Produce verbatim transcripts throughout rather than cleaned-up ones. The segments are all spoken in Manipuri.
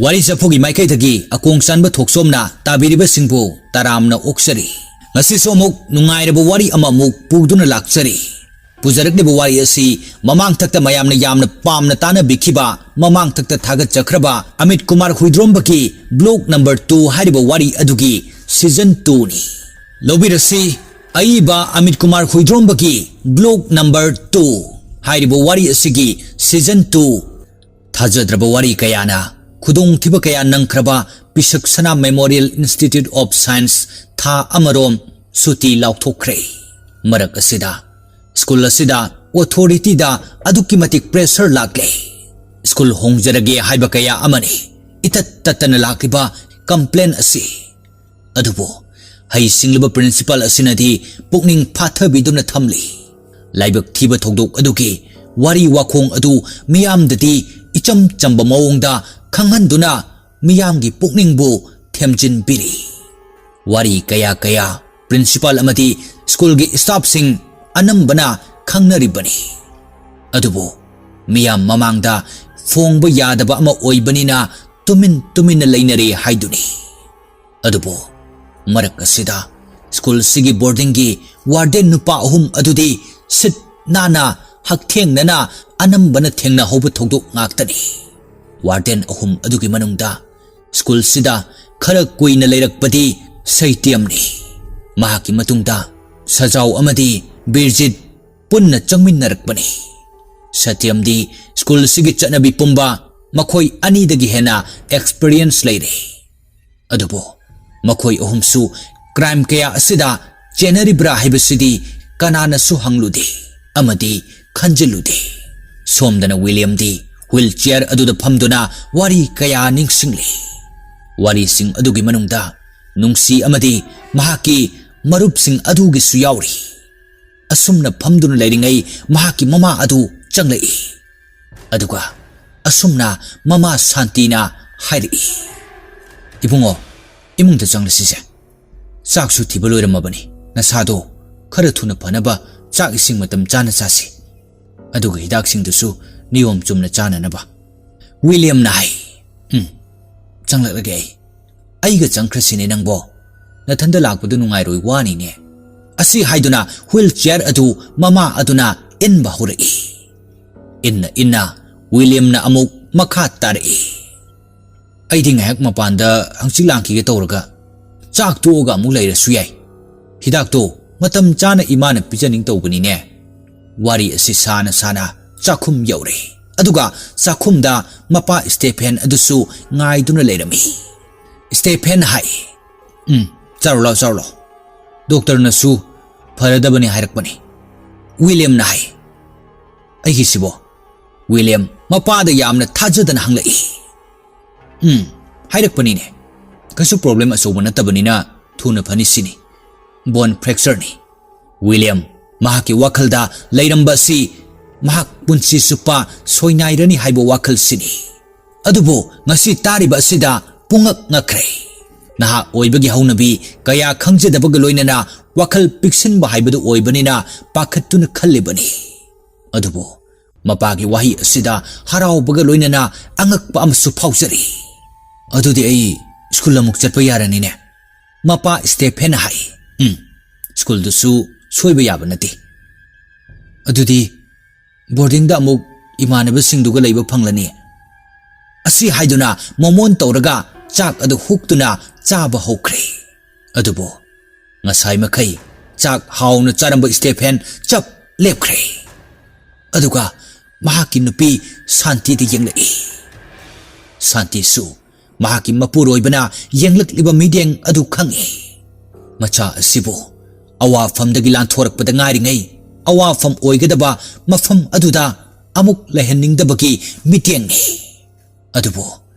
ꯋꯥꯔꯤ ꯆꯐꯨꯒꯤ ꯃꯥꯏꯀꯩꯗꯒꯤ ꯑꯀꯣꯡ ꯆꯥꯟꯕ ꯊꯣꯛꯆꯣꯝꯅ ꯇꯥꯕꯤꯔꯤꯕꯁꯤꯡꯕꯨ ꯇꯔꯥꯝꯅ ꯑꯣꯛꯆꯔꯤ꯫ ꯉꯁꯤꯁꯨ ꯑꯃꯨꯛ ꯅꯨꯡꯉꯥꯏꯔꯕ ꯋꯥꯔꯤ ꯑꯃꯃꯨꯛ ꯄꯨꯗꯨꯅ ꯂꯥꯛꯆꯔꯤ꯫ ꯄꯨꯖꯔꯛꯂꯤꯕ ꯋꯥꯔꯤ ꯑꯁꯤ ꯃꯃꯥꯡꯊꯛꯇ ꯃꯌꯥꯝꯅ ꯌꯥꯝꯅ ꯄꯥꯝꯅ ꯇꯥꯅꯕꯤꯈꯤꯕ, ꯃꯃꯥꯡꯊꯛꯇ ꯊꯥꯒꯠꯆꯈ꯭ꯔꯕ Amit Kumar ꯍꯨꯏꯗ꯭ꯔꯣꯝꯕꯒꯤ Block Number Two ꯍꯥꯏꯔꯤꯕ ꯋꯥꯔꯤ ꯑꯗꯨꯒꯤ Season Two ꯅꯤ꯫ ꯂꯧꯕꯤꯔꯁꯤ, ꯑꯏꯕ Amit Kumar ꯍꯨꯏꯗ꯭ꯔꯣꯝꯕꯒꯤ Block Number Two ꯍꯥꯏꯔꯤꯕ ꯋꯥꯔꯤ ꯑꯁꯤꯒꯤ Season Two꯫ ꯊꯥꯖꯗ꯭ꯔꯕ ꯋꯥꯔꯤ ꯀꯌꯥꯅ ꯈꯨꯗꯣꯡꯊꯤꯕ ꯀꯌꯥ ꯅꯪꯈ꯭ꯔꯕ ꯄꯤꯁꯛ ꯁꯅꯥ Memorial Institute of Science ꯊꯥ ꯑꯃꯔꯣꯝ ꯁꯨꯇꯤ ꯂꯥꯎꯊꯣꯛꯈ꯭ꯔꯦ꯫ ꯃꯔꯛ ꯑꯁꯤꯗ ꯁ꯭ꯀꯨꯜ ꯑꯁꯤꯗ authority ꯗ ꯑꯗꯨꯛꯀꯤ ꯃꯇꯤꯛ pressure ꯂꯥꯛꯂꯦ꯫ ꯁ꯭ꯀꯨꯜ ꯍꯣꯡꯖꯔꯒꯦ ꯍꯥꯏꯕ ꯀꯌꯥ ꯑꯃꯅꯤ ꯏꯇꯠ ꯇꯠꯇꯅ ꯂꯥꯛꯂꯤꯕ complain ꯑꯁꯤ꯫ ꯑꯗꯨꯕꯨ ꯍꯩꯁꯤꯡꯂꯕ principal ꯑꯁꯤꯅꯗꯤ ꯄꯨꯛꯅꯤꯡ ꯐꯥꯊꯕꯤꯗꯨꯅ ꯊꯝꯂꯤ꯫ ꯂꯥꯏꯕꯛ ꯊꯤꯕ ꯊꯧꯗꯣꯛ ꯑꯗꯨꯒꯤ ꯋꯥꯔꯤ ꯋꯥꯈꯣꯡ ꯑꯗꯨ ꯃꯤꯌꯥꯝꯗꯗꯤ ꯏꯆꯝ ꯆꯝꯕ ꯃꯑꯣꯡꯗ ꯈꯪꯍꯟꯗꯨꯅ ꯃꯤꯌꯥꯝꯒꯤ ꯄꯨꯛꯅꯤꯡꯕꯨ ꯊꯦꯝꯖꯤꯟꯕꯤꯔꯤ꯫ ꯋꯥꯔꯤ ꯀꯌꯥ ꯀꯌꯥ principal ꯑꯃꯗꯤ ꯁ꯭ꯀꯨꯜꯒꯤ staff ꯁꯤꯡ ꯑꯅꯝꯕꯅ ꯈꯪꯅꯔꯤꯕꯅꯤ꯫ ꯑꯗꯨꯕꯨ ꯃꯤꯌꯥꯝ ꯃꯃꯥꯡꯗ ꯐꯣꯡꯕ ꯌꯥꯗꯕ ꯑꯃ ꯑꯣꯏꯕꯅꯤꯅ ꯇꯨꯃꯤꯟ ꯇꯨꯃꯤꯟꯅ ꯂꯩꯅꯔꯦ ꯍꯥꯏꯗꯨꯅꯤ꯫ ꯑꯗꯨꯕꯨ ꯃꯔꯛ ꯑꯁꯤꯗ ꯁ꯭ꯀꯨꯜꯁꯤꯒꯤ boarding ꯒꯤ warden ꯅꯨꯄꯥ ꯑꯍꯨꯝ ꯑꯗꯨꯗꯤ ꯁꯤꯠ ꯅꯥꯟꯅ ꯍꯛꯊꯦꯡꯅꯅ ꯑꯅꯝꯕꯅ ꯊꯦꯡꯅꯍꯧꯕ ꯊꯧꯗꯣꯛ ꯉꯥꯛꯇꯅꯤ꯫ Warden ꯑꯍꯨꯝ ꯑꯗꯨꯒꯤ ꯃꯅꯨꯡꯗ ꯁ꯭ꯀꯨꯜꯁꯤꯗ ꯈꯔ ꯀꯨꯏꯅ ꯂꯩꯔꯛꯄꯗꯤ ꯁꯩꯇꯦꯝꯅꯤ꯫ ꯃꯍꯥꯛꯀꯤ ꯃꯇꯨꯡꯗ ꯁꯖꯥꯎ ꯑꯃꯗꯤ ꯕꯤꯔꯖꯤꯠ ꯄꯨꯟꯅ ꯆꯪꯃꯤꯟꯅꯔꯛꯄꯅꯤ꯫ ꯁꯇ꯭ꯌꯝꯗꯤ ꯁ꯭ꯀꯨꯜꯁꯤꯒꯤ ꯆꯠꯅꯕꯤ ꯄꯨꯝꯕ ꯃꯈꯣꯏ ꯑꯅꯤꯗꯒꯤ ꯍꯦꯟꯅ experience ꯂꯩꯔꯦ꯫ ꯑꯗꯨꯕꯨ ꯃꯈꯣꯏ ꯑꯍꯨꯝꯁꯨ crime ꯀꯌꯥ ꯑꯁꯤꯗ ꯆꯦꯟꯅꯔꯤꯕ꯭ꯔꯥ ꯍꯥꯏꯕꯁꯤꯗꯤ ꯀꯅꯥꯅꯁꯨ ꯍꯪꯂꯨꯗꯦ ꯑꯃꯗꯤ ꯈꯟꯖꯤꯜꯂꯨꯗꯦ꯫ ꯁꯣꯝꯗꯅ ꯋꯤꯂꯤꯌꯝꯗꯤ wheelchair ꯑꯗꯨꯗ ꯐꯝꯗꯨꯅ ꯋꯥꯔꯤ ꯀꯌꯥ ꯅꯤꯡꯁꯤꯡꯂꯤ꯫ ꯋꯥꯔꯤꯁꯤꯡ ꯑꯗꯨꯒꯤ ꯃꯅꯨꯡꯗ ꯅꯨꯡꯁꯤ ꯑꯃꯗꯤ ꯃꯍꯥꯛꯀꯤ ꯃꯔꯨꯞꯁꯤꯡ ꯑꯗꯨꯒꯤꯁꯨ ꯌꯥꯎꯔꯤ꯫ ꯑꯁꯨꯝꯅ ꯐꯝꯗꯨꯅ ꯂꯩꯔꯤꯉꯩ ꯃꯍꯥꯛꯀꯤ ꯃꯃꯥ ꯑꯗꯨ ꯆꯪꯂꯛꯏ꯫ ꯑꯗꯨꯒ ꯑꯁꯨꯝꯅ ꯃꯃꯥ ꯁꯥꯟꯇꯤꯅ ꯍꯥꯏꯔꯛꯏ, "ꯏꯕꯨꯡꯉꯣ, ꯏꯃꯨꯡꯗ ꯆꯪꯂꯁꯤꯁꯦ꯫ ꯆꯥꯛꯁꯨ ꯊꯤꯕ ꯂꯣꯏꯔꯝꯃꯕꯅꯤ꯫ ꯅꯁꯥꯗꯣ ꯈꯔ ꯊꯨꯅ ꯐꯅꯕ ꯆꯥꯛ ꯏꯁꯤꯡ ꯃꯇꯝ ꯆꯥꯅ ꯆꯥꯁꯤ꯫ ꯑꯗꯨꯒ ꯍꯤꯗꯥꯛꯁꯤꯡꯗꯨꯁꯨ ꯅꯤꯌꯣꯝ ꯆꯨꯝꯅ ꯆꯥꯅꯅꯕ꯫" ꯋꯤꯂꯤꯌꯝꯅ ꯍꯥꯏ, "ꯎꯝ, ꯆꯪꯂꯛꯂꯒꯦ ꯑꯩ꯫ ꯑꯩꯒ ꯆꯪꯈ꯭ꯔꯁꯤꯅꯦ ꯅꯪꯕꯣ꯫ ꯅꯊꯟꯗ ꯂꯥꯛꯄꯗꯨ ꯅꯨꯡꯉꯥꯏꯔꯣꯏ ꯋꯥꯅꯤꯅꯦ꯫ ꯑꯁꯤ ꯍꯥꯏꯗꯨꯅ wheel chair ꯑꯗꯨ ꯃꯃꯥ ꯑꯗꯨꯅ ꯏꯟꯕ ꯍꯧꯔꯛꯏ꯫ ꯏꯟꯅ ꯏꯟꯅ ꯋꯤꯂꯤꯌꯝꯅ ꯑꯃꯨꯛ ꯃꯈꯥ ꯇꯥꯔꯛꯏ꯫ ꯑꯩꯗꯤ ꯉꯥꯏꯍꯥꯛ ꯃꯄꯥꯟꯗ ꯍꯪꯆꯤꯠ ꯂꯥꯡꯈꯤꯒꯦ ꯇꯧꯔꯒ ꯆꯥꯛ ꯇꯣꯛꯑꯒ ꯑꯃꯨꯛ ꯂꯩꯔꯁꯨ ꯌꯥꯏ꯫ ꯍꯤꯗꯥꯛꯇꯣ ꯃꯇꯝ ꯆꯥꯅ ꯏꯃꯥꯅ ꯄꯤꯖꯅꯤꯡ ꯇꯧꯕꯅꯤꯅꯦ꯫ ꯋꯥꯔꯤ ꯑꯁꯤ ꯁꯥꯅ ꯁꯥꯅ ꯆꯥꯛꯈꯨꯝ ꯌꯧꯔꯦ꯫ ꯑꯗꯨꯒ ꯆꯥꯛꯈꯨꯝꯗ ꯃꯄꯥ ꯁ꯭ꯇꯦꯐꯦꯟ ꯑꯗꯨꯁꯨ ꯉꯥꯏꯗꯨꯅ ꯂꯩꯔꯝꯃꯤ꯫ ꯁ꯭ꯇꯦꯐꯦꯟ ꯍꯥꯏ, "ꯎꯝ, ꯆꯥꯔꯨ ꯂꯥꯎ, ꯆꯥꯔꯨ ꯂꯥꯎ꯫ ꯗꯣꯛꯇꯔꯅꯁꯨ ꯐꯔꯗꯕꯅꯤ ꯍꯥꯏꯔꯛꯄꯅꯤ꯫" ꯋꯤꯂꯤꯌꯝꯅ ꯍꯥꯏ, "ꯑꯩꯒꯤꯁꯤꯕꯣ?" ꯋꯤꯂꯤꯌꯝ ꯃꯄꯥꯗ ꯌꯥꯝꯅ ꯊꯥꯖꯗꯅ ꯍꯪꯂꯛꯏ꯫ "ꯎꯝ, ꯍꯥꯏꯔꯛꯄꯅꯤꯅꯦ꯫ ꯀꯩꯁꯨ ꯄ꯭ꯔꯣꯕ꯭ꯂꯦꯝ ꯑꯆꯧꯕ ꯅꯠꯇꯕꯅꯤꯅ ꯊꯨꯅ ꯐꯅꯤ ꯁꯤꯅꯤ꯫ ꯕꯣꯟ ꯐ꯭ꯔꯦꯛꯆꯔꯅꯤ꯫" ꯋꯤꯂꯤꯌꯝ ꯃꯍꯥꯛꯀꯤ ꯋꯥꯈꯜꯗ ꯂꯩꯔꯝꯕ ꯑꯁꯤ ꯃꯍꯥꯛ ꯄꯨꯟꯁꯤ ꯆꯨꯞꯄ ꯁꯣꯏꯅꯥꯏꯔꯅꯤ ꯍꯥꯏꯕ ꯋꯥꯈꯜꯁꯤꯅꯤ꯫ ꯑꯗꯨꯕꯨ ꯉꯁꯤ ꯇꯥꯔꯤꯕ ꯑꯁꯤꯗ ꯄꯨꯡꯉꯛ ꯉꯛꯈ꯭ꯔꯦ꯫ ꯅꯍꯥ ꯑꯣꯏꯕꯒꯤ ꯍꯧꯅꯕꯤ ꯀꯌꯥ ꯈꯪꯖꯗꯕꯒ ꯂꯣꯏꯅꯅ ꯋꯥꯈꯜ ꯄꯤꯛꯁꯤꯟꯕ ꯍꯥꯏꯕꯗꯨ ꯑꯣꯏꯕꯅꯤꯅ ꯄꯥꯈꯠꯇꯨꯅ ꯈꯜꯂꯤꯕꯅꯤ꯫ ꯑꯗꯨꯕꯨ ꯃꯄꯥꯒꯤ ꯋꯥꯍꯩ ꯑꯁꯤꯗ ꯍꯔꯥꯎꯕꯒ ꯂꯣꯏꯅꯅ ꯑꯉꯛꯄ ꯑꯃꯁꯨ ꯐꯥꯎꯖꯔꯤ꯫ "ꯑꯗꯨꯗꯤ ꯑꯩ ꯁ꯭ꯀꯨꯜ ꯑꯃꯨꯛ ꯆꯠꯄ ꯌꯥꯔꯅꯤꯅꯦ?" ꯃꯄꯥ ꯁ꯭ꯇꯦꯐꯦꯟꯅ ꯍꯥꯏ꯫ "ꯎꯝ, ꯁ꯭ꯀꯨꯜꯗꯨꯁꯨ ꯁꯣꯏꯕ ꯌꯥꯕ ꯅꯠꯇꯦ꯫ ꯑꯗꯨꯗꯤ ꯕꯣꯔꯗꯤꯡꯗ ꯑꯃꯨꯛ ꯏꯃꯥꯟꯅꯕꯁꯤꯡꯗꯨꯒ ꯂꯩꯕ ꯐꯪꯂꯅꯤ꯫" ꯑꯁꯤ ꯍꯥꯏꯗꯨꯅ ꯃꯣꯃꯣꯟ ꯇꯧꯔꯒ ꯆꯥꯛ ꯑꯗꯨ ꯍꯨꯛꯇꯨꯅ ꯆꯥꯕ ꯍꯧꯈ꯭ꯔꯦ꯫ ꯑꯗꯨꯕꯨ ꯉꯁꯥꯏ ꯃꯈꯩ ꯆꯥꯛ ꯍꯥꯎꯅ ꯆꯥꯔꯝꯕ ꯁ꯭ꯇꯦꯐꯦꯟ ꯆꯞ ꯂꯦꯞꯈ꯭ꯔꯦ꯫ ꯑꯗꯨꯒ ꯃꯍꯥꯛꯀꯤ ꯅꯨꯄꯤ ꯁꯥꯟꯇꯤꯗ ꯌꯦꯡꯂꯛꯏ꯫ ꯁꯥꯟꯇꯤꯁꯨ ꯃꯍꯥꯛꯀꯤ ꯃꯄꯨꯔꯣꯏꯕꯅ ꯌꯦꯡꯂꯛꯂꯤꯕ ꯃꯤꯠꯌꯦꯡ ꯑꯗꯨ ꯈꯪꯏ꯫ ꯃꯆꯥ ꯑꯁꯤꯕꯨ ꯑꯋꯥꯐꯝꯗꯒꯤ ꯂꯥꯟꯊꯣꯔꯛꯄꯗ ꯉꯥꯏꯔꯤꯉꯩ, ꯑꯋꯥꯐꯝ ꯑꯣꯏꯒꯗꯕ ꯃꯐꯝ ꯑꯗꯨꯗ ꯑꯃꯨꯛ ꯂꯩꯍꯟꯅꯤꯡꯗꯕꯒꯤ ꯃꯤꯠꯌꯦꯡꯅꯤ꯫ ꯑꯗꯨꯕꯨ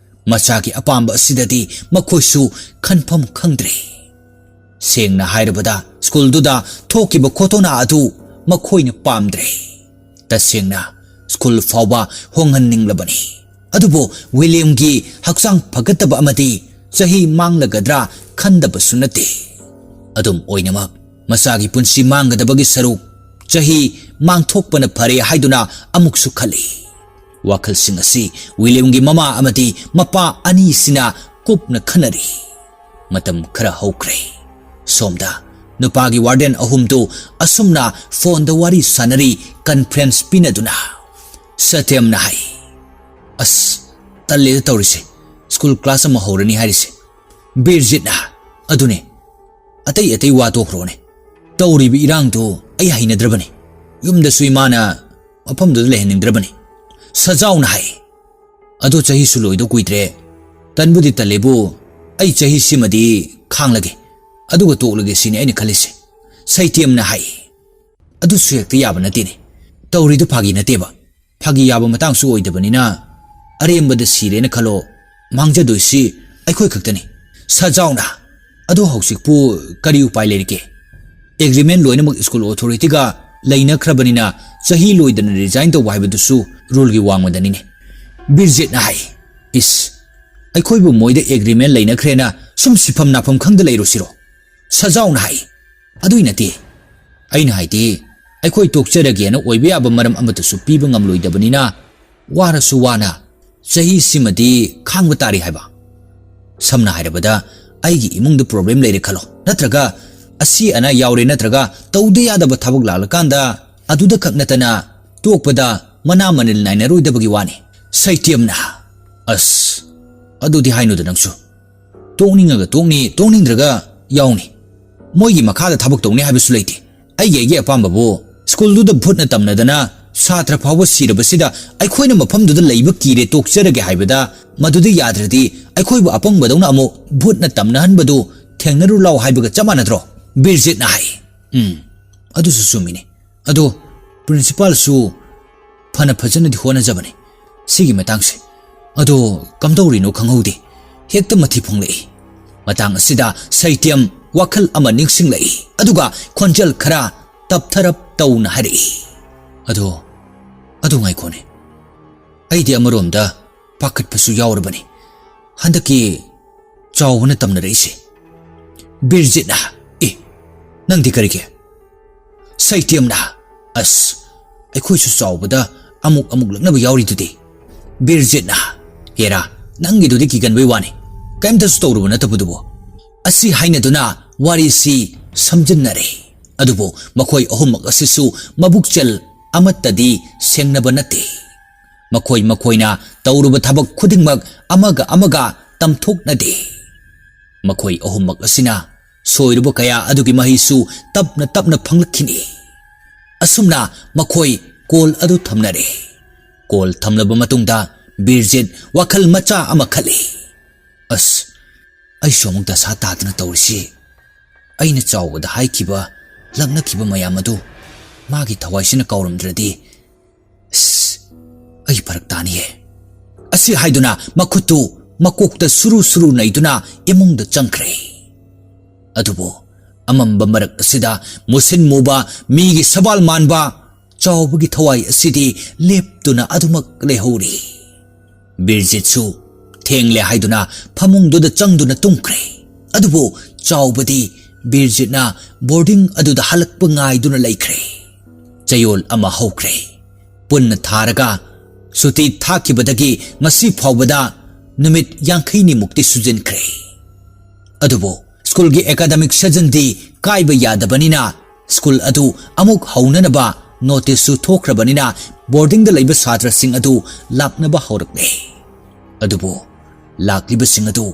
ꯃꯆꯥꯒꯤ ꯑꯄꯥꯝꯕ ꯑꯁꯤꯗꯗꯤ ꯃꯈꯣꯏꯁꯨ ꯈꯟꯐꯝ ꯈꯪꯗ꯭ꯔꯦ꯫ ꯁꯦꯡꯅ ꯍꯥꯏꯔꯕꯗ, ꯁ꯭ꯀꯨꯜꯗꯨꯗ ꯊꯣꯛꯈꯤꯕ ꯈꯣꯇꯣꯅꯥ ꯑꯗꯨ ꯃꯈꯣꯏꯅ ꯄꯥꯝꯗ꯭ꯔꯦ꯫ ꯇꯁꯦꯡꯅ ꯁ꯭ꯀꯨꯜ ꯐꯥꯎꯕ ꯍꯣꯡꯍꯟꯅꯤꯡꯂꯕꯅꯤ꯫ ꯑꯗꯨꯕꯨ ꯋꯤꯂꯤꯌꯝꯒꯤ ꯍꯛꯆꯥꯡ ꯐꯒꯠꯇꯕ ꯑꯃꯗꯤ ꯆꯍꯤ ꯃꯥꯡꯂꯒꯗ꯭ꯔꯥ ꯈꯟꯗꯕꯁꯨ ꯅꯠꯇꯦ꯫ ꯑꯗꯨꯝ ꯑꯣꯏꯅꯃꯛ, ꯃꯆꯥꯒꯤ ꯄꯨꯟꯁꯤ ꯃꯥꯡꯒꯗꯕꯒꯤ ꯁꯔꯨꯛ ꯆꯍꯤ ꯃꯥꯡꯊꯣꯛꯄꯅ ꯐꯔꯦ ꯍꯥꯏꯗꯨꯅ ꯑꯃꯨꯛꯁꯨ ꯈꯜꯂꯤ꯫ ꯋꯥꯈꯜꯁꯤꯡ ꯑꯁꯤ ꯋꯤꯂꯤꯌꯝꯒꯤ ꯃꯃꯥ ꯑꯃꯗꯤ ꯃꯄꯥ ꯑꯅꯤꯁꯤꯅ ꯀꯨꯞꯅ ꯈꯟꯅꯔꯤ꯫ ꯃꯇꯝ ꯈꯔ ꯍꯧꯈ꯭ꯔꯦ꯫ ꯁꯣꯝꯗ ꯅꯨꯄꯥꯒꯤ ꯋꯥꯔꯗꯦꯟ ꯑꯍꯨꯝꯗꯨ ꯑꯁꯨꯝꯅ ꯐꯣꯟꯗ ꯋꯥꯔꯤ ꯁꯥꯟꯅꯔꯤ, ꯀꯟꯐ꯭ꯔꯦꯟꯁ ꯄꯤꯅꯗꯨꯅ꯫ ꯁꯇ꯭ꯌꯝꯅ ꯍꯥꯏ, "ꯑꯁ, ꯇꯜꯂꯦꯗ ꯇꯧꯔꯤꯁꯦ꯫ ꯁ꯭ꯀꯨꯜ ꯀ꯭ꯂꯥꯁ ꯑꯃ ꯍꯧꯔꯅꯤ ꯍꯥꯏꯔꯤꯁꯦ꯫ ꯕꯤꯔꯖꯤꯠꯅ, ꯑꯗꯨꯅꯦ, ꯑꯇꯩ ꯑꯇꯩ ꯋꯥ ꯇꯣꯛꯈ꯭ꯔꯣꯅꯦ꯫ ꯇꯧꯔꯤꯕ ꯏꯔꯥꯡꯗꯨ ꯑꯩ ꯍꯩꯅꯗ꯭ꯔꯕꯅꯤ꯫ ꯌꯨꯝꯗꯁꯨ ꯏꯃꯥꯅ ꯃꯐꯝꯗꯨꯗ ꯂꯩꯍꯟꯅꯤꯡꯗ꯭ꯔꯕꯅꯤ꯫" ꯁꯖꯥꯎꯅ ꯍꯥꯏ, "ꯑꯗꯣ ꯆꯍꯤꯁꯨ ꯂꯣꯏꯗꯧ ꯀꯨꯏꯗ꯭ꯔꯦ꯫ ꯇꯟꯕꯨꯗꯤ ꯇꯜꯂꯦꯕꯨ, ꯑꯩ ꯆꯍꯤꯁꯤꯃꯗꯤ ꯈꯥꯡꯂꯒꯦ, ꯑꯗꯨꯒ ꯇꯣꯛꯂꯒꯦ ꯁꯤꯅꯤ ꯑꯩꯅ ꯈꯜꯂꯤꯁꯦ꯫" ꯁꯩꯇꯦꯝꯅ ꯍꯥꯏ, "ꯑꯗꯨꯁꯨ ꯍꯦꯛꯇ ꯌꯥꯕ ꯅꯠꯇꯦꯅꯦ꯫ ꯇꯧꯔꯤꯗꯨ ꯐꯥꯒꯤ ꯅꯠꯇꯦꯕ꯫ ꯐꯥꯒꯤ ꯌꯥꯕ ꯃꯇꯥꯡꯁꯨ ꯑꯣꯏꯗꯕꯅꯤꯅ, ꯑꯔꯦꯝꯕꯗ ꯁꯤꯔꯦꯅ ꯈꯜꯂꯣ, ꯃꯥꯡꯖꯗꯣꯏꯁꯤ ꯑꯩꯈꯣꯏ ꯈꯛꯇꯅꯤ꯫" ꯁꯖꯥꯎꯅ, "ꯑꯗꯣ ꯍꯧꯖꯤꯛꯄꯨ ꯀꯔꯤ ꯎꯄꯥꯏ ꯂꯩꯔꯤꯒꯦ? ꯑꯦꯒ꯭ꯔꯤꯃꯦꯟ ꯂꯣꯏꯅꯃꯛ ꯁ꯭ꯀꯨꯜ ꯑꯣꯊꯣꯔꯤꯇꯤꯒ ꯂꯩꯅꯈ꯭ꯔꯕꯅꯤꯅ, ꯆꯍꯤ ꯂꯣꯏꯗꯅ ꯔꯤꯖꯥꯏꯟ ꯇꯧꯕ ꯍꯥꯏꯕꯗꯨꯁꯨ ꯔꯨꯜꯒꯤ ꯋꯥꯡꯃꯗꯅꯤꯅꯦ꯫" ꯕꯤꯔꯖꯤꯠꯅ ꯍꯥꯏ, "ꯏꯁ, ꯑꯩꯈꯣꯏꯕꯨ ꯃꯣꯏꯗ ꯑꯦꯒ꯭ꯔꯤꯃꯦꯟ ꯂꯩꯅꯈ꯭ꯔꯦꯅ ꯁꯨꯝ ꯁꯤꯐꯝ ꯅꯥꯐꯝ ꯈꯪꯗ ꯂꯩꯔꯨꯁꯤꯔꯣ?" ꯁꯖꯥꯎꯅ ꯍꯥꯏ, "ꯑꯗꯨꯏ ꯅꯠꯇꯦ꯫ ꯑꯩꯅ ꯍꯥꯏꯗꯤ, ꯑꯩꯈꯣꯏ ꯇꯣꯛꯆꯔꯒꯦꯅ ꯑꯣꯏꯕ ꯌꯥꯕ ꯃꯔꯝ ꯑꯃꯠꯇꯁꯨ ꯄꯤꯕ ꯉꯝꯂꯣꯏꯗꯕꯅꯤꯅ, ꯋꯥꯔꯁꯨ ꯋꯥꯅ ꯆꯍꯤꯁꯤꯃꯗꯤ ꯈꯥꯡꯕ ꯇꯥꯔꯤ ꯍꯥꯏꯕ꯫ ꯁꯝꯅ ꯍꯥꯏꯔꯕꯗ, ꯑꯩꯒꯤ ꯏꯃꯨꯡꯗ ꯄ꯭ꯔꯣꯕ꯭ꯂꯦꯝ ꯂꯩꯔꯦ ꯈꯜꯂꯣ, ꯅꯠꯇ꯭ꯔꯒ ꯑꯁꯤ ꯑꯅꯥ ꯌꯥꯎꯔꯦ, ꯅꯠꯇ꯭ꯔꯒ ꯇꯧꯗ ꯌꯥꯗꯕ ꯊꯕꯛ ꯂꯥꯛꯂꯀꯥꯟꯗ ꯑꯗꯨꯗ ꯈꯛ ꯅꯠꯇꯅ ꯇꯣꯛꯄꯗ ꯃꯅꯥ ꯃꯅꯤꯜ ꯅꯥꯏꯅꯔꯣꯏꯗꯕꯒꯤ ꯋꯥꯅꯤ꯫" ꯁꯩꯇꯦꯝꯅ, "ꯑꯁ, ꯑꯗꯨꯗꯤ ꯍꯥꯏꯅꯨꯗ ꯅꯪꯁꯨ꯫ ꯇꯣꯛꯅꯤꯡꯉꯒ ꯇꯣꯛꯅꯤ, ꯇꯣꯛꯅꯤꯡꯗ꯭ꯔꯒ ꯌꯥꯎꯅꯤ꯫ ꯃꯣꯏꯒꯤ ꯃꯈꯥꯗ ꯊꯕꯛ ꯇꯧꯅꯤ ꯍꯥꯏꯕꯁꯨ ꯂꯩꯇꯦ꯫ ꯑꯩꯒꯤ ꯑꯩꯒꯤ ꯑꯄꯥꯝꯕꯕꯨ ꯁ꯭ꯀꯨꯜꯗꯨꯗ ꯚꯨꯠꯅ ꯇꯝꯅꯗꯅ ꯁꯥꯇ꯭ꯔ ꯐꯥꯎꯕ ꯁꯤꯔꯕꯁꯤꯗ ꯑꯩꯈꯣꯏꯅ ꯃꯐꯝꯗꯨꯗ ꯂꯩꯕ ꯀꯤꯔꯦ, ꯇꯣꯛꯆꯔꯒꯦ ꯍꯥꯏꯕꯗ ꯃꯗꯨꯗ ꯌꯥꯗ꯭ꯔꯗꯤ ꯑꯩꯈꯣꯏꯕꯨ ꯑꯄꯪꯕꯗꯧꯅ ꯑꯃꯨꯛ ꯚꯨꯠꯅ ꯇꯝꯅꯍꯟꯕꯗꯨ ꯊꯦꯡꯅꯔꯨ ꯂꯥꯎ ꯍꯥꯏꯕꯒ ꯆꯞ ꯃꯥꯟꯅꯗ꯭ꯔꯣ?" ꯕꯤꯔꯖꯤꯠꯅ ꯍꯥꯏ꯫ "ꯎꯝ, ꯑꯗꯨꯁꯨ ꯆꯨꯝꯃꯤꯅꯦ꯫ ꯑꯗꯣ ꯄ꯭ꯔꯤꯟꯁꯤꯄꯥꯜꯁꯨ ꯐꯅ ꯐꯖꯅꯗꯤ ꯍꯣꯠꯅꯖꯕꯅꯤ ꯁꯤꯒꯤ ꯃꯇꯥꯡꯁꯦ꯫ ꯑꯗꯣ ꯀꯝꯗꯧꯔꯤꯅꯣ ꯈꯪꯍꯧꯗꯦ, ꯍꯦꯛꯇ ꯃꯊꯤ ꯐꯣꯡꯂꯛꯏ꯫" ꯃꯇꯥꯡ ꯑꯁꯤꯗ ꯁꯩꯇꯦꯝ ꯋꯥꯈꯜ ꯑꯃ ꯅꯤꯡꯁꯤꯡꯂꯛꯏ, ꯑꯗꯨꯒ ꯈꯣꯟꯖꯦꯜ ꯈꯔ ꯇꯞꯊꯔꯞ ꯇꯧꯅ ꯍꯥꯏꯔꯛꯏ, "ꯑꯗꯣ, ꯑꯗꯨ ꯉꯥꯏꯈꯣꯅꯦ, ꯑꯩꯗꯤ ꯑꯃꯔꯣꯝꯗ ꯄꯥꯈꯠꯄꯁꯨ ꯌꯥꯎꯔꯕꯅꯤ꯫ ꯍꯟꯗꯛꯀꯤ ꯆꯥꯎꯕꯅ ꯇꯝꯅꯔꯛꯏꯁꯦ꯫" ꯕꯤꯔꯖꯤꯠꯅ, "ꯑꯦ, ꯅꯪꯗꯤ ꯀꯔꯤꯒꯤ?" ꯁꯩꯇꯦꯝꯅ, "ꯑꯁ, ꯑꯩꯈꯣꯏꯁꯨ ꯆꯥꯎꯕꯗ ꯑꯃꯨꯛ ꯑꯃꯨꯛ ꯂꯛꯅꯕ ꯌꯥꯎꯔꯤꯗꯨꯗꯤ꯫ ꯕꯤꯔꯖꯤꯠꯅ, "ꯍꯦꯔꯥ, ꯅꯪꯒꯤꯗꯨꯗꯤ ꯀꯤꯒꯟꯕꯩ ꯋꯥꯅꯤ, ꯀꯩꯝꯇꯁꯨ ꯇꯧꯔꯨꯕ ꯅꯠꯇꯕꯗꯨꯕꯨ"꯫ ꯑꯁꯤ ꯍꯥꯏꯅꯗꯨꯅ ꯋꯥꯔꯤꯁꯤ ꯁꯝꯖꯤꯟꯅꯔꯦ꯫ ꯑꯗꯨꯕꯨ ꯃꯈꯣꯏ ꯑꯍꯨꯝꯃꯛ ꯑꯁꯤꯁꯨ ꯃꯕꯨꯛꯆꯦꯜ ꯑꯃꯠꯇꯗꯤ ꯁꯦꯡꯅꯕ ꯅꯠꯇꯦ꯫ ꯃꯈꯣꯏ ꯃꯈꯣꯏꯅ ꯇꯧꯔꯨꯕ ꯊꯕꯛ ꯈꯨꯗꯤꯡꯃꯛ ꯑꯃꯒ ꯑꯃꯒ ꯇꯝꯊꯣꯛꯅꯗꯦ꯫ ꯃꯈꯣꯏ ꯑꯍꯨꯝꯃꯛ ꯑꯁꯤꯅ ꯁꯣꯏꯔꯨꯕ ꯀꯌꯥ ꯑꯗꯨꯒꯤ ꯃꯍꯩꯁꯨ ꯇꯞꯅ ꯇꯞꯅ ꯐꯪꯂꯛꯈꯤꯅꯤ꯫ ꯑꯁꯨꯝꯅ ꯃꯈꯣꯏ ꯀꯣꯜ ꯑꯗꯨ ꯊꯝꯅꯔꯦ꯫ ꯀꯣꯜ ꯊꯝꯂꯕ ꯃꯇꯨꯡꯗ ꯕꯤꯔꯖꯤꯠ ꯋꯥꯈꯜ ꯃꯆꯥ ꯑꯃ ꯈꯜꯂꯤ꯫ "ꯑꯁ, ꯑꯩꯁꯨ ꯑꯃꯨꯛ ꯗꯁꯥ ꯇꯥꯗꯅ ꯇꯧꯔꯤꯁꯤ꯫ ꯑꯩꯅ ꯆꯥꯎꯕꯗ ꯍꯥꯏꯈꯤꯕ, ꯂꯛꯅꯈꯤꯕ ꯃꯌꯥꯝ ꯑꯗꯨ ꯃꯥꯒꯤ ꯊꯋꯥꯏꯁꯤꯅ ꯀꯥꯎꯔꯝꯗ꯭ꯔꯗꯤ, ꯑꯁ, ꯑꯩ ꯐꯔꯛ ꯇꯥꯅꯤꯌꯦ"꯫ ꯑꯁꯤ ꯍꯥꯏꯗꯨꯅ ꯃꯈꯨꯠꯇꯨ ꯃꯀꯣꯛꯇ ꯁꯨꯔꯨ ꯁꯨꯔꯨ ꯅꯩꯗꯨꯅ ꯏꯃꯨꯡꯗ ꯆꯪꯈ꯭ꯔꯦ꯫ ꯑꯗꯨꯕꯨ ꯑꯃꯝꯕ ꯃꯔꯛ ꯑꯁꯤꯗ ꯃꯨꯁꯤꯟ ꯃꯨꯕ, ꯃꯤꯒꯤ ꯁꯕꯥꯜ ꯃꯥꯟꯕ ꯆꯥꯎꯕꯒꯤ ꯊꯋꯥꯏ ꯑꯁꯤꯗꯤ ꯂꯦꯞꯇꯨꯅ ꯑꯗꯨꯃꯛ ꯂꯩꯍꯧꯔꯤ꯫ ꯕꯤꯔꯖꯤꯠꯁꯨ ꯊꯦꯡꯂꯦ ꯍꯥꯏꯗꯨꯅ ꯐꯃꯨꯡꯗꯨꯗ ꯆꯪꯗꯨꯅ ꯇꯨꯝꯈ꯭ꯔꯦ꯫ ꯑꯗꯨꯕꯨ ꯆꯥꯎꯕꯗꯤ ꯕꯤꯔꯖꯤꯠꯅ ꯕꯣꯔꯗꯤꯡ ꯑꯗꯨꯗ ꯍꯜꯂꯛꯄ ꯉꯥꯏꯗꯨꯅ ꯂꯩꯈ꯭ꯔꯦ꯫ ꯆꯌꯣꯜ ꯑꯃ ꯍꯧꯈ꯭ꯔꯦ꯫ ꯄꯨꯟꯅ ꯊꯥꯔꯒ ꯁꯨꯇꯤ ꯊꯥꯈꯤꯕꯗꯒꯤ ꯉꯁꯤ ꯐꯥꯎꯕꯗ ꯅꯨꯃꯤꯠ ꯌꯥꯡꯈꯩꯅꯤꯃꯨꯛꯇꯤ ꯁꯨꯖꯤꯟꯈ꯭ꯔꯦ꯫ ꯑꯗꯨꯕꯨ ꯁ꯭ꯀꯨꯜꯒꯤ ꯑꯦꯀꯥꯗꯃꯤꯛ ꯁꯦꯖꯟꯗꯤ ꯀꯥꯏꯕ ꯌꯥꯗꯕꯅꯤꯅ, ꯁ꯭ꯀꯨꯜ ꯑꯗꯨ ꯑꯃꯨꯛ ꯍꯧꯅꯅꯕ ꯅꯣꯇꯤꯁꯁꯨ ꯊꯣꯛꯈ꯭ꯔꯕꯅꯤꯅ, ꯕꯣꯔꯗꯤꯡꯗ ꯂꯩꯕ ꯁꯥꯇ꯭ꯔꯁꯤꯡ ꯑꯗꯨ ꯂꯥꯛꯅꯕ ꯍꯧꯔꯛꯂꯦ꯫ ꯑꯗꯨꯕꯨ ꯂꯥꯛꯂꯤꯕꯁꯤꯡ ꯑꯗꯨ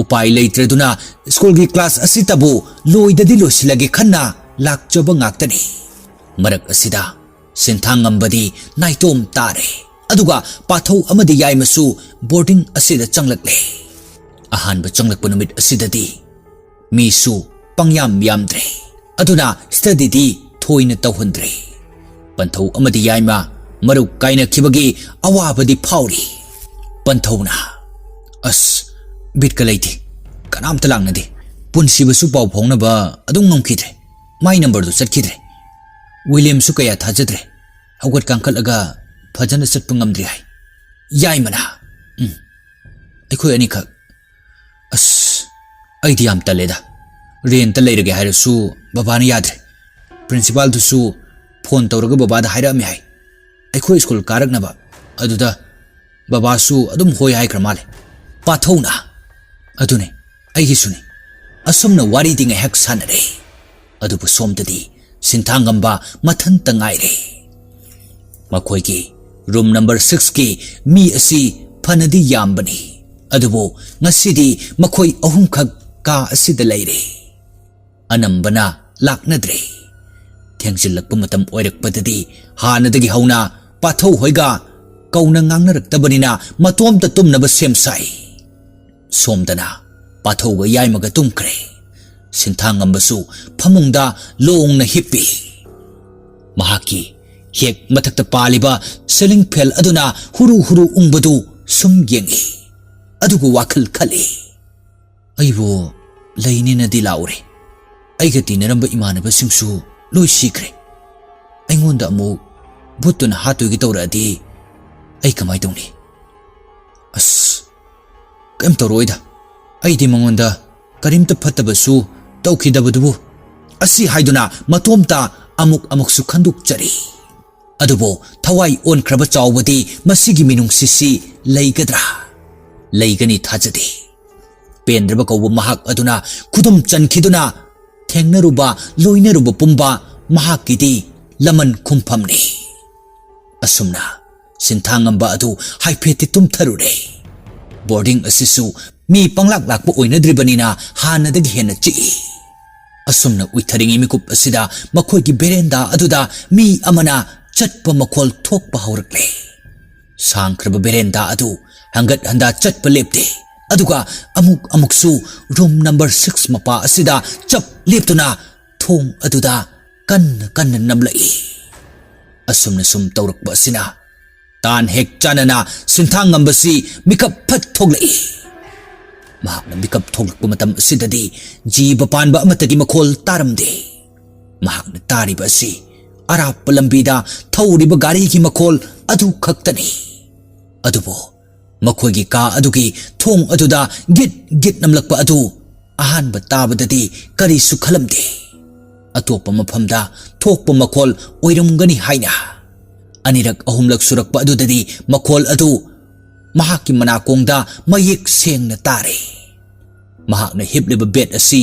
ꯎꯄꯥꯏ ꯂꯩꯇ꯭ꯔꯗꯨꯅ ꯁ꯭ꯀꯨꯜꯒꯤ ꯀ꯭ꯂꯥꯁ ꯑꯁꯤꯇꯕꯨ ꯂꯣꯏꯗꯗꯤ ꯂꯣꯏꯁꯤꯜꯂꯒꯦ ꯈꯟꯅ ꯂꯥꯛꯆꯕ ꯉꯥꯛꯇꯅꯤ꯫ ꯃꯔꯛ ꯑꯁꯤꯗ ꯁꯤꯟꯊꯥꯡꯉꯝꯕꯗꯤ ꯅꯥꯏꯇꯣꯝ ꯇꯥꯔꯦ꯫ ꯑꯗꯨꯒ ꯄꯥꯊꯧ ꯑꯃꯗꯤ ꯌꯥꯏꯃꯁꯨ ꯕꯣꯔꯗꯤꯡ ꯑꯁꯤꯗ ꯆꯪꯂꯛꯂꯦ꯫ ꯑꯍꯥꯟꯕ ꯆꯪꯂꯛꯄ ꯅꯨꯃꯤꯠ ꯑꯁꯤꯗꯗꯤ ꯃꯤꯁꯨ ꯄꯪꯌꯥꯝ ꯌꯥꯝꯗ꯭ꯔꯦ꯫ ꯑꯗꯨꯅ ꯁ꯭ꯇꯗꯤꯗꯤ ꯊꯣꯏꯅ ꯇꯧꯍꯟꯗ꯭ꯔꯦ꯫ ꯄꯟꯊꯧ ꯑꯃꯗꯤ ꯌꯥꯏꯃ ꯃꯔꯨꯞ ꯀꯥꯏꯅꯈꯤꯕꯒꯤ ꯑꯋꯥꯕꯗꯤ ꯐꯥꯎꯔꯤ꯫ ꯄꯟꯊꯧꯅ, "ꯑꯁ, ꯕꯤꯠꯀ ꯂꯩꯇꯦ꯫ ꯀꯅꯥꯝꯇ ꯂꯥꯛꯅꯗꯦ꯫ ꯄꯨꯟꯁꯤꯕꯁꯨ ꯄꯥꯎ ꯐꯥꯎꯅꯕ ꯑꯗꯨꯝ ꯉꯝꯈꯤꯗ꯭ꯔꯦ꯫ ꯃꯥꯏ ꯅꯝꯕꯔꯗꯨ ꯆꯠꯈꯤꯗ꯭ꯔꯦ꯫ ꯋꯤꯂꯤꯌꯝꯁꯨ ꯀꯌꯥ ꯊꯥꯖꯗ꯭ꯔꯦ꯫ ꯍꯧꯒꯠ ꯀꯥꯡꯈꯠꯂꯒ ꯐꯖꯅ ꯆꯠꯄ ꯉꯝꯗ꯭ꯔꯤ" ꯍꯥꯏ꯫ ꯌꯥꯏꯃꯅ, "ꯎꯝ, ꯑꯩꯈꯣꯏ ꯑꯅꯤꯈꯛ꯫ ꯑꯁ, ꯑꯩꯗꯤ ꯌꯥꯝ ꯇꯜꯂꯦꯗ꯫ ꯔꯦꯟꯇ ꯂꯩꯔꯒꯦ ꯍꯥꯏꯔꯁꯨ ꯕꯕꯥꯅ ꯌꯥꯗ꯭ꯔꯦ꯫ ꯄ꯭ꯔꯤꯟꯁꯤꯄꯥꯜꯗꯨꯁꯨ ꯐꯣꯟ ꯇꯧꯔꯒ ꯕꯕꯥꯗ ꯍꯥꯏꯔꯛꯑꯝꯃꯦ ꯍꯥꯏ꯫ ꯑꯩꯈꯣꯏ ꯁ꯭ꯀꯨꯜ ꯀꯥꯔꯛꯅꯕ ꯑꯗꯨꯗ ꯕꯕꯥꯁꯨ ꯑꯗꯨꯝ ꯍꯣꯏ ꯍꯥꯏꯈ꯭ꯔ ꯃꯥꯜꯂꯦ꯫ ꯄꯥꯊꯧꯅ, "ꯑꯗꯨꯅꯦ, ꯑꯩꯒꯤꯁꯨꯅꯤ꯫" ꯑꯁꯨꯝꯅ ꯋꯥꯔꯤꯗꯤ ꯉꯥꯏꯍꯥꯛ ꯁꯥꯟꯅꯔꯦ꯫ ꯑꯗꯨꯕꯨ ꯁꯣꯝꯗꯗꯤ ꯁꯤꯟꯊꯥꯡꯉꯝꯕ ꯃꯊꯟꯇ ꯉꯥꯏꯔꯦ꯫ ꯃꯈꯣꯏꯒꯤ ꯔꯨꯝ ꯅꯝꯕꯔ ꯁꯤꯛꯁꯀꯤ ꯃꯤ ꯑꯁꯤ ꯐꯅꯗꯤ ꯌꯥꯝꯕꯅꯤ, ꯑꯗꯨꯕꯨ ꯉꯁꯤꯗꯤ ꯃꯈꯣꯏ ꯑꯍꯨꯝꯈꯛ ꯀꯥ ꯑꯁꯤꯗ ꯂꯩꯔꯦ꯫ ꯑꯅꯝꯕꯅ ꯂꯥꯛꯅꯗ꯭ꯔꯦ꯫ ꯊꯦꯡꯖꯤꯜꯂꯛꯄ ꯃꯇꯝ ꯑꯣꯏꯔꯛꯄꯗꯗꯤ ꯍꯥꯟꯅꯗꯒꯤ ꯍꯧꯅ ꯄꯥꯊꯧ ꯍꯣꯏꯒ ꯀꯧꯅ ꯉꯥꯡꯅꯔꯛꯇꯕꯅꯤꯅ ꯃꯇꯣꯝꯇ ꯇꯨꯝꯅꯕ ꯁꯦꯝ ꯁꯥꯏ꯫ ꯁꯣꯝꯗꯅ ꯄꯥꯊꯧꯒ ꯌꯥꯏꯃꯒ ꯇꯨꯝꯈ꯭ꯔꯦ꯫ ꯁꯤꯟꯊꯥꯉꯝꯕꯁꯨ ꯐꯃꯨꯡꯗ ꯂꯣꯡꯅ ꯍꯤꯞꯄꯤ꯫ ꯃꯍꯥꯛꯀꯤ ꯍꯦꯛ ꯃꯊꯛꯇ ꯄꯥꯜꯂꯤꯕ ꯁꯤꯂꯤꯡ ꯐꯦꯟ ꯑꯗꯨꯅ ꯍꯨꯔꯨ ꯍꯨꯔꯨ ꯎꯪꯕꯗꯨ ꯁꯨꯝ ꯌꯦꯡꯏ꯫ ꯑꯗꯨꯕꯨ ꯋꯥꯈꯜ ꯈꯜꯂꯤ, "ꯑꯩꯕꯨ ꯂꯩꯅꯦꯅꯗꯤ ꯂꯥꯛꯎꯔꯦ꯫ ꯑꯩꯒ ꯇꯤꯟꯅꯔꯝꯕ ꯏꯃꯥꯟꯅꯕꯁꯤꯡꯁꯨ ꯂꯣꯏ ꯁꯤꯈ꯭ꯔꯦ꯫ ꯑꯩꯉꯣꯟꯗ ꯑꯃꯨꯛ ꯚꯨꯠꯇꯨꯅ ꯍꯥꯠꯇꯣꯏꯒꯦ ꯇꯧꯔꯛꯑꯗꯤ ꯑꯩ ꯀꯃꯥꯏ ꯇꯧꯅꯤ? ꯑꯁ, ꯀꯩꯝ ꯇꯧꯔꯛꯑꯣꯏꯗ꯫ ꯑꯩꯗꯤ ꯃꯉꯣꯟꯗ ꯀꯔꯤꯝꯇ ꯐꯠꯇꯕꯁꯨ ꯇꯧꯈꯤꯗꯕꯗꯨꯕꯨ꯫" ꯑꯁꯤ ꯍꯥꯏꯗꯨꯅ ꯃꯇꯣꯝꯇ ꯑꯃꯨꯛ ꯑꯃꯨꯛꯁꯨ ꯈꯟꯗꯣꯛꯆꯔꯤ꯫ ꯑꯗꯨꯕꯨ ꯊꯋꯥꯏ ꯑꯣꯟꯈ꯭ꯔꯕ ꯆꯥꯎꯕꯗꯤ ꯃꯁꯤꯒꯤ ꯃꯤꯅꯨꯡꯁꯤꯁꯤ ꯂꯩꯒꯗ꯭ꯔꯥ? ꯂꯩꯒꯅꯤ ꯊꯥꯖꯗꯦ꯫ ꯄꯦꯟꯗ꯭ꯔꯕ ꯀꯧꯕ ꯃꯍꯥꯛ ꯑꯗꯨꯅ ꯈꯨꯗꯨꯝ ꯆꯟꯈꯤꯗꯨꯅ ꯊꯦꯡꯅꯔꯨꯕ, ꯂꯣꯏꯅꯔꯨꯕ ꯄꯨꯝꯕ ꯃꯍꯥꯛꯀꯤꯗꯤ ꯂꯃꯟ ꯈꯨꯝꯐꯝꯅꯤ꯫ ꯑꯁꯨꯝꯅ ꯁꯤꯟꯊꯥꯉꯝꯕ ꯑꯗꯨ ꯍꯥꯏꯐꯦꯠꯇꯤ ꯇꯨꯝꯊꯔꯨꯔꯦ꯫ ꯕꯣꯔꯗꯤꯡ ꯑꯁꯤꯁꯨ ꯃꯤ ꯄꯪꯂꯥꯛ ꯂꯥꯛꯄ ꯑꯣꯏꯅꯗ꯭ꯔꯤꯕꯅꯤꯅ ꯍꯥꯟꯅꯗꯒꯤ ꯍꯦꯟꯅ ꯆꯤꯛꯏ꯫ ꯑꯁꯨꯝꯅ ꯎꯏꯊꯔꯤꯉꯩ ꯃꯤꯀꯨꯞ ꯑꯁꯤꯗ ꯃꯈꯣꯏꯒꯤ ꯕꯦꯔꯦꯟꯗꯥ ꯑꯗꯨꯗ ꯃꯤ ꯑꯃꯅ ꯆꯠꯄ ꯃꯈꯣꯜ ꯊꯣꯛꯄ ꯍꯧꯔꯛꯂꯦ꯫ ꯁꯥꯡꯈ꯭ꯔꯕ ꯕꯦꯔꯦꯟꯗꯥ ꯑꯗꯨ ꯍꯪꯒꯠ ꯍꯟꯗꯥ ꯆꯠꯄ ꯂꯦꯞꯇꯦ꯫ ꯑꯗꯨꯒ ꯑꯃꯨꯛ ꯑꯃꯨꯛꯁꯨ ꯔꯨꯝ ꯅꯝꯕꯔ ꯁꯤꯛꯁ ꯃꯄꯥ ꯑꯁꯤꯗ ꯆꯞ ꯂꯦꯞꯇꯨꯅ ꯊꯣꯡ ꯑꯗꯨꯗ ꯀꯟꯅ ꯀꯟꯅ ꯅꯝꯂꯛꯏ꯫ ꯑꯁꯨꯝꯅ ꯁꯨꯝ ꯇꯧꯔꯛꯄ ꯑꯁꯤꯅ ꯇꯥꯟ ꯍꯦꯛ ꯆꯥꯅꯅ ꯁꯤꯟꯊꯥꯉꯝꯕꯁꯤ ꯃꯤꯀꯞ ꯐꯠ ꯊꯣꯛꯂꯛꯏ꯫ ꯃꯍꯥꯛꯅ ꯃꯤꯀꯞ ꯊꯣꯛꯂꯛꯄ ꯃꯇꯝ ꯑꯁꯤꯗꯗꯤ ꯖꯤꯕ ꯄꯥꯟꯕ ꯑꯃꯠꯇꯒꯤ ꯃꯈꯣꯜ ꯇꯥꯔꯝꯗꯦ꯫ ꯃꯍꯥꯛꯅ ꯇꯥꯔꯤꯕ ꯑꯁꯤ ꯑꯔꯥꯞꯄ ꯂꯝꯕꯤꯗ ꯊꯧꯔꯤꯕ ꯒꯥꯔꯤꯒꯤ ꯃꯈꯣꯜ ꯑꯗꯨ ꯈꯛꯇꯅꯤ꯫ ꯑꯗꯨꯕꯨ ꯃꯈꯣꯏꯒꯤ ꯀꯥ ꯑꯗꯨꯒꯤ ꯊꯣꯡ ꯑꯗꯨꯗ ꯒꯤꯠ ꯒꯤꯠ ꯅꯝꯂꯛꯄ ꯑꯗꯨ ꯑꯍꯥꯟꯕ ꯇꯥꯕꯗꯗꯤ ꯀꯔꯤꯁꯨ ꯈꯜꯂꯝꯗꯦ꯫ ꯑꯇꯣꯞꯄ ꯃꯐꯝꯗ ꯊꯣꯛꯄ ꯃꯈꯣꯜ ꯑꯣꯏꯔꯝꯒꯅꯤ ꯍꯥꯏꯅ꯫ ꯑꯅꯤꯔꯛ ꯑꯍꯨꯝꯂꯛ ꯁꯨꯔꯛꯄ ꯑꯗꯨꯗꯗꯤ ꯃꯈꯣꯜ ꯑꯗꯨ ꯃꯍꯥꯛꯀꯤ ꯃꯅꯥꯀꯣꯡꯗ ꯃꯌꯦꯛ ꯁꯦꯡꯅ ꯇꯥꯔꯦ꯫ ꯃꯍꯥꯛꯅ ꯍꯤꯞꯂꯤꯕ ꯕꯦꯗ ꯑꯁꯤ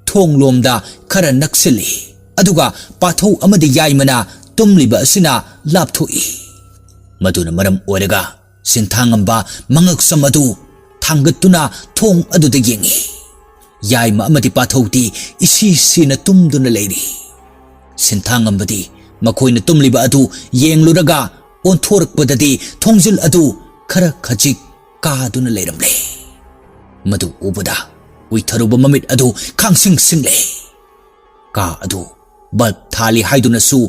ꯊꯣꯡꯂꯣꯝꯗ ꯈꯔ ꯅꯛꯁꯤꯜꯂꯤ, ꯑꯗꯨꯒ ꯄꯥꯊꯧ ꯑꯃꯗꯤ ꯌꯥꯏꯃꯅ ꯇꯨꯝꯂꯤꯕ ꯑꯁꯤꯅ ꯂꯥꯞꯊꯣꯛꯏ꯫ ꯃꯗꯨꯅ ꯃꯔꯝ ꯑꯣꯏꯔꯒ ꯁꯤꯟꯊꯥꯉꯝꯕ ꯃꯉꯛꯁꯝ ꯑꯗꯨ ꯊꯥꯡꯒꯠꯇꯨꯅ ꯊꯣꯡ ꯑꯗꯨꯗ ꯌꯦꯡꯏ꯫ ꯌꯥꯏꯃ ꯑꯃꯗꯤ ꯄꯥꯊꯧꯗꯤ ꯏꯁꯤ ꯁꯤꯅ ꯇꯨꯝꯗꯨꯅ ꯂꯩꯔꯤ꯫ ꯁꯤꯟꯊꯥꯉꯝꯕꯗꯤ ꯃꯈꯣꯏꯅ ꯇꯨꯝꯂꯤꯕ ꯑꯗꯨ ꯌꯦꯡꯂꯨꯔꯒ ꯑꯣꯟꯊꯣꯔꯛꯄꯗꯗꯤ ꯊꯣꯡꯖꯤꯜ ꯑꯗꯨ ꯈꯔ ꯈꯖꯤꯛ ꯀꯥꯗꯨꯅ ꯂꯩꯔꯝꯂꯦ꯫ ꯃꯗꯨ ꯎꯕꯗ ꯎꯏꯊꯔꯨꯕ ꯃꯃꯤꯠ ꯑꯗꯨ ꯈꯥꯡꯁꯤꯡ ꯁꯤꯡꯂꯦ꯫ ꯀꯥ ꯑꯗꯨ ꯕꯜꯕ ꯊꯥꯜꯂꯤ ꯍꯥꯏꯗꯨꯅꯁꯨ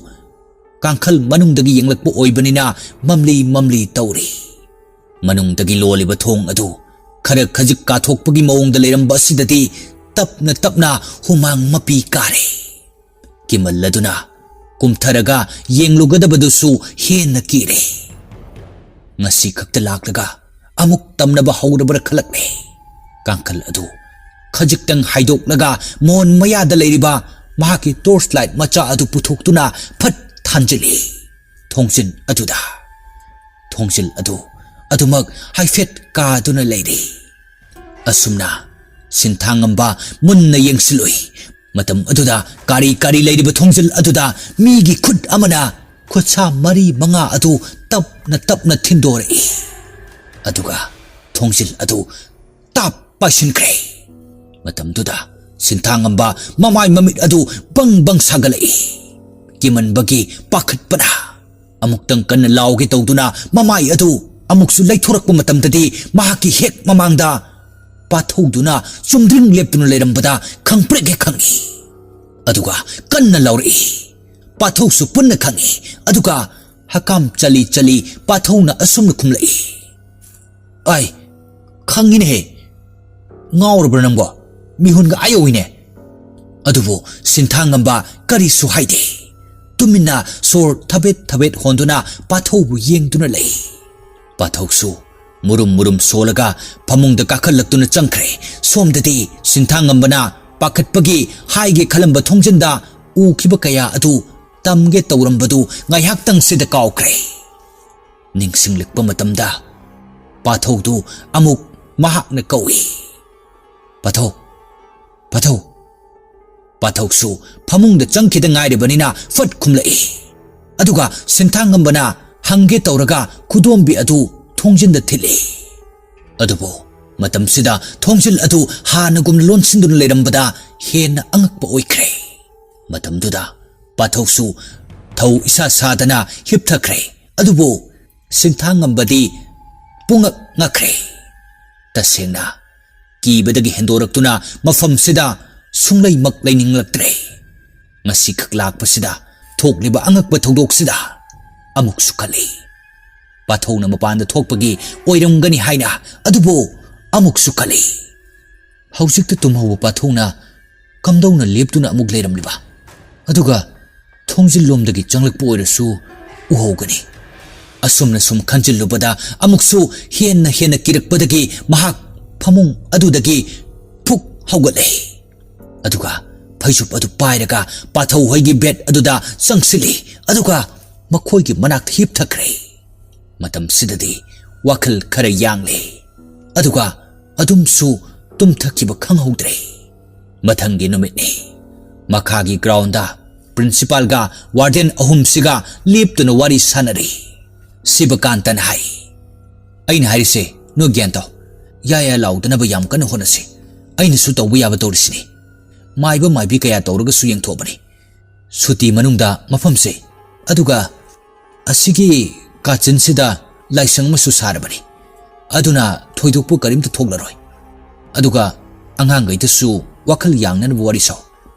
ꯀꯥꯡꯈꯜ ꯃꯅꯨꯡꯗꯒꯤ ꯌꯦꯡꯂꯛꯄ ꯑꯣꯏꯕꯅꯤꯅ ꯃꯝꯂꯤ ꯃꯝꯂꯤ ꯇꯧꯔꯤ꯫ ꯃꯅꯨꯡꯗꯒꯤ ꯂꯣꯜꯂꯤꯕ ꯊꯣꯡ ꯑꯗꯨ ꯈꯔ ꯈꯖꯤꯛ ꯀꯥꯊꯣꯛꯄꯒꯤ ꯃꯑꯣꯡꯗ ꯂꯩꯔꯝꯕ ꯑꯁꯤꯗꯗꯤ ꯇꯞꯅ ꯇꯞꯅ ꯍꯨꯃꯥꯡ ꯃꯄꯤ ꯀꯥꯔꯦ꯫ ꯀꯤꯃꯜꯂꯗꯨꯅ ꯀꯨꯝꯊꯔꯒ ꯌꯦꯡꯂꯨꯒꯗꯕꯗꯨꯁꯨ ꯍꯦꯟꯅ ꯀꯤꯔꯦ꯫ ꯉꯁꯤ ꯈꯛꯇ ꯂꯥꯛꯂꯒ ꯑꯃꯨꯛ ꯇꯝꯅꯕ ꯍꯧꯔꯕ꯭ꯔꯥ ꯈꯜꯂꯛꯂꯦ꯫ ꯀꯥꯡꯈꯜ ꯑꯗꯨ ꯈꯖꯤꯛꯇꯪ ꯍꯥꯏꯗꯣꯛꯂꯒ ꯃꯣꯟ ꯃꯌꯥꯗ ꯂꯩꯔꯤꯕ ꯃꯍꯥꯛꯀꯤ ꯇꯣꯔꯆ ꯂꯥꯏꯠ ꯃꯆꯥ ꯑꯗꯨ ꯄꯨꯊꯣꯛꯇꯨꯅ ꯐꯠ ꯊꯥꯟꯖꯤꯜꯂꯤ ꯊꯣꯡꯖꯤꯜ ꯑꯗꯨꯗ꯫ ꯊꯣꯡꯖꯤꯜ ꯑꯗꯨ ꯑꯗꯨꯃꯛ ꯍꯥꯏꯐꯦꯠ ꯀꯥꯗꯨꯅ ꯂꯩꯔꯤ꯫ ꯑꯁꯨꯝꯅ ꯁꯤꯟꯊꯥꯉꯝꯕ ꯃꯨꯟꯅ ꯌꯦꯡꯁꯤꯜꯂꯨꯏ꯫ ꯃꯇꯝ ꯑꯗꯨꯗ ꯀꯥꯔꯤ ꯀꯥꯔꯤ ꯂꯩꯔꯤꯕ ꯊꯣꯡꯖꯤꯜ ꯑꯗꯨꯗ ꯃꯤꯒꯤ ꯈꯨꯠ ꯑꯃꯅ ꯈꯨꯠꯁꯥ ꯃꯔꯤ ꯃꯉꯥ ꯑꯗꯨ ꯇꯞꯅ ꯇꯞꯅ ꯊꯤꯟꯗꯣꯔꯛꯏ꯫ ꯑꯗꯨꯒ ꯊꯣꯡꯖꯤꯜ ꯑꯗꯨ ꯇꯥꯞ ꯄꯥꯏꯁꯤꯟꯈ꯭ꯔꯦ꯫ ꯃꯇꯝꯗꯨꯗ ꯁꯤꯟꯊꯥꯉꯝꯕ ꯃꯃꯥꯏ ꯃꯃꯤꯠ ꯑꯗꯨ ꯕꯪ ꯕꯪ ꯁꯥꯒꯠꯂꯛꯏ꯫ ꯀꯤꯃꯟꯕꯒꯤ ꯄꯥꯈꯠꯄꯅ ꯑꯃꯨꯛꯇꯪ ꯀꯟꯅ ꯂꯥꯎꯒꯦ ꯇꯧꯗꯨꯅ ꯃꯃꯥꯏ ꯑꯗꯨ ꯑꯃꯨꯛꯁꯨ ꯂꯩꯊꯣꯔꯛꯄ ꯃꯇꯝꯗꯗꯤ ꯃꯍꯥꯛꯀꯤ ꯍꯦꯛ ꯃꯃꯥꯡꯗ ꯄꯥꯊꯧꯗꯨꯅ ꯆꯨꯝꯗ꯭ꯔꯤꯡ ꯂꯦꯞꯇꯨꯅ ꯂꯩꯔꯝꯕꯗ ꯈꯪꯄ꯭ꯔꯦꯛ ꯍꯦꯛ ꯈꯪꯏ꯫ ꯑꯗꯨꯒ ꯀꯟꯅ ꯂꯥꯎꯔꯛꯏ꯫ ꯄꯥꯊꯧꯁꯨ ꯄꯨꯟꯅ ꯈꯪꯏ꯫ ꯑꯗꯨꯒ ꯍꯀꯥꯝ ꯆꯜꯂꯤ ꯆꯜꯂꯤ ꯄꯥꯊꯧꯅ ꯑꯁꯨꯝꯅ ꯈꯨꯝꯂꯛꯏ, "ꯑꯥꯏ, ꯈꯪꯉꯤꯅꯦꯍꯦ꯫ ꯉꯥꯎꯔꯕ꯭ꯔꯥ ꯅꯪꯕꯣ? ꯃꯤꯍꯨꯟꯒ ꯑꯥ ꯌꯧꯏꯅꯦ꯫" ꯑꯗꯨꯕꯨ ꯁꯤꯟꯊꯥꯉꯝꯕ ꯀꯔꯤꯁꯨ ꯍꯥꯏꯗꯦ꯫ ꯇꯨꯃꯤꯟꯅ ꯁꯣꯔ ꯊꯕꯦꯠ ꯊꯕꯦꯠ ꯍꯣꯟꯗꯨꯅ ꯄꯥꯊꯧꯕꯨ ꯌꯦꯡꯗꯨꯅ ꯂꯩ꯫ ꯄꯥꯊꯧꯁꯨ ꯃꯨꯔꯨꯝ ꯃꯨꯔꯨꯝ ꯁꯣꯜꯂꯒ ꯐꯃꯨꯡꯗ ꯀꯥꯈꯠꯂꯛꯇꯨꯅ ꯆꯪꯈ꯭ꯔꯦ꯫ ꯁꯣꯝꯗꯗꯤ ꯁꯤꯟꯊꯥꯉꯝꯕꯅ ꯄꯥꯈꯠꯄꯒꯤ ꯍꯥꯏꯒꯦ ꯈꯜꯂꯝꯕ ꯊꯣꯡꯖꯤꯟꯗ ꯎꯈꯤꯕ ꯀꯌꯥ ꯑꯗꯨ ꯇꯝꯒꯦ ꯇꯧꯔꯝꯕꯗꯨ ꯉꯥꯏꯍꯥꯛꯇꯪꯁꯤꯗ ꯀꯥꯎꯈ꯭ꯔꯦ꯫ ꯅꯤꯡꯁꯤꯡꯂꯛꯄ ꯃꯇꯝꯗ ꯄꯥꯊꯧꯗꯨ ꯑꯃꯨꯛ ꯃꯍꯥꯛꯅ ꯀꯧꯏ, "ꯄꯥꯊꯧ, ꯄꯥꯊꯧ!" ꯄꯥꯊꯧꯁꯨ ꯐꯃꯨꯡꯗ ꯆꯪꯈꯤꯗ ꯉꯥꯏꯔꯤꯕꯅꯤꯅ ꯐꯠ ꯈꯨꯝꯂꯛꯏ꯫ ꯑꯗꯨꯒ ꯁꯤꯟꯊꯥꯉꯝꯕꯅ ꯍꯪꯒꯦ ꯇꯧꯔꯒ ꯈꯨꯗꯣꯝꯕꯤ ꯑꯗꯨ ꯊꯣꯡꯖꯤꯟꯗ ꯊꯤꯜꯂꯤ꯫ ꯑꯗꯨꯕꯨ ꯃꯇꯝꯁꯤꯗ ꯊꯣꯡꯖꯤꯜ ꯑꯗꯨ ꯍꯥꯟꯅꯒꯨꯝꯅ ꯂꯣꯟꯁꯤꯟꯗꯨꯅ ꯂꯩꯔꯝꯕꯗ ꯍꯦꯟꯅ ꯑꯉꯛꯄ ꯑꯣꯏꯈ꯭ꯔꯦ꯫ ꯃꯇꯝꯗꯨꯗ ꯄꯥꯊꯧꯁꯨ ꯊꯧ ꯏꯁꯥ ꯁꯥꯗꯅ ꯍꯤꯞꯊꯈ꯭ꯔꯦ꯫ ꯑꯗꯨꯕꯨ ꯁꯤꯟꯊꯥꯉꯝꯕꯗꯤ ꯄꯨꯡꯉꯛ ꯉꯛꯈ꯭ꯔꯦ꯫ ꯇꯁꯦꯡꯅ ꯀꯤꯕꯗꯒꯤ ꯍꯦꯟꯗꯣꯔꯛꯇꯨꯅ ꯃꯐꯝꯁꯤꯗ ꯁꯨꯡꯂꯩꯃꯛ ꯂꯩꯅꯤꯡꯂꯛꯇ꯭ꯔꯦ꯫ ꯉꯁꯤꯈꯛ ꯂꯥꯛꯄꯁꯤꯗ ꯊꯣꯛꯂꯤꯕ ꯑꯉꯛꯄ ꯊꯧꯗꯣꯛꯁꯤꯗ ꯑꯃꯨꯛꯁꯨ ꯈꯜꯂꯤ꯫ ꯄꯥꯊꯧꯅ ꯃꯄꯥꯟꯗ ꯊꯣꯛꯄꯒꯤ ꯑꯣꯏꯔꯝꯒꯅꯤ ꯍꯥꯏꯅ ꯑꯗꯨꯕꯨ ꯑꯃꯨꯛꯁꯨ ꯈꯜꯂꯤ꯫ ꯍꯧꯖꯤꯛꯇ ꯇꯨꯝꯍꯧꯕ ꯄꯥꯊꯧꯅ ꯀꯝꯗꯧꯅ ꯂꯦꯞꯇꯨꯅ ꯑꯃꯨꯛ ꯂꯩꯔꯝꯂꯤꯕ? ꯑꯗꯨꯒ ꯊꯣꯡꯖꯤꯜꯂꯣꯝꯗꯒꯤ ꯆꯪꯂꯛꯄ ꯑꯣꯏꯔꯁꯨ ꯎꯍꯧꯒꯅꯤ꯫ ꯑꯁꯨꯝꯅ ꯁꯨꯝ ꯈꯟꯖꯤꯜꯂꯨꯕꯗ ꯑꯃꯨꯛꯁꯨ ꯍꯦꯟꯅ ꯍꯦꯟꯅ ꯀꯤꯔꯛꯄꯗꯒꯤ ꯃꯍꯥꯛ ꯐꯃꯨꯡ ꯑꯗꯨꯗꯒꯤ ꯐꯨꯛ ꯍꯧꯒꯠꯂꯦ꯫ ꯑꯗꯨꯒ ꯐꯩꯖꯨꯞ ꯑꯗꯨ ꯄꯥꯏꯔꯒ ꯄꯥꯊꯧ ꯍꯣꯏꯒꯤ ꯕꯦꯗ ꯑꯗꯨꯗ ꯆꯪꯁꯤꯜꯂꯤ꯫ ꯑꯗꯨꯒ ꯃꯈꯣꯏꯒꯤ ꯃꯅꯥꯛꯇ ꯍꯤꯞꯊꯈ꯭ꯔꯦ꯫ ꯃꯇꯝꯁꯤꯗꯗꯤ ꯋꯥꯈꯜ ꯈꯔ ꯌꯥꯡꯂꯦ꯫ ꯑꯗꯨꯒ ꯑꯗꯨꯝꯁꯨ ꯇꯨꯝꯊꯈꯤꯕ ꯈꯪꯍꯧꯗ꯭ꯔꯦ꯫ ꯃꯊꯪꯒꯤ ꯅꯨꯃꯤꯠꯅꯤ꯫ ꯃꯈꯥꯒꯤ ꯒ꯭ꯔꯥꯎꯟꯗ ꯄ꯭ꯔꯤꯟꯁꯤꯄꯥꯜꯒ ꯋꯥꯔꯗꯦꯟ ꯑꯍꯨꯝꯁꯤꯒ ꯂꯦꯞꯇꯨꯅ ꯋꯥꯔꯤ ꯁꯥꯟꯅꯔꯤ꯫ ꯁꯤꯕꯀꯥꯟꯇꯅ ꯍꯥꯏ, "ꯑꯩꯅ ꯍꯥꯏꯔꯤꯁꯦ ꯅꯣꯏ ꯒ꯭ꯌꯥꯟ ꯇꯥꯎ꯫ ꯌꯥ ꯌꯥ ꯂꯥꯎꯗꯅꯕ ꯌꯥꯝ ꯀꯟꯅ ꯍꯣꯠꯅꯁꯤ꯫ ꯑꯩꯅꯁꯨ ꯇꯧꯕ ꯌꯥꯕ ꯇꯧꯔꯤꯁꯤꯅꯤ꯫ ꯃꯥꯏꯕ ꯃꯥꯏꯕꯤ ꯀꯌꯥ ꯇꯧꯔꯒꯁꯨ ꯌꯦꯡꯊꯣꯛꯑꯕꯅꯤ꯫ ꯁꯨꯇꯤ ꯃꯅꯨꯡꯗ ꯃꯐꯝꯁꯦ, ꯑꯗꯨꯒ ꯑꯁꯤꯒꯤ ꯀꯥꯆꯤꯟꯁꯤꯗ ꯂꯥꯏꯁꯪ ꯑꯃꯁꯨ ꯁꯥꯔꯕꯅꯤ꯫ ꯑꯗꯨꯅ ꯊꯣꯏꯗꯣꯛꯄ ꯀꯔꯤꯝꯇ ꯊꯣꯛꯂꯔꯣꯏ꯫ ꯑꯗꯨꯒ ꯑꯉꯥꯡꯈꯩꯗꯁꯨ ꯋꯥꯈꯜ ꯌꯥꯡꯅꯅꯕ ꯋꯥꯔꯤ ꯁꯥꯎ꯫"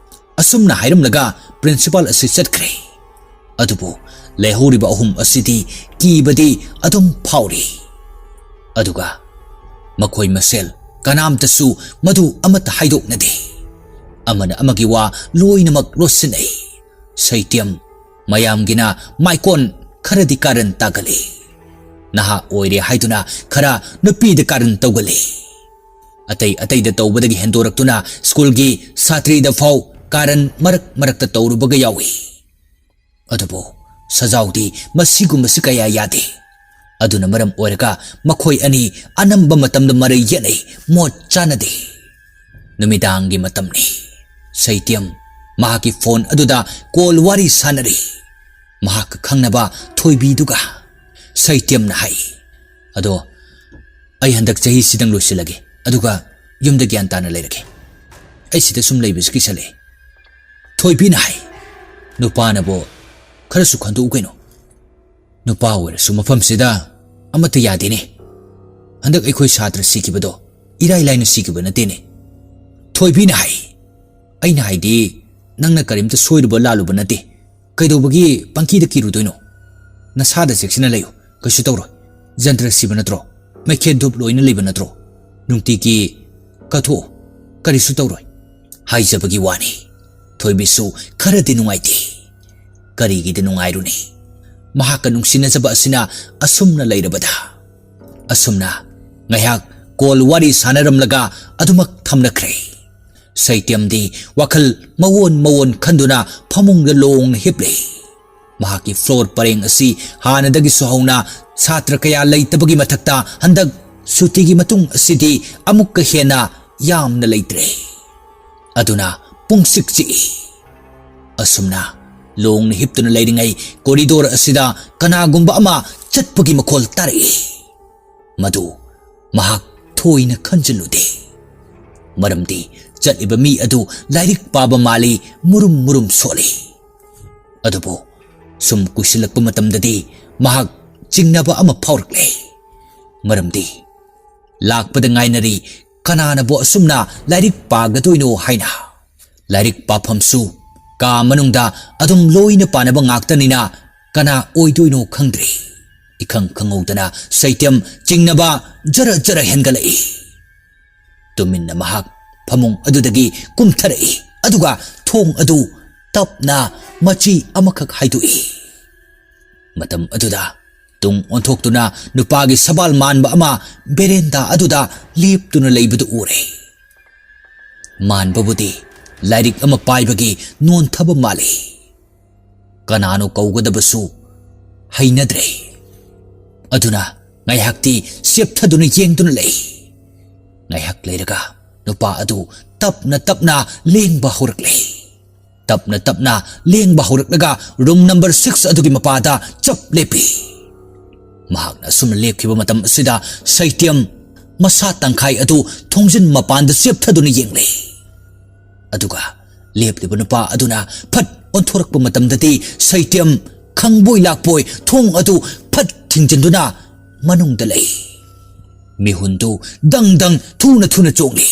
ꯑꯁꯨꯝꯅ ꯍꯥꯏꯔꯝꯂꯒ ꯄ꯭ꯔꯤꯟꯁꯤꯄꯥꯜ ꯑꯁꯤ ꯆꯠꯈ꯭ꯔꯦ꯫ ꯑꯗꯨꯕꯨ ꯂꯩꯍꯧꯔꯤꯕ ꯑꯍꯨꯝ ꯑꯁꯤꯗꯤ ꯀꯤꯕꯗꯤ ꯑꯗꯨꯝ ꯐꯥꯎꯔꯤ꯫ ꯑꯗꯨꯒ ꯃꯈꯣꯏ ꯃꯁꯦꯜ ꯀꯅꯥꯝꯇꯁꯨ ꯃꯗꯨ ꯑꯃꯠꯇ ꯍꯥꯏꯗꯣꯛꯅꯗꯦ꯫ ꯑꯃꯅ ꯑꯃꯒꯤ ꯋꯥ ꯂꯣꯏꯅꯃꯛ ꯂꯣꯠꯁꯤꯟꯅꯩ꯫ ꯁꯩꯇꯦꯝ ꯃꯌꯥꯝꯒꯤꯅ ꯃꯥꯏꯀꯣꯟ ꯈꯔꯗꯤ ꯀꯥꯔꯟ ꯇꯥꯒꯜꯂꯤ꯫ ꯅꯍꯥ ꯑꯣꯏꯔꯦ ꯍꯥꯏꯗꯨꯅ ꯈꯔ ꯅꯨꯄꯤꯗ ꯀꯥꯔꯟ ꯇꯧꯒꯜꯂꯤ꯫ ꯑꯇꯩ ꯑꯇꯩꯗ ꯇꯧꯕꯗꯒꯤ ꯍꯦꯟꯗꯣꯔꯛꯇꯨꯅ ꯁ꯭ꯀꯨꯜꯒꯤ ꯁꯥꯇ꯭ꯔꯤꯗ ꯐꯥꯎ ꯀꯥꯔꯟ ꯃꯔꯛ ꯃꯔꯛꯇ ꯇꯧꯔꯨꯕꯒ ꯌꯥꯎꯏ꯫ ꯑꯗꯨꯕꯨ ꯁꯖꯥꯎꯗꯤ ꯃꯁꯤꯒꯨꯝꯕꯁꯤ ꯀꯌꯥ ꯌꯥꯗꯦ꯫ ꯑꯗꯨꯅ ꯃꯔꯝ ꯑꯣꯏꯔꯒ ꯃꯈꯣꯏ ꯑꯅꯤ ꯑꯅꯝꯕ ꯃꯇꯝꯗ ꯃꯔꯩ ꯌꯦꯠꯅꯩ, ꯃꯣꯠ ꯆꯥꯅꯗꯦ꯫ ꯅꯨꯃꯤꯗꯥꯡꯒꯤ ꯃꯇꯝꯅꯤ꯫ ꯁꯩꯇꯦꯝ ꯃꯍꯥꯛꯀꯤ ꯐꯣꯟ ꯑꯗꯨꯗ ꯀꯣꯜ ꯋꯥꯔꯤ ꯁꯥꯟꯅꯔꯤ꯫ ꯃꯍꯥꯛꯀ ꯈꯪꯅꯕ ꯊꯣꯏꯕꯤꯗꯨꯒ꯫ ꯁꯩꯇꯦꯝꯅ ꯍꯥꯏ, "ꯑꯗꯣ ꯑꯩ ꯍꯟꯗꯛ ꯆꯍꯤꯁꯤꯗꯪ ꯂꯣꯏꯁꯤꯜꯂꯒꯦ, ꯑꯗꯨꯒ ꯌꯨꯝꯗ ꯒ꯭ꯌꯥꯟ ꯇꯥꯅ ꯂꯩꯔꯒꯦ꯫ ꯑꯩ ꯁꯤꯗ ꯁꯨꯝ ꯂꯩꯕꯁꯤ ꯀꯤꯁꯜꯂꯛꯑꯦ꯫" ꯊꯣꯏꯕꯤꯅ ꯍꯥꯏ, "ꯅꯨꯄꯥꯅꯕꯨ ꯈꯔꯁꯨ ꯈꯟꯗꯣꯛꯎ ꯀꯩꯅꯣ꯫ ꯅꯨꯄꯥ ꯑꯣꯏꯔꯁꯨ ꯃꯐꯝꯁꯤꯗ ꯑꯃꯠꯇ ꯌꯥꯗꯦꯅꯦ꯫ ꯍꯟꯗꯛ ꯑꯩꯈꯣꯏ ꯁꯥꯇ꯭ꯔ ꯁꯤꯈꯤꯕꯗꯣ ꯏꯔꯥꯏ ꯂꯥꯏꯅ ꯁꯤꯈꯤꯕ ꯅꯠꯇꯦꯅꯦ꯫" ꯊꯣꯏꯕꯤꯅ ꯍꯥꯏ, "ꯑꯩꯅ ꯍꯥꯏꯗꯤ, ꯅꯪꯅ ꯀꯔꯤꯝꯇ ꯁꯣꯏꯔꯨꯕ ꯂꯥꯜꯂꯨꯕ ꯅꯠꯇꯦ꯫ ꯀꯩꯗꯧꯕꯒꯤ ꯄꯪꯀꯤꯗ ꯀꯤꯔꯨꯗꯣꯏꯅꯣ? ꯅꯁꯥꯗ ꯆꯦꯛꯁꯤꯟꯅ ꯂꯩꯌꯨ, ꯀꯩꯁꯨ ꯇꯧꯔꯣꯏ꯫ ꯖꯟꯇ꯭ꯔ ꯁꯤꯕ ꯅꯠꯇ꯭ꯔꯣ? ꯃꯩꯈꯦꯠ ꯙꯨꯞ ꯂꯣꯏꯅ ꯂꯩꯕ ꯅꯠꯇ꯭ꯔꯣ? ꯅꯨꯡꯇꯤꯒꯤ ꯀꯠꯊꯣꯛꯎ, ꯀꯔꯤꯁꯨ ꯇꯧꯔꯣꯏ" ꯍꯥꯏꯖꯕꯒꯤ ꯋꯥꯅꯤ꯫ ꯊꯣꯏꯕꯤꯁꯨ ꯈꯔꯗꯤ ꯅꯨꯡꯉꯥꯏꯇꯦ꯫ ꯀꯔꯤꯒꯤꯗ ꯅꯨꯡꯉꯥꯏꯔꯨꯅꯤ? ꯃꯍꯥꯛꯀ ꯅꯨꯡꯁꯤꯅꯖꯕ ꯑꯁꯤꯅ ꯑꯁꯨꯝꯅ ꯂꯩꯔꯕꯗ꯫ ꯑꯁꯨꯝꯅ ꯉꯥꯏꯍꯥꯛ ꯀꯣꯜ ꯋꯥꯔꯤ ꯁꯥꯟꯅꯔꯝꯂꯒ ꯑꯗꯨꯃꯛ ꯊꯝꯅꯈ꯭ꯔꯦ꯫ ꯁꯩꯇꯦꯝꯗꯤ ꯋꯥꯈꯜ ꯃꯑꯣꯟ ꯃꯑꯣꯟ ꯈꯟꯗꯨꯅ ꯐꯃꯨꯡꯗ ꯂꯣꯡꯅ ꯍꯤꯞꯂꯤ꯫ ꯃꯍꯥꯛꯀꯤ ꯐ꯭ꯂꯣꯔ ꯄꯔꯦꯡ ꯑꯁꯤ ꯍꯥꯟꯅꯗꯒꯤꯁꯨ ꯍꯧꯅ ꯁꯥꯇ꯭ꯔ ꯀꯌꯥ ꯂꯩꯇꯕꯒꯤ ꯃꯊꯛꯇ ꯍꯟꯗꯛ ꯁꯨꯇꯤꯒꯤ ꯃꯇꯨꯡ ꯑꯁꯤꯗꯤ ꯑꯃꯨꯛꯀ ꯍꯦꯟꯅ ꯌꯥꯝꯅ ꯂꯩꯇ꯭ꯔꯦ꯫ ꯑꯗꯨꯅ ꯄꯨꯡꯁꯤꯛ ꯆꯤꯛꯏ꯫ ꯑꯁꯨꯝꯅ ꯂꯣꯡꯅ ꯍꯤꯞꯇꯨꯅ ꯂꯩꯔꯤꯉꯩ ꯀꯣꯔꯤꯗꯣꯔ ꯑꯁꯤꯗ ꯀꯅꯥꯒꯨꯝꯕ ꯑꯃ ꯆꯠꯄꯒꯤ ꯃꯈꯣꯜ ꯇꯥꯔꯛꯏ꯫ ꯃꯗꯨ ꯃꯍꯥꯛ ꯊꯣꯏꯅ ꯈꯟꯖꯤꯜꯂꯨꯗꯦ꯫ ꯃꯔꯝꯗꯤ ꯆꯠꯂꯤꯕ ꯃꯤ ꯑꯗꯨ ꯂꯥꯏꯔꯤꯛ ꯄꯥꯕ ꯃꯥꯜꯂꯤ, ꯃꯨꯔꯨꯝ ꯃꯨꯔꯨꯝ ꯁꯣꯜꯂꯤ꯫ ꯑꯗꯨꯕꯨ ꯁꯨꯝ ꯀꯨꯏꯁꯤꯜꯂꯛꯄ ꯃꯇꯝꯗꯗꯤ ꯃꯍꯥꯛ ꯆꯤꯡꯅꯕ ꯑꯃ ꯐꯥꯎꯔꯛꯂꯦ꯫ ꯃꯔꯝꯗꯤ ꯂꯥꯛꯄꯗ ꯉꯥꯏꯅꯔꯤ, ꯀꯅꯥꯅꯕꯨ ꯑꯁꯨꯝꯅ ꯂꯥꯏꯔꯤꯛ ꯄꯥꯒꯗꯣꯏꯅꯣ ꯍꯥꯏꯅ꯫ ꯂꯥꯏꯔꯤꯛ ꯄꯥꯐꯝꯁꯨ ꯀꯥ ꯃꯅꯨꯡꯗ ꯑꯗꯨꯝ ꯂꯣꯏꯅ ꯄꯥꯅꯕ ꯉꯥꯛꯇꯅꯤꯅ ꯀꯅꯥ ꯑꯣꯏꯗꯣꯏꯅꯣ ꯈꯪꯗ꯭ꯔꯦ꯫ ꯏꯈꯪ ꯈꯪꯍꯧꯗꯅ ꯁꯩꯇꯦꯝ ꯆꯤꯡꯅꯕ ꯖꯔ ꯖꯔ ꯍꯦꯟꯒꯠꯂꯛꯏ꯫ ꯇꯨꯃꯤꯟꯅ ꯃꯍꯥꯛ ꯐꯃꯨꯡ ꯑꯗꯨꯗꯒꯤ ꯀꯨꯝꯊꯔꯛꯏ, ꯑꯗꯨꯒ ꯊꯣꯡ ꯑꯗꯨ ꯇꯞꯅ ꯃꯆꯤ ꯑꯃꯈꯛ ꯍꯥꯏꯗꯣꯛꯏ꯫ ꯃꯇꯝ ꯑꯗꯨꯗ ꯇꯨꯡ ꯑꯣꯟꯊꯣꯛꯇꯨꯅ ꯅꯨꯄꯥꯒꯤ ꯁꯕꯥꯜ ꯃꯥꯟꯕ ꯑꯃ ꯕꯦꯔꯦꯟꯗꯥ ꯑꯗꯨꯗ ꯂꯦꯞꯇꯨꯅ ꯂꯩꯕꯗꯨ ꯎꯔꯦ꯫ ꯃꯥꯟꯕꯕꯨꯗꯤ ꯂꯥꯏꯔꯤꯛ ꯑꯃ ꯄꯥꯏꯕꯒꯤ ꯅꯣꯟꯊꯕ ꯃꯥꯜꯂꯤ꯫ ꯀꯅꯥꯅꯣ ꯀꯧꯒꯗꯕꯁꯨ ꯍꯩꯅꯗ꯭ꯔꯦ꯫ ꯑꯗꯨꯅ ꯉꯥꯏꯍꯥꯛꯇꯤ ꯆꯦꯞꯊꯗꯨꯅ ꯌꯦꯡꯗꯨꯅ ꯂꯩ꯫ ꯉꯥꯏꯍꯥꯛ ꯂꯩꯔꯒ ꯅꯨꯄꯥ ꯑꯗꯨ ꯇꯞꯅ ꯇꯞꯅ ꯂꯦꯡꯕ ꯍꯧꯔꯛꯂꯦ꯫ ꯇꯞꯅ ꯇꯞꯅ ꯂꯦꯡꯕ ꯍꯧꯔꯛꯂꯒ ꯔꯨꯝ ꯅꯝꯕꯔ ꯁꯤꯛꯁ ꯑꯗꯨꯒꯤ ꯃꯄꯥꯗ ꯆꯞ ꯂꯦꯞꯄꯤ꯫ ꯃꯍꯥꯛꯅ ꯑꯁꯨꯝꯅ ꯂꯦꯞꯈꯤꯕ ꯃꯇꯝ ꯑꯁꯤꯗ ꯁꯩꯇꯦꯝ ꯃꯁꯥ ꯇꯪꯈꯥꯏ ꯑꯗꯨ ꯊꯣꯡꯖꯤꯟ ꯃꯄꯥꯟꯗ ꯆꯦꯞꯊꯗꯨꯅ ꯌꯦꯡꯂꯦ꯫ ꯑꯗꯨꯒ ꯂꯦꯞꯂꯤꯕ ꯅꯨꯄꯥ ꯑꯗꯨꯅ ꯐꯠ ꯑꯣꯟꯊꯣꯔꯛꯄ ꯃꯇꯝꯗꯗꯤ ꯁꯩꯇꯦꯝ ꯈꯪꯕꯣꯏ ꯂꯥꯛꯄꯣꯏ ꯊꯣꯡ ꯑꯗꯨ ꯐꯠ ꯊꯤꯡꯖꯤꯟꯗꯨꯅ ꯃꯅꯨꯡꯗ ꯂꯩ꯫ ꯃꯤꯍꯨꯟꯗꯨ ꯗꯪ ꯗꯪ ꯊꯨꯅ ꯊꯨꯅ ꯆꯣꯡꯂꯤ꯫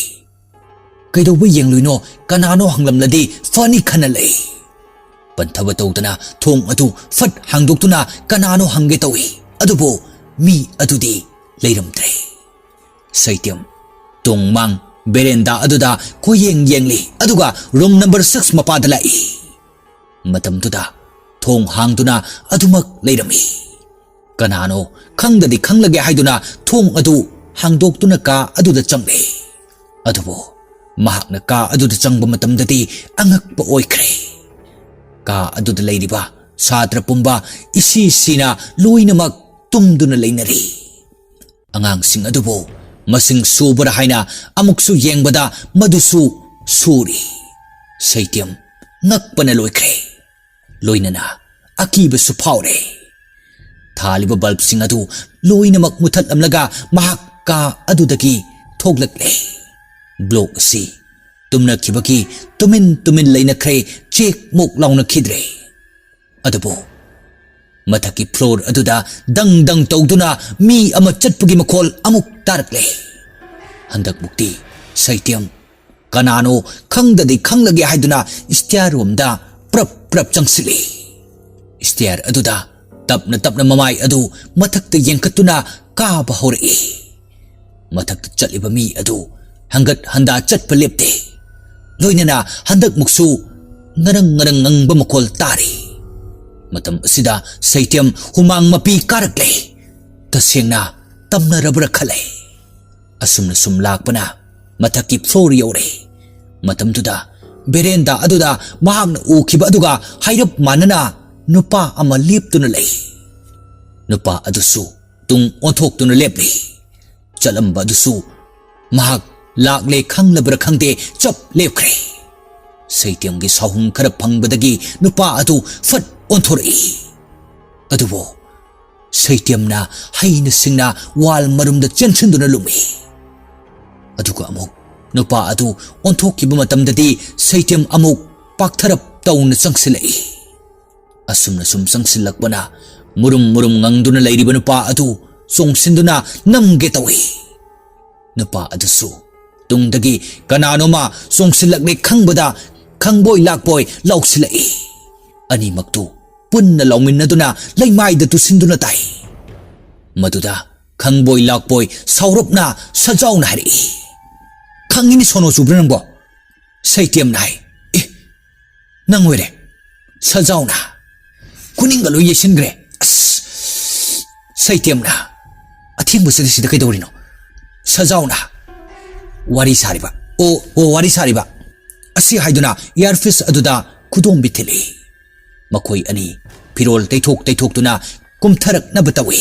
ꯀꯩꯗꯧꯕ ꯌꯦꯡꯂꯨꯏꯅꯣ, ꯀꯅꯥꯅꯣ ꯍꯪꯂꯝꯂꯗꯤ ꯐꯅꯤ ꯈꯟꯅ ꯂꯩ꯫ ꯄꯟꯊꯕ ꯇꯧꯗꯅ ꯊꯣꯡ ꯑꯗꯨ ꯐꯠ ꯍꯥꯡꯗꯣꯛꯇꯨꯅ ꯀꯅꯥꯅꯣ ꯍꯪꯒꯦ ꯇꯧꯏ, ꯑꯗꯨꯕꯨ ꯃꯤ ꯑꯗꯨꯗꯤ ꯂꯩꯔꯝꯗ꯭ꯔꯦ꯫ ꯁꯩꯇꯦꯝ ꯇꯣꯡꯃꯥꯡ ꯕꯦꯔꯦꯟꯗꯥ ꯑꯗꯨꯗ ꯀꯣꯏꯌꯦꯡ ꯌꯦꯡꯂꯤ, ꯑꯗꯨꯒ ꯔꯨꯝ ꯅꯝꯕꯔ ꯁꯤꯛꯁ ꯃꯄꯥꯗ ꯂꯥꯛꯏ꯫ ꯃꯇꯝꯗꯨꯗ ꯊꯣꯡ ꯍꯥꯡꯗꯨꯅ ꯑꯗꯨꯃꯛ ꯂꯩꯔꯝꯃꯤ꯫ ꯀꯅꯥꯅꯣ ꯈꯪꯗꯗꯤ ꯈꯪꯂꯒꯦ ꯍꯥꯏꯗꯨꯅ ꯊꯣꯡ ꯑꯗꯨ ꯍꯥꯡꯗꯣꯛꯇꯨꯅ ꯀꯥ ꯑꯗꯨꯗ ꯆꯪꯂꯦ꯫ ꯑꯗꯨꯕꯨ ꯃꯍꯥꯛꯅ ꯀꯥ ꯑꯗꯨꯗ ꯆꯪꯕ ꯃꯇꯝꯗꯗꯤ ꯑꯉꯛꯄ ꯑꯣꯏꯈ꯭ꯔꯦ꯫ ꯀꯥ ꯑꯗꯨꯗ ꯂꯩꯔꯤꯕ ꯁꯥꯇ꯭ꯔ ꯄꯨꯝꯕ ꯏꯁꯤ ꯁꯤꯅ ꯂꯣꯏꯅꯃꯛ ꯇꯨꯝꯗꯨꯅ ꯂꯩꯅꯔꯤ꯫ ꯑꯉꯥꯡꯁꯤꯡ ꯑꯗꯨꯕꯨ ꯃꯁꯤꯡ ꯁꯨꯕ꯭ꯔꯥ ꯍꯥꯏꯅ ꯑꯃꯨꯛꯁꯨ ꯌꯦꯡꯕꯗ ꯃꯗꯨꯁꯨ ꯁꯨꯔꯤ꯫ ꯁꯩꯇꯦꯝ ꯉꯛꯄꯅ ꯂꯣꯏꯈ꯭ꯔꯦ꯫ ꯂꯣꯏꯅꯅ ꯑꯀꯤꯕꯁꯨ ꯐꯥꯎꯔꯦ꯫ ꯊꯥꯜꯂꯤꯕ ꯕꯜꯕꯁꯤꯡ ꯑꯗꯨ ꯂꯣꯏꯅꯃꯛ ꯃꯨꯊꯠꯂꯝꯂꯒ ꯃꯍꯥꯛ ꯀꯥ ꯑꯗꯨꯗꯒꯤ ꯊꯣꯛꯂꯛꯂꯦ꯫ ꯕ꯭ꯂꯣꯛ ꯑꯁꯤ ꯇꯨꯝꯅꯈꯤꯕꯒꯤ ꯇꯨꯃꯤꯟ ꯇꯨꯃꯤꯟ ꯂꯩꯅꯈ꯭ꯔꯦ, ꯆꯦꯛ ꯃꯣꯛ ꯂꯥꯎꯅꯈꯤꯗ꯭ꯔꯦ꯫ ꯑꯗꯨꯕꯨ ꯃꯊꯛꯀꯤ ꯐ꯭ꯂꯣꯔ ꯑꯗꯨꯗ ꯗꯪ ꯗꯪ ꯇꯧꯗꯨꯅ ꯃꯤ ꯑꯃ ꯆꯠꯄꯒꯤ ꯃꯈꯣꯜ ꯑꯃꯨꯛ ꯇꯥꯔꯛꯂꯦ꯫ ꯍꯟꯗꯛꯃꯨꯛꯇꯤ ꯁꯩꯇꯦꯝ ꯀꯅꯥꯅꯣ ꯈꯪꯗꯗꯤ ꯈꯪꯂꯒꯦ ꯍꯥꯏꯗꯨꯅ ꯁ꯭ꯇꯤꯌꯥꯔ ꯔꯣꯝꯗ ꯄ꯭ꯔꯞ ꯄ꯭ꯔꯞ ꯆꯪꯁꯤꯜꯂꯤ꯫ ꯁ꯭ꯇꯤꯌꯥꯔ ꯑꯗꯨꯗ ꯇꯞꯅ ꯇꯞꯅ ꯃꯃꯥꯏ ꯑꯗꯨ ꯃꯊꯛꯇ ꯌꯦꯡꯈꯠꯇꯨꯅ ꯀꯥꯕ ꯍꯧꯔꯛꯏ꯫ ꯃꯊꯛꯇ ꯆꯠꯂꯤꯕ ꯃꯤ ꯑꯗꯨ ꯍꯪꯒꯠ ꯍꯟꯗꯥ ꯆꯠꯄ ꯂꯦꯞꯇꯦ꯫ ꯂꯣꯏꯅꯅ ꯍꯟꯗꯛꯃꯨꯛꯁꯨ ꯉꯔꯪ ꯉꯔꯪ ꯉꯪꯕ ꯃꯈꯣꯜ ꯇꯥꯔꯤ꯫ ꯃꯇꯝ ꯑꯁꯤꯗ ꯁꯩꯇꯦꯝ ꯍꯨꯃꯥꯡ ꯃꯄꯤ ꯀꯥꯔꯛꯂꯦ꯫ ꯇꯁꯦꯡꯅ ꯇꯝꯅꯔꯕ꯭ꯔꯥ ꯈꯜꯂꯦ꯫ ꯑꯁꯨꯝꯅ ꯁꯨꯝ ꯂꯥꯛꯄꯅ ꯃꯊꯛꯀꯤ ꯐ꯭ꯂꯣꯔ ꯌꯧꯔꯦ꯫ ꯃꯇꯝꯗꯨꯗ ꯕꯦꯔꯦꯟꯗꯥ ꯑꯗꯨꯗ ꯃꯍꯥꯛꯅ ꯎꯈꯤꯕ ꯑꯗꯨꯒ ꯍꯥꯏꯔꯞ ꯃꯥꯟꯅꯅ ꯅꯨꯄꯥ ꯑꯃ ꯂꯦꯞꯇꯨꯅ ꯂꯩ꯫ ꯅꯨꯄꯥ ꯑꯗꯨꯁꯨ ꯇꯨꯡ ꯑꯣꯟꯊꯣꯛꯇꯨꯅ ꯂꯦꯞꯂꯤ꯫ ꯆꯠꯂꯝꯕ ꯑꯗꯨꯁꯨ ꯃꯍꯥꯛ ꯂꯥꯛꯂꯦ ꯈꯪꯂꯕ꯭ꯔꯥ ꯈꯪꯗꯦ, ꯆꯞ ꯂꯦꯞꯈ꯭ꯔꯦ꯫ ꯁꯩꯇꯦꯝꯒꯤ ꯁꯥꯍꯨꯝ ꯈꯔ ꯐꯪꯕꯗꯒꯤ ꯅꯨꯄꯥ ꯑꯗꯨ ꯐꯠ ꯑꯣꯟꯊꯣꯔꯛꯏ꯫ ꯑꯗꯨꯕꯨ ꯁꯩꯇꯦꯝꯅ ꯍꯩꯅ ꯁꯤꯡꯅ ꯋꯥꯜ ꯃꯔꯨꯝꯗ ꯆꯦꯟꯁꯤꯟꯗꯨꯅ ꯂꯨꯝꯃꯤ꯫ ꯑꯗꯨꯒ ꯑꯃꯨꯛ ꯅꯨꯄꯥ ꯑꯗꯨ ꯑꯣꯟꯊꯣꯛꯈꯤꯕ ꯃꯇꯝꯗꯗꯤ ꯁꯩꯇꯦꯝ ꯑꯃꯨꯛ ꯄꯥꯛꯊꯔꯞ ꯇꯧꯅ ꯆꯪꯁꯤꯜꯂꯛꯏ꯫ ꯑꯁꯨꯝꯅ ꯁꯨꯝ ꯆꯪꯁꯤꯜꯂꯛꯄꯅ ꯃꯨꯔꯨꯝ ꯃꯨꯔꯨꯝ ꯉꯪꯗꯨꯅ ꯂꯩꯔꯤꯕ ꯅꯨꯄꯥ ꯑꯗꯨ ꯆꯣꯡꯁꯤꯟꯗꯨꯅ ꯅꯝꯒꯦ ꯇꯧꯏ꯫ ꯅꯨꯄꯥ ꯑꯗꯨꯁꯨ ꯇꯨꯡꯗꯒꯤ ꯀꯅꯥꯅꯣꯃ ꯆꯣꯡꯁꯤꯜꯂꯛꯂꯦ ꯈꯪꯕꯗ ꯈꯪꯕꯣꯏ ꯂꯥꯛꯄꯣꯏ ꯂꯥꯎꯁꯤꯜꯂꯛꯏ꯫ ꯑꯅꯤꯃꯛꯇꯨ ꯄꯨꯟꯅ ꯂꯥꯎꯃꯤꯟꯅꯗꯨꯅ ꯂꯩꯃꯥꯏꯗ ꯇꯨꯁꯤꯟꯗꯨꯅ ꯇꯥꯏ꯫ ꯃꯗꯨꯗ ꯈꯪꯕꯣꯏ ꯂꯥꯛꯄꯣꯏ ꯁꯥꯎꯔꯞꯅ ꯁꯖꯥꯎꯅ ꯍꯥꯏꯔꯛꯏ, "ꯈꯪꯉꯤꯅꯤ ꯁꯣꯅꯣ ꯆꯨꯕ꯭ꯔꯥ ꯅꯪꯕꯣ?" ꯁꯩꯇꯦꯝꯅ ꯍꯥꯏ, "ꯑꯦ, ꯅꯪ ꯑꯣꯏꯔꯦ꯫" ꯁꯖꯥꯎꯅ ꯈꯨꯅꯤꯡꯒ ꯂꯣꯏ ꯌꯩꯁꯤꯟꯈ꯭ꯔꯦ꯫ ꯑꯁ! ꯁꯩꯇꯦꯝꯅ, "ꯑꯊꯦꯡꯕꯁꯤꯗ ꯁꯤꯗ ꯀꯩꯗꯧꯔꯤꯅꯣ?" ꯁꯖꯥꯎꯅ, "ꯋꯥꯔꯤ ꯁꯥꯔꯤꯕ꯫ ꯑꯣ, ꯑꯣ, ꯋꯥꯔꯤ ꯁꯥꯔꯤꯕ꯫" ꯑꯁꯤ ꯍꯥꯏꯗꯨꯅ ꯏꯌꯥꯔꯐꯤꯁ ꯑꯗꯨꯗ ꯈꯨꯗꯣꯝꯕꯤ ꯊꯤꯜꯂꯤ꯫ ꯃꯈꯣꯏ ꯑꯅꯤ ꯐꯤꯔꯣꯜ ꯇꯩꯊꯣꯛ ꯇꯩꯊꯣꯛꯇꯨꯅ ꯀꯨꯝꯊꯔꯛꯅꯕ ꯇꯧꯏ꯫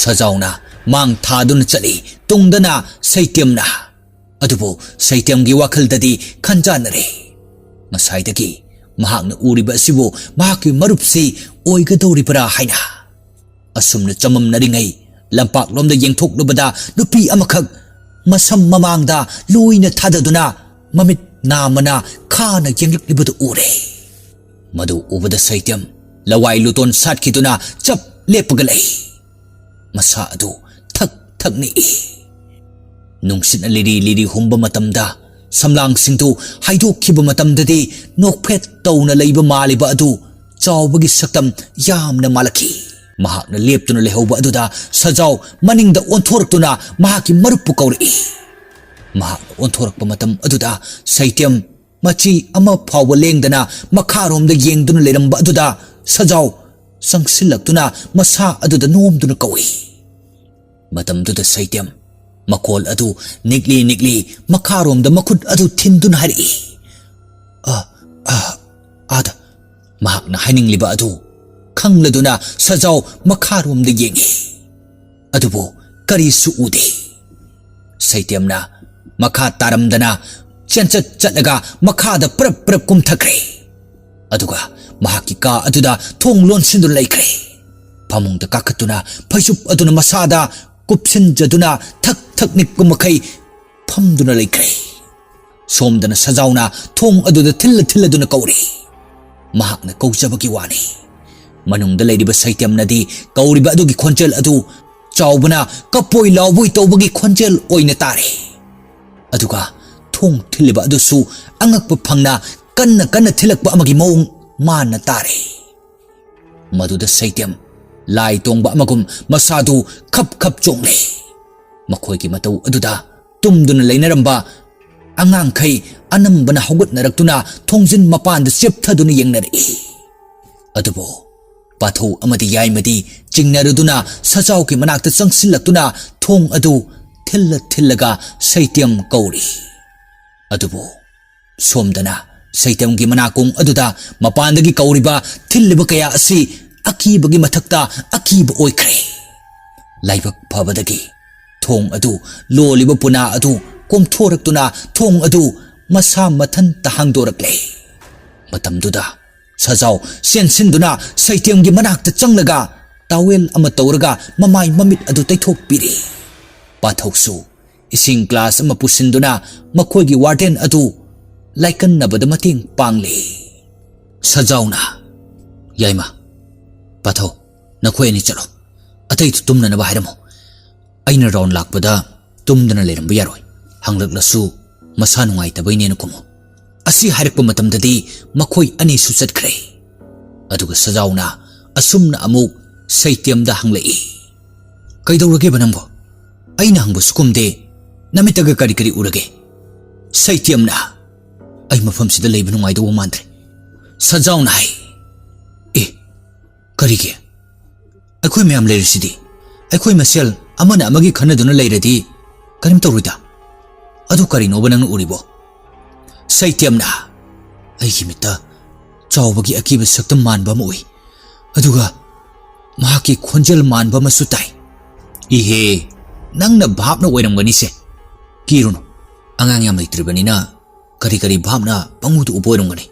ꯁꯖꯥꯎꯅ ꯃꯥꯡ ꯊꯥꯗꯨꯅ ꯆꯠꯂꯤ, ꯇꯨꯡꯗꯅ ꯁꯩꯇꯦꯝꯅ꯫ ꯑꯗꯨꯕꯨ ꯁꯩꯇꯦꯝꯒꯤ ꯋꯥꯈꯜꯗꯗꯤ ꯈꯟꯖꯥꯟꯅꯔꯦ꯫ ꯉꯁꯥꯏꯗꯒꯤ ꯃꯍꯥꯛꯅ ꯎꯔꯤꯕ ꯑꯁꯤꯕꯨ ꯃꯍꯥꯛꯀꯤ ꯃꯔꯨꯞꯁꯤ ꯑꯣꯏꯒꯗꯧꯔꯤꯕ꯭ꯔꯥ ꯍꯥꯏꯅ꯫ ꯑꯁꯨꯝꯅ ꯆꯃꯝꯅꯔꯤꯉꯩ ꯂꯝꯄꯥꯛꯂꯣꯝꯗ ꯌꯦꯡꯊꯣꯛꯂꯨꯕꯗ ꯅꯨꯄꯤ ꯑꯃꯈꯛ ꯃꯁꯝ ꯃꯃꯥꯡꯗ ꯂꯣꯏꯅ ꯊꯥꯗꯗꯨꯅ ꯃꯃꯤꯠ ꯅꯥꯝꯃꯅ ꯈꯥꯅ ꯌꯦꯡꯂꯛꯂꯤꯕꯗꯨ ꯎꯔꯦ꯫ ꯃꯗꯨ ꯎꯕꯗ ꯁꯩꯇꯦꯝ ꯂꯋꯥꯏ ꯂꯨꯇꯣꯟ ꯁꯥꯠꯈꯤꯗꯨꯅ ꯆꯞ ꯂꯦꯞꯄꯒ ꯂꯩ꯫ ꯃꯁꯥ ꯑꯗꯨ ꯊꯛ ꯊꯛ ꯅꯤꯛꯏ꯫ ꯅꯨꯡꯁꯤꯠꯅ ꯂꯤꯔꯤ ꯂꯤꯔꯤ ꯍꯨꯝꯕ ꯃꯇꯝꯗ, ꯁꯝꯂꯥꯡꯁꯤꯡꯗꯨ ꯍꯥꯏꯗꯣꯛꯈꯤꯕ ꯃꯇꯝꯗꯗꯤ ꯅꯣꯛꯐꯦꯠ ꯇꯧꯅ ꯂꯩꯕ ꯃꯥꯜꯂꯤꯕ ꯑꯗꯨ ꯆꯥꯎꯕꯒꯤ ꯁꯛꯇꯝ ꯌꯥꯝꯅ ꯃꯥꯜꯂꯛꯈꯤ꯫ ꯃꯍꯥꯛꯅ ꯂꯦꯞꯇꯨꯅ ꯂꯩꯍꯧꯕ ꯑꯗꯨꯗ ꯁꯖꯥꯎ ꯃꯅꯤꯡꯗ ꯑꯣꯟꯊꯣꯔꯛꯇꯨꯅ ꯃꯍꯥꯛꯀꯤ ꯃꯔꯨꯞꯄꯨ ꯀꯧꯔꯛꯏ꯫ ꯃꯍꯥꯛꯅ ꯑꯣꯟꯊꯣꯔꯛꯄ ꯃꯇꯝ ꯑꯗꯨꯗ ꯁꯩꯇꯦꯝ ꯃꯆꯤ ꯑꯃ ꯐꯥꯎꯕ ꯂꯦꯡꯗꯅ ꯃꯈꯥꯔꯣꯝꯗ ꯌꯦꯡꯗꯨꯅ ꯂꯩꯔꯝꯕ ꯑꯗꯨꯗ ꯁꯖꯥꯎ ꯆꯪꯁꯤꯜꯂꯛꯇꯨꯅ ꯃꯁꯥ ꯑꯗꯨꯗ ꯅꯣꯝꯗꯨꯅ ꯀꯧꯏ꯫ ꯃꯇꯝꯗꯨꯗ ꯁꯩꯇꯦꯝ ꯃꯈꯣꯜ ꯑꯗꯨ ꯅꯤꯛꯂꯤ ꯅꯤꯛꯂꯤ ꯃꯈꯥꯔꯣꯝꯗ ꯃꯈꯨꯠ ꯑꯗꯨ ꯊꯤꯟꯗꯨꯅ ꯍꯥꯏꯔꯛꯏ, "ꯑ, ꯑ, ꯑꯥꯗ, ꯃꯍꯥꯛꯅ ꯍꯥꯏꯅꯤꯡꯂꯤꯕ ꯑꯗꯨ ꯈꯪꯂꯗꯨꯅ ꯁꯖꯥꯎ ꯃꯈꯥꯔꯣꯝꯗ ꯌꯦꯡꯏ꯫ ꯑꯗꯨꯕꯨ ꯀꯔꯤꯁꯨ ꯎꯗꯦ꯫ ꯁꯩꯇꯦꯝꯅ ꯃꯈꯥ ꯇꯥꯔꯝꯗꯅ ꯆꯦꯟꯆꯠ ꯆꯠꯂꯒ ꯃꯈꯥꯗ ꯄ꯭ꯔꯞ ꯄ꯭ꯔꯞ ꯀꯨꯝꯊꯈ꯭ꯔꯦ꯫ ꯑꯗꯨꯒ ꯃꯍꯥꯛꯀꯤ ꯀꯥ ꯑꯗꯨꯗ ꯊꯣꯡ ꯂꯣꯟꯁꯤꯟꯗꯨꯅ ꯂꯩꯈ꯭ꯔꯦ꯫ ꯐꯃꯨꯡꯗ ꯀꯥꯈꯠꯇꯨꯅ ꯐꯩꯖꯨꯞ ꯑꯗꯨꯅ ꯃꯁꯥꯗ ꯀꯨꯞꯁꯤꯟꯖꯗꯨꯅ ꯊꯛ ꯊꯛ ꯅꯤꯛꯄ ꯃꯈꯩ ꯐꯝꯗꯨꯅ ꯂꯩꯈ꯭ꯔꯦ꯫ ꯁꯣꯝꯗꯅ ꯁꯖꯥꯎꯅ ꯊꯣꯡ ꯑꯗꯨꯗ ꯊꯤꯜꯂ ꯊꯤꯜꯂꯗꯨꯅ ꯀꯧꯔꯤ꯫ ꯃꯍꯥꯛꯅ ꯀꯧꯖꯕꯒꯤ ꯋꯥꯅꯤ꯫ ꯃꯅꯨꯡꯗ ꯂꯩꯔꯤꯕ ꯁꯩꯇꯦꯝꯅꯗꯤ ꯀꯧꯔꯤꯕ ꯑꯗꯨꯒꯤ ꯈꯣꯟꯖꯦꯜ ꯑꯗꯨ ꯆꯥꯎꯕꯅ ꯀꯞꯄꯣꯏ ꯂꯥꯎꯕꯣꯏ ꯇꯧꯕꯒꯤ ꯈꯣꯟꯖꯦꯜ ꯑꯣꯏꯅ ꯇꯥꯔꯦ꯫ ꯑꯗꯨꯒ ꯊꯣꯡ ꯊꯤꯜꯂꯤꯕ ꯑꯗꯨꯁꯨ ꯑꯉꯛꯄ ꯐꯪꯅ ꯀꯟꯅ ꯀꯟꯅ ꯊꯤꯜꯂꯛꯄ ꯑꯃꯒꯤ ꯃꯑꯣꯡ ꯃꯥꯟꯅ ꯇꯥꯔꯦ꯫ ꯃꯗꯨꯗ ꯁꯩꯇꯦꯝ ꯂꯥꯏ ꯇꯣꯡꯕ ꯑꯃꯒꯨꯝ ꯃꯁꯥꯗꯨ ꯈꯞ ꯈꯞ ꯆꯣꯡꯂꯦ꯫ ꯃꯈꯣꯏꯒꯤ ꯃꯇꯧ ꯑꯗꯨꯗ ꯇꯨꯝꯗꯨꯅ ꯂꯩꯅꯔꯝꯕ ꯑꯉꯥꯡꯈꯩ ꯑꯅꯝꯕꯅ ꯍꯧꯒꯠꯅꯔꯛꯇꯨꯅ ꯊꯣꯡꯖꯤꯟ ꯃꯄꯥꯟꯗ ꯆꯦꯞꯊꯗꯨꯅ ꯌꯦꯡꯅꯔꯛꯏ꯫ ꯑꯗꯨꯕꯨ ꯄꯥꯊꯧ ꯑꯃꯗꯤ ꯌꯥꯏꯃꯗꯤ ꯆꯤꯡꯅꯔꯗꯨꯅ ꯁꯖꯥꯎꯒꯤ ꯃꯅꯥꯛꯇ ꯆꯪꯁꯤꯜꯂꯛꯇꯨꯅ ꯊꯣꯡ ꯑꯗꯨ ꯊꯤꯜꯂ ꯊꯤꯜꯂꯒ ꯁꯩꯇꯦꯝ ꯀꯧꯔꯤ꯫ ꯑꯗꯨꯕꯨ ꯁꯣꯝꯗꯅ ꯁꯩꯇꯦꯝꯒꯤ ꯃꯅꯥꯀꯣꯡ ꯑꯗꯨꯗ ꯃꯄꯥꯟꯗꯒꯤ ꯀꯧꯔꯤꯕ ꯊꯤꯜꯂꯤꯕ ꯀꯌꯥ ꯑꯁꯤ ꯑꯀꯤꯕꯒꯤ ꯃꯊꯛꯇ ꯑꯀꯤꯕ ꯑꯣꯏꯈ꯭ꯔꯦ꯫ ꯂꯥꯏꯕꯛ ꯐꯕꯗꯒꯤ ꯊꯣꯡ ꯑꯗꯨ ꯂꯣꯜꯂꯤꯕ ꯄꯨꯅꯥ ꯑꯗꯨ ꯀꯣꯝꯊꯣꯔꯛꯇꯨꯅ ꯊꯣꯡ ꯑꯗꯨ ꯃꯁꯥ ꯃꯊꯟꯇ ꯍꯥꯡꯗꯣꯔꯛꯂꯦ꯫ ꯃꯇꯝꯗꯨꯗ ꯁꯖꯥꯎ ꯆꯦꯟꯁꯤꯟꯗꯨꯅ ꯁꯩꯇꯦꯝꯒꯤ ꯃꯅꯥꯛꯇ ꯆꯪꯂꯒ ꯇꯥꯋꯦꯜ ꯑꯃ ꯇꯧꯔꯒ ꯃꯃꯥꯏ ꯃꯃꯤꯠ ꯑꯗꯨ ꯇꯩꯊꯣꯛꯄꯤꯔꯤ꯫ ꯄꯥꯊꯧꯁꯨ ꯏꯁꯤꯡ ꯒ꯭ꯂꯥꯁ ꯑꯃ ꯄꯨꯁꯤꯟꯗꯨꯅ ꯃꯈꯣꯏꯒꯤ ꯋꯥꯔꯗꯦꯟ ꯑꯗꯨ ꯂꯥꯏꯀꯟꯅꯕꯗ ꯃꯇꯦꯡ ꯄꯥꯡꯂꯤ꯫ ꯁꯖꯥꯎꯅ, "ꯌꯥꯏꯃ, ꯄꯥꯊꯧ, ꯅꯈꯣꯏ ꯑꯅꯤ ꯆꯠꯂꯣ꯫ ꯑꯇꯩꯗꯨ ꯇꯨꯝꯅꯅꯕ ꯍꯥꯏꯔꯝꯃꯨ꯫ ꯑꯩꯅ ꯔꯥꯎꯟ ꯂꯥꯛꯄꯗ ꯇꯨꯝꯗꯅ ꯂꯩꯔꯝꯕ ꯌꯥꯔꯣꯏ꯫ ꯍꯪꯂꯛꯂꯁꯨ ꯃꯁꯥ ꯅꯨꯡꯉꯥꯏꯇꯕꯩꯅꯦꯅ ꯈꯨꯝꯃꯨ"꯫ ꯑꯁꯤ ꯍꯥꯏꯔꯛꯄ ꯃꯇꯝꯗꯗꯤ ꯃꯈꯣꯏ ꯑꯅꯤꯁꯨ ꯆꯠꯈ꯭ꯔꯦ꯫ ꯑꯗꯨꯒ ꯁꯖꯥꯎꯅ ꯑꯁꯨꯝꯅ ꯑꯃꯨꯛ ꯁꯩꯇꯦꯝꯗ ꯍꯪꯂꯛꯏ, "ꯀꯩꯗꯧꯔꯒꯦꯕ ꯅꯪꯕꯣ? ꯑꯩꯅ ꯍꯪꯕꯁꯨ ꯈꯨꯝꯗꯦ, ꯅꯃꯤꯠꯇꯒ ꯀꯔꯤ ꯀꯔꯤ ꯎꯔꯒꯦ?" ꯁꯩꯇꯦꯝꯅ, "ꯑꯩ ꯃꯐꯝꯁꯤꯗ ꯂꯩꯕ ꯅꯨꯡꯉꯥꯏꯗꯧꯕ ꯃꯥꯟꯗ꯭ꯔꯦ"꯫ ꯁꯖꯥꯎꯅ ꯍꯥꯏ, "ꯑꯦ, ꯀꯔꯤꯒꯤ? ꯑꯩꯈꯣꯏ ꯃꯌꯥꯝ ꯂꯩꯔꯤꯁꯤꯗꯤ꯫ ꯑꯩꯈꯣꯏ ꯃꯁꯦꯜ ꯑꯃꯅ ꯑꯃꯒꯤ ꯈꯟꯅꯗꯨꯅ ꯂꯩꯔꯗꯤ ꯀꯔꯤꯝ ꯇꯧꯔꯣꯏꯗ꯫ ꯑꯗꯨ ꯀꯔꯤꯅꯣꯕ ꯅꯪꯅ ꯎꯔꯤꯕꯣ?" ꯁꯩꯇꯦꯝꯅ, "ꯑꯩꯒꯤ ꯃꯤꯠꯇ ꯆꯥꯎꯕꯒꯤ ꯑꯀꯤꯕ ꯁꯛꯇꯝ ꯃꯥꯟꯕ ꯑꯃ ꯎꯏ꯫ ꯑꯗꯨꯒ ꯃꯍꯥꯛꯀꯤ ꯈꯣꯟꯖꯦꯜ ꯃꯥꯟꯕ ꯑꯃꯁꯨ ꯇꯥꯏ꯫ "ꯏꯍꯦ, ꯅꯪꯅ ꯚꯥꯞꯅ ꯑꯣꯏꯔꯝꯒꯅꯤꯁꯦ꯫ ꯀꯤꯔꯨꯅꯨ, ꯑꯉꯥꯡ ꯌꯥꯝ ꯂꯩꯇ꯭ꯔꯤꯕꯅꯤꯅ ꯀꯔꯤ ꯀꯔꯤ ꯚꯥꯞꯅ ꯄꯪꯎꯗ ꯎꯕ ꯑꯣꯏꯔꯝꯒꯅꯤ꯫"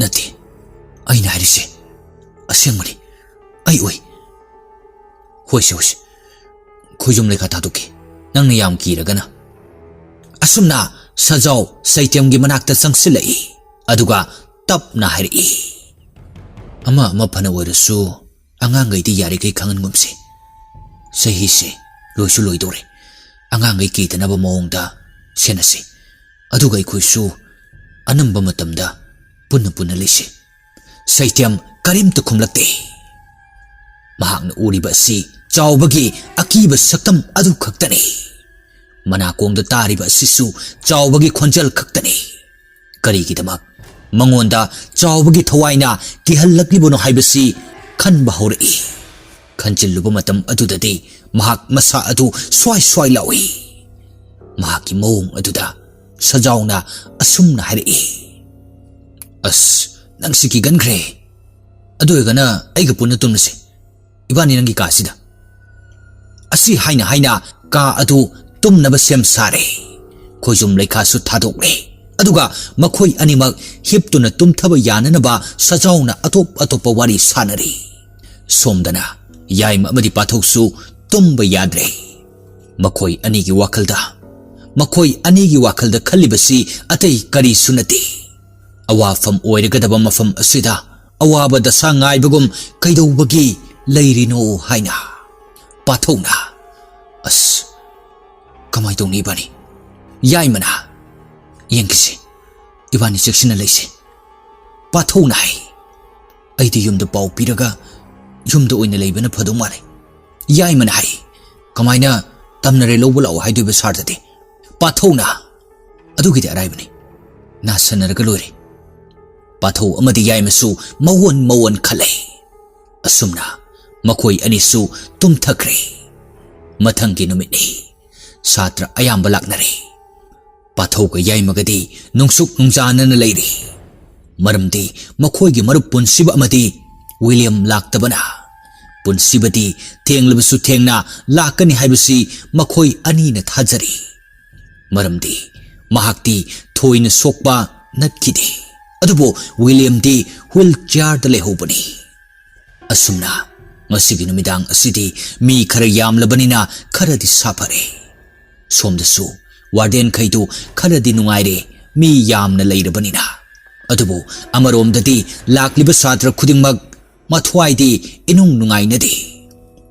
"ꯅꯠꯇꯦ, ꯑꯩꯅ ꯍꯥꯏꯔꯤꯁꯦ ꯑꯁꯦꯡꯕꯅꯤ꯫ ꯑꯩ ꯎꯏ꯫" "ꯍꯣꯏꯁꯦ, ꯍꯣꯏꯁꯦ, ꯈꯣꯏꯖꯨꯝ ꯂꯩꯈꯥ ꯊꯥꯗꯣꯛꯀꯦ, ꯅꯪꯅ ꯌꯥꯝ ꯀꯤꯔꯒꯅ꯫" ꯑꯁꯨꯝꯅ ꯁꯖꯥꯎ ꯁꯩꯇꯦꯝꯒꯤ ꯃꯅꯥꯛꯇ ꯆꯪꯁꯤꯜꯂꯛꯏ꯫ ꯑꯗꯨꯒ ꯇꯞꯅ ꯍꯥꯏꯔꯛꯏ, "ꯑꯃ ꯑꯃ ꯐꯅ ꯑꯣꯏꯔꯁꯨ, ꯑꯉꯥꯡꯈꯩꯗꯤ ꯌꯥꯔꯤꯈꯩ ꯈꯪꯍꯟꯒꯨꯝꯁꯤ꯫ ꯆꯍꯤꯁꯦ ꯂꯣꯏꯁꯨ ꯂꯣꯏꯗꯧꯔꯦ꯫ ꯑꯉꯥꯡꯈꯩ ꯀꯤꯗꯅꯕ ꯃꯑꯣꯡꯗ ꯁꯦꯟꯅꯁꯤ꯫ ꯑꯗꯨꯒ ꯑꯩꯈꯣꯏꯁꯨ ꯑꯅꯝꯕ ꯃꯇꯝꯗ ꯄꯨꯟꯅ ꯄꯨꯟꯅ ꯂꯩꯁꯤ꯫" ꯁꯩꯇꯦꯝ ꯀꯔꯤꯝꯇ ꯈꯨꯝꯂꯛꯇꯦ꯫ ꯃꯍꯥꯛꯅ ꯎꯔꯤꯕ ꯑꯁꯤ ꯆꯥꯎꯕꯒꯤ ꯑꯀꯤꯕ ꯁꯛꯇꯝ ꯑꯗꯨ ꯈꯛꯇꯅꯤ꯫ ꯃꯅꯥꯀꯣꯡꯗ ꯇꯥꯔꯤꯕ ꯑꯁꯤꯁꯨ ꯆꯥꯎꯕꯒꯤ ꯈꯣꯟꯖꯦꯜ ꯈꯛꯇꯅꯤ꯫ ꯀꯔꯤꯒꯤꯗꯃꯛ ꯃꯉꯣꯟꯗ ꯆꯥꯎꯕꯒꯤ ꯊꯋꯥꯏꯅ ꯀꯤꯍꯜꯂꯛꯂꯤꯕꯅꯣ ꯍꯥꯏꯕꯁꯤ ꯈꯟꯕ ꯍꯧꯔꯛꯏ꯫ ꯈꯟꯖꯤꯜꯂꯨꯕ ꯃꯇꯝ ꯑꯗꯨꯗꯗꯤ ꯃꯍꯥꯛ ꯃꯁꯥ ꯑꯗꯨ ꯁ꯭ꯋꯥꯏ ꯁ꯭ꯋꯥꯏ ꯂꯥꯎꯏ꯫ ꯃꯍꯥꯛꯀꯤ ꯃꯑꯣꯡ ꯑꯗꯨꯗ ꯁꯖꯥꯎꯅ ꯑꯁꯨꯝꯅ ꯍꯥꯏꯔꯛꯏ, "ꯑꯁ, ꯅꯪꯁꯤ ꯀꯤꯒꯟꯈ꯭ꯔꯦ꯫ ꯑꯗꯨ ꯑꯣꯏꯔꯒꯅ ꯑꯩꯒ ꯄꯨꯟꯅ ꯇꯨꯝꯂꯁꯤ꯫ ꯏꯕꯥꯅꯤ ꯅꯪꯒꯤ ꯀꯥꯁꯤꯗ꯫" ꯑꯁꯤ ꯍꯥꯏꯅ ꯍꯥꯏꯅ ꯀꯥ ꯑꯗꯨ ꯇꯨꯝꯅꯕ ꯁꯦꯝ ꯁꯥꯔꯦ꯫ ꯈꯣꯏꯖꯨꯝ ꯂꯩꯈꯥꯁꯨ ꯊꯥꯗꯣꯛꯂꯦ꯫ ꯑꯗꯨꯒ ꯃꯈꯣꯏ ꯑꯅꯤꯃꯛ ꯍꯤꯞꯇꯨꯅ ꯇꯨꯝꯊꯕ ꯌꯥꯅꯅꯕ ꯁꯖꯥꯎꯅ ꯑꯇꯣꯞ ꯑꯇꯣꯞꯄ ꯋꯥꯔꯤ ꯁꯥꯟꯅꯔꯤ꯫ ꯁꯣꯝꯗꯅ ꯌꯥꯏꯃ ꯑꯃꯗꯤ ꯄꯥꯊꯧꯁꯨ ꯇꯨꯝꯕ ꯌꯥꯗ꯭ꯔꯦ꯫ ꯃꯈꯣꯏ ꯑꯅꯤꯒꯤ ꯋꯥꯈꯜꯗ, ꯃꯈꯣꯏ ꯑꯅꯤꯒꯤ ꯋꯥꯈꯜꯗ ꯈꯜꯂꯤꯕꯁꯤ ꯑꯇꯩ ꯀꯔꯤꯁꯨ ꯅꯠꯇꯦ꯫ ꯑꯋꯥꯐꯝ ꯑꯣꯏꯔꯒꯗꯕ ꯃꯐꯝ ꯑꯁꯤꯗ ꯑꯋꯥꯕ ꯗꯁꯥ ꯉꯥꯏꯕꯒꯨꯝ ꯀꯩꯗꯧꯕꯒꯤ ꯂꯩꯔꯤꯅꯣ ꯍꯥꯏꯅ꯫ ꯄꯥꯊꯧꯅ, "ꯑꯁ, ꯀꯃꯥꯏ ꯇꯧꯅꯤ ꯏꯕꯥꯅꯤ?" ꯌꯥꯏꯃꯅ, "ꯌꯦꯡꯈꯤꯁꯤ, ꯏꯕꯥꯅꯤ ꯆꯦꯛꯁꯤꯟꯅ ꯂꯩꯁꯤ꯫" ꯄꯥꯊꯧꯅ ꯍꯥꯏ, "ꯑꯩꯗꯤ ꯌꯨꯝꯗ ꯄꯥꯎ ꯄꯤꯔꯒ ꯌꯨꯝꯗ ꯑꯣꯏꯅ ꯂꯩꯕꯅ ꯐꯗꯧ ꯃꯥꯜꯂꯦ꯫" ꯌꯥꯏꯃꯅ ꯍꯥꯏ, "ꯀꯃꯥꯏꯅ ꯇꯝꯅꯔꯦ ꯂꯧꯕ ꯂꯥꯛꯑꯣ ꯍꯥꯏꯗꯣꯏꯕ ꯁꯥꯔꯗꯗꯤ?" ꯄꯥꯊꯧꯅ, "ꯑꯗꯨꯒꯤꯗꯤ ꯑꯔꯥꯏꯕꯅꯤ, ꯅꯥꯁꯟꯅꯔꯒ ꯂꯣꯏꯔꯦ꯫" ꯄꯥꯊꯧ ꯑꯃꯗꯤ ꯌꯥꯏꯃꯁꯨ ꯃꯑꯣꯟ ꯃꯑꯣꯟ ꯈꯜꯂꯦ꯫ ꯑꯁꯨꯝꯅ ꯃꯈꯣꯏ ꯑꯅꯤꯁꯨ ꯇꯨꯝꯊꯈ꯭ꯔꯦ꯫ ꯃꯊꯪꯒꯤ ꯅꯨꯃꯤꯠꯅꯤ꯫ ꯁꯥꯇ꯭ꯔ ꯑꯌꯥꯝꯕ ꯂꯥꯛꯅꯔꯦ꯫ ꯄꯥꯊꯧꯒ ꯌꯥꯏꯃꯒꯗꯤ ꯅꯨꯡꯁꯨꯛ ꯅꯨꯡꯖꯥꯅꯅ ꯂꯩꯔꯤ꯫ ꯃꯔꯝꯗꯤ ꯃꯈꯣꯏꯒꯤ ꯃꯔꯨꯞ ꯄꯨꯟꯁꯤꯕ ꯑꯃꯗꯤ ꯋꯤꯂꯤꯌꯝ ꯂꯥꯛꯇꯕꯅ ꯄꯨꯟꯁꯤꯕꯗꯤ ꯊꯦꯡꯂꯕꯁꯨ ꯊꯦꯡꯅ ꯂꯥꯛꯀꯅꯤ ꯍꯥꯏꯕꯁꯤ ꯃꯈꯣꯏ ꯑꯅꯤꯅ ꯊꯥꯖꯔꯤ꯫ ꯃꯔꯝꯗꯤ ꯃꯍꯥꯛꯇꯤ ꯊꯣꯏꯅ ꯁꯣꯛꯄ ꯅꯠꯈꯤꯗꯦ꯫ ꯑꯗꯨꯕꯨ ꯋꯤꯂꯤꯌꯝꯗꯤ ꯍꯨꯏꯜ ꯆꯤꯌꯥꯔꯗ ꯂꯩꯍꯧꯕꯅꯤ꯫ ꯑꯁꯨꯝꯅ ꯉꯁꯤꯒꯤ ꯅꯨꯃꯤꯗꯥꯡ ꯑꯁꯤꯗꯤ ꯃꯤ ꯈꯔ ꯌꯥꯝꯂꯕꯅꯤꯅ ꯈꯔꯗꯤ ꯁꯥꯐꯔꯦ꯫ ꯁꯣꯝꯗꯁꯨ ꯋꯥꯔꯗꯦꯟꯈꯩꯗꯨ ꯈꯔꯗꯤ ꯅꯨꯡꯉꯥꯏꯔꯦ, ꯃꯤ ꯌꯥꯝꯅ ꯂꯩꯔꯕꯅꯤꯅ꯫ ꯑꯗꯨꯕꯨ ꯑꯃꯔꯣꯝꯗꯗꯤ ꯂꯥꯛꯂꯤꯕ ꯁꯥꯇ꯭ꯔ ꯈꯨꯗꯤꯡꯃꯛ ꯃꯊ꯭ꯋꯥꯏꯗꯤ ꯏꯅꯨꯡ ꯅꯨꯡꯉꯥꯏꯅꯗꯦ꯫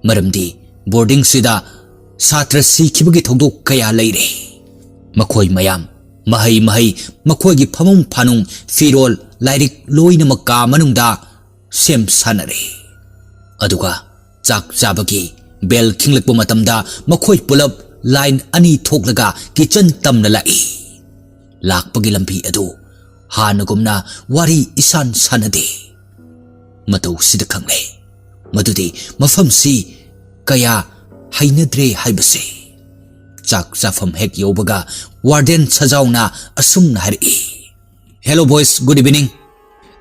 ꯃꯔꯝꯗꯤ ꯕꯣꯔꯗꯤꯡꯁꯤꯗ ꯁꯥꯇ꯭ꯔ ꯁꯤꯈꯤꯕꯒꯤ ꯊꯧꯗꯣꯛ ꯀꯌꯥ ꯂꯩꯔꯦ꯫ ꯃꯈꯣꯏ ꯃꯌꯥꯝ ꯃꯍꯩ ꯃꯍꯩ, ꯃꯈꯣꯏꯒꯤ ꯐꯃꯨꯡ ꯐꯥꯅꯨꯡ, ꯐꯤꯔꯣꯜ, ꯂꯥꯏꯔꯤꯛ ꯂꯣꯏꯅꯃꯛ ꯀꯥ ꯃꯅꯨꯡꯗ ꯁꯦꯝ ꯁꯥꯅꯔꯦ꯫ ꯑꯗꯨꯒ ꯆꯥꯛ ꯆꯥꯕꯒꯤ ꯕꯦꯜ ꯈꯤꯡꯂꯛꯄ ꯃꯇꯝꯗ ꯃꯈꯣꯏ ꯄꯨꯂꯞ ꯂꯥꯏꯟ ꯑꯅꯤ ꯊꯣꯛꯂꯒ ꯀꯤꯆꯟ ꯇꯝꯅ ꯂꯥꯛꯏ꯫ ꯂꯥꯛꯄꯒꯤ ꯂꯝꯕꯤ ꯑꯗꯨ ꯍꯥꯟꯅꯒꯨꯝꯅ ꯋꯥꯔꯤ ꯏꯁꯥꯟ ꯁꯥꯟꯅꯗꯦ꯫ ꯃꯇꯧꯁꯤꯗ ꯈꯪꯂꯦ ꯃꯗꯨꯗꯤ ꯃꯐꯝꯁꯤ ꯀꯌꯥ ꯍꯩꯅꯗ꯭ꯔꯦ ꯍꯥꯏꯕꯁꯦ꯫ ꯆꯥꯛ ꯆꯥꯐꯝ ꯍꯦꯛ ꯌꯧꯕꯒ ꯋꯥꯔꯗꯦꯟ ꯁꯖꯥꯎꯅ ꯑꯁꯨꯝꯅ ꯍꯥꯏꯔꯛꯏ, "Hello boys, good evening꯫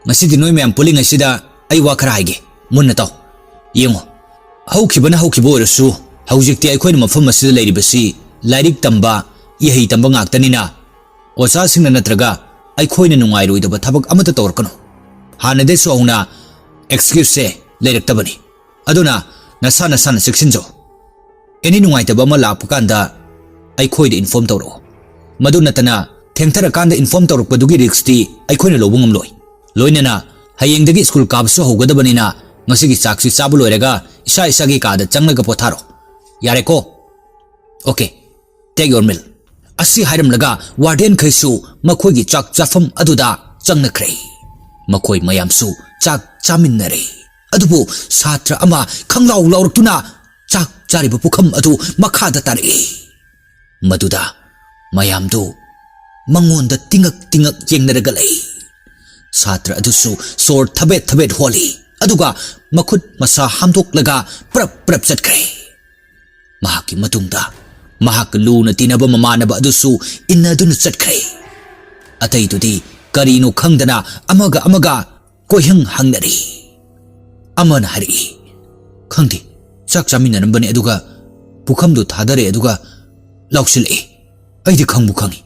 ꯉꯁꯤꯗꯤ ꯅꯣꯏ ꯃꯌꯥꯝ ꯄꯨꯜꯂꯤꯉꯩꯁꯤꯗ ꯑꯩ ꯋꯥ ꯈꯔ ꯍꯥꯏꯒꯦ, ꯃꯨꯟꯅ ꯇꯥꯎ꯫ ꯌꯦꯡꯉꯣ, ꯍꯧꯈꯤꯕꯅ ꯍꯧꯈꯤꯕ ꯑꯣꯏꯔꯁꯨ, ꯍꯧꯖꯤꯛꯇꯤ ꯑꯩꯈꯣꯏꯅ ꯃꯐꯝ ꯑꯁꯤꯗ ꯂꯩꯔꯤꯕꯁꯤ ꯂꯥꯏꯔꯤꯛ ꯇꯝꯕ, ꯏꯍꯩ ꯇꯝꯕ ꯉꯥꯛꯇꯅꯤꯅ, ꯑꯣꯖꯥꯁꯤꯡꯅ ꯅꯠꯇ꯭ꯔꯒ ꯑꯩꯈꯣꯏꯅ ꯅꯨꯡꯉꯥꯏꯔꯣꯏꯗꯕ ꯊꯕꯛ ꯑꯃꯠꯇ ꯇꯧꯔꯛꯀꯅꯨ꯫ ꯍꯥꯟꯅꯗꯩꯁꯨ ꯍꯧꯅ ꯑꯦꯛꯁꯀ꯭ꯌꯨꯁꯁꯦ ꯂꯩꯔꯛꯇꯕꯅꯤ꯫ ꯑꯗꯨꯅ ꯅꯁꯥ ꯅꯁꯥꯅ ꯆꯦꯛꯁꯤꯟꯖꯧ꯫ ꯑꯦꯅꯤ ꯅꯨꯡꯉꯥꯏꯇꯕ ꯑꯃ ꯂꯥꯛꯄ ꯀꯥꯟꯗ ꯑꯩꯈꯣꯏꯗ ꯏꯟꯐꯣꯔꯝ ꯇꯧꯔꯛꯑꯣ꯫ ꯃꯗꯨ ꯅꯠꯇꯅ ꯊꯦꯡꯊꯔꯀꯥꯟꯗ ꯏꯟꯐꯣꯔꯝ ꯇꯧꯔꯛꯄꯗꯨꯒꯤ ꯔꯤꯛꯁꯇꯤ ꯑꯩꯈꯣꯏꯅ ꯂꯧꯕ ꯉꯝꯂꯣꯏ꯫ ꯂꯣꯏꯅꯅ ꯍꯌꯦꯡꯗꯒꯤ ꯁ꯭ꯀꯨꯜ ꯀꯥꯕꯁꯨ ꯍꯧꯒꯗꯕꯅꯤꯅ ꯉꯁꯤꯒꯤ ꯆꯥꯛꯁꯤ ꯆꯥꯕ ꯂꯣꯏꯔꯒ ꯏꯁꯥ ꯏꯁꯥꯒꯤ ꯀꯥꯗ ꯆꯪꯂꯒ ꯄꯣꯊꯥꯔꯣ꯫ ꯌꯥꯔꯦꯀꯣ? Okay, take your meal." ꯑꯁꯤ ꯍꯥꯏꯔꯝꯂꯒ ꯋꯥꯔꯗꯦꯟꯈꯩꯁꯨ ꯃꯈꯣꯏꯒꯤ ꯆꯥꯛ ꯆꯥꯐꯝ ꯑꯗꯨꯗ ꯆꯪꯅꯈ꯭ꯔꯦ꯫ ꯃꯈꯣꯏ ꯃꯌꯥꯝꯁꯨ ꯆꯥꯛ ꯆꯥꯃꯤꯟꯅꯔꯦ꯫ ꯑꯗꯨꯕꯨ ꯁꯥꯇ꯭ꯔ ꯑꯃ ꯈꯪꯂꯥꯎ ꯂꯥꯎꯔꯛꯇꯨꯅ ꯆꯥꯛ ꯆꯥꯔꯤꯕ ꯄꯨꯈꯝ ꯑꯗꯨ ꯃꯈꯥꯗ ꯇꯥꯔꯛꯏ꯫ ꯃꯗꯨꯗ ꯃꯌꯥꯝꯗꯨ ꯃꯉꯣꯟꯗ ꯇꯤꯉꯛ ꯇꯤꯉꯛ ꯌꯦꯡꯅꯔꯒ ꯂꯩ꯫ ꯁꯥꯇ꯭ꯔ ꯑꯗꯨꯁꯨ ꯁꯣꯔ ꯊꯕꯦꯠ ꯊꯕꯦꯠ ꯍꯣꯜꯂꯤ, ꯑꯗꯨꯒ ꯃꯈꯨꯠ ꯃꯁꯥ ꯍꯥꯝꯗꯣꯛꯂꯒ ꯄ꯭ꯔꯞ ꯄ꯭ꯔꯞ ꯆꯠꯈ꯭ꯔꯦ꯫ ꯃꯍꯥꯛꯀꯤ ꯃꯇꯨꯡꯗ ꯃꯍꯥꯛꯀ ꯂꯨꯅ ꯇꯤꯟꯅꯕ ꯃꯃꯥꯟꯅꯕ ꯑꯗꯨꯁꯨ ꯏꯟꯅꯗꯨꯅ ꯆꯠꯈ꯭ꯔꯦ꯫ ꯑꯇꯩꯗꯨꯗꯤ ꯀꯔꯤꯅꯣ ꯈꯪꯗꯅ ꯑꯃꯒ ꯑꯃꯒ ꯀꯣꯏꯍꯪ ꯍꯪꯅꯔꯤ꯫ ꯑꯃꯅ ꯍꯥꯏꯔꯛꯏ, "ꯈꯪꯗꯦ, ꯆꯥꯛ ꯆꯥꯃꯤꯟꯅꯔꯝꯕꯅꯦ, ꯑꯗꯨꯒ ꯄꯨꯈꯝꯗꯨ ꯊꯥꯗꯔꯦ, ꯑꯗꯨꯒ ꯂꯥꯎꯁꯤꯜꯂꯛꯑꯦ꯫ ꯑꯩꯗꯤ ꯈꯪꯕꯨ ꯈꯪꯉꯤ꯫"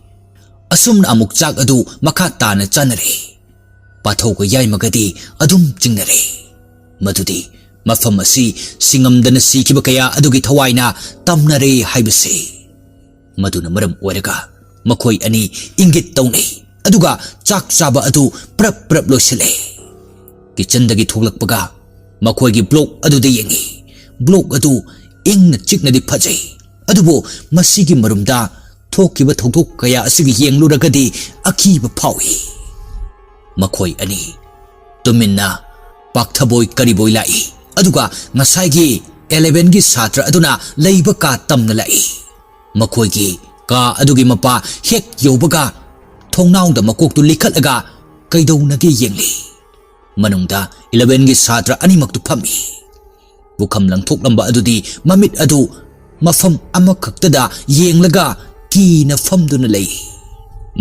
ꯑꯁꯨꯝꯅ ꯑꯃꯨꯛ ꯆꯥꯛ ꯑꯗꯨ ꯃꯈꯥ ꯇꯥꯅ ꯆꯥꯅꯔꯦ꯫ ꯄꯥꯊꯧꯒ ꯌꯥꯏꯃꯒꯗꯤ ꯑꯗꯨꯝ ꯆꯤꯡꯅꯔꯦ꯫ ꯃꯗꯨꯗꯤ ꯃꯐꯝ ꯑꯁꯤ ꯁꯤꯡꯉꯝꯗꯅ ꯁꯤꯈꯤꯕ ꯀꯌꯥ ꯑꯗꯨꯒꯤ ꯊꯋꯥꯏꯅ ꯇꯝꯅꯔꯦ ꯍꯥꯏꯕꯁꯤ꯫ ꯃꯗꯨꯅ ꯃꯔꯝ ꯑꯣꯏꯔꯒ ꯃꯈꯣꯏ ꯑꯅꯤ ꯏꯪꯒꯤꯠ ꯇꯧꯅꯩ, ꯑꯗꯨꯒ ꯆꯥꯛ ꯆꯥꯕ ꯑꯗꯨ ꯄ꯭ꯔꯞ ꯄ꯭ꯔꯞ ꯂꯣꯏꯁꯤꯜꯂꯦ꯫ ꯀꯤꯆꯟꯗꯒꯤ ꯊꯣꯛꯂꯛꯄꯒ ꯃꯈꯣꯏꯒꯤ ꯕ꯭ꯂꯣꯛ ꯑꯗꯨꯗ ꯌꯦꯡꯉꯤ꯫ ꯕ꯭ꯂꯣꯛ ꯑꯗꯨ ꯏꯪꯅ ꯆꯤꯛꯅꯗꯤ ꯐꯖꯩ, ꯑꯗꯨꯕꯨ ꯃꯁꯤꯒꯤ ꯃꯔꯨꯝꯗ ꯊꯣꯛꯈꯤꯕ ꯊꯧꯗꯣꯛ ꯀꯌꯥ ꯑꯁꯤꯒ ꯌꯦꯡꯂꯨꯔꯒꯗꯤ ꯑꯀꯤꯕ ꯐꯥꯎꯏ꯫ ꯃꯈꯣꯏ ꯑꯅꯤ ꯇꯨꯃꯤꯟꯅ ꯄꯥꯛꯊꯕꯣꯏ ꯀꯔꯤꯕꯣꯏ ꯂꯥꯛꯏ, ꯑꯗꯨꯒ ꯉꯁꯥꯏꯒꯤ ꯏꯂꯦꯚꯦꯟꯒꯤ ꯁꯥꯇ꯭ꯔ ꯑꯗꯨꯅ ꯂꯩꯕ ꯀꯥ ꯇꯝꯅ ꯂꯥꯛꯏ꯫ ꯃꯈꯣꯏꯒꯤ ꯀꯥ ꯑꯗꯨꯒꯤ ꯃꯄꯥ ꯍꯦꯛ ꯌꯧꯕꯒ ꯊꯣꯡꯅꯥꯎꯗ ꯃꯀꯣꯛꯇꯨ ꯂꯤꯈꯠꯂꯒ ꯀꯩꯗꯧꯅꯒꯦ ꯌꯦꯡꯂꯤ꯫ ꯃꯅꯨꯡꯗ ꯏꯂꯦꯚꯦꯟꯒꯤ ꯁꯥꯇ꯭ꯔ ꯑꯅꯤꯃꯛꯇꯨ ꯐꯝꯃꯤ꯫ ꯄꯨꯈꯝ ꯂꯪꯊꯣꯛꯂꯝꯕ ꯑꯗꯨꯗꯤ ꯃꯃꯤꯠ ꯑꯗꯨ ꯃꯐꯝ ꯑꯃꯈꯛꯇꯗ ꯌꯦꯡꯂꯒ ꯀꯤꯅ ꯐꯝꯗꯨꯅ ꯂꯩ꯫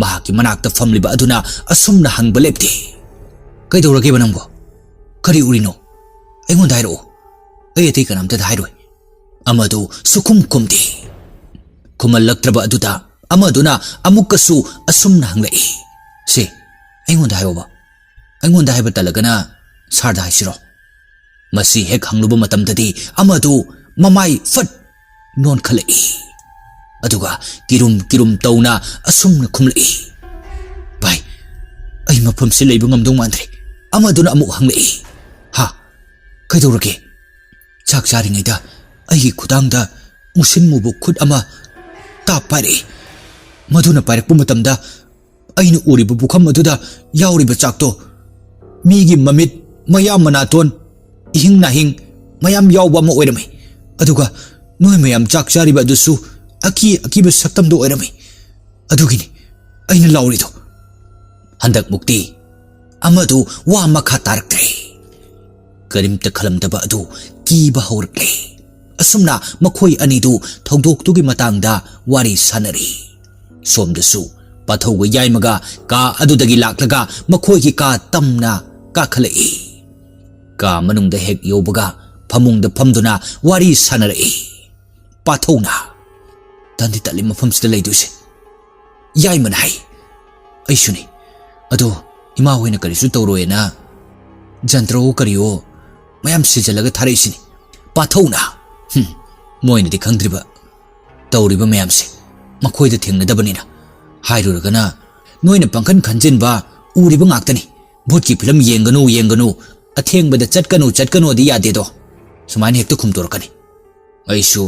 ꯃꯍꯥꯛꯀꯤ ꯃꯅꯥꯛꯇ ꯐꯝꯂꯤꯕ ꯑꯗꯨꯅ ꯑꯁꯨꯝꯅ ꯍꯪꯕ ꯂꯦꯞꯇꯦ, "ꯀꯩꯗꯧꯔꯒꯦꯕ ꯅꯪꯕꯣ? ꯀꯔꯤ ꯎꯔꯤꯅꯣ? ꯑꯩꯉꯣꯟꯗ ꯍꯥꯏꯔꯛꯑꯣ꯫ ꯑꯩ ꯑꯇꯩ ꯀꯅꯥꯝꯇꯗ ꯍꯥꯏꯔꯣꯏ꯫" ꯑꯃꯗꯨ ꯁꯨꯈꯨꯝ ꯈꯨꯝꯗꯦ꯫ ꯈꯨꯝꯍꯜꯂꯛꯇ꯭ꯔꯕ ꯑꯗꯨꯗ ꯑꯃꯗꯨꯅ ꯑꯃꯨꯛꯀꯁꯨ ꯑꯁꯨꯝꯅ ꯍꯪꯂꯛꯏ, "ꯁꯦ, ꯑꯩꯉꯣꯟꯗ ꯍꯥꯏꯌꯣꯕ꯫ ꯑꯩꯉꯣꯟꯗ ꯍꯥꯏꯕ ꯇꯜꯂꯒꯅ ꯁꯥꯔꯗ ꯍꯥꯏꯁꯤꯔꯣ?" ꯃꯁꯤ ꯍꯦꯛ ꯍꯪꯂꯨꯕ ꯃꯇꯝꯗꯗꯤ ꯑꯃꯗꯨ ꯃꯃꯥꯏ ꯐꯠ ꯅꯣꯟꯈꯠꯂꯛꯏ꯫ ꯑꯗꯨꯒ ꯀꯤꯔꯨꯝ ꯀꯤꯔꯨꯝ ꯇꯧꯅ ꯑꯁꯨꯝꯅ ꯈꯨꯝꯂꯛꯏ, "ꯚꯥꯏ, ꯑꯩ ꯃꯐꯝꯁꯤ ꯂꯩꯕ ꯉꯝꯗꯧ ꯃꯥꯟꯗ꯭ꯔꯦ꯫" ꯑꯃꯗꯨꯅ ꯑꯃꯨꯛ ꯍꯪꯂꯛꯏ, "ꯍꯥ? ꯀꯩꯗꯧꯔꯒꯦ?" ꯆꯥꯛ ꯆꯥꯔꯤꯉꯩꯗ ꯑꯩꯒꯤ ꯈꯨꯗꯥꯡꯗ ꯃꯨꯁꯤꯟ ꯃꯨꯕ ꯈꯨꯠ ꯑꯃ ꯇꯥꯞ ꯄꯥꯏꯔꯛꯏ꯫ ꯃꯗꯨꯅ ꯄꯥꯏꯔꯛꯄ ꯃꯇꯝꯗ ꯑꯩꯅ ꯎꯔꯤꯕ ꯄꯨꯈꯝ ꯑꯗꯨꯗ ꯌꯥꯎꯔꯤꯕ ꯆꯥꯛꯇꯣ ꯃꯤꯒꯤ ꯃꯃꯤꯠ, ꯃꯌꯥ, ꯃꯅꯥꯇꯣꯟ, ꯏꯍꯤꯡ ꯅꯥꯍꯤꯡ ꯃꯌꯥꯝ ꯌꯥꯎꯕ ꯑꯃ ꯑꯣꯏꯔꯝꯃꯤ꯫ ꯑꯗꯨꯒ ꯅꯣꯏ ꯃꯌꯥꯝ ꯆꯥꯛ ꯆꯥꯔꯤꯕ ꯑꯗꯨꯁꯨ ꯑꯀꯤ ꯑꯀꯤꯕ ꯁꯛꯇꯝꯗꯣ ꯑꯣꯏꯔꯝꯃꯤ꯫ ꯑꯗꯨꯒꯤꯅꯤ ꯑꯩꯅ ꯂꯥꯎꯔꯤꯗꯣ꯫ ꯍꯟꯗꯛꯃꯨꯛꯇꯤ ꯑꯃꯗꯨ ꯋꯥ ꯃꯈꯥ ꯇꯥꯔꯛꯇ꯭ꯔꯦ꯫ ꯀꯔꯤꯝꯇ ꯈꯜꯂꯝꯗꯕ ꯑꯗꯨ ꯀꯤꯕ ꯍꯧꯔꯛꯂꯦ꯫ ꯑꯁꯨꯝꯅ ꯃꯈꯣꯏ ꯑꯅꯤꯗꯨ ꯊꯧꯗꯣꯛꯇꯨꯒꯤ ꯃꯇꯥꯡꯗ ꯋꯥꯔꯤ ꯁꯥꯟꯅꯔꯤ꯫ ꯁꯣꯝꯗꯁꯨ ꯄꯥꯊꯧꯒ ꯌꯥꯏꯃꯒ ꯀꯥ ꯑꯗꯨꯗꯒꯤ ꯂꯥꯛꯂꯒ ꯃꯈꯣꯏꯒꯤ ꯀꯥ ꯇꯝꯅ ꯀꯥꯈꯠꯂꯛꯏ꯫ ꯀꯥ ꯃꯅꯨꯡꯗ ꯍꯦꯛ ꯌꯧꯕꯒ ꯐꯃꯨꯡꯗ ꯐꯝꯗꯨꯅ ꯋꯥꯔꯤ ꯁꯥꯟꯅꯔꯛꯏ꯫ ꯄꯥꯊꯧꯅ, "ꯇꯟꯗꯤ ꯇꯠꯂꯤ ꯃꯐꯝꯁꯤꯗ ꯂꯩꯗꯣꯏꯁꯦ꯫" ꯌꯥꯏꯃꯅ ꯍꯥꯏ, "ꯑꯩꯁꯨꯅꯤ꯫ ꯑꯗꯣ ꯏꯃꯥ ꯍꯣꯏꯅ ꯀꯔꯤꯁꯨ ꯇꯧꯔꯣꯏꯅ ꯖꯟꯇ꯭ꯔꯋꯣ ꯀꯔꯤꯋꯣ ꯃꯌꯥꯝ ꯁꯤꯖꯜꯂꯒ ꯊꯥꯔꯛꯏꯁꯤꯅꯤ꯫" ꯄꯥꯊꯧꯅ, "ꯍꯨꯝ, ꯃꯣꯏꯅꯗꯤ ꯈꯪꯗ꯭ꯔꯤꯕ ꯇꯧꯔꯤꯕ ꯃꯌꯥꯝꯁꯦ꯫ ꯃꯈꯣꯏꯗ ꯊꯦꯡꯅꯗꯕꯅꯤꯅ ꯍꯥꯏꯔꯨꯔꯒꯅ ꯅꯣꯏꯅ ꯄꯪꯈꯟ ꯈꯟꯖꯤꯟꯕ ꯎꯔꯤꯕ ꯉꯥꯛꯇꯅꯤ꯫ ꯚꯨꯠꯀꯤ ꯐꯤꯂꯝ ꯌꯦꯡꯒꯅꯨ, ꯌꯦꯡꯒꯅꯨ, ꯑꯊꯦꯡꯕꯗ ꯆꯠꯀꯅꯨ, ꯆꯠꯀꯅꯣꯗꯤ ꯌꯥꯗꯦꯗꯣ꯫ ꯁꯨꯃꯥꯏꯅ ꯍꯦꯛꯇ ꯈꯨꯝꯗꯣꯔꯛꯀꯅꯤ꯫ ꯑꯩꯁꯨ,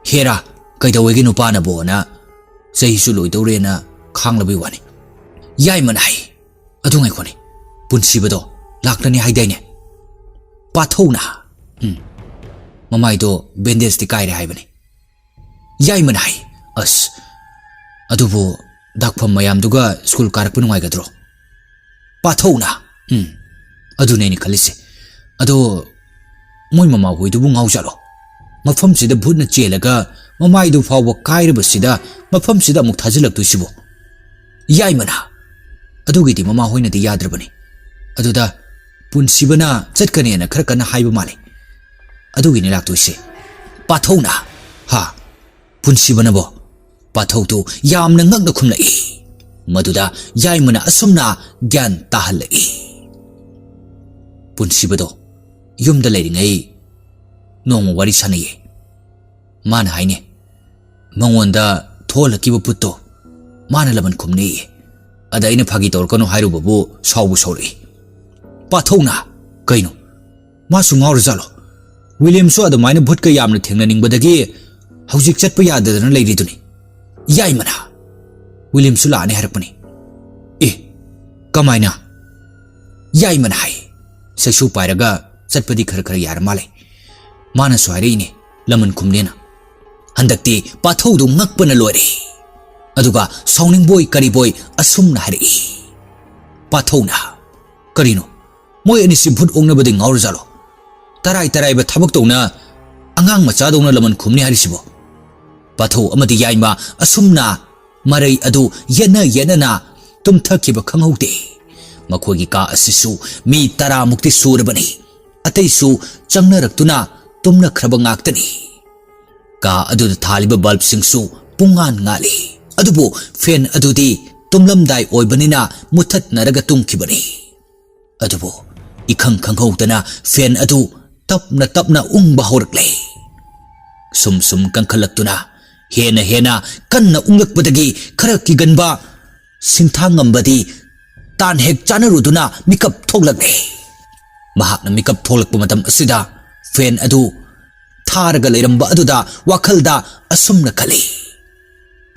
ꯍꯦꯔꯥ, ꯀꯩꯗꯧꯋꯦꯒꯦ ꯅꯨꯄꯥꯅꯕꯣꯅ ꯆꯍꯤꯁꯨ ꯂꯣꯏꯗꯧꯔꯦꯅ ꯈꯥꯡꯂꯕꯩ ꯋꯥꯅꯤ꯫" ꯌꯥꯏꯃꯅ ꯍꯥꯏ, "ꯑꯗꯨ ꯉꯥꯏꯈꯣꯅꯦ, ꯄꯨꯟꯁꯤꯕꯗꯣ ꯂꯥꯛꯂꯅꯤ ꯍꯥꯏꯗꯥꯏꯅꯦ?" ꯄꯥꯊꯧꯅ, "ꯎꯝ, ꯃꯃꯥꯏꯗꯣ ꯕꯦꯟꯗꯦꯖꯇꯤ ꯀꯥꯏꯔꯦ ꯍꯥꯏꯕꯅꯤ꯫" ꯌꯥꯏꯃꯅ ꯍꯥꯏ, "ꯑꯁ, ꯑꯗꯨꯕꯨ ꯗꯥꯛꯐꯝ ꯃꯌꯥꯝꯗꯨꯒ ꯁ꯭ꯀꯨꯜ ꯀꯥꯔꯛꯄ ꯅꯨꯡꯉꯥꯏꯒꯗ꯭ꯔꯣ?" ꯄꯥꯊꯧꯅ, "ꯎꯝ, ꯑꯗꯨꯅꯦ ꯑꯩꯅ ꯈꯜꯂꯤꯁꯦ꯫ ꯑꯗꯣ ꯃꯣꯏ ꯃꯃꯥꯍꯣꯏꯗꯨꯕꯨ ꯉꯥꯎꯖꯥꯠꯂꯣ? ꯃꯐꯝꯁꯤꯗ ꯚꯨꯠꯅ ꯆꯦꯜꯂꯒ ꯃꯃꯥꯏꯗꯨ ꯐꯥꯎꯕ ꯀꯥꯏꯔꯕꯁꯤꯗ ꯃꯐꯝꯁꯤꯗ ꯑꯃꯨꯛ ꯊꯥꯖꯤꯜꯂꯛꯇꯣꯏꯁꯤꯕꯣ?" ꯌꯥꯏꯃꯅ, "ꯑꯗꯨꯒꯤꯗꯤ ꯃꯃꯥꯍꯣꯏꯅꯗꯤ ꯌꯥꯗ꯭ꯔꯕꯅꯤ꯫ ꯑꯗꯨꯗ ꯄꯨꯟꯁꯤꯕꯅ ꯆꯠꯀꯅꯦꯅ ꯈꯔ ꯀꯟꯅ ꯍꯥꯏꯕ ꯃꯥꯜꯂꯤ꯫ ꯑꯗꯨꯒꯤꯅꯤ ꯂꯥꯛꯇꯣꯏꯁꯦ꯫" ꯄꯥꯊꯧꯅ, "ꯍꯥ? ꯄꯨꯟꯁꯤꯕꯅꯕꯣ?" ꯄꯥꯊꯧꯗꯨ ꯌꯥꯝꯅ ꯉꯛꯅ ꯈꯨꯝꯂꯛꯏ꯫ ꯃꯗꯨꯗ ꯌꯥꯏꯃꯅ ꯑꯁꯨꯝꯅ ꯒ꯭ꯌꯥꯟ ꯇꯥꯍꯜꯂꯛꯏ꯫ ꯄꯨꯟꯁꯤꯕꯗꯣ ꯌꯨꯝꯗ ꯂꯩꯔꯤꯉꯩ ꯅꯣꯡꯃ ꯋꯥꯔꯤ ꯁꯥꯟꯅꯩꯌꯦ꯫ ꯃꯥꯅ ꯍꯥꯏꯅꯦ, ꯃꯉꯣꯟꯗ ꯊꯣꯛꯍꯜꯂꯛꯈꯤꯕ ꯄꯨꯠꯇꯣ ꯃꯥꯅ ꯂꯃꯟ ꯈꯨꯝꯅꯦꯌꯦ꯫ ꯑꯗ ꯑꯩꯅ ꯐꯥꯒꯤ ꯇꯧꯔꯛꯀꯅꯨ ꯍꯥꯏꯔꯨꯕꯕꯨ ꯁꯥꯎꯕꯨ ꯁꯥꯎꯔꯛꯏ꯫ ꯄꯥꯊꯧꯅ, "ꯀꯩꯅꯣ? ꯃꯥꯁꯨ ꯉꯥꯎꯔꯖꯥꯠꯂꯣ? ꯋꯤꯂꯤꯌꯝꯁꯨ ꯑꯗꯨꯃꯥꯏꯅ ꯚꯨꯠꯀ ꯌꯥꯝꯅ ꯊꯦꯡꯅꯅꯤꯡꯕꯗꯒꯤ ꯍꯧꯖꯤꯛ ꯆꯠꯄ ꯌꯥꯗꯗꯅ ꯂꯩꯔꯤꯗꯨꯅꯤ꯫" ꯌꯥꯏꯃꯅ, "ꯋꯤꯂꯤꯌꯝꯁꯨ ꯂꯥꯛꯑꯅꯤ ꯍꯥꯏꯔꯛꯄꯅꯤ꯫" "ꯑꯦ, ꯀꯃꯥꯏꯅ?" ꯌꯥꯏꯃꯅ ꯍꯥꯏ, "ꯆꯩꯁꯨ ꯄꯥꯏꯔꯒ ꯆꯠꯄꯗꯤ ꯈꯔ ꯈꯔ ꯌꯥꯔ ꯃꯥꯜꯂꯦ꯫ ꯃꯥꯅꯁꯨ ꯍꯥꯏꯔꯛꯏꯅꯦ, ꯂꯃꯟ ꯈꯨꯝꯅꯦꯅ꯫" ꯍꯟꯗꯛꯇꯤ ꯄꯥꯊꯧꯗꯨ ꯉꯛꯄꯅ ꯂꯣꯏꯔꯦ꯫ ꯑꯗꯨꯒ ꯁꯥꯎꯅꯤꯡꯕꯣꯏ ꯀꯔꯤꯕꯣꯏ ꯑꯁꯨꯝꯅ ꯍꯥꯏꯔꯛꯏ꯫ ꯄꯥꯊꯧꯅ, "ꯀꯔꯤꯅꯣ? ꯃꯣꯏ ꯑꯅꯤꯁꯤ ꯚꯨꯠ ꯑꯣꯛꯅꯕꯗꯤ ꯉꯥꯎꯔꯖꯥꯠꯂꯣ? ꯇꯔꯥꯏ ꯇꯔꯥꯏꯕ ꯊꯕꯛ ꯇꯧꯅ ꯑꯉꯥꯡ ꯃꯆꯥꯗꯧꯅ ꯂꯃꯟ ꯈꯨꯝꯅꯤ ꯍꯥꯏꯔꯤꯁꯤꯕꯣ?" ꯄꯥꯊꯧ ꯑꯃꯗꯤ ꯌꯥꯏꯃ ꯑꯁꯨꯝꯅ ꯃꯔꯩ ꯑꯗꯨ ꯌꯦꯠꯅ ꯌꯦꯠꯅꯅ ꯇꯨꯝꯊꯈꯤꯕ ꯈꯪꯍꯧꯗꯦ꯫ ꯃꯈꯣꯏꯒꯤ ꯀꯥ ꯑꯁꯤꯁꯨ ꯃꯤ ꯇꯔꯥꯃꯨꯛꯇꯤ ꯁꯨꯔꯕꯅꯤ꯫ ꯑꯇꯩꯁꯨ ꯆꯪꯅꯔꯛꯇꯨꯅ ꯇꯨꯝꯅꯈ꯭ꯔꯕ ꯉꯥꯛꯇꯅꯤ꯫ ꯀꯥ ꯑꯗꯨꯗ ꯊꯥꯜꯂꯤꯕ ꯕꯜꯕꯁꯤꯡꯁꯨ ꯄꯨꯡꯉꯥꯟ ꯉꯥꯜꯂꯤ꯫ ꯑꯗꯨꯕꯨ ꯐꯦꯟ ꯑꯗꯨꯗꯤ ꯇꯨꯝꯂꯝꯗꯥꯏ ꯑꯣꯏꯕꯅꯤꯅ ꯃꯨꯊꯠꯅꯔꯒ ꯇꯨꯝꯈꯤꯕꯅꯤ꯫ ꯑꯗꯨꯕꯨ ꯏꯈꯪ ꯈꯪꯍꯧꯗꯅ ꯐꯦꯟ ꯑꯗꯨ ꯇꯞꯅ ꯇꯞꯅ ꯎꯪꯕ ꯍꯧꯔꯛꯂꯦ꯫ ꯁꯨꯝ ꯁꯨꯝ ꯀꯟꯈꯠꯂꯛꯇꯨꯅ ꯍꯦꯟꯅ ꯍꯦꯟꯅ ꯀꯟꯅ ꯎꯪꯂꯛꯄꯗꯒꯤ ꯈꯔ ꯀꯤꯒꯟꯕ ꯁꯤꯟꯊꯥꯉꯝꯕꯗꯤ ꯇꯥꯟ ꯍꯦꯛ ꯆꯥꯅꯔꯨꯗꯨꯅ ꯃꯤꯀꯞ ꯊꯣꯛꯂꯛꯂꯦ꯫ ꯃꯍꯥꯛꯅ ꯃꯤꯀꯞ ꯊꯣꯛꯂꯛꯄ ꯃꯇꯝ ꯑꯁꯤꯗ ꯐꯦꯟ ꯑꯗꯨ ꯊꯥꯔꯒ ꯂꯩꯔꯝꯕ ꯑꯗꯨꯗ ꯋꯥꯈꯜꯗ ꯑꯁꯨꯝꯅ ꯈꯜꯂꯤ,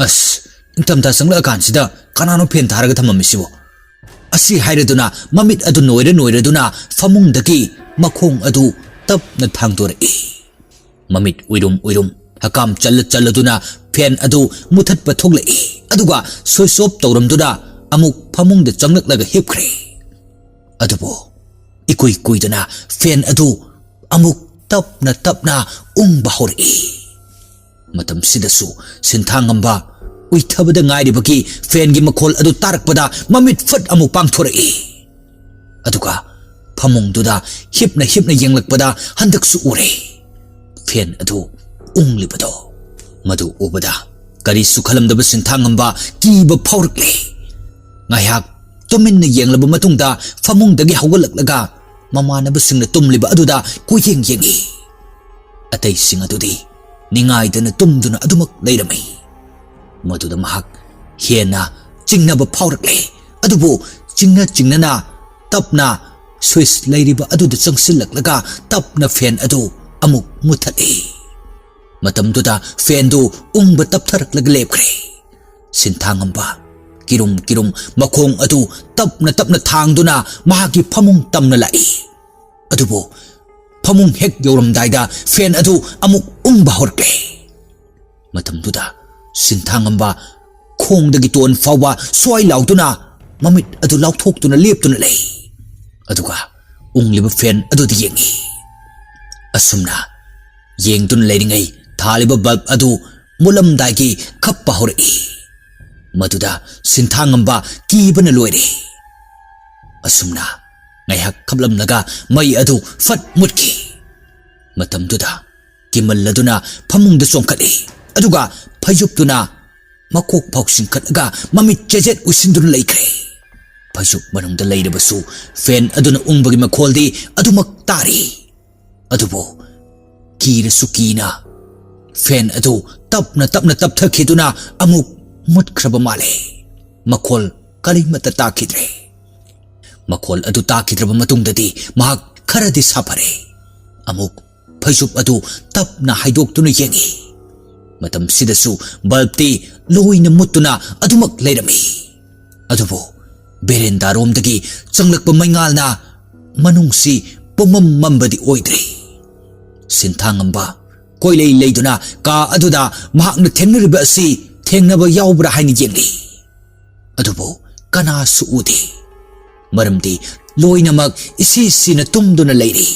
"ꯑꯁ, ꯏꯪꯊꯝꯊꯥ ꯆꯪꯂꯛꯑꯀꯥꯟꯁꯤꯗ ꯀꯅꯥꯅꯣ ꯐꯦꯟ ꯊꯥꯔꯒ ꯊꯝꯃꯝꯃꯤꯁꯤꯕꯣ?" ꯑꯁꯤ ꯍꯥꯏꯔꯗꯨꯅ ꯃꯃꯤꯠ ꯑꯗꯨ ꯅꯣꯏꯔ ꯅꯣꯏꯔꯗꯨꯅ ꯐꯃꯨꯡꯗꯒꯤ ꯃꯈꯣꯡ ꯑꯗꯨ ꯇꯞꯅ ꯊꯥꯡꯗꯣꯔꯛꯏ꯫ ꯃꯃꯤꯠ ꯎꯏꯔꯨꯝ ꯎꯏꯔꯨꯝ ꯍꯀꯥꯝ ꯆꯜꯂ ꯆꯜꯂꯗꯨꯅ ꯐꯦꯟ ꯑꯗꯨ ꯃꯨꯊꯠꯄ ꯊꯣꯛꯂꯛꯏ꯫ ꯑꯗꯨꯒ ꯁ꯭ꯋꯤꯆ ꯑꯣꯐ ꯇꯧꯔꯝꯗꯨꯅ ꯑꯃꯨꯛ ꯐꯃꯨꯡꯗ ꯆꯪꯂꯛꯂꯒ ꯍꯤꯞꯈ꯭ꯔꯦ꯫ ꯑꯗꯨꯕꯨ ꯏꯀꯨꯏ ꯀꯨꯏꯗꯅ ꯐꯦꯟ ꯑꯗꯨ ꯑꯃꯨꯛ ꯇꯞꯅ ꯇꯞꯅ ꯎꯪꯕ ꯍꯧꯔꯛꯏ꯫ ꯃꯇꯝꯁꯤꯗꯁꯨ ꯁꯤꯟꯊꯥꯉꯝꯕ ꯎꯏꯊꯕꯗ ꯉꯥꯏꯔꯤꯕꯒꯤ ꯐꯦꯟꯒꯤ ꯃꯈꯣꯜ ꯑꯗꯨ ꯇꯥꯔꯛꯄꯗ ꯃꯃꯤꯠ ꯐꯠ ꯑꯃꯨꯛ ꯄꯥꯡꯊꯣꯔꯛꯏ꯫ ꯑꯗꯨꯒ ꯐꯃꯨꯡꯗꯨꯗ ꯍꯤꯞꯅ ꯍꯤꯞꯅ ꯌꯦꯡꯂꯛꯄꯗ ꯍꯟꯗꯛꯁꯨ ꯎꯔꯦ꯫ ꯐꯦꯟ ꯑꯗꯨ ꯎꯪꯂꯤꯕꯗꯣ꯫ ꯃꯗꯨ ꯎꯕꯗ ꯀꯔꯤꯁꯨ ꯈꯜꯂꯝꯗꯕ ꯁꯤꯟꯊꯥꯉꯝꯕ ꯀꯤꯕ ꯐꯥꯎꯔꯛꯂꯦ꯫ ꯉꯥꯏꯍꯥꯛ ꯇꯨꯃꯤꯟꯅ ꯌꯦꯡꯂꯕ ꯃꯇꯨꯡꯗ ꯐꯃꯨꯡꯗꯒꯤ ꯍꯧꯒꯠꯂꯛꯂꯒ ꯃꯃꯥꯟꯅꯕꯁꯤꯡꯅ ꯇꯨꯝꯂꯤꯕ ꯑꯗꯨꯗ ꯀꯣꯏꯌꯦꯡ ꯌꯦꯡꯉꯤ꯫ ꯑꯇꯩꯁꯤꯡ ꯑꯗꯨꯗꯤ ꯅꯤꯡꯉꯥꯏꯗꯅ ꯇꯨꯝꯗꯨꯅ ꯑꯗꯨꯃꯛ ꯂꯩꯔꯝꯃꯤ꯫ ꯃꯗꯨꯗ ꯃꯍꯥꯛ ꯍꯦꯟꯅ ꯆꯤꯡꯅꯕ ꯐꯥꯎꯔꯛꯂꯦ꯫ ꯑꯗꯨꯕꯨ ꯆꯤꯡꯅ ꯆꯤꯡꯅꯅ ꯇꯞꯅ ꯁ꯭ꯋꯤꯆ ꯂꯩꯔꯤꯕ ꯑꯗꯨꯗ ꯆꯪꯁꯤꯜꯂꯛꯂꯒ ꯇꯞꯅ ꯐꯦꯟ ꯑꯗꯨ ꯑꯃꯨꯛ ꯃꯨꯊꯠꯂꯤ꯫ ꯃꯇꯝꯗꯨꯗ ꯐꯦꯟꯗꯨ ꯎꯪꯕ ꯇꯞꯊꯔꯛꯂꯒ ꯂꯦꯞꯈ꯭ꯔꯦ꯫ ꯁꯤꯟꯊꯥꯉꯝꯕ ꯀꯤꯔꯨꯝ ꯀꯤꯔꯨꯝ ꯃꯈꯣꯡ ꯑꯗꯨ ꯇꯞꯅ ꯇꯞꯅ ꯊꯥꯡꯗꯨꯅ ꯃꯍꯥꯛꯀꯤ ꯐꯃꯨꯡ ꯇꯝꯅ ꯂꯥꯛꯏ꯫ ꯑꯗꯨꯕꯨ ꯐꯃꯨꯡ ꯍꯦꯛ ꯌꯧꯔꯝꯗꯥꯏꯗ ꯐꯦꯟ ꯑꯗꯨ ꯑꯃꯨꯛ ꯎꯪꯕ ꯍꯧꯔꯛꯂꯦ꯫ ꯃꯇꯝꯗꯨꯗ ꯁꯤꯟꯊꯥꯉꯝꯕ ꯈꯣꯡꯗꯒꯤ ꯇꯣꯟ ꯐꯥꯎꯕ ꯁ꯭ꯋꯥꯏ ꯂꯥꯎꯗꯨꯅ ꯃꯃꯤꯠ ꯑꯗꯨ ꯂꯥꯎꯊꯣꯛꯇꯨꯅ ꯂꯦꯞꯇꯨꯅ ꯂꯩ꯫ ꯑꯗꯨꯒ ꯎꯪꯂꯤꯕ ꯐꯦꯟ ꯑꯗꯨꯗ ꯌꯦꯡꯉꯤ꯫ ꯑꯁꯨꯝꯅ ꯌꯦꯡꯗꯨꯅ ꯂꯩꯔꯤꯉꯩ ꯊꯥꯜꯂꯤꯕ ꯕꯜꯕ ꯑꯗꯨ ꯃꯨꯠꯂꯝꯗꯥꯏꯒꯤ ꯈꯞꯄ ꯍꯧꯔꯛꯏ꯫ ꯃꯗꯨꯗ ꯁꯤꯟꯊꯥꯉꯝꯕ ꯀꯤꯕꯅ ꯂꯣꯏꯔꯦ꯫ ꯑꯁꯨꯝꯅ ꯉꯥꯏꯍꯥꯛ ꯈꯞꯂꯝꯂꯒ ꯃꯩ ꯑꯗꯨ ꯐꯠ ꯃꯨꯠꯈꯤ꯫ ꯃꯇꯝꯗꯨꯗ ꯀꯤꯃꯜꯂꯗꯨꯅ ꯐꯃꯨꯡꯗ ꯆꯣꯡꯈꯠꯂꯤ꯫ ꯑꯗꯨꯒ ꯐꯩꯖꯨꯞꯇꯨꯅ ꯃꯀꯣꯛ ꯐꯥꯎ ꯆꯤꯡꯈꯠꯂꯒ ꯃꯃꯤꯠ ꯆꯦꯖꯦꯠ ꯎꯏꯁꯤꯟꯗꯨꯅ ꯂꯩꯈ꯭ꯔꯦ꯫ ꯐꯩꯖꯨꯞ ꯃꯅꯨꯡꯗ ꯂꯩꯔꯕꯁꯨ ꯐꯦꯟ ꯑꯗꯨꯅ ꯎꯪꯕꯒꯤ ꯃꯈꯣꯜꯗꯤ ꯑꯗꯨꯃꯛ ꯇꯥꯔꯤ꯫ ꯑꯗꯨꯕꯨ ꯀꯤꯔꯁꯨ ꯀꯤꯅ ꯐꯦꯟ ꯑꯗꯨ ꯇꯞꯅ ꯇꯞꯅ ꯇꯞꯊꯈꯤꯗꯨꯅ ꯑꯃꯨꯛ ꯃꯨꯠꯈ꯭ꯔꯕ ꯃꯥꯜꯂꯦ꯫ ꯃꯈꯣꯜ ꯀꯔꯤꯃꯠꯇ ꯇꯥꯈꯤꯗ꯭ꯔꯦ꯫ ꯃꯈꯣꯜ ꯑꯗꯨ ꯇꯥꯈꯤꯗ꯭ꯔꯕ ꯃꯇꯨꯡꯗꯗꯤ ꯃꯍꯥꯛ ꯈꯔꯗꯤ ꯁꯥꯐꯔꯦ꯫ ꯑꯃꯨꯛ ꯐꯩꯖꯨꯞ ꯑꯗꯨ ꯇꯞꯅ ꯍꯥꯏꯗꯣꯛꯇꯨꯅ ꯌꯦꯡꯉꯤ꯫ ꯃꯇꯝꯁꯤꯗꯁꯨ ꯕꯜꯕꯇꯤ ꯂꯣꯏꯅ ꯃꯨꯠꯇꯨꯅ ꯑꯗꯨꯃꯛ ꯂꯩꯔꯝꯃꯤ꯫ ꯑꯗꯨꯕꯨ ꯕꯦꯔꯦꯟꯗꯥꯔꯣꯝꯗꯒꯤ ꯆꯪꯂꯛꯄ ꯃꯩꯉꯥꯜꯅ ꯃꯅꯨꯡꯁꯤ ꯄꯨꯝꯃꯝ ꯃꯝꯕꯗꯤ ꯑꯣꯏꯗ꯭ꯔꯦ꯫ ꯁꯤꯟꯊꯥꯉꯝꯕ ꯀꯣꯏꯂꯩ ꯂꯩꯗꯨꯅ ꯀꯥ ꯑꯗꯨꯗ ꯃꯍꯥꯛꯅ ꯊꯦꯡꯅꯔꯤꯕ ꯑꯁꯤ ꯊꯦꯡꯅꯕ ꯌꯥꯎꯕ꯭ꯔꯥ ꯍꯥꯏꯅ ꯌꯦꯡꯂꯤ꯫ ꯑꯗꯨꯕꯨ ꯀꯅꯥꯁꯨ ꯎꯗꯦ꯫ ꯃꯔꯝꯗꯤ ꯂꯣꯏꯅꯃꯛ ꯏꯁꯤ ꯁꯤꯅ ꯇꯨꯝꯗꯨꯅ ꯂꯩꯔꯤ꯫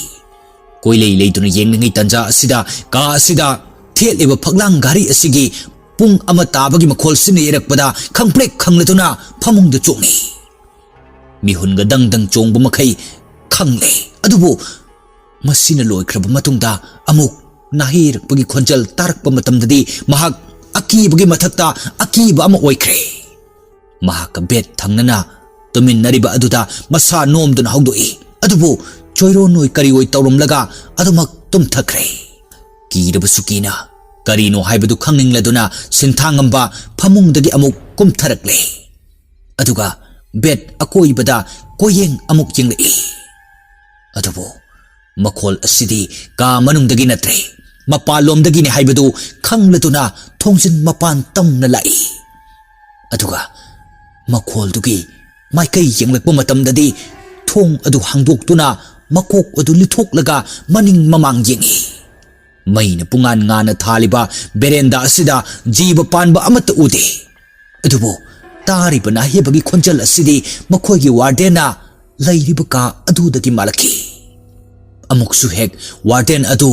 ꯀꯣꯏꯂꯩ ꯂꯩꯗꯨꯅ ꯌꯦꯡꯂꯤꯉꯩ ꯇꯟꯖꯥ ꯑꯁꯤꯗ ꯀꯥ ꯑꯁꯤꯗ ꯊꯦꯠꯂꯤꯕ ꯐꯛꯂꯥꯡ ꯘꯔꯤ ꯑꯁꯤꯒꯤ ꯄꯨꯡ ꯑꯃ ꯇꯥꯕꯒꯤ ꯃꯈꯣꯜꯁꯤꯅ ꯌꯩꯔꯛꯄꯗ ꯈꯪꯄ꯭ꯔꯦꯛ ꯈꯪꯂꯗꯨꯅ ꯐꯃꯨꯡꯗ ꯆꯣꯡꯉꯤ꯫ ꯃꯤꯍꯨꯟꯒ ꯗꯪ ꯗꯪ ꯆꯣꯡꯕ ꯃꯈꯩ ꯈꯪꯂꯦ꯫ ꯑꯗꯨꯕꯨ ꯃꯁꯤꯅ ꯂꯣꯏꯈ꯭ꯔꯕ ꯃꯇꯨꯡꯗ ꯑꯃꯨꯛ ꯅꯥꯍꯩꯔꯛꯄꯒꯤ ꯈꯣꯟꯖꯦꯜ ꯇꯥꯔꯛꯄ ꯃꯇꯝꯗꯗꯤ ꯃꯍꯥꯛ ꯑꯀꯤꯕꯒꯤ ꯃꯊꯛꯇ ꯑꯀꯤꯕ ꯑꯃ ꯑꯣꯏꯈ꯭ꯔꯦ꯫ ꯃꯍꯥꯛꯀ ꯕꯦꯗ ꯊꯪꯅꯅ ꯇꯨꯃꯤꯟꯅꯔꯤꯕ ꯑꯗꯨꯗ ꯃꯁꯥ ꯅꯣꯝꯗꯨꯅ ꯍꯧꯗꯣꯛꯏ꯫ ꯑꯗꯨꯕꯨ ꯆꯣꯏꯔꯣꯟ ꯑꯣꯏ ꯀꯔꯤ ꯑꯣꯏ ꯇꯧꯔꯝꯂꯒ ꯑꯗꯨꯃꯛ ꯇꯨꯝꯊꯈ꯭ꯔꯦ꯫ ꯀꯤꯔꯕꯁꯨ ꯀꯤꯅ ꯀꯔꯤꯅꯣ ꯍꯥꯏꯕꯗꯨ ꯈꯪꯅꯤꯡꯂꯗꯨꯅ ꯁꯤꯟꯊꯥꯉꯝꯕ ꯐꯃꯨꯡꯗꯒꯤ ꯑꯃꯨꯛ ꯀꯨꯝꯊꯔꯛꯂꯦ꯫ ꯑꯗꯨꯒ ꯕꯦꯗ ꯑꯀꯣꯏꯕꯗ ꯀꯣꯌꯦꯡ ꯑꯃꯨꯛ ꯌꯦꯡꯂꯛꯏ꯫ ꯑꯗꯨꯕꯨ ꯃꯈꯣꯜ ꯑꯁꯤꯗꯤ ꯀꯥ ꯃꯅꯨꯡꯗꯒꯤ ꯅꯠꯇ꯭ꯔꯦ, ꯃꯄꯥꯟꯂꯣꯝꯗꯒꯤꯅꯤ ꯍꯥꯏꯕꯗꯨ ꯈꯪꯂꯗꯨꯅ ꯊꯣꯡꯖꯤꯟ ꯃꯄꯥꯟ ꯇꯝꯅ ꯂꯥꯛꯏ꯫ ꯑꯗꯨꯒ ꯃꯈꯣꯜꯗꯨꯒꯤ ꯃꯥꯏꯀꯩ ꯌꯦꯡꯂꯛꯄ ꯃꯇꯝꯗꯗꯤ ꯊꯣꯡ ꯑꯗꯨ ꯍꯥꯡꯗꯣꯛꯇꯨꯅ ꯃꯀꯣꯛ ꯑꯗꯨ ꯂꯤꯊꯣꯛꯂꯒ ꯃꯅꯤꯡ ꯃꯃꯥꯡ ꯌꯦꯡꯏ꯫ ꯃꯩꯅ ꯄꯨꯡꯉꯥꯟ ꯉꯥꯟꯅ ꯊꯥꯜꯂꯤꯕ ꯕꯦꯔꯦꯟꯗꯥ ꯑꯁꯤꯗ ꯖꯤꯕ ꯄꯥꯟꯕ ꯑꯃꯠꯇ ꯎꯗꯦ꯫ ꯑꯗꯨꯕꯨ ꯇꯥꯔꯤꯕ ꯅꯥꯍꯦꯕꯒꯤ ꯈꯣꯟꯖꯦꯜ ꯑꯁꯤꯗꯤ ꯃꯈꯣꯏꯒꯤ ꯋꯥꯔꯗꯦꯟꯅ ꯂꯩꯔꯤꯕ ꯀꯥ ꯑꯗꯨꯗꯒꯤ ꯃꯥꯜꯂꯛꯈꯤ꯫ ꯑꯃꯨꯛꯁꯨ ꯍꯦꯛ ꯋꯥꯔꯗꯦꯟ ꯑꯗꯨ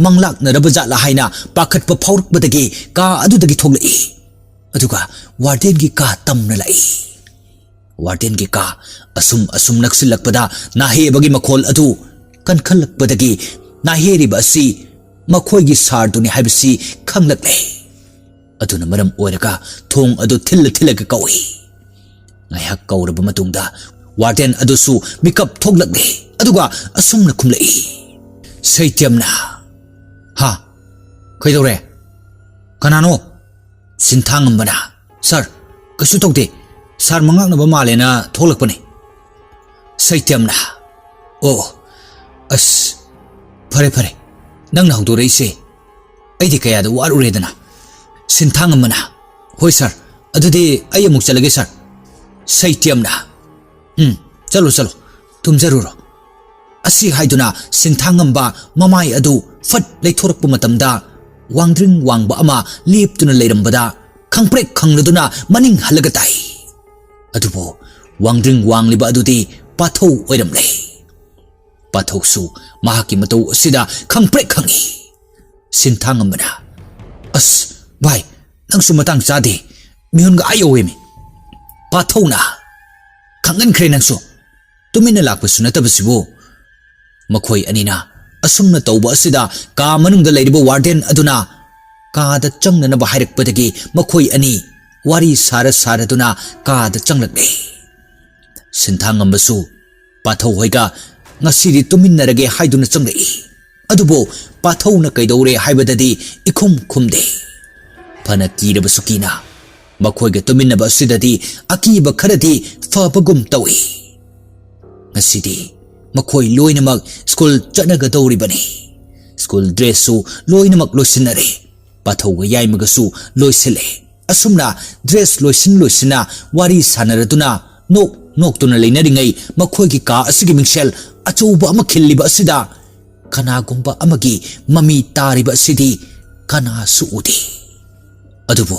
ꯃꯪꯂꯥꯛꯅꯔꯕ ꯖꯥꯠꯂꯥ ꯍꯥꯏꯅ ꯄꯥꯈꯠꯄ ꯐꯥꯎꯔꯛꯄꯗꯒꯤ ꯀꯥ ꯑꯗꯨꯗꯒꯤ ꯊꯣꯛꯂꯛꯏ꯫ ꯑꯗꯨꯒ ꯋꯥꯔꯗꯦꯟꯒꯤ ꯀꯥ ꯇꯝꯅ ꯂꯥꯛꯏ꯫ ꯋꯥꯔꯗꯦꯟꯒꯤ ꯀꯥ ꯑꯁꯨꯝ ꯑꯁꯨꯝ ꯅꯛꯁꯤꯜꯂꯛꯄꯗ ꯅꯥꯍꯦꯕꯒꯤ ꯃꯈꯣꯜ ꯑꯗꯨ ꯀꯟꯈꯠꯂꯛꯄꯗꯒꯤ ꯅꯥꯍꯦꯔꯤꯕ ꯑꯁꯤ ꯃꯈꯣꯏꯒꯤ ꯁꯥꯔꯗꯨꯅꯤ ꯍꯥꯏꯕꯁꯤ ꯈꯪꯂꯛꯂꯦ꯫ ꯑꯗꯨꯅ ꯃꯔꯝ ꯑꯣꯏꯔꯒ ꯊꯣꯡ ꯑꯗꯨ ꯊꯤꯜꯂ ꯊꯤꯜꯂꯒ ꯀꯧꯏ꯫ ꯉꯥꯏꯍꯥꯛ ꯀꯧꯔꯕ ꯃꯇꯨꯡꯗ ꯋꯥꯔꯗꯦꯟ ꯑꯗꯨꯁꯨ ꯃꯤꯀꯞ ꯊꯣꯛꯂꯛꯂꯦ꯫ ꯑꯗꯨꯒ ꯑꯁꯨꯝꯅ ꯈꯨꯝꯂꯛꯏ, ꯁꯩꯇ꯭ꯌꯝꯅ, "ꯍꯥ? ꯀꯩꯗꯧꯔꯦ? ꯀꯅꯥꯅꯣ?" ꯁꯤꯟꯊꯥꯉꯝꯕꯅ, "ꯁꯥꯔ, ꯀꯩꯁꯨ ꯇꯧꯗꯦ꯫ ꯁꯥꯔ ꯃꯉꯥꯛꯅꯕ ꯃꯥꯜꯂꯦꯅ ꯊꯣꯛꯂꯛꯄꯅꯦ꯫" ꯁꯩꯇ꯭ꯌꯝꯅ, "ꯑꯣ, ꯑꯁ, ꯐꯔꯦ ꯐꯔꯦ, ꯅꯪꯅ ꯍꯧꯗꯣꯔꯛꯏꯁꯦ ꯑꯩꯗꯤ ꯀꯌꯥꯗ ꯋꯥꯔꯨꯔꯦꯗꯅ꯫" ꯁꯤꯟꯊꯥꯉꯝꯕꯅ, "ꯍꯣꯏ ꯁꯥꯔ, ꯑꯗꯨꯗꯤ ꯑꯩ ꯑꯃꯨꯛ ꯆꯠꯂꯒꯦ ꯁꯥꯔ꯫" ꯁꯩꯇ꯭ꯌꯝꯅ, "ꯎꯝ, ꯆꯠꯂꯣ ꯆꯠꯂꯣ, ꯇꯨꯝꯖꯔꯨꯔꯣ꯫" ꯑꯁꯤ ꯍꯥꯏꯗꯨꯅ ꯁꯤꯟꯊꯥꯉꯝꯕ ꯃꯃꯥꯏ ꯑꯗꯨ ꯐꯠ ꯂꯩꯊꯣꯔꯛꯄ ꯃꯇꯝꯗ, ꯋꯥꯡꯗ꯭ꯔꯤꯡ ꯋꯥꯡꯕ ꯑꯃ ꯂꯦꯞꯇꯨꯅ ꯂꯩꯔꯝꯕꯗ ꯈꯪꯄ꯭ꯔꯦꯛ ꯈꯪꯂꯗꯨꯅ ꯃꯅꯤꯡ ꯍꯜꯂꯒ ꯇꯥꯏ꯫ ꯑꯗꯨꯕꯨ ꯋꯥꯡꯗ꯭ꯔꯤꯡ ꯋꯥꯡꯂꯤꯕ ꯑꯗꯨꯗꯤ ꯄꯥꯊꯧ ꯑꯣꯏꯔꯝꯂꯦ꯫ ꯄꯥꯊꯧꯁꯨ ꯃꯍꯥꯛꯀꯤ ꯃꯇꯧ ꯑꯁꯤꯗ ꯈꯪꯄ꯭ꯔꯦꯛ ꯈꯪꯏ꯫ ꯁꯤꯟꯊꯥꯉꯝꯕꯅ, "ꯑꯁ, ꯚꯥꯏ, ꯅꯪꯁꯨ ꯃꯇꯥꯡ ꯆꯥꯗꯦ, ꯃꯤꯍꯨꯟꯒ ꯑꯥ ꯌꯧꯋꯦꯃꯤ꯫" ꯄꯥꯊꯧꯅ, "ꯈꯪꯍꯟꯈ꯭ꯔꯦ ꯅꯪꯁꯨ, ꯇꯨꯃꯤꯟꯅ ꯂꯥꯛꯄꯁꯨ ꯅꯠꯇꯕꯁꯤꯕꯨ꯫" ꯃꯈꯣꯏ ꯑꯅꯤꯅ ꯑꯁꯨꯝꯅ ꯇꯧꯕ ꯑꯁꯤꯗ ꯀꯥ ꯃꯅꯨꯡꯗ ꯂꯩꯔꯤꯕ ꯋꯥꯔꯗꯦꯟ ꯑꯗꯨꯅ ꯀꯥꯗ ꯆꯪꯅꯅꯕ ꯍꯥꯏꯔꯛꯄꯗꯒꯤ ꯃꯈꯣꯏ ꯑꯅꯤ ꯋꯥꯔꯤ ꯁꯥꯔ ꯁꯥꯔꯗꯨꯅ ꯀꯥꯗ ꯆꯪꯂꯛꯂꯦ꯫ ꯁꯤꯟꯊꯥꯉꯝꯕꯁꯨ ꯄꯥꯊꯧ ꯍꯣꯏꯒ ꯉꯁꯤꯗꯤ ꯇꯨꯃꯤꯟꯅꯔꯒꯦ ꯍꯥꯏꯗꯨꯅ ꯆꯪꯂꯛꯏ꯫ ꯑꯗꯨꯕꯨ ꯄꯥꯊꯧꯅ ꯀꯩꯗꯧꯔꯦ ꯍꯥꯏꯕꯗꯗꯤ ꯏꯈꯨꯝ ꯈꯨꯝꯗꯦ꯫ ꯐꯅ ꯀꯤꯔꯕꯁꯨ ꯀꯤꯅ ꯃꯈꯣꯏꯒ ꯇꯨꯃꯤꯟꯅꯕ ꯑꯁꯤꯗꯗꯤ ꯑꯀꯤꯕ ꯈꯔꯗꯤ ꯐꯕꯒꯨꯝ ꯇꯧꯏ꯫ ꯉꯁꯤꯗꯤ ꯃꯈꯣꯏ ꯂꯣꯏꯅꯃꯛ ꯁ꯭ꯀꯨꯜ ꯆꯠꯅꯒꯗꯧꯔꯤꯕꯅꯤ꯫ ꯁ꯭ꯀꯨꯜ ꯗ꯭ꯔꯦꯁꯁꯨ ꯂꯣꯏꯅꯃꯛ ꯂꯣꯏꯁꯤꯟꯅꯔꯦ꯫ ꯄꯥꯊꯧꯒ ꯌꯥꯏꯃꯒꯁꯨ ꯂꯣꯏꯁꯤꯜꯂꯦ꯫ ꯑꯁꯨꯝꯅ ꯗ꯭ꯔꯦꯁ ꯂꯣꯏꯁꯤꯟ ꯂꯣꯏꯁꯤꯟꯅ ꯋꯥꯔꯤ ꯁꯥꯟꯅꯔꯗꯨꯅ ꯅꯣꯛ ꯅꯣꯛꯇꯨꯅ ꯂꯩꯅꯔꯤꯉꯩ ꯃꯈꯣꯏꯒꯤ ꯀꯥ ꯑꯁꯤꯒꯤ ꯃꯤꯡꯁꯦꯜ ꯑꯆꯧꯕ ꯑꯃ ꯈꯤꯜꯂꯤꯕ ꯑꯁꯤꯗ ꯀꯅꯥꯒꯨꯝꯕ ꯑꯃꯒꯤ ꯃꯃꯤ ꯇꯥꯔꯤꯕ ꯑꯁꯤꯗꯤ ꯀꯅꯥꯁꯨ ꯎꯗꯦ꯫ ꯑꯗꯨꯕꯨ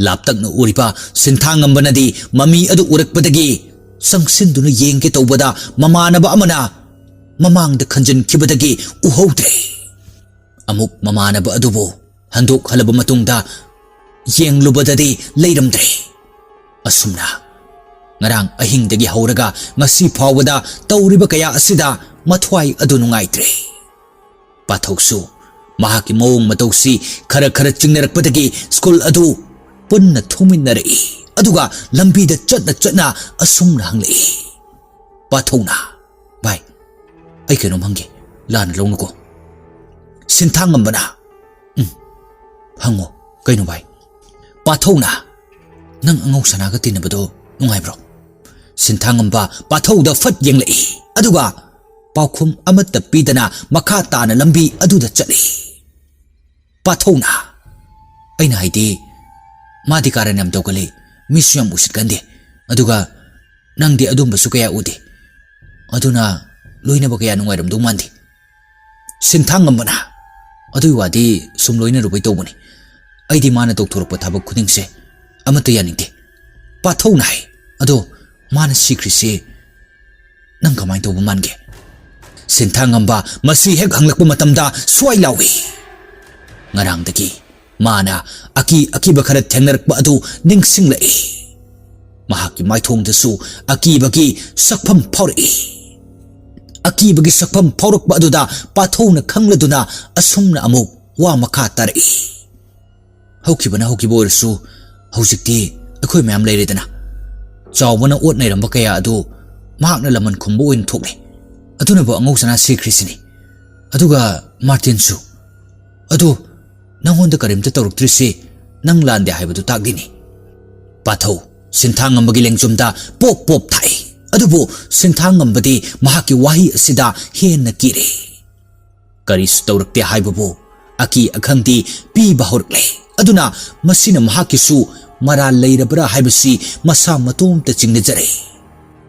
ꯂꯥꯞꯇꯛꯅ ꯎꯔꯤꯕ ꯁꯤꯟꯊꯥꯉꯝꯕꯅꯗꯤ ꯃꯃꯤ ꯑꯗꯨ ꯎꯔꯛꯄꯗꯒꯤ ꯆꯪꯁꯤꯟꯗꯨꯅ ꯌꯦꯡꯒꯦ ꯇꯧꯕꯗ ꯃꯃꯥꯟꯅꯕ ꯑꯃꯅ ꯃꯃꯥꯡꯗ ꯈꯟꯖꯤꯟꯈꯤꯕꯗꯒꯤ ꯎꯍꯧꯗ꯭ꯔꯦ꯫ ꯑꯃꯨꯛ ꯃꯃꯥꯟꯅꯕ ꯑꯗꯨꯕꯨ ꯍꯟꯗꯣꯛꯍꯜꯂꯕ ꯃꯇꯨꯡꯗ ꯌꯦꯡꯂꯨꯕꯗꯗꯤ ꯂꯩꯔꯝꯗ꯭ꯔꯦ꯫ ꯑꯁꯨꯝꯅ ꯉꯔꯥꯡ ꯑꯍꯤꯡꯗꯒꯤ ꯍꯧꯔꯒ ꯉꯁꯤ ꯐꯥꯎꯕꯗ ꯇꯧꯔꯤꯕ ꯀꯌꯥ ꯑꯁꯤꯗ ꯃꯊ꯭ꯋꯥꯏ ꯑꯗꯨ ꯅꯨꯡꯉꯥꯏꯇ꯭ꯔꯦ꯫ ꯄꯥꯊꯧꯁꯨ ꯃꯍꯥꯛꯀꯤ ꯃꯑꯣꯡ ꯃꯇꯧꯁꯤ ꯈꯔ ꯈꯔ ꯆꯤꯡꯅꯔꯛꯄꯗꯒꯤ ꯁ꯭ꯀꯨꯜ ꯑꯗꯨ ꯄꯨꯟꯅ ꯊꯣꯡꯃꯤꯟꯅꯔꯛꯏ꯫ ꯑꯗꯨꯒ ꯂꯝꯕꯤꯗ ꯆꯠꯅ ꯆꯠꯅ ꯑꯁꯨꯝꯅ ꯍꯪꯂꯛꯏ꯫ ꯄꯥꯊꯧꯅ, "ꯚꯥꯏ, ꯑꯩ ꯀꯩꯅꯣꯝ ꯍꯪꯒꯦ, ꯂꯥꯟꯅ ꯂꯧꯅꯨꯀꯣ?" ꯁꯤꯟꯊꯥꯉꯝꯕꯅ, "ꯎꯝ, ꯍꯪꯉꯣ, ꯀꯩꯅꯣ ꯚꯥꯏ?" ꯄꯥꯊꯧꯅ, "ꯅꯪ ꯑꯉꯧ ꯁꯅꯥꯒ ꯇꯤꯟꯅꯕꯗꯣ ꯅꯨꯡꯉꯥꯏꯕ꯭ꯔꯣ?" ꯁꯤꯟꯊꯥꯉꯝꯕ ꯄꯥꯊꯧꯗ ꯐꯠ ꯌꯦꯡꯂꯛꯏ, ꯑꯗꯨꯒ ꯄꯥꯎꯈꯨꯝ ꯑꯃꯠꯇ ꯄꯤꯗꯅ ꯃꯈꯥ ꯇꯥꯅ ꯂꯝꯕꯤ ꯑꯗꯨꯗ ꯆꯠꯂꯤ꯫ ꯄꯥꯊꯧꯅ, "ꯑꯩꯅ ꯍꯥꯏꯗꯤ, ꯃꯥꯗꯤ ꯀꯥꯔꯟ ꯌꯥꯝ ꯇꯧꯒꯜꯂꯤ, ꯃꯤꯁꯨ ꯌꯥꯝ ꯎꯁꯤꯠꯀꯟꯗꯦ, ꯑꯗꯨꯒ ꯅꯪꯗꯤ ꯑꯗꯨꯝꯕꯁꯨ ꯀꯌꯥ ꯎꯗꯦ, ꯑꯗꯨꯅ ꯂꯣꯏꯅꯕ ꯀꯌꯥ ꯅꯨꯡꯉꯥꯏꯔꯝꯗꯧ ꯃꯥꯟꯗꯦ꯫" ꯁꯤꯟꯊꯥꯉꯝꯕꯅ, "ꯑꯗꯨꯒꯤ ꯋꯥꯗꯤ ꯁꯨꯝ ꯂꯣꯏꯅꯔꯨꯕꯩ ꯇꯧꯕꯅꯤ, ꯑꯩꯗꯤ ꯃꯥꯅ ꯇꯧꯊꯣꯔꯛꯄ ꯊꯕꯛ ꯈꯨꯗꯤꯡꯁꯦ ꯑꯃꯠꯇ ꯌꯥꯅꯤꯡꯗꯦ꯫" ꯄꯥꯊꯧꯅ ꯍꯥꯏ, "ꯑꯗꯣ ꯃꯥꯅ ꯁꯤꯈ꯭ꯔꯤꯁꯦ ꯅꯪ ꯀꯃꯥꯏꯅ ꯇꯧꯕ ꯃꯥꯟꯒꯦ?" ꯁꯤꯟꯊꯥꯉꯝꯕ ꯃꯁꯤ ꯍꯦꯛ ꯍꯪꯂꯛꯄ ꯃꯇꯝꯗ ꯁ꯭ꯋꯥꯏ ꯂꯥꯎꯏ꯫ ꯉꯔꯥꯡꯗꯒꯤ ꯃꯥꯅ ꯑꯀꯤ ꯑꯀꯤꯕ ꯈꯔ ꯊꯦꯡꯅꯔꯛꯄ ꯑꯗꯨ ꯅꯤꯡꯁꯤꯡꯂꯛꯏ꯫ ꯃꯍꯥꯛꯀꯤ ꯃꯥꯏꯊꯣꯡꯗꯁꯨ ꯑꯀꯤꯕꯒꯤ ꯁꯛꯐꯝ ꯐꯥꯎꯔꯛꯏ꯫ ꯑꯀꯤꯕꯒꯤ ꯁꯛꯐꯝ ꯐꯥꯎꯔꯛꯄ ꯑꯗꯨꯗ ꯄꯥꯊꯧꯅ ꯈꯪꯂꯗꯨꯅ ꯑꯁꯨꯝꯅ ꯑꯃꯨꯛ ꯋꯥ ꯃꯈꯥ ꯇꯥꯔꯛꯏ꯫ "ꯍꯧꯈꯤꯕꯅ ꯍꯧꯈꯤꯕ ꯑꯣꯏꯔꯁꯨ, ꯍꯧꯖꯤꯛꯇꯤ ꯑꯩꯈꯣꯏ ꯃꯌꯥꯝ ꯂꯩꯔꯦꯗꯅ꯫ ꯆꯥꯎꯕꯅ ꯑꯣꯠ ꯅꯩꯔꯝꯕ ꯀꯌꯥ ꯑꯗꯨ ꯃꯍꯥꯛꯅ ꯂꯃꯟ ꯈꯨꯝꯕ ꯑꯣꯏꯅ ꯊꯣꯛꯂꯦ꯫ ꯑꯗꯨꯅꯕꯨ ꯑꯉꯧ ꯁꯅꯥ ꯁꯤꯈ꯭ꯔꯤꯁꯤꯅꯤ꯫ ꯑꯗꯨꯒ ꯃꯥꯔꯇꯤꯟꯁꯨ꯫ ꯑꯗꯨ ꯅꯪꯉꯣꯟꯗ ꯀꯔꯤꯝꯇ ꯇꯧꯔꯛꯇ꯭ꯔꯤꯁꯤ ꯅꯪ ꯂꯥꯟꯗꯦ ꯍꯥꯏꯕꯗꯨ ꯇꯥꯛꯂꯤꯅꯤ꯫" ꯄꯥꯊꯧ ꯁꯤꯟꯊꯥꯉꯝꯕꯒꯤ ꯂꯦꯡꯖꯨꯝꯗ ꯄꯣꯞ ꯄꯣꯞ ꯊꯥꯛꯏ꯫ ꯑꯗꯨꯕꯨ ꯁꯤꯟꯊꯥꯉꯝꯕꯗꯤ ꯃꯍꯥꯛꯀꯤ ꯋꯥꯍꯩ ꯑꯁꯤꯗ ꯍꯦꯟꯅ ꯀꯤꯔꯦ꯫ ꯀꯔꯤꯁꯨ ꯇꯧꯔꯛꯇꯦ ꯍꯥꯏꯕꯕꯨ ꯑꯀꯤ ꯑꯈꯪꯗꯤ ꯄꯤꯕ ꯍꯧꯔꯛꯂꯦ꯫ ꯑꯗꯨꯅ ꯃꯁꯤꯅ ꯃꯍꯥꯛꯀꯤꯁꯨ ꯃꯔꯥꯜ ꯂꯩꯔꯕ꯭ꯔꯥ ꯍꯥꯏꯕꯁꯤ ꯃꯁꯥ ꯃꯇꯣꯝꯇ ꯆꯤꯡꯅꯖꯔꯦ꯫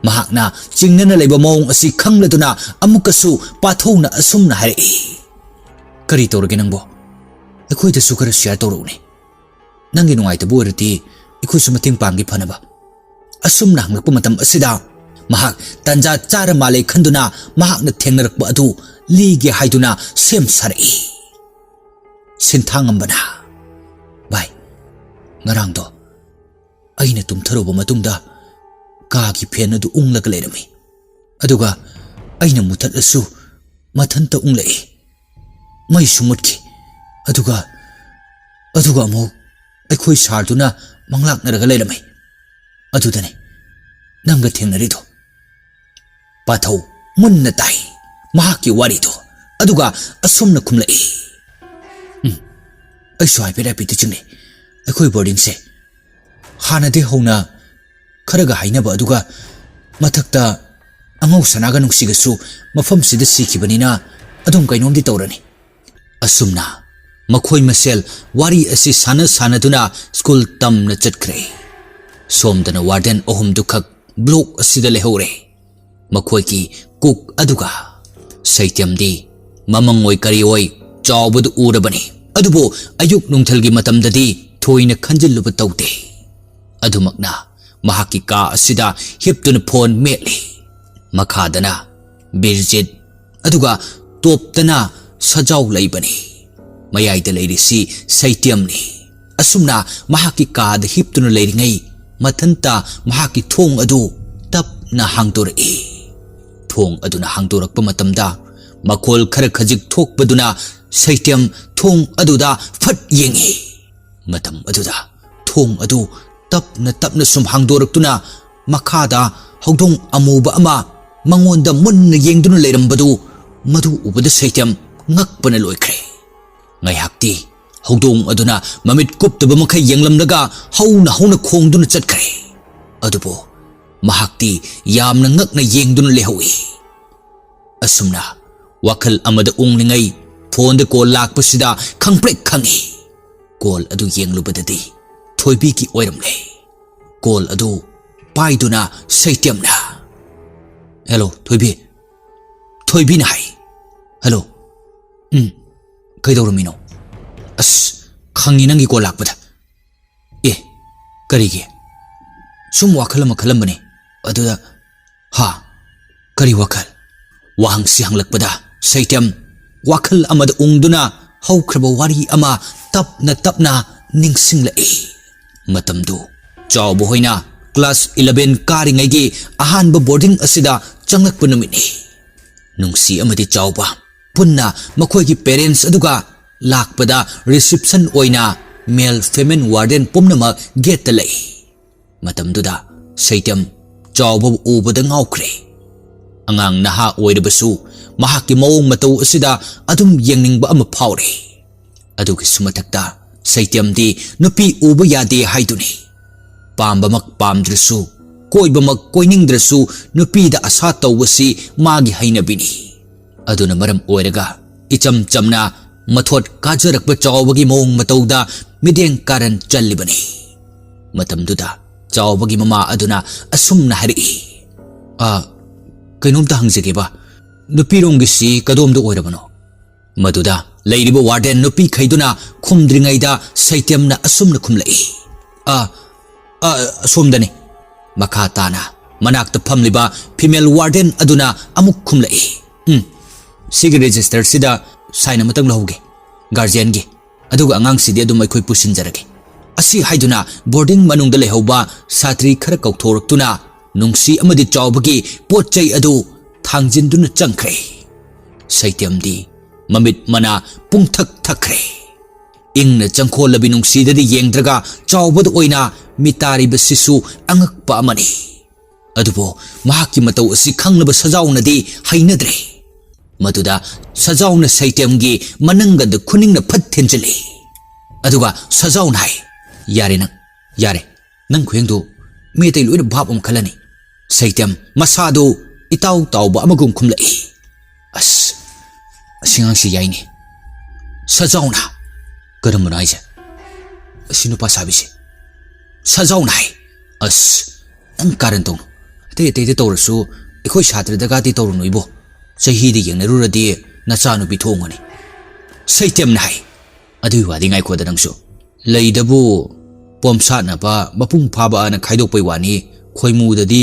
ꯃꯍꯥꯛꯅ ꯆꯤꯡꯅꯅ ꯂꯩꯕ ꯃꯑꯣꯡ ꯑꯁꯤ ꯈꯪꯂꯗꯨꯅ ꯑꯃꯨꯛꯀꯁꯨ ꯄꯥꯊꯧꯅ ꯑꯁꯨꯝꯅ ꯍꯥꯏꯔꯛꯏ, "ꯀꯔꯤ ꯇꯧꯔꯒꯦ ꯅꯪꯕꯣ? ꯑꯩꯈꯣꯏꯗꯁꯨ ꯈꯔ ꯁꯤꯌꯔ ꯇꯧꯔꯛꯎꯅꯦ꯫ ꯅꯪꯒꯤ ꯅꯨꯡꯉꯥꯏꯇꯕ ꯑꯣꯏꯔꯗꯤ ꯑꯩꯈꯣꯏꯁꯨ ꯃꯇꯦꯡ ꯄꯥꯡꯒꯦ ꯐꯅꯕ꯫" ꯑꯁꯨꯝꯅ ꯍꯪꯂꯛꯄ ꯃꯇꯝ ꯑꯁꯤꯗ ꯃꯍꯥꯛ ꯇꯥꯟꯖꯥ ꯆꯥꯔ ꯃꯥꯜꯂꯦ ꯈꯟꯗꯨꯅ ꯃꯍꯥꯛꯅ ꯊꯦꯡꯅꯔꯛꯄ ꯑꯗꯨ ꯂꯤꯒꯦ ꯍꯥꯏꯗꯨꯅ ꯁꯦꯝ ꯁꯥꯔꯛꯏ꯫ ꯁꯤꯟꯊꯥꯉꯝꯕꯅ, "ꯚꯥꯏ, ꯉꯔꯥꯡꯗꯣ ꯑꯩꯅ ꯇꯨꯝꯊꯔꯨꯕ ꯃꯇꯨꯡꯗ ꯀꯥꯒꯤ ꯐꯦꯟ ꯑꯗꯨ ꯎꯪꯂꯒ ꯂꯩꯔꯝꯃꯤ꯫ ꯑꯗꯨꯒ ꯑꯩꯅ ꯃꯨꯊꯠꯂꯁꯨ ꯃꯊꯟꯇ ꯎꯪꯂꯛꯏ꯫ ꯃꯩꯁꯨ ꯃꯨꯠꯈꯤ꯫ ꯑꯗꯨꯒ, ꯑꯗꯨꯒ ꯑꯃꯨꯛ ꯑꯩꯈꯣꯏ ꯁꯥꯔꯗꯨꯅ ꯃꯪꯂꯥꯛꯅꯔꯒ ꯂꯩꯔꯝꯃꯤ꯫ ꯑꯗꯨꯗꯅꯤ ꯅꯪꯒ ꯊꯦꯡꯅꯔꯤꯗꯣ꯫ ꯄꯥꯊꯧ ꯃꯨꯟꯅ ꯇꯥꯏ ꯃꯍꯥꯛꯀꯤ ꯋꯥꯔꯤꯗꯣ꯫ ꯑꯗꯨꯒ ꯑꯁꯨꯝꯅ ꯈꯨꯝꯂꯛꯏ꯫ ꯎꯝ, ꯑꯩꯁꯨ ꯍꯥꯏꯐꯦꯠ ꯍꯥꯏꯐꯦꯠꯇꯤ ꯆꯤꯡꯅꯩ꯫ ꯑꯩꯈꯣꯏ ꯕꯣꯔꯗꯤꯡꯁꯦ ꯍꯥꯟꯅꯗꯤ ꯍꯧꯅ ꯈꯔꯒ ꯍꯥꯏꯅꯕ, ꯑꯗꯨꯒ ꯃꯊꯛꯇ ꯑꯉꯧ ꯁꯅꯥꯒ ꯅꯨꯡꯁꯤꯒꯁꯨ ꯃꯐꯝꯁꯤꯗ ꯁꯤꯈꯤꯕꯅꯤꯅ ꯑꯗꯨꯝ ꯀꯩꯅꯣꯝꯗꯤ ꯇꯧꯔꯅꯤ꯫ ꯑꯁꯨꯝꯅ ꯃꯈꯣꯏ ꯃꯁꯦꯜ ꯋꯥꯔꯤ ꯑꯁꯤ ꯁꯥꯟꯅ ꯁꯥꯟꯅꯗꯨꯅ ꯁ꯭ꯀꯨꯜ ꯇꯝꯅ ꯆꯠꯈ꯭ꯔꯦ꯫ ꯁꯣꯝꯗꯅ ꯋꯥꯔꯗꯦꯟ ꯑꯍꯨꯝꯗꯨꯈꯛ ꯕ꯭ꯂꯣꯛ ꯑꯁꯤꯗ ꯂꯩꯍꯧꯔꯦ꯫ ꯃꯈꯣꯏꯒꯤ ꯀꯨꯛ ꯑꯗꯨꯒ ꯁꯩꯇꯦꯝꯗꯤ ꯃꯃꯪ ꯑꯣꯏ ꯀꯔꯤ ꯑꯣꯏ ꯆꯥꯎꯕꯗꯨ ꯎꯔꯕꯅꯤ꯫ ꯑꯗꯨꯕꯨ ꯑꯌꯨꯛ ꯅꯨꯡꯊꯤꯜꯒꯤ ꯃꯇꯝꯗꯗꯤ ꯊꯣꯏꯅ ꯈꯟꯖꯤꯜꯂꯨꯕ ꯇꯧꯗꯦ꯫ ꯑꯗꯨꯃꯛꯅ ꯃꯍꯥꯛꯀꯤ ꯀꯥ ꯑꯁꯤꯗ ꯍꯤꯞꯇꯨꯅ ꯐꯣꯟ ꯃꯦꯠꯂꯤ꯫ ꯃꯈꯥꯗꯅ ꯕꯤꯔꯖꯤꯠ, ꯑꯗꯨꯒ ꯇꯣꯞꯇꯅ ꯁꯖꯥꯎ ꯂꯩꯕꯅꯤ꯫ ꯃꯌꯥꯏꯗ ꯂꯩꯔꯤꯁꯤ ꯁꯩꯇꯦꯝꯅꯤ꯫ ꯑꯁꯨꯝꯅ ꯃꯍꯥꯛꯀꯤ ꯀꯥꯗ ꯍꯤꯞꯇꯨꯅ ꯂꯩꯔꯤꯉꯩ ꯃꯊꯟꯇ ꯃꯍꯥꯛꯀꯤ ꯊꯣꯡ ꯑꯗꯨ ꯇꯞꯅ ꯍꯥꯡꯗꯣꯔꯛꯏ꯫ ꯊꯣꯡ ꯑꯗꯨꯅ ꯍꯥꯡꯗꯣꯔꯛꯄ ꯃꯇꯝꯗ ꯃꯈꯣꯜ ꯈꯔ ꯈꯖꯤꯛ ꯊꯣꯛꯄꯗꯨꯅ ꯁꯩꯇꯦꯝ ꯊꯣꯡ ꯑꯗꯨꯗ ꯐꯠ ꯌꯦꯡꯏ꯫ ꯃꯇꯝ ꯑꯗꯨꯗ ꯊꯣꯡ ꯑꯗꯨ ꯇꯞꯅ ꯇꯞꯅ ꯁꯨꯝ ꯍꯥꯡꯗꯣꯔꯛꯇꯨꯅ ꯃꯈꯥꯗ ꯍꯧꯗꯣꯡ ꯑꯃꯨꯕ ꯑꯃ ꯃꯉꯣꯟꯗ ꯃꯨꯟꯅ ꯌꯦꯡꯗꯨꯅ ꯂꯩꯔꯝꯕꯗꯨ, ꯃꯗꯨ ꯎꯕꯗ ꯁꯩꯇꯦꯝ ꯉꯛꯄꯅ ꯂꯣꯏꯈ꯭ꯔꯦ꯫ ꯉꯥꯏꯍꯥꯛꯇꯤ ꯍꯧꯗꯣꯡ ꯑꯗꯨꯅ ꯃꯃꯤꯠ ꯀꯨꯞꯇꯕ ꯃꯈꯩ ꯌꯦꯡꯂꯝꯂꯒ ꯍꯧꯅ ꯍꯧꯅ ꯈꯣꯡꯗꯨꯅ ꯆꯠꯈ꯭ꯔꯦ꯫ ꯑꯗꯨꯕꯨ ꯃꯍꯥꯛꯇꯤ ꯌꯥꯝꯅ ꯉꯛꯅ ꯌꯦꯡꯗꯨꯅ ꯂꯩꯍꯧꯏ꯫ ꯑꯁꯨꯝꯅ ꯋꯥꯈꯜ ꯑꯃꯗ ꯎꯪꯂꯤꯉꯩ ꯐꯣꯟꯗ ꯀꯣꯜ ꯂꯥꯛꯄꯁꯤꯗ ꯈꯪꯄ꯭ꯔꯦꯛ ꯈꯪꯏ꯫ ꯀꯣꯜ ꯑꯗꯨ ꯌꯦꯡꯂꯨꯕꯗꯗꯤ ꯊꯣꯏꯕꯤꯒꯤ ꯑꯣꯏꯔꯝꯂꯦ꯫ ꯀꯣꯜ ꯑꯗꯨ ꯄꯥꯏꯗꯨꯅ ꯁꯩꯇꯦꯝꯅ, "ꯍꯦꯜꯂꯣ, ꯊꯣꯏꯕꯤ꯫" ꯊꯣꯏꯕꯤꯅ ꯍꯥꯏ, "ꯍꯦꯜꯂꯣ꯫ ꯎꯝ, ꯀꯩꯗꯧꯔꯝꯃꯤꯅꯣ? ꯑꯁ, ꯈꯪꯉꯤ ꯅꯪꯒꯤ ꯀꯣꯜ ꯂꯥꯛꯄꯗ꯫ ꯑꯦ, ꯀꯔꯤꯒꯤ? ꯁꯨꯝ ꯋꯥꯈꯜ ꯑꯃ ꯈꯜꯂꯝꯕꯅꯤ꯫ ꯑꯗꯨꯗ, ꯍꯥ, ꯀꯔꯤ ꯋꯥꯈꯜ?" ꯋꯥꯍꯪꯁꯤ ꯍꯪꯂꯛꯄꯗ ꯁꯩꯇꯦꯝ ꯋꯥꯈꯜ ꯑꯃꯗ ꯎꯪꯗꯨꯅ ꯍꯧꯈ꯭ꯔꯕ ꯋꯥꯔꯤ ꯑꯃ ꯇꯞꯅ ꯇꯞꯅ ꯅꯤꯡꯁꯤꯡꯂꯛꯏ꯫ ꯃꯇꯝꯗꯨ ꯆꯥꯎꯕ ꯍꯣꯏꯅ class eleven ꯀꯥꯔꯤꯉꯩꯒꯤ ꯑꯍꯥꯟꯕ boarding ꯑꯁꯤꯗ ꯆꯪꯂꯛꯄ ꯅꯨꯃꯤꯠꯅꯤ꯫ ꯅꯨꯡꯁꯤ ꯑꯃꯗꯤ ꯆꯥꯎꯕ ꯄꯨꯟꯅ ꯃꯈꯣꯏꯒꯤ parents ꯑꯗꯨꯒ ꯂꯥꯛꯄꯗ reception ꯑꯣꯏꯅ male female warden ꯄꯨꯝꯅꯃꯛ gateꯇ ꯂꯩ꯫ ꯃꯇꯝꯗꯨꯗ ꯁꯩꯇꯝ ꯆꯥꯎꯕꯕꯨ ꯎꯕꯗ ꯉꯥꯎꯈ꯭ꯔꯦ꯫ ꯑꯉꯥꯡ ꯅꯍꯥ ꯑꯣꯏꯔꯕꯁꯨ ꯃꯍꯥꯛꯀꯤ ꯃꯑꯣꯡ ꯃꯇꯧ ꯑꯁꯤꯗ ꯑꯗꯨꯝ ꯌꯦꯡꯅꯤꯡꯕ ꯑꯃ ꯐꯥꯎꯔꯦ꯫ ꯑꯗꯨꯒꯤꯁꯨ ꯃꯊꯛꯇ ꯁꯩꯇꯝꯗꯤ ꯅꯨꯄꯤ ꯎꯕ ꯌꯥꯗꯦ ꯍꯥꯏꯗꯨꯅꯤ꯫ ꯄꯥꯝꯕꯃꯛ ꯄꯥꯝꯗ꯭ꯔꯁꯨ, ꯀꯣꯏꯕꯃꯛ ꯀꯣꯏꯅꯤꯡꯗ꯭ꯔꯁꯨ ꯅꯨꯄꯤꯗ ꯑꯁꯥ ꯇꯧꯕꯁꯤ ꯃꯥꯒꯤ ꯍꯩꯅꯕꯤꯅꯤ꯫ ꯑꯗꯨꯅ ꯃꯔꯝ ꯑꯣꯏꯔꯒ ꯏꯆꯝ ꯆꯝꯅ ꯃꯊꯣꯠ ꯀꯥꯖꯔꯛꯄ ꯆꯥꯎꯕꯒꯤ ꯃꯑꯣꯡ ꯃꯇꯧꯗ ꯃꯤꯠꯌꯦꯡ ꯀꯥꯔꯟ ꯆꯜꯂꯤꯕꯅꯤ꯫ ꯃꯇꯝꯗꯨꯗ ꯆꯥꯎꯕꯒꯤ ꯃꯃꯥ ꯑꯗꯨꯅ ꯑꯁꯨꯝꯅ ꯍꯥꯏꯔꯛꯏ, "ꯑ, ꯀꯩꯅꯣꯝꯇ ꯍꯪꯖꯒꯦꯕ, ꯅꯨꯄꯤꯔꯣꯝꯒꯤꯁꯤ ꯀꯗꯣꯝꯗ ꯑꯣꯏꯔꯕꯅꯣ?" ꯃꯗꯨꯗ ꯂꯩꯔꯤꯕ warden ꯅꯨꯄꯤꯈꯩꯗꯨꯅ ꯈꯨꯝꯗ꯭ꯔꯤꯉꯩꯗ ꯁꯩꯇꯦꯝꯅ ꯑꯁꯨꯝꯅ ꯈꯨꯝꯂꯛꯏ, "ꯑ, ꯑ, ꯑꯁꯣꯝꯗꯅꯤ"꯫ ꯃꯈꯥ ꯇꯥꯅ ꯃꯅꯥꯛꯇ ꯐꯝꯂꯤꯕ female warden ꯑꯗꯨꯅ ꯑꯃꯨꯛ ꯈꯨꯝꯂꯛꯏ, "ꯎꯝ, ꯁꯤꯒꯤ registerꯁꯤꯗ sign ꯑꯃꯇꯪ ꯂꯧꯍꯧꯒꯦ, guardianꯒꯤ, ꯑꯗꯨꯒ ꯑꯉꯥꯡꯁꯤꯗꯤ ꯑꯗꯨꯝ ꯑꯩꯈꯣꯏ ꯄꯨꯁꯤꯟꯖꯔꯒꯦ"꯫ ꯑꯁꯤ ꯍꯥꯏꯗꯨꯅ boarding ꯃꯅꯨꯡꯗ ꯂꯩꯍꯧꯕ ꯁꯥꯇ꯭ꯔꯤ ꯈꯔ ꯀꯧꯊꯣꯔꯛꯇꯨꯅ ꯅꯨꯡꯁꯤ ꯑꯃꯗꯤ ꯆꯥꯎꯕꯒꯤ ꯄꯣꯠ ꯆꯩ ꯑꯗꯨ ꯊꯥꯡꯖꯤꯟꯗꯨꯅ ꯆꯪꯈ꯭ꯔꯦ꯫ ꯁꯩꯇꯦꯝꯗꯤ ꯃꯃꯤꯠ ꯃꯅꯥ ꯄꯨꯡꯊꯛ ꯊꯛꯈ꯭ꯔꯦ꯫ ꯏꯪꯅ ꯆꯪꯈꯣꯜꯂꯕꯤ ꯅꯨꯡꯁꯤꯗꯗꯤ ꯌꯦꯡꯗ꯭ꯔꯒ ꯆꯥꯎꯕꯗ ꯑꯣꯏꯅ ꯃꯤꯇꯥꯔꯤꯕꯁꯤꯁꯨ ꯑꯉꯛꯄ ꯑꯃꯅꯤ꯫ ꯑꯗꯨꯕꯨ ꯃꯍꯥꯛꯀꯤ ꯃꯇꯧ ꯑꯁꯤ ꯈꯪꯂꯕ ꯁꯖꯥꯎꯅꯗꯤ ꯍꯩꯅꯗ꯭ꯔꯦ꯫ ꯃꯗꯨꯗ ꯁꯖꯥꯎꯅ ꯁꯩꯇꯦꯝꯒꯤ ꯃꯅꯪꯒꯟꯗ ꯈꯨꯅꯤꯡꯅ ꯐꯠ ꯊꯤꯟꯖꯤꯜꯂꯤ꯫ ꯑꯗꯨꯒ ꯁꯖꯥꯎꯅ ꯍꯥꯏ, "ꯌꯥꯔꯦ ꯅꯪ, ꯌꯥꯔꯦ꯫ ꯅꯪ ꯈꯨꯌꯦꯡꯗꯨ ꯃꯤ ꯑꯇꯩ ꯂꯣꯏꯅ ꯚꯥꯞ ꯑꯃ ꯈꯜꯂꯅꯤ"꯫ ꯁꯩꯇꯦꯝ ꯃꯁꯥꯗꯨ ꯏꯇꯥꯎ ꯇꯥꯎꯕ ꯑꯃꯒꯨꯝ ꯈꯨꯝꯂꯛꯏ, "ꯑꯁ, ꯑꯁꯤ ꯑꯉꯥꯡꯁꯤ ꯌꯥꯏꯅꯦ"꯫ ꯁꯖꯥꯎꯅ, "ꯀꯔꯝꯕꯅꯣ ꯍꯥꯏꯁꯦ? ꯑꯁꯤ ꯅꯨꯄꯥ ꯁꯥꯕꯤꯁꯦ?" ꯁꯖꯥꯎꯅ ꯍꯥꯏ, "ꯑꯁ, ꯅꯪ ꯀꯥꯔꯟ ꯇꯧꯅꯨ꯫ ꯑꯇꯩ ꯑꯇꯩꯗ ꯇꯧꯔꯁꯨ ꯑꯩꯈꯣꯏ ꯁꯥꯇ꯭ꯔꯗꯒꯗꯤ ꯇꯧꯔꯨꯅꯨ ꯏꯕꯣ꯫ ꯆꯍꯤꯗ ꯌꯦꯡꯅꯔꯨꯔꯗꯤ ꯅꯆꯥꯅꯨꯄꯤ ꯊꯣꯡꯒꯅꯤ"꯫ ꯁꯩꯇꯦꯝꯅ ꯍꯥꯏ, "ꯑꯗꯨꯒꯤ ꯋꯥꯗꯤ ꯉꯥꯏꯈꯣꯗ ꯅꯪꯁꯨ꯫ ꯂꯩꯗꯕꯨ ꯄꯣꯝꯁꯥꯠꯅꯕ ꯃꯄꯨꯡ ꯐꯥꯕ ꯑꯅ ꯈꯥꯏꯗꯣꯛꯄꯩ ꯋꯥꯅꯤ, ꯈꯣꯏꯃꯨꯗꯗꯤ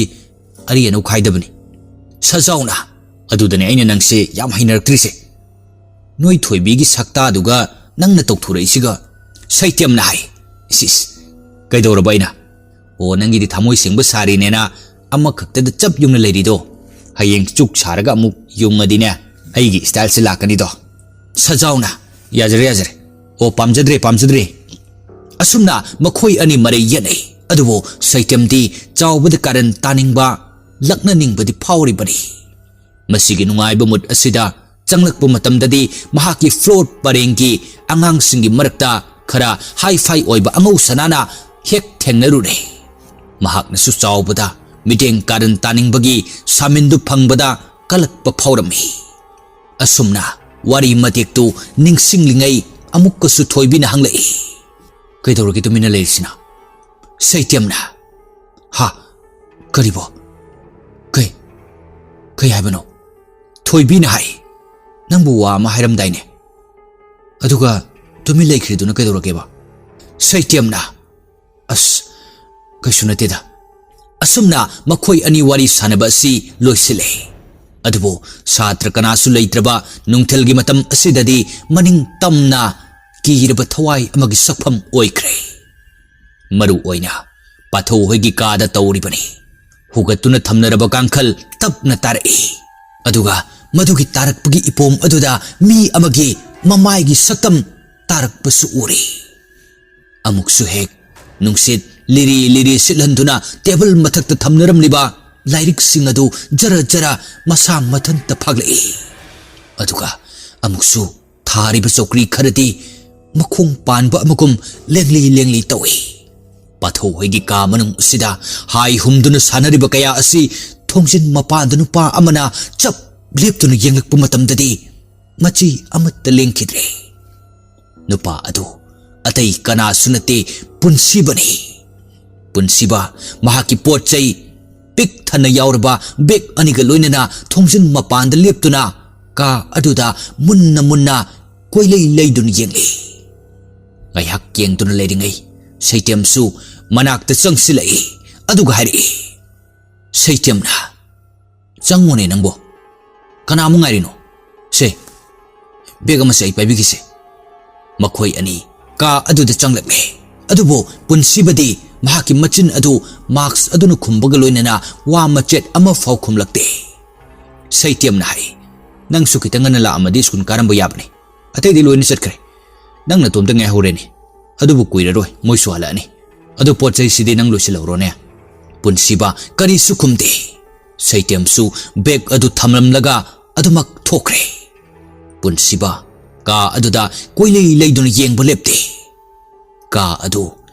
ꯑꯔꯤ ꯑꯅꯧ ꯈꯥꯏꯗꯕꯅꯤ"꯫ ꯁꯖꯥꯎꯅ, "ꯑꯗꯨꯗꯅꯦ ꯑꯩꯅ ꯅꯪꯁꯦ ꯌꯥꯝ ꯍꯩꯅꯔꯛꯇ꯭ꯔꯤꯁꯦ꯫ ꯅꯣꯏ ꯊꯣꯏꯕꯤꯒꯤ ꯁꯛꯇꯥꯗꯨꯒ ꯅꯪꯅ ꯇꯧꯊꯣꯔꯛꯏꯁꯤꯒ"꯫ ꯁꯩꯇꯦꯝꯅ ꯍꯥꯏ, "ꯏꯁ, ꯏꯁ, "ꯀꯩꯗꯧꯔꯕ ꯑꯩꯅ?" "ꯑꯣ, ꯅꯪꯒꯤꯗꯤ ꯊꯃꯣꯏ ꯁꯦꯡꯕ ꯁꯥꯔꯤꯅꯦꯅ ꯑꯃꯈꯛꯇꯗ ꯆꯞ ꯌꯨꯡꯅ ꯂꯩꯔꯤꯗꯣ, ꯍꯌꯦꯡ ꯆꯨꯛ ꯁꯥꯔꯒ ꯑꯃꯨꯛ ꯌꯨꯡꯉꯗꯤꯅꯦ, ꯑꯩꯒꯤ ꯏꯁꯇꯥꯏꯜꯁꯦ ꯂꯥꯛꯀꯅꯤꯗꯣ꯫ ꯁꯖꯥꯎꯅ, ꯌꯥꯖꯔꯦ, ꯌꯥꯖꯔꯦ꯫ ꯑꯣ, ꯄꯥꯝꯖꯗ꯭ꯔꯦ, ꯄꯥꯝꯖꯗ꯭ꯔꯦ꯫" ꯑꯁꯨꯝꯅ ꯃꯈꯣꯏ ꯑꯅꯤ ꯃꯔꯩ ꯌꯦꯠꯅꯩ꯫ ꯑꯗꯨꯕꯨ ꯁꯩꯇꯦꯝꯗꯤ ꯆꯥꯎꯕꯗ ꯀꯥꯔꯟ ꯇꯥꯅꯤꯡꯕ, ꯂꯛꯅꯅꯤꯡꯕꯗꯤ ꯐꯥꯎꯔꯤꯕꯅꯤ꯫ ꯃꯁꯤꯒꯤ ꯅꯨꯡꯉꯥꯏꯕ ꯃꯨꯠ ꯑꯁꯤꯗ ꯆꯪꯂꯛꯄ ꯃꯇꯝꯗꯗꯤ ꯃꯍꯥꯛꯀꯤ ꯐ꯭ꯂꯣꯔ ꯄꯔꯦꯡꯒꯤ ꯑꯉꯥꯡꯁꯤꯡꯒꯤ ꯃꯔꯛꯇ ꯈꯔ ꯍꯥꯏ ꯐꯥꯏ ꯑꯣꯏꯕ ꯑꯉꯧ ꯁꯅꯥꯅ ꯍꯦꯛ ꯊꯦꯡꯅꯔꯨꯔꯦ꯫ ꯃꯍꯥꯛꯅꯁꯨ ꯆꯥꯎꯕꯗ ꯃꯤꯠꯌꯦꯡ ꯀꯥꯔꯟ ꯇꯥꯅꯤꯡꯕꯒꯤ ꯁꯥꯃꯤꯟꯗꯨ ꯐꯪꯕꯗ ꯀꯂꯛꯄ ꯐꯥꯎꯔꯝꯃꯤ꯫ ꯑꯁꯨꯝꯅ ꯋꯥꯔꯤ ꯃꯇꯦꯛꯇꯨ ꯅꯤꯡꯁꯤꯡꯂꯤꯉꯩ ꯑꯃꯨꯛꯀꯁꯨ ꯊꯣꯏꯕꯤꯅ ꯍꯪꯂꯛꯏ, "ꯀꯩꯗꯧꯔꯒꯦ ꯇꯨꯃꯤꯟꯅ ꯂꯩꯔꯤꯁꯤꯅ?" ꯁꯩꯇꯦꯝꯅ, "ꯍꯥ? ꯀꯔꯤꯕꯣ? ꯀꯩ, ꯀꯩ ꯍꯥꯏꯕꯅꯣ?" ꯊꯣꯏꯕꯤꯅ ꯍꯥꯏ, "ꯅꯪꯕꯨ ꯋꯥ ꯑꯃ ꯍꯥꯏꯔꯝꯗꯥꯏꯅꯦ? ꯑꯗꯨꯒ ꯇꯨꯃꯤꯟ ꯂꯩꯈ꯭ꯔꯤꯗꯨꯅ ꯀꯩꯗꯧꯔꯒꯦꯕ?" ꯁꯩꯇꯦꯝꯅ, "ꯑꯁ, ꯀꯩꯁꯨ ꯅꯠꯇꯦꯗ꯫" ꯑꯁꯨꯝꯅ ꯃꯈꯣꯏ ꯑꯅꯤ ꯋꯥꯔꯤ ꯁꯥꯟꯅꯕ ꯑꯁꯤ ꯂꯣꯏꯁꯤꯜꯂꯦ꯫ ꯑꯗꯨꯕꯨ ꯁꯥꯇ꯭ꯔ ꯀꯅꯥꯁꯨ ꯂꯩꯇ꯭ꯔꯕ ꯅꯨꯡꯊꯤꯜꯒꯤ ꯃꯇꯝ ꯑꯁꯤꯗꯗꯤ ꯃꯅꯤꯡ ꯇꯝꯅ ꯀꯤꯔꯕ ꯊꯋꯥꯏ ꯑꯃꯒꯤ ꯁꯛꯐꯝ ꯑꯣꯏꯈ꯭ꯔꯦ꯫ ꯃꯔꯨ ꯑꯣꯏꯅ ꯄꯥꯊꯧ ꯍꯣꯏꯒꯤ ꯀꯥꯗ ꯇꯧꯔꯤꯕꯅꯤ꯫ ꯍꯨꯒꯠꯇꯨꯅ ꯊꯝꯅꯔꯕ ꯀꯥꯡꯈꯜ ꯇꯞꯅ ꯇꯥꯔꯛꯏ꯫ ꯑꯗꯨꯒ ꯃꯗꯨꯒꯤ ꯇꯥꯔꯛꯄꯒꯤ ꯏꯄꯣꯝ ꯑꯗꯨꯗ ꯃꯤ ꯑꯃꯒꯤ ꯃꯃꯥꯏꯒꯤ ꯁꯛꯇꯝ ꯇꯥꯔꯛꯄꯁꯨ ꯎꯔꯤ꯫ ꯑꯃꯨꯛꯁꯨ ꯍꯦꯛ ꯅꯨꯡꯁꯤꯠ ꯂꯤꯔꯤ ꯂꯤꯔꯤ ꯁꯤꯠꯍꯟꯗꯨꯅ ꯇꯦꯕꯜ ꯃꯊꯛꯇ ꯊꯝꯅꯔꯝꯂꯤꯕ ꯂꯥꯏꯔꯤꯛꯁꯤꯡ ꯑꯗꯨ ꯖꯔ ꯖꯔ ꯃꯁꯥ ꯃꯊꯟꯇ ꯐꯥꯛꯂꯛꯏ꯫ ꯑꯗꯨꯒ ꯑꯃꯨꯛꯁꯨ ꯊꯥꯔꯤꯕ ꯆꯧꯀ꯭ꯔꯤ ꯈꯔꯗꯤ ꯃꯈꯣꯡ ꯄꯥꯟꯕ ꯑꯃꯒꯨꯝ ꯂꯦꯡꯂꯤ ꯂꯦꯡꯂꯤ ꯇꯧꯏ꯫ ꯄꯥꯊꯧ ꯍꯣꯏꯒꯤ ꯀꯥ ꯃꯅꯨꯡ ꯑꯁꯤꯗ ꯍꯥꯏ ꯍꯨꯝꯗꯨꯅ ꯁꯥꯟꯅꯔꯤꯕ ꯀꯌꯥ ꯑꯁꯤ ꯊꯣꯡꯖꯤꯟ ꯃꯄꯥꯟꯗ ꯅꯨꯄꯥ ꯑꯃꯅ ꯆꯞ ꯂꯦꯞꯇꯨꯅ ꯌꯦꯡꯂꯛꯄ ꯃꯇꯝꯗꯗꯤ ꯃꯆꯤ ꯑꯃꯠꯇ ꯂꯦꯡꯈꯤꯗ꯭ꯔꯦ꯫ ꯅꯨꯄꯥ ꯑꯗꯨ ꯑꯇꯩ ꯀꯅꯥꯁꯨ ꯅꯠꯇꯦ, ꯄꯨꯟꯁꯤꯕꯅꯤ꯫ ꯄꯨꯟꯁꯤꯕ ꯃꯍꯥꯛꯀꯤ ꯄꯣꯠ ꯆꯩ ꯄꯤꯛ ꯊꯟꯅ ꯌꯥꯎꯔꯕ ꯕꯦꯒ ꯑꯅꯤꯒ ꯂꯣꯏꯅꯅ ꯊꯣꯡꯖꯤꯟ ꯃꯄꯥꯟꯗ ꯂꯦꯞꯇꯨꯅ ꯀꯥ ꯑꯗꯨꯗ ꯃꯨꯟꯅ ꯃꯨꯟꯅ ꯀꯣꯏꯂꯩ ꯂꯩꯗꯨꯅ ꯌꯦꯡꯂꯤ꯫ ꯉꯥꯏꯍꯥꯛ ꯌꯦꯡꯗꯨꯅ ꯂꯩꯔꯤꯉꯩ ꯁꯩꯇꯦꯝꯁꯨ ꯃꯅꯥꯛꯇ ꯆꯪꯁꯤꯜꯂꯛꯏ꯫ ꯑꯗꯨꯒ ꯍꯥꯏꯔꯛꯏ, ꯁꯩꯇꯦꯝꯅ, "ꯆꯪꯉꯣꯅꯦ ꯅꯪꯕꯣ꯫ ꯀꯅꯥꯃꯨꯛ ꯉꯥꯏꯔꯤꯅꯣ? ꯁꯦ, ꯕꯦꯒ ꯑꯃꯁꯦ ꯑꯩ ꯄꯥꯏꯕꯤꯒꯦꯁꯦ꯫" ꯃꯈꯣꯏ ꯑꯅꯤ ꯀꯥ ꯑꯗꯨꯗ ꯆꯪꯂꯛꯂꯦ꯫ ꯑꯗꯨꯕꯨ ꯄꯨꯟꯁꯤꯕꯗꯤ ꯃꯍꯥꯛꯀꯤ ꯃꯆꯤꯟ ꯑꯗꯨ ꯃꯥꯛꯁ ꯑꯗꯨꯅ ꯈꯨꯝꯕꯒ ꯂꯣꯏꯅꯅ ꯋꯥ ꯃꯆꯦꯠ ꯑꯃꯐꯥꯎ ꯈꯨꯝꯂꯛꯇꯦ꯫ ꯁꯩꯇꯦꯝꯅ ꯍꯥꯏ, "ꯅꯪꯁꯨ ꯈꯤꯇꯪ ꯉꯟꯅ ꯂꯥꯛꯑꯝꯃꯗꯤ ꯁ꯭ꯀꯨꯜ ꯀꯥꯔꯝꯕ ꯌꯥꯕꯅꯤ꯫ ꯑꯇꯩꯗꯤ ꯂꯣꯏꯅ ꯆꯠꯈ꯭ꯔꯦ꯫ ꯅꯪ ꯅꯇꯣꯝꯇ ꯉꯥꯏꯍꯧꯔꯦꯅꯦ꯫ ꯑꯗꯨꯕꯨ ꯀꯨꯏꯔꯔꯣꯏ, ꯃꯣꯏꯁꯨ ꯍꯜꯂꯛꯑꯅꯤ꯫ ꯑꯗꯨ ꯄꯣꯠ ꯆꯩꯁꯤꯗꯤ ꯅꯪ ꯂꯣꯏꯁꯤꯜꯍꯧꯔꯣꯅꯦ꯫" ꯄꯨꯟꯁꯤꯕ ꯀꯔꯤꯁꯨ ꯈꯨꯝꯗꯦ꯫ ꯁꯩꯇꯦꯝꯁꯨ ꯕꯦꯒ ꯑꯗꯨ ꯊꯝꯂꯝꯂꯒ ꯑꯗꯨꯃꯛ ꯊꯣꯛꯈ꯭ꯔꯦ꯫ ꯄꯨꯟꯁꯤꯕ ꯀꯥ ꯑꯗꯨꯗ ꯀꯣꯏꯂꯩ ꯂꯩꯗꯨꯅ ꯌꯦꯡꯕ ꯂꯦꯞꯇꯦ꯫ ꯀꯥ ꯑꯗꯨ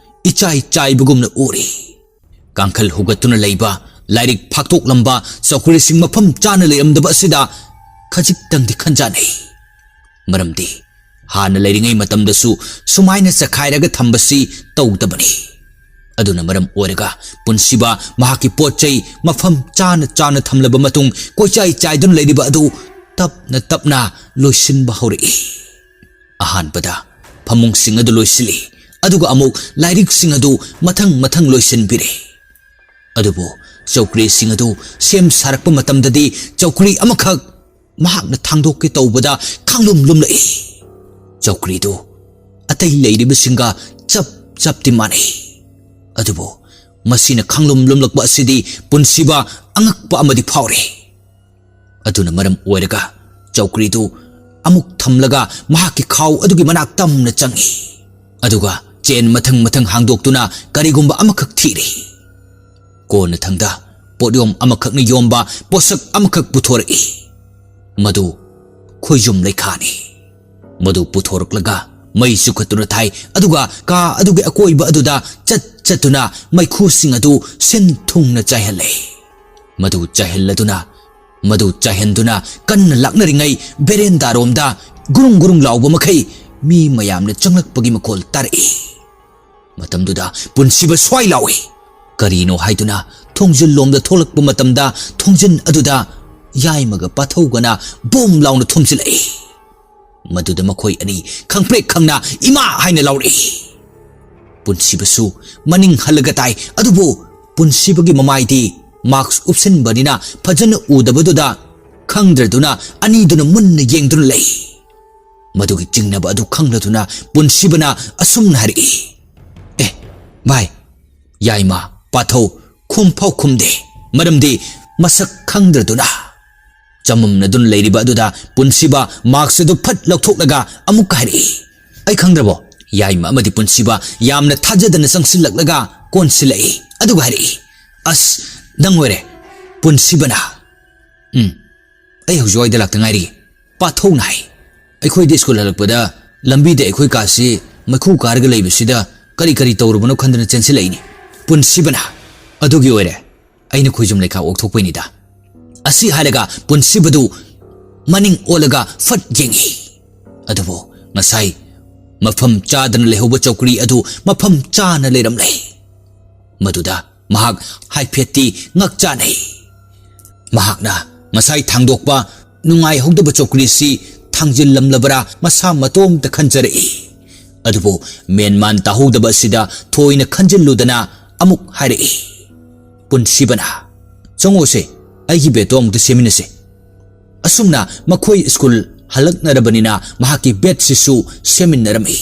ꯏꯆꯥꯏ ꯆꯥꯏꯕꯒꯨꯝꯅ ꯎꯔꯤ꯫ ꯀꯥꯡꯈꯜ ꯍꯨꯒꯠꯇꯨꯅ ꯂꯩꯕ, ꯂꯥꯏꯔꯤꯛ ꯐꯥꯛꯇꯣꯛꯂꯝꯕ, ꯆꯧꯀ꯭ꯔꯤꯁꯤꯡ ꯃꯐꯝ ꯆꯥꯅ ꯂꯩꯔꯝꯗꯕ ꯑꯁꯤꯗ ꯈꯖꯤꯛꯇꯪꯗꯤ ꯈꯟꯖꯥꯟꯅꯩ꯫ ꯃꯔꯝꯗꯤ ꯍꯥꯟꯅ ꯂꯩꯔꯤꯉꯩ ꯃꯇꯝꯗꯁꯨ ꯁꯨꯃꯥꯏꯅ ꯆꯈꯥꯏꯔꯒ ꯊꯝꯕꯁꯤ ꯇꯧꯗꯕꯅꯤ꯫ ꯑꯗꯨꯅ ꯃꯔꯝ ꯑꯣꯏꯔꯒ ꯄꯨꯟꯁꯤꯕ ꯃꯍꯥꯛꯀꯤ ꯄꯣꯠ ꯆꯩ ꯃꯐꯝ ꯆꯥꯅ ꯆꯥꯅ ꯊꯝꯂꯕ ꯃꯇꯨꯡ, ꯀꯣꯏꯆꯥꯏ ꯆꯥꯏꯗꯨꯅ ꯂꯩꯔꯤꯕ ꯑꯗꯨ ꯇꯞꯅ ꯇꯞꯅ ꯂꯣꯏꯁꯤꯟꯕ ꯍꯧꯔꯛꯏ꯫ ꯑꯍꯥꯟꯕꯗ ꯐꯃꯨꯡꯁꯤꯡ ꯑꯗꯨ ꯂꯣꯏꯁꯤꯜꯂꯤ, ꯑꯗꯨꯒ ꯑꯃꯨꯛ ꯂꯥꯏꯔꯤꯛꯁꯤꯡ ꯑꯗꯨ ꯃꯊꯪ ꯃꯊꯪ ꯂꯣꯏꯁꯤꯟꯕꯤꯔꯦ꯫ ꯑꯗꯨꯕꯨ ꯆꯧꯀ꯭ꯔꯤꯁꯤꯡ ꯑꯗꯨ ꯁꯦꯝ ꯁꯥꯔꯛꯄ ꯃꯇꯝꯗꯗꯤ ꯆꯧꯀ꯭ꯔꯤ ꯑꯃꯈꯛ ꯃꯍꯥꯛꯅ ꯊꯥꯡꯗꯣꯛꯀꯦ ꯇꯧꯕꯗ ꯈꯥꯡꯂꯨꯝ ꯂꯨꯝꯂꯛꯏ꯫ ꯆꯧꯀ꯭ꯔꯤꯗꯨ ꯑꯇꯩ ꯂꯩꯔꯤꯕꯁꯤꯡꯒ ꯆꯞ ꯆꯞꯇꯤ ꯃꯥꯟꯅꯩ꯫ ꯑꯗꯨꯕꯨ ꯃꯁꯤꯅ ꯈꯥꯡꯂꯨꯝ ꯂꯨꯝꯂꯛꯄ ꯑꯁꯤꯗꯤ ꯄꯨꯟꯁꯤꯕ ꯑꯉꯛꯄ ꯑꯃꯗꯤ ꯐꯥꯎꯔꯦ꯫ ꯑꯗꯨꯅ ꯃꯔꯝ ꯑꯣꯏꯔꯒ ꯆꯧꯀ꯭ꯔꯤꯗꯨ ꯑꯃꯨꯛ ꯊꯝꯂꯒ ꯃꯍꯥꯛꯀꯤ ꯈꯥꯎ ꯑꯗꯨꯒꯤ ꯃꯅꯥꯛ ꯇꯝꯅ ꯆꯪꯏ꯫ ꯑꯗꯨꯒ ꯆꯦꯟ ꯃꯊꯪ ꯃꯊꯪ ꯍꯥꯡꯗꯣꯛꯇꯨꯅ ꯀꯔꯤꯒꯨꯝꯕ ꯑꯃꯈꯛ ꯊꯤꯔꯤ꯫ ꯀꯣꯟꯅꯊꯪꯗ ꯄꯣꯠꯌꯣꯝ ꯑꯃꯈꯛꯅ ꯌꯣꯝꯕ ꯄꯣꯠꯁꯛ ꯑꯃꯈꯛ ꯄꯨꯊꯣꯔꯛꯏ꯫ ꯃꯗꯨ ꯈꯣꯏꯖꯨꯝ ꯂꯩꯈꯥꯅꯤ꯫ ꯃꯗꯨ ꯄꯨꯊꯣꯔꯛꯂꯒ ꯃꯩ ꯆꯨꯈꯠꯇꯨꯅ ꯊꯥꯏ, ꯑꯗꯨꯒ ꯀꯥ ꯑꯗꯨꯒꯤ ꯑꯀꯣꯏꯕ ꯑꯗꯨꯗ ꯆꯠ ꯆꯠꯇꯨꯅ ꯃꯩꯈꯨꯁꯤꯡ ꯑꯗꯨ ꯁꯤꯟ ꯊꯨꯡꯅ ꯆꯥꯏꯍꯜꯂꯦ꯫ ꯃꯗꯨ ꯆꯥꯏꯍꯜꯂꯗꯨꯅ, ꯃꯗꯨ ꯆꯥꯏꯍꯟꯗꯨꯅ ꯀꯟꯅ ꯂꯥꯛꯅꯔꯤꯉꯩ ꯕꯦꯔꯦꯟꯗꯥꯔꯣꯝꯗ ꯒꯨꯔꯨꯡ ꯒꯨꯔꯨꯡ ꯂꯥꯎꯕ ꯃꯈꯩ ꯃꯤ ꯃꯌꯥꯝꯅ ꯆꯪꯂꯛꯄꯒꯤ ꯃꯈꯣꯜ ꯇꯥꯔꯛꯏ꯫ ꯃꯇꯝꯗꯨꯗ ꯄꯨꯟꯁꯤꯕ ꯁ꯭ꯋꯥꯏ ꯂꯥꯎꯏ꯫ ꯀꯔꯤꯅꯣ ꯍꯥꯏꯗꯨꯅ ꯊꯣꯡꯖꯤꯜꯂꯣꯝꯗ ꯊꯣꯛꯂꯛꯄ ꯃꯇꯝꯗ ꯊꯣꯡꯖꯤꯟ ꯑꯗꯨꯗ ꯌꯥꯏꯃꯒ ꯄꯥꯊꯧꯒꯅ ꯕꯣꯝ ꯂꯥꯎꯅ ꯊꯣꯝꯖꯤꯜꯂꯛꯏ꯫ ꯃꯗꯨꯗ ꯃꯈꯣꯏ ꯑꯅꯤ ꯈꯪꯄ꯭ꯔꯦꯛ ꯈꯪꯅ "ꯏꯃꯥ!" ꯍꯥꯏꯅ ꯂꯥꯎꯔꯛꯏ꯫ ꯄꯨꯟꯁꯤꯕꯁꯨ ꯃꯅꯤꯡ ꯍꯜꯂꯒ ꯇꯥꯏ, ꯑꯗꯨꯕꯨ ꯄꯨꯟꯁꯤꯕꯒꯤ ꯃꯃꯥꯏꯗꯤ ꯃꯥꯛꯁ ꯎꯞꯁꯤꯟꯕꯅꯤꯅ ꯐꯖꯅ ꯎꯗꯕꯗꯨꯗ ꯈꯪꯗ꯭ꯔꯗꯨꯅ ꯑꯅꯤꯗꯨꯅ ꯃꯨꯟꯅ ꯌꯦꯡꯗꯨꯅ ꯂꯩ꯫ ꯃꯗꯨꯒꯤ ꯆꯤꯡꯅꯕ ꯑꯗꯨ ꯈꯪꯂꯗꯨꯅ ꯄꯨꯟꯁꯤꯕꯅ ꯑꯁꯨꯝꯅ ꯍꯥꯏꯔꯛꯏ, "ꯚꯥꯏ, ꯌꯥꯏꯃ, ꯄꯥꯊꯧ ꯈꯨꯝꯐꯥꯎ ꯈꯨꯝꯗꯦ, ꯃꯔꯝꯗꯤ ꯃꯁꯛ ꯈꯪꯗ꯭ꯔꯗꯨꯅ"꯫ ꯆꯃꯝꯅꯗꯨꯅ ꯂꯩꯔꯤꯕ ꯑꯗꯨꯗ ꯄꯨꯟꯁꯤꯕ ꯃꯥꯛꯁ ꯑꯗꯨ ꯐꯠ ꯂꯧꯊꯣꯛꯂꯒ ꯑꯃꯨꯛꯀ ꯍꯥꯏꯔꯛꯏ, "ꯑꯩ ꯈꯪꯗ꯭ꯔꯕꯣ?" ꯌꯥꯏꯃ ꯑꯃꯗꯤ ꯄꯨꯟꯁꯤꯕ ꯌꯥꯝꯅ ꯊꯥꯖꯗꯅ ꯆꯪꯁꯤꯜꯂꯛꯂꯒ ꯀꯣꯟꯁꯤꯜꯂꯛꯏ, ꯑꯗꯨꯒ ꯍꯥꯏꯔꯛꯏ, "ꯑꯁ, ꯅꯪ ꯑꯣꯏꯔꯦ, ꯄꯨꯟꯁꯤꯕꯅ"꯫ "ꯎꯝ, ꯑꯩ ꯍꯧꯖꯤꯛ ꯋꯥꯏꯗ ꯂꯥꯛꯇ ꯉꯥꯏꯔꯤ"꯫ ꯄꯥꯊꯧꯅ ꯍꯥꯏ, "ꯑꯩꯈꯣꯏꯗꯤ ꯁ꯭ꯀꯨꯜ ꯍꯜꯂꯛꯄꯗ ꯂꯝꯕꯤꯗ ꯑꯩꯈꯣꯏ ꯀꯥꯁꯤ ꯃꯩꯈꯨ ꯀꯥꯔꯒ ꯂꯩꯕꯁꯤꯗ ꯀꯔꯤ ꯀꯔꯤ ꯇꯧꯔꯨꯕꯅꯣ ꯈꯟꯗꯅ ꯆꯦꯟꯁꯤꯜꯂꯛꯏꯅꯤ"꯫ ꯄꯨꯟꯁꯤꯕꯅ, "ꯑꯗꯨꯒꯤ ꯑꯣꯏꯔꯦ, ꯑꯩꯅ ꯈꯣꯏꯖꯨꯝ ꯂꯩꯈꯥ ꯑꯣꯛꯊꯣꯛꯄꯩꯅꯤꯗ"꯫ ꯑꯁꯤ ꯍꯥꯏꯔꯒ ꯄꯨꯟꯁꯤꯕꯗꯨ ꯃꯅꯤꯡ ꯑꯣꯜꯂꯒ ꯐꯠ ꯌꯦꯡꯉꯤ꯫ ꯑꯗꯨꯕꯨ ꯉꯁꯥꯏ ꯃꯐꯝ ꯆꯥꯗꯅ ꯂꯩꯍꯧꯕ ꯆꯧꯀ꯭ꯔꯤ ꯑꯗꯨ ꯃꯐꯝ ꯆꯥꯅ ꯂꯩꯔꯝꯂꯦ꯫ ꯃꯗꯨꯗ ꯃꯍꯥꯛ ꯍꯥꯏꯐꯦꯠꯇꯤ ꯉꯛꯆꯥꯅꯩ꯫ ꯃꯍꯥꯛꯅ ꯉꯁꯥꯏ ꯊꯥꯡꯗꯣꯛꯄ ꯅꯨꯡꯉꯥꯏꯍꯧꯗꯕ ꯆꯧꯀ꯭ꯔꯤꯁꯤ ꯊꯥꯡꯖꯤꯜꯂꯝꯂꯕ꯭ꯔꯥ ꯃꯁꯥ ꯃꯇꯣꯝꯇ ꯈꯟꯖꯔꯛꯏ꯫ ꯑꯗꯨꯕꯨ ꯃꯦꯟꯃꯥꯟ ꯇꯥꯍꯧꯗꯕ ꯑꯁꯤꯗ ꯊꯣꯏꯅ ꯈꯟꯖꯤꯜꯂꯨꯗꯅ ꯑꯃꯨꯛ ꯍꯥꯏꯔꯛꯏ, ꯄꯨꯟꯁꯤꯕꯅ, "ꯆꯪꯉꯣꯁꯦ, ꯑꯩꯒꯤ ꯕꯦꯗꯇꯣ ꯑꯃꯨꯛꯇ ꯁꯦꯝꯃꯤꯟꯅꯁꯦ"꯫ ꯑꯁꯨꯝꯅ ꯃꯈꯣꯏ ꯁ꯭ꯀꯨꯜ ꯍꯜꯂꯛꯅꯔꯕꯅꯤꯅ ꯃꯍꯥꯛꯀꯤ ꯕꯦꯗꯁꯤꯁꯨ ꯁꯦꯝꯃꯤꯟꯅꯔꯝꯃꯤ꯫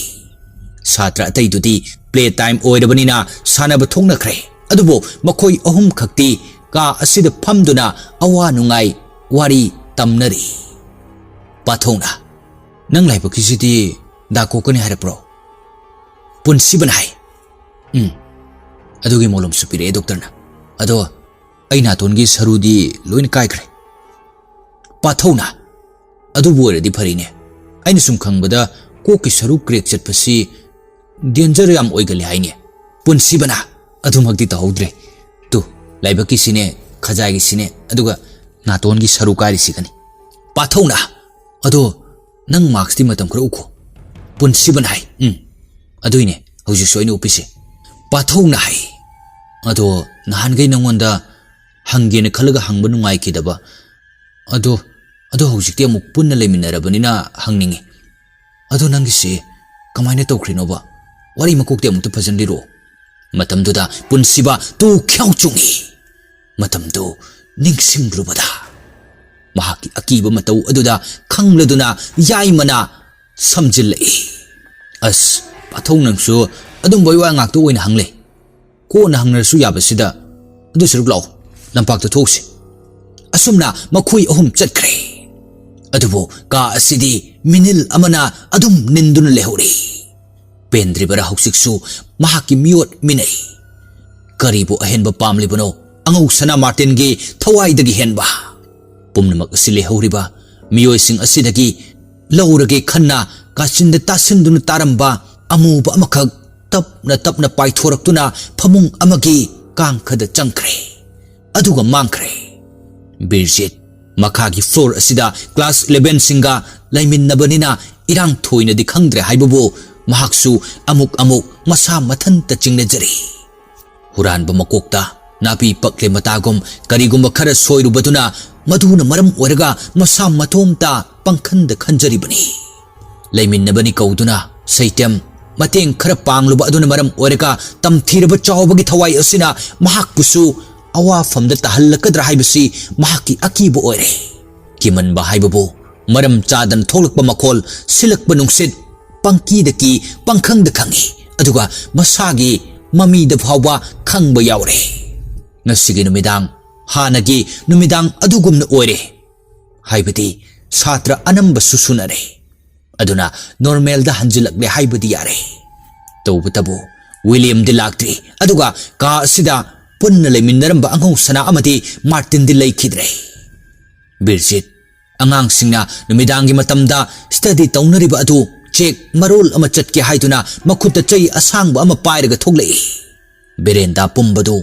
ꯁꯥꯇ꯭ꯔ ꯑꯇꯩꯗꯨꯗꯤ ꯄ꯭ꯂꯦ ꯇꯥꯏꯝ ꯑꯣꯏꯔꯕꯅꯤꯅ ꯁꯥꯟꯅꯕ ꯊꯣꯛꯅꯈ꯭ꯔꯦ꯫ ꯑꯗꯨꯕꯨ ꯃꯈꯣꯏ ꯑꯍꯨꯝ ꯈꯛꯇꯤ ꯀꯥ ꯑꯁꯤꯗ ꯐꯝꯗꯨꯅ ꯑꯋꯥ ꯅꯨꯡꯉꯥꯏ ꯋꯥꯔꯤ ꯇꯝꯅꯔꯤ꯫ ꯄꯥꯊꯧꯅ, "ꯅꯪ ꯂꯥꯏꯕꯛꯀꯤꯁꯤꯗꯤ ꯗꯥ ꯀꯣꯛꯀꯅꯤ ꯍꯥꯏꯔꯛꯄ꯭ꯔꯣ?" ꯄꯨꯟꯁꯤꯕꯅ ꯍꯥꯏ, "ꯎꯝ, ꯑꯗꯨꯒꯤ ꯃꯣꯂꯣꯝꯁꯨ ꯄꯤꯔꯛꯑꯦ ꯗꯣꯛꯇꯔꯅ꯫ ꯑꯗꯣ ꯑꯩ ꯅꯥꯇꯣꯟꯒꯤ ꯁꯔꯨꯗꯤ ꯂꯣꯏꯅ ꯀꯥꯏꯈ꯭ꯔꯦ"꯫ ꯄꯥꯊꯧꯅ, "ꯑꯗꯨꯕꯨ ꯑꯣꯏꯔꯗꯤ ꯐꯔꯤꯅꯦ꯫ ꯑꯩꯅ ꯁꯨꯝ ꯈꯪꯕꯗ ꯀꯣꯛꯀꯤ ꯁꯔꯨ ꯀ꯭ꯔꯦꯛ ꯆꯠꯄꯁꯤ ꯗꯦꯟꯖꯔ ꯌꯥꯝ ꯑꯣꯏꯒꯜꯂꯤ ꯍꯥꯏꯅꯦ"꯫ ꯄꯨꯟꯁꯤꯕꯅ, "ꯑꯗꯨꯃꯛꯇꯤ ꯇꯧꯍꯧꯗ꯭ꯔꯦ꯫ ꯇꯨ, ꯂꯥꯏꯕꯛꯀꯤꯁꯤꯅꯦ, ꯈꯖꯥꯏꯒꯤꯁꯤꯅꯦ, ꯑꯗꯨꯒ ꯅꯥꯇꯣꯟꯒꯤ ꯁꯔꯨ ꯀꯥꯏꯔꯤꯁꯤꯒꯅꯤ"꯫ ꯄꯥꯊꯧꯅ, "ꯑꯗꯣ ꯅꯪ ꯃꯥꯛꯁꯇꯤ ꯃꯇꯝ ꯈꯔ ꯎꯈꯣ"꯫ ꯄꯨꯟꯁꯤꯕꯅ ꯍꯥꯏ, "ꯎꯝ, ꯑꯗꯨꯏꯅꯦ ꯍꯧꯖꯤꯛꯁꯨ ꯑꯩꯅ ꯎꯞꯄꯤꯁꯦ"꯫ ꯄꯥꯊꯧꯅ ꯍꯥꯏ, "ꯑꯗꯣ ꯅꯍꯥꯟꯈꯩ ꯅꯪꯉꯣꯟꯗ ꯍꯪꯒꯦꯅ ꯈꯜꯂꯒ ꯍꯪꯕ ꯅꯨꯡꯉꯥꯏꯈꯤꯗꯕ, ꯑꯗꯣ, ꯑꯗꯣ ꯍꯧꯖꯤꯛꯇꯤ ꯑꯃꯨꯛ ꯄꯨꯟꯅ ꯂꯩꯃꯤꯟꯅꯔꯕꯅꯤꯅ ꯍꯪꯅꯤꯡꯉꯤ꯫ ꯑꯗꯣ ꯅꯪꯒꯤꯁꯦ ꯀꯃꯥꯏꯅ ꯇꯧꯈ꯭ꯔꯤꯅꯣꯕ? ꯋꯥꯔꯤ ꯃꯀꯣꯛꯇꯤ ꯑꯃꯨꯛꯇ ꯐꯖꯅ ꯂꯤꯔꯛꯑꯣ"꯫ ꯃꯇꯝꯗꯨꯗ ꯄꯨꯟꯁꯤꯕ ꯇꯨ ꯈ꯭ꯌꯥꯎ ꯆꯨꯡꯉꯤ꯫ ꯃꯇꯝꯗꯨ ꯅꯤꯡꯁꯤꯡꯂꯨꯕꯗ ꯃꯍꯥꯛꯀꯤ ꯑꯀꯤꯕ ꯃꯇꯧ ꯑꯗꯨꯗ ꯈꯪꯂꯗꯨꯅ ꯌꯥꯏꯃꯅ ꯁꯝꯖꯤꯜꯂꯛꯏ꯫ "ꯑꯁ, ꯄꯥꯊꯧ ꯅꯪꯁꯨ ꯑꯗꯨꯝꯕ ꯋꯥ ꯉꯥꯛꯇ ꯑꯣꯏꯅ ꯍꯪꯂꯦ꯫ ꯀꯣꯟꯅ ꯍꯪꯅꯔꯁꯨ ꯌꯥꯕꯁꯤꯗ꯫ ꯑꯗꯨ ꯁꯔꯨꯛ ꯂꯥꯛꯑꯣ, ꯂꯝꯄꯥꯛꯇ ꯊꯣꯛꯎꯁꯤ꯫ ꯑꯁꯨꯝꯅ ꯃꯈꯣꯏ ꯑꯍꯨꯝ ꯆꯠꯈ꯭ꯔꯦ꯫ ꯑꯗꯨꯕꯨ ꯀꯥ ꯑꯁꯤꯗꯤ ꯃꯤꯅꯤꯜ ꯑꯃꯅ ꯑꯗꯨꯝ ꯅꯤꯟꯗꯨꯅ ꯂꯩꯍꯧꯔꯤ꯫ ꯄꯦꯟꯗ꯭ꯔꯤꯕꯔꯥ ꯍꯧꯖꯤꯛꯁꯨ ꯃꯍꯥꯛꯀꯤ ꯃꯤꯑꯣꯠ ꯃꯤꯅꯩ꯫ ꯀꯔꯤꯕꯨ ꯑꯍꯦꯟꯕ ꯄꯥꯝꯂꯤꯕꯅꯣ ꯑꯉꯧ ꯁꯅꯥ ꯃꯥꯔꯇꯤꯟꯒꯤ ꯊꯋꯥꯏꯗꯒꯤ ꯍꯦꯟꯕ? ꯄꯨꯝꯅꯃꯛ ꯑꯁꯤ ꯂꯩꯍꯧꯔꯤꯕ ꯃꯤꯑꯣꯏꯁꯤꯡ ꯑꯁꯤꯗꯒꯤ ꯂꯧꯔꯒꯦ ꯈꯟꯅ ꯀꯥꯆꯤꯟꯗ ꯇꯥꯁꯤꯟꯗꯨꯅ ꯇꯥꯔꯝꯕ ꯑꯃꯨꯕ ꯑꯃꯈꯛ ꯇꯞꯅ ꯇꯞꯅ ꯄꯥꯏꯊꯣꯔꯛꯇꯨꯅ ꯐꯃꯨꯡ ꯑꯃꯒꯤ ꯀꯥꯡꯈꯗ ꯆꯪꯈ꯭ꯔꯦ꯫ ꯑꯗꯨꯒ ꯃꯥꯡꯈ꯭ꯔꯦ꯫ ꯕꯤꯔꯖꯤꯠ ꯃꯈꯥꯒꯤ ꯐ꯭ꯂꯣꯔ ꯑꯁꯤꯗ ꯀ꯭ꯂꯥꯁ ꯏꯂꯦꯚꯦꯟꯁꯤꯡꯒ ꯂꯩꯃꯤꯟꯅꯕꯅꯤꯅ ꯏꯔꯥꯡ ꯊꯣꯏꯅꯗꯤ ꯈꯪꯗ꯭ꯔꯦ ꯍꯥꯏꯕꯕꯨ ꯃꯍꯥꯛꯁꯨ ꯑꯃꯨꯛ ꯑꯃꯨꯛ ꯃꯁꯥ ꯃꯊꯟꯇ ꯆꯤꯡꯅꯖꯔꯤ꯫ ꯍꯨꯔꯥꯟꯕ ꯃꯀꯣꯛꯇ ꯅꯥꯄꯤ ꯄꯛꯂꯦ ꯃꯇꯥꯒꯨꯝ ꯀꯔꯤꯒꯨꯝꯕ ꯈꯔ ꯁꯣꯏꯔꯨꯕꯗꯨꯅ ꯃꯗꯨꯅ ꯃꯔꯝ ꯑꯣꯏꯔꯒ ꯃꯁꯥ ꯃꯇꯣꯝꯇ ꯄꯪꯈꯟꯗ ꯈꯟꯖꯔꯤꯕꯅꯤ꯫ ꯂꯩꯃꯤꯟꯅꯕꯅꯤ ꯀꯧꯗꯨꯅ ꯁꯩꯇꯦꯝ ꯃꯇꯦꯡ ꯈꯔ ꯄꯥꯡꯂꯨꯕ ꯑꯗꯨꯅ ꯃꯔꯝ ꯑꯣꯏꯔꯒ ꯇꯝꯊꯤꯔꯕ ꯆꯥꯎꯕꯒꯤ ꯊꯋꯥꯏ ꯑꯁꯤꯅ ꯃꯍꯥꯛꯄꯨꯁꯨ ꯑꯋꯥꯐꯝꯗ ꯇꯥꯍꯜꯂꯛꯀꯗ꯭ꯔꯥ ꯍꯥꯏꯕꯁꯤ ꯃꯍꯥꯛꯀꯤ ꯑꯀꯤꯕ ꯑꯣꯏꯔꯦ꯫ ꯀꯤꯃꯟꯕ ꯍꯥꯏꯕꯕꯨ ꯃꯔꯝ ꯆꯥꯗꯅ ꯊꯣꯛꯂꯛꯄ ꯃꯈꯣꯜ, ꯁꯤꯜꯂꯛꯄ ꯅꯨꯡꯁꯤꯠ, ꯄꯪꯀꯤꯗ ꯀꯤ, ꯄꯪꯈꯪꯗ ꯈꯪꯏ, ꯑꯗꯨꯒ ꯃꯁꯥꯒꯤ ꯃꯃꯤꯗ ꯐꯥꯎꯕ ꯈꯪꯕ ꯌꯥꯎꯔꯦ꯫ ꯉꯁꯤꯒꯤ ꯅꯨꯃꯤꯗꯥꯡ ꯍꯥꯟꯅꯒꯤ ꯅꯨꯃꯤꯗꯥꯡ ꯑꯗꯨꯒꯨꯝꯅ ꯑꯣꯏꯔꯦ꯫ ꯍꯥꯏꯕꯗꯤ ꯁꯥꯇ꯭ꯔ ꯑꯅꯝꯕꯁꯨ ꯁꯨꯅꯔꯦ꯫ ꯑꯗꯨꯅ ꯅꯣꯔꯃꯦꯜꯗ ꯍꯟꯖꯤꯜꯂꯛꯂꯦ ꯍꯥꯏꯕꯗꯤ ꯌꯥꯔꯦ꯫ ꯇꯧꯕꯇꯕꯨ ꯋꯤꯂꯤꯌꯝꯗꯤ ꯂꯥꯛꯇ꯭ꯔꯤ, ꯑꯗꯨꯒ ꯀꯥ ꯑꯁꯤꯗ ꯄꯨꯟꯅ ꯂꯩꯃꯤꯟꯅꯔꯝꯕ ꯑꯉꯧ ꯁꯅꯥ ꯑꯃꯗꯤ ꯃꯥꯔꯇꯤꯟꯗꯤ ꯂꯩꯈꯤꯗ꯭ꯔꯦ꯫ ꯕꯤꯔꯖꯤꯠ ꯑꯉꯥꯡꯁꯤꯡꯅ ꯅꯨꯃꯤꯗꯥꯡꯒꯤ ꯃꯇꯝꯗ ꯁ꯭ꯇꯗꯤ ꯇꯧꯅꯔꯤꯕ ꯑꯗꯨ ꯆꯦꯛ ꯃꯔꯣꯜ ꯑꯃ ꯆꯠꯀꯦ ꯍꯥꯏꯗꯨꯅ ꯃꯈꯨꯠꯇ ꯆꯩ ꯑꯁꯥꯡꯕ ꯑꯃ ꯄꯥꯏꯔꯒ ꯊꯣꯛꯂꯛꯏ꯫ ꯕꯦꯔꯦꯟꯗꯥ ꯄꯨꯝꯕꯗꯨ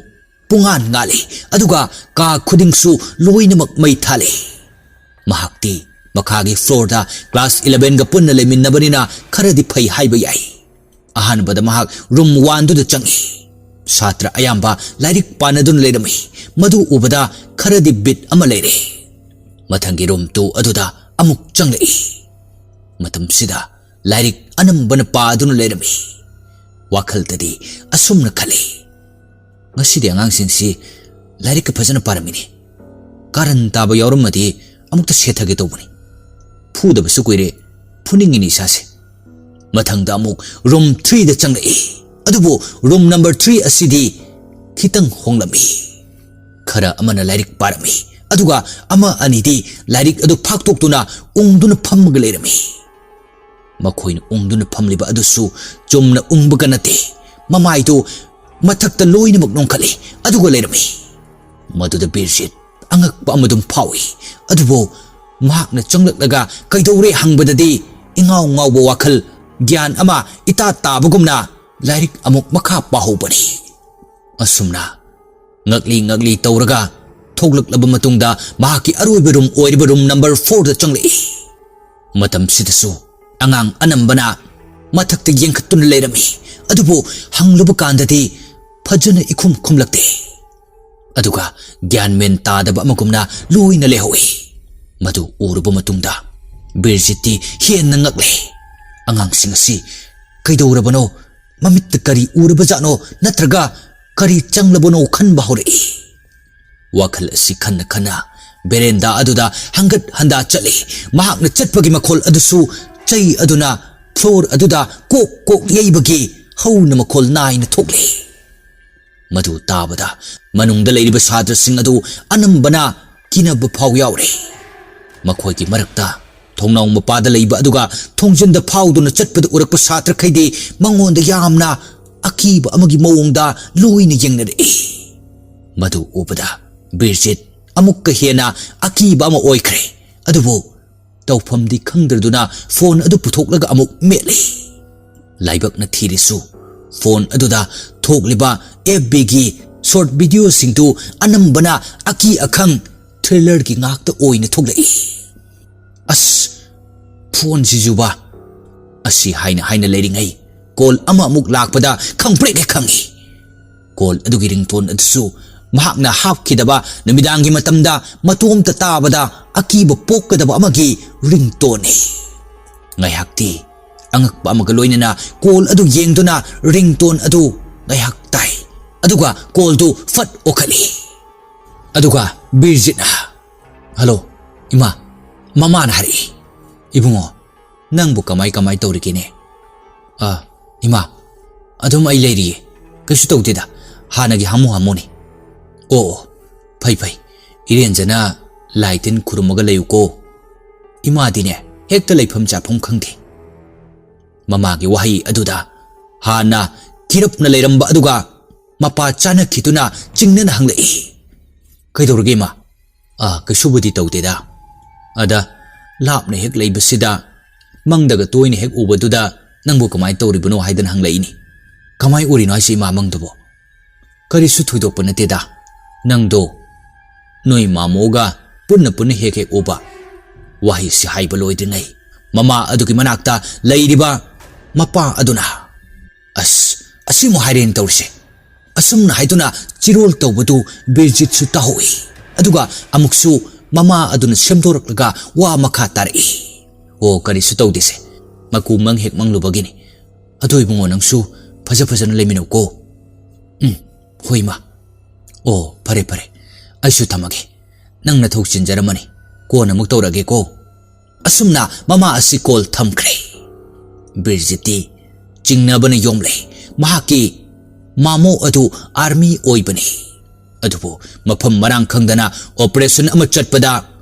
ꯄꯨꯡꯉꯥꯟ ꯉꯥꯜꯂꯤ, ꯑꯗꯨꯒ ꯀꯥ ꯈꯨꯗꯤꯡꯁꯨ ꯂꯣꯏꯅꯃꯛ ꯃꯩ ꯊꯥꯜꯂꯤ꯫ ꯃꯍꯥꯛꯇꯤ ꯃꯈꯥꯒꯤ ꯐ꯭ꯂꯣꯔꯗ ꯀ꯭ꯂꯥꯁ ꯏꯂꯦꯚꯦꯟꯒ ꯄꯨꯟꯅ ꯂꯩꯃꯤꯟꯅꯕꯅꯤꯅ ꯈꯔꯗꯤ ꯐꯩ ꯍꯥꯏꯕ ꯌꯥꯏ꯫ ꯑꯍꯥꯟꯕꯗ ꯃꯍꯥꯛ ꯔꯨꯝ ꯋꯥꯟꯗꯨꯗ ꯆꯪꯏ꯫ ꯁꯥꯇ꯭ꯔ ꯑꯌꯥꯝꯕ ꯂꯥꯏꯔꯤꯛ ꯄꯥꯅꯗꯨꯅ ꯂꯩꯔꯝꯃꯤ꯫ ꯃꯗꯨ ꯎꯕꯗ ꯈꯔꯗꯤ ꯕꯤꯠ ꯑꯃ ꯂꯩꯔꯦ꯫ ꯃꯊꯪꯒꯤ ꯔꯨꯝ ꯇꯨ ꯑꯗꯨꯗ ꯑꯃꯨꯛ ꯆꯪꯂꯛꯏ꯫ ꯃꯇꯝꯁꯤꯗ ꯂꯥꯏꯔꯤꯛ ꯑꯅꯝꯕꯅ ꯄꯥꯗꯨꯅ ꯂꯩꯔꯝꯃꯤ꯫ ꯋꯥꯈꯜꯗꯗꯤ ꯑꯁꯨꯝꯅ ꯈꯜꯂꯤ, "ꯉꯁꯤꯗꯤ ꯑꯉꯥꯡꯁꯤꯡꯁꯤ ꯂꯥꯏꯔꯤꯛꯀ ꯐꯖꯅ ꯄꯥꯔꯝꯃꯤꯅꯦ꯫ ꯀꯥꯔꯟ ꯇꯥꯕ ꯌꯥꯎꯔꯝꯃꯗꯤ ꯑꯃꯨꯛꯇ ꯁꯦꯠꯊꯒꯦ ꯇꯧꯕꯅꯤ꯫ ꯐꯨꯗꯕꯁꯨ ꯀꯨꯏꯔꯦ, ꯐꯨꯅꯤꯡꯉꯤꯅꯦ ꯏꯁꯥꯁꯦ꯫" ꯃꯊꯪꯗ ꯑꯃꯨꯛ ꯔꯨꯝ ꯊ꯭ꯔꯤꯗ ꯆꯪꯂꯛꯏ꯫ ꯑꯗꯨꯕꯨ ꯔꯨꯝ ꯅꯝꯕꯔ ꯊ꯭ꯔꯤ ꯑꯁꯤꯗꯤ ꯈꯤꯇꯪ ꯍꯣꯡꯂꯝꯃꯤ꯫ ꯈꯔ ꯑꯃꯅ ꯂꯥꯏꯔꯤꯛ ꯄꯥꯔꯝꯃꯤ, ꯑꯗꯨꯒ ꯑꯃ ꯑꯅꯤꯗꯤ ꯂꯥꯏꯔꯤꯛ ꯑꯗꯨ ꯐꯥꯛꯇꯣꯛꯇꯨꯅ ꯎꯪꯗꯨꯅ ꯐꯝꯃꯒ ꯂꯩꯔꯝꯃꯤ꯫ ꯃꯈꯣꯏꯅ ꯎꯪꯗꯨꯅ ꯐꯝꯂꯤꯕ ꯑꯗꯨꯁꯨ ꯆꯨꯝꯅ ꯎꯪꯕꯒ ꯅꯠꯇꯦ, ꯃꯃꯥꯏꯗꯨ ꯃꯊꯛꯇ ꯂꯣꯏꯅꯃꯛ ꯅꯣꯡꯈꯠꯂꯤ, ꯑꯗꯨꯒ ꯂꯩꯔꯝꯃꯤ꯫ ꯃꯗꯨꯗ ꯕꯤꯔꯖꯤꯠ ꯑꯉꯛꯄ ꯑꯃ ꯑꯗꯨꯝ ꯐꯥꯎꯏ꯫ ꯑꯗꯨꯕꯨ ꯃꯍꯥꯛꯅ ꯆꯪꯂꯛꯂꯒ ꯀꯩꯗꯧꯔꯦ ꯍꯪꯕꯗꯗꯤ ꯏꯉꯥꯎ ꯉꯥꯎꯕ ꯋꯥꯈꯜ, ꯒ꯭ꯌꯥꯟ ꯑꯃ ꯏꯇꯥ ꯇꯥꯕꯒꯨꯝꯅ ꯂꯥꯏꯔꯤꯛ ꯑꯃꯨꯛ ꯃꯈꯥ ꯄꯥꯍꯧꯕꯅꯤ꯫ ꯑꯁꯨꯝꯅ ꯉꯛꯂꯤ ꯉꯛꯂꯤ ꯇꯧꯔꯒ ꯊꯣꯛꯂꯛꯂꯕ ꯃꯇꯨꯡꯗ ꯃꯍꯥꯛꯀꯤ ꯑꯔꯣꯏꯕ ꯔꯨꯝ ꯑꯣꯏꯔꯤꯕ ꯔꯨꯝ ꯅꯝꯕꯔ ꯐꯣꯔꯗ ꯆꯪꯂꯛꯏ꯫ ꯃꯇꯝꯁꯤꯗꯁꯨ ꯑꯉꯥꯡ ꯑꯅꯝꯕꯅ ꯃꯊꯛꯇ ꯌꯦꯡꯈꯠꯇꯨꯅ ꯂꯩꯔꯝꯃꯤ, ꯑꯗꯨꯕꯨ ꯍꯪꯂꯨꯕ ꯀꯥꯟꯗꯗꯤ ꯐꯖꯅ ꯏꯈꯨꯝ ꯈꯨꯝꯂꯛꯇꯦ꯫ ꯑꯗꯨꯒ ꯒ꯭ꯌꯥꯟ ꯃꯦꯟ ꯇꯥꯗꯕ ꯑꯃꯒꯨꯝꯅ ꯂꯣꯏꯅ ꯂꯩꯍꯧꯏ꯫ ꯃꯗꯨ ꯎꯔꯨꯕ ꯃꯇꯨꯡꯗ ꯕꯤꯔꯖꯤꯠꯇꯤ ꯍꯦꯟꯅ ꯉꯛꯂꯦ꯫ ꯑꯉꯥꯡꯁꯤꯡ ꯑꯁꯤ ꯀꯩꯗꯧꯔꯕꯅꯣ? ꯃꯃꯤꯠꯇ ꯀꯔꯤ ꯎꯔꯕꯖꯥꯠꯅꯣ? ꯅꯠꯇ꯭ꯔꯒ ꯀꯔꯤ ꯆꯪꯂꯕꯅꯣ ꯈꯟꯕ ꯍꯧꯔꯛꯏ꯫ ꯋꯥꯈꯜ ꯑꯁꯤ ꯈꯟꯅ ꯈꯟꯅ ꯕꯦꯔꯦꯟꯗꯥ ꯑꯗꯨꯗ ꯍꯪꯒꯠ ꯍꯟꯗꯥ ꯆꯠꯂꯤ꯫ ꯃꯍꯥꯛꯅ ꯆꯠꯄꯒꯤ ꯃꯈꯣꯜ ꯑꯗꯨꯁꯨ ꯆꯩ ꯑꯗꯨꯅ ꯐ꯭ꯂꯣꯔ ꯑꯗꯨꯗ ꯀꯣꯛ ꯀꯣꯛ ꯌꯩꯕꯒꯤ ꯍꯧꯅ ꯃꯈꯣꯜ ꯅꯥꯏꯅ ꯊꯣꯛꯂꯤ꯫ ꯃꯗꯨ ꯇꯥꯕꯗ ꯃꯅꯨꯡꯗ ꯂꯩꯔꯤꯕ ꯁꯥꯇ꯭ꯔꯁꯤꯡ ꯑꯗꯨ ꯑꯅꯝꯕꯅ ꯀꯤꯅꯕ ꯐꯥꯎ ꯌꯥꯎꯔꯦ꯫ ꯃꯈꯣꯏꯒꯤ ꯃꯔꯛꯇ ꯊꯣꯡꯅꯥꯎ ꯃꯄꯥꯗ ꯂꯩꯕ ꯑꯗꯨꯒ ꯊꯣꯡꯖꯤꯟꯗ ꯐꯥꯎꯗꯨꯅ ꯆꯠꯄꯗ ꯎꯔꯛꯄ ꯁꯥꯇ꯭ꯔꯈꯩꯗꯤ ꯃꯉꯣꯟꯗ ꯌꯥꯝꯅ ꯑꯀꯤꯕ ꯑꯃꯒꯤ ꯃꯑꯣꯡꯗ ꯂꯣꯏꯅ ꯌꯦꯡꯅꯔꯛꯏ꯫ ꯃꯗꯨ ꯎꯕꯗ ꯕꯤꯔꯖꯤꯠ ꯑꯃꯨꯛꯀ ꯍꯦꯟꯅ ꯑꯀꯤꯕ ꯑꯃ ꯑꯣꯏꯈ꯭ꯔꯦ꯫ ꯑꯗꯨꯕꯨ ꯇꯧꯐꯝꯗꯤ ꯈꯪꯗ꯭ꯔꯗꯨꯅ ꯐꯣꯟ ꯑꯗꯨ ꯄꯨꯊꯣꯛꯂꯒ ꯑꯃꯨꯛ ꯃꯦꯠꯂꯤ꯫ ꯂꯥꯏꯕꯛꯅ ꯊꯤꯔꯤꯁꯨ ꯐꯣꯟ ꯑꯗꯨꯗ ꯊꯣꯛꯂꯤꯕ ꯑꯦꯐ ꯕꯤꯒꯤ ꯁꯣꯔꯠ ꯚꯤꯗꯤꯑꯣꯁꯤꯡꯗꯨ ꯑꯅꯝꯕꯅ ꯑꯀꯤ ꯑꯈꯪ ꯊ꯭ꯔꯤꯂꯔꯒꯤ ꯉꯥꯛꯇ ꯑꯣꯏꯅ ꯊꯣꯛꯂꯛꯏ꯫ "ꯑꯁ, ꯐꯣꯟꯁꯤꯁꯨꯕ!" ꯑꯁꯤ ꯍꯥꯏꯅ ꯍꯥꯏꯅ ꯂꯩꯔꯤꯉꯩ ꯀꯣꯜ ꯑꯃ ꯑꯃꯨꯛ ꯂꯥꯛꯄꯗ ꯈꯪꯄ꯭ꯔꯦꯛ ꯍꯦꯛ ꯈꯪꯉꯤ꯫ ꯀꯣꯜ ꯑꯗꯨꯒꯤ ꯔꯤꯡꯇꯣꯟ ꯑꯗꯨꯁꯨ ꯃꯍꯥꯛꯅ ꯍꯥꯞꯈꯤꯗꯕ ꯅꯨꯃꯤꯗꯥꯡꯒꯤ ꯃꯇꯝꯗ ꯃꯇꯣꯝꯇ ꯇꯥꯕꯗ ꯑꯀꯤꯕ ꯄꯣꯛꯀꯗꯕ ꯑꯃꯒꯤ ꯔꯤꯡꯇꯣꯟꯅꯤ꯫ ꯉꯥꯏꯍꯥꯛꯇꯤ ꯑꯉꯛꯄ ꯑꯃꯒ ꯂꯣꯏꯅꯅ ꯀꯣꯜ ꯑꯗꯨ ꯌꯦꯡꯗꯨꯅ ꯔꯤꯡꯇꯣꯟ ꯑꯗꯨ ꯉꯥꯏꯍꯥꯛ ꯇꯥꯏ꯫ ꯑꯗꯨꯒ ꯀꯣꯜꯗꯨ ꯐꯠ ꯑꯣꯈꯠꯂꯤ꯫ ꯑꯗꯨꯒ ꯕꯤꯔꯖꯤꯠꯅ, "ꯍꯜꯂꯣ, ꯏꯃꯥ," ꯃꯃꯥꯅ ꯍꯥꯏꯔꯛꯏ꯫ "ꯏꯕꯨꯡꯉꯣ, ꯅꯪꯕꯨ ꯀꯃꯥꯏ ꯀꯃꯥꯏ ꯇꯧꯔꯤꯒꯦꯅꯦ?" "ꯑ, ꯏꯃꯥ, ꯑꯗꯨꯝ ꯑꯩ ꯂꯩꯔꯤꯌꯦ, ꯀꯩꯁꯨ ꯇꯧꯗꯦꯗ꯫ ꯍꯥꯟꯅꯒꯤ ꯍꯥꯃꯨ ꯍꯥꯃꯨꯅꯤ꯫ "ꯑꯣ, ꯑꯣ, ꯐꯩ ꯐꯩ, ꯏꯔꯦꯟꯖꯅ ꯂꯥꯏ ꯇꯤꯟ ꯈꯨꯔꯨꯝꯃꯒ ꯂꯩꯌꯨꯀꯣ꯫ ꯏꯃꯥꯗꯤꯅꯦ, ꯍꯦꯛꯇ ꯂꯩꯐꯝ ꯆꯥꯐꯝ ꯈꯪꯗꯦ꯫ ꯃꯃꯥꯒꯤ ꯋꯥꯍꯩ ꯑꯗꯨꯗ ꯍꯥꯟꯅ ꯀꯤꯔꯞꯅ ꯂꯩꯔꯝꯕ ꯑꯗꯨꯒ ꯃꯄꯥ ꯆꯥꯅꯈꯤꯗꯨꯅ ꯆꯤꯡꯅꯅ ꯍꯪꯂꯛꯏ, "ꯀꯩꯗꯧꯔꯒꯦ, ꯏꯃꯥ?" "ꯑꯥ, ꯀꯩꯁꯨꯕꯨꯗꯤ ꯇꯧꯗꯦꯗ꯫ ꯑꯗ ꯂꯥꯞꯅ ꯍꯦꯛ ꯂꯩꯕꯁꯤꯗ ꯃꯪꯗꯒ ꯇꯣꯏꯅ ꯍꯦꯛ ꯎꯕꯗꯨꯗ ꯅꯪꯕꯨ ꯀꯃꯥꯏꯅ ꯇꯧꯔꯤꯕꯅꯣ ꯍꯥꯏꯗꯅ ꯍꯪꯂꯛꯏꯅꯤ꯫ ꯀꯃꯥꯏ ꯎꯔꯤꯅꯣ ꯍꯥꯏꯁꯦ, ꯏꯃꯥ, ꯃꯪꯗꯨꯕꯣ?" "ꯀꯔꯤꯁꯨ ꯊꯣꯏꯗꯣꯛꯄ ꯅꯠꯇꯦꯗ꯫ ꯅꯪꯗꯣ ꯅꯣꯏ ꯃꯥꯃꯣꯒ ꯄꯨꯟꯅ ꯄꯨꯟꯅ ꯍꯦꯛ ꯍꯦꯛ ꯎꯕ꯫" ꯋꯥꯍꯩꯁꯤ ꯍꯥꯏꯕ ꯂꯣꯏꯗ꯭ꯔꯤꯉꯩ ꯃꯃꯥ ꯑꯗꯨꯒꯤ ꯃꯅꯥꯛꯇ ꯂꯩꯔꯤꯕ ꯃꯄꯥ ꯑꯗꯨꯅ, "ꯑꯁ, ꯑꯁꯤꯃꯨꯛ ꯍꯥꯏꯔꯦꯅ ꯇꯧꯔꯤꯁꯦ꯫" ꯑꯁꯨꯝꯅ ꯍꯥꯏꯗꯨꯅ ꯆꯤꯔꯣꯜ ꯇꯧꯕꯗꯨ ꯕꯤꯔꯖꯤꯠꯁꯨ ꯇꯥꯍꯧꯏ꯫ ꯑꯗꯨꯒ ꯑꯃꯨꯛꯁꯨ ꯃꯃꯥ ꯑꯗꯨꯅ ꯁꯦꯝꯗꯣꯔꯛꯂꯒ ꯋꯥ ꯃꯈꯥ ꯇꯥꯔꯛꯏ, "ꯑꯣ, ꯀꯔꯤꯁꯨ ꯇꯧꯗꯦꯁꯦ꯫ ꯃꯀꯨ ꯃꯪ ꯍꯦꯛ ꯃꯪꯂꯨꯕꯒꯤꯅꯤ꯫ ꯑꯗꯣ ꯏꯕꯨꯡꯉꯣ, ꯅꯪꯁꯨ ꯐꯖ ꯐꯖꯅ ꯂꯩꯃꯤꯟꯅꯧꯀꯣ꯫" "ꯎꯝ, ꯍꯣꯏ, ꯏꯃꯥ꯫ ꯑꯣ, ꯐꯔꯦ, ꯐꯔꯦ꯫ ꯑꯩꯁꯨ ꯊꯝꯃꯒꯦ꯫ ꯅꯪ ꯅꯊꯧ ꯆꯤꯟꯖꯔꯝꯃꯅꯤ꯫ ꯀꯣꯟꯅ ꯑꯃꯨꯛ ꯇꯧꯔꯛꯑꯒꯦꯀꯣ꯫" ꯑꯁꯨꯝꯅ ꯃꯃꯥ ꯑꯁꯤ ꯀꯣꯜ ꯊꯝꯈ꯭ꯔꯦ꯫ ꯕꯤꯔꯖꯤꯠꯇꯤ ꯆꯤꯡꯅꯕꯅ ꯌꯣꯝꯂꯦ꯫ ꯃꯍꯥꯛꯀꯤ ꯃꯥꯃꯣ ꯑꯗꯨ ꯑꯥꯔꯃꯤ ꯑꯣꯏꯕꯅꯤ꯫ ꯑꯗꯨꯕꯨ ꯃꯐꯝ ꯃꯔꯥꯡ ꯈꯪꯗꯅ ꯑꯣꯄꯔꯦꯁꯟ ꯑꯃ ꯆꯠꯄꯗ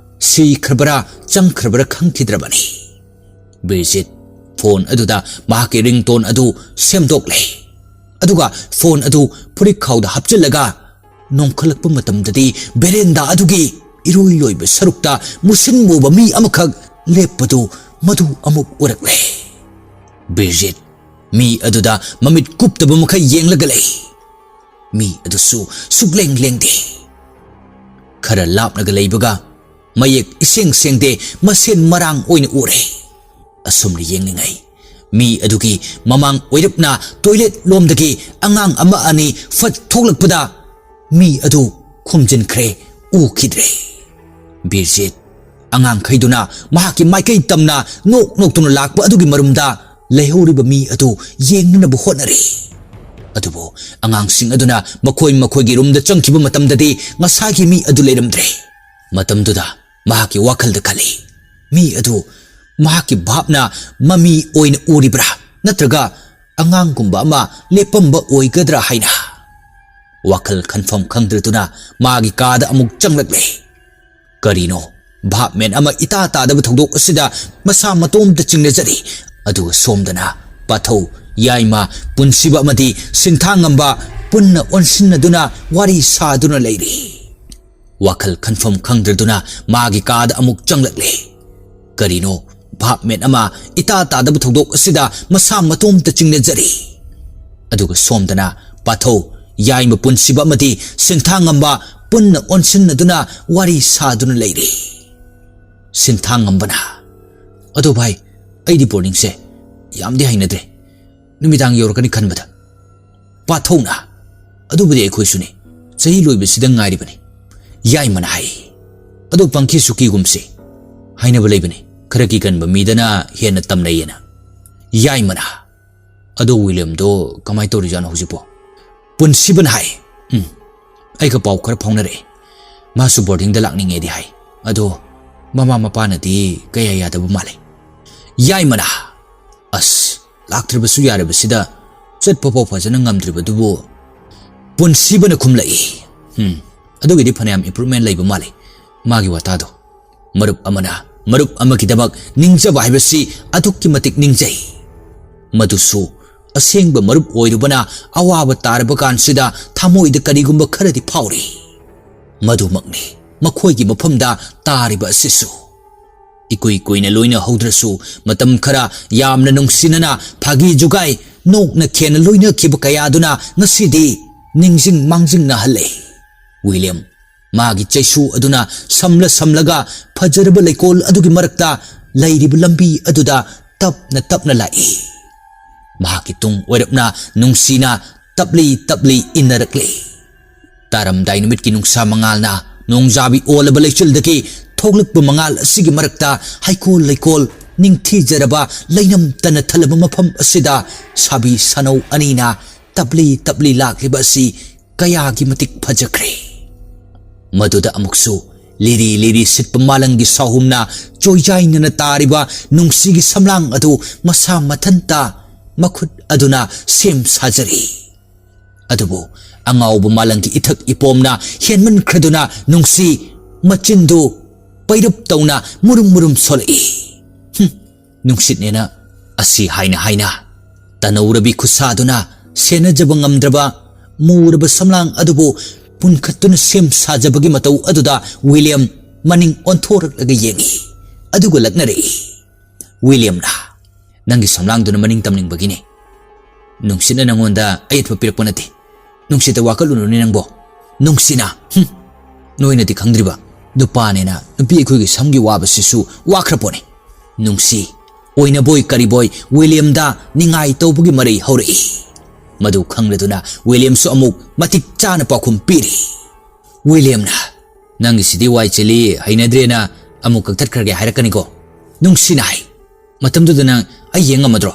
ꯁꯤꯈ꯭ꯔꯕꯔꯥ ꯆꯪꯈ꯭ꯔꯕꯔꯥ ꯈꯪꯈꯤꯗ꯭ꯔꯕꯅꯤ꯫ ꯕꯤꯔꯖꯤꯠ ꯐꯣꯟ ꯑꯗꯨꯗ ꯃꯍꯥꯛꯀꯤ ꯔꯤꯡꯇꯣꯟ ꯑꯗꯨ ꯁꯦꯝꯗꯣꯛꯂꯦ꯫ ꯑꯗꯨꯒ ꯐꯣꯟ ꯑꯗꯨ ꯐꯨꯔꯤꯠꯈꯥꯎꯗ ꯍꯥꯞꯆꯤꯜꯂꯒ ꯅꯣꯡꯈꯠꯂꯛꯄ ꯃꯇꯝꯗꯗꯤ ꯕꯦꯔꯦꯟꯗꯥ ꯑꯗꯨꯒꯤ ꯏꯔꯣꯏ ꯂꯣꯏꯕ ꯁꯔꯨꯛꯇ ꯃꯨꯁꯤꯟ ꯃꯨꯕ ꯃꯤ ꯑꯃꯈꯛ ꯂꯦꯞꯄꯗꯨ ꯃꯗꯨ ꯑꯃꯨꯛ ꯎꯔꯛꯂꯦ꯫ ꯕꯤꯔꯖꯤꯠ ꯃꯤ ꯑꯗꯨꯗ ꯃꯃꯤꯠ ꯀꯨꯞꯇꯕ ꯃꯈꯩ ꯌꯦꯡꯂꯒ ꯂꯩ꯫ ꯃꯤ ꯑꯗꯨꯁꯨ ꯁꯨꯛꯂꯦꯡ ꯂꯦꯡꯗꯦ꯫ ꯈꯔ ꯂꯥꯞꯅꯒ ꯂꯩꯕꯒ ꯃꯌꯦꯛ ꯏꯁꯦꯡ ꯁꯦꯡꯗꯦ, ꯃꯁꯦꯟ ꯃꯔꯥꯡ ꯑꯣꯏꯅ ꯎꯔꯦ꯫ ꯑꯁꯨꯝꯅ ꯌꯦꯡꯂꯤꯉꯩ ꯃꯤ ꯑꯗꯨꯒꯤ ꯃꯃꯥꯡ ꯑꯣꯏꯔꯞꯅ ꯇꯣꯏꯂꯦꯠ ꯂꯣꯝꯗꯒꯤ ꯑꯉꯥꯡ ꯑꯃ ꯑꯅꯤ ꯐꯠ ꯊꯣꯛꯂꯛꯄꯗ ꯃꯤ ꯑꯗꯨ ꯈꯣꯝꯖꯤꯟꯈ꯭ꯔꯦ, ꯎꯈꯤꯗ꯭ꯔꯦ꯫ ꯕꯤꯔꯖꯤꯠ ꯑꯉꯥꯡꯈꯩꯗꯨꯅ ꯃꯍꯥꯛꯀꯤ ꯃꯥꯏꯀꯩ ꯇꯝꯅ ꯅꯣꯛ ꯅꯣꯛꯇꯨꯅ ꯂꯥꯛꯄ ꯑꯗꯨꯒꯤ ꯃꯔꯨꯝꯗ ꯂꯩꯍꯧꯔꯤꯕ ꯃꯤ ꯑꯗꯨ ꯌꯦꯡꯅꯅꯕ ꯍꯣꯠꯅꯔꯤ꯫ ꯑꯗꯨꯕꯨ ꯑꯉꯥꯡꯁꯤꯡ ꯑꯗꯨꯅ ꯃꯈꯣꯏ ꯃꯈꯣꯏꯒꯤ ꯔꯨꯝꯗ ꯆꯪꯈꯤꯕ ꯃꯇꯝꯗꯗꯤ ꯉꯁꯥꯏꯒꯤ ꯃꯤ ꯑꯗꯨ ꯂꯩꯔꯝꯗ꯭ꯔꯦ꯫ ꯃꯇꯝꯗꯨꯗ ꯃꯍꯥꯛꯀꯤ ꯋꯥꯈꯜꯗ ꯈꯜꯂꯤ, ꯃꯤ ꯑꯗꯨ ꯃꯍꯥꯛꯀꯤ ꯚꯥꯞꯅ ꯃꯃꯤ ꯑꯣꯏꯅ ꯎꯔꯤꯕ꯭ꯔꯥ, ꯅꯠꯇ꯭ꯔꯒ ꯑꯉꯥꯡꯒꯨꯝꯕ ꯑꯃ ꯂꯦꯞꯄꯝꯕ ꯑꯣꯏꯒꯗ꯭ꯔꯥ ꯍꯥꯏꯅ꯫ ꯋꯥꯈꯜ ꯈꯟꯐꯝ ꯈꯪꯗ꯭ꯔꯗꯨꯅ ꯃꯥꯒꯤ ꯀꯥꯗ ꯑꯃꯨꯛ ꯆꯪꯂꯛꯂꯦ꯫ ꯀꯔꯤꯅꯣ? ꯚꯥꯞꯃꯦꯟ ꯑꯃ ꯏꯇꯥ ꯇꯥꯗꯕ ꯊꯧꯗꯣꯛ ꯑꯁꯤꯗ ꯃꯁꯥ ꯃꯇꯣꯝꯇ ꯆꯤꯡꯅꯖꯔꯤ꯫ ꯑꯗꯨꯒ ꯁꯣꯝꯗꯅ ꯄꯥꯊꯧ, ꯌꯥꯏꯃ, ꯄꯨꯟꯁꯤꯕ ꯑꯃꯗꯤ ꯁꯤꯟꯊꯥꯉꯝꯕ ꯄꯨꯟꯅ ꯑꯣꯟꯁꯤꯟꯅꯗꯨꯅ ꯋꯥꯔꯤ ꯁꯥꯗꯨꯅ ꯂꯩꯔꯤ꯫ ꯋꯥꯈꯜ ꯈꯟꯐꯝ ꯈꯪꯗ꯭ꯔꯗꯨꯅ ꯃꯥꯒꯤ ꯀꯥꯗ ꯑꯃꯨꯛ ꯆꯪꯂꯛꯂꯦ꯫ ꯀꯔꯤꯅꯣ? ꯚꯥꯞꯃꯦꯟ ꯑꯃ ꯏꯇꯥ ꯇꯥꯗꯕ ꯊꯧꯗꯣꯛ ꯑꯁꯤꯗ ꯃꯁꯥ ꯃꯇꯣꯝꯇ ꯆꯤꯡꯅꯖꯔꯤ꯫ ꯑꯗꯨꯒ ꯁꯣꯝꯗꯅ ꯄꯥꯊꯧ, ꯌꯥꯏꯃ, ꯄꯨꯟꯁꯤꯕ ꯑꯃꯗꯤ ꯁꯤꯟꯊꯥꯉꯝꯕ ꯄꯨꯟꯅ ꯑꯣꯟꯁꯤꯟꯅꯗꯨꯅ ꯋꯥꯔꯤ ꯁꯥꯗꯨꯅ ꯂꯩꯔꯤ꯫ ꯁꯤꯟꯊꯥꯉꯝꯕꯅ, "ꯑꯗꯣ ꯚꯥꯏ, ꯑꯩꯗꯤ ꯕꯣꯔꯗꯤꯡꯁꯦ ꯌꯥꯝꯗꯤ ꯍꯩꯅꯗ꯭ꯔꯦ꯫ ꯅꯨꯃꯤꯗꯥꯡ ꯌꯧꯔꯛꯀꯅꯤ ꯈꯟꯕꯗ꯫" ꯄꯥꯊꯧꯅ, "ꯑꯗꯨꯕꯨꯗꯤ ꯑꯩꯈꯣꯏꯁꯨꯅꯤ꯫ ꯆꯍꯤ ꯂꯣꯏꯕꯁꯤꯗ ꯉꯥꯏꯔꯤꯕꯅꯤ꯫" ꯌꯥꯏꯃꯅ ꯍꯥꯏ, "ꯑꯗꯣ ꯄꯪꯈꯤ ꯁꯨꯀꯤꯒꯨꯝꯁꯤ꯫ ꯍꯥꯏꯅꯕ ꯂꯩꯕꯅꯤ, ꯈꯔ ꯀꯤꯒꯟꯕ ꯃꯤꯗꯅ ꯍꯦꯟꯅ ꯇꯝꯅꯩꯌꯦꯅ꯫" ꯌꯥꯏꯃꯅ, "ꯑꯗꯣ ꯋꯤꯂꯤꯌꯝꯗꯣ ꯀꯃꯥꯏꯅ ꯇꯧꯔꯤꯖꯥꯠꯅꯣ ꯍꯧꯖꯤꯛꯄꯣ?" ꯄꯨꯟꯁꯤꯕꯅ ꯍꯥꯏ, "ꯎꯝ, ꯑꯩꯒ ꯄꯥꯎ ꯈꯔ ꯐꯥꯎꯅꯔꯛꯑꯦ꯫ ꯃꯥꯁꯨ ꯕꯣꯔꯗꯤꯡꯗ ꯂꯥꯛꯅꯤꯡꯉꯦꯗꯤ ꯍꯥꯏ꯫ ꯑꯗꯣ ꯃꯃꯥ ꯃꯄꯥꯅꯗꯤ ꯀꯌꯥ ꯌꯥꯗꯕ ꯃꯥꯜꯂꯦ꯫" ꯌꯥꯏꯃꯅ, "ꯑꯁ, ꯂꯥꯛꯇ꯭ꯔꯕꯁꯨ ꯌꯥꯔꯕꯁꯤꯗ ꯆꯠꯄ ꯐꯥꯎ ꯐꯖꯅ ꯉꯝꯗ꯭ꯔꯤꯕꯗꯨꯕꯨ?" ꯄꯨꯟꯁꯤꯕꯅ ꯈꯨꯝꯂꯛꯏ, "ꯎꯝ, ꯑꯗꯨꯒꯤꯗꯤ ꯐꯅꯌꯥꯝ ꯏꯝꯄ꯭ꯔꯨꯚꯃꯦꯟ ꯂꯩꯕ ꯃꯥꯜꯂꯦ ꯃꯥꯒꯤ ꯋꯥꯇꯥꯗꯣ꯫ ꯃꯔꯨꯞ ꯑꯃꯅ ꯃꯔꯨꯞ ꯑꯃꯒꯤꯗꯃꯛ ꯅꯤꯡꯖꯕ ꯍꯥꯏꯕꯁꯤ ꯑꯗꯨꯛꯀꯤ ꯃꯇꯤꯛ ꯅꯤꯡꯖꯩ꯫ ꯃꯗꯨꯁꯨ ꯑꯁꯦꯡꯕ ꯃꯔꯨꯞ ꯑꯣꯏꯔꯨꯕꯅ ꯑꯋꯥꯕ ꯇꯥꯔꯕ ꯀꯥꯟꯁꯤꯗ ꯊꯃꯣꯏꯗ ꯀꯔꯤꯒꯨꯝꯕ ꯈꯔꯗꯤ ꯐꯥꯎꯔꯤ꯫ ꯃꯗꯨꯃꯛꯅꯤ ꯃꯈꯣꯏꯒꯤ ꯃꯐꯝꯗ ꯇꯥꯔꯤꯕ ꯑꯁꯤꯁꯨ꯫ ꯏꯀꯨꯏ ꯀꯨꯏꯅ ꯂꯣꯏꯅꯍꯧꯗ꯭ꯔꯁꯨ, ꯃꯇꯝ ꯈꯔ ꯌꯥꯝꯅ ꯅꯨꯡꯁꯤꯅꯅ ꯐꯥꯒꯤ ꯖꯨꯒꯥꯏ, ꯅꯣꯛꯅ ꯈꯦꯅ ꯂꯣꯏꯅꯈꯤꯕ ꯀꯌꯥꯗꯨꯅ ꯉꯁꯤꯗꯤ ꯅꯤꯡꯁꯤꯡ ꯃꯥꯡꯖꯤꯡꯅꯍꯜꯂꯦ꯫ ꯋꯤꯂꯤꯌꯝ, ꯃꯥꯒꯤ ꯆꯩꯁꯨ ꯑꯗꯨꯅ ꯁꯝꯂ ꯁꯝꯂꯒ ꯐꯖꯔꯕ ꯂꯩꯀꯣꯜ ꯑꯗꯨꯒꯤ ꯃꯔꯛꯇ ꯂꯩꯔꯤꯕ ꯂꯝꯕꯤ ꯑꯗꯨꯗ ꯇꯞꯅ ꯇꯞꯅ ꯂꯥꯛꯏ꯫ ꯃꯍꯥꯛꯀꯤ ꯇꯨꯡ ꯑꯣꯏꯔꯞꯅ ꯅꯨꯡꯁꯤꯅ ꯇꯞꯂꯤ ꯇꯞꯂꯤ ꯏꯟꯅꯔꯛꯂꯤ꯫ ꯇꯥꯔꯝꯗꯥꯏ ꯅꯨꯃꯤꯠꯀꯤ ꯅꯨꯡꯁꯥ ꯃꯉꯥꯜꯅ ꯅꯣꯡꯖꯥꯕꯤ ꯑꯣꯜꯂꯕ ꯂꯩꯆꯤꯜꯗꯒꯤ ꯊꯣꯛꯂꯛꯄ ꯃꯉꯥꯜ ꯑꯁꯤꯒꯤ ꯃꯔꯛꯇ ꯍꯩꯀꯣꯜ ꯂꯩꯀꯣꯜ, ꯅꯤꯡꯊꯤꯖꯔꯕ ꯂꯩꯅꯝꯇꯅ ꯊꯜꯂꯕ ꯃꯐꯝ ꯑꯁꯤꯗ ꯁꯥꯕꯤ ꯁꯥꯅꯧ ꯑꯅꯤꯅ ꯇꯞꯂꯤ ꯇꯞꯂꯤ ꯂꯥꯛꯂꯤꯕ ꯑꯁꯤ ꯀꯌꯥꯒꯤ ꯃꯇꯤꯛ ꯐꯖꯈ꯭ꯔꯦ꯫ ꯃꯗꯨꯗ ꯑꯃꯨꯛꯁꯨ ꯂꯤꯔꯤ ꯂꯤꯔꯤ ꯁꯤꯠꯄ ꯃꯥꯂꯪꯒꯤ ꯁꯥꯍꯨꯝꯅ ꯆꯣꯏꯖꯥꯏꯅꯅ ꯇꯥꯔꯤꯕ ꯅꯨꯡꯁꯤꯒꯤ ꯁꯝꯂꯥꯡ ꯑꯗꯨ ꯃꯁꯥ ꯃꯊꯟꯇ ꯃꯈꯨꯠ ꯑꯗꯨꯅ ꯁꯦꯝ ꯁꯥꯖꯔꯤ꯫ ꯑꯗꯨꯕꯨ ꯑꯉꯥꯎꯕ ꯃꯥꯂꯪꯒꯤ ꯏꯊꯛ ꯏꯄꯣꯝꯅ ꯍꯦꯟꯃꯟꯈ꯭ꯔꯗꯨꯅ ꯅꯨꯡꯁꯤ ꯃꯆꯤꯟꯗꯨ ꯄꯩꯔꯞ ꯇꯧꯅ ꯃꯨꯔꯨꯝ ꯃꯨꯔꯨꯝ ꯁꯣꯜꯂꯛꯏ꯫ "ꯍꯨꯝ, ꯅꯨꯡꯁꯤꯠꯅꯦꯅ ꯑꯁꯤ ꯍꯥꯏꯅ ꯍꯥꯏꯅ ꯇꯅꯧꯔꯕꯤ ꯈꯨꯠꯁꯥꯗꯨꯅ ꯁꯦꯟꯅꯖꯕ ꯉꯝꯗ꯭ꯔꯕ ꯃꯨꯔꯕ ꯁꯝꯂꯥꯡ ꯑꯗꯨꯕꯨ ꯄꯨꯟꯈꯠꯇꯨꯅ ꯁꯦꯝ ꯁꯥꯖꯕꯒꯤ ꯃꯇꯧ ꯑꯗꯨꯗ ꯋꯤꯂꯤꯌꯝ ꯃꯅꯤꯡ ꯑꯣꯟꯊꯣꯔꯛꯂꯒ ꯌꯦꯡꯏ꯫ ꯑꯗꯨꯒ ꯂꯛꯅꯔꯛꯏ꯫ ꯋꯤꯂꯤꯌꯝꯅ, "ꯅꯪꯒꯤ ꯁꯝꯂꯥꯡꯗꯨꯅ ꯃꯅꯤꯡ ꯇꯝꯅꯤꯡꯕꯒꯤꯅꯦ꯫ ꯅꯨꯡꯁꯤꯠꯅ ꯅꯪꯉꯣꯟꯗ ꯑꯌꯦꯠꯄ ꯄꯤꯔꯛꯄ ꯅꯠꯇꯦ꯫ ꯅꯨꯡꯁꯤꯠꯇ ꯋꯥꯀꯠꯂꯨꯅꯨꯅꯦ ꯅꯪꯕꯣ꯫" ꯅꯨꯡꯁꯤꯅ, "ꯍꯨꯝ, ꯅꯣꯏꯅꯗꯤ ꯈꯪꯗ꯭ꯔꯤꯕ, ꯅꯨꯄꯥꯅꯦꯅ ꯅꯨꯄꯤ ꯑꯩꯈꯣꯏꯒꯤ ꯁꯝꯒꯤ ꯋꯥꯕꯁꯤꯁꯨ ꯋꯥꯈ꯭ꯔ ꯄꯣꯠꯅꯤ꯫" ꯅꯨꯡꯁꯤ ꯑꯣꯏꯅꯕꯣꯏ ꯀꯔꯤꯕꯣꯏ ꯋꯤꯂꯤꯌꯝꯗ ꯅꯤꯡꯉꯥꯏ ꯇꯧꯕꯒꯤ ꯃꯔꯩ ꯍꯧꯔꯛꯏ꯫ ꯃꯗꯨ ꯈꯪꯂꯗꯨꯅ ꯋꯤꯂꯤꯌꯝꯁꯨ ꯑꯃꯨꯛ ꯃꯇꯤꯛ ꯆꯥꯅ ꯄꯥꯎꯈꯨꯝ ꯄꯤꯔꯤ꯫ ꯋꯤꯂꯤꯌꯝꯅ, "ꯅꯪꯒꯤꯁꯤꯗꯤ ꯋꯥꯏ ꯆꯤꯜꯂꯤ, ꯍꯩꯅꯗ꯭ꯔꯦꯅ ꯑꯃꯨꯛ ꯀꯛꯊꯠꯈ꯭ꯔꯒꯦ ꯍꯥꯏꯔꯛꯀꯅꯤꯀꯣ?" ꯅꯨꯡꯁꯤꯅ ꯍꯥꯏ꯫ "ꯃꯇꯝꯗꯨꯗ ꯅꯪ ꯑꯩ ꯌꯦꯡ ꯉꯝꯃꯗ꯭ꯔꯣ?"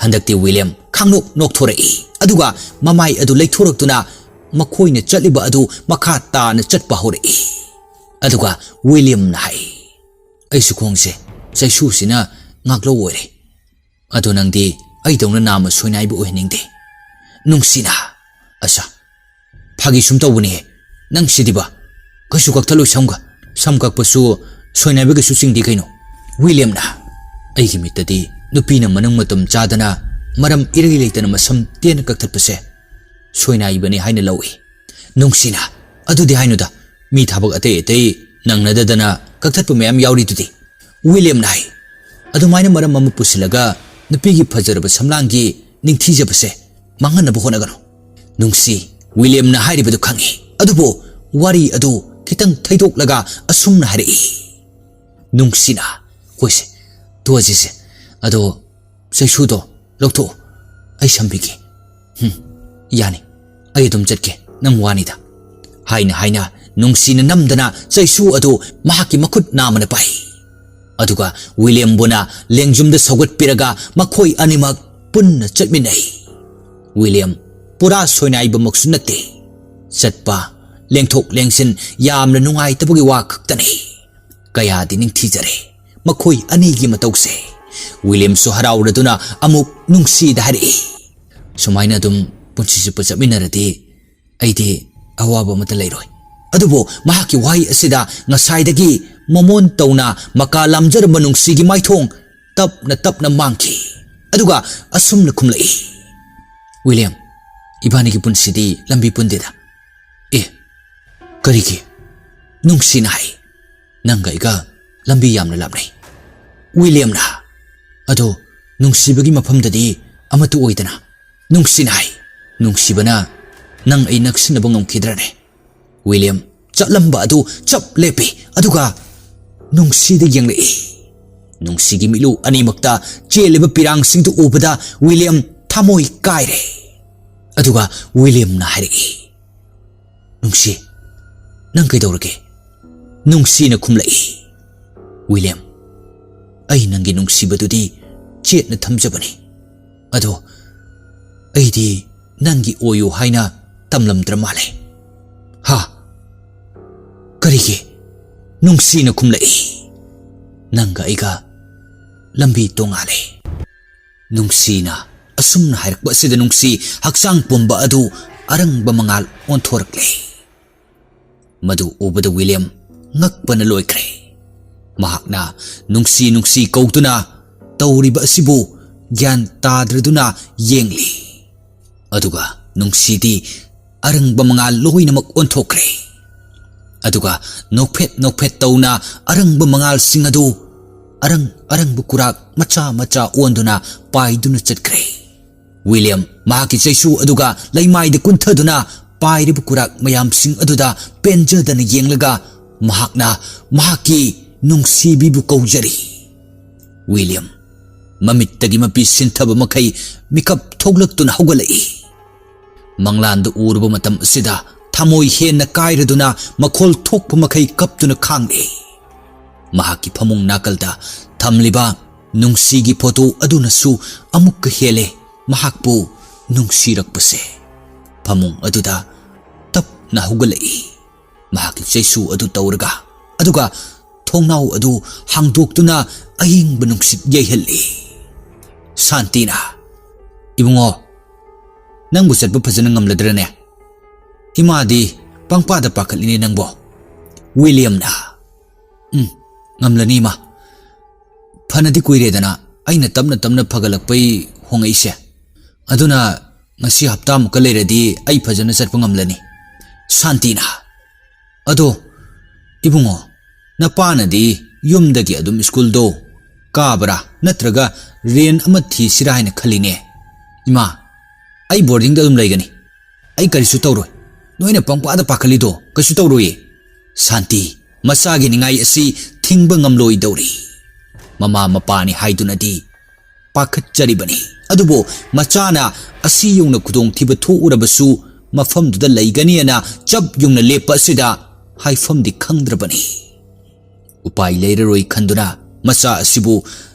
ꯍꯟꯗꯛꯇꯤ ꯋꯤꯂꯤꯌꯝ ꯈꯥꯡꯅꯣꯛ ꯅꯣꯛꯊꯣꯔꯛꯏ꯫ ꯑꯗꯨꯒ ꯃꯃꯥꯏ ꯑꯗꯨ ꯂꯩꯊꯣꯔꯛꯇꯨꯅ ꯃꯈꯣꯏꯅ ꯆꯠꯂꯤꯕ ꯑꯗꯨ ꯃꯈꯥ ꯇꯥꯅ ꯆꯠꯄ ꯍꯧꯔꯛꯏ꯫ ꯑꯗꯨꯒ ꯋꯤꯂꯤꯌꯝꯅ ꯍꯥꯏ, "ꯑꯩꯁꯨ ꯈꯣꯡꯁꯦ ꯆꯩꯁꯨꯁꯤꯅ ꯉꯥꯛꯂꯧ ꯑꯣꯏꯔꯦ꯫ ꯑꯗꯣ ꯅꯪꯗꯤ ꯑꯩꯗꯧꯅ ꯅꯥꯝꯃ ꯁꯣꯏꯅꯥꯏꯕ ꯑꯣꯏꯍꯟꯅꯤꯡꯗꯦ꯫" ꯅꯨꯡꯁꯤꯅ, "ꯑꯁꯥ, ꯐꯥꯒꯤ ꯁꯨꯝ ꯇꯧꯕꯅꯦꯍꯦ꯫ ꯅꯪ ꯁꯤꯗꯤꯕ, ꯀꯩꯁꯨ ꯀꯛꯊꯠꯂꯣꯏ ꯁꯝꯒ꯫ ꯁꯝ ꯀꯛꯄꯁꯨ ꯁꯣꯏꯅꯥꯏꯕ ꯀꯩꯁꯨ ꯆꯤꯡꯗꯦ ꯀꯩꯅꯣ꯫" ꯋꯤꯂꯤꯌꯝꯅ, "ꯑꯩꯒꯤ ꯃꯤꯠꯇꯗꯤ ꯅꯨꯄꯤꯅ ꯃꯅꯨꯡ ꯃꯇꯝ ꯆꯥꯗꯅ ꯃꯔꯝ ꯏꯔꯩ ꯂꯩꯇꯅ ꯃꯁꯝ ꯇꯦꯟꯅ ꯀꯛꯊꯠꯄꯁꯦ ꯁꯣꯏꯅꯥꯏꯕꯅꯤ ꯍꯥꯏꯅ ꯂꯧꯏ꯫" ꯅꯨꯡꯁꯤꯅ, "ꯑꯗꯨꯗꯤ ꯍꯥꯏꯅꯨꯗ, ꯃꯤ ꯊꯕꯛ ꯑꯇꯩ ꯑꯇꯩ ꯅꯪꯅꯗꯗꯅ ꯀꯛꯊꯠꯄ ꯃꯌꯥꯝ ꯌꯥꯎꯔꯤꯗꯨꯗꯤ꯫" ꯋꯤꯂꯤꯌꯝꯅ ꯍꯥꯏ, "ꯑꯗꯨꯃꯥꯏꯅ ꯃꯔꯝ ꯑꯃ ꯄꯨꯁꯤꯜꯂꯒ ꯅꯨꯄꯤꯒꯤ ꯐꯖꯔꯕ ꯁꯝꯂꯥꯡꯒꯤ ꯅꯤꯡꯊꯤꯖꯕꯁꯦ ꯃꯥꯡꯍꯟꯅꯕ ꯍꯣꯠꯅꯒꯅꯨ꯫" ꯅꯨꯡꯁꯤ ꯋꯤꯂꯤꯌꯝꯅ ꯍꯥꯏꯔꯤꯕꯗꯨ ꯈꯪꯏ, ꯑꯗꯨꯕꯨ ꯋꯥꯔꯤ ꯑꯗꯨ ꯈꯤꯇꯪ ꯊꯩꯗꯣꯛꯂꯒ ꯑꯁꯨꯝꯅ ꯍꯥꯏꯔꯛꯏ꯫ ꯅꯨꯡꯁꯤꯅ, "ꯍꯣꯏꯁꯦ, ꯇꯣꯛꯑꯁꯤꯁꯦ꯫ ꯑꯗꯣ ꯆꯩꯁꯨꯗꯣ ꯂꯧꯊꯣꯛꯑꯣ, ꯑꯩ ꯁꯝꯕꯤꯒꯦ꯫" "ꯍꯨꯝ, ꯌꯥꯅꯤ, ꯑꯩ ꯑꯗꯨꯝ ꯆꯠꯀꯦ, ꯅꯪ ꯋꯥꯅꯤꯗ꯫" ꯍꯥꯏꯅ ꯍꯥꯏꯅ ꯅꯨꯡꯁꯤꯅ ꯅꯝꯗꯅ ꯆꯩꯁꯨ ꯑꯗꯨ ꯃꯍꯥꯛꯀꯤ ꯃꯈꯨꯠ ꯅꯥꯝꯃꯅ ꯄꯥꯏ꯫ ꯑꯗꯨꯒ ꯋꯤꯂꯤꯌꯝꯕꯨꯅ ꯂꯦꯡꯖꯨꯝꯗ ꯁꯧꯒꯠꯄꯤꯔꯒ ꯃꯈꯣꯏ ꯑꯅꯤꯃꯛ ꯄꯨꯟꯅ ꯆꯠꯃꯤꯟꯅꯩ꯫ ꯋꯤꯂꯤꯌꯝ ꯄꯨꯔꯥ ꯁꯣꯏꯅꯥꯏꯕꯃꯛꯁꯨ ꯅꯠꯇꯦ꯫ ꯆꯠꯄ, ꯂꯦꯡꯊꯣꯛ ꯂꯦꯡꯁꯤꯟ ꯌꯥꯝꯅ ꯅꯨꯡꯉꯥꯏꯇꯕꯒꯤ ꯋꯥ ꯈꯛꯇꯅꯤ꯫ ꯀꯌꯥꯗꯤ ꯅꯤꯡꯊꯤꯖꯔꯦ ꯃꯈꯣꯏ ꯑꯅꯤꯒꯤ ꯃꯇꯧꯁꯦ꯫ ꯋꯤꯂꯤꯌꯝꯁꯨ ꯍꯔꯥꯎꯔꯗꯨꯅ ꯑꯃꯨꯛ ꯅꯨꯡꯁꯤꯗ ꯍꯥꯏꯔꯛꯏ, "ꯁꯨꯃꯥꯏꯅ ꯑꯗꯨꯝ ꯄꯨꯟꯁꯤ ꯆꯨꯞꯄ ꯆꯠꯃꯤꯟꯅꯔꯗꯤ "ꯑꯩꯗꯤ ꯑꯋꯥꯕ ꯑꯃꯠꯇ ꯂꯩꯔꯣꯏ"꯫ ꯑꯗꯨꯕꯨ ꯃꯍꯥꯛꯀꯤ ꯋꯥꯍꯩ ꯑꯁꯤꯗ ꯉꯁꯥꯏꯗꯒꯤ ꯃꯃꯣꯟ ꯇꯧꯅ ꯃꯀꯥ ꯂꯥꯝꯖꯔꯝꯕ ꯅꯨꯡꯁꯤꯒꯤ ꯃꯥꯏꯊꯣꯡ ꯇꯞꯅ ꯇꯞꯅ ꯃꯥꯡꯈꯤ꯫ ꯑꯗꯨꯒ ꯑꯁꯨꯝꯅ ꯈꯨꯝꯂꯛꯏ, "ꯋꯤꯂꯤꯌꯝ, ꯏꯕꯥꯅꯤꯒꯤ ꯄꯨꯟꯁꯤꯗꯤ ꯂꯝꯕꯤ ꯄꯨꯟꯗꯦꯗ"꯫ "ꯑꯦ, ꯀꯔꯤꯒꯤ?" ꯅꯨꯡꯁꯤꯅ ꯍꯥꯏ꯫ "ꯅꯪꯒ ꯑꯩꯒ ꯂꯝꯕꯤ ꯌꯥꯝꯅ ꯂꯥꯞꯅꯩ"꯫ ꯋꯤꯂꯤꯌꯝꯅ, "ꯑꯗꯣ ꯅꯨꯡꯁꯤꯕꯒꯤ ꯃꯐꯝꯗꯗꯤ ꯑꯃꯠꯇ ꯑꯣꯏꯗꯅ"꯫ ꯅꯨꯡꯁꯤꯅ ꯍꯥꯏ꯫ "ꯅꯨꯡꯁꯤꯕꯅ ꯅꯪ ꯑꯩ ꯅꯛꯁꯤꯟꯅꯕ ꯉꯝꯈꯤꯗ꯭ꯔꯅꯦ?" ꯋꯤꯂꯤꯌꯝ ꯆꯠꯂꯝꯕ ꯑꯗꯨ ꯆꯞ ꯂꯦꯞꯄꯤ, ꯑꯗꯨꯒ ꯅꯨꯡꯁꯤꯗ ꯌꯦꯡꯂꯛꯏ꯫ ꯅꯨꯡꯁꯤꯒꯤ ꯃꯤꯠꯂꯨ ꯑꯅꯤꯃꯛꯇ ꯆꯦꯜꯂꯤꯕ ꯄꯤꯔꯥꯡꯁꯤꯡꯗꯨ ꯎꯕꯗ ꯋꯤꯂꯤꯌꯝ ꯊꯃꯣꯏ ꯀꯥꯏꯔꯦ꯫ ꯑꯗꯨꯒ ꯋꯤꯂꯤꯌꯝꯅ ꯍꯥꯏꯔꯛꯏ, "ꯅꯨꯡꯁꯤ, ꯅꯪ ꯀꯩꯗꯧꯔꯒꯦ?" ꯅꯨꯡꯁꯤꯅ ꯈꯨꯝꯂꯛꯏ, "ꯋꯤꯂꯤꯌꯝ, ꯑꯩ ꯅꯪꯒꯤ ꯅꯨꯡꯁꯤꯕꯗꯨꯗꯤ ꯆꯦꯠꯅ ꯊꯝꯖꯕꯅꯤ꯫ ꯑꯗꯣ ꯑꯩꯗꯤ ꯅꯪꯒꯤ ꯑꯣꯏꯌꯨ ꯍꯥꯏꯅ ꯇꯝꯂꯝꯗ꯭ꯔ ꯃꯥꯜꯂꯦ"꯫ "ꯍꯥ? ꯀꯔꯤꯒꯤ?" ꯅꯨꯡꯁꯤꯅ ꯈꯨꯝꯂꯛꯏ꯫ "ꯅꯪꯒ ꯑꯩꯒ ꯂꯝꯕꯤ ꯇꯣꯉꯥꯜꯂꯦ"꯫ ꯅꯨꯡꯁꯤꯅ ꯑꯁꯨꯝꯅ ꯍꯥꯏꯔꯛꯄ ꯑꯁꯤꯗ ꯅꯨꯡꯁꯤ ꯍꯛꯆꯥꯡ ꯄꯨꯝꯕ ꯑꯗꯨ ꯑꯔꯪꯕ ꯃꯉꯥꯜ ꯑꯣꯟꯊꯣꯔꯛꯂꯦ꯫ ꯃꯗꯨ ꯎꯕꯗ ꯋꯤꯂꯤꯌꯝ ꯉꯛꯄꯅ ꯂꯣꯏꯈ꯭ꯔꯦ꯫ ꯃꯍꯥꯛꯅ ꯅꯨꯡꯁꯤ ꯅꯨꯡꯁꯤ ꯀꯧꯗꯨꯅ ꯇꯧꯔꯤꯕ ꯑꯁꯤꯕꯨ ꯒ꯭ꯌꯥꯟ ꯇꯥꯗ꯭ꯔꯗꯨꯅ ꯌꯦꯡꯂꯤ꯫ ꯑꯗꯨꯒ ꯅꯨꯡꯁꯤꯗꯤ ꯑꯔꯪꯕ ꯃꯉꯥꯜ ꯂꯣꯏꯅꯃꯛ ꯑꯣꯟꯊꯣꯛꯈ꯭ꯔꯦ꯫ ꯑꯗꯨꯒ ꯅꯣꯛꯐꯦꯠ ꯅꯣꯛꯐꯦꯠ ꯇꯧꯅ ꯑꯔꯪꯕ ꯃꯉꯥꯜꯁꯤꯡ ꯑꯗꯨ ꯑꯔꯪ ꯑꯔꯪꯕ ꯀꯨꯔꯥꯛ ꯃꯆꯥ ꯃꯆꯥ ꯑꯣꯟꯗꯨꯅ ꯄꯥꯏꯗꯨꯅ ꯆꯠꯈ꯭ꯔꯦ꯫ ꯋꯤꯂꯤꯌꯝ ꯃꯍꯥꯛꯀꯤ ꯆꯩꯁꯨ ꯑꯗꯨꯒ ꯂꯩꯃꯥꯏꯗ ꯀꯨꯟꯊꯗꯨꯅ ꯄꯥꯏꯔꯤꯕ ꯀꯨꯔꯥꯛ ꯃꯌꯥꯝꯁꯤꯡ ꯑꯗꯨꯗ ꯄꯦꯟꯖꯗꯅ ꯌꯦꯡꯂꯒ ꯃꯍꯥꯛꯅ ꯃꯍꯥꯛꯀꯤ ꯅꯨꯡꯁꯤꯕꯤꯕꯨ ꯀꯧꯖꯔꯤ꯫ ꯋꯤꯂꯤꯌꯝ ꯃꯃꯤꯠꯇꯒꯤ ꯃꯄꯤ ꯁꯤꯟꯊꯕ ꯃꯈꯩ ꯃꯤꯀꯞ ꯊꯣꯛꯂꯛꯇꯨꯅ ꯍꯧꯒꯠꯂꯛꯏ꯫ ꯃꯪꯂꯥꯟꯗ ꯎꯔꯨꯕ ꯃꯇꯝ ꯑꯁꯤꯗ ꯊꯃꯣꯏ ꯍꯦꯟꯅ ꯀꯥꯏꯔꯗꯨꯅ ꯃꯈꯣꯜ ꯊꯣꯛꯄ ꯃꯈꯩ ꯀꯞꯇꯨꯅ ꯈꯥꯡꯂꯦ꯫ ꯃꯍꯥꯛꯀꯤ ꯐꯃꯨꯡ ꯅꯥꯀꯜꯗ ꯊꯝꯂꯤꯕ ꯅꯨꯡꯁꯤꯒꯤ ꯐꯣꯇꯣ ꯑꯗꯨꯅꯁꯨ ꯑꯃꯨꯛꯀ ꯍꯦꯜꯂꯦ ꯃꯍꯥꯛꯄꯨ ꯅꯨꯡꯁꯤꯔꯛꯄꯁꯦ꯫ ꯐꯃꯨꯡ ꯑꯗꯨꯗ ꯇꯞꯅ ꯍꯧꯒꯠꯂꯛꯏ꯫ ꯃꯍꯥꯛꯀꯤ ꯆꯩꯁꯨ ꯑꯗꯨ ꯇꯧꯔꯒ, ꯑꯗꯨꯒ ꯊꯣꯡꯅꯥꯎ ꯑꯗꯨ ꯍꯥꯡꯗꯣꯛꯇꯨꯅ ꯑꯏꯪꯕ ꯅꯨꯡꯁꯤꯠ ꯌꯩꯍꯜꯂꯤ꯫ ꯁꯥꯟꯇꯤꯅ, "ꯏꯕꯨꯡꯉꯣ, ꯅꯪꯕꯨ ꯆꯠꯄ ꯐꯖꯅ ꯉꯝꯂꯗ꯭ꯔꯅꯦ?" "ꯏꯃꯥꯗꯤ ꯄꯪꯄꯥꯗ ꯄꯥꯈꯠꯂꯤꯅꯦ ꯅꯪꯕꯣ?" ꯋꯤꯂꯤꯌꯝꯅ, "ꯎꯝ, ꯉꯝꯂꯅꯤ ꯏꯃꯥ꯫ ꯐꯅꯗꯤ ꯀꯨꯏꯔꯦꯗꯅ ꯑꯩꯅ ꯇꯞꯅ ꯇꯞꯅ ꯐꯒꯠꯂꯛꯄꯩ ꯍꯣꯡꯉꯛꯏꯁꯦ꯫ ꯑꯗꯨꯅ ꯉꯁꯤ ꯍꯞꯇꯥꯃꯨꯛꯀ ꯂꯩꯔꯗꯤ ꯑꯩ ꯐꯖꯅ ꯆꯠꯄ ꯉꯝꯂꯅꯤ꯫" ꯁꯥꯟꯇꯤꯅ, "ꯑꯗꯣ ꯏꯕꯨꯡꯉꯣ, ꯅꯄꯥꯅꯗꯤ ꯌꯨꯝꯗꯒꯤ ꯑꯗꯨꯝ ꯁ꯭ꯀꯨꯜꯗꯣ ꯀꯥꯕ꯭ꯔꯥ, ꯅꯠꯇ꯭ꯔꯒ ꯔꯦꯟ ꯑꯃ ꯊꯤꯁꯤꯔꯥ ꯍꯥꯏꯅ ꯈꯜꯂꯤꯅꯦ?" "ꯏꯃꯥ, ꯑꯩ ꯕꯣꯔꯗꯤꯡꯗ ꯑꯗꯨꯝ ꯂꯩꯒꯅꯤ꯫ ꯑꯩ ꯀꯔꯤꯁꯨ ꯇꯧꯔꯣꯏ꯫ ꯅꯣꯏꯅ ꯄꯪꯄꯥꯗ ꯄꯥꯈꯠꯂꯤꯗꯣ ꯀꯩꯁꯨ ꯇꯧꯔꯣꯏꯌꯦ꯫" ꯁꯥꯟꯇꯤ ꯃꯆꯥꯒꯤ ꯅꯤꯡꯉꯥꯏ ꯑꯁꯤ ꯊꯤꯡꯕ ꯉꯝꯂꯣꯏꯗꯧꯔꯤ꯫ ꯃꯃꯥ ꯃꯄꯥꯅꯤ ꯍꯥꯏꯗꯨꯅꯗꯤ ꯄꯥꯈꯠꯆꯔꯤꯕꯅꯤ꯫ ꯑꯗꯨꯕꯨ ꯃꯆꯥꯅ ꯑꯁꯤ ꯌꯧꯅ ꯈꯨꯗꯣꯡꯊꯤꯕ ꯊꯣꯛꯎꯔꯕꯁꯨ ꯃꯐꯝꯗꯨꯗ ꯂꯩꯒꯅꯤꯅ ꯆꯞ ꯌꯨꯡꯅ ꯂꯦꯞꯄ ꯑꯁꯤꯗ ꯍꯥꯏꯐꯝꯗꯤ ꯈꯪꯗ꯭ꯔꯕꯅꯤ꯫ ꯎꯄꯥꯏ ꯂꯩꯔꯔꯣꯏ ꯈꯟꯗꯨꯅ ꯃꯆꯥ ꯑꯁꯤꯕꯨ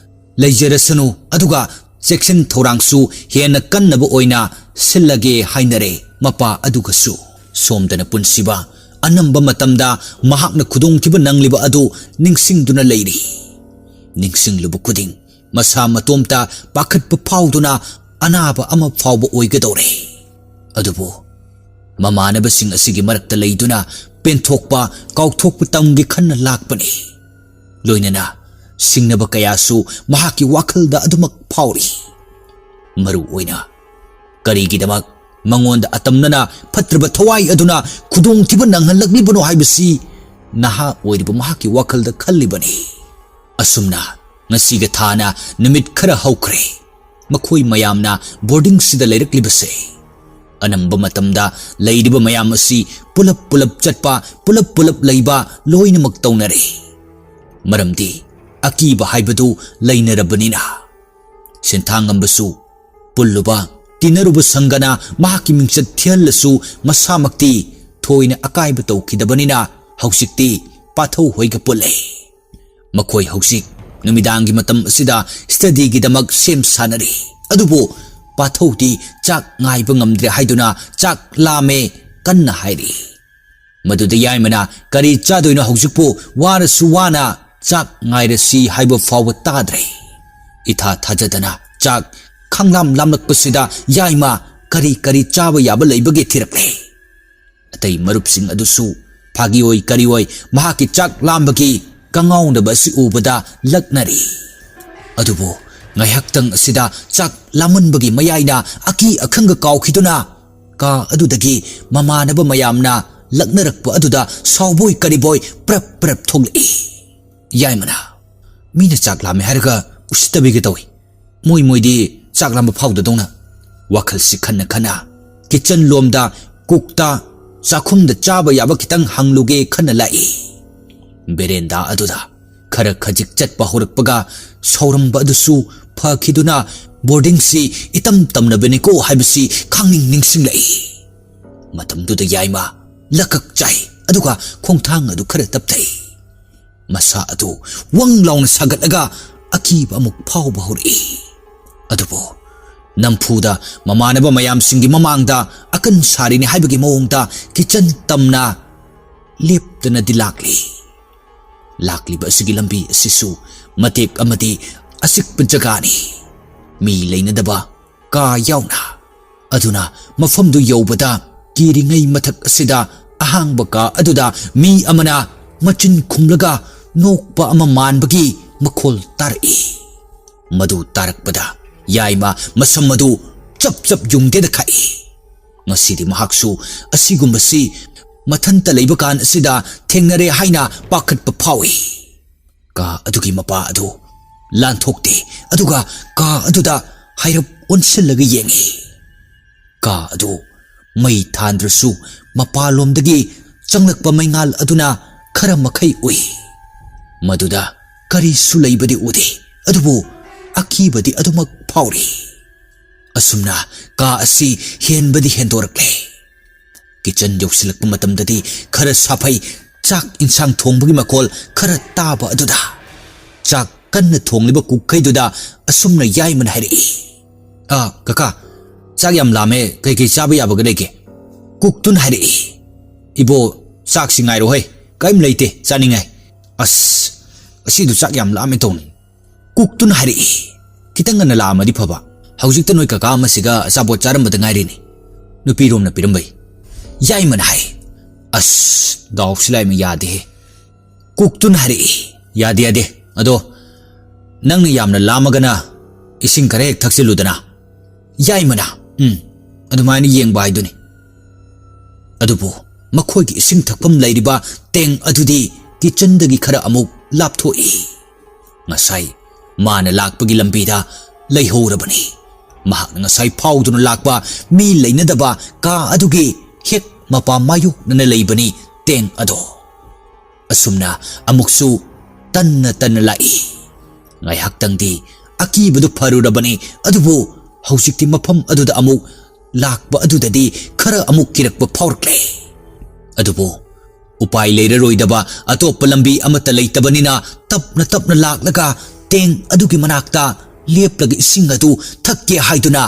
ꯂꯩꯖꯔꯁꯅꯨ, ꯑꯗꯨꯒ ꯆꯦꯛꯁꯤꯟ ꯊꯧꯔꯥꯡꯁꯨ ꯍꯦꯟꯅ ꯀꯟꯅꯕ ꯑꯣꯏꯅ ꯁꯤꯜꯂꯒꯦ ꯍꯥꯏꯅꯔꯦ ꯃꯄꯥ ꯑꯗꯨꯒꯁꯨ꯫ ꯁꯣꯝꯗꯅ ꯄꯨꯟꯁꯤꯕ ꯑꯅꯝꯕ ꯃꯇꯝꯗ ꯃꯍꯥꯛꯅ ꯈꯨꯗꯣꯡꯊꯤꯕ ꯅꯪꯂꯤꯕ ꯑꯗꯨ ꯅꯤꯡꯁꯤꯡꯗꯨꯅ ꯂꯩꯔꯤ꯫ ꯅꯤꯡꯁꯤꯡꯂꯨꯕ ꯈꯨꯗꯤꯡ ꯃꯁꯥ ꯃꯇꯣꯝꯇ ꯄꯥꯈꯠꯄ ꯐꯥꯎꯗꯨꯅ ꯑꯅꯥꯕ ꯑꯃ ꯐꯥꯎꯕ ꯑꯣꯏꯒꯗꯧꯔꯦ꯫ ꯑꯗꯨꯕꯨ ꯃꯃꯥꯟꯅꯕꯁꯤꯡ ꯑꯁꯤꯒꯤ ꯃꯔꯛꯇ ꯂꯩꯗꯨꯅ ꯄꯦꯟꯊꯣꯛꯄ, ꯀꯥꯎꯊꯣꯛꯄ ꯇꯝꯒꯦ ꯈꯟꯅ ꯂꯥꯛꯄꯅꯤ꯫ ꯂꯣꯏꯅꯅ ꯁꯤꯡꯅꯕ ꯀꯌꯥꯁꯨ ꯃꯍꯥꯛꯀꯤ ꯋꯥꯈꯜꯗ ꯑꯗꯨꯃꯛ ꯐꯥꯎꯔꯤ꯫ ꯃꯔꯨ ꯑꯣꯏꯅ ꯀꯔꯤꯒꯤꯗꯃꯛ ꯃꯉꯣꯟꯗ ꯑꯇꯝꯅꯅ ꯐꯠꯇ꯭ꯔꯕ ꯊꯋꯥꯏ ꯑꯗꯨꯅ ꯈꯨꯗꯣꯡꯊꯤꯕ ꯅꯪꯍꯜꯂꯛꯂꯤꯕꯅꯣ ꯍꯥꯏꯕꯁꯤ ꯅꯍꯥ ꯑꯣꯏꯔꯤꯕ ꯃꯍꯥꯛꯀꯤ ꯋꯥꯈꯜꯗ ꯈꯜꯂꯤꯕꯅꯤ꯫ ꯑꯁꯨꯝꯅ ꯉꯁꯤꯒ ꯊꯥꯅ ꯅꯨꯃꯤꯠ ꯈꯔ ꯍꯧꯈ꯭ꯔꯦ꯫ ꯃꯈꯣꯏ ꯃꯌꯥꯝꯅ ꯕꯣꯔꯗꯤꯡꯁꯤꯗ ꯂꯩꯔꯛꯂꯤꯕꯁꯦ꯫ ꯑꯅꯝꯕ ꯃꯇꯝꯗ ꯂꯩꯔꯤꯕ ꯃꯌꯥꯝ ꯑꯁꯤ ꯄꯨꯂꯞ ꯄꯨꯂꯞ ꯆꯠꯄ, ꯄꯨꯂꯞ ꯄꯨꯂꯞ ꯂꯩꯕ ꯂꯣꯏꯅꯃꯛ ꯇꯧꯅꯔꯦ꯫ ꯃꯔꯝꯗꯤ ꯑꯀꯤꯕ ꯍꯥꯏꯕꯗꯨ ꯂꯩꯅꯔꯕꯅꯤꯅ꯫ ꯁꯦꯟꯊꯥꯡꯉꯝꯕꯁꯨ ꯄꯨꯜꯂꯨꯕ, ꯇꯤꯟꯅꯔꯨꯕ ꯁꯪꯒꯅ ꯃꯍꯥꯛꯀꯤ ꯃꯤꯡꯆꯠ ꯊꯤꯍꯜꯂꯁꯨ ꯃꯁꯥꯃꯛꯇꯤ ꯊꯣꯏꯅ ꯑꯀꯥꯏꯕ ꯇꯧꯈꯤꯗꯕꯅꯤꯅ ꯍꯧꯖꯤꯛꯇꯤ ꯄꯥꯊꯧ ꯍꯣꯏꯒ ꯄꯨꯜꯂꯦ꯫ ꯃꯈꯣꯏ ꯍꯧꯖꯤꯛ ꯅꯨꯃꯤꯗꯥꯡꯒꯤ ꯃꯇꯝ ꯑꯁꯤꯗ ꯁ꯭ꯇꯗꯤꯒꯤꯗꯃꯛ ꯁꯦꯝ ꯁꯥꯅꯔꯤ꯫ ꯑꯗꯨꯕꯨ ꯄꯥꯊꯧꯗꯤ ꯆꯥꯛ ꯉꯥꯏꯕ ꯉꯝꯗ꯭ꯔꯦ ꯍꯥꯏꯗꯨꯅ ꯆꯥꯛ ꯂꯥꯝꯃꯦ ꯀꯟꯅ ꯍꯥꯏꯔꯤ꯫ ꯃꯗꯨꯗ ꯌꯥꯏꯃꯅ ꯀꯔꯤ ꯆꯥꯗꯣꯏꯅꯣ ꯍꯧꯖꯤꯛꯄꯨ, ꯋꯥꯔꯁꯨ ꯋꯥꯅ ꯆꯥꯛ ꯉꯥꯏꯔꯁꯤ ꯍꯥꯏꯕ ꯐꯥꯎꯕ ꯇꯥꯗ꯭ꯔꯦ꯫ ꯏꯊꯥ ꯊꯥꯖꯗꯅ ꯆꯥꯛ ꯈꯪꯂꯥꯝ ꯂꯥꯝꯂꯛꯄꯁꯤꯗ ꯌꯥꯏꯃ ꯀꯔꯤ ꯀꯔꯤ ꯆꯥꯕ ꯌꯥꯕ ꯂꯩꯕꯒꯦ ꯊꯤꯔꯛꯂꯦ꯫ ꯑꯇꯩ ꯃꯔꯨꯞꯁꯤꯡ ꯑꯗꯨꯁꯨ ꯐꯥꯒꯤ ꯑꯣꯏ ꯀꯔꯤ ꯑꯣꯏ ꯃꯍꯥꯛꯀꯤ ꯆꯥꯛ ꯂꯥꯝꯕꯒꯤ ꯀꯉꯥꯎꯅꯕ ꯑꯁꯤ ꯎꯕꯗ ꯂꯛꯅꯔꯤ꯫ ꯑꯗꯨꯕꯨ ꯉꯥꯏꯍꯥꯛꯇꯪ ꯑꯁꯤꯗ ꯆꯥꯛ ꯂꯥꯝꯃꯟꯕꯒꯤ ꯃꯌꯥꯏꯅ ꯑꯀꯤ ꯑꯈꯪꯒ ꯀꯥꯎꯈꯤꯗꯨꯅ ꯀꯥ ꯑꯗꯨꯗꯒꯤ ꯃꯃꯥꯟꯅꯕ ꯃꯌꯥꯝꯅ ꯂꯛꯅꯔꯛꯄ ꯑꯗꯨꯗ ꯁꯥꯎꯕꯣꯏ ꯀꯔꯤꯕꯣꯏ ꯄ꯭ꯔꯞ ꯄ꯭ꯔꯞ ꯊꯣꯛꯂꯛꯏ꯫ ꯌꯥꯏꯃꯅ, "ꯃꯤꯅ ꯆꯥꯛ ꯂꯥꯝꯃꯦ ꯍꯥꯏꯔꯒ ꯎꯁꯤꯠꯇꯕꯤꯒ ꯇꯧꯏ꯫ ꯃꯣꯏ ꯃꯣꯏꯗꯤ ꯆꯥꯛ ꯂꯥꯝꯕ ꯐꯥꯎꯗꯗꯧꯅ" ꯋꯥꯈꯜꯁꯤ ꯈꯟꯅ ꯈꯟꯅ ꯀꯤꯆꯟ ꯂꯣꯝꯗ ꯀꯨꯛꯇ ꯆꯥꯛꯈꯨꯝꯗ ꯆꯥꯕ ꯌꯥꯕ ꯈꯤꯇꯪ ꯍꯪꯂꯨꯒꯦ ꯈꯟꯅ ꯂꯥꯛꯏ꯫ ꯕꯦꯔꯦꯟꯗꯥ ꯑꯗꯨꯗ ꯈꯔ ꯈꯖꯤꯛ ꯆꯠꯄ ꯍꯧꯔꯛꯄꯒ ꯁꯥꯎꯔꯝꯕ ꯑꯗꯨꯁꯨ ꯐꯈꯤꯗꯨꯅ ꯕꯣꯔꯗꯤꯡꯁꯤ ꯏꯇꯝ ꯇꯝꯅꯕꯅꯤꯀꯣ ꯍꯥꯏꯕꯁꯤ ꯈꯪꯅꯤꯡ ꯅꯤꯡꯁꯤꯡꯂꯛꯏ꯫ ꯃꯇꯝꯗꯨꯗ ꯌꯥꯏꯃ ꯂꯀꯛ ꯆꯥꯏ, ꯑꯗꯨꯒ ꯈꯣꯡꯊꯥꯡ ꯑꯗꯨ ꯈꯔ ꯇꯞꯊꯩ꯫ ꯃꯁꯥ ꯑꯗꯨ ꯋꯪ ꯂꯥꯎꯅ ꯁꯥꯒꯠꯂꯒ ꯑꯀꯤꯕ ꯑꯃꯨꯛ ꯐꯥꯎꯕ ꯍꯧꯔꯛꯏ꯫ ꯑꯗꯨꯕꯨ ꯅꯝꯐꯨꯗ ꯃꯃꯥꯟꯅꯕ ꯃꯌꯥꯝꯁꯤꯡꯒꯤ ꯃꯃꯥꯡꯗ ꯑꯀꯟ ꯁꯥꯔꯤꯅꯤ ꯍꯥꯏꯕꯒꯤ ꯃꯑꯣꯡꯗ ꯀꯤꯆꯟ ꯇꯝꯅ ꯂꯦꯞꯇꯅꯗꯤ ꯂꯥꯛꯂꯤ꯫ ꯂꯥꯛꯂꯤꯕ ꯑꯁꯤꯒꯤ ꯂꯝꯕꯤ ꯑꯁꯤꯁꯨ ꯃꯇꯦꯛ ꯑꯃꯗꯤ ꯑꯆꯤꯛꯄ ꯖꯒꯥꯅꯤ, ꯃꯤ ꯂꯩꯅꯗꯕ ꯀꯥ ꯌꯥꯎꯅ꯫ ꯑꯗꯨꯅ ꯃꯐꯝꯗꯨ ꯌꯧꯕꯗ ꯀꯤꯔꯤꯉꯩ ꯃꯊꯛ ꯑꯁꯤꯗ ꯑꯍꯥꯡꯕ ꯀꯥ ꯑꯗꯨꯗ ꯃꯤ ꯑꯃꯅ ꯃꯆꯤꯟ ꯈꯨꯝꯂꯒ ꯅꯣꯛꯄ ꯑꯃ ꯃꯥꯟꯕꯒꯤ ꯃꯈꯣꯜ ꯇꯥꯔꯛꯏ꯫ ꯃꯗꯨ ꯇꯥꯔꯛꯄꯗ ꯌꯥꯏꯃ ꯃꯁꯝ ꯑꯗꯨ ꯆꯞ ꯆꯞ ꯌꯨꯡꯗꯦꯅ ꯈꯥꯛꯏ꯫ ꯉꯁꯤꯗꯤ ꯃꯍꯥꯛꯁꯨ ꯑꯁꯤꯒꯨꯝꯕꯁꯤ ꯃꯊꯟꯇ ꯂꯩꯕ ꯀꯥꯟ ꯑꯁꯤꯗ ꯊꯦꯡꯅꯔꯦ ꯍꯥꯏꯅ ꯄꯥꯈꯠꯄ ꯐꯥꯎꯏ꯫ ꯀꯥ ꯑꯗꯨꯒꯤ ꯃꯄꯥ ꯑꯗꯨ ꯂꯥꯟꯊꯣꯛꯇꯦ, ꯑꯗꯨꯒ ꯀꯥ ꯑꯗꯨꯗ ꯍꯥꯏꯔꯞ ꯑꯣꯟꯁꯤꯜꯂꯒ ꯌꯦꯡꯏ꯫ ꯀꯥ ꯑꯗꯨ ꯃꯩ ꯊꯥꯟꯗ꯭ꯔꯁꯨ ꯃꯄꯥꯟꯂꯣꯝꯗꯒꯤ ꯆꯪꯂꯛꯄ ꯃꯩꯉꯥꯜ ꯑꯗꯨꯅ ꯈꯔ ꯃꯈꯩ ꯎꯏ꯫ ꯃꯗꯨꯗ ꯀꯔꯤꯁꯨ ꯂꯩꯕꯗꯤ ꯎꯗꯦ, ꯑꯗꯨꯕꯨ ꯑꯀꯤꯕꯗꯤ ꯑꯗꯨꯃꯛ ꯐꯥꯎꯔꯤ꯫ ꯑꯁꯨꯝꯅ ꯀꯥ ꯑꯁꯤ ꯍꯦꯟꯕꯗꯤ ꯍꯦꯟꯗꯣꯔꯛꯂꯦ꯫ ꯀꯤꯆꯟ ꯌꯧꯁꯤꯜꯂꯛꯄ ꯃꯇꯝꯗꯗꯤ ꯈꯔ ꯁꯥꯐꯩ, ꯆꯥꯛ ꯏꯟꯁꯥꯡ ꯊꯣꯡꯕꯒꯤ ꯃꯈꯣꯜ ꯈꯔ ꯇꯥꯕ ꯑꯗꯨꯗ꯫ ꯆꯥꯛ ꯀꯟꯅ ꯊꯣꯡꯂꯤꯕ ꯀꯨꯛꯈꯩꯗꯨꯗ ꯑꯁꯨꯝꯅ ꯌꯥꯏꯃꯅ ꯍꯥꯏꯔꯛꯏ, "ꯑ, ꯀꯀꯥ, ꯆꯥꯛ ꯌꯥꯝ ꯂꯥꯝꯃꯦ, ꯀꯩꯀꯩ ꯆꯥꯕ ꯌꯥꯕꯒ ꯂꯩꯒꯦ?" ꯀꯨꯛꯇꯨꯅ ꯍꯥꯏꯔꯛꯏ, "ꯏꯕꯣ, ꯆꯥꯛꯁꯤ ꯉꯥꯏꯔꯣꯍꯦ, ꯀꯔꯤꯝ ꯂꯩꯇꯦ ꯆꯥꯅꯤꯡꯉꯥꯏ꯫ ꯑꯁ, ꯑꯁꯤꯗꯨ ꯆꯥꯛ ꯌꯥꯝ ꯂꯥꯝꯃꯦ ꯇꯧꯅꯤ꯫" ꯀꯨꯛꯇꯨꯅ ꯍꯥꯏꯔꯛꯏ, "ꯈꯤꯇꯪ ꯉꯟꯅ ꯂꯥꯛꯑꯝꯃꯗꯤ ꯐꯕ, ꯍꯧꯖꯤꯛꯇ ꯅꯣꯏ ꯀꯀꯥ ꯑꯃꯁꯤꯒ ꯑꯆꯥꯄꯣꯠ ꯆꯥꯔꯝꯕꯗ ꯉꯥꯏꯔꯤꯅꯤ, ꯅꯨꯄꯤꯔꯣꯝꯅ ꯄꯤꯔꯝꯕꯩ꯫" ꯌꯥꯏꯃꯅ ꯍꯥꯏ꯫ "ꯑꯁ, ꯗꯥꯎꯁꯤ ꯂꯥꯏꯃ ꯌꯥꯗꯦꯍꯦ꯫ ꯀꯨꯛꯇꯨꯅ ꯍꯥꯏꯔꯛꯏ, 'ꯌꯥꯗꯦ, ꯌꯥꯗꯦ꯫ ꯑꯗꯣ ꯅꯪꯅ ꯌꯥꯝꯅ ꯂꯥꯝꯃꯒꯅ ꯏꯁꯤꯡ ꯈꯔ ꯍꯦꯛ ꯊꯛꯆꯤꯜꯂꯨꯗꯅ.'" ꯌꯥꯏꯃꯅ, "ꯎꯝ, ꯑꯗꯨꯃꯥꯏꯅ ꯌꯦꯡꯕ ꯍꯥꯏꯗꯨꯅꯤ꯫ ꯑꯗꯨꯕꯨ ꯃꯈꯣꯏꯒꯤ ꯏꯁꯤꯡ ꯊꯛꯐꯝ ꯂꯩꯔꯤꯕ ꯇꯦꯡ ꯑꯗꯨꯗꯤ ꯀꯤꯆꯟꯗꯒꯤ ꯈꯔ ꯑꯃꯨꯛ ꯂꯥꯞꯊꯣꯛꯏ꯫ ꯉꯁꯥꯏ ꯃꯥꯅ ꯂꯥꯛꯄꯒꯤ ꯂꯝꯕꯤꯗ ꯂꯩꯍꯧꯔꯕꯅꯤ꯫ ꯃꯍꯥꯛꯅ ꯉꯁꯥꯏ ꯐꯥꯎꯗꯨꯅ ꯂꯥꯛꯄ ꯃꯤ ꯂꯩꯅꯗꯕ ꯀꯥ ꯑꯗꯨꯒꯤ ꯍꯦꯛ ꯃꯄꯥ ꯃꯥꯌꯣꯛꯅꯅ ꯂꯩꯕꯅꯤ ꯇꯦꯡ ꯑꯗꯣ꯫ ꯑꯁꯨꯝꯅ ꯑꯃꯨꯛꯁꯨ ꯇꯟꯅ ꯇꯟꯅ ꯂꯥꯛꯏ꯫ ꯉꯥꯏꯍꯥꯛꯇꯪꯗꯤ ꯑꯀꯤꯕꯗꯨ ꯐꯔꯨꯔꯕꯅꯤ, ꯑꯗꯨꯕꯨ ꯍꯧꯖꯤꯛꯇꯤ ꯃꯐꯝ ꯑꯗꯨꯗ ꯑꯃꯨꯛ ꯂꯥꯛꯄ ꯑꯗꯨꯗꯗꯤ ꯈꯔ ꯑꯃꯨꯛ ꯀꯤꯔꯛꯄ ꯐꯥꯎꯔꯛꯂꯦ꯫ ꯑꯗꯨꯕꯨ ꯎꯄꯥꯏ ꯂꯩꯔꯔꯣꯏꯗꯕ ꯑꯇꯣꯞꯄ ꯂꯝꯕꯤ ꯑꯃꯠꯇ ꯂꯩꯇꯕꯅꯤꯅ ꯇꯞꯅ ꯇꯞꯅ ꯂꯥꯛꯂꯒ ꯇꯦꯡ ꯑꯗꯨꯒꯤ ꯃꯅꯥꯛꯇ ꯂꯦꯞꯂꯒ ꯏꯁꯤꯡ ꯑꯗꯨ ꯊꯛꯀꯦ ꯍꯥꯏꯗꯨꯅ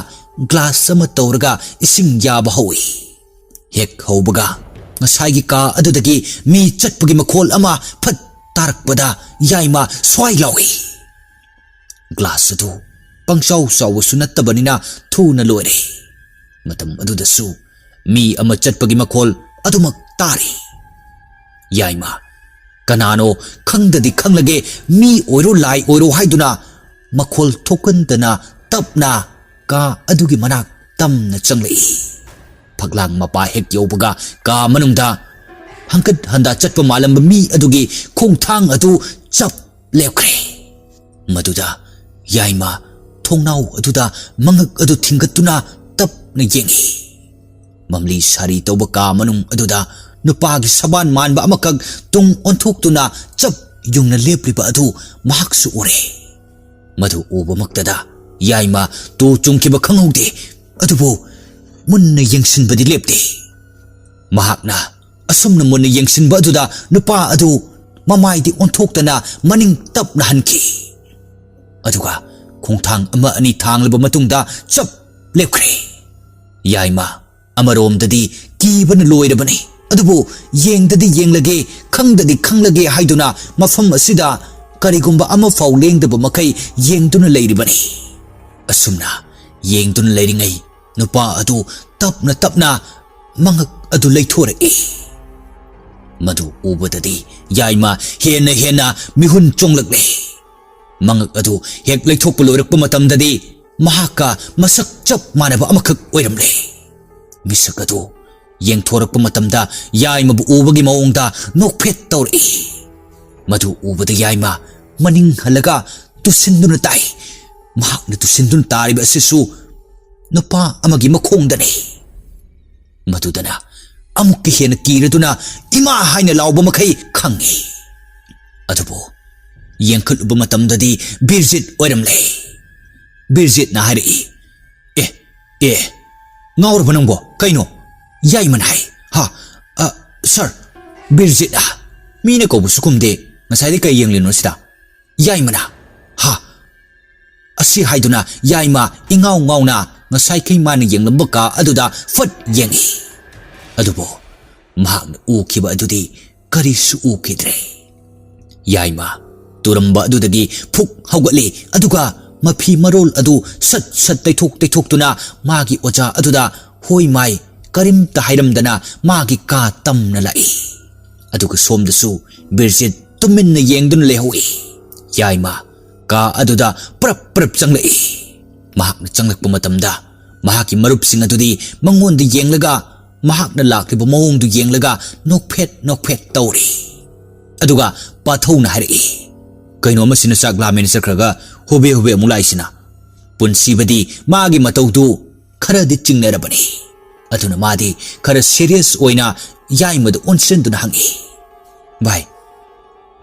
ꯒ꯭ꯂꯥꯁ ꯑꯃ ꯇꯧꯔꯒ ꯏꯁꯤꯡ ꯌꯥꯕ ꯍꯧꯏ꯫ ꯍꯦꯛ ꯍꯧꯕꯒ ꯉꯁꯥꯏꯒꯤ ꯀꯥ ꯑꯗꯨꯗꯒꯤ ꯃꯤ ꯆꯠꯄꯒꯤ ꯃꯈꯣꯜ ꯑꯃ ꯐꯠ ꯇꯥꯔꯛꯄꯗ ꯌꯥꯏꯃ ꯁ꯭ꯋꯥꯏ ꯂꯥꯎꯏ꯫ ꯒ꯭ꯂꯥꯁ ꯑꯗꯨ ꯄꯪꯆꯥꯎ ꯆꯥꯎꯕꯁꯨ ꯅꯠꯇꯕꯅꯤꯅ ꯊꯨꯅ ꯂꯣꯏꯔꯦ꯫ ꯃꯇꯝ ꯑꯗꯨꯗꯁꯨ ꯃꯤ ꯑꯃ ꯆꯠꯄꯒꯤ ꯃꯈꯣꯜ ꯑꯗꯨꯃꯛ ꯇꯥꯔꯤ꯫ ꯌꯥꯏꯃ ꯀꯅꯥꯅꯣ ꯈꯪꯗꯗꯤ ꯈꯪꯂꯒꯦ, ꯃꯤ ꯑꯣꯏꯔꯣ ꯂꯥꯏ ꯑꯣꯏꯔꯣ ꯍꯥꯏꯗꯨꯅ ꯃꯈꯣꯜ ꯊꯣꯛꯍꯟꯗꯅ ꯇꯞꯅ ꯀꯥ ꯑꯗꯨꯒꯤ ꯃꯅꯥꯛ ꯇꯝꯅ ꯆꯪꯂꯛꯏ꯫ ꯐꯛꯂꯥꯡ ꯃꯄꯥ ꯍꯦꯛ ꯌꯧꯕꯒ ꯀꯥ ꯃꯅꯨꯡꯗ ꯍꯪꯀꯠ ꯍꯟꯗ ꯆꯠꯄ ꯃꯥꯜꯂꯝꯕ ꯃꯤ ꯑꯗꯨꯒꯤ ꯈꯣꯡꯊꯥꯡ ꯑꯗꯨ ꯆꯞ ꯂꯦꯞꯈ꯭ꯔꯦ꯫ ꯃꯗꯨꯗ ꯌꯥꯏꯃ ꯊꯣꯡꯅꯥꯎ ꯑꯗꯨꯗ ꯃꯉꯛ ꯑꯗꯨ ꯊꯤꯡꯒꯠꯇꯨꯅ ꯇꯞꯅ ꯌꯦꯡꯏ꯫ ꯃꯝꯂꯤ ꯁꯥꯔꯤ ꯇꯧꯕ ꯀꯥ ꯃꯅꯨꯡ ꯑꯗꯨꯗ ꯅꯨꯄꯥꯒꯤ ꯁꯕꯥꯟ ꯃꯥꯟꯕ ꯑꯃꯈꯛ ꯇꯨꯡ ꯑꯣꯟꯊꯣꯛꯇꯨꯅ ꯆꯞ ꯌꯨꯡꯅ ꯂꯦꯞꯂꯤꯕ ꯑꯗꯨ ꯃꯍꯥꯛꯁꯨ ꯎꯔꯦ꯫ ꯃꯗꯨ ꯎꯕꯃꯛꯇꯗ ꯌꯥꯏꯃ ꯇꯨ ꯆꯨꯡꯈꯤꯕ ꯈꯪꯍꯧꯗꯦ꯫ ꯑꯗꯨꯕꯨ ꯃꯨꯟꯅ ꯌꯦꯡꯁꯤꯟꯕꯗꯤ ꯂꯦꯞꯇꯦ꯫ ꯃꯍꯥꯛꯅ ꯑꯁꯨꯝꯅ ꯃꯨꯟꯅ ꯌꯦꯡꯁꯤꯟꯕ ꯑꯗꯨꯗ ꯅꯨꯄꯥ ꯑꯗꯨ ꯃꯃꯥꯏꯗꯤ ꯑꯣꯟꯊꯣꯛꯇꯅ ꯃꯅꯤꯡ ꯇꯞꯅ ꯍꯟꯈꯤ꯫ ꯑꯗꯨꯒ ꯈꯣꯡꯊꯥꯡ ꯑꯃ ꯑꯅꯤ ꯊꯥꯡꯂꯕ ꯃꯇꯨꯡꯗ ꯆꯞ ꯂꯦꯞꯈ꯭ꯔꯦ꯫ ꯌꯥꯏꯃ ꯑꯃꯔꯣꯝꯗꯗꯤ ꯀꯤꯕꯅ ꯂꯣꯏꯔꯕꯅꯤ, ꯑꯗꯨꯕꯨ ꯌꯦꯡꯗꯗꯤ ꯌꯦꯡꯂꯒꯦ, ꯈꯪꯗꯗꯤ ꯈꯪꯂꯒꯦ ꯍꯥꯏꯗꯨꯅ ꯃꯐꯝ ꯑꯁꯤꯗ ꯀꯔꯤꯒꯨꯝꯕ ꯑꯃꯐꯥꯎ ꯂꯦꯡꯗꯕ ꯃꯈꯩ ꯌꯦꯡꯗꯨꯅ ꯂꯩꯔꯤꯕꯅꯤ꯫ ꯑꯁꯨꯝꯅ ꯌꯦꯡꯗꯨꯅ ꯂꯩꯔꯤꯉꯩ ꯅꯨꯄꯥ ꯑꯗꯨ ꯇꯞꯅ ꯇꯞꯅ ꯃꯉꯛ ꯑꯗꯨ ꯂꯩꯊꯣꯔꯛꯏ꯫ ꯃꯗꯨ ꯎꯕꯗꯗꯤ ꯌꯥꯏꯃ ꯍꯦꯟꯅ ꯍꯦꯟꯅ ꯃꯤꯍꯨꯟ ꯆꯣꯡꯂꯛꯂꯦ꯫ ꯃꯉꯛ ꯑꯗꯨ ꯍꯦꯛ ꯂꯩꯊꯣꯛꯄ ꯂꯣꯏꯔꯛꯄ ꯃꯇꯝꯗꯗꯤ ꯃꯍꯥꯛꯀ ꯃꯁꯛ ꯆꯞ ꯃꯥꯟꯅꯕ ꯑꯃꯈꯛ ꯑꯣꯏꯔꯝꯂꯦ꯫ ꯃꯤꯁꯛ ꯑꯗꯨ ꯌꯦꯡꯊꯣꯔꯛꯄ ꯃꯇꯝꯗ ꯌꯥꯏꯃꯕꯨ ꯎꯕꯒꯤ ꯃꯑꯣꯡꯗ ꯅꯣꯛꯐꯦꯠ ꯇꯧꯔꯛꯏ꯫ ꯃꯗꯨ ꯎꯕꯗ ꯌꯥꯏꯃ ꯃꯅꯤꯡ ꯍꯜꯂꯒ ꯇꯨꯁꯤꯟꯗꯨꯅ ꯇꯥꯏ꯫ ꯃꯍꯥꯛꯅ ꯇꯨꯁꯤꯟꯗꯨꯅ ꯇꯥꯔꯤꯕ ꯑꯁꯤꯁꯨ ꯅꯨꯄꯥ ꯑꯃꯒꯤ ꯃꯈꯣꯡꯗꯅꯤ꯫ ꯃꯗꯨꯗꯅ ꯑꯃꯨꯛꯀ ꯍꯦꯟꯅ ꯀꯤꯔꯗꯨꯅ "ꯏꯃꯥ!" ꯍꯥꯏꯅ ꯂꯥꯎꯕ ꯃꯈꯩ ꯈꯪꯉꯤ꯫ ꯑꯗꯨꯕꯨ ꯌꯦꯡꯈꯠꯂꯨꯕ ꯃꯇꯝꯗꯗꯤ ꯕꯤꯔꯖꯤꯠ ꯑꯣꯏꯔꯝꯂꯦ꯫ ꯕꯤꯔꯖꯤꯠꯅ ꯍꯥꯏꯔꯛꯏ, "ꯑꯦ, ꯑꯦ, ꯉꯥꯎꯔꯕ ꯅꯪꯕꯣ? ꯀꯩꯅꯣ?" ꯌꯥꯏꯃꯅ ꯍꯥꯏ, "ꯍꯥ? ꯑ, ꯁꯥꯔ, ꯕꯤꯔꯖꯤꯠ, ꯑ, ꯃꯤꯅ ꯀꯧꯕꯁꯨ ꯈꯨꯝꯗꯦ꯫ ꯉꯁꯥꯏꯗꯤ ꯀꯩ ꯌꯦꯡꯂꯤꯅꯣ ꯁꯤꯗ?" ꯌꯥꯏꯃꯅ, "ꯍꯥ?" ꯑꯁꯤ ꯍꯥꯏꯗꯨꯅ ꯌꯥꯏꯃ ꯏꯉꯥꯎ ꯉꯥꯎꯅ ꯉꯁꯥꯏꯈꯩ ꯃꯥꯅ ꯌꯦꯡꯂꯝꯕ ꯀꯥ ꯑꯗꯨꯗ ꯐꯠ ꯌꯦꯡꯏ꯫ ꯑꯗꯨꯕꯨ ꯃꯍꯥꯛꯅ ꯎꯈꯤꯕ ꯑꯗꯨꯗꯤ ꯀꯔꯤꯁꯨ ꯎꯈꯤꯗ꯭ꯔꯦ꯫ ꯌꯥꯏꯃ ꯇꯨꯔꯝꯕ ꯑꯗꯨꯗꯒꯤ ꯐꯨꯛ ꯍꯧꯒꯠꯂꯤ, ꯑꯗꯨꯒ ꯃꯐꯤ ꯃꯔꯣꯜ ꯑꯗꯨ ꯁꯠ ꯁꯠ ꯇꯩꯊꯣꯛ ꯇꯩꯊꯣꯛꯇꯨꯅ ꯃꯥꯒꯤ ꯑꯣꯖꯥ ꯑꯗꯨꯗ ꯍꯣꯏ ꯃꯥꯏ ꯀꯔꯤꯝꯇ ꯍꯥꯏꯔꯝꯗꯅ ꯃꯥꯒꯤ ꯀꯥ ꯇꯝꯅ ꯂꯥꯛꯏ꯫ ꯑꯗꯨꯒ ꯁꯣꯝꯗꯁꯨ ꯕꯤꯔꯖꯤꯠ ꯇꯨꯃꯤꯟꯅ ꯌꯦꯡꯗꯨꯅ ꯂꯩꯍꯧꯏ꯫ ꯌꯥꯏꯃ ꯀꯥ ꯑꯗꯨꯗ ꯄ꯭ꯔꯞ ꯄ꯭ꯔꯞ ꯆꯪꯂꯛꯏ꯫ ꯃꯍꯥꯛꯅ ꯆꯪꯂꯛꯄ ꯃꯇꯝꯗ ꯃꯍꯥꯛꯀꯤ ꯃꯔꯨꯞꯁꯤꯡ ꯑꯗꯨꯗꯤ ꯃꯉꯣꯟꯗ ꯌꯦꯡꯂꯒ ꯃꯍꯥꯛꯅ ꯂꯥꯛꯂꯤꯕ ꯃꯑꯣꯡꯗꯨ ꯌꯦꯡꯂꯒ ꯅꯣꯛꯐꯦꯠ ꯅꯣꯛꯐꯦꯠ ꯇꯧꯔꯤ꯫ ꯑꯗꯨꯒ ꯄꯥꯊꯧꯅ ꯍꯥꯏꯔꯛꯏ, "ꯀꯩꯅꯣ ꯃꯁꯤꯅ ꯆꯥꯛ ꯂꯥꯝꯃꯦꯅ ꯆꯠꯈ꯭ꯔꯒ ꯍꯣꯕꯦ ꯍꯣꯕꯦ ꯑꯃꯨꯛ ꯂꯥꯛꯏꯁꯤꯅ?" ꯄꯨꯟꯁꯤꯕꯗꯤ ꯃꯥꯒꯤ ꯃꯇꯧꯗꯨ ꯈꯔꯗꯤ ꯆꯤꯡꯅꯔꯕꯅꯤ꯫ ꯑꯗꯨꯅ ꯃꯥꯗꯤ ꯈꯔ ꯁꯤꯔꯤꯌꯁ ꯑꯣꯏꯅ ꯌꯥꯏꯃꯗ ꯑꯣꯟꯁꯤꯟꯗꯨꯅ ꯍꯪꯏ, "ꯚꯥꯏ,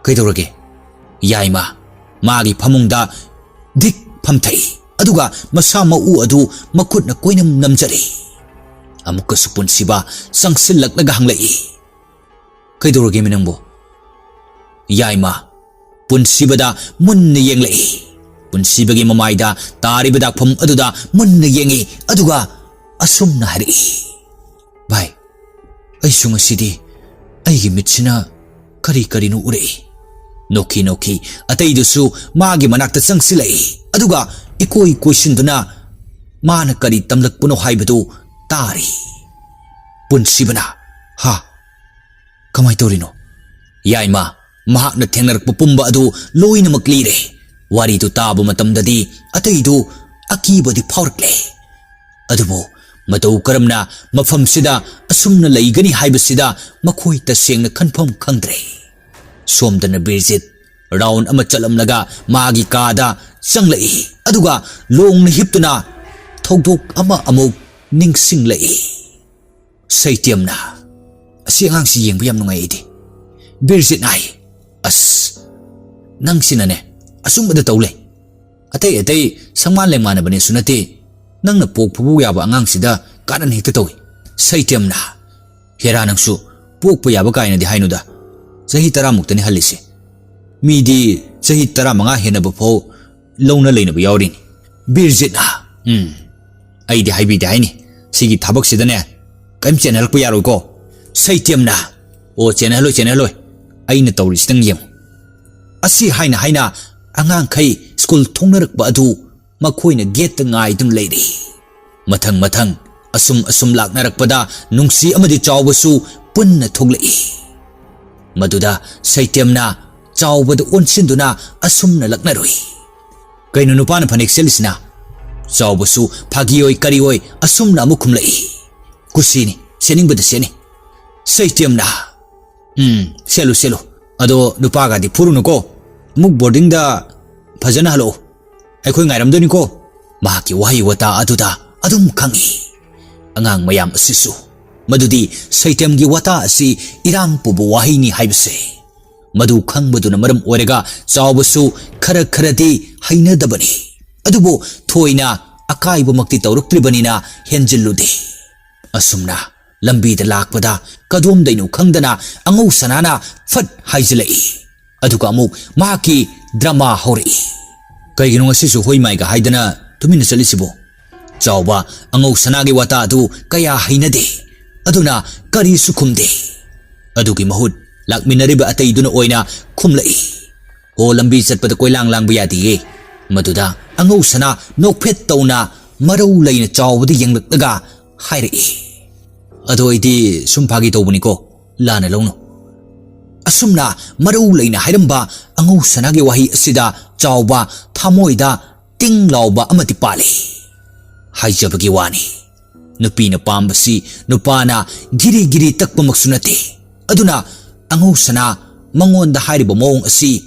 ꯀꯩꯗꯧꯔꯒꯦ?" ꯌꯥꯏꯃ ꯃꯥꯒꯤ ꯐꯃꯨꯡꯗ ꯗꯤꯛ ꯐꯝꯊꯩ, ꯑꯗꯨꯒ ꯃꯁꯥ ꯃꯎ ꯑꯗꯨ ꯃꯈꯨꯠꯅ ꯀꯣꯏꯅꯝ ꯅꯝꯖꯔꯤ꯫ ꯑꯃꯨꯛꯀꯁꯨ ꯄꯨꯟꯁꯤꯕ ꯆꯪꯁꯤꯜꯂꯛꯂꯒ ꯍꯪꯂꯛꯏ, "ꯀꯩꯗꯧꯔꯒꯦꯃꯤ ꯅꯪꯕꯣ?" ꯌꯥꯏꯃ ꯄꯨꯟꯁꯤꯕꯗ ꯃꯨꯟꯅ ꯌꯦꯡꯂꯛꯏ꯫ ꯄꯨꯟꯁꯤꯕꯒꯤ ꯃꯃꯥꯏꯗ ꯇꯥꯔꯤꯕ ꯗꯥꯛꯐꯝ ꯑꯗꯨꯗ ꯃꯨꯟꯅ ꯌꯦꯡꯏ, ꯑꯗꯨꯒ ꯑꯁꯨꯝꯅ ꯍꯥꯏꯔꯛꯏ, "ꯚꯥꯏ, ꯑꯩꯁꯨ ꯉꯁꯤꯗꯤ ꯑꯩꯒꯤ ꯃꯤꯠꯁꯤꯅ ꯀꯔꯤ ꯀꯔꯤꯅꯣ ꯎꯔꯛꯏ꯫" ꯅꯣꯛꯈꯤ ꯅꯣꯛꯈꯤ ꯑꯇꯩꯗꯨꯁꯨ ꯃꯥꯒꯤ ꯃꯅꯥꯛꯇ ꯆꯪꯁꯤꯜꯂꯛꯏ, ꯑꯗꯨꯒ ꯏꯀꯣꯏ ꯀꯣꯏꯁꯤꯟꯗꯨꯅ ꯃꯥꯅ ꯀꯔꯤ ꯇꯝꯂꯛꯄꯅꯣ ꯍꯥꯏꯕꯗꯨ ꯇꯥꯔꯤ꯫ ꯄꯨꯟꯁꯤꯕꯅ, "ꯍꯥ? ꯀꯃꯥꯏ ꯇꯧꯔꯤꯅꯣ?" ꯌꯥꯏꯃ, ꯃꯍꯥꯛꯅ ꯊꯦꯡꯅꯔꯛꯄ ꯄꯨꯝꯕ ꯑꯗꯨ ꯂꯣꯏꯅꯃꯛ ꯂꯤꯔꯦ꯫ ꯋꯥꯔꯤꯗꯨ ꯇꯥꯕ ꯃꯇꯝꯗꯗꯤ ꯑꯇꯩꯗꯨ ꯑꯀꯤꯕꯗꯤ ꯐꯥꯎꯔꯛꯂꯦ꯫ ꯑꯗꯨꯕꯨ ꯃꯇꯧ ꯀꯔꯝꯅ ꯃꯐꯝꯁꯤꯗ ꯑꯁꯨꯝꯅ ꯂꯩꯒꯅꯤ ꯍꯥꯏꯕꯁꯤꯗ ꯃꯈꯣꯏ ꯇꯁꯦꯡꯅ ꯈꯟꯐꯝ ꯈꯪꯗ꯭ꯔꯦ꯫ ꯁꯣꯝꯗꯅ ꯕꯤꯔꯖꯤꯠ ꯔꯥꯎꯟ ꯑꯃ ꯆꯠꯂꯝꯂꯒ ꯃꯥꯒꯤ ꯀꯥꯗ ꯆꯪꯂꯛꯏ꯫ ꯑꯗꯨꯒ ꯂꯣꯡꯅ ꯍꯤꯞꯇꯨꯅ ꯊꯧꯗꯣꯛ ꯑꯃ ꯑꯃꯨꯛ ꯅꯤꯡꯁꯤꯡꯂꯛꯏ꯫ ꯁꯩꯇꯦꯝꯅ, "ꯑꯁꯤ ꯑꯉꯥꯡꯁꯤ ꯌꯦꯡꯕ ꯌꯥꯝ ꯅꯨꯡꯉꯥꯏ ꯑꯩꯗꯤ꯫" ꯕꯤꯔꯖꯤꯠꯅ ꯍꯥꯏ, "ꯑꯁ, ꯅꯪꯁꯤꯅꯅꯦ ꯑꯆꯨꯝꯕꯗ ꯇꯧ ꯂꯩ꯫ ꯑꯇꯩ ꯑꯇꯩ ꯁꯪꯃꯥꯟ ꯂꯩꯃꯥꯟꯅꯕꯅꯦꯁꯨ ꯅꯠꯇꯦ, ꯅꯪꯅ ꯄꯣꯛꯄꯕꯨ ꯌꯥꯕ ꯑꯉꯥꯡꯁꯤꯗ ꯀꯥꯔꯟ ꯍꯦꯛꯇ ꯇꯧꯏ꯫" ꯁꯩꯇꯦꯝꯅ, "ꯍꯦꯔꯥ, ꯅꯪꯁꯨ ꯄꯣꯛꯄ ꯌꯥꯕ ꯀꯥꯏꯅꯗꯤ ꯍꯥꯏꯅꯨꯗ꯫ ꯆꯍꯤ ꯇꯔꯥꯃꯨꯛꯇꯅꯤ ꯍꯜꯂꯤꯁꯦ꯫ ꯃꯤꯗꯤ ꯆꯍꯤ ꯇꯔꯥꯃꯉꯥ ꯍꯦꯟꯅꯕ ꯐꯥꯎ ꯂꯧꯅ ꯂꯩꯅꯕ ꯌꯥꯎꯔꯤꯅꯤ꯫" ꯕꯤꯔꯖꯤꯠꯅ, "ꯎꯝ, ꯑꯩꯗꯤ ꯍꯥꯏꯕꯤꯗꯦ ꯍꯥꯏꯅꯤ꯫ ꯁꯤꯒꯤ ꯊꯕꯛꯁꯤꯗꯅꯦ ꯀꯔꯤꯝ ꯆꯦꯟꯅꯔꯛꯄ ꯌꯥꯔꯣꯏꯀꯣ꯫" ꯁꯩꯇꯦꯝꯅ, "ꯑꯣ, ꯆꯦꯟꯅꯍꯜꯂꯣꯏ, ꯆꯦꯟꯅꯍꯜꯂꯣꯏ꯫ ꯑꯩꯅ ꯇꯧꯔꯤꯁꯤꯗꯪ ꯌꯦꯡꯉꯨ꯫" ꯑꯁꯤ ꯍꯥꯏꯅ ꯍꯥꯏꯅ ꯑꯉꯥꯡꯈꯩ ꯁ꯭ꯀꯨꯜ ꯊꯣꯡꯅꯔꯛꯄ ꯑꯗꯨ ꯃꯈꯣꯏꯅ ꯒꯦꯠꯇ ꯉꯥꯏꯗꯨꯅ ꯂꯩꯔꯤ꯫ ꯃꯊꯪ ꯃꯊꯪ ꯑꯁꯨꯝ ꯑꯁꯨꯝ ꯂꯥꯛꯅꯔꯛꯄꯗ ꯅꯨꯡꯁꯤ ꯑꯃꯗꯤ ꯆꯥꯎꯕꯁꯨ ꯄꯨꯟꯅ ꯊꯣꯛꯂꯛꯏ꯫ ꯃꯗꯨꯗ ꯁꯩꯇꯦꯝꯅ ꯆꯥꯎꯕꯗ ꯑꯣꯟꯁꯤꯟꯗꯨꯅ ꯑꯁꯨꯝꯅ ꯂꯛꯅꯔꯨꯏ꯫ "ꯀꯩꯅꯣ ꯅꯨꯄꯥꯅ ꯐꯅꯦꯛ ꯁꯦꯠꯂꯤꯁꯤꯅ?" ꯆꯥꯎꯕꯁꯨ ꯐꯥꯒꯤ ꯑꯣꯏ ꯀꯔꯤ ꯑꯣꯏ ꯑꯁꯨꯝꯅ ꯑꯃꯨꯛ ꯈꯨꯝꯂꯛꯏ꯫ "ꯀꯨꯁꯤꯅꯤ, ꯁꯦꯠꯅꯤꯡꯕꯗ ꯁꯦꯠꯅꯤ꯫" ꯁꯩꯇꯦꯝꯅ, "ꯎꯝ, ꯁꯦꯠꯂꯨ, ꯁꯦꯠꯂꯨ꯫ ꯑꯗꯣ ꯅꯨꯄꯥꯒꯗꯤ ꯐꯨꯔꯨꯅꯨꯀꯣ꯫ ꯑꯃꯨꯛ ꯕꯣꯔꯗꯤꯡꯗ ꯐꯖꯅ ꯍꯜꯂꯛꯎ꯫ ꯑꯩꯈꯣꯏ ꯉꯥꯏꯔꯝꯗꯣꯏꯅꯤꯀꯣ꯫ ꯃꯍꯥꯛꯀꯤ ꯋꯥꯍꯩ ꯋꯥꯇꯥ ꯑꯗꯨꯗ ꯑꯗꯨꯝ ꯈꯪꯏ꯫ ꯑꯉꯥꯡ ꯃꯌꯥꯝ ꯑꯁꯤꯁꯨ ꯃꯗꯨꯗꯤ ꯁꯩꯇꯦꯝꯒꯤ ꯋꯥꯇꯥ ꯑꯁꯤ ꯏꯔꯥꯡ ꯄꯨꯕ ꯋꯥꯍꯩꯅꯤ ꯍꯥꯏꯕꯁꯦ꯫ ꯃꯗꯨ ꯈꯪꯕꯗꯨꯅ ꯃꯔꯝ ꯑꯣꯏꯔꯒ ꯆꯥꯎꯕꯁꯨ ꯈꯔ ꯈꯔꯗꯤ ꯍꯩꯅꯗꯕꯅꯤ꯫ ꯑꯗꯨꯕꯨ ꯊꯣꯏꯅ ꯑꯀꯥꯏꯕꯃꯛꯇꯤ ꯇꯧꯔꯛꯇ꯭ꯔꯤꯕꯅꯤꯅ ꯍꯦꯟꯖꯤꯜꯂꯨꯗꯦ꯫ ꯑꯁꯨꯝꯅ ꯂꯝꯕꯤꯗ ꯂꯥꯛꯄꯗ ꯀꯗꯣꯝꯗꯩꯅꯣ ꯈꯪꯗꯅ ꯑꯉꯧ ꯁꯅꯥꯅ ꯐꯠ ꯍꯥꯏꯖꯤꯜꯂꯛꯏ꯫ ꯑꯗꯨꯒ ꯑꯃꯨꯛ ꯃꯍꯥꯛꯀꯤ ꯗ꯭ꯔꯃꯥ ꯍꯧꯔꯛꯏ꯫ "ꯀꯩꯒꯤꯅꯣ ꯉꯁꯤꯁꯨ ꯍꯣꯏ ꯃꯥꯏꯒ ꯍꯥꯏꯗꯅ ꯇꯨꯃꯤꯟꯅ ꯆꯠꯂꯤꯁꯤꯕꯣ?" ꯆꯥꯎꯕ ꯑꯉꯧ ꯁꯅꯥꯒꯤ ꯋꯥꯇꯥ ꯑꯗꯨ ꯀꯌꯥ ꯍꯩꯅꯗꯦ꯫ ꯑꯗꯨꯅ ꯀꯔꯤꯁꯨ ꯈꯨꯝꯗꯦ꯫ ꯑꯗꯨꯒꯤ ꯃꯍꯨꯠ ꯂꯥꯛꯃꯤꯟꯅꯔꯤꯕ ꯑꯇꯩꯗꯨꯅ ꯑꯣꯏꯅ ꯈꯨꯝꯂꯛꯏ꯫ "ꯍꯣ, ꯂꯝꯕꯤ ꯆꯠꯄꯗ ꯀꯣꯏꯂꯥꯡ ꯂꯥꯡꯕ ꯌꯥꯗꯦꯌꯦ꯫" ꯃꯗꯨꯗ ꯑꯉꯧ ꯁꯅꯥ ꯅꯣꯛꯐꯦꯠ ꯇꯧꯅ ꯃꯔꯧ ꯂꯩꯅ ꯆꯥꯎꯕꯗ ꯌꯦꯡꯂꯛꯂꯒ ꯍꯥꯏꯔꯛꯏ꯫ "ꯑꯗꯣ ꯑꯩꯗꯤ ꯁꯨꯝ ꯐꯥꯒꯤ ꯇꯧꯕꯅꯤꯀꯣ, ꯂꯥꯟꯅ ꯂꯧꯅꯨ"꯫ ꯑꯁꯨꯝꯅ ꯃꯔꯧ ꯂꯩꯅ ꯍꯥꯏꯔꯝꯕ ꯑꯉꯧ ꯁꯅꯥꯒꯤ ꯋꯥꯍꯩ ꯑꯁꯤꯗ ꯆꯥꯎꯕ ꯊꯃꯣꯏꯗ ꯇꯤꯡ ꯂꯥꯎꯕ ꯑꯃꯗꯤ ꯄꯥꯜꯂꯤ꯫ ꯍꯥꯏꯖꯕꯒꯤ ꯋꯥꯅꯤ, ꯅꯨꯄꯤꯅ ꯄꯥꯝꯕꯁꯤ ꯅꯨꯄꯥꯅ ꯒꯤꯔꯤ ꯒꯤꯔꯤ ꯇꯛꯄꯃꯛꯁꯨ ꯅꯠꯇꯦ꯫ ꯑꯗꯨꯅ ꯑꯉꯧ ꯁꯅꯥ ꯃꯉꯣꯟꯗ ꯍꯥꯏꯔꯤꯕ ꯃꯑꯣꯡ ꯑꯁꯤ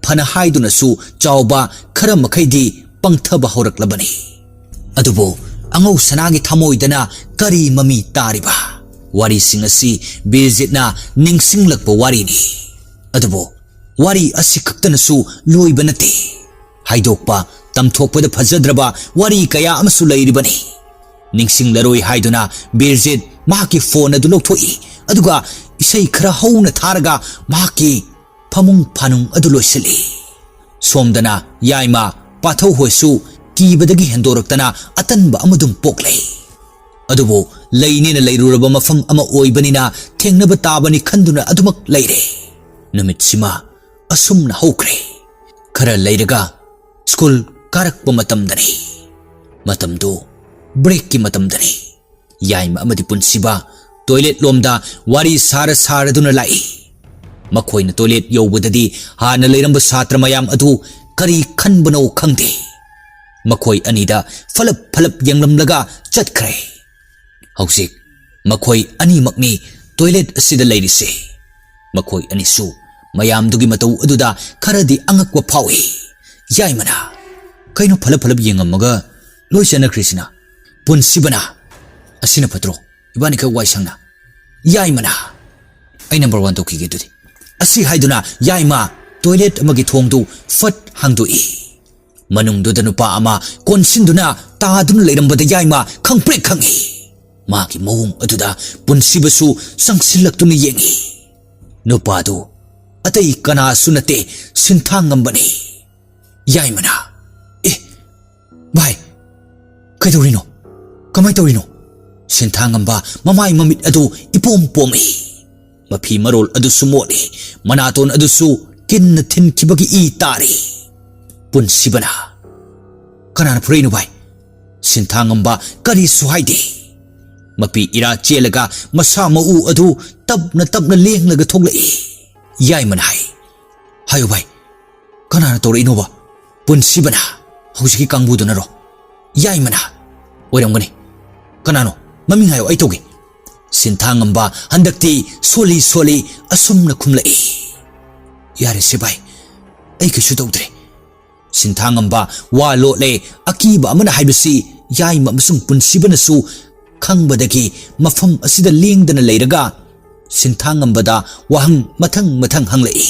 ꯐꯅ ꯍꯥꯏꯗꯨꯅꯁꯨ ꯆꯥꯎꯕ ꯈꯔ ꯃꯈꯩꯗꯤ ꯄꯪꯊꯕ ꯍꯧꯔꯛꯂꯕꯅꯤ꯫ ꯑꯗꯨꯕꯨ ꯑꯉꯧ ꯁꯅꯥꯒꯤ ꯊꯃꯣꯏꯗꯅ ꯀꯔꯤ ꯃꯃꯤ ꯇꯥꯔꯤꯕ? ꯋꯥꯔꯤꯁꯤꯡ ꯑꯁꯤ ꯕꯤꯔꯖꯤꯠꯅ ꯅꯤꯡꯁꯤꯡꯂꯛꯄ ꯋꯥꯔꯤꯅꯤ꯫ ꯑꯗꯨꯕꯨ ꯋꯥꯔꯤ ꯑꯁꯤ ꯈꯛꯇꯅꯁꯨ ꯂꯣꯏꯕ ꯅꯠꯇꯦ꯫ ꯍꯥꯏꯗꯣꯛꯄ ꯇꯝꯊꯣꯛꯄꯗ ꯐꯖꯗ꯭ꯔꯕ ꯋꯥꯔꯤ ꯀꯌꯥ ꯑꯃꯁꯨ ꯂꯩꯔꯤꯕꯅꯤ꯫ ꯅꯤꯡꯁꯤꯡꯂꯔꯣꯏ ꯍꯥꯏꯗꯨꯅ ꯕꯤꯔꯖꯤꯠ ꯃꯍꯥꯛꯀꯤ ꯐꯣꯟ ꯑꯗꯨ ꯂꯧꯊꯣꯛꯏ, ꯑꯗꯨꯒ ꯏꯁꯩ ꯈꯔ ꯍꯧꯅ ꯊꯥꯔꯒ ꯃꯍꯥꯛꯀꯤ ꯐꯃꯨꯡ ꯐꯥꯅꯨꯡ ꯑꯗꯨ ꯂꯣꯏꯁꯤꯜꯂꯤ꯫ ꯁꯣꯝꯗꯅ ꯌꯥꯏꯃ ꯄꯥꯊꯧ ꯍꯣꯏꯁꯨ ꯀꯤꯕꯗꯒꯤ ꯍꯦꯟꯗꯣꯔꯛꯇꯅ ꯑꯇꯟꯕ ꯑꯃꯗꯨꯝ ꯄꯣꯛꯂꯦ꯫ ꯑꯗꯨꯕꯨ ꯂꯩꯅꯦꯅ ꯂꯩꯔꯨꯔꯕ ꯃꯐꯝ ꯑꯃ ꯑꯣꯏꯕꯅꯤꯅ ꯊꯦꯡꯅꯕ ꯇꯥꯕꯅꯤ ꯈꯟꯗꯨꯅ ꯑꯗꯨꯃꯛ ꯂꯩꯔꯦ꯫ ꯅꯨꯃꯤꯠꯁꯤꯃ ꯑꯁꯨꯝꯅ ꯍꯧꯈ꯭ꯔꯦ꯫ ꯈꯔ ꯂꯩꯔꯒ ꯁ꯭ꯀꯨꯜ ꯀꯥꯔꯛꯄ ꯃꯇꯝꯗꯅꯤ꯫ ꯃꯇꯝꯗꯨ ꯕ꯭ꯔꯦꯛꯀꯤ ꯃꯇꯝꯗꯅꯤ꯫ ꯌꯥꯏꯃ ꯑꯃꯗꯤ ꯄꯨꯟꯁꯤꯕ ꯇꯣꯏꯂꯦꯠ ꯂꯣꯝꯗ ꯋꯥꯔꯤ ꯁꯥꯔ ꯁꯥꯔꯗꯨꯅ ꯂꯥꯛꯏ꯫ ꯃꯈꯣꯏꯅ ꯇꯣꯏꯂꯦꯠ ꯌꯧꯕꯗꯗꯤ ꯍꯥꯟꯅ ꯂꯩꯔꯝꯕ ꯁꯥꯇ꯭ꯔ ꯃꯌꯥꯝ ꯑꯗꯨ ꯀꯔꯤ ꯈꯟꯕꯅꯣ ꯈꯪꯗꯦ꯫ ꯃꯈꯣꯏ ꯑꯅꯤꯗ ꯐꯂꯞ ꯐꯂꯞ ꯌꯦꯡꯂꯝꯂꯒ ꯆꯠꯈ꯭ꯔꯦ꯫ ꯍꯧꯖꯤꯛ ꯃꯈꯣꯏ ꯑꯅꯤꯃꯛꯅꯤ ꯇꯣꯏꯂꯦꯠ ꯑꯁꯤꯗ ꯂꯩꯔꯤꯁꯦ꯫ ꯃꯈꯣꯏ ꯑꯅꯤꯁꯨ ꯃꯌꯥꯝꯗꯨꯒꯤ ꯃꯇꯧ ꯑꯗꯨꯗ ꯈꯔꯗꯤ ꯑꯉꯛꯄ ꯐꯥꯎꯏ꯫ ꯌꯥꯏꯃꯅ, "ꯀꯩꯅꯣ ꯐꯂꯞ ꯐꯂꯞ ꯌꯦꯡꯉꯝꯃꯒ ꯂꯣꯏ ꯆꯠꯅꯈ꯭ꯔꯤꯁꯤꯅ?" ꯄꯨꯟꯁꯤꯕꯅ, "ꯑꯁꯤꯅ ꯐꯠꯇ꯭ꯔꯣ? ꯏꯕꯥꯅꯤꯈꯛ ꯋꯥꯏ ꯁꯪꯅ"꯫ ꯌꯥꯏꯃꯅ, "ꯑꯩ ꯅꯝꯕꯔ ꯋꯥꯟ ꯇꯧꯈꯤꯒꯦ ꯑꯗꯨꯗꯤ"꯫ ꯑꯁꯤ ꯍꯥꯏꯗꯨꯅ ꯌꯥꯏꯃ ꯇꯣꯏꯂꯦꯠ ꯑꯃꯒꯤ ꯊꯣꯡꯗꯨ ꯐꯠ ꯍꯥꯡꯗꯣꯛꯏ꯫ ꯃꯅꯨꯡꯗꯨꯗ ꯅꯨꯄꯥ ꯑꯃ ꯀꯣꯟꯁꯤꯟꯗꯨꯅ ꯇꯥꯗꯨꯅ ꯂꯩꯔꯝꯕꯗ ꯌꯥꯏꯃ ꯈꯪꯄ꯭ꯔꯦꯛ ꯈꯪꯏ꯫ ꯃꯥꯒꯤ ꯃꯑꯣꯡ ꯑꯗꯨꯗ ꯄꯨꯟꯁꯤꯕꯁꯨ ꯆꯪꯁꯤꯜꯂꯛꯇꯨꯅ ꯌꯦꯡꯏ꯫ ꯅꯨꯄꯥꯗꯨ ꯑꯇꯩ ꯀꯅꯥꯁꯨ ꯅꯠꯇꯦ, ꯁꯤꯟꯊꯥꯉꯝꯕꯅꯤ꯫ ꯌꯥꯏꯃꯅ, "ꯑꯦ, ꯚꯥꯏ, ꯀꯩꯗꯧꯔꯤꯅꯣ? ꯀꯃꯥꯏ ꯇꯧꯔꯤꯅꯣ?" ꯁꯤꯟꯊꯥꯉꯝꯕ ꯃꯃꯥꯏ ꯃꯃꯤꯠ ꯑꯗꯨ ꯏꯄꯣꯝ ꯄꯣꯝꯃꯤ꯫ ꯃꯐꯤ ꯃꯔꯣꯜ ꯑꯗꯨꯁꯨ ꯃꯣꯠꯂꯤ, ꯃꯅꯥꯇꯣꯟ ꯑꯗꯨꯁꯨ ꯀꯤꯟꯅ ꯊꯤꯟꯈꯤꯕꯒꯤ ꯏ ꯇꯥꯔꯤ꯫ ꯄꯨꯟꯁꯤꯕꯅ, "ꯀꯅꯥꯅ ꯐꯨꯔꯛꯏꯅꯣ ꯚꯥꯏ?" ꯁꯤꯟꯊꯥꯉꯝꯕ ꯀꯔꯤꯁꯨ ꯍꯥꯏꯗꯦ꯫ ꯃꯄꯤ ꯏꯔꯥ ꯆꯦꯜꯂꯒ ꯃꯁꯥ ꯃꯎ ꯑꯗꯨ ꯇꯞꯅ ꯇꯞꯅ ꯂꯦꯡꯂꯒ ꯊꯣꯛꯂꯛꯏ꯫ ꯌꯥꯏꯃꯅ ꯍꯥꯏ, "ꯍꯥꯏꯌꯨ ꯚꯥꯏ, ꯀꯅꯥꯅ ꯇꯧꯔꯛꯏꯅꯣꯕ? ꯄꯨꯟꯁꯤꯕꯅ? ꯍꯧꯖꯤꯛꯀꯤ ꯀꯥꯡꯕꯨꯗꯨꯅꯔꯣ?" ꯌꯥꯏꯃꯅ, "ꯑꯣꯏꯔꯝꯒꯅꯤ꯫ ꯀꯅꯥꯅꯣ? ꯃꯃꯤꯡ ꯍꯥꯏꯌꯣ, ꯑꯩ ꯇꯧꯒꯦ꯫" ꯁꯤꯟꯊꯥꯉꯝꯕ ꯍꯟꯗꯛꯇꯤ ꯁꯣꯜꯂꯤ ꯁꯣꯜꯂꯤ ꯑꯁꯨꯝꯅ ꯈꯨꯝꯂꯛꯏ꯫ "ꯌꯥꯔꯦꯁꯦ ꯚꯥꯏ, ꯑꯩ ꯀꯩꯁꯨ ꯇꯧꯗ꯭ꯔꯦ꯫" ꯁꯤꯟꯊꯥꯉꯝꯕ ꯋꯥ ꯂꯣꯠꯂꯦ꯫ ꯑꯀꯤꯕ ꯑꯃꯅ ꯍꯥꯏꯕꯁꯤ ꯌꯥꯏꯃ ꯑꯃꯁꯨꯡ ꯄꯨꯟꯁꯤꯕꯅꯁꯨ ꯈꯪꯕꯗꯒꯤ ꯃꯐꯝ ꯑꯁꯤꯗ ꯂꯦꯡꯗꯅ ꯂꯩꯔꯒ ꯁꯤꯟꯊꯥꯉꯝꯕꯗ ꯋꯥꯍꯪ ꯃꯊꯪ ꯃꯊꯪ ꯍꯪꯂꯛꯏ꯫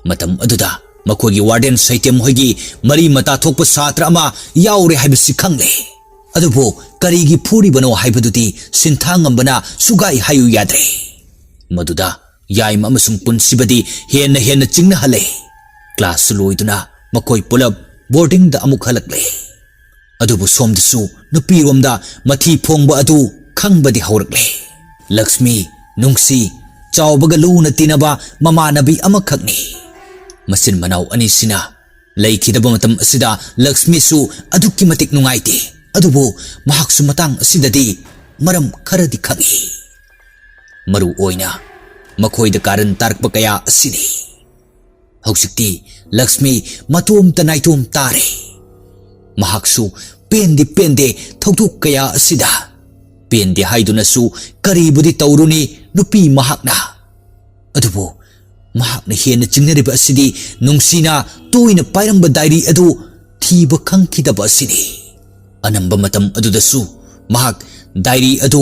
ꯃꯇꯝ ꯑꯗꯨꯗ ꯃꯈꯣꯏꯒꯤ ꯋꯥꯔꯗꯦꯟ ꯁꯩꯇꯦꯝ ꯍꯣꯏꯒꯤ ꯃꯔꯤ ꯃꯇꯥ ꯊꯣꯛꯄ ꯁꯥꯇ꯭ꯔ ꯑꯃ ꯌꯥꯎꯔꯦ ꯍꯥꯏꯕꯁꯤ ꯈꯪꯂꯦ꯫ ꯑꯗꯨꯕꯨ ꯀꯔꯤꯒꯤ ꯐꯨꯔꯤꯕꯅꯣ ꯍꯥꯏꯕꯗꯨꯗꯤ ꯁꯤꯟꯊꯥꯉꯝꯕꯅ ꯁꯨꯒꯥꯏ ꯍꯥꯏꯌꯨ ꯌꯥꯗ꯭ꯔꯦ꯫ ꯃꯗꯨꯗ ꯌꯥꯏꯃ ꯑꯃꯁꯨꯡ ꯄꯨꯟꯁꯤꯕꯗꯤ ꯍꯦꯟꯅ ꯍꯦꯟꯅ ꯆꯤꯡꯅꯍꯜꯂꯦ꯫ ꯀ꯭ꯂꯥꯁꯁꯨ ꯂꯣꯏꯗꯨꯅ ꯃꯈꯣꯏ ꯄꯨꯂꯞ ꯕꯣꯔꯗꯤꯡꯗ ꯑꯃꯨꯛ ꯍꯜꯂꯛꯂꯦ꯫ ꯑꯗꯨꯕꯨ ꯁꯣꯝꯗꯁꯨ ꯅꯨꯄꯤꯔꯣꯝꯗ ꯃꯊꯤ ꯐꯣꯡꯕ ꯑꯗꯨ ꯈꯪꯕꯗꯤ ꯍꯧꯔꯛꯂꯦ꯫ ꯂꯛꯁꯃꯤ, ꯅꯨꯡꯁꯤ, ꯆꯥꯎꯕꯒ ꯂꯨꯅ ꯇꯤꯟꯅꯕ ꯃꯃꯥꯟꯅꯕꯤ ꯑꯃꯈꯛꯅꯤ꯫ ꯃꯆꯤꯟ ꯃꯅꯥꯎ ꯑꯅꯤꯁꯤꯅ ꯂꯩꯈꯤꯗꯕ ꯃꯇꯝ ꯑꯁꯤꯗ ꯂꯛꯁꯃꯤꯁꯨ ꯑꯗꯨꯛꯀꯤ ꯃꯇꯤꯛ ꯅꯨꯡꯉꯥꯏꯇꯦ꯫ ꯑꯗꯨꯕꯨ ꯃꯍꯥꯛꯁꯨ ꯃꯇꯥꯡ ꯑꯁꯤꯗꯗꯤ ꯃꯔꯝ ꯈꯔꯗꯤ ꯈꯪꯏ꯫ ꯃꯔꯨ ꯑꯣꯏꯅ ꯃꯈꯣꯏꯗ ꯀꯥꯔꯟ ꯇꯥꯔꯛꯄ ꯀꯌꯥ ꯑꯁꯤꯅꯤ꯫ ꯍꯧꯖꯤꯛꯇꯤ ꯂꯛꯁꯃꯤ ꯃꯇꯣꯝꯇ ꯅꯥꯏꯇꯣꯝ ꯇꯥꯔꯦ꯫ ꯃꯍꯥꯛꯁꯨ ꯄꯦꯟꯗꯤ ꯄꯦꯟꯗꯦ ꯊꯧꯗꯣꯛ ꯀꯌꯥ ꯑꯁꯤꯗ꯫ ꯄꯦꯟꯗꯦ ꯍꯥꯏꯗꯨꯅꯁꯨ ꯀꯔꯤꯕꯨꯗꯤ ꯇꯧꯔꯨꯅꯤ ꯅꯨꯄꯤ ꯃꯍꯥꯛꯅ꯫ ꯑꯗꯨꯕꯨ ꯃꯍꯥꯛꯅ ꯍꯦꯟꯅ ꯆꯤꯡꯅꯔꯤꯕ ꯑꯁꯤꯗꯤ ꯅꯨꯡꯁꯤꯅ ꯇꯣꯏꯅ ꯄꯥꯏꯔꯝꯕ ꯗꯥꯏꯔꯤ ꯑꯗꯨ ꯊꯤꯕ ꯈꯪꯈꯤꯗꯕ ꯑꯁꯤꯅꯤ꯫ ꯑꯅꯝꯕ ꯃꯇꯝ ꯑꯗꯨꯗꯁꯨ ꯃꯍꯥꯛ ꯗꯥꯏꯔꯤ ꯑꯗꯨ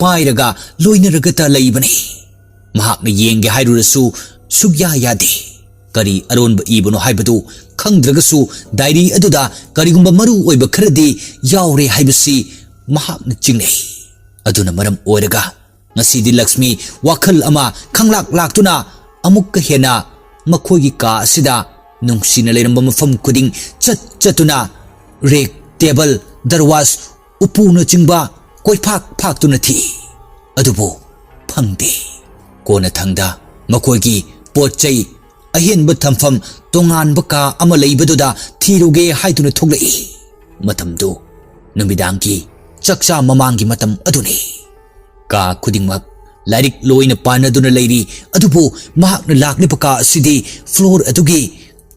ꯄꯥꯏꯔꯒ ꯂꯣꯏꯅꯔꯒꯇ ꯂꯩꯕꯅꯤ꯫ ꯃꯍꯥꯛꯅ ꯌꯦꯡꯒꯦ ꯍꯥꯏꯔꯨꯔꯁꯨ ꯁꯨꯛꯌꯥ ꯌꯥꯗꯦ꯫ ꯀꯔꯤ ꯑꯔꯣꯟꯕ ꯏꯕꯅꯣ ꯍꯥꯏꯕꯗꯨ ꯈꯪꯗ꯭ꯔꯒꯁꯨ ꯗꯥꯏꯔꯤ ꯑꯗꯨꯗ ꯀꯔꯤꯒꯨꯝꯕ ꯃꯔꯨ ꯑꯣꯏꯕ ꯈꯔꯗꯤ ꯌꯥꯎꯔꯦ ꯍꯥꯏꯕꯁꯤ ꯃꯍꯥꯛꯅ ꯆꯤꯡꯅꯩ꯫ ꯑꯗꯨꯅ ꯃꯔꯝ ꯑꯣꯏꯔꯒ ꯉꯁꯤꯗꯤ ꯂꯛꯁꯃꯤ ꯋꯥꯈꯜ ꯑꯃ ꯈꯪꯂꯥꯛ ꯂꯥꯛꯇꯨꯅ ꯑꯃꯨꯛꯀ ꯍꯦꯟꯅ ꯃꯈꯣꯏꯒꯤ ꯀꯥ ꯑꯁꯤꯗ ꯅꯨꯡꯁꯤꯅ ꯂꯩꯔꯝꯕ ꯃꯐꯝ ꯈꯨꯗꯤꯡ ꯆꯠ ꯆꯠꯇꯨꯅ ꯔꯦꯛ, ꯇꯦꯕꯜ, ꯗꯔꯋꯥꯖ, ꯎꯄꯨꯅꯆꯤꯡꯕ ꯀꯣꯏꯐꯥꯛ ꯐꯥꯛꯇꯨꯅ ꯊꯤ꯫ ꯑꯗꯨꯕꯨ ꯐꯪꯗꯦ꯫ ꯀꯣꯟꯅꯊꯪꯗ ꯃꯈꯣꯏꯒꯤ ꯄꯣꯠ ꯆꯩ ꯑꯍꯦꯟꯕ ꯊꯝꯐꯝ ꯇꯣꯉꯥꯟꯕ ꯀꯥ ꯑꯃ ꯂꯩꯕꯗꯨꯗ ꯊꯤꯔꯨꯒꯦ ꯍꯥꯏꯗꯨꯅ ꯊꯣꯛꯂꯛꯏ꯫ ꯃꯇꯝꯗꯨ ꯅꯨꯃꯤꯗꯥꯡꯒꯤ ꯆꯥꯛꯆꯥ ꯃꯃꯥꯡꯒꯤ ꯃꯇꯝ ꯑꯗꯨꯅꯤ꯫ ꯀꯥ ꯈꯨꯗꯤꯡꯃꯛ ꯂꯥꯏꯔꯤꯛ ꯂꯣꯏꯅ ꯄꯥꯅꯗꯨꯅ ꯂꯩꯔꯤ, ꯑꯗꯨꯕꯨ ꯃꯍꯥꯛꯅ ꯂꯥꯛꯂꯤꯕ ꯀꯥ ꯑꯁꯤꯗꯤ floor ꯑꯗꯨꯒꯤ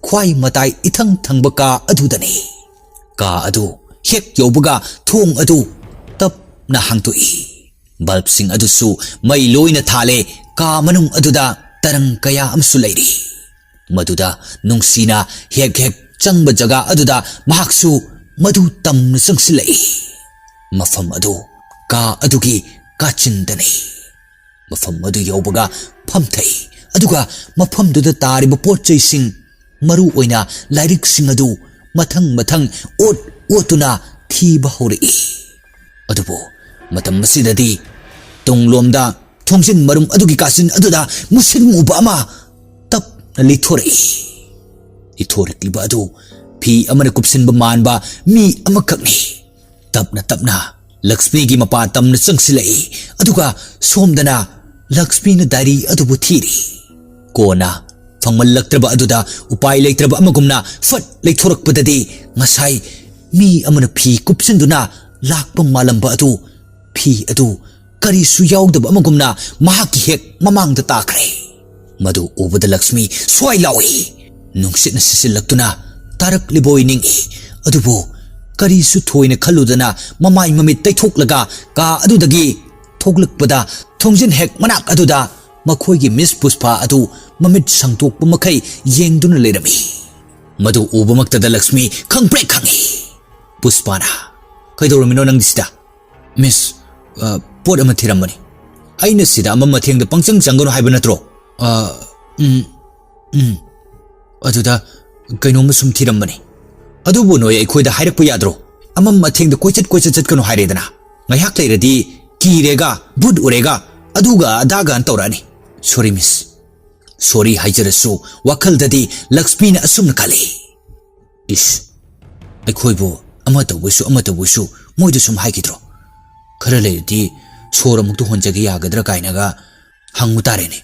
ꯈ꯭ꯋꯥꯏ ꯃꯇꯥꯏ ꯏꯊꯪ ꯊꯪꯕ ꯀꯥ ꯑꯗꯨꯗꯅꯤ꯫ ꯀꯥ ꯑꯗꯨ ꯍꯦꯛ ꯌꯧꯕꯒ ꯊꯣꯡ ꯑꯗꯨ ꯇꯞꯅ ꯍꯥꯡꯗꯣꯛꯏ꯫ Bulbꯁꯤꯡ ꯑꯗꯨꯁꯨ ꯃꯩ ꯂꯣꯏꯅ ꯊꯥꯜꯂꯦ꯫ ꯀꯥ ꯃꯅꯨꯡ ꯑꯗꯨꯗ ꯇꯔꯪ ꯀꯌꯥ ꯑꯃꯁꯨ ꯂꯩꯔꯤ꯫ ꯃꯗꯨꯗ ꯅꯨꯡꯁꯤꯅ ꯍꯦꯛ ꯍꯦꯛ ꯆꯪꯕ ꯖꯒꯥ ꯑꯗꯨꯗ ꯃꯍꯥꯛꯁꯨ ꯃꯗꯨ ꯇꯝꯅ ꯆꯪꯁꯤꯜꯂꯛꯏ꯫ ꯃꯐꯝ ꯑꯗꯨ ꯀꯥ ꯑꯗꯨꯒꯤ ꯀꯥꯆꯤꯟꯗꯅꯤ꯫ ꯃꯐꯝ ꯑꯗꯨ ꯌꯧꯕꯒ ꯐꯝꯊꯩ, ꯑꯗꯨꯒ ꯃꯐꯝꯗꯨꯗ ꯇꯥꯔꯤꯕ ꯄꯣꯠ ꯆꯩꯁꯤꯡ, ꯃꯔꯨ ꯑꯣꯏꯅ ꯂꯥꯏꯔꯤꯛꯁꯤꯡ ꯑꯗꯨ ꯃꯊꯪ ꯃꯊꯪ ꯑꯣꯠ ꯑꯣꯠꯇꯨꯅ ꯊꯤꯕ ꯍꯧꯔꯛꯏ꯫ ꯑꯗꯨꯕꯨ ꯃꯇꯝ ꯑꯁꯤꯗꯗꯤ ꯇꯨꯡꯂꯣꯝꯗ ꯊꯣꯡꯖꯤꯟ ꯃꯔꯨꯝ ꯑꯗꯨꯒꯤ ꯀꯥꯆꯤꯟ ꯑꯗꯨꯗ ꯃꯨꯁꯤꯟ ꯃꯨꯕ ꯑꯃ ꯇꯞꯅ ꯂꯤꯊꯣꯔꯛꯏ꯫ ꯂꯤꯊꯣꯔꯛꯂꯤꯕ ꯑꯗꯨ ꯐꯤ ꯑꯃꯅ ꯀꯨꯞꯁꯤꯟꯕ ꯃꯥꯟꯕ ꯃꯤ ꯑꯃꯈꯛꯅꯤ꯫ ꯇꯞꯅ ꯇꯞꯅ ꯂꯛꯁꯃꯤꯒꯤ ꯃꯄꯥ ꯇꯝꯅ ꯆꯪꯁꯤꯜꯂꯛꯏ, ꯑꯗꯨꯒ ꯁꯣꯝꯗꯅ ꯂꯛꯁꯃꯤꯅ diary ꯑꯗꯨꯕꯨ ꯊꯤꯔꯤ꯫ ꯀꯣꯟꯅ ꯐꯪꯃꯜꯂꯛꯇ꯭ꯔꯕ ꯑꯗꯨꯗ ꯎꯄꯥꯏ ꯂꯩꯇ꯭ꯔꯕ ꯑꯃꯒꯨꯝꯅ ꯐꯠ ꯂꯩꯊꯣꯔꯛꯄꯗꯗꯤ ꯉꯁꯥꯏ ꯃꯤ ꯑꯃꯅ ꯐꯤ ꯀꯨꯞꯁꯤꯟꯗꯨꯅ ꯂꯥꯛꯄ ꯃꯥꯜꯂꯝꯕ ꯑꯗꯨ, ꯐꯤ ꯑꯗꯨ ꯀꯔꯤꯁꯨ ꯌꯥꯎꯗꯕ ꯑꯃꯒꯨꯝꯅ ꯃꯍꯥꯛꯀꯤ ꯍꯦꯛ ꯃꯃꯥꯡꯗ ꯇꯥꯈ꯭ꯔꯦ꯫ ꯃꯗꯨ ꯎꯕꯗ ꯂꯛꯁꯃꯤ ꯁ꯭ꯋꯥꯏ ꯂꯥꯎꯏ꯫ ꯅꯨꯡꯁꯤꯠꯅ ꯁꯤꯠꯆꯤꯜꯂꯛꯇꯨꯅ ꯇꯥꯔꯛꯂꯤꯕꯣꯏ ꯅꯤꯡꯏ꯫ ꯑꯗꯨꯕꯨ ꯀꯔꯤꯁꯨ ꯊꯣꯏꯅ ꯈꯜꯂꯨꯗꯅ ꯃꯃꯥꯏ ꯃꯃꯤꯠ ꯇꯩꯊꯣꯛꯂꯒ ꯀꯥ ꯑꯗꯨꯗꯒꯤ ꯊꯣꯛꯂꯛꯄꯗ ꯊꯣꯡꯖꯤꯟ ꯍꯦꯛ ꯃꯅꯥꯛ ꯑꯗꯨꯗ ꯃꯈꯣꯏꯒꯤ Miss ꯄꯨꯁꯄꯥ ꯑꯗꯨ ꯃꯃꯤꯠ ꯁꯪꯇꯣꯛꯄ ꯃꯈꯩ ꯌꯦꯡꯗꯨꯅ ꯂꯩꯔꯝꯃꯤ꯫ ꯃꯗꯨ ꯎꯕꯃꯛꯇꯗ ꯂꯛꯁꯃꯤ ꯈꯪꯄ꯭ꯔꯦꯛ ꯈꯪꯏ꯫ ꯄꯨꯁꯄꯥꯅ, "ꯀꯩꯗꯧꯔꯝꯃꯤꯅꯣ ꯅꯪꯗꯤ ꯁꯤꯗ?" "Miss, ꯑ, ꯄꯣꯠ ꯑꯃ ꯊꯤꯔꯝꯕꯅꯤ꯫ ꯑꯩꯅ ꯁꯤꯗ ꯑꯃꯝ ꯑꯊꯦꯡꯗ ꯄꯪꯆꯪ ꯆꯪꯒꯅꯨ ꯍꯥꯏꯕ ꯅꯠꯇ꯭ꯔꯣ?" "ꯑ, ꯎꯝ, ꯎꯝ꯫ ꯑꯗꯨꯗ ꯀꯩꯅꯣꯝꯃ ꯁꯨꯝ ꯊꯤꯔꯝꯕꯅꯤ꯫ ꯑꯗꯨꯕꯨ ꯅꯣꯏ ꯑꯩꯈꯣꯏꯗ ꯍꯥꯏꯔꯛꯄ ꯌꯥꯗ꯭ꯔꯣ? ꯑꯃꯝ ꯑꯊꯦꯡꯗ ꯀꯣꯏꯆꯠ ꯀꯣꯏꯆꯠ ꯆꯠꯀꯅꯨ ꯍꯥꯏꯔꯦꯗꯅ꯫ ꯉꯥꯏꯍꯥꯛ ꯂꯩꯔꯗꯤ ꯀꯤꯔꯦꯒ, ꯚꯨꯠ ꯎꯔꯦꯒ, ꯑꯗꯨꯒ ꯑꯗꯥꯒ ꯇꯧꯔꯛꯑꯅꯤ꯫ Sorry, Miss꯫" Sorry ꯍꯥꯏꯖꯔꯁꯨ ꯋꯥꯈꯜꯗꯗꯤ ꯂꯛꯁꯃꯤꯅ ꯑꯁꯨꯝꯅ ꯈꯜꯂꯤ, "ꯏꯁ, ꯑꯩꯈꯣꯏꯕꯨ ꯑꯃ ꯇꯧꯕꯁꯨ ꯑꯃ ꯇꯧꯕꯁꯨ ꯃꯣꯏꯗ ꯁꯨꯝ ꯍꯥꯏꯈꯤꯗ꯭ꯔꯣ? ꯈꯔ ꯂꯩꯔꯗꯤ ꯁꯣꯔ ꯑꯃꯨꯛꯇ ꯍꯣꯟꯖꯒꯦ ꯌꯥꯒꯗ꯭ꯔꯥ ꯀꯥꯏꯅꯒ ꯍꯪꯉꯨ ꯇꯥꯔꯦꯅꯦ꯫"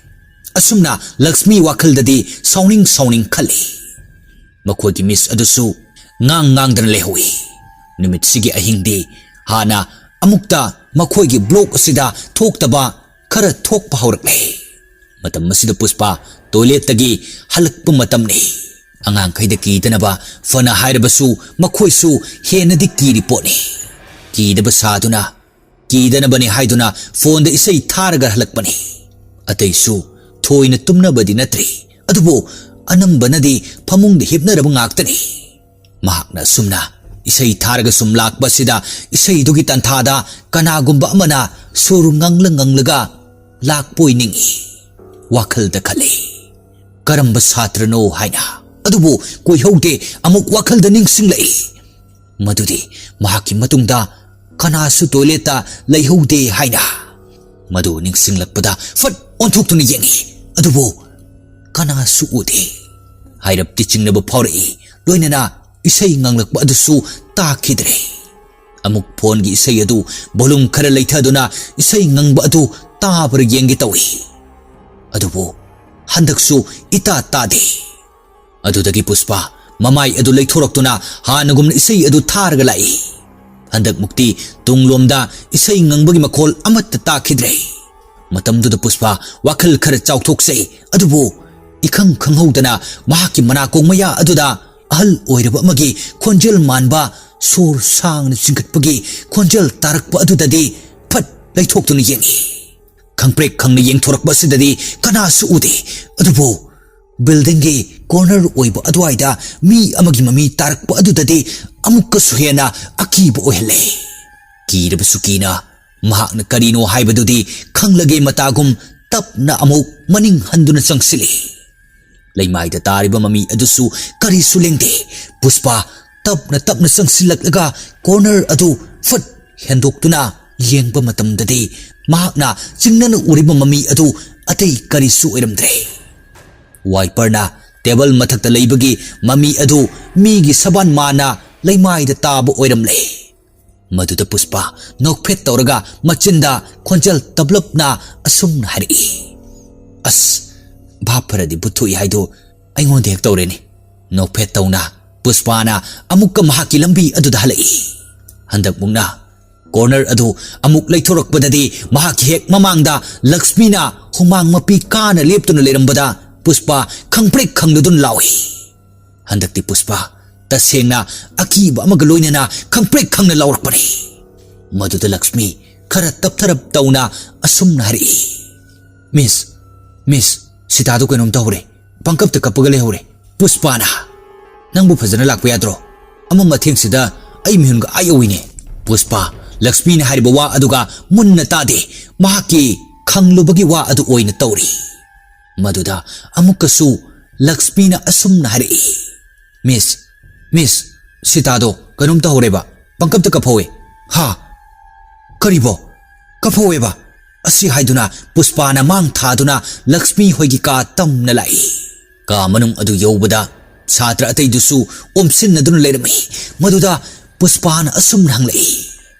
ꯑꯁꯨꯝꯅ ꯂꯛꯁꯃꯤ ꯋꯥꯈꯜꯗꯗꯤ ꯁꯥꯎꯅꯤꯡ ꯁꯥꯎꯅꯤꯡ ꯈꯜꯂꯤ꯫ ꯃꯈꯣꯏꯒꯤ Miss ꯑꯗꯨꯁꯨ ꯉꯥꯡ ꯉꯥꯡꯗꯅ ꯂꯩꯍꯧꯏ꯫ ꯅꯨꯃꯤꯠꯁꯤꯒꯤ ꯑꯍꯤꯡꯗꯤ ꯍꯥꯟꯅ ꯑꯃꯨꯛꯇ ꯃꯈꯣꯏꯒꯤ ꯕ꯭ꯂꯣꯛ ꯑꯁꯤꯗ ꯊꯣꯛꯇꯕ ꯈꯔ ꯊꯣꯛꯄ ꯍꯧꯔꯛꯂꯦ꯫ ꯃꯇꯝ ꯑꯁꯤꯗ ꯄꯨꯁꯄꯥ ꯇꯣꯏꯂꯦꯠꯇꯒꯤ ꯍꯜꯂꯛꯄ ꯃꯇꯝꯅꯤ꯫ ꯑꯉꯥꯡꯈꯩꯗ ꯀꯤꯗꯅꯕ ꯐꯅ ꯍꯥꯏꯔꯕꯁꯨ ꯃꯈꯣꯏꯁꯨ ꯍꯦꯟꯅꯗꯤ ꯀꯤꯔꯤ ꯄꯣꯠꯅꯤ꯫ ꯀꯤꯗꯕ ꯁꯥꯗꯨꯅ, ꯀꯤꯗꯅꯕꯅꯤ ꯍꯥꯏꯗꯨꯅ ꯐꯣꯟꯗ ꯏꯁꯩ ꯊꯥꯔꯒ ꯍꯜꯂꯛꯄꯅꯤ꯫ ꯑꯇꯩꯁꯨ ꯊꯣꯏꯅ ꯇꯨꯝꯅꯕꯗꯤ ꯅꯠꯇ꯭ꯔꯤ, ꯑꯗꯨꯕꯨ ꯑꯅꯝꯕꯅꯗꯤ ꯐꯃꯨꯡꯗ ꯍꯤꯞꯅꯔꯕ ꯉꯥꯛꯇꯅꯤ꯫ ꯃꯍꯥꯛꯅ ꯑꯁꯨꯝꯅ ꯏꯁꯩ ꯊꯥꯔꯒ ꯁꯨꯝ ꯂꯥꯛꯄ ꯑꯁꯤꯗ ꯏꯁꯩꯗꯨꯒꯤ ꯇꯟꯊꯥꯗ ꯀꯅꯥꯒꯨꯝꯕ ꯑꯃꯅ ꯁꯨꯔ ꯉꯪꯂ ꯉꯪꯂꯒ ꯂꯥꯛꯄꯣꯏ ꯅꯤꯡꯏ꯫ ꯋꯥꯈꯜꯗ ꯈꯜꯂꯤ, "ꯀꯔꯝꯕ ꯁꯥꯇ꯭ꯔꯅꯣ?" ꯍꯥꯏꯅ꯫ ꯑꯗꯨꯕꯨ ꯀꯨꯏꯍꯧꯗꯦ, ꯑꯃꯨꯛ ꯋꯥꯈꯜꯗ ꯅꯤꯡꯁꯤꯡꯂꯛꯏ ꯃꯗꯨꯗꯤ ꯃꯍꯥꯛꯀꯤ ꯃꯇꯨꯡꯗ ꯀꯅꯥꯁꯨ ꯇꯣꯏꯂꯦꯠꯇ ꯂꯩꯍꯧꯗꯦ ꯍꯥꯏꯅ꯫ ꯃꯗꯨ ꯅꯤꯡꯁꯤꯡꯂꯛꯄꯗ ꯐꯠ ꯑꯣꯟꯊꯣꯛꯇꯨꯅ ꯌꯦꯡꯏ, ꯑꯗꯨꯕꯨ ꯀꯅꯥꯁꯨ ꯎꯗꯦ꯫ ꯍꯥꯏꯔꯞꯇꯤ ꯆꯤꯡꯅꯕ ꯐꯥꯎꯔꯛꯏ, ꯂꯣꯏꯅꯅ ꯏꯁꯩ ꯉꯪꯂꯛꯄ ꯑꯗꯨꯁꯨ ꯇꯥꯈꯤꯗ꯭ꯔꯦ꯫ ꯑꯃꯨꯛ ꯐꯣꯟꯒꯤ ꯏꯁꯩ ꯑꯗꯨ ꯚꯣꯂꯨꯝ ꯈꯔ ꯂꯩꯊꯗꯨꯅ ꯏꯁꯩ ꯉꯪꯕ ꯑꯗꯨ ꯇꯥꯕ꯭ꯔꯥ ꯌꯦꯡꯒꯦ ꯇꯧꯏ, ꯑꯗꯨꯕꯨ ꯍꯟꯗꯛꯁꯨ ꯏꯇꯥ ꯇꯥꯗꯦ꯫ ꯑꯗꯨꯗꯒꯤ ꯄꯨꯁꯄꯥ ꯃꯃꯥꯏ ꯑꯗꯨ ꯂꯩꯊꯣꯔꯛꯇꯨꯅ ꯍꯥꯟꯅꯒꯨꯝꯅ ꯏꯁꯩ ꯑꯗꯨ ꯊꯥꯔꯒ ꯂꯥꯛꯏ꯫ ꯍꯟꯗꯛꯃꯨꯛꯇꯤ ꯇꯨꯡꯂꯣꯝꯗ ꯏꯁꯩ ꯉꯪꯕꯒꯤ ꯃꯈꯣꯜ ꯑꯃꯠꯇ ꯇꯥꯈꯤꯗ꯭ꯔꯦ꯫ ꯃꯇꯝꯗꯨꯗ ꯄꯨꯁꯄꯥ ꯋꯥꯈꯜ ꯈꯔ ꯆꯥꯎꯊꯣꯛꯆꯩ, ꯑꯗꯨꯕꯨ ꯏꯈꯪ ꯈꯪꯍꯧꯗꯅ ꯃꯍꯥꯛꯀꯤ ꯃꯅꯥꯀꯣꯡ ꯃꯌꯥ ꯑꯗꯨꯗ ꯑꯍꯜ ꯑꯣꯏꯔꯕ ꯑꯃꯒꯤ ꯈꯣꯟꯖꯦꯜ ꯃꯥꯟꯕ ꯁꯣꯔ ꯁꯥꯡꯅ ꯆꯤꯡꯈꯠꯄꯒꯤ ꯈꯣꯟꯖꯦꯜ ꯇꯥꯔꯛꯄ ꯑꯗꯨꯗꯗꯤ ꯐꯠ ꯂꯩꯊꯣꯛꯇꯨꯅ ꯌꯦꯡꯏ꯫ ꯈꯪꯄ꯭ꯔꯦꯛ ꯈꯪꯅ ꯌꯦꯡꯊꯣꯔꯛꯄ ꯑꯁꯤꯗꯗꯤ ꯀꯅꯥꯁꯨ ꯎꯗꯦ, ꯑꯗꯨꯕꯨ ꯕꯤꯜꯗꯤꯡꯒꯤ ꯀꯣꯔꯅꯔ ꯑꯣꯏꯕ ꯑꯗꯨꯋꯥꯏꯗ ꯃꯤ ꯑꯃꯒꯤ ꯃꯃꯤ ꯇꯥꯔꯛꯄ ꯑꯗꯨꯗꯗꯤ ꯑꯃꯨꯛꯀꯁꯨ ꯍꯦꯟꯅ ꯑꯀꯤꯕ ꯑꯣꯏꯍꯜꯂꯦ꯫ ꯀꯤꯔꯕꯁꯨ ꯀꯤꯅ ꯃꯍꯥꯛꯅ ꯀꯔꯤꯅꯣ ꯍꯥꯏꯕꯗꯨꯗꯤ ꯈꯪꯂꯒꯦ ꯃꯇꯥꯒꯨꯝ ꯇꯞꯅ ꯑꯃꯨꯛ ꯃꯅꯤꯡ ꯍꯟꯗꯨꯅ ꯆꯪꯁꯤꯜꯂꯤ꯫ ꯂꯩꯃꯥꯏꯗ ꯇꯥꯔꯤꯕ ꯃꯃꯤ ꯑꯗꯨꯁꯨ ꯀꯔꯤꯁꯨ ꯂꯦꯡꯗꯦ꯫ ꯄꯨꯁꯄꯥ ꯇꯞꯅ ꯇꯞꯅ ꯆꯪꯁꯤꯜꯂꯛꯂꯒ ꯀꯣꯔꯅꯔ ꯑꯗꯨ ꯐꯠ ꯍꯦꯟꯗꯣꯛꯇꯨꯅ ꯌꯦꯡꯕ ꯃꯇꯝꯗꯗꯤ ꯃꯍꯥꯛꯅ ꯆꯤꯡꯅꯅ ꯎꯔꯤꯕ ꯃꯃꯤ ꯑꯗꯨ ꯑꯇꯩ ꯀꯔꯤꯁꯨ ꯑꯣꯏꯔꯝꯗ꯭ꯔꯦ꯫ ꯋꯥꯏꯄꯔꯅ ꯇꯦꯕꯜ ꯃꯊꯛꯇ ꯂꯩꯕꯒꯤ ꯃꯃꯤ ꯑꯗꯨ ꯃꯤꯒꯤ ꯁꯕꯥꯟ ꯃꯥꯅ ꯂꯩꯃꯥꯏꯗ ꯇꯥꯕ ꯑꯣꯏꯔꯝꯂꯦ꯫ ꯃꯗꯨꯗ ꯄꯨꯁꯄꯥ ꯅꯣꯛꯐꯦꯠ ꯇꯧꯔꯒ ꯃꯆꯤꯟꯗ ꯈꯣꯟꯖꯦꯜ ꯇꯞꯂꯞꯅ ꯑꯁꯨꯝꯅ ꯍꯥꯏꯔꯛꯏ, "ꯑꯁ, ꯚꯥꯞ ꯐꯔꯗꯤ ꯕꯨꯠ ꯊꯣꯛꯏ ꯍꯥꯏꯗꯣ ꯑꯩꯉꯣꯟꯗ ꯍꯦꯛ ꯇꯧꯔꯦꯅꯦ꯫" ꯅꯣꯛꯐꯦꯠ ꯇꯧꯅ ꯄꯨꯁꯄꯥꯅ ꯑꯃꯨꯛꯀ ꯃꯍꯥꯛꯀꯤ ꯂꯝꯕꯤ ꯑꯗꯨꯗ ꯍꯜꯂꯛꯏ꯫ ꯍꯟꯗꯛ ꯃꯨꯛꯅ ꯀꯣꯔꯅꯔ ꯑꯗꯨ ꯑꯃꯨꯛ ꯂꯩꯊꯣꯔꯛꯄꯗꯗꯤ ꯃꯍꯥꯛꯀꯤ ꯍꯦꯛ ꯃꯃꯥꯡꯗ ꯂꯛꯁꯃꯤꯅ ꯍꯨꯃꯥꯡ ꯃꯄꯤ ꯀꯥꯅ ꯂꯦꯞꯇꯨꯅ ꯂꯩꯔꯝꯕꯗ ꯄꯨꯁꯄꯥ ꯈꯪꯄ꯭ꯔꯦꯛ ꯈꯪꯂꯗꯨꯅ ꯂꯥꯎꯏ꯫ ꯍꯟꯗꯛꯇꯤ ꯄꯨꯁꯄꯥ ꯇꯁꯦꯡꯅ ꯑꯀꯤꯕ ꯑꯃꯒ ꯂꯣꯏꯅꯅ ꯈꯪꯄ꯭ꯔꯦꯛ ꯈꯪꯅ ꯂꯥꯎꯔꯛꯄꯅꯤ꯫ ꯃꯗꯨꯗ ꯂꯛꯁꯃꯤ ꯈꯔ ꯇꯞꯊꯔꯞ ꯇꯧꯅ ꯑꯁꯨꯝꯅ ꯍꯥꯏꯔꯛꯏ, "ꯃꯤꯁ, ꯃꯤꯁ, ꯁꯤꯇꯥꯗꯨ ꯀꯩꯅꯣꯝ ꯇꯧꯍꯧꯔꯦ꯫ ꯄꯪꯀꯞꯇ ꯀꯞꯄꯒ ꯂꯩꯍꯧꯔꯦ꯫" ꯄꯨꯁꯄꯥꯅ, "ꯅꯪꯕꯨ ꯐꯖꯅ ꯂꯥꯛꯄ ꯌꯥꯗ꯭ꯔꯣ? ꯑꯃꯝ ꯑꯊꯦꯡꯁꯤꯗ ꯑꯩ ꯃꯤꯍꯨꯟꯒ ꯑꯥ ꯌꯧꯏꯅꯦ꯫" ꯄꯨꯁꯄꯥ ꯂꯛꯁꯃꯤꯅ ꯍꯥꯏꯔꯤꯕ ꯋꯥ ꯑꯗꯨꯒ ꯃꯨꯟꯅ ꯇꯥꯗꯦ꯫ ꯃꯍꯥꯛꯀꯤ ꯈꯪꯂꯨꯕꯒꯤ ꯋꯥ ꯑꯗꯨ ꯑꯣꯏꯅ ꯇꯧꯔꯤ꯫ ꯃꯗꯨꯗ ꯑꯃꯨꯛꯀꯁꯨ ꯂꯛꯁꯃꯤꯅ ꯑꯁꯨꯝꯅ ꯍꯥꯏꯔꯛꯏ, "ꯃꯤꯁ, ꯃꯤꯁ, ꯁꯤꯇꯥꯗꯣ ꯀꯩꯅꯣꯝ ꯇꯧꯍꯧꯔꯦꯕ꯫ ꯄꯪꯀꯞꯇ ꯀꯞꯍꯧꯋꯦ꯫" "ꯍꯥ? ꯀꯔꯤꯕꯣ? ꯀꯞꯍꯧꯋꯦꯕ?" ꯑꯁꯤ ꯍꯥꯏꯗꯨꯅ ꯄꯨꯁꯄꯥꯅ ꯃꯥꯡ ꯊꯥꯗꯨꯅ ꯂꯛꯁꯃꯤ ꯍꯣꯏꯒꯤ ꯀꯥ ꯇꯝꯅ ꯂꯥꯛꯏ꯫ ꯀꯥ ꯃꯅꯨꯡ ꯑꯗꯨ ꯌꯧꯕꯗ ꯁꯥꯇ꯭ꯔ ꯑꯇꯩꯗꯨꯁꯨ ꯑꯣꯝꯁꯤꯟꯅꯗꯨꯅ ꯂꯩꯔꯝꯃꯤ꯫ ꯃꯗꯨꯗ ꯄꯨꯁꯄꯥꯅ ꯑꯁꯨꯝꯅ ꯍꯪꯂꯛꯏ,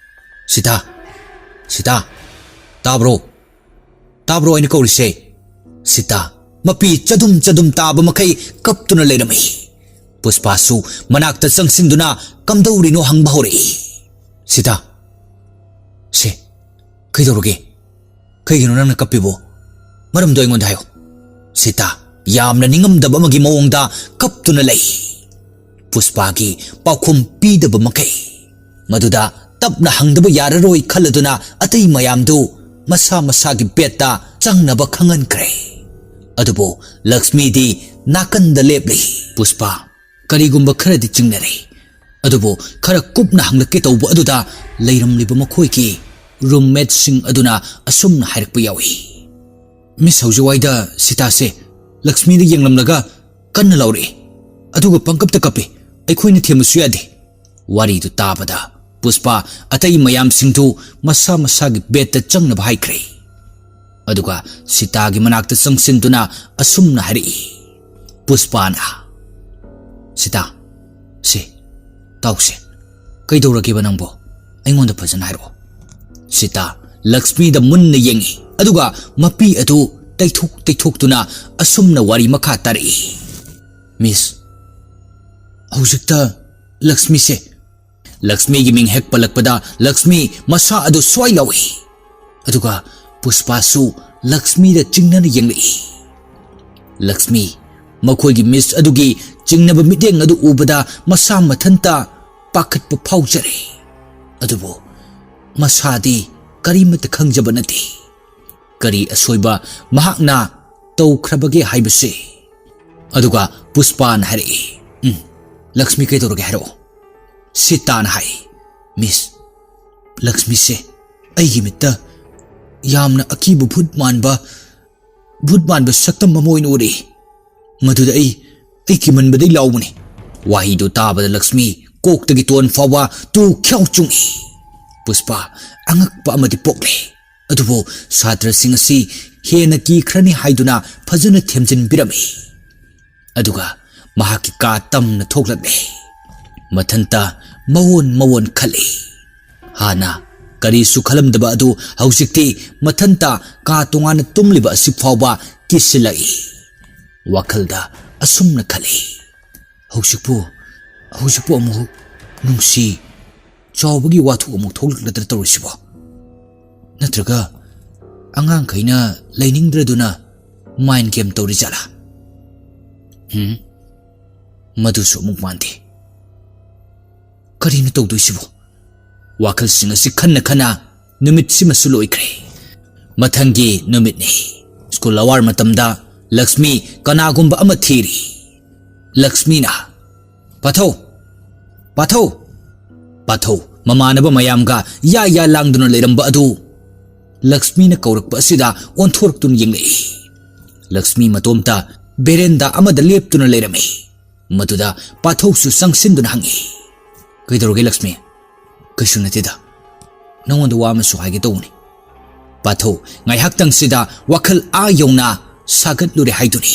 "ꯁꯤꯇꯥ, ꯁꯤꯇꯥ, ꯇꯥꯕ꯭ꯔꯣ? ꯇꯥꯕ꯭ꯔꯣ ꯑꯩꯅ ꯀꯧꯔꯤꯁꯦ?" ꯁꯤꯇꯥ ꯃꯄꯤ ꯆꯗꯨꯝ ꯆꯗꯨꯝ ꯇꯥꯕ ꯃꯈꯩ ꯀꯞꯇꯨꯅ ꯂꯩꯔꯝꯃꯤ꯫ ꯄꯨꯁꯄꯥꯁꯨ ꯃꯅꯥꯛꯇ ꯆꯪꯁꯤꯟꯗꯨꯅ ꯀꯝꯗꯧꯔꯤꯅꯣ ꯍꯪꯕ ꯍꯧꯔꯛꯏ꯫ "ꯁꯤꯇꯥ, ꯁꯦ, ꯀꯩꯗꯧꯔꯒꯦ? ꯀꯩꯒꯤꯅꯣ ꯅꯪꯅ ꯀꯞꯄꯤꯕꯣ? ꯃꯔꯝꯗꯣ ꯑꯩꯉꯣꯟꯗ ꯍꯥꯏꯌꯣ꯫" ꯁꯤꯇꯥ ꯌꯥꯝꯅ ꯅꯤꯡꯉꯝꯗꯕ ꯑꯃꯒꯤ ꯃꯑꯣꯡꯗ ꯀꯞꯇꯨꯅ ꯂꯩ꯫ ꯄꯨꯁꯄꯥꯒꯤ ꯄꯥꯎꯈꯨꯝ ꯄꯤꯗꯕ ꯃꯈꯩ꯫ ꯃꯗꯨꯗ ꯇꯞꯅ ꯍꯪꯗꯕ ꯌꯥꯔꯔꯣꯏ ꯈꯜꯂꯗꯨꯅ ꯑꯇꯩ ꯃꯌꯥꯝꯗꯨ ꯃꯁꯥ ꯃꯁꯥꯒꯤ ꯕꯦꯗꯇ ꯆꯪꯅꯕ ꯈꯪꯍꯟꯈ꯭ꯔꯦ꯫ ꯑꯗꯨꯕꯨ ꯂꯛꯁꯃꯤꯗꯤ ꯅꯥꯀꯟꯗ ꯂꯦꯞꯂꯤ꯫ ꯄꯨꯁꯄꯥ ꯀꯔꯤꯒꯨꯝꯕ ꯈꯔꯗꯤ ꯆꯤꯡꯅꯔꯦ꯫ ꯑꯗꯨꯕꯨ ꯈꯔ ꯀꯨꯞꯅ ꯍꯪꯂꯛꯀꯦ ꯇꯧꯕ ꯑꯗꯨꯗ ꯂꯩꯔꯝꯂꯤꯕ ꯃꯈꯣꯏꯒꯤ ꯔꯨꯝꯃꯦꯠꯁꯤꯡ ꯑꯗꯨꯅ ꯑꯁꯨꯝꯅ ꯍꯥꯏꯔꯛꯄ ꯌꯥꯎꯏ, "ꯃꯤꯁ, ꯍꯧꯖꯤꯛꯋꯥꯏꯗ ꯁꯤꯇꯥꯁꯦ ꯂꯛꯁꯃꯤꯗ ꯌꯦꯡꯂꯝꯂꯒ ꯀꯟꯅ ꯂꯥꯎꯔꯛꯏ, ꯑꯗꯨꯒ ꯄꯪꯀꯞꯇ ꯀꯞꯄꯤ꯫ ꯑꯩꯈꯣꯏꯅ ꯊꯦꯝꯕꯁꯨ ꯌꯥꯗꯦ꯫" ꯋꯥꯔꯤꯗꯨ ꯇꯥꯕꯗ ꯄꯨꯁꯄꯥ ꯑꯇꯩ ꯃꯌꯥꯝꯁꯤꯡꯗꯨ ꯃꯁꯥ ꯃꯁꯥꯒꯤ ꯕꯦꯗꯇ ꯆꯪꯅꯕ ꯍꯥꯏꯈ꯭ꯔꯦ꯫ ꯑꯗꯨꯒ ꯁꯤꯇꯥꯒꯤ ꯃꯅꯥꯛꯇ ꯆꯪꯁꯤꯟꯗꯨꯅ ꯑꯁꯨꯝꯅ ꯍꯥꯏꯔꯛꯏ, ꯄꯨꯁꯄꯥꯅ, "ꯁꯤꯇꯥ, ꯁꯦ, ꯇꯥꯎꯁꯦ, ꯀꯩꯗꯧꯔꯒꯦꯕ ꯅꯪꯕꯣ? ꯑꯩꯉꯣꯟꯗ ꯐꯖꯅ ꯍꯥꯏꯔꯛꯑꯣ꯫" ꯁꯤꯇꯥ ꯂꯛꯁꯃꯤꯗ ꯃꯨꯟꯅ ꯌꯦꯡꯉꯤ, ꯑꯗꯨꯒ ꯃꯄꯤ ꯑꯗꯨ ꯇꯩꯊꯣꯛ ꯇꯩꯊꯣꯛꯇꯨꯅ ꯑꯁꯨꯝꯅ ꯋꯥꯔꯤ ꯃꯈꯥ ꯇꯥꯔꯛꯏ, "ꯃꯤꯁ, ꯍꯧꯖꯤꯛꯇ ꯂꯛꯁꯃꯤꯁꯦ ꯂꯛꯁꯃꯤꯒꯤ ꯃꯤꯡ ꯍꯦꯛ ꯄꯜꯂꯛꯄꯗ ꯂꯛꯁꯃꯤ ꯃꯁꯥ ꯑꯗꯨ ꯁ꯭ꯋꯥꯏ ꯂꯥꯎꯏ꯫ ꯑꯗꯨꯒ ꯄꯨꯁꯄꯥꯁꯨ ꯂꯛꯁꯃꯤꯗ ꯆꯤꯡꯅꯅ ꯌꯦꯡꯂꯛꯏ꯫ ꯂꯛꯁꯃꯤ ꯃꯈꯣꯏꯒꯤ ꯃꯤꯁ ꯑꯗꯨꯒꯤ ꯆꯤꯡꯅꯕ ꯃꯤꯠꯌꯦꯡ ꯑꯗꯨ ꯎꯕꯗ ꯃꯁꯥ ꯃꯊꯟꯇ ꯄꯥꯈꯠꯄ ꯐꯥꯎꯖꯔꯦ꯫ ꯑꯗꯨꯕꯨ ꯃꯁꯥꯗꯤ ꯀꯔꯤꯃꯠꯇ ꯈꯪꯖꯕ ꯅꯠꯇꯦ꯫ ꯀꯔꯤ ꯑꯁꯣꯏꯕ ꯃꯍꯥꯛꯅ ꯇꯧꯈ꯭ꯔꯕꯒꯦ ꯍꯥꯏꯕꯁꯦ꯫ ꯑꯗꯨꯒ ꯄꯨꯁꯄꯥꯅ ꯍꯥꯏꯔꯛꯏ, "ꯎꯝ, ꯂꯛꯁꯃꯤ ꯀꯩꯗꯧꯔꯒꯦ ꯍꯥꯏꯔꯛꯑꯣ꯫" ꯁꯤꯇꯥꯅ ꯍꯥꯏ, "ꯃꯤꯁ, ꯂꯛꯁꯃꯤꯁꯦ ꯑꯩꯒꯤ ꯃꯤꯠꯇ ꯌꯥꯝꯅ ꯑꯀꯤꯕ ꯚꯨꯠ ꯃꯥꯟꯕ, ꯚꯨꯠ ꯃꯥꯟꯕ ꯁꯛꯇꯝ ꯑꯃ ꯑꯣꯏꯅ ꯎꯔꯛꯏ꯫ ꯃꯗꯨꯗ ꯑꯩ, ꯑꯩ ꯀꯤꯃꯟꯕꯗꯩ ꯂꯥꯎꯕꯅꯤ꯫" ꯋꯥꯍꯩꯗꯨ ꯇꯥꯕꯗ ꯂꯛꯁꯃꯤ ꯀꯣꯛꯇꯒꯤ ꯇꯣꯟ ꯐꯥꯎꯕ ꯇꯨ ꯈ꯭ꯌꯥꯎ ꯆꯨꯡꯏ꯫ ꯄꯨꯁꯄꯥ ꯑꯉꯛꯄ ꯑꯃꯗꯤ ꯄꯣꯛꯂꯦ꯫ ꯑꯗꯨꯕꯨ ꯁꯥꯇ꯭ꯔꯁꯤꯡ ꯑꯁꯤ ꯍꯦꯟꯅ ꯀꯤꯈ꯭ꯔꯅꯤ ꯍꯥꯏꯗꯨꯅ ꯐꯖꯅ ꯊꯦꯝꯖꯤꯟꯕꯤꯔꯝꯃꯤ꯫ ꯑꯗꯨꯒ ꯃꯍꯥꯛꯀꯤ ꯀꯥ ꯇꯝꯅ ꯊꯣꯛꯂꯛꯂꯦ꯫ ꯃꯊꯟꯇ ꯃꯋꯣꯟ ꯃꯋꯣꯟ ꯈꯜꯂꯤ꯫ ꯍꯥꯟꯅ ꯀꯔꯤꯁꯨ ꯈꯜꯂꯝꯗꯕ ꯑꯗꯨ ꯍꯧꯖꯤꯛꯇꯤ ꯃꯊꯟꯇ ꯀꯥ ꯇꯣꯉꯥꯟꯅ ꯇꯨꯝꯂꯤꯕ ꯑꯁꯤ ꯐꯥꯎꯕ ꯀꯤꯁꯤꯜꯂꯛꯏ꯫ ꯋꯥꯈꯜꯗ ꯑꯁꯨꯝꯅ ꯈꯜꯂꯤ, "ꯍꯧꯖꯤꯛꯄꯨ, ꯍꯧꯖꯤꯛꯄꯨ ꯑꯃꯨꯛ ꯅꯨꯡꯁꯤ ꯆꯥꯎꯕꯒꯤ ꯋꯥꯊꯣꯛ ꯑꯃꯨꯛ ꯊꯣꯛꯂꯛꯂꯗ꯭ꯔꯥ ꯇꯧꯔꯤꯁꯤꯕꯣ? ꯅꯠꯇ꯭ꯔꯒ ꯑꯉꯥꯡꯈꯩꯅ ꯂꯩꯅꯤꯡꯗ꯭ꯔꯗꯨꯅ ꯃꯥꯏꯟ ꯒꯦꯝ ꯇꯧꯔꯤ ꯖꯥꯠꯂꯥ? ꯍꯨꯝ, ꯃꯗꯨꯁꯨ ꯑꯃꯨꯛ ꯃꯥꯟꯗꯦ꯫ ꯀꯔꯤꯅꯣ ꯇꯧꯗꯣꯏꯁꯤꯕꯣ?" ꯋꯥꯈꯜꯁꯤꯡ ꯑꯁꯤ ꯈꯟꯅ ꯈꯟꯅ ꯅꯨꯃꯤꯠꯁꯤꯃꯁꯨ ꯂꯣꯏꯈ꯭ꯔꯦ꯫ ꯃꯊꯪꯒꯤ ꯅꯨꯃꯤꯠꯅꯤ꯫ ꯁ꯭ꯀꯨꯜ ꯑꯋꯥꯔ ꯃꯇꯝꯗ ꯂꯛꯁꯃꯤ ꯀꯅꯥꯒꯨꯝꯕ ꯑꯃ ꯊꯤꯔꯤ꯫ ꯂꯛꯁꯃꯤꯅ, "ꯄꯥꯊꯧ! ꯄꯥꯊꯧ!" ꯄꯥꯊꯧ ꯃꯃꯥꯟꯅꯕ ꯃꯌꯥꯝꯒ ꯌꯥ ꯌꯥ ꯂꯥꯡꯗꯨꯅ ꯂꯩꯔꯝꯕ ꯑꯗꯨ ꯂꯛꯁꯃꯤꯅ ꯀꯧꯔꯛꯄ ꯑꯁꯤꯗ ꯑꯣꯟꯊꯣꯔꯛꯇꯨꯅ ꯌꯦꯡꯂꯛꯏ꯫ ꯂꯛꯁꯃꯤ ꯃꯇꯣꯝꯇ ꯕꯦꯔꯦꯟꯗꯥ ꯑꯃꯗ ꯂꯦꯞꯇꯨꯅ ꯂꯩꯔꯝꯃꯤ꯫ ꯃꯗꯨꯗ ꯄꯥꯊꯧꯁꯨ ꯆꯪꯁꯤꯟꯗꯨꯅ ꯍꯪꯉꯤ, "ꯀꯩꯗꯧꯔꯒꯦ ꯂꯛꯁꯃꯤ?" "ꯀꯩꯁꯨ ꯅꯠꯇꯦꯗ, ꯅꯉꯣꯟꯗ ꯋꯥ ꯑꯃꯁꯨ ꯍꯥꯏꯒꯦ ꯇꯧꯕꯅꯤ꯫" ꯄꯥꯊꯧ ꯉꯥꯏꯍꯥꯛꯇꯪꯁꯤꯗ ꯋꯥꯈꯜ ꯑꯥ ꯌꯧꯅ ꯁꯥꯒꯠꯂꯨꯔꯦ ꯍꯥꯏꯗꯨꯅꯤ꯫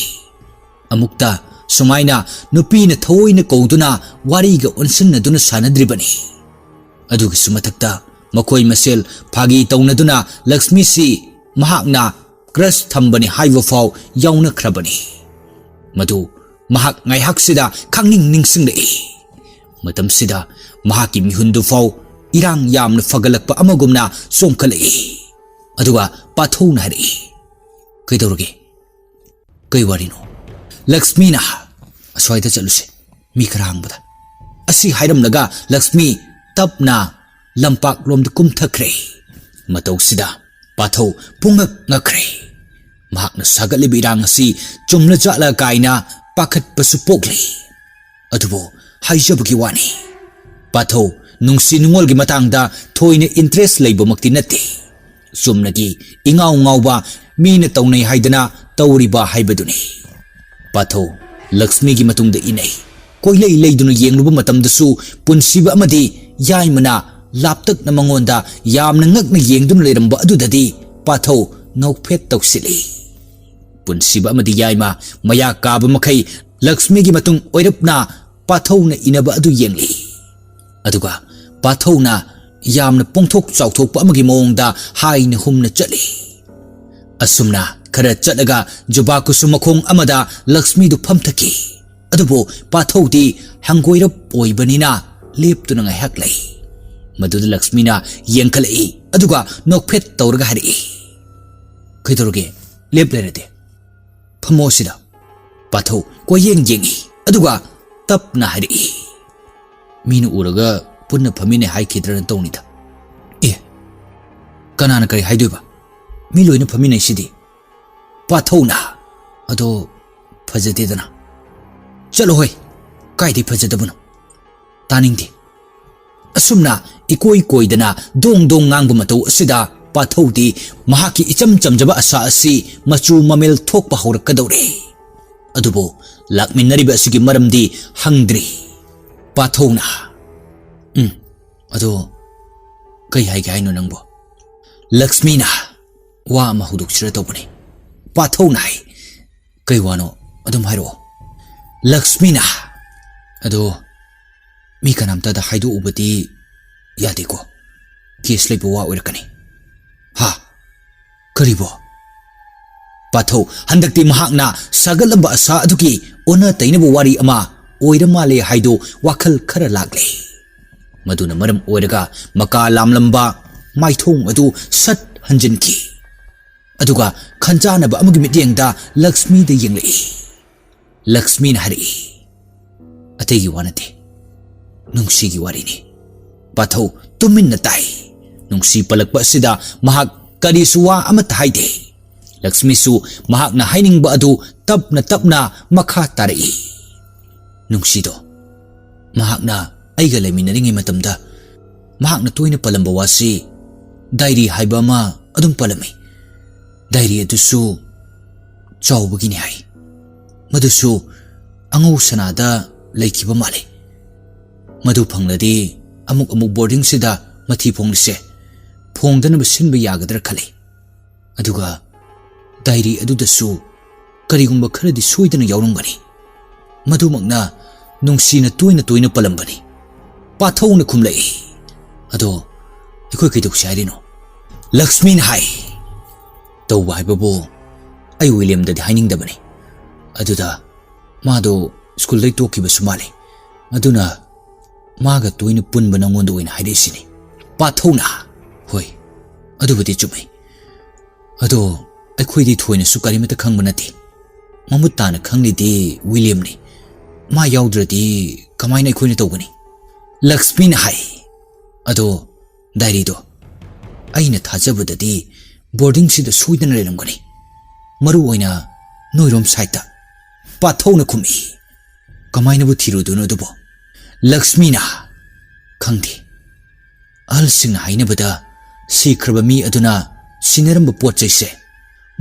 ꯑꯃꯨꯛꯇ ꯁꯨꯃꯥꯏꯅ ꯅꯨꯄꯤꯅ ꯊꯑꯣꯏꯅ ꯀꯧꯗꯨꯅ ꯋꯥꯔꯤꯒ ꯑꯣꯟꯁꯤꯟꯅꯗꯨꯅ ꯁꯥꯟꯅꯗ꯭ꯔꯤꯕꯅꯤ꯫ ꯑꯗꯨꯒꯤꯁꯨ ꯃꯊꯛꯇ ꯃꯈꯣꯏ ꯃꯁꯦꯜ ꯐꯥꯒꯤ ꯇꯧꯅꯗꯨꯅ ꯂꯛꯁꯃꯤꯁꯤ ꯃꯍꯥꯛꯅ ꯀ꯭ꯔꯁ ꯊꯝꯕꯅꯤ ꯍꯥꯏꯕ ꯐꯥꯎ ꯌꯥꯎꯅꯈ꯭ꯔꯕꯅꯤ꯫ ꯃꯗꯨ ꯃꯍꯥꯛ ꯉꯥꯏꯍꯥꯛꯁꯤꯗ ꯈꯪꯅꯤꯡ ꯅꯤꯡꯁꯤꯡꯂꯛꯏ꯫ ꯃꯇꯝꯁꯤꯗ ꯃꯍꯥꯛꯀꯤ ꯃꯤꯍꯨꯟꯗꯨ ꯐꯥꯎ ꯏꯔꯥꯡ ꯌꯥꯝꯅ ꯐꯒꯠꯂꯛꯄ ꯑꯃꯒꯨꯝꯅ ꯆꯣꯡꯈꯠꯂꯛꯏ꯫ ꯑꯗꯨꯒ ꯄꯥꯊꯧꯅ ꯍꯥꯏꯔꯛꯏ, "ꯀꯩꯗꯧꯔꯒꯦ? ꯀꯩ ꯋꯥꯔꯤꯅꯣ?" ꯂꯛꯁꯃꯤꯅ, "ꯑꯁ꯭ꯋꯥꯏꯗ ꯆꯠꯂꯨꯁꯦ, ꯃꯤ ꯈꯔ ꯍꯥꯡꯕꯗ"꯫ ꯑꯁꯤ ꯍꯥꯏꯔꯝꯂꯒ ꯂꯛꯁꯃꯤ ꯇꯞꯅ ꯂꯝꯄꯥꯛꯂꯣꯝꯗ ꯀꯨꯝꯊꯈ꯭ꯔꯦ꯫ ꯃꯇꯧꯁꯤꯗ ꯄꯥꯊꯧ ꯄꯨꯡꯉꯛ ꯉꯛꯈ꯭ꯔꯦ꯫ ꯃꯍꯥꯛꯅ ꯁꯥꯒꯠꯂꯤꯕ ꯏꯔꯥꯡ ꯑꯁꯤ ꯆꯨꯝꯂ ꯖꯥꯠꯂ ꯀꯥꯏꯅ ꯄꯥꯈꯠꯄꯁꯨ ꯄꯣꯛꯂꯤ꯫ ꯑꯗꯨꯕꯨ ꯍꯥꯏꯖꯕꯒꯤ ꯋꯥꯅꯤ, ꯄꯥꯊꯧ ꯅꯨꯡꯁꯤ ꯅꯨꯡꯉꯣꯜꯒꯤ ꯃꯇꯥꯡꯗ ꯊꯣꯏꯅ interest ꯂꯩꯕꯃꯛꯇꯤ ꯅꯠꯇꯦ꯫ ꯆꯨꯝꯅꯒꯤ ꯏꯉꯥꯎ ꯉꯥꯎꯕ, ꯃꯤꯅ ꯇꯧꯅꯩ ꯍꯥꯏꯗꯅ ꯇꯧꯔꯤꯕ ꯍꯥꯏꯕꯗꯨꯅꯤ꯫ ꯄꯥꯊꯧ ꯂꯛꯁꯃꯤꯒꯤ ꯃꯇꯨꯡꯗ ꯏꯟꯅꯩ꯫ ꯀꯣꯏꯂꯩ ꯂꯩꯗꯨꯅ ꯌꯦꯡꯂꯨꯕ ꯃꯇꯝꯗꯁꯨ ꯄꯨꯟꯁꯤꯕ ꯑꯃꯗꯤ ꯌꯥꯏꯃꯅ ꯂꯥꯞꯇꯛꯅ ꯃꯉꯣꯟꯗ ꯌꯥꯝꯅ ꯉꯛꯅ ꯌꯦꯡꯗꯨꯅ ꯂꯩꯔꯝꯕ ꯑꯗꯨꯗꯗꯤ ꯄꯥꯊꯧ ꯅꯣꯛꯐꯦꯠ ꯇꯧꯁꯤꯜꯂꯤ꯫ ꯄꯨꯟꯁꯤꯕ ꯑꯃꯗꯤ ꯌꯥꯏꯃ ꯃꯌꯥ ꯀꯥꯕ ꯃꯈꯩ ꯂꯛꯁꯃꯤꯒꯤ ꯃꯇꯨꯡ ꯑꯣꯏꯔꯞꯅ ꯄꯥꯊꯧꯅ ꯏꯟꯅꯕ ꯑꯗꯨ ꯌꯦꯡꯂꯤ꯫ ꯑꯗꯨꯒ ꯄꯥꯊꯧꯅ ꯌꯥꯝꯅ ꯄꯣꯡꯊꯣꯛ ꯆꯥꯎꯊꯣꯛꯄ ꯑꯃꯒꯤ ꯃꯑꯣꯡꯗ ꯍꯥꯏꯅ ꯍꯨꯝꯅ ꯆꯠꯂꯤ꯫ ꯑꯁꯨꯝꯅ ꯈꯔ ꯆꯠꯂꯒ ꯖꯨꯕꯥ ꯀꯨꯁꯨꯝ ꯃꯈꯣꯡ ꯑꯃꯗ ꯂꯛꯁꯃꯤꯗꯨ ꯐꯝꯊꯈꯤ꯫ ꯑꯗꯨꯕꯨ ꯄꯥꯊꯧꯗꯤ ꯍꯪꯒꯣꯏꯔꯞ ꯑꯣꯏꯕꯅꯤꯅ ꯂꯦꯞꯇꯨꯅ ꯉꯥꯏꯍꯥꯛ ꯂꯩ꯫ ꯃꯗꯨꯗ ꯂꯛꯁꯃꯤꯅ ꯌꯦꯡꯈꯠꯂꯛꯏ, ꯑꯗꯨꯒ ꯅꯣꯛꯐꯦꯠ ꯇꯧꯔꯒ ꯍꯥꯏꯔꯛꯏ, "ꯀꯩꯗꯧꯔꯒꯦ? ꯂꯦꯞ ꯂꯩꯔꯗꯤ ꯐꯝꯃꯣ ꯁꯤꯗ"꯫ ꯄꯥꯊꯧ ꯀꯣꯏꯌꯦꯡ ꯌꯦꯡꯏ, ꯑꯗꯨꯒ ꯇꯞꯅ ꯍꯥꯏꯔꯛꯏ, "ꯃꯤꯅ ꯎꯔꯒ ꯄꯨꯟꯅ ꯐꯝꯃꯤꯟꯅꯩ ꯍꯥꯏꯈꯤꯗ꯭ꯔꯅ ꯇꯧꯅꯤꯗ"꯫ "ꯑꯦ, ꯀꯅꯥꯅ ꯀꯔꯤ ꯍꯥꯏꯗꯣꯏꯕ? ꯃꯤ ꯂꯣꯏꯅ ꯐꯝꯃꯤꯟꯅꯩꯁꯤꯗꯤ"꯫ ꯄꯥꯊꯧꯅ, "ꯑꯗꯣ ꯐꯖꯗꯦꯗꯅ"꯫ "ꯆꯠꯂꯣ ꯍꯣꯏ, ꯀꯥꯏꯗꯩ ꯐꯖꯗꯕꯅꯣ? ꯇꯥꯅꯤꯡꯗꯦ"꯫ ꯑꯁꯨꯝꯅ ꯏꯀꯣꯏ ꯀꯣꯏꯗꯅ ꯗꯣꯡ ꯗꯣꯡ ꯉꯥꯡꯕ ꯃꯇꯧ ꯑꯁꯤꯗ ꯄꯥꯊꯧꯗꯤ ꯃꯍꯥꯛꯀꯤ ꯏꯆꯝ ꯆꯝꯖꯕ ꯑꯁꯥ ꯑꯁꯤ ꯃꯆꯨ ꯃꯃꯦꯜ ꯊꯣꯛꯄ ꯍꯧꯔꯛꯀꯗꯧꯔꯦ꯫ ꯑꯗꯨꯕꯨ ꯂꯥꯛꯃꯤꯟꯅꯔꯤꯕ ꯑꯁꯤꯒꯤ ꯃꯔꯝꯗꯤ ꯍꯪꯗ꯭ꯔꯤ꯫ ꯄꯥꯊꯧꯅ, "ꯎꯝ, ꯑꯗꯣ ꯀꯩ ꯍꯥꯏꯒꯦ ꯍꯥꯏꯅꯣ ꯅꯪꯕꯣ?" ꯂꯛꯁꯃꯤꯅ ꯋꯥ ꯑꯃ ꯍꯧꯗꯣꯛꯁꯤꯔ ꯇꯧꯕꯅꯤ꯫ ꯄꯥꯊꯧꯅ ꯍꯥꯏ, "ꯀꯩ ꯋꯥꯅꯣ? ꯑꯗꯨꯝ ꯍꯥꯏꯔꯛꯑꯣ"꯫ ꯂꯛꯁꯃꯤꯅ, "ꯑꯗꯣ ꯃꯤ ꯀꯅꯥꯝꯇꯗ ꯍꯥꯏꯗꯣꯛꯎꯕꯗꯤ ꯌꯥꯗꯦꯀꯣ? ꯀꯦꯁ ꯂꯩꯕ ꯋꯥ ꯑꯣꯏꯔꯛꯀꯅꯤ"꯫ "ꯍꯥ? ꯀꯔꯤꯕꯣ?" ꯄꯥꯊꯧ ꯍꯟꯗꯛꯇꯤ ꯃꯍꯥꯛꯅ ꯁꯥꯒꯠꯂꯝꯕ ꯑꯁꯥ ꯑꯗꯨꯒꯤ ꯑꯣꯟꯅ ꯇꯩꯅꯕ ꯋꯥꯔꯤ ꯑꯃ ꯑꯣꯏꯔ ꯃꯥꯜꯂꯦ ꯍꯥꯏꯗꯣ ꯋꯥꯈꯜ ꯈꯔ ꯂꯥꯛꯂꯦ꯫ ꯃꯗꯨꯅ ꯃꯔꯝ ꯑꯣꯏꯔꯒ ꯃꯀꯥ ꯂꯥꯝꯂꯝꯕ ꯃꯥꯏꯊꯣꯡ ꯑꯗꯨ ꯁꯠ ꯍꯟꯖꯤꯟꯈꯤ꯫ ꯑꯗꯨꯒ ꯈꯟꯖꯥꯅꯕ ꯑꯃꯒꯤ ꯃꯤꯠꯌꯦꯡꯗ ꯂꯛꯁꯃꯤꯗ ꯌꯦꯡꯂꯛꯏ꯫ ꯂꯛꯁꯃꯤꯅ ꯍꯥꯏꯔꯛꯏ, "ꯑꯇꯩꯒꯤ ꯋꯥ ꯅꯠꯇꯦ, ꯅꯨꯡꯁꯤꯒꯤ ꯋꯥꯔꯤꯅꯤ꯫ ꯄꯥꯊꯧ ꯇꯨꯃꯤꯟꯅ ꯇꯥꯏ꯫ ꯅꯨꯡꯁꯤ ꯄꯜꯂꯛꯄ ꯑꯁꯤꯗ ꯃꯍꯥꯛ ꯀꯔꯤꯁꯨ ꯋꯥ ꯑꯃꯠꯇ ꯍꯥꯏꯗꯦ꯫ ꯂꯛꯁꯃꯤꯁꯨ ꯃꯍꯥꯛꯅ ꯍꯥꯏꯅꯤꯡꯕ ꯑꯗꯨ ꯇꯞꯅ ꯇꯞꯅ ꯃꯈꯥ ꯇꯥꯔꯛꯏ꯫ ꯅꯨꯡꯁꯤꯗꯣ ꯃꯍꯥꯛꯅ ꯑꯩꯒ ꯂꯩꯃꯤꯟꯅꯔꯤꯉꯩ ꯃꯇꯝꯗ ꯃꯍꯥꯛꯅ ꯇꯣꯏꯅ ꯄꯜꯂꯝꯕ ꯋꯥꯁꯤ ꯗꯥꯏꯔꯤ ꯍꯥꯏꯕ ꯑꯃ ꯑꯗꯨꯝ ꯄꯜꯂꯝꯃꯤ꯫ ꯗꯥꯏꯔꯤ ꯑꯗꯨꯁꯨ ꯆꯥꯎꯕꯒꯤꯅꯤ ꯍꯥꯏ꯫ ꯃꯗꯨꯁꯨ ꯑꯉꯧ ꯁꯅꯥꯗ ꯂꯩꯈꯤꯕ ꯃꯥꯜꯂꯤ꯫ ꯃꯗꯨ ꯐꯪꯂꯗꯤ ꯑꯃꯨꯛ ꯑꯃꯨꯛ ꯕꯣꯔꯗꯤꯡꯁꯤꯗ ꯃꯊꯤ ꯐꯣꯡꯂꯤꯁꯦ ꯐꯣꯡꯗꯅꯕ ꯁꯤꯟꯕ ꯌꯥꯒꯗ꯭ꯔꯥ ꯈꯜꯂꯤ꯫ ꯑꯗꯨꯒ ꯗꯥꯏꯔꯤ ꯑꯗꯨꯗꯁꯨ ꯀꯔꯤꯒꯨꯝꯕ ꯈꯔꯗꯤ ꯁꯣꯏꯗꯅ ꯌꯥꯎꯔꯝꯒꯅꯤ꯫ ꯃꯗꯨꯃꯛꯅ ꯅꯨꯡꯁꯤꯅ ꯇꯣꯏꯅ ꯇꯣꯏꯅ ꯄꯜꯂꯝꯕꯅꯤ꯫" ꯄꯥꯊꯧꯅ ꯈꯨꯝꯂꯛꯏ꯫ "ꯑꯗꯣ ꯑꯩꯈꯣꯏ ꯀꯩꯗꯧꯁꯤ ꯍꯥꯏꯔꯤꯅꯣ?" ꯂꯛꯁꯃꯤꯅ ꯍꯥꯏ꯫ "ꯇꯧꯕ ꯍꯥꯏꯕꯕꯨ ꯑꯩ ꯋꯤꯂꯤꯌꯝꯗꯗꯤ ꯍꯥꯏꯅꯤꯡꯗꯕꯅꯤ꯫ ꯑꯗꯨꯗ ꯃꯥꯗꯣ ꯁ꯭ꯀꯨꯜꯗꯩ ꯇꯣꯛꯈꯤꯕꯁꯨ ꯃꯥꯜꯂꯤ꯫ ꯑꯗꯨꯅ ꯃꯥꯒ ꯇꯣꯏꯅ ꯄꯨꯟꯕ ꯅꯪꯉꯣꯟꯗ ꯑꯣꯏꯅ ꯍꯥꯏꯔꯛꯏꯁꯤꯅꯤ꯫" ꯄꯥꯊꯧꯅ, "ꯍꯣꯏ, ꯑꯗꯨꯕꯨꯗꯤ ꯆꯨꯝꯃꯤ꯫ ꯑꯗꯣ ꯑꯩꯈꯣꯏꯗꯤ ꯊꯣꯏꯅꯁꯨ ꯀꯔꯤꯃꯠꯇ ꯈꯪꯕ ꯅꯠꯇꯦ꯫ ꯃꯃꯨꯠ ꯇꯥꯅ ꯈꯪꯂꯤꯗꯤ ꯋꯤꯂꯤꯌꯝꯅꯤ꯫ ꯃꯥ ꯌꯥꯎꯗ꯭ꯔꯗꯤ ꯀꯃꯥꯏꯅ ꯑꯩꯈꯣꯏꯅ ꯇꯧꯒꯅꯤ?" ꯂꯛꯁꯃꯤꯅ ꯍꯥꯏ꯫ "ꯑꯗꯣ ꯗꯥꯏꯔꯤꯗꯣ ꯑꯩꯅ ꯊꯥꯖꯕꯗꯗꯤ ꯕꯣꯔꯗꯤꯡꯁꯤꯗ ꯁꯣꯏꯗꯅ ꯂꯩꯔꯝꯒꯅꯤ꯫ ꯃꯔꯨ ꯑꯣꯏꯅ ꯅꯣꯏꯔꯣꯝ ꯁꯥꯏꯠꯇ꯫" ꯄꯥꯊꯧꯅ ꯈꯨꯝꯃꯤ꯫ "ꯀꯃꯥꯏꯅꯕꯨ ꯊꯤꯔꯨꯗꯣꯏꯅꯣ ꯑꯗꯨꯕꯣ?" ꯂꯛꯁꯃꯤꯅ, "ꯈꯪꯗꯦ꯫ ꯑꯍꯜꯁꯤꯡꯅ ꯍꯥꯏꯅꯕꯗ ꯁꯤꯈ꯭ꯔꯕ ꯃꯤ ꯑꯗꯨꯅ ꯁꯤꯟꯅꯔꯝꯕ ꯄꯣꯠ ꯆꯩꯁꯦ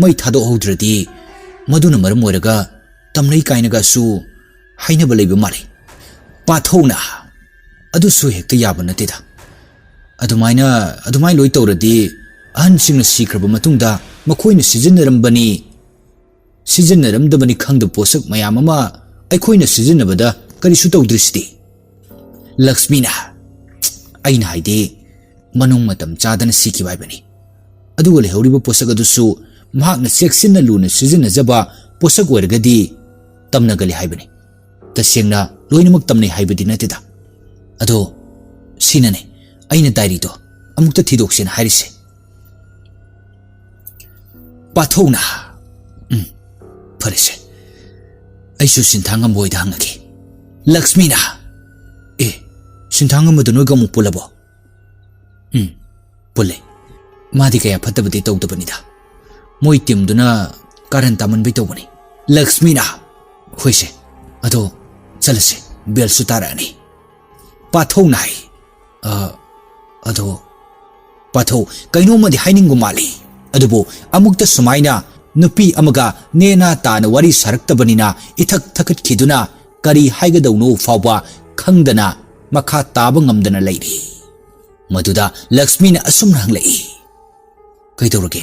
ꯃꯩ ꯊꯥꯗꯣꯛꯍꯧꯗ꯭ꯔꯗꯤ ꯃꯗꯨꯅ ꯃꯔꯝ ꯑꯣꯏꯔꯒ ꯇꯝꯅꯩ ꯀꯥꯏꯅꯒꯁꯨ ꯍꯥꯏꯅꯕ ꯂꯩꯕ ꯃꯥꯜꯂꯤ꯫" ꯄꯥꯊꯧꯅ, "ꯑꯗꯨꯁꯨ ꯍꯦꯛꯇ ꯌꯥꯕ ꯅꯠꯇꯦꯗ꯫ ꯑꯗꯨꯃꯥꯏꯅ, ꯑꯗꯨꯃꯥꯏꯅ ꯂꯣꯏ ꯇꯧꯔꯗꯤ ꯑꯍꯟꯁꯤꯡꯅ ꯁꯤꯈ꯭ꯔꯕ ꯃꯇꯨꯡꯗ ꯃꯈꯣꯏꯅ ꯁꯤꯖꯤꯟꯅꯔꯝꯕꯅꯤ, ꯁꯤꯖꯤꯟꯅꯔꯝꯗꯕꯅꯤ ꯈꯪꯗꯕ ꯄꯣꯠꯁꯛ ꯃꯌꯥꯝ ꯑꯃ ꯑꯩꯈꯣꯏꯅ ꯁꯤꯖꯤꯟꯅꯕꯗ ꯀꯔꯤꯁꯨ ꯇꯧꯗ꯭ꯔꯤꯁꯤꯗꯤ?" ꯂꯛꯁꯃꯤꯅ, "ꯑꯩꯅ ꯍꯥꯏꯗꯤ ꯃꯅꯨꯡ ꯃꯇꯝ ꯆꯥꯗꯅ ꯁꯤꯈꯤꯕ ꯍꯥꯏꯕꯅꯤ꯫ ꯑꯗꯨꯒ ꯂꯩꯍꯧꯔꯤꯕ ꯄꯣꯠꯁꯛ ꯑꯗꯨꯁꯨ ꯃꯍꯥꯛꯅ ꯆꯦꯛꯁꯤꯟꯅ ꯂꯨꯅ ꯁꯤꯖꯤꯟꯅꯖꯕ ꯄꯣꯠꯁꯛ ꯑꯣꯏꯔꯒꯗꯤ ꯇꯝꯅꯒꯜꯂꯤ ꯍꯥꯏꯕꯅꯤ꯫ ꯇꯁꯦꯡꯅ ꯂꯣꯏꯅꯃꯛ ꯇꯝꯅꯩ ꯍꯥꯏꯕꯗꯤ ꯅꯠꯇꯦꯗ꯫ ꯑꯗꯣ ꯁꯤꯅꯅꯦ ꯑꯩꯅ ꯗꯥꯏꯔꯤꯗꯣ ꯑꯃꯨꯛꯇ ꯊꯤꯗꯣꯛꯁꯦꯅ ꯍꯥꯏꯔꯤꯁꯦ꯫ ꯄꯥꯊꯧꯅ, "ꯎꯝ, ꯐꯔꯦꯁꯦ꯫ ꯑꯩꯁꯨ ꯁꯤꯟꯊꯥꯡꯉꯝꯕ ꯍꯣꯏꯗ ꯍꯪꯉꯒꯦ꯫" ꯂꯛꯁꯃꯤꯅ, "ꯑꯦ, ꯁꯤꯟꯊꯥꯡꯉꯝꯕꯗꯨ ꯅꯣꯏꯒ ꯑꯃꯨꯛ ꯄꯨꯜꯂꯕꯣ?" "ꯎꯝ, ꯄꯨꯜꯂꯦ꯫ ꯃꯥꯗꯤ ꯀꯌꯥ ꯐꯠꯇꯕꯗꯤ ꯇꯧꯗꯕꯅꯤꯗ꯫ ꯃꯣꯏ ꯇꯤꯝꯗꯨꯅ ꯀꯥꯔꯟ ꯇꯥꯃꯟꯕꯩ ꯇꯧꯕꯅꯤ꯫" ꯂꯛꯁꯃꯤꯅ, "ꯍꯣꯏꯁꯦ, ꯑꯗꯣ ꯆꯠꯂꯁꯦ, ꯕꯦꯜꯁꯨ ꯇꯥꯔꯛꯑꯅꯤ꯫" ꯄꯥꯊꯧꯅ ꯍꯥꯏ, "ꯑ, ꯑꯗꯣ ꯄꯥꯊꯧ ꯀꯩꯅꯣꯝꯃꯗꯤ ꯍꯥꯏꯅꯤꯡꯕ ꯃꯥꯜꯂꯤ꯫ ꯑꯗꯨꯕꯨ ꯑꯃꯨꯛꯇ ꯁꯨꯃꯥꯏꯅ ꯅꯨꯄꯤ ꯑꯃꯒ ꯅꯦꯅꯥ ꯇꯥꯅ ꯋꯥꯔꯤ ꯁꯥꯔꯛꯇꯕꯅꯤꯅ ꯏꯊꯛ ꯊꯛꯀꯠꯈꯤꯗꯨꯅ ꯀꯔꯤ ꯍꯥꯏꯒꯗꯧꯅꯣ ꯐꯥꯎꯕ ꯈꯪꯗꯅ ꯃꯈꯥ ꯇꯥꯕ ꯉꯝꯗꯅ ꯂꯩꯔꯤ꯫" ꯃꯗꯨꯗ ꯂꯛꯁꯃꯤꯅ ꯑꯁꯨꯝꯅ ꯍꯪꯂꯛꯏ, "ꯀꯩꯗꯧꯔꯒꯦ?"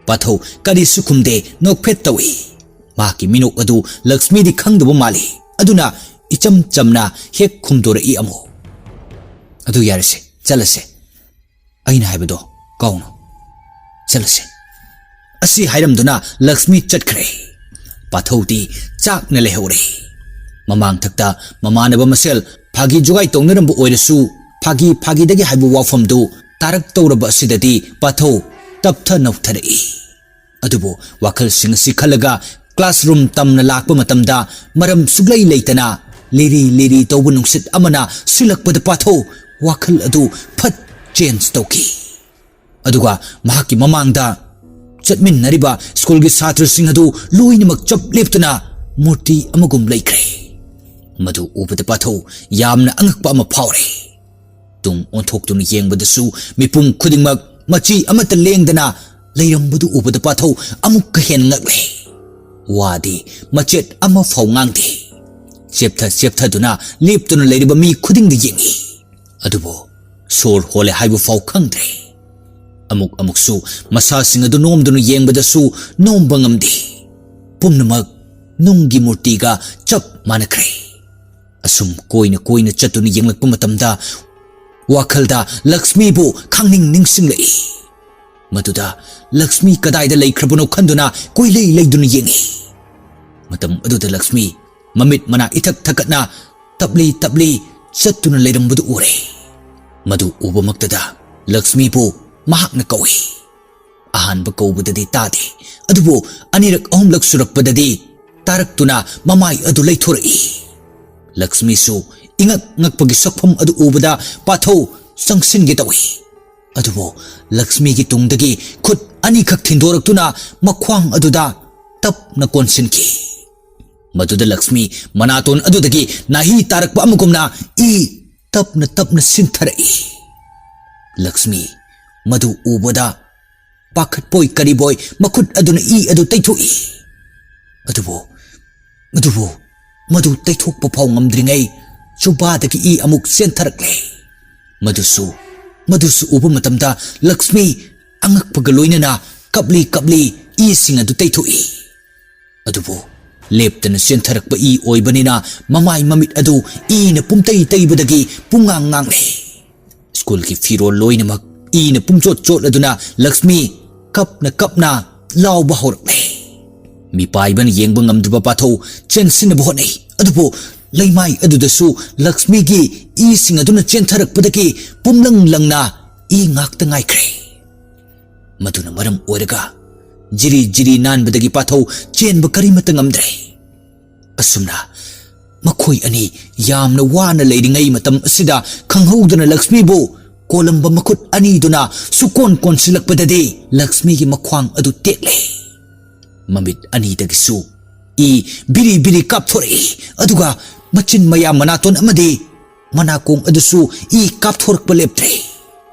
ꯄꯥꯊꯧ ꯀꯔꯤꯁꯨ ꯈꯨꯝꯗꯦ, ꯅꯣꯛꯐꯦꯠ ꯇꯧꯏ꯫ ꯃꯍꯥꯛꯀꯤ ꯃꯤꯅꯣꯛ ꯑꯗꯨ ꯂꯛꯁꯃꯤꯗꯤ ꯈꯪꯗꯕ ꯃꯥꯜꯂꯤ꯫ ꯑꯗꯨꯅ ꯏꯆꯝ ꯆꯝꯅ ꯍꯦꯛ ꯈꯨꯝꯗꯣꯔꯛꯏ ꯑꯃꯨꯛ, "ꯑꯗꯨ ꯌꯥꯔꯦꯁꯦ, ꯆꯠꯂꯁꯦ꯫ ꯑꯩꯅ ꯍꯥꯏꯕꯗꯣ ꯀꯥꯎꯅꯨ꯫ ꯆꯠꯂꯁꯦ꯫" ꯑꯁꯤ ꯍꯥꯏꯔꯝꯗꯨꯅ ꯂꯛꯁꯃꯤ ꯆꯠꯈ꯭ꯔꯦ꯫ ꯄꯥꯊꯧꯗꯤ ꯆꯥꯛꯅ ꯂꯩꯍꯧꯔꯦ꯫ ꯃꯃꯥꯡꯊꯛꯇ ꯃꯃꯥꯟꯅꯕ ꯃꯁꯦꯜ ꯐꯥꯒꯤ ꯖꯨꯒꯥꯏ ꯇꯧꯅꯔꯝꯕ ꯑꯣꯏꯔꯁꯨ, ꯐꯥꯒꯤ ꯐꯥꯒꯤꯗꯒꯤ ꯍꯥꯏꯕ ꯋꯥꯐꯝꯗꯨ ꯇꯥꯔꯛꯇꯧꯔꯕ ꯑꯁꯤꯗꯗꯤ ꯄꯥꯊꯧ ꯇꯞꯊ ꯅꯧꯊꯔꯛꯏ꯫ ꯑꯗꯨꯕꯨ ꯋꯥꯈꯜꯁꯤꯡ ꯑꯁꯤ ꯈꯜꯂꯒ classroom ꯇꯝꯅ ꯂꯥꯛꯄ ꯃꯇꯝꯗ ꯃꯔꯝ ꯁꯨꯛꯂꯩ ꯂꯩꯇꯅ ꯂꯤꯔꯤ ꯂꯤꯔꯤ ꯇꯧꯕ ꯅꯨꯡꯁꯤꯠ ꯑꯃꯅ ꯁꯤꯜꯂꯛꯄꯗ ꯄꯥꯊꯧ ꯋꯥꯈꯜ ꯑꯗꯨ ꯐꯠ change ꯇꯧꯈꯤ꯫ ꯑꯗꯨꯒ ꯃꯍꯥꯛꯀꯤ ꯃꯃꯥꯡꯗ ꯆꯠꯃꯤꯟꯅꯔꯤꯕ ꯁ꯭ꯀꯨꯜꯒꯤ ꯁꯥꯇ꯭ꯔꯁꯤꯡ ꯑꯗꯨ ꯂꯣꯏꯅꯃꯛ ꯆꯞ ꯂꯦꯞꯇꯨꯅ ꯃꯨꯔꯇꯤ ꯑꯃꯒꯨꯝ ꯂꯩꯈ꯭ꯔꯦ꯫ ꯃꯗꯨ ꯎꯕꯗ ꯄꯥꯊꯧ ꯌꯥꯝꯅ ꯑꯉꯛꯄ ꯑꯃ ꯐꯥꯎꯔꯦ꯫ ꯇꯨꯡ ꯑꯣꯟꯊꯣꯛꯇꯨꯅ ꯌꯦꯡꯕꯗꯁꯨ ꯃꯤꯄꯨꯝ ꯈꯨꯗꯤꯡꯃꯛ ꯃꯆꯤ ꯑꯃꯠꯇ ꯂꯦꯡꯗꯅ ꯂꯩꯔꯝꯕꯗꯨ ꯎꯕꯗ ꯄꯥꯊꯧ ꯑꯃꯨꯛꯀ ꯍꯦꯟꯅ ꯉꯛꯂꯦ꯫ ꯋꯥꯗꯤ ꯃꯆꯦꯠ ꯑꯃꯐꯥꯎ ꯉꯥꯡꯗꯦ꯫ ꯆꯦꯞꯊ ꯆꯦꯞꯊꯗꯨꯅ ꯂꯦꯞꯇꯨꯅ ꯂꯩꯔꯤꯕ ꯃꯤ ꯈꯨꯗꯤꯡꯗ ꯌꯦꯡꯏ꯫ ꯑꯗꯨꯕꯨ ꯁꯣꯔ ꯍꯣꯜꯂꯦ ꯍꯥꯏꯕ ꯐꯥꯎ ꯈꯪꯗ꯭ꯔꯦ꯫ ꯑꯃꯨꯛ ꯑꯃꯨꯛꯁꯨ ꯃꯁꯥꯁꯤꯡ ꯑꯗꯨ ꯅꯣꯝꯗꯨꯅ ꯌꯦꯡꯕꯗꯁꯨ ꯅꯣꯝꯕ ꯉꯝꯗꯦ꯫ ꯄꯨꯝꯅꯃꯛ ꯅꯨꯡꯒꯤ ꯃꯨꯔꯇꯤꯒ ꯆꯞ ꯃꯥꯟꯅꯈ꯭ꯔꯦ꯫ ꯑꯁꯨꯝ ꯀꯣꯏꯅ ꯀꯣꯏꯅ ꯆꯠꯇꯨꯅ ꯌꯦꯡꯂꯛꯄ ꯃꯇꯝꯗ ꯋꯥꯈꯜꯗ ꯂꯛꯁꯃꯤꯕꯨ ꯈꯪꯅꯤꯡ ꯅꯤꯡꯁꯤꯡꯂꯛꯏ꯫ ꯃꯗꯨꯗ ꯂꯛꯁꯃꯤ ꯀꯗꯥꯏꯗ ꯂꯩꯈ꯭ꯔꯕꯅꯣ ꯈꯟꯗꯨꯅ ꯀꯣꯏꯂꯩ ꯂꯩꯗꯨꯅ ꯌꯦꯡꯏ꯫ ꯃꯇꯝ ꯑꯗꯨꯗ ꯂꯛꯁꯃꯤ ꯃꯃꯤꯠ ꯃꯅꯥ ꯏꯊꯛ ꯊꯛꯀꯠꯅ ꯇꯞꯂꯤ ꯇꯞꯂꯤ ꯆꯠꯇꯨꯅ ꯂꯩꯔꯝꯕꯗꯨ ꯎꯔꯦ꯫ ꯃꯗꯨ ꯎꯕꯃꯛꯇꯗ ꯂꯛꯁꯃꯤꯕꯨ ꯃꯍꯥꯛꯅ ꯀꯧꯏ꯫ ꯑꯍꯥꯟꯕ ꯀꯧꯕꯗꯗꯤ ꯇꯥꯗꯦ, ꯑꯗꯨꯕꯨ ꯑꯅꯤꯔꯛ ꯑꯍꯨꯝꯂꯛ ꯁꯨꯔꯛꯄꯗꯗꯤ ꯇꯥꯔꯛꯇꯨꯅ ꯃꯃꯥꯏ ꯑꯗꯨ ꯂꯩꯊꯣꯔꯛꯏ꯫ ꯂꯛꯁꯃꯤꯁꯨ ꯏꯉꯛ ꯉꯛꯄꯒꯤ ꯁꯛꯐꯝ ꯑꯗꯨ ꯎꯕꯗ ꯄꯥꯊꯧ ꯆꯪꯁꯤꯟꯒꯦ ꯇꯧꯏ꯫ ꯑꯗꯨꯕꯨ ꯂꯛꯁꯃꯤꯒꯤ ꯇꯨꯡꯗꯒꯤ ꯈꯨꯠ ꯑꯅꯤꯈꯛ ꯊꯤꯟꯗꯣꯔꯛꯇꯨꯅ ꯃꯈ꯭ꯋꯥꯡ ꯑꯗꯨꯗ ꯇꯞꯅ ꯀꯣꯟꯁꯤꯟꯈꯤ꯫ ꯃꯗꯨꯗ ꯂꯛꯁꯃꯤ ꯃꯅꯥꯇꯣꯟ ꯑꯗꯨꯗꯒꯤ ꯅꯥꯍꯤ ꯇꯥꯔꯛꯄ ꯑꯃꯒꯨꯝꯅ ꯏ ꯇꯞꯅ ꯇꯞꯅ ꯁꯤꯟꯊꯔꯛꯏ꯫ ꯂꯛꯁꯃꯤ ꯃꯗꯨ ꯎꯕꯗ ꯄꯥꯈꯠꯄꯣꯏ ꯀꯔꯤꯕꯣꯏ ꯃꯈꯨꯠ ꯑꯗꯨꯅ ꯏ ꯑꯗꯨ ꯇꯩꯊꯣꯛꯏ꯫ ꯑꯗꯨꯕꯨ, ꯑꯗꯨꯕꯨ ꯃꯗꯨ ꯇꯩꯊꯣꯛꯄ ꯐꯥꯎ ꯉꯝꯗ꯭ꯔꯤꯉꯩ ꯆꯨꯕꯥꯗꯒꯤ ꯏ ꯑꯃꯨꯛ ꯆꯦꯟꯊꯔꯛꯂꯦ꯫ ꯃꯗꯨꯁꯨ, ꯃꯗꯨꯁꯨ ꯎꯕ ꯃꯇꯝꯗ ꯂꯛꯁꯃꯤ ꯑꯉꯛꯄꯒ ꯂꯣꯏꯅꯅ ꯀꯞꯂꯤ ꯀꯞꯂꯤ ꯏꯁꯤꯡ ꯑꯗꯨ ꯇꯩꯊꯣꯛꯏ꯫ ꯑꯗꯨꯕꯨ ꯂꯦꯞꯇꯅ ꯆꯦꯟꯊꯔꯛꯄ ꯏ ꯑꯣꯏꯕꯅꯤꯅ ꯃꯃꯥꯏ ꯃꯃꯤꯠ ꯑꯗꯨ ꯏꯅ ꯄꯨꯝꯇꯩ ꯇꯩꯕꯗꯒꯤ ꯄꯨꯡꯉꯥꯡ ꯉꯥꯡꯂꯦ꯫ ꯁ꯭ꯀꯨꯜꯒꯤ ꯐꯤꯔꯣꯜ ꯂꯣꯏꯅꯃꯛ ꯏꯅ ꯄꯨꯡꯆꯣꯠ ꯆꯣꯠꯂꯗꯨꯅ ꯂꯛꯁꯃꯤ ꯀꯞꯅ ꯀꯞꯅ ꯂꯥꯎꯕ ꯍꯧꯔꯛꯂꯦ꯫ ꯃꯤꯄꯥꯏꯕꯅ ꯌꯦꯡꯕ ꯉꯝꯗ꯭ꯔꯕ ꯄꯥꯊꯧ ꯆꯦꯟꯁꯤꯟꯅꯕ ꯍꯣꯠꯅꯩ, ꯑꯗꯨꯕꯨ ꯂꯩꯃꯥꯏ ꯑꯗꯨꯗꯁꯨ ꯂꯛꯁꯃꯤꯒꯤ ꯏꯁꯤꯡ ꯑꯗꯨꯅ ꯆꯦꯟꯊꯔꯛꯄꯗꯒꯤ ꯄꯨꯝꯂꯪ ꯂꯪꯅ ꯏ ꯉꯥꯛꯇ ꯉꯥꯏꯈ꯭ꯔꯦ꯫ ꯃꯗꯨꯅ ꯃꯔꯝ ꯑꯣꯏꯔꯒ ꯖꯤꯔꯤ ꯖꯤꯔꯤ ꯅꯥꯟꯕꯗꯒꯤ ꯄꯥꯊꯧ ꯆꯦꯟꯕ ꯀꯔꯤꯃꯠꯇ ꯉꯝꯗ꯭ꯔꯦ꯫ ꯑꯁꯨꯝꯅ ꯃꯈꯣꯏ ꯑꯅꯤ ꯌꯥꯝꯅ ꯋꯥꯅ ꯂꯩꯔꯤꯉꯩ ꯃꯇꯝ ꯑꯁꯤꯗ ꯈꯪꯍꯧꯗꯅ ꯂꯛꯁꯃꯤꯕꯨ ꯀꯣꯂꯝꯕ ꯃꯈꯨꯠ ꯑꯅꯤꯗꯨꯅ ꯁꯨꯀꯣꯟ ꯀꯣꯟꯁꯤꯜꯂꯛꯄꯗꯗꯤ ꯂꯛꯁꯃꯤꯒꯤ ꯃꯈ꯭ꯋꯥꯡ ꯑꯗꯨ ꯇꯦꯛꯂꯦ꯫ ꯃꯃꯤꯠ ꯑꯅꯤꯗꯒꯤꯁꯨ ꯏ ꯕꯤꯔꯤ ꯕꯤꯔꯤ ꯀꯥꯞꯊꯣꯔꯛꯏ, ꯑꯗꯨꯒ ꯃꯆꯤꯟ ꯃꯌꯥ, ꯃꯅꯥꯇꯣꯟ ꯑꯃꯗꯤ ꯃꯅꯥꯀꯣꯡ ꯑꯗꯨꯁꯨ ꯏ ꯀꯥꯞꯊꯣꯔꯛꯄ ꯂꯦꯞꯇ꯭ꯔꯦ꯫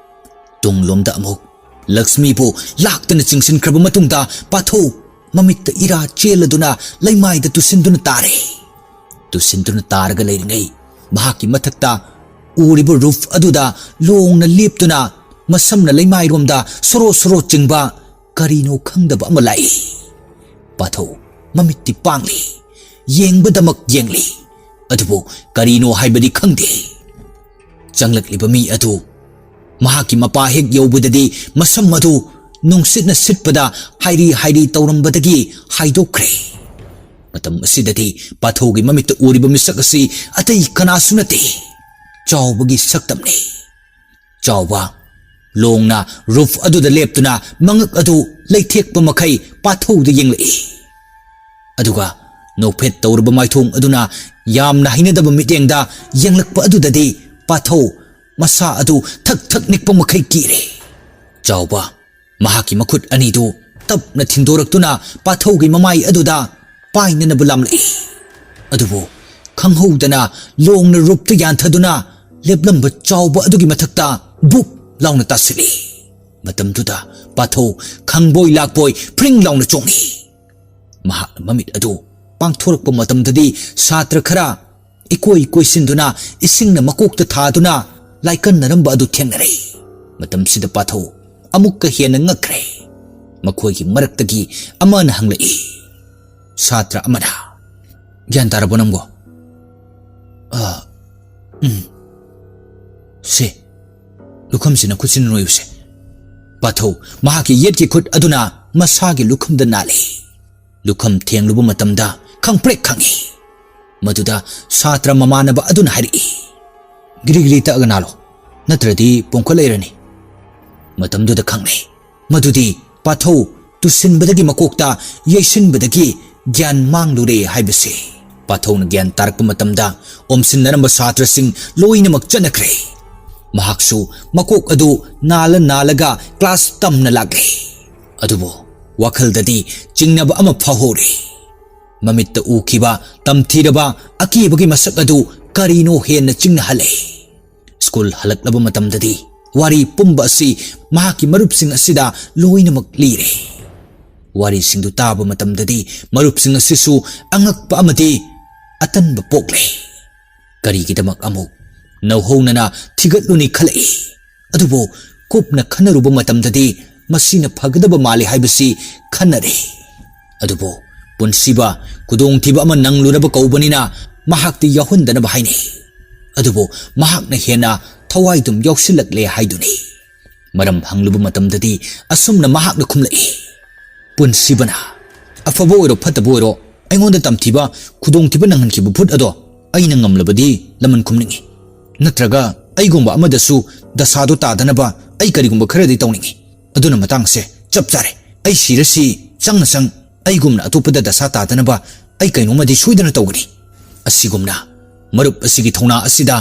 ꯇꯨꯡꯂꯣꯝꯗ ꯑꯃꯨꯛ ꯂꯛꯁꯃꯤꯕꯨ ꯂꯥꯛꯇꯅ ꯆꯤꯡꯁꯤꯟꯈ꯭ꯔꯕ ꯃꯇꯨꯡꯗ ꯄꯥꯊꯧ ꯃꯃꯤꯠꯇ ꯏꯔꯥ ꯆꯦꯜꯂꯗꯨꯅ ꯂꯩꯃꯥꯏꯗ ꯇꯨꯁꯤꯟꯗꯨꯅ ꯇꯥꯔꯦ꯫ ꯇꯨꯁꯤꯟꯗꯨꯅ ꯇꯥꯔꯒ ꯂꯩꯔꯤꯉꯩ ꯃꯍꯥꯛꯀꯤ ꯃꯊꯛꯇ ꯎꯔꯤꯕ ꯔꯨꯐ ꯑꯗꯨꯗ ꯂꯣꯡꯅ ꯂꯦꯞꯇꯨꯅ ꯃꯁꯝꯅ ꯂꯩꯃꯥꯏꯔꯣꯝꯗ ꯁꯣꯔꯣ ꯁꯣꯔꯣ ꯆꯤꯡꯕ ꯀꯔꯤꯅꯣ ꯈꯪꯗꯕ ꯑꯃ ꯂꯥꯛꯏ꯫ ꯄꯥꯊꯧ ꯃꯃꯤꯠꯇꯤ ꯄꯥꯡꯂꯤ, ꯌꯦꯡꯕꯗꯃꯛ ꯌꯦꯡꯂꯤ, ꯑꯗꯨꯕꯨ ꯀꯔꯤꯅꯣ ꯍꯥꯏꯕꯗꯤ ꯈꯪꯗꯦ꯫ ꯆꯪꯂꯛꯂꯤꯕ ꯃꯤ ꯑꯗꯨ ꯃꯍꯥꯛꯀꯤ ꯃꯄꯥ ꯍꯦꯛ ꯌꯧꯕꯗꯗꯤ ꯃꯁꯝ ꯑꯗꯨ ꯅꯨꯡꯁꯤꯠꯅ ꯁꯤꯠꯄꯗ ꯍꯥꯏꯔꯤ ꯍꯥꯏꯔꯤ ꯇꯧꯔꯝꯕꯗꯒꯤ ꯍꯥꯏꯗꯣꯛꯈ꯭ꯔꯦ꯫ ꯃꯇꯝ ꯑꯁꯤꯗꯗꯤ ꯄꯥꯊꯧꯒꯤ ꯃꯃꯤꯠꯇ ꯎꯔꯤꯕ ꯃꯤꯁꯛ ꯑꯁꯤ ꯑꯇꯩ ꯀꯅꯥꯁꯨ ꯅꯠꯇꯦ, ꯆꯥꯎꯕꯒꯤ ꯁꯛꯇꯝꯅꯤ꯫ ꯆꯥꯎꯕ ꯂꯣꯡꯅ roof ꯑꯗꯨꯗ ꯂꯦꯞꯇꯨꯅ ꯃꯉꯛ ꯑꯗꯨ ꯂꯩꯊꯦꯛꯄ ꯃꯈꯩ ꯄꯥꯊꯧꯗ ꯌꯦꯡꯂꯛꯏ꯫ ꯑꯗꯨꯒ ꯅꯣꯛꯐꯦꯠ ꯇꯧꯔꯕ ꯃꯥꯏꯊꯣꯡ ꯑꯗꯨꯅ ꯌꯥꯝꯅ ꯍꯩꯅꯗꯕ ꯃꯤꯠꯌꯦꯡꯗ ꯌꯦꯡꯂꯛꯄ ꯑꯗꯨꯗꯗꯤ ꯄꯥꯊꯧ ꯃꯁꯥ ꯑꯗꯨ ꯊꯛ ꯊꯛ ꯅꯤꯛꯄ ꯃꯈꯩ ꯀꯤꯔꯦ꯫ ꯆꯥꯎꯕ ꯃꯍꯥꯛꯀꯤ ꯃꯈꯨꯠ ꯑꯅꯤꯗꯨ ꯇꯞꯅ ꯊꯤꯟꯗꯣꯔꯛꯇꯨꯅ ꯄꯥꯊꯧꯒꯤ ꯃꯃꯥꯏ ꯑꯗꯨꯗ ꯄꯥꯏꯅꯅꯕ ꯂꯥꯝꯂꯛꯏ꯫ ꯑꯗꯨꯕꯨ ꯈꯪꯍꯧꯗꯅ ꯂꯣꯡꯅ roofꯇ ꯌꯥꯟꯊꯗꯨꯅ ꯂꯦꯞꯂꯝꯕ ꯆꯥꯎꯕ ꯑꯗꯨꯒꯤ ꯃꯊꯛꯇ ꯕꯨꯞ ꯂꯥꯎꯅ ꯇꯥꯁꯤꯜꯂꯤ꯫ ꯃꯇꯝꯗꯨꯗ ꯄꯥꯊꯧ ꯈꯪꯕꯣꯏ ꯂꯥꯛꯄꯣꯏ ꯐ꯭ꯔꯤꯡ ꯂꯥꯎꯅ ꯆꯣꯡꯏ꯫ ꯃꯍꯥꯛꯅ ꯃꯃꯤꯠ ꯑꯗꯨ ꯄꯥꯡꯊꯣꯔꯛꯄ ꯃꯇꯝꯗꯗꯤ ꯁꯥꯇ꯭ꯔ ꯈꯔ ꯏꯀꯣꯏ ꯀꯣꯏꯁꯤꯟꯗꯨꯅ ꯏꯁꯤꯡꯅ ꯃꯀꯣꯛꯇ ꯊꯥꯗꯨꯅ ꯂꯥꯏꯀꯟꯅꯔꯝꯕ ꯑꯗꯨ ꯊꯦꯡꯅꯔꯦ꯫ ꯃꯇꯝꯁꯤꯗ ꯄꯥꯊꯧ ꯑꯃꯨꯛꯀ ꯍꯦꯟꯅ ꯉꯛꯈ꯭ꯔꯦ꯫ ꯃꯈꯣꯏꯒꯤ ꯃꯔꯛꯇꯒꯤ ꯑꯃꯅ ꯍꯪꯂꯛꯏ꯫ ꯁꯥꯇ꯭ꯔ ꯑꯃꯅ, "ꯒ꯭ꯌꯥꯟ ꯇꯥꯔꯕꯣ ꯅꯪꯕꯣ?" "ꯑ, ꯎꯝ꯫ ꯁꯦ, ꯂꯨꯈꯝꯁꯤ ꯅꯈꯨꯠꯁꯤꯅ ꯅꯣꯏꯌꯨꯁꯦ꯫" ꯄꯥꯊꯧ ꯃꯍꯥꯛꯀꯤ ꯌꯦꯠꯀꯤ ꯈꯨꯠ ꯑꯗꯨꯅ ꯃꯁꯥꯒꯤ ꯂꯨꯈꯝꯗ ꯅꯥꯜꯂꯤ꯫ ꯂꯨꯈꯝ ꯊꯦꯡꯂꯨꯕ ꯃꯇꯝꯗ ꯈꯪꯄ꯭ꯔꯦꯛ ꯈꯪꯏ꯫ ꯃꯗꯨꯗ ꯁꯥꯇ꯭ꯔ ꯃꯃꯥꯟꯅꯕ ꯑꯗꯨꯅ ꯍꯥꯏꯔꯛꯏ, "ꯒꯤꯔꯤ ꯒꯤꯔꯤ ꯇꯛꯑꯒ ꯅꯥꯜꯂꯣ, ꯅꯠꯇ꯭ꯔꯗꯤ ꯄꯣꯝꯈꯠ ꯂꯩꯔꯅꯤ꯫" ꯃꯇꯝꯗꯨꯗ ꯈꯪꯂꯦ ꯃꯗꯨꯗꯤ ꯄꯥꯊꯧ ꯇꯨꯁꯤꯟꯕꯗꯒꯤ ꯃꯀꯣꯛꯇ ꯌꯩꯁꯤꯟꯕꯗꯒꯤ ꯒ꯭ꯌꯥꯟ ꯃꯥꯡꯂꯨꯔꯦ ꯍꯥꯏꯕꯁꯤ꯫ ꯄꯥꯊꯧꯅ ꯒ꯭ꯌꯥꯟ ꯇꯥꯔꯛꯄ ꯃꯇꯝꯗ ꯑꯣꯝꯁꯤꯟꯅꯔꯝꯕ ꯁꯥꯇ꯭ꯔꯁꯤꯡ ꯂꯣꯏꯅꯃꯛ ꯆꯠꯅꯈ꯭ꯔꯦ꯫ ꯃꯍꯥꯛꯁꯨ ꯃꯀꯣꯛ ꯑꯗꯨ ꯅꯥꯜꯂ ꯅꯥꯜꯂꯒ class ꯇꯝꯅ ꯂꯥꯛꯂꯦ꯫ ꯑꯗꯨꯕꯨ ꯋꯥꯈꯜꯗꯗꯤ ꯆꯤꯡꯅꯕ ꯑꯃ ꯐꯥꯎꯍꯧꯔꯦ꯫ ꯃꯃꯤꯠꯇ ꯎꯈꯤꯕ ꯇꯝꯊꯤꯔꯕ ꯑꯀꯤꯕꯒꯤ ꯃꯁꯛ ꯑꯗꯨ ꯀꯔꯤꯅꯣ ꯍꯦꯟꯅ ꯆꯤꯡꯅꯍꯜꯂꯦ꯫ ꯁ꯭ꯀꯨꯜ ꯍꯜꯂꯛꯂꯕ ꯃꯇꯝꯗꯗꯤ ꯋꯥꯔꯤ ꯄꯨꯝꯕ ꯑꯁꯤ ꯃꯍꯥꯛꯀꯤ ꯃꯔꯨꯞꯁꯤꯡ ꯑꯁꯤꯗ ꯂꯣꯏꯅꯃꯛ ꯂꯤꯔꯦ꯫ ꯋꯥꯔꯤꯁꯤꯡꯗꯨ ꯇꯥꯕ ꯃꯇꯝꯗꯗꯤ ꯃꯔꯨꯞꯁꯤꯡ ꯑꯁꯤꯁꯨ ꯑꯉꯛꯄ ꯑꯃꯗꯤ ꯑꯇꯟꯕ ꯄꯣꯛꯂꯦ꯫ ꯀꯔꯤꯒꯤꯗꯃꯛ ꯑꯃꯨꯛ ꯅꯧꯍꯧꯅꯅ ꯊꯤꯒꯠꯂꯨꯅꯤ ꯈꯜꯂꯛꯏ꯫ ꯑꯗꯨꯕꯨ ꯀꯨꯞꯅ ꯈꯟꯅꯔꯨꯕ ꯃꯇꯝꯗꯗꯤ ꯃꯁꯤꯅ ꯐꯒꯗꯕ ꯃꯥꯜꯂꯤ ꯍꯥꯏꯕꯁꯤ ꯈꯟꯅꯔꯦ꯫ ꯑꯗꯨꯕꯨ ꯄꯨꯟꯁꯤꯕ ꯈꯨꯗꯣꯡꯊꯤꯕ ꯑꯃ ꯅꯪꯂꯨꯔꯕ ꯀꯧꯕꯅꯤꯅ ꯃꯍꯥꯛꯇꯤ ꯌꯥꯎꯍꯟꯗꯅꯕ ꯍꯥꯏꯅꯩ꯫ ꯑꯗꯨꯕꯨ ꯃꯍꯥꯛꯅ ꯍꯦꯟꯅ ꯊꯋꯥꯏꯗꯨꯝ ꯌꯥꯎꯁꯤꯜꯂꯛꯂꯦ ꯍꯥꯏꯗꯨꯅꯤ꯫ ꯃꯔꯝ ꯍꯪꯂꯨꯕ ꯃꯇꯝꯗꯗꯤ ꯑꯁꯨꯝꯅ ꯃꯍꯥꯛꯅ ꯈꯨꯝꯂꯛꯏ, "ꯄꯨꯟꯁꯤꯕꯅ ꯑꯐꯕ ꯑꯣꯏꯔꯣ ꯐꯠꯇꯕ ꯑꯣꯏꯔꯣ ꯑꯩꯉꯣꯟꯗ ꯇꯝꯊꯤꯕ, ꯈꯨꯗꯣꯡꯊꯤꯕ ꯅꯪꯍꯟꯈꯤꯕ ꯚꯨꯠ ꯑꯗꯣ ꯑꯩꯅ ꯉꯝꯂꯕꯗꯤ ꯂꯃꯟ ꯈꯨꯝꯅꯤꯡꯏ꯫ ꯅꯠꯇ꯭ꯔꯒ ꯑꯩꯒꯨꯝꯕ ꯑꯃꯗꯁꯨ ꯗꯁꯥꯗꯣ ꯇꯥꯗꯅꯕ ꯑꯩ ꯀꯔꯤꯒꯨꯝꯕ ꯈꯔꯗꯤ ꯇꯧꯅꯤꯡꯏ꯫ ꯑꯗꯨꯅ ꯃꯇꯥꯡꯁꯦ ꯆꯞ ꯆꯥꯔꯦ꯫ ꯑꯩ ꯁꯤꯔꯁꯤ ꯆꯪꯅ ꯆꯪ ꯑꯩꯒꯨꯝꯅ ꯑꯇꯣꯞꯄꯗ ꯗꯁꯥ ꯇꯥꯗꯅꯕ ꯑꯩ ꯀꯩꯅꯣꯝꯃꯗꯤ ꯁꯣꯏꯗꯅ ꯇꯧꯒꯅꯤ꯫ ꯑꯁꯤꯒꯨꯝꯅ ꯃꯔꯨꯞ ꯑꯁꯤꯒꯤ ꯊꯧꯅꯥ ꯑꯁꯤꯗ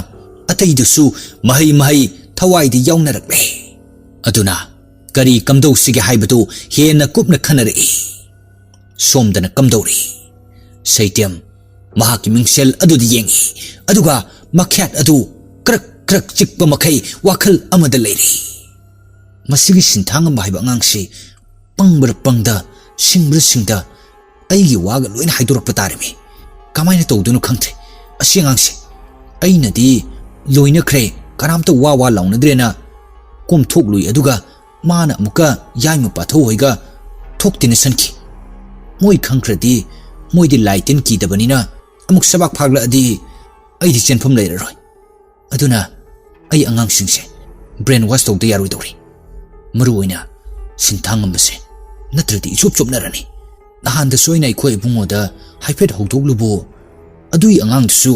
ꯑꯇꯩꯗꯨꯁꯨ ꯃꯍꯩ ꯃꯍꯩ ꯊꯋꯥꯏꯗꯤ ꯌꯥꯎꯅꯔꯛꯂꯦ꯫ ꯑꯗꯨꯅ ꯀꯔꯤ ꯀꯝꯗꯧꯁꯤꯒꯦ ꯍꯥꯏꯕꯗꯨ ꯍꯦꯟꯅ ꯀꯨꯞꯅ ꯈꯟꯅꯔꯛꯏ꯫ ꯁꯣꯝꯗꯅ ꯀꯝꯗꯧꯔꯤ? ꯁꯩꯇꯦꯝ ꯃꯍꯥꯛꯀꯤ ꯃꯤꯡꯁꯦꯜ ꯑꯗꯨꯗ ꯌꯦꯡꯏ, ꯑꯗꯨꯒ ꯃꯈ꯭ꯌꯥꯠ ꯑꯗꯨ ꯀ꯭ꯔꯛ ꯀ꯭ꯔꯛ ꯆꯤꯛꯄ ꯃꯈꯩ ꯋꯥꯈꯜ ꯑꯃꯗ ꯂꯩꯔꯤ꯫ ꯃꯁꯤꯒꯤ ꯁꯤꯟꯊꯥꯉꯝꯕ ꯍꯥꯏꯕ ꯑꯉꯥꯡꯁꯤ ꯄꯪꯕ꯭ꯔꯥ ꯄꯪꯗ, ꯁꯤꯡꯕ꯭ꯔꯥ ꯁꯤꯡꯗ, ꯑꯩꯒꯤ ꯋꯥꯒ ꯂꯣꯏꯅ ꯍꯥꯏꯗꯣꯔꯛꯄ ꯇꯥꯔꯦꯃꯤ꯫ ꯀꯃꯥꯏꯅ ꯇꯧꯗꯣꯏꯅꯣ ꯈꯪꯗ꯭ꯔꯦ ꯑꯁꯤ ꯑꯉꯥꯡꯁꯦ꯫ ꯑꯩꯅꯗꯤ ꯂꯣꯏꯅꯈ꯭ꯔꯦ, ꯀꯅꯥꯝꯇ ꯋꯥ ꯋꯥ ꯂꯥꯎꯅꯗ꯭ꯔꯦꯅ ꯀꯣꯝꯊꯣꯛꯂꯨꯏ, ꯑꯗꯨꯒ ꯃꯥꯅ ꯑꯃꯨꯛꯀ ꯌꯥꯏꯃ ꯄꯥꯊꯧ ꯍꯣꯏꯒ ꯊꯣꯛꯇꯤꯟꯅꯁꯟꯈꯤ꯫ ꯃꯣꯏ ꯈꯪꯈ꯭ꯔꯗꯤ ꯃꯣꯏꯗꯤ ꯂꯥꯏ ꯇꯤꯟ ꯀꯤꯗꯕꯅꯤꯅ ꯑꯃꯨꯛ ꯁꯕꯥꯛ ꯐꯥꯒꯠꯂꯛꯑꯗꯤ ꯑꯩꯗꯤ ꯆꯦꯟꯐꯝ ꯂꯩꯔꯔꯣꯏ꯫ ꯑꯗꯨꯅ ꯑꯩ ꯑꯉꯥꯡꯁꯤꯡꯁꯦ brain wash ꯇꯧꯗ ꯌꯥꯔꯣꯏꯗꯧꯔꯤ꯫ ꯃꯔꯨꯑꯣꯏꯅ ꯁꯤꯟꯊꯥꯉꯝꯕꯁꯦ, ꯅꯠꯇ꯭ꯔꯗꯤ ꯏꯆꯣꯞ ꯆꯣꯞꯅꯔꯅꯤ꯫ ꯅꯍꯥꯟꯗꯁꯨ ꯑꯩꯅ ꯑꯩꯈꯣꯏ ꯏꯕꯨꯡꯉꯣꯗ ꯍꯥꯏꯐꯦꯠ ꯍꯧꯗꯣꯛꯂꯨꯕꯨ, ꯑꯗꯨꯒꯤ ꯑꯉꯥꯡꯗꯨꯁꯨ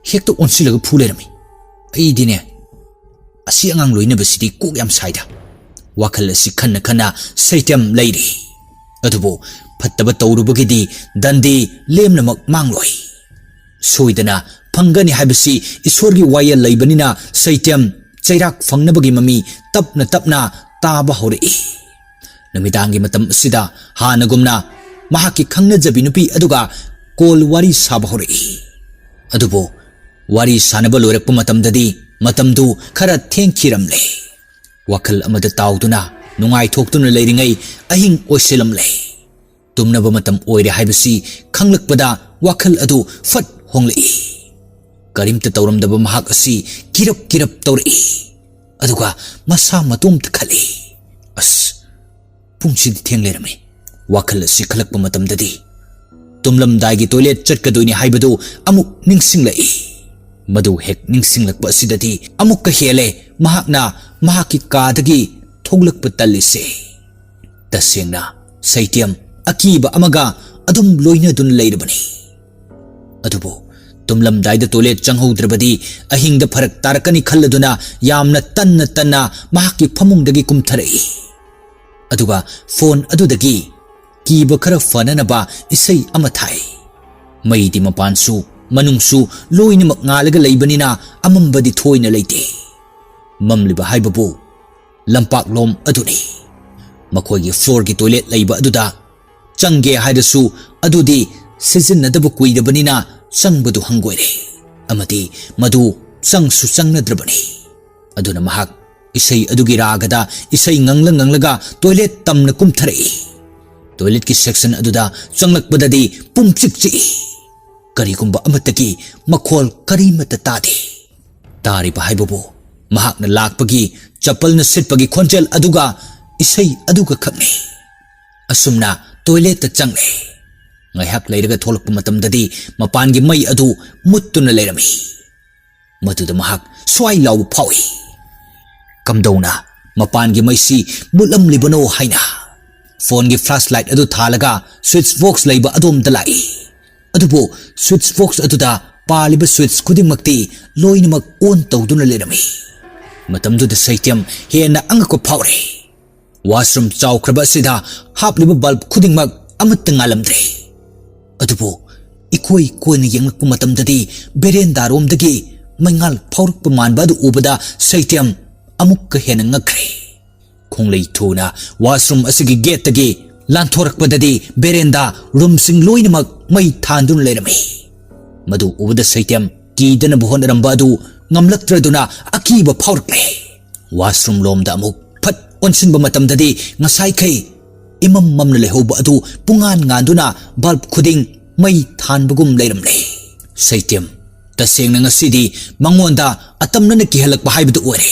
ꯍꯦꯛꯇ ꯑꯣꯟꯁꯤꯜꯂꯒ ꯐꯨ ꯂꯩꯔꯝꯃꯤ꯫ ꯑꯩꯗꯤꯅꯦ, ꯑꯁꯤ ꯑꯉꯥꯡ ꯂꯣꯏꯅꯕꯁꯤꯗꯤ ꯀꯣꯛ ꯌꯥꯝ ꯁꯥꯏꯗ꯫ ꯋꯥꯈꯜ ꯑꯁꯤ ꯈꯟꯅ ꯈꯟꯅ ꯁꯩꯇꯦꯝ ꯂꯩꯔꯤ꯫ ꯑꯗꯨꯕꯨ ꯐꯠꯇꯕ ꯇꯧꯔꯨꯕꯒꯤꯗꯤ ꯗꯟꯗꯤ ꯂꯦꯝꯅꯃꯛ ꯃꯥꯡꯂꯣꯏ꯫ ꯁꯣꯏꯗꯅ ꯐꯪꯒꯅꯤ ꯍꯥꯏꯕꯁꯤ ꯏꯁꯣꯔꯒꯤ ꯋꯥꯌꯦꯜ ꯂꯩꯕꯅꯤꯅ ꯁꯩꯇꯦꯝ ꯆꯩꯔꯥꯛ ꯐꯪꯅꯕꯒꯤ ꯃꯃꯤ ꯇꯞꯅ ꯇꯞꯅ ꯇꯥꯕ ꯍꯧꯔꯛꯏ꯫ ꯅꯨꯃꯤꯗꯥꯡꯒꯤ ꯃꯇꯝ ꯑꯁꯤꯗ ꯍꯥꯟꯅꯒꯨꯝꯅ ꯃꯍꯥꯛꯀꯤ ꯈꯪꯅꯖꯕꯤ ꯅꯨꯄꯤ ꯑꯗꯨꯒ ꯀꯣꯜ ꯋꯥꯔꯤ ꯁꯥꯕ ꯍꯧꯔꯛꯏ꯫ ꯑꯗꯨꯕꯨ ꯋꯥꯔꯤ ꯁꯥꯅꯕ ꯂꯣꯏꯔꯛꯄ ꯃꯇꯝꯗꯗꯤ ꯃꯇꯝꯗꯨ ꯈꯔ ꯊꯦꯡꯈꯤꯔꯝꯂꯦ꯫ ꯋꯥꯈꯜ ꯑꯃꯗ ꯇꯥꯎꯗꯨꯅ ꯅꯨꯡꯉꯥꯏꯊꯣꯛꯇꯨꯅ ꯂꯩꯔꯤꯉꯩ ꯑꯍꯤꯡ ꯑꯣꯏꯁꯤꯜꯂꯝꯂꯦ꯫ ꯇꯨꯝꯅꯕ ꯃꯇꯝ ꯑꯣꯏꯔꯦ ꯍꯥꯏꯕꯁꯤ ꯈꯪꯂꯛꯄꯗ ꯋꯥꯈꯜ ꯑꯗꯨ ꯐꯠ ꯍꯣꯡꯂꯛꯏ꯫ ꯀꯔꯤꯝꯇ ꯇꯧꯔꯝꯗꯕ ꯃꯍꯥꯛ ꯑꯁꯤ ꯀꯤꯔꯞ ꯀꯤꯔꯞ ꯇꯧꯔꯛꯏ꯫ ꯑꯗꯨꯒ ꯃꯁꯥ ꯃꯇꯣꯝꯇ ꯈꯜꯂꯤ, "ꯑꯁ, ꯄꯨꯡꯁꯤꯗꯤ ꯊꯦꯡ ꯂꯩꯔꯝꯃꯤ"꯫ ꯋꯥꯈꯜ ꯑꯁꯤ ꯈꯜꯂꯛꯄ ꯃꯇꯝꯗꯗꯤ ꯇꯨꯝꯂꯝꯗꯥꯏꯒꯤ toilet ꯆꯠꯀꯗꯣꯏꯅꯤ ꯍꯥꯏꯕꯗꯨ ꯑꯃꯨꯛ ꯅꯤꯡꯁꯤꯡꯂꯛꯏ꯫ ꯃꯗꯨ ꯍꯦꯛ ꯅꯤꯡꯁꯤꯡꯂꯛꯄ ꯑꯁꯤꯗꯗꯤ ꯑꯃꯨꯛꯀ ꯍꯦꯜꯂꯦ ꯃꯍꯥꯛꯅ ꯃꯍꯥꯛꯀꯤ ꯀꯥꯗꯒꯤ ꯊꯣꯛꯂꯛꯄ ꯇꯜꯂꯤꯁꯦ꯫ ꯇꯁꯦꯡꯅ ꯁꯩꯇꯦꯝ ꯑꯀꯤꯕ ꯑꯃꯒ ꯑꯗꯨꯝ ꯂꯣꯏꯅꯗꯨꯅ ꯂꯩꯔꯕꯅꯤ꯫ ꯑꯗꯨꯕꯨ ꯇꯨꯝꯂꯝꯗꯥꯏꯗ ꯇꯣꯏꯂꯦꯠ ꯆꯪꯍꯧꯗ꯭ꯔꯕꯗꯤ ꯑꯍꯤꯡꯗ ꯐꯔꯛ ꯇꯥꯔꯛꯀꯅꯤ ꯈꯜꯂꯗꯨꯅ ꯌꯥꯝꯅ ꯇꯟꯅ ꯇꯟꯅ ꯃꯍꯥꯛꯀꯤ ꯐꯃꯨꯡꯗꯒꯤ ꯀꯨꯝꯊꯔꯛꯏ꯫ ꯑꯗꯨꯒ ꯐꯣꯟ ꯑꯗꯨꯗꯒꯤ ꯀꯤꯕ ꯈꯔ ꯐꯅꯅꯕ ꯏꯁꯩ ꯑꯃ ꯊꯥꯏ꯫ ꯃꯩꯗꯤ ꯃꯄꯥꯟꯁꯨ ꯃꯅꯨꯡꯁꯨ ꯂꯣꯏꯅꯃꯛ ꯉꯥꯜꯂꯒ ꯂꯩꯕꯅꯤꯅ ꯑꯃꯝꯕꯗꯤ ꯊꯣꯏꯅ ꯂꯩꯇꯦ꯫ ꯃꯝꯂꯤꯕ ꯍꯥꯏꯕꯕꯨ ꯂꯝꯄꯥꯛꯂꯣꯝ ꯑꯗꯨꯅꯤ꯫ ꯃꯈꯣꯏꯒꯤ ꯐ꯭ꯂꯣꯔꯒꯤ ꯇꯣꯏꯂꯦꯠ ꯂꯩꯕ ꯑꯗꯨꯗ ꯆꯪꯒꯦ ꯍꯥꯏꯔꯁꯨ ꯑꯗꯨꯗꯤ ꯁꯤꯖꯤꯟꯅꯗꯕ ꯀꯨꯏꯔꯕꯅꯤꯅ ꯆꯪꯕꯗꯨ ꯍꯪꯒꯣꯏꯔꯦ꯫ ꯑꯃꯗꯤ ꯃꯗꯨ ꯆꯪꯁꯨ ꯆꯪꯅꯗ꯭ꯔꯕꯅꯤ꯫ ꯑꯗꯨꯅ ꯃꯍꯥꯛ ꯏꯁꯩ ꯑꯗꯨꯒꯤ ꯔꯥꯒꯗ ꯏꯁꯩ ꯉꯪꯂ ꯉꯪꯂꯒ ꯇꯣꯏꯂꯦꯠ ꯇꯝꯅ ꯀꯨꯝꯊꯔꯛꯏ꯫ ꯇꯣꯏꯂꯦꯠꯀꯤ ꯁꯦꯛꯁꯟ ꯑꯗꯨꯗ ꯆꯪꯂꯛꯄꯗꯗꯤ ꯄꯨꯝꯆꯤꯛ ꯆꯤꯛꯏ꯫ ꯀꯔꯤꯒꯨꯝꯕ ꯑꯃꯠꯇꯒꯤ ꯃꯈꯣꯜ ꯀꯔꯤꯃꯠꯇ ꯇꯥꯗꯦ꯫ ꯇꯥꯔꯤꯕ ꯍꯥꯏꯕꯕꯨ ꯃꯍꯥꯛꯅ ꯂꯥꯛꯄꯒꯤ ꯆꯄꯜꯅ ꯁꯤꯠꯄꯒꯤ ꯈꯣꯟꯖꯦꯜ ꯑꯗꯨꯒ ꯏꯁꯩ ꯑꯗꯨꯒ ꯈꯛꯅꯤ꯫ ꯑꯁꯨꯝꯅ ꯇꯣꯏꯂꯦꯠꯇ ꯆꯪꯂꯦ꯫ ꯉꯥꯏꯍꯥꯛ ꯂꯩꯔꯒ ꯊꯣꯛꯂꯛꯄ ꯃꯇꯝꯗꯗꯤ ꯃꯄꯥꯟꯒꯤ ꯃꯩ ꯑꯗꯨ ꯃꯨꯠꯇꯨꯅ ꯂꯩꯔꯝꯃꯤ꯫ ꯃꯗꯨꯗ ꯃꯍꯥꯛ ꯁ꯭ꯋꯥꯏ ꯂꯥꯎꯕ ꯐꯥꯎꯏ꯫ ꯀꯝꯗꯧꯅ ꯃꯄꯥꯟꯒꯤ ꯃꯩꯁꯤ ꯃꯨꯠꯂꯝꯂꯤꯕꯅꯣ ꯍꯥꯏꯅ ꯐꯣꯟꯒꯤ ꯐ꯭ꯂꯥꯁ ꯂꯥꯏꯠ ꯑꯗꯨ ꯊꯥꯜꯂꯒ ꯁ꯭ꯋꯤꯠꯆ ꯕꯣꯛꯁ ꯂꯩꯕ ꯑꯗꯣꯝꯗ ꯂꯥꯛꯏ꯫ ꯑꯗꯨꯕꯨ ꯁ꯭ꯋꯤꯠꯆ ꯕꯣꯛꯁ ꯑꯗꯨꯗ ꯄꯥꯜꯂꯤꯕ ꯁ꯭ꯋꯤꯠꯆ ꯈꯨꯗꯤꯡꯃꯛꯇꯤ ꯂꯣꯏꯅꯃꯛ ꯑꯣꯟ ꯇꯧꯗꯨꯅ ꯂꯩꯔꯝꯃꯤ꯫ ꯃꯇꯝꯗꯨꯗ ꯁꯩꯇ꯭ꯌꯝ ꯍꯦꯟꯅ ꯑꯉꯛꯄ ꯐꯥꯎꯔꯦ꯫ ꯋꯥꯁꯔꯨꯝ ꯆꯥꯎꯈ꯭ꯔꯕ ꯑꯁꯤꯗ ꯍꯥꯞꯂꯤꯕ ꯕꯜꯕ ꯈꯨꯗꯤꯡꯃꯛ ꯑꯃꯠꯇ ꯉꯥꯜꯂꯝꯗ꯭ꯔꯦ꯫ ꯑꯗꯨꯕꯨ ꯏꯀꯣꯏ ꯀꯣꯏꯅ ꯌꯦꯡꯂꯛꯄ ꯃꯇꯝꯗꯗꯤ ꯕꯦꯔꯦꯟꯗꯥꯔꯣꯝꯗꯒꯤ ꯃꯩꯉꯥꯜ ꯐꯥꯎꯔꯛꯄ ꯃꯥꯟꯕ ꯑꯗꯨ ꯎꯕꯗ ꯁꯩꯇ꯭ꯌꯝ ꯑꯃꯨꯛꯀ ꯍꯦꯟꯅ ꯉꯛꯈ꯭ꯔꯦ꯫ ꯈꯣꯡꯂꯩ ꯊꯨꯅ ꯋꯥꯁꯔꯨꯝ ꯑꯁꯤꯒꯤ ꯒꯦꯠꯇꯒꯤ ꯂꯥꯟꯊꯣꯔꯛꯄꯗꯗꯤ ꯕꯦꯔꯦꯟꯗꯥ ꯔꯨꯝꯁꯤꯡ ꯂꯣꯏꯅꯃꯛ ꯃꯩ ꯊꯥꯟꯗꯨꯅ ꯂꯩꯔꯝꯃꯤ꯫ ꯃꯗꯨ ꯎꯕꯗ ꯁꯩꯇ꯭ꯌꯝ ꯀꯤꯗꯅꯕ ꯍꯣꯠꯅꯔꯝꯕ ꯑꯗꯨ ꯉꯝꯂꯛꯇ꯭ꯔꯗꯨꯅ ꯑꯀꯤꯕ ꯐꯥꯎꯔꯛꯂꯦ꯫ ꯋꯥꯁꯔꯨꯝ ꯂꯣꯝꯗ ꯑꯃꯨꯛ ꯐꯠ ꯑꯣꯟꯁꯤꯟꯕ ꯃꯇꯝꯗꯗꯤ ꯉꯁꯥꯏꯈꯩ ꯏꯃꯝ ꯃꯝꯅ ꯂꯩꯍꯧꯕ ꯑꯗꯨ ꯄꯨꯡꯉꯥꯟ ꯉꯥꯟꯗꯨꯅ ꯕꯜꯕ ꯈꯨꯗꯤꯡ ꯃꯩ ꯊꯥꯟꯕꯒꯨꯝ ꯂꯩꯔꯝꯂꯦ꯫ ꯁꯩꯇ꯭ꯌꯝ, ꯇꯁꯦꯡꯅ ꯉꯁꯤꯗꯤ ꯃꯉꯣꯟꯗ ꯑꯇꯝꯅꯅ ꯀꯤꯍꯜꯂꯛꯄ ꯍꯥꯏꯕꯗꯨ ꯑꯣꯏꯔꯦ꯫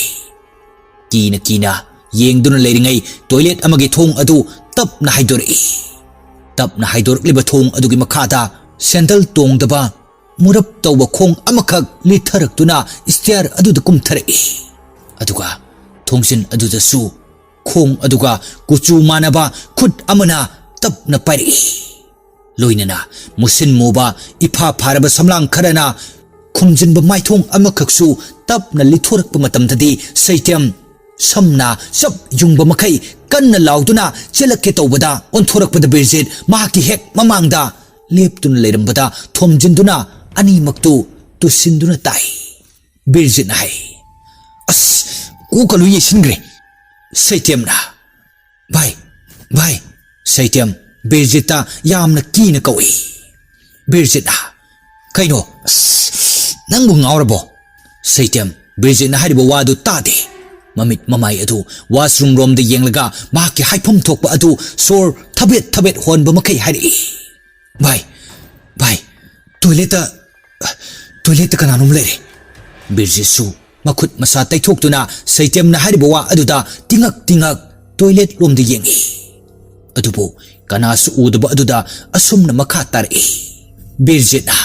ꯀꯤꯅ ꯀꯤꯅ ꯌꯦꯡꯗꯨꯅ ꯂꯩꯔꯤꯉꯩ ꯇꯣꯏꯂꯦꯠ ꯑꯃꯒꯤ ꯊꯣꯡ ꯑꯗꯨ ꯇꯞꯅ ꯍꯥꯏꯗꯣꯔꯛꯏ꯫ ꯇꯞꯅ ꯍꯥꯏꯗꯣꯔꯛꯂꯤꯕ ꯊꯣꯡ ꯑꯗꯨꯒꯤ ꯃꯈꯥꯗ ꯁꯦꯟꯗꯜ ꯇꯣꯡꯗꯕ ꯃꯨꯔꯞ ꯇꯧꯕ ꯈꯣꯡ ꯑꯃꯈꯛ ꯂꯤꯠꯊꯔꯛꯇꯨꯅ ꯁ꯭ꯇꯤꯌꯔ ꯑꯗꯨꯗ ꯀꯨꯝꯊꯔꯛꯏ꯫ ꯑꯗꯨꯒ ꯊꯣꯡꯖꯤꯟ ꯑꯗꯨꯗꯁꯨ ꯈꯣꯡ ꯑꯗꯨꯒ ꯀꯨꯆꯨ ꯃꯥꯟꯅꯕ ꯈꯨꯠ ꯑꯃꯅ ꯇꯞꯅ ꯄꯥꯏꯔꯛꯏ꯫ ꯂꯣꯏꯅꯅ ꯃꯨꯁꯤꯟ ꯃꯨꯕ ꯏꯐꯥ ꯐꯥꯔꯕ ꯁꯝꯂꯥꯡ ꯈꯔꯅ ꯈꯨꯝꯖꯤꯟꯕ ꯃꯥꯏꯊꯣꯡ ꯑꯃꯈꯛꯁꯨ ꯇꯞꯅ ꯂꯤꯊꯣꯔꯛꯄ ꯃꯇꯝꯗꯗꯤ ꯁꯩꯇꯦꯝ ꯁꯝꯅ ꯆꯞ ꯌꯨꯡꯕ ꯃꯈꯩ ꯀꯟꯅ ꯂꯥꯎꯗꯨꯅ ꯆꯦꯜꯂꯛꯀꯦ ꯇꯧꯕꯗ ꯑꯣꯟꯊꯣꯔꯛꯄꯗ ꯕꯤꯔꯖꯤꯠ ꯃꯍꯥꯛꯀꯤ ꯍꯦꯛ ꯃꯃꯥꯡꯗ ꯂꯦꯞꯇꯨꯅ ꯂꯩꯔꯝꯕꯗ ꯊꯣꯝꯖꯤꯟꯗꯨꯅ ꯑꯅꯤꯃꯛꯇꯨ ꯇꯨꯁꯤꯟꯗꯨꯅ ꯇꯥꯏ꯫ ꯕꯤꯔꯖꯤꯠꯅ ꯍꯥꯏ, "ꯑꯁ, ꯀꯣꯛꯀ ꯂꯣꯏ ꯌꯩꯁꯤꯟꯈ꯭ꯔꯦ꯫" ꯁꯩꯇꯦꯝꯅ, "ꯚꯥꯏ, ꯚꯥꯏ꯫" ꯁꯩꯇꯦꯝ ꯕꯤꯔꯖꯤꯠꯇ ꯌꯥꯝꯅ ꯀꯤꯅ ꯀꯧꯏ꯫ ꯕꯤꯔꯖꯤꯠꯅ, "ꯀꯩꯅꯣ? ꯑꯁ, ꯅꯪꯕꯨ ꯉꯥꯎꯔꯕꯣ?" ꯁꯩꯇꯦꯝ ꯕꯤꯔꯖꯤꯠꯅ ꯍꯥꯏꯔꯤꯕ ꯋꯥꯗꯨ ꯇꯥꯗꯦ꯫ ꯃꯃꯤꯠ ꯃꯃꯥꯏ ꯑꯗꯨ ꯋꯥꯁꯔꯨꯝ ꯔꯣꯝꯗ ꯌꯦꯡꯂꯒ ꯃꯍꯥꯛꯀꯤ ꯍꯥꯏꯐꯝ ꯊꯣꯛꯄ ꯑꯗꯨ ꯁꯣꯔ ꯊꯕꯦꯠ ꯊꯕꯦꯠ ꯍꯣꯟꯕ ꯃꯈꯩ ꯍꯥꯏꯔꯛꯏ꯫ "ꯚꯥꯏ, ꯚꯥꯏ, ꯇꯣꯏꯂꯦꯠꯇ, ꯇꯣꯏꯂꯦꯠꯇ ꯀꯅꯥꯅꯣꯝ ꯂꯩꯔꯦ꯫" ꯕꯤꯔꯖꯤꯠꯁꯨ ꯃꯈꯨꯠ ꯃꯁꯥ ꯇꯩꯊꯣꯛꯇꯨꯅ ꯁꯩꯇꯦꯝꯅ ꯍꯥꯏꯔꯤꯕ ꯋꯥ ꯑꯗꯨꯗ ꯇꯤꯉꯛ ꯇꯤꯉꯛ ꯇꯣꯏꯂꯦꯠ ꯂꯣꯝꯗ ꯌꯦꯡꯏ꯫ ꯑꯗꯨꯕꯨ ꯀꯅꯥꯁꯨ ꯎꯗꯕ ꯑꯗꯨꯗ ꯑꯁꯨꯝꯅ ꯃꯈꯥ ꯇꯥꯔꯛꯏ꯫ ꯕꯤꯔꯖꯤꯠꯅ,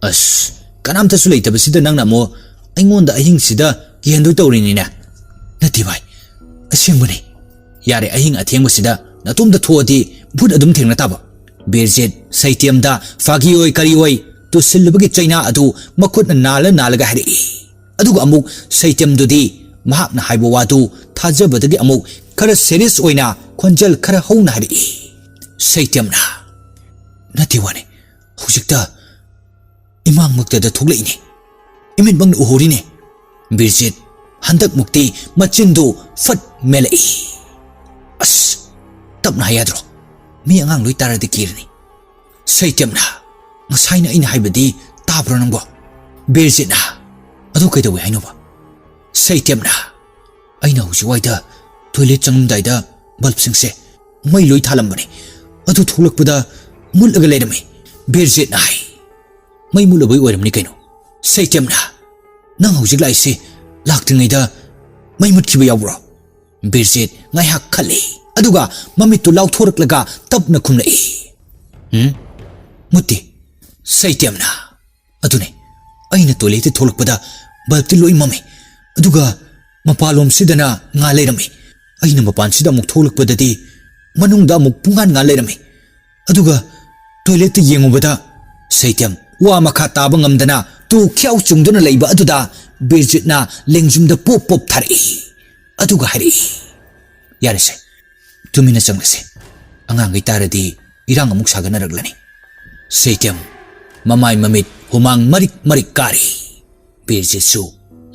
"ꯑꯁ, ꯀꯅꯥꯝꯇꯁꯨ ꯂꯩꯇꯕꯁꯤꯗ ꯅꯪꯅ ꯑꯃꯨꯛ ꯑꯩꯉꯣꯟꯗ ꯑꯍꯤꯡꯁꯤꯗ ꯀꯤꯍꯟꯗꯣꯏ ꯇꯧꯔꯤꯅꯤꯅꯦ?" "ꯅꯠꯇꯦ ꯚꯥꯏ, ꯑꯁꯦꯡꯕꯅꯤ꯫" "ꯌꯥꯔꯦ, ꯑꯍꯤꯡ ꯑꯊꯦꯡꯕꯁꯤꯗ ꯅꯇꯣꯝꯇ ꯊꯣꯛꯑꯗꯤ ꯚꯨꯠ ꯑꯗꯨꯝ ꯊꯦꯡꯅ ꯇꯥꯕ꯫" ꯕꯤꯔꯖꯤꯠ ꯁꯩꯇꯦꯝꯗ ꯐꯥꯒꯤ ꯑꯣꯏ ꯀꯔꯤ ꯑꯣꯏ ꯇꯨꯁꯤꯜꯂꯨꯕꯒꯤ ꯆꯩꯅꯥ ꯑꯗꯨ ꯃꯈꯨꯠꯅ ꯅꯥꯜꯂ ꯅꯥꯜꯂꯒ ꯍꯥꯏꯔꯛꯏ꯫ ꯑꯗꯨꯒ ꯑꯃꯨꯛ ꯁꯩꯇꯦꯝꯗꯨꯗꯤ ꯃꯍꯥꯛꯅ ꯍꯥꯏꯕ ꯋꯥꯗꯨ ꯊꯥꯖꯕꯗꯒꯤ ꯑꯃꯨꯛ ꯈꯔ ꯁꯦꯔꯤꯌꯁ ꯑꯣꯏꯅ ꯈꯣꯟꯖꯦꯜ ꯈꯔ ꯍꯧꯅ ꯍꯥꯏꯔꯛꯏ꯫ ꯁꯩꯇꯦꯝꯅ, "ꯅꯠꯇꯦ ꯋꯥꯅꯦ, ꯍꯧꯖꯤꯛꯇ ꯏꯃꯥꯡꯃꯛꯇꯗ ꯊꯣꯛꯂꯛꯏꯅꯦ, ꯏꯃꯤꯠꯃꯛꯅ ꯎꯍꯧꯔꯤꯅꯦ꯫" ꯕꯤꯔꯖꯤꯠ ꯍꯟꯗꯛꯃꯨꯛꯇꯤ ꯃꯆꯤꯟꯗꯨ ꯐꯠ ꯃꯦꯜꯂꯛꯏ꯫ "ꯑꯁ, ꯇꯞꯅ ꯍꯥꯏ ꯌꯥꯗ꯭ꯔꯣ? ꯃꯤ ꯑꯉꯥꯡ ꯂꯣꯏ ꯇꯥꯔꯗꯤ ꯀꯤꯔꯅꯤ꯫" ꯁꯩꯇꯦꯝꯅ, "ꯉꯁꯥꯏꯅ ꯑꯩꯅ ꯍꯥꯏꯕꯗꯤ ꯇꯥꯕ꯭ꯔꯣ ꯅꯪꯕꯣ?" ꯕꯤꯔꯖꯤꯠꯅ, "ꯑꯗꯨ ꯀꯩꯗꯧꯋꯦ ꯍꯥꯏꯅꯣꯕ?" ꯁꯩꯇꯦꯝꯅ, "ꯑꯩꯅ ꯍꯧꯖꯤꯛ ꯋꯥꯏꯗ ꯇꯣꯏꯂꯦꯠ ꯆꯪꯂꯝꯗꯥꯏꯗ ꯕꯜꯕꯁꯤꯡꯁꯦ ꯃꯩ ꯂꯣꯏ ꯊꯥꯜꯂꯝꯕꯅꯦ, ꯑꯗꯨ ꯊꯣꯛꯂꯛꯄꯗ ꯃꯨꯠꯂꯒ ꯂꯩꯔꯝꯃꯤ꯫" ꯕꯤꯔꯖꯤꯠꯅ ꯍꯥꯏ, "ꯃꯩ ꯃꯨꯠꯂꯨꯕꯩ ꯑꯣꯏꯔꯝꯅꯤ ꯀꯩꯅꯣ꯫" ꯁꯩꯇꯦꯝꯅ, "ꯅꯪ ꯍꯧꯖꯤꯛ ꯂꯥꯛꯏꯁꯦ ꯂꯥꯛꯇ꯭ꯔꯤꯉꯩꯗ ꯃꯩ ꯃꯨꯠꯈꯤꯕ ꯌꯥꯎꯕ꯭ꯔꯣ?" ꯕꯤꯔꯖꯤꯠ ꯉꯥꯏꯍꯥꯛ ꯈꯜꯂꯤ, ꯑꯗꯨꯒ ꯃꯃꯤꯠꯇꯨ ꯂꯥꯎꯊꯣꯔꯛꯂꯒ ꯇꯞꯅ ꯈꯨꯝꯂꯛꯏ, "ꯎꯝ, ꯃꯨꯠꯇꯦ꯫" ꯁꯩꯇꯦꯝꯅ, "ꯑꯗꯨꯅꯦ, ꯑꯩꯅ ꯇꯣꯏꯂꯦꯠꯇ ꯊꯣꯛꯂꯛꯄꯗ ꯕꯜꯕꯇꯤ ꯂꯣꯏ ꯃꯝꯃꯤ, ꯑꯗꯨꯒ ꯃꯄꯥꯟꯂꯣꯝꯁꯤꯗꯅ ꯉꯥ ꯂꯩꯔꯝꯃꯤ꯫ ꯑꯩꯅ ꯃꯄꯥꯟꯁꯤꯗ ꯑꯃꯨꯛ ꯊꯣꯛꯂꯛꯄꯗꯗꯤ ꯃꯅꯨꯡꯗ ꯑꯃꯨꯛ ꯄꯨꯡꯉꯥꯟ ꯉꯥ ꯂꯩꯔꯝꯃꯤ꯫ ꯑꯗꯨꯒ ꯇꯣꯏꯂꯦꯠꯇ ꯌꯦꯡꯉꯨꯕꯗ ꯁꯩꯇꯦꯝ ꯋꯥ ꯃꯈꯥ ꯇꯥꯕ ꯉꯝꯗꯅ ꯇꯨ ꯈ꯭ꯌꯥꯎ ꯆꯨꯡꯗꯨꯅ ꯂꯩꯕ ꯑꯗꯨꯗ ꯕꯤꯔꯖꯤꯠꯅ ꯂꯦꯡꯖꯨꯝꯗ ꯄꯣꯞ ꯄꯣꯞ ꯊꯥꯔꯛꯏ꯫ ꯑꯗꯨꯒ ꯍꯥꯏꯔꯛꯏ, "ꯌꯥꯔꯦꯁꯦ, ꯇꯨꯃꯤꯟꯅ ꯆꯪꯂꯁꯦ꯫ ꯑꯉꯥꯡꯈꯩ ꯇꯥꯔꯗꯤ ꯏꯔꯥꯡ ꯑꯃꯨꯛ ꯁꯥꯒꯠꯅꯔꯛꯂꯅꯤ꯫" ꯁꯩꯇꯦꯝ ꯃꯃꯥꯏ ꯃꯃꯤꯠ ꯍꯨꯃꯥꯡ ꯃꯔꯤꯛ ꯃꯔꯤꯛ ꯀꯥꯔꯤ꯫ ꯕꯤꯔꯖꯤꯠꯁꯨ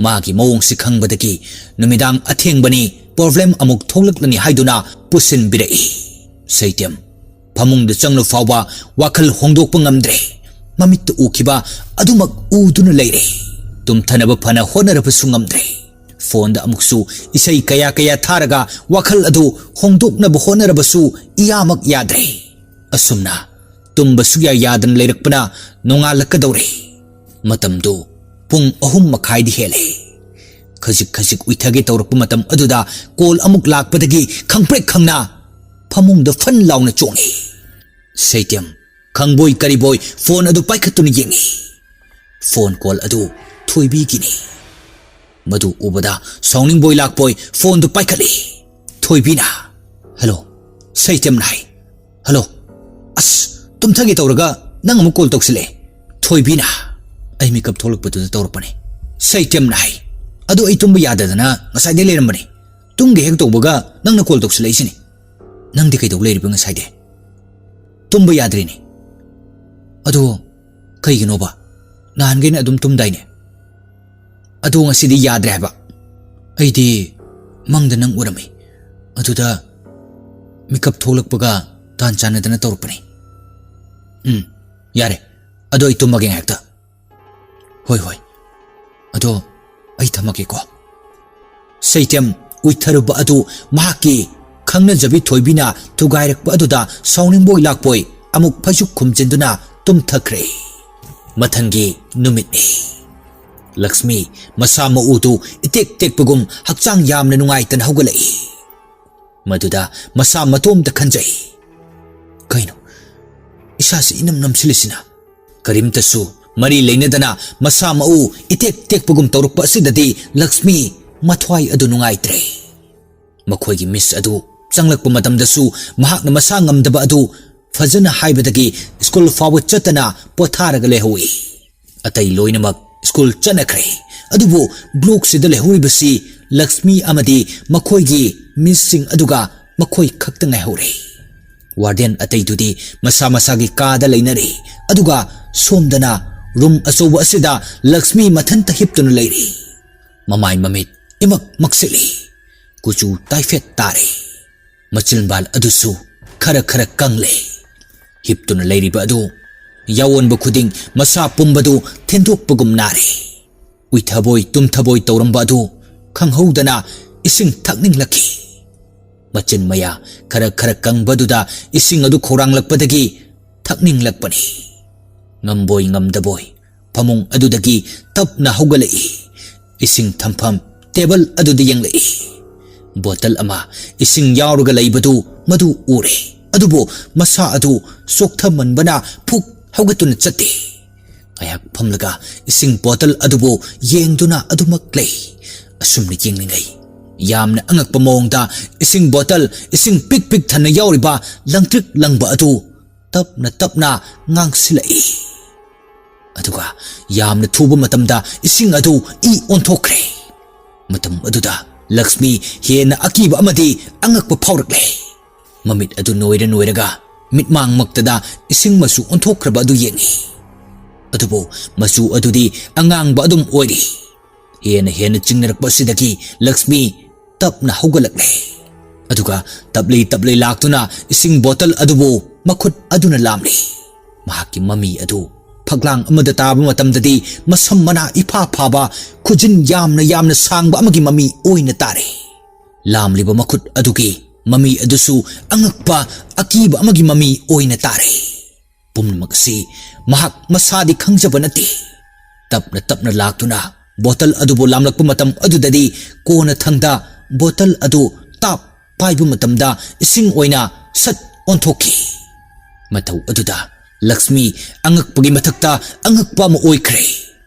ꯃꯥꯒꯤ ꯃꯑꯣꯡꯁꯤ ꯈꯪꯕꯗꯒꯤ ꯅꯨꯃꯤꯗꯥꯡ ꯑꯊꯦꯡꯕꯅꯤ, ꯄ꯭ꯔꯣꯕ꯭ꯂꯦꯝ ꯑꯃꯨꯛ ꯊꯣꯛꯂꯛꯂꯅꯤ ꯍꯥꯏꯗꯨꯅ ꯄꯨꯁꯤꯟꯕꯤꯔꯛꯏ꯫ ꯁꯩꯇꯦꯝ ꯐꯃꯨꯡꯗ ꯆꯪꯂꯨ ꯐꯥꯎꯕ ꯋꯥꯈꯜ ꯍꯣꯡꯗꯣꯛꯄ ꯉꯝꯗ꯭ꯔꯦ꯫ ꯃꯃꯤꯠꯇ ꯎꯈꯤꯕ ꯑꯗꯨꯃꯛ ꯎꯗꯨꯅ ꯂꯩꯔꯦ꯫ ꯇꯨꯝꯊꯅꯕ ꯐꯅ ꯍꯣꯠꯅꯔꯕꯁꯨ ꯉꯝꯗ꯭ꯔꯦ꯫ ꯐꯣꯟꯗ ꯑꯃꯨꯛꯁꯨ ꯏꯁꯩ ꯀꯌꯥ ꯀꯌꯥ ꯊꯥꯔꯒ ꯋꯥꯈꯜ ꯑꯗꯨ ꯍꯣꯡꯗꯣꯛꯅꯕ ꯍꯣꯠꯅꯔꯕꯁꯨ ꯏꯌꯥꯃꯛ ꯌꯥꯗ꯭ꯔꯦ꯫ ꯑꯁꯨꯝꯅ ꯇꯨꯝꯕ ꯁꯨꯛꯌꯥ ꯌꯥꯗꯅ ꯂꯩꯔꯛꯄꯅ ꯅꯣꯡꯉꯥꯜꯂꯛꯀꯗꯧꯔꯦ꯫ ꯃꯇꯝꯗꯨ ꯄꯨꯡ ꯑꯍꯨꯝ ꯃꯈꯥꯏꯗꯤ ꯍꯦꯜꯂꯦ꯫ ꯈꯖꯤꯛ ꯈꯖꯤꯛ ꯎꯏꯊꯒꯦ ꯇꯧꯔꯛꯄ ꯃꯇꯝ ꯑꯗꯨꯗ ꯀꯣꯜ ꯑꯃꯨꯛ ꯂꯥꯛꯄꯗꯒꯤ ꯈꯪꯄ꯭ꯔꯦꯛ ꯈꯪꯅ ꯐꯃꯨꯡꯗ ꯐꯟ ꯂꯥꯎꯅ ꯆꯣꯡꯉꯤ꯫ ꯁꯩꯇꯦꯝ ꯈꯪꯕꯣꯏ ꯀꯔꯤꯕꯣꯏ ꯐꯣꯟ ꯑꯗꯨ ꯄꯥꯏꯈꯠꯇꯨꯅ ꯌꯦꯡꯉꯤ꯫ ꯐꯣꯟ ꯀꯣꯜ ꯑꯗꯨ ꯊꯣꯏꯕꯤꯒꯤꯅꯤ꯫ ꯃꯗꯨ ꯎꯕꯗ ꯁꯥꯎꯅꯤꯡꯕꯣꯏ ꯂꯥꯛꯄꯣꯏ ꯐꯣꯟꯗꯨ ꯄꯥꯏꯈꯠꯂꯤ꯫ ꯊꯣꯏꯕꯤꯅ, "ꯍꯜꯂꯣ꯫" ꯁꯩꯇꯦꯝꯅ ꯍꯥꯏ, "ꯍꯜꯂꯣ꯫ ꯑꯁ, ꯇꯨꯝꯊꯒꯦ ꯇꯧꯔꯒ ꯅꯪ ꯑꯃꯨꯛ ꯀꯣꯜ ꯇꯧꯁꯤꯜꯂꯛꯑꯦ꯫" ꯊꯣꯏꯕꯤꯅ, "ꯑꯩ ꯃꯤꯀꯞ ꯊꯣꯛꯂꯛꯄꯗꯨꯗ ꯇꯧꯔꯛꯄꯅꯦ꯫" ꯁꯩꯇꯦꯝꯅ ꯍꯥꯏ, "ꯑꯗꯨ ꯑꯩ ꯇꯨꯝꯕ ꯌꯥꯗꯗꯅ ꯉꯁꯥꯏꯗꯩ ꯂꯩꯔꯝꯕꯅꯦ꯫ ꯇꯨꯝꯒꯦ ꯍꯦꯛ ꯇꯧꯕꯒ ꯅꯪꯅ ꯀꯣꯜ ꯇꯧꯁꯤꯜꯂꯛꯏꯁꯤꯅꯤ꯫ ꯅꯪꯗꯤ ꯀꯩꯗꯧ ꯂꯩꯔꯤꯕ ꯉꯁꯥꯏꯗꯩ?" "ꯇꯨꯝꯕ ꯌꯥꯗ꯭ꯔꯤꯅꯦ꯫" "ꯑꯗꯣ ꯀꯩꯒꯤꯅꯣꯕ? ꯅꯍꯥꯟꯈꯩꯅ ꯑꯗꯨꯝ ꯇꯨꯝꯗꯥꯏꯅꯦ?" "ꯑꯗꯣ ꯉꯁꯤꯗꯤ ꯌꯥꯗ꯭ꯔꯦ ꯍꯥꯏꯕ꯫ ꯑꯩꯗꯤ ꯃꯪꯗ ꯅꯪ ꯎꯔꯝꯃꯤ꯫ ꯑꯗꯨꯗ ꯃꯤꯀꯞ ꯊꯣꯛꯂꯛꯄꯒ ꯇꯥꯟ ꯆꯥꯟꯅꯗꯅ ꯇꯧꯔꯛꯄꯅꯤ꯫" "ꯎꯝ, ꯌꯥꯔꯦ꯫ ꯑꯗꯣ ꯑꯩ ꯇꯨꯝꯃꯒꯦ ꯉꯥꯏꯍꯥꯛꯇ꯫" "ꯍꯣꯏ, ꯍꯣꯏ꯫ ꯑꯗꯣ ꯑꯩ ꯊꯝꯃꯒꯦꯀꯣ꯫" ꯁꯩꯇꯦꯝ ꯎꯏꯊꯔꯨꯕ ꯑꯗꯨ ꯃꯍꯥꯛꯀꯤ ꯈꯪꯅꯖꯕꯤ ꯊꯣꯏꯕꯤꯅ ꯊꯨꯒꯥꯏꯔꯛꯄ ꯑꯗꯨꯗ ꯁꯥꯎꯅꯤꯡꯕꯣꯏ ꯂꯥꯛꯄꯣꯏ ꯑꯃꯨꯛ ꯐꯩꯖꯨꯞ ꯈꯨꯝꯖꯤꯟꯗꯨꯅ ꯇꯨꯝꯊꯈ꯭ꯔꯦ꯫ ꯃꯊꯪꯒꯤ ꯅꯨꯃꯤꯠꯅꯤ꯫ ꯂꯛꯁꯃꯤ ꯃꯁꯥ ꯃꯎꯗꯨ ꯏꯇꯦꯛ ꯇꯦꯛꯄꯒꯨꯝ ꯍꯛꯆꯥꯡ ꯌꯥꯝꯅ ꯅꯨꯡꯉꯥꯏꯇꯅ ꯍꯧꯒꯠꯂꯛꯏ꯫ ꯃꯗꯨꯗ ꯃꯁꯥ ꯃꯇꯣꯝꯇ ꯈꯟꯖꯩ, "ꯀꯩꯅꯣ ꯏꯁꯥꯁꯤ ꯏꯅꯝ ꯅꯝꯁꯤꯜꯂꯤꯁꯤꯅ?" ꯀꯔꯤꯝꯇꯁꯨ ꯃꯔꯤ ꯂꯩꯅꯗꯅ ꯃꯁꯥ ꯃꯎ ꯏꯇꯦꯛ ꯇꯦꯛꯄꯒꯨꯝ ꯇꯧꯔꯛꯄ ꯑꯁꯤꯗꯗꯤ ꯂꯛꯁꯃꯤ ꯃꯊ꯭ꯋꯥꯏ ꯑꯗꯨ ꯅꯨꯡꯉꯥꯏꯇ꯭ꯔꯦ꯫ ꯃꯈꯣꯏꯒꯤ ꯃꯤꯁ ꯑꯗꯨ ꯆꯪꯂꯛꯄ ꯃꯇꯝꯗꯁꯨ ꯃꯍꯥꯛꯅ ꯃꯁꯥ ꯉꯝꯗꯕ ꯑꯗꯨ ꯐꯖꯅ ꯍꯥꯏꯕꯗꯒꯤ ꯁ꯭ꯀꯨꯜ ꯐꯥꯎꯕ ꯆꯠꯇꯅ ꯄꯣꯊꯥꯔꯒ ꯂꯩꯍꯧꯏ꯫ ꯑꯇꯩ ꯂꯣꯏꯅꯃꯛ ꯁ꯭ꯀꯨꯜ ꯆꯠꯅꯈ꯭ꯔꯦ꯫ ꯑꯗꯨꯕꯨ ꯕ꯭ꯂꯣꯛꯁꯤꯗ ꯂꯩꯍꯧꯔꯤꯕꯁꯤ ꯂꯛꯁꯃꯤ ꯑꯃꯗꯤ ꯃꯈꯣꯏꯒꯤ ꯃꯤꯁꯁꯤꯡ ꯑꯗꯨꯒ ꯃꯈꯣꯏ ꯈꯛꯇ ꯉꯥꯏꯍꯧꯔꯦ꯫ ꯋꯥꯔꯗꯦꯟ ꯑꯇꯩꯗꯨꯗꯤ ꯃꯁꯥ ꯃꯁꯥꯒꯤ ꯀꯥꯗ ꯂꯩꯅꯔꯦ꯫ ꯑꯗꯨꯒ ꯁꯣꯝꯗꯅ ꯔꯨꯝ ꯑꯆꯧꯕ ꯑꯁꯤꯗ ꯂꯛꯁꯃꯤ ꯃꯊꯟꯇ ꯍꯤꯞꯇꯨꯅ ꯂꯩꯔꯤ꯫ ꯃꯃꯥꯏ ꯃꯃꯤꯠ ꯏꯃꯛ ꯃꯛꯁꯤꯜꯂꯤ꯫ ꯀꯨꯆꯨ ꯇꯥꯏꯐꯦꯠ ꯇꯥꯔꯦ꯫ ꯃꯆꯤꯟꯕꯥꯜ ꯑꯗꯨꯁꯨ ꯈꯔ ꯈꯔ ꯀꯪꯂꯦ꯫ ꯍꯤꯞꯇꯨꯅ ꯂꯩꯔꯤꯕ ꯑꯗꯨ ꯌꯥꯑꯣꯟꯕ ꯈꯨꯗꯤꯡ ꯃꯁꯥ ꯄꯨꯝꯕꯗꯨ ꯊꯤꯟꯗꯣꯛꯄꯒꯨꯝ ꯅꯥꯔꯦ꯫ ꯎꯏꯊꯕꯣꯏ ꯇꯨꯝꯊꯕꯣꯏ ꯇꯧꯔꯝꯕ ꯑꯗꯨ ꯈꯪꯍꯧꯗꯅ ꯏꯁꯤꯡ ꯊꯛꯅꯤꯡꯂꯛꯈꯤ꯫ ꯃꯆꯤꯟ ꯃꯌꯥ ꯈꯔ ꯈꯔ ꯀꯪꯕꯗꯨꯗ ꯏꯁꯤꯡ ꯑꯗꯨ ꯈꯧꯔꯥꯡꯂꯛꯄꯗꯒꯤ ꯊꯛꯅꯤꯡꯂꯛꯄꯅꯤ꯫ ꯉꯝꯕꯣꯏ ꯉꯝꯗꯕꯣꯏ ꯐꯃꯨꯡ ꯑꯗꯨꯗꯒꯤ ꯇꯞꯅ ꯍꯧꯒꯠꯂꯛꯏ꯫ ꯏꯁꯤꯡ ꯊꯝꯐꯝ ꯇꯦꯕꯜ ꯑꯗꯨꯗ ꯌꯦꯡꯂꯛꯏ꯫ ꯕꯣꯇꯜ ꯑꯃ ꯏꯁꯤꯡ ꯌꯥꯎꯔꯒ ꯂꯩꯕꯗꯨ ꯃꯗꯨ ꯎꯔꯦ꯫ ꯑꯗꯨꯕꯨ ꯃꯁꯥ ꯑꯗꯨ ꯆꯣꯛꯊꯃꯟꯕꯅ ꯐꯨꯛ ꯍꯧꯒꯠꯇꯨꯅ ꯆꯠꯇꯦ꯫ ꯉꯥꯏꯍꯥꯛ ꯐꯝꯂꯒ ꯏꯁꯤꯡ ꯕꯣꯇꯜ ꯑꯗꯨꯕꯨ ꯌꯦꯡꯗꯨꯅ ꯑꯗꯨꯃꯛ ꯂꯩ꯫ ꯑꯁꯨꯝꯅ ꯌꯦꯡꯂꯤꯉꯩ ꯌꯥꯝꯅ ꯑꯉꯛꯄ ꯃꯑꯣꯡꯗ ꯏꯁꯤꯡ ꯕꯣꯇꯜ, ꯏꯁꯤꯡ ꯄꯤꯛ ꯄꯤꯛ ꯊꯟꯅ ꯌꯥꯎꯔꯤꯕ ꯂꯪꯇ꯭ꯔꯤꯛ ꯂꯪꯕ ꯑꯗꯨ ꯇꯞꯅ ꯇꯞꯅ ꯉꯥꯡꯁꯤꯜꯂꯛꯏ꯫ ꯑꯗꯨꯒ ꯌꯥꯝꯅ ꯊꯨꯕ ꯃꯇꯝꯗ ꯏꯁꯤꯡ ꯑꯗꯨ ꯏ ꯑꯣꯟꯊꯣꯛꯈ꯭ꯔꯦ꯫ ꯃꯇꯝ ꯑꯗꯨꯗ ꯂꯛꯁꯃꯤ ꯍꯦꯟꯅ ꯑꯀꯤꯕ ꯑꯃꯗꯤ ꯑꯉꯛꯄ ꯐꯥꯎꯔꯛꯂꯦ꯫ ꯃꯃꯤꯠ ꯑꯗꯨ ꯅꯣꯏꯔ ꯅꯣꯏꯔꯒ ꯃꯤꯠꯃꯥꯡꯃꯛꯇꯗ ꯏꯁꯤꯡ ꯃꯆꯨ ꯑꯣꯟꯊꯣꯛꯈ꯭ꯔꯕ ꯑꯗꯨ ꯌꯦꯡꯏ꯫ ꯑꯗꯨꯕꯨ ꯃꯆꯨ ꯑꯗꯨꯗꯤ ꯑꯉꯥꯡꯕ ꯑꯗꯨꯝ ꯑꯣꯏꯔꯤ꯫ ꯍꯦꯟꯅ ꯍꯦꯟꯅ ꯆꯤꯡꯅꯔꯛꯄ ꯑꯁꯤꯗꯒꯤ ꯂꯛꯁꯃꯤ ꯇꯞꯅ ꯍꯧꯒꯠꯂꯛꯂꯦ꯫ ꯑꯗꯨꯒ ꯇꯞꯂꯤ ꯇꯞꯂꯤ ꯂꯥꯛꯇꯨꯅ ꯏꯁꯤꯡ ꯕꯣꯇꯜ ꯑꯗꯨꯕꯨ ꯃꯈꯨꯠ ꯑꯗꯨꯅ ꯂꯥꯝꯂꯤ꯫ ꯃꯍꯥꯛꯀꯤ ꯃꯃꯤ ꯑꯗꯨ ꯐꯛꯂꯥꯡ ꯑꯃꯗ ꯇꯥꯕ ꯃꯇꯝꯗꯗꯤ ꯃꯁꯝ ꯃꯅꯥ ꯏꯐꯥ ꯐꯥꯕ, ꯈꯨꯖꯤꯟ ꯌꯥꯝꯅ ꯌꯥꯝꯅ ꯁꯥꯡꯕ ꯑꯃꯒꯤ ꯃꯃꯤ ꯑꯣꯏꯅ ꯇꯥꯔꯦ꯫ ꯂꯥꯝꯂꯤꯕ ꯃꯈꯨꯠ ꯑꯗꯨꯒꯤ ꯃꯃꯤ ꯑꯗꯨꯁꯨ ꯑꯉꯛꯄ, ꯑꯀꯤꯕ ꯑꯃꯒꯤ ꯃꯃꯤ ꯑꯣꯏꯅ ꯇꯥꯔꯦ꯫ ꯄꯨꯝꯅꯃꯛ ꯑꯁꯤ ꯃꯍꯥꯛ ꯃꯁꯥꯗꯤ ꯈꯪꯖꯕ ꯅꯠꯇꯦ꯫ ꯇꯞꯅ ꯇꯞꯅ ꯂꯥꯛꯇꯨꯅ ꯕꯣꯇꯜ ꯑꯗꯨꯕꯨ ꯂꯥꯝꯂꯛꯄ ꯃꯇꯝ ꯑꯗꯨꯗꯗꯤ ꯀꯣꯟꯅ ꯊꯪꯗ ꯕꯣꯇꯜ ꯑꯗꯨ ꯇꯥꯞ ꯄꯥꯏꯕ ꯃꯇꯝꯗ ꯏꯁꯤꯡ ꯑꯣꯏꯅ ꯁꯠ ꯑꯣꯟꯊꯣꯛꯈꯤ꯫ ꯃꯇꯧ ꯑꯗꯨꯗ ꯂꯛꯁꯃꯤ ꯑꯉꯛꯄꯒꯤ ꯃꯊꯛꯇ ꯑꯉꯛꯄ ꯑꯃ ꯑꯣꯏꯈ꯭ꯔꯦ꯫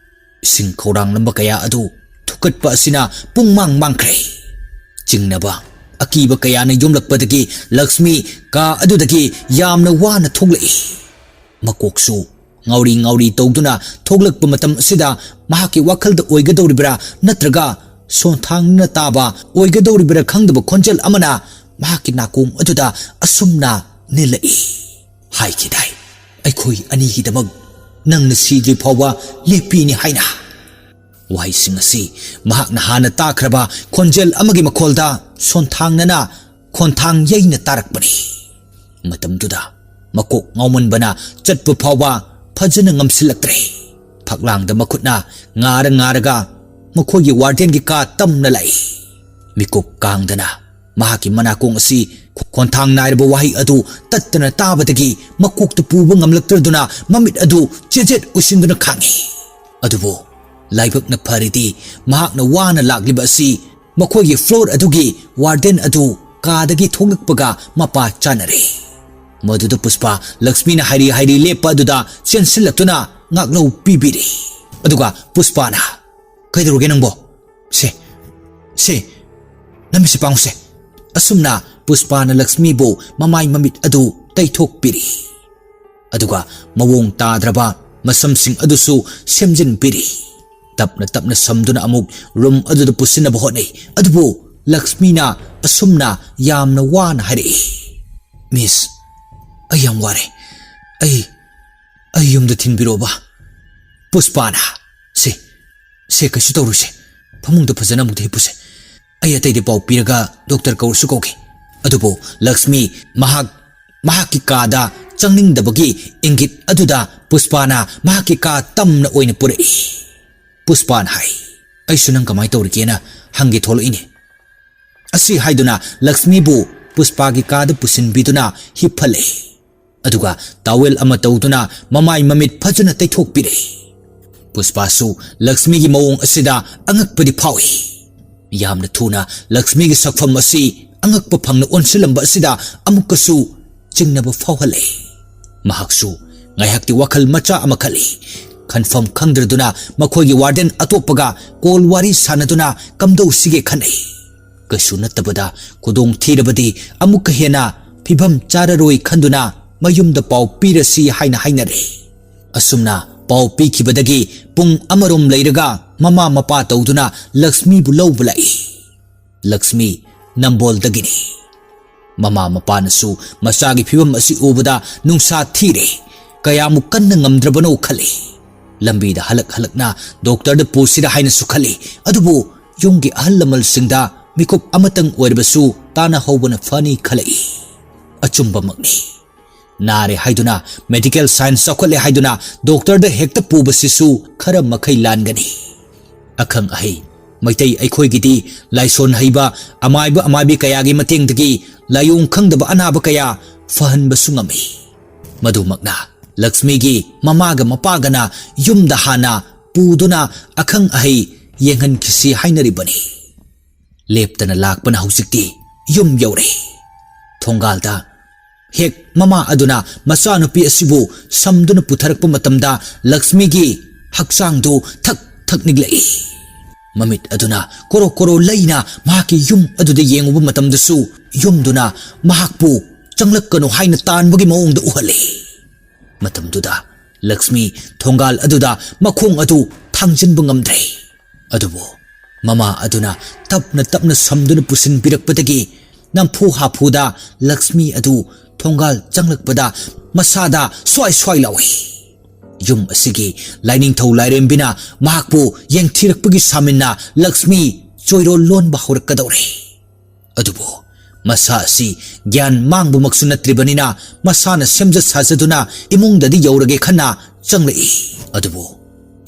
ꯏꯁꯤꯡ ꯈꯧꯔꯥꯡꯂꯝꯕ ꯀꯌꯥ ꯑꯗꯨ ꯊꯨꯛꯀꯠꯄ ꯑꯁꯤꯅ ꯄꯨꯡꯃꯥꯡ ꯃꯥꯡꯈ꯭ꯔꯦ꯫ ꯆꯤꯡꯅꯕ, ꯑꯀꯤꯕ ꯀꯌꯥꯅ ꯌꯣꯝꯂꯛꯄꯗꯒꯤ ꯂꯛꯁꯃꯤ ꯀꯥ ꯑꯗꯨꯗꯒꯤ ꯌꯥꯝꯅ ꯋꯥꯅ ꯊꯣꯛꯂꯛꯏ꯫ ꯃꯀꯣꯛꯁꯨ ꯉꯥꯎꯔꯤ ꯉꯥꯎꯔꯤ ꯇꯧꯗꯨꯅ ꯊꯣꯛꯂꯛꯄ ꯃꯇꯝ ꯑꯁꯤꯗ ꯃꯍꯥꯛꯀꯤ ꯋꯥꯈꯜꯗ ꯑꯣꯏꯒꯗꯧꯔꯤꯕ꯭ꯔꯥ ꯅꯠꯇ꯭ꯔꯒ ꯁꯣꯟꯊꯥꯡꯅ ꯇꯥꯕ ꯑꯣꯏꯒꯗꯧꯔꯤꯕ꯭ꯔꯥ ꯈꯪꯗꯕ ꯈꯣꯟꯖꯦꯜ ꯑꯃꯅ ꯃꯍꯥꯛꯀꯤ ꯅꯥꯀꯣꯡ ꯑꯗꯨꯗ ꯑꯁꯨꯝꯅ ꯅꯤꯜꯂꯛꯏ꯫ "ꯍꯥꯏꯈꯤꯗꯥꯏ, ꯑꯩꯈꯣꯏ ꯑꯅꯤꯒꯤꯗꯃꯛ ꯅꯪꯅ ꯁꯤꯗ꯭ꯔꯤ ꯐꯥꯎꯕ ꯂꯦꯞꯄꯤꯅꯤ ꯍꯥꯏꯅ?" ꯋꯥꯍꯩꯁꯤꯡ ꯑꯁꯤ ꯃꯍꯥꯛꯅ ꯍꯥꯟꯅ ꯇꯥꯈ꯭ꯔꯕ ꯈꯣꯟꯖꯦꯜ ꯑꯃꯒꯤ ꯃꯈꯣꯜꯗ ꯁꯣꯟꯊꯥꯡꯅꯅ ꯈꯣꯟꯊꯥꯡ ꯌꯩꯅ ꯇꯥꯔꯛꯄꯅꯤ꯫ ꯃꯇꯝꯗꯨꯗ ꯃꯀꯣꯛ ꯉꯥꯎꯃꯟꯕꯅ ꯆꯠꯄ ꯐꯥꯎꯕ ꯐꯖꯅ ꯉꯝꯁꯤꯜꯂꯛꯇ꯭ꯔꯦ꯫ ꯐꯛꯂꯥꯡꯗ ꯃꯈꯨꯠꯅ ꯉꯥꯔ ꯉꯥꯔꯒ ꯃꯈꯣꯏꯒꯤ ꯋꯥꯔꯗꯦꯟꯒꯤ ꯀꯥ ꯇꯝꯅ ꯂꯥꯛꯏ꯫ ꯃꯤꯀꯨꯞ ꯀꯥꯡꯗꯅ ꯃꯍꯥꯛꯀꯤ ꯃꯅꯥꯀꯣꯡ ꯑꯁꯤ ꯈꯣꯟꯊꯥꯡ ꯅꯥꯏꯔꯕ ꯋꯥꯍꯩ ꯑꯗꯨ ꯇꯠꯇꯅ ꯇꯥꯕꯗꯒꯤ ꯃꯀꯣꯛꯇ ꯄꯨꯕ ꯉꯝꯂꯛꯇ꯭ꯔꯗꯨꯅ ꯃꯃꯤꯠ ꯑꯗꯨ ꯆꯦꯖꯦꯠ ꯎꯏꯁꯤꯟꯗꯨꯅ ꯈꯥꯡꯉꯤ꯫ ꯑꯗꯨꯕꯨ ꯂꯥꯏꯕꯛꯅ ꯐꯔꯤꯗꯤ ꯃꯍꯥꯛꯅ ꯋꯥꯅ ꯂꯥꯛꯂꯤꯕ ꯑꯁꯤ ꯃꯈꯣꯏꯒꯤ ꯐ꯭ꯂꯣꯔ ꯑꯗꯨꯒꯤ ꯋꯥꯔꯗꯦꯟ ꯑꯗꯨ ꯀꯥꯗꯒꯤ ꯊꯣꯛꯂꯛꯄꯒ ꯃꯄꯥ ꯆꯥꯅꯔꯦ꯫ ꯃꯗꯨꯗ ꯄꯨꯁꯄꯥ ꯂꯛꯁꯃꯤꯅ ꯍꯥꯏꯔꯤ ꯍꯥꯏꯔꯤ ꯂꯦꯞꯄ ꯑꯗꯨꯗ ꯆꯦꯟꯁꯤꯜꯂꯛꯇꯨꯅ ꯉꯥꯛꯂꯧ ꯄꯤꯕꯤꯔꯦ꯫ ꯑꯗꯨꯒ ꯄꯨꯁꯄꯥꯅ, "ꯀꯩꯗꯧꯔꯒꯦ ꯅꯪꯕꯣ? ꯁꯦ, ꯁꯦ, ꯅꯃꯤꯠꯁꯦ ꯄꯥꯡꯉꯨꯁꯦ꯫" ꯑꯁꯨꯝꯅ ꯄꯨꯁꯄꯥꯅ ꯂꯛꯁꯃꯤꯕꯨ ꯃꯃꯥꯏ ꯃꯃꯤꯠ ꯑꯗꯨ ꯇꯩꯊꯣꯛꯄꯤꯔꯤ꯫ ꯑꯗꯨꯒ ꯃꯑꯣꯡ ꯇꯥꯗ꯭ꯔꯕ ꯃꯁꯝꯁꯤꯡ ꯑꯗꯨꯁꯨ ꯁꯦꯝꯖꯤꯟꯕꯤꯔꯤ꯫ ꯇꯞꯅ ꯇꯞꯅ ꯁꯝꯗꯨꯅ ꯑꯃꯨꯛ ꯔꯨꯝ ꯑꯗꯨꯗ ꯄꯨꯁꯤꯟꯅꯕ ꯍꯣꯠꯅꯩ꯫ ꯑꯗꯨꯕꯨ ꯂꯛꯁꯃꯤꯅ ꯑꯁꯨꯝꯅ ꯌꯥꯝꯅ ꯋꯥꯅ ꯍꯥꯏꯔꯛꯏ, "ꯃꯤꯁ, ꯑꯩ ꯌꯥꯝ ꯋꯥꯔꯦ꯫ ꯑꯩ, ꯑꯩ ꯌꯨꯝꯗ ꯊꯤꯟꯕꯤꯔꯣꯕ꯫" ꯄꯨꯁꯄꯥꯅ, "ꯁꯦ, ꯁꯦ, ꯀꯩꯁꯨ ꯇꯧꯔꯨꯁꯦ꯫ ꯐꯃꯨꯡꯗ ꯐꯖꯅ ꯑꯃꯨꯛꯇ ꯍꯤꯞꯄꯨꯁꯦ꯫ ꯑꯩ ꯑꯇꯩꯗꯤ ꯄꯥꯎ ꯄꯤꯔꯒ ꯗꯣꯛꯇꯔ ꯀꯧꯔꯁꯨ ꯀꯧꯒꯦ꯫" ꯑꯗꯨꯕꯨ ꯂꯛꯁꯃꯤ ꯃꯍꯥꯛ ꯃꯍꯥꯛꯀꯤ ꯀꯥꯗ ꯆꯪꯅꯤꯡꯗꯕꯒꯤ ꯏꯪꯒꯤꯠ ꯑꯗꯨꯗ ꯄꯨꯁꯄꯥꯅ ꯃꯍꯥꯛꯀꯤ ꯀꯥ ꯇꯝꯅ ꯑꯣꯏꯅ ꯄꯨꯔꯛꯏ꯫ ꯄꯨꯁꯄꯥꯅ ꯍꯥꯏ, "ꯑꯩꯁꯨ ꯅꯪ ꯀꯃꯥꯏꯅ ꯇꯧꯔꯤꯒꯦꯅ ꯍꯪꯒꯦ ꯊꯣꯛꯂꯛꯏꯅꯦ꯫" ꯑꯁꯤ ꯍꯥꯏꯗꯨꯅ ꯂꯛꯁꯃꯤꯕꯨ ꯄꯨꯁꯄꯥꯒꯤ ꯀꯥꯗ ꯄꯨꯁꯤꯟꯕꯤꯗꯨꯅ ꯍꯤꯞꯍꯜꯂꯦ꯫ ꯑꯗꯨꯒ ꯇꯥꯋꯦꯜ ꯑꯃ ꯇꯧꯗꯨꯅ ꯃꯃꯥꯏ ꯃꯃꯤꯠ ꯐꯖꯅ ꯇꯩꯊꯣꯛꯄꯤꯔꯦ꯫ ꯄꯨꯁꯄꯥꯁꯨ ꯂꯛꯁꯃꯤꯒꯤ ꯃꯑꯣꯡ ꯑꯁꯤꯗ ꯑꯉꯛꯄꯗꯤ ꯐꯥꯎꯏ꯫ ꯌꯥꯝꯅ ꯊꯨꯅ ꯂꯛꯁꯃꯤꯒꯤ ꯁꯛꯐꯝ ꯑꯁꯤ ꯑꯉꯛꯄ ꯐꯪꯅ ꯑꯣꯟꯁꯤꯜꯂꯝꯕ ꯑꯁꯤꯗ ꯑꯃꯨꯛꯀꯁꯨ ꯆꯤꯡꯅꯕ ꯐꯥꯎꯍꯜꯂꯦ꯫ ꯃꯍꯥꯛꯁꯨ ꯉꯥꯏꯍꯥꯛꯇꯤ ꯋꯥꯈꯜ ꯃꯆꯥ ꯑꯃ ꯈꯜꯂꯤ꯫ ꯈꯟꯐꯝ ꯈꯪꯗ꯭ꯔꯗꯨꯅ ꯃꯈꯣꯏꯒꯤ ꯋꯥꯔꯗꯦꯟ ꯑꯇꯣꯞꯄꯒ ꯀꯣꯜ ꯋꯥꯔꯤ ꯁꯥꯟꯅꯗꯨꯅ ꯀꯝꯗꯧꯁꯤꯒꯦ ꯈꯟꯅꯩ꯫ ꯀꯩꯁꯨ ꯅꯠꯇꯕꯗ ꯈꯨꯗꯣꯡ ꯊꯤꯔꯕꯗꯤ ꯑꯃꯨꯛꯀ ꯍꯦꯟꯅ ꯐꯤꯕꯝ ꯆꯥꯔꯔꯣꯏ ꯈꯟꯗꯨꯅ ꯃꯌꯨꯝꯗ ꯄꯥꯎ ꯄꯤꯔꯁꯤ ꯍꯥꯏꯅ ꯍꯥꯏꯅꯔꯦ꯫ ꯑꯁꯨꯝꯅ ꯄꯥꯎ ꯄꯤꯈꯤꯕꯗꯒꯤ ꯄꯨꯡ ꯑꯃꯔꯣꯝ ꯂꯩꯔꯒ ꯃꯃꯥ ꯃꯄꯥ ꯇꯧꯗꯨꯅ ꯂꯛꯁꯃꯤꯕꯨ ꯂꯧꯕ ꯂꯥꯛꯏ꯫ ꯂꯛꯁꯃꯤ ꯅꯝꯕꯣꯜꯗꯒꯤꯅꯤ꯫ ꯃꯃꯥ ꯃꯄꯥꯅꯁꯨ ꯃꯆꯥꯒꯤ ꯐꯤꯕꯝ ꯑꯁꯤ ꯎꯕꯗ ꯅꯨꯡꯁꯥ ꯊꯤꯔꯦ꯫ ꯀꯌꯥꯃꯨꯛ ꯀꯟꯅ ꯉꯝꯗ꯭ꯔꯕꯅꯣ ꯈꯜꯂꯤ꯫ ꯂꯝꯕꯤꯗ ꯍꯜꯂꯛ ꯍꯜꯂꯛꯅ ꯗꯣꯛꯇꯔꯗ ꯄꯨꯁꯤꯔꯥ ꯍꯥꯏꯅꯁꯨ ꯈꯜꯂꯤ꯫ ꯑꯗꯨꯕꯨ ꯌꯨꯝꯒꯤ ꯑꯍꯜ ꯂꯃꯟꯁꯤꯡꯗ ꯃꯤꯀꯨꯞ ꯑꯃꯇꯪ ꯑꯣꯏꯔꯕꯁꯨ ꯇꯥꯟꯅꯍꯧꯕꯅ ꯐꯅꯤ ꯈꯜꯂꯛꯏ꯫ ꯑꯆꯨꯝꯕꯃꯛꯅꯤ꯫ ꯅꯥꯔꯦ ꯍꯥꯏꯗꯨꯅ, ꯃꯦꯗꯤꯀꯦꯜ ꯁꯥꯏꯟꯁ ꯆꯥꯎꯈꯠꯂꯦ ꯍꯥꯏꯗꯨꯅ ꯗꯣꯛꯇꯔꯗ ꯍꯦꯛꯇ ꯄꯨꯕꯁꯤꯁꯨ ꯈꯔ ꯃꯈꯩ ꯂꯥꯟꯒꯅꯤ꯫ ꯑꯈꯪ ꯑꯍꯩ ꯃꯩꯇꯩ ꯑꯩꯈꯣꯏꯒꯤꯗꯤ ꯂꯥꯏꯁꯣꯟ ꯍꯩꯕ ꯑꯃꯥꯏꯕ ꯑꯃꯥꯏꯕꯤ ꯀꯌꯥꯒꯤ ꯃꯇꯦꯡꯗꯒꯤ ꯂꯥꯏꯑꯣꯡ ꯈꯪꯗꯕ ꯑꯅꯥꯕ ꯀꯌꯥ ꯐꯍꯟꯕꯁꯨ ꯉꯝꯃꯤ꯫ ꯃꯗꯨꯃꯛꯅ ꯂꯛꯁꯃꯤꯒꯤ ꯃꯃꯥꯒ ꯃꯄꯥꯒꯅ ꯌꯨꯝꯗ ꯍꯥꯟꯅ ꯄꯨꯗꯨꯅ ꯑꯈꯪ ꯑꯍꯩ ꯌꯦꯡꯍꯟꯈꯤꯁꯤ ꯍꯥꯏꯅꯔꯤꯕꯅꯤ꯫ ꯂꯦꯞꯇꯅ ꯂꯥꯛꯄꯅ ꯍꯧꯖꯤꯛꯇꯤ ꯌꯨꯝ ꯌꯧꯔꯦ꯫ ꯊꯣꯡꯒꯥꯜꯗ ꯍꯦꯛ ꯃꯃꯥ ꯑꯗꯨꯅ ꯃꯆꯥꯅꯨꯄꯤ ꯑꯁꯤꯕꯨ ꯁꯝꯗꯨꯅ ꯄꯨꯊꯔꯛꯄ ꯃꯇꯝꯗ ꯂꯛꯁꯃꯤꯒꯤ ꯍꯛꯆꯥꯡꯗꯨ ꯊꯛ ꯊꯛ ꯅꯤꯛꯂꯛꯏ꯫ ꯃꯃꯤꯠ ꯑꯗꯨꯅ ꯀꯣꯔꯣ ꯀꯣꯔꯣ ꯂꯩꯅ ꯃꯍꯥꯛꯀꯤ ꯌꯨꯝ ꯑꯗꯨꯗ ꯌꯦꯡꯉꯨꯕ ꯃꯇꯝꯗꯁꯨ ꯌꯨꯝꯗꯨꯅ ꯃꯍꯥꯛꯄꯨ ꯆꯪꯂꯛꯀꯅꯨ ꯍꯥꯏꯅ ꯇꯥꯟꯕꯒꯤ ꯃꯑꯣꯡꯗ ꯎꯍꯜꯂꯤ꯫ ꯃꯇꯝꯗꯨꯗ ꯂꯛꯁꯃꯤ ꯊꯣꯡꯒꯥꯜ ꯑꯗꯨꯗ ꯃꯈꯣꯡ ꯑꯗꯨ ꯊꯥꯡꯖꯤꯟꯕ ꯉꯝꯗ꯭ꯔꯦ꯫ ꯑꯗꯨꯕꯨ ꯃꯃꯥ ꯑꯗꯨꯅ ꯇꯞꯅ ꯇꯞꯅ ꯁꯝꯗꯨꯅ ꯄꯨꯁꯤꯟꯕꯤꯔꯛꯄꯗꯒꯤ ꯅꯝꯐꯨ ꯍꯥꯐꯨꯗ ꯂꯛꯁꯃꯤ ꯑꯗꯨ ꯊꯣꯡꯒꯥꯜ ꯆꯪꯂꯛꯄꯗ ꯃꯁꯥꯗ ꯁ꯭ꯋꯥꯏ ꯁ꯭ꯋꯥꯏ ꯂꯥꯎꯏ꯫ ꯌꯨꯝ ꯑꯁꯤꯒꯤ ꯂꯥꯏꯅꯤꯡꯊꯧ ꯂꯥꯏꯔꯦꯝꯕꯤꯅ ꯃꯍꯥꯛꯄꯨ ꯌꯦꯡꯊꯤꯔꯛꯄꯒꯤ ꯁꯥꯃꯤꯟꯅ ꯂꯛꯁꯃꯤ ꯆꯣꯏꯔꯣꯜ ꯂꯣꯟꯕ ꯍꯧꯔꯛꯀꯗꯧꯔꯦ꯫ ꯑꯗꯨꯕꯨ ꯃꯁꯥ ꯑꯁꯤ ꯒ꯭ꯌꯥꯟ ꯃꯥꯡꯕꯃꯛꯁꯨ ꯅꯠꯇ꯭ꯔꯤꯕꯅꯤꯅ ꯃꯁꯥꯅ ꯁꯦꯝꯖ ꯁꯥꯖꯗꯨꯅ ꯏꯃꯨꯡꯗꯗꯤ ꯌꯧꯔꯒꯦ ꯈꯟꯅ ꯆꯪꯂꯛꯏ꯫ ꯑꯗꯨꯕꯨ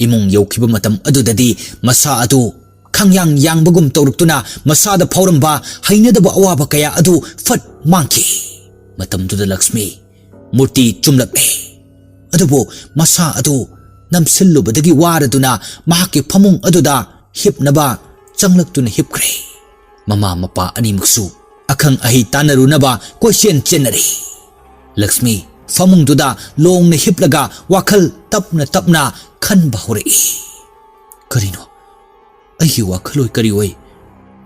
ꯏꯃꯨꯡ ꯌꯧꯈꯤꯕ ꯃꯇꯝ ꯑꯗꯨꯗꯗꯤ ꯃꯁꯥ ꯑꯗꯨ ꯈꯪꯌꯥꯡ ꯌꯥꯡꯕꯒꯨꯝ ꯇꯧꯔꯛꯇꯨꯅ ꯃꯁꯥꯗ ꯐꯥꯎꯔꯝꯕ ꯍꯩꯅꯗꯕ ꯑꯋꯥꯕ ꯀꯌꯥ ꯑꯗꯨ ꯐꯠ ꯃꯥꯡꯈꯤ꯫ ꯃꯇꯝꯗꯨꯗ ꯂꯛꯁꯃꯤ ꯃꯨꯔꯇꯤ ꯆꯨꯝꯂꯛꯂꯦ꯫ ꯑꯗꯨꯕꯨ ꯃꯁꯥ ꯑꯗꯨ ꯅꯝꯁꯤꯜꯂꯨꯕꯗꯒꯤ ꯋꯥꯔꯗꯨꯅ ꯃꯍꯥꯛꯀꯤ ꯐꯃꯨꯡ ꯑꯗꯨꯗ ꯍꯤꯞꯅꯕ ꯆꯪꯂꯛꯇꯨꯅ ꯍꯤꯞꯈ꯭ꯔꯦ꯫ ꯃꯃꯥ ꯃꯄꯥ ꯑꯅꯤꯃꯛꯁꯨ ꯑꯈꯪ ꯑꯍꯩ ꯇꯥꯟꯅꯔꯨꯅꯕ ꯀꯣꯏꯆꯦꯟ ꯆꯦꯟꯅꯔꯦ꯫ ꯂꯛꯁꯃꯤ ꯐꯃꯨꯡꯗꯨꯗ ꯂꯣꯡꯅ ꯍꯤꯞꯂꯒ ꯋꯥꯈꯜ ꯇꯞꯅ ꯇꯞꯅ ꯈꯟꯕ ꯍꯧꯔꯛꯏ꯫ "ꯀꯔꯤꯅꯣ? ꯑꯩꯒꯤ ꯋꯥꯈꯜꯂꯣꯏ ꯀꯔꯤ ꯑꯣꯏ?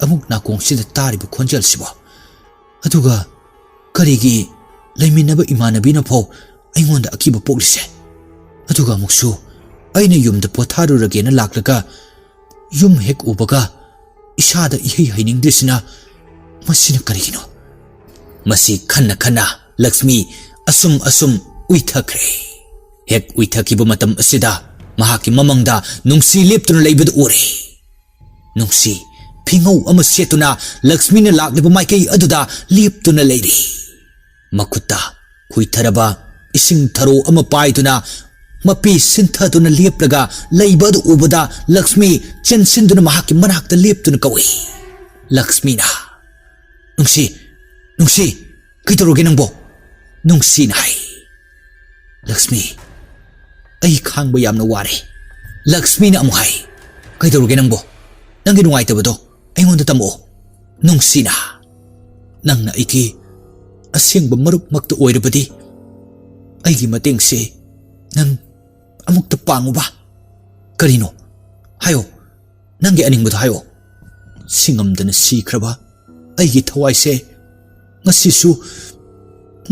ꯑꯃꯨꯛ ꯅꯥꯀꯣꯡꯁꯤꯗ ꯇꯥꯔꯤꯕ ꯈꯣꯟꯖꯦꯜꯁꯤꯕꯣ? ꯑꯗꯨꯒ ꯀꯔꯤꯒꯤ ꯂꯩꯃꯤꯟꯅꯕ ꯏꯃꯥꯟꯅꯕꯤꯅ ꯐꯥꯎ ꯑꯩꯉꯣꯟꯗ ꯑꯀꯤꯕ ꯄꯣꯛꯂꯤꯁꯦ? ꯑꯗꯨꯒ ꯑꯃꯨꯛꯁꯨ ꯑꯩꯅ ꯌꯨꯝꯗ ꯄꯣꯊꯥꯔꯨꯔꯒꯦꯅ ꯂꯥꯛꯂꯒ ꯌꯨꯝ ꯍꯦꯛ ꯎꯕꯒ ꯏꯁꯥꯗ ꯏꯍꯩ ꯍꯩꯅꯤꯡꯗ꯭ꯔꯤꯁꯤꯅ ꯃꯁꯤꯅ ꯀꯔꯤꯒꯤꯅꯣ? ꯃꯁꯤ ꯈꯟꯅ ꯈꯟꯅ ꯂꯛꯁꯃꯤ ꯑꯁꯨꯝ ꯑꯁꯨꯝ ꯎꯏꯊꯈ꯭ꯔꯦ꯫ ꯍꯦꯛ ꯎꯏꯊꯈꯤꯕ ꯃꯇꯝ ꯑꯁꯤꯗ ꯃꯍꯥꯛꯀꯤ ꯃꯃꯪꯗ ꯅꯨꯡꯁꯤ ꯂꯦꯞꯇꯨꯅ ꯂꯩꯕꯗꯨ ꯎꯔꯦ꯫ ꯅꯨꯡꯁꯤ ꯐꯤꯉꯧ ꯑꯃ ꯁꯦꯠꯇꯨꯅ ꯂꯛꯁꯃꯤꯅ ꯂꯥꯛꯂꯤꯕ ꯃꯥꯏꯀꯩ ꯑꯗꯨꯗ ꯂꯦꯞꯇꯨꯅ ꯂꯩꯔꯤ꯫ ꯃꯈꯨꯠꯇ ꯈꯨꯏꯊꯔꯕ ꯏꯁꯤꯡ ꯊꯔꯣ ꯑꯃ ꯄꯥꯏꯗꯨꯅ ꯃꯄꯤ ꯁꯤꯟꯊꯗꯨꯅ ꯂꯦꯞꯂꯒ ꯂꯩꯕ ꯑꯗꯨ ꯎꯕꯗ ꯂꯛꯁꯃꯤ ꯆꯦꯟꯁꯤꯟꯗꯨꯅ ꯃꯍꯥꯛꯀꯤ ꯃꯅꯥꯛꯇ ꯂꯦꯞꯇꯨꯅ ꯀꯧꯏ꯫ ꯂꯛꯁꯃꯤꯅ, "ꯅꯨꯡꯁꯤ, ꯅꯨꯡꯁꯤ, ꯀꯩꯗꯧꯔꯒꯦ ꯅꯪꯕꯣ?" ꯅꯨꯡꯁꯤꯅ ꯍꯥꯏ꯫ "ꯂꯛꯁꯃꯤ, ꯑꯩ ꯈꯥꯡꯕ ꯌꯥꯝꯅ ꯋꯥꯔꯦ꯫" ꯂꯛꯁꯃꯤꯅ ꯑꯃꯨꯛ ꯍꯥꯏ, "ꯀꯩꯗꯧꯔꯒꯦ ꯅꯪꯕꯣ? ꯅꯪꯒꯤ ꯅꯨꯡꯉꯥꯏꯇꯕꯗꯣ ꯑꯩꯉꯣꯟꯗ ꯇꯝꯃꯛꯑꯣ꯫" ꯅꯨꯡꯁꯤꯅ, "ꯅꯪꯅ ꯑꯩꯒꯤ ꯑꯁꯦꯡꯕ ꯃꯔꯨꯞꯃꯛꯇ ꯑꯣꯏꯔꯕꯗꯤ ꯑꯩꯒꯤ ꯃꯇꯦꯡꯁꯦ ꯅꯪ ꯑꯃꯨꯛꯇ ꯄꯥꯡꯉꯨꯕ꯫" "ꯀꯔꯤꯅꯣ? ꯍꯥꯏꯌꯣ, ꯅꯪꯒꯤ ꯑꯅꯤꯡꯕꯗꯣ ꯍꯥꯏꯌꯣ꯫" "ꯁꯤꯡꯉꯝꯗꯅ ꯁꯤꯈ꯭ꯔꯕ ꯑꯩꯒꯤ ꯊꯋꯥꯏꯁꯦ ꯉꯁꯤꯁꯨ,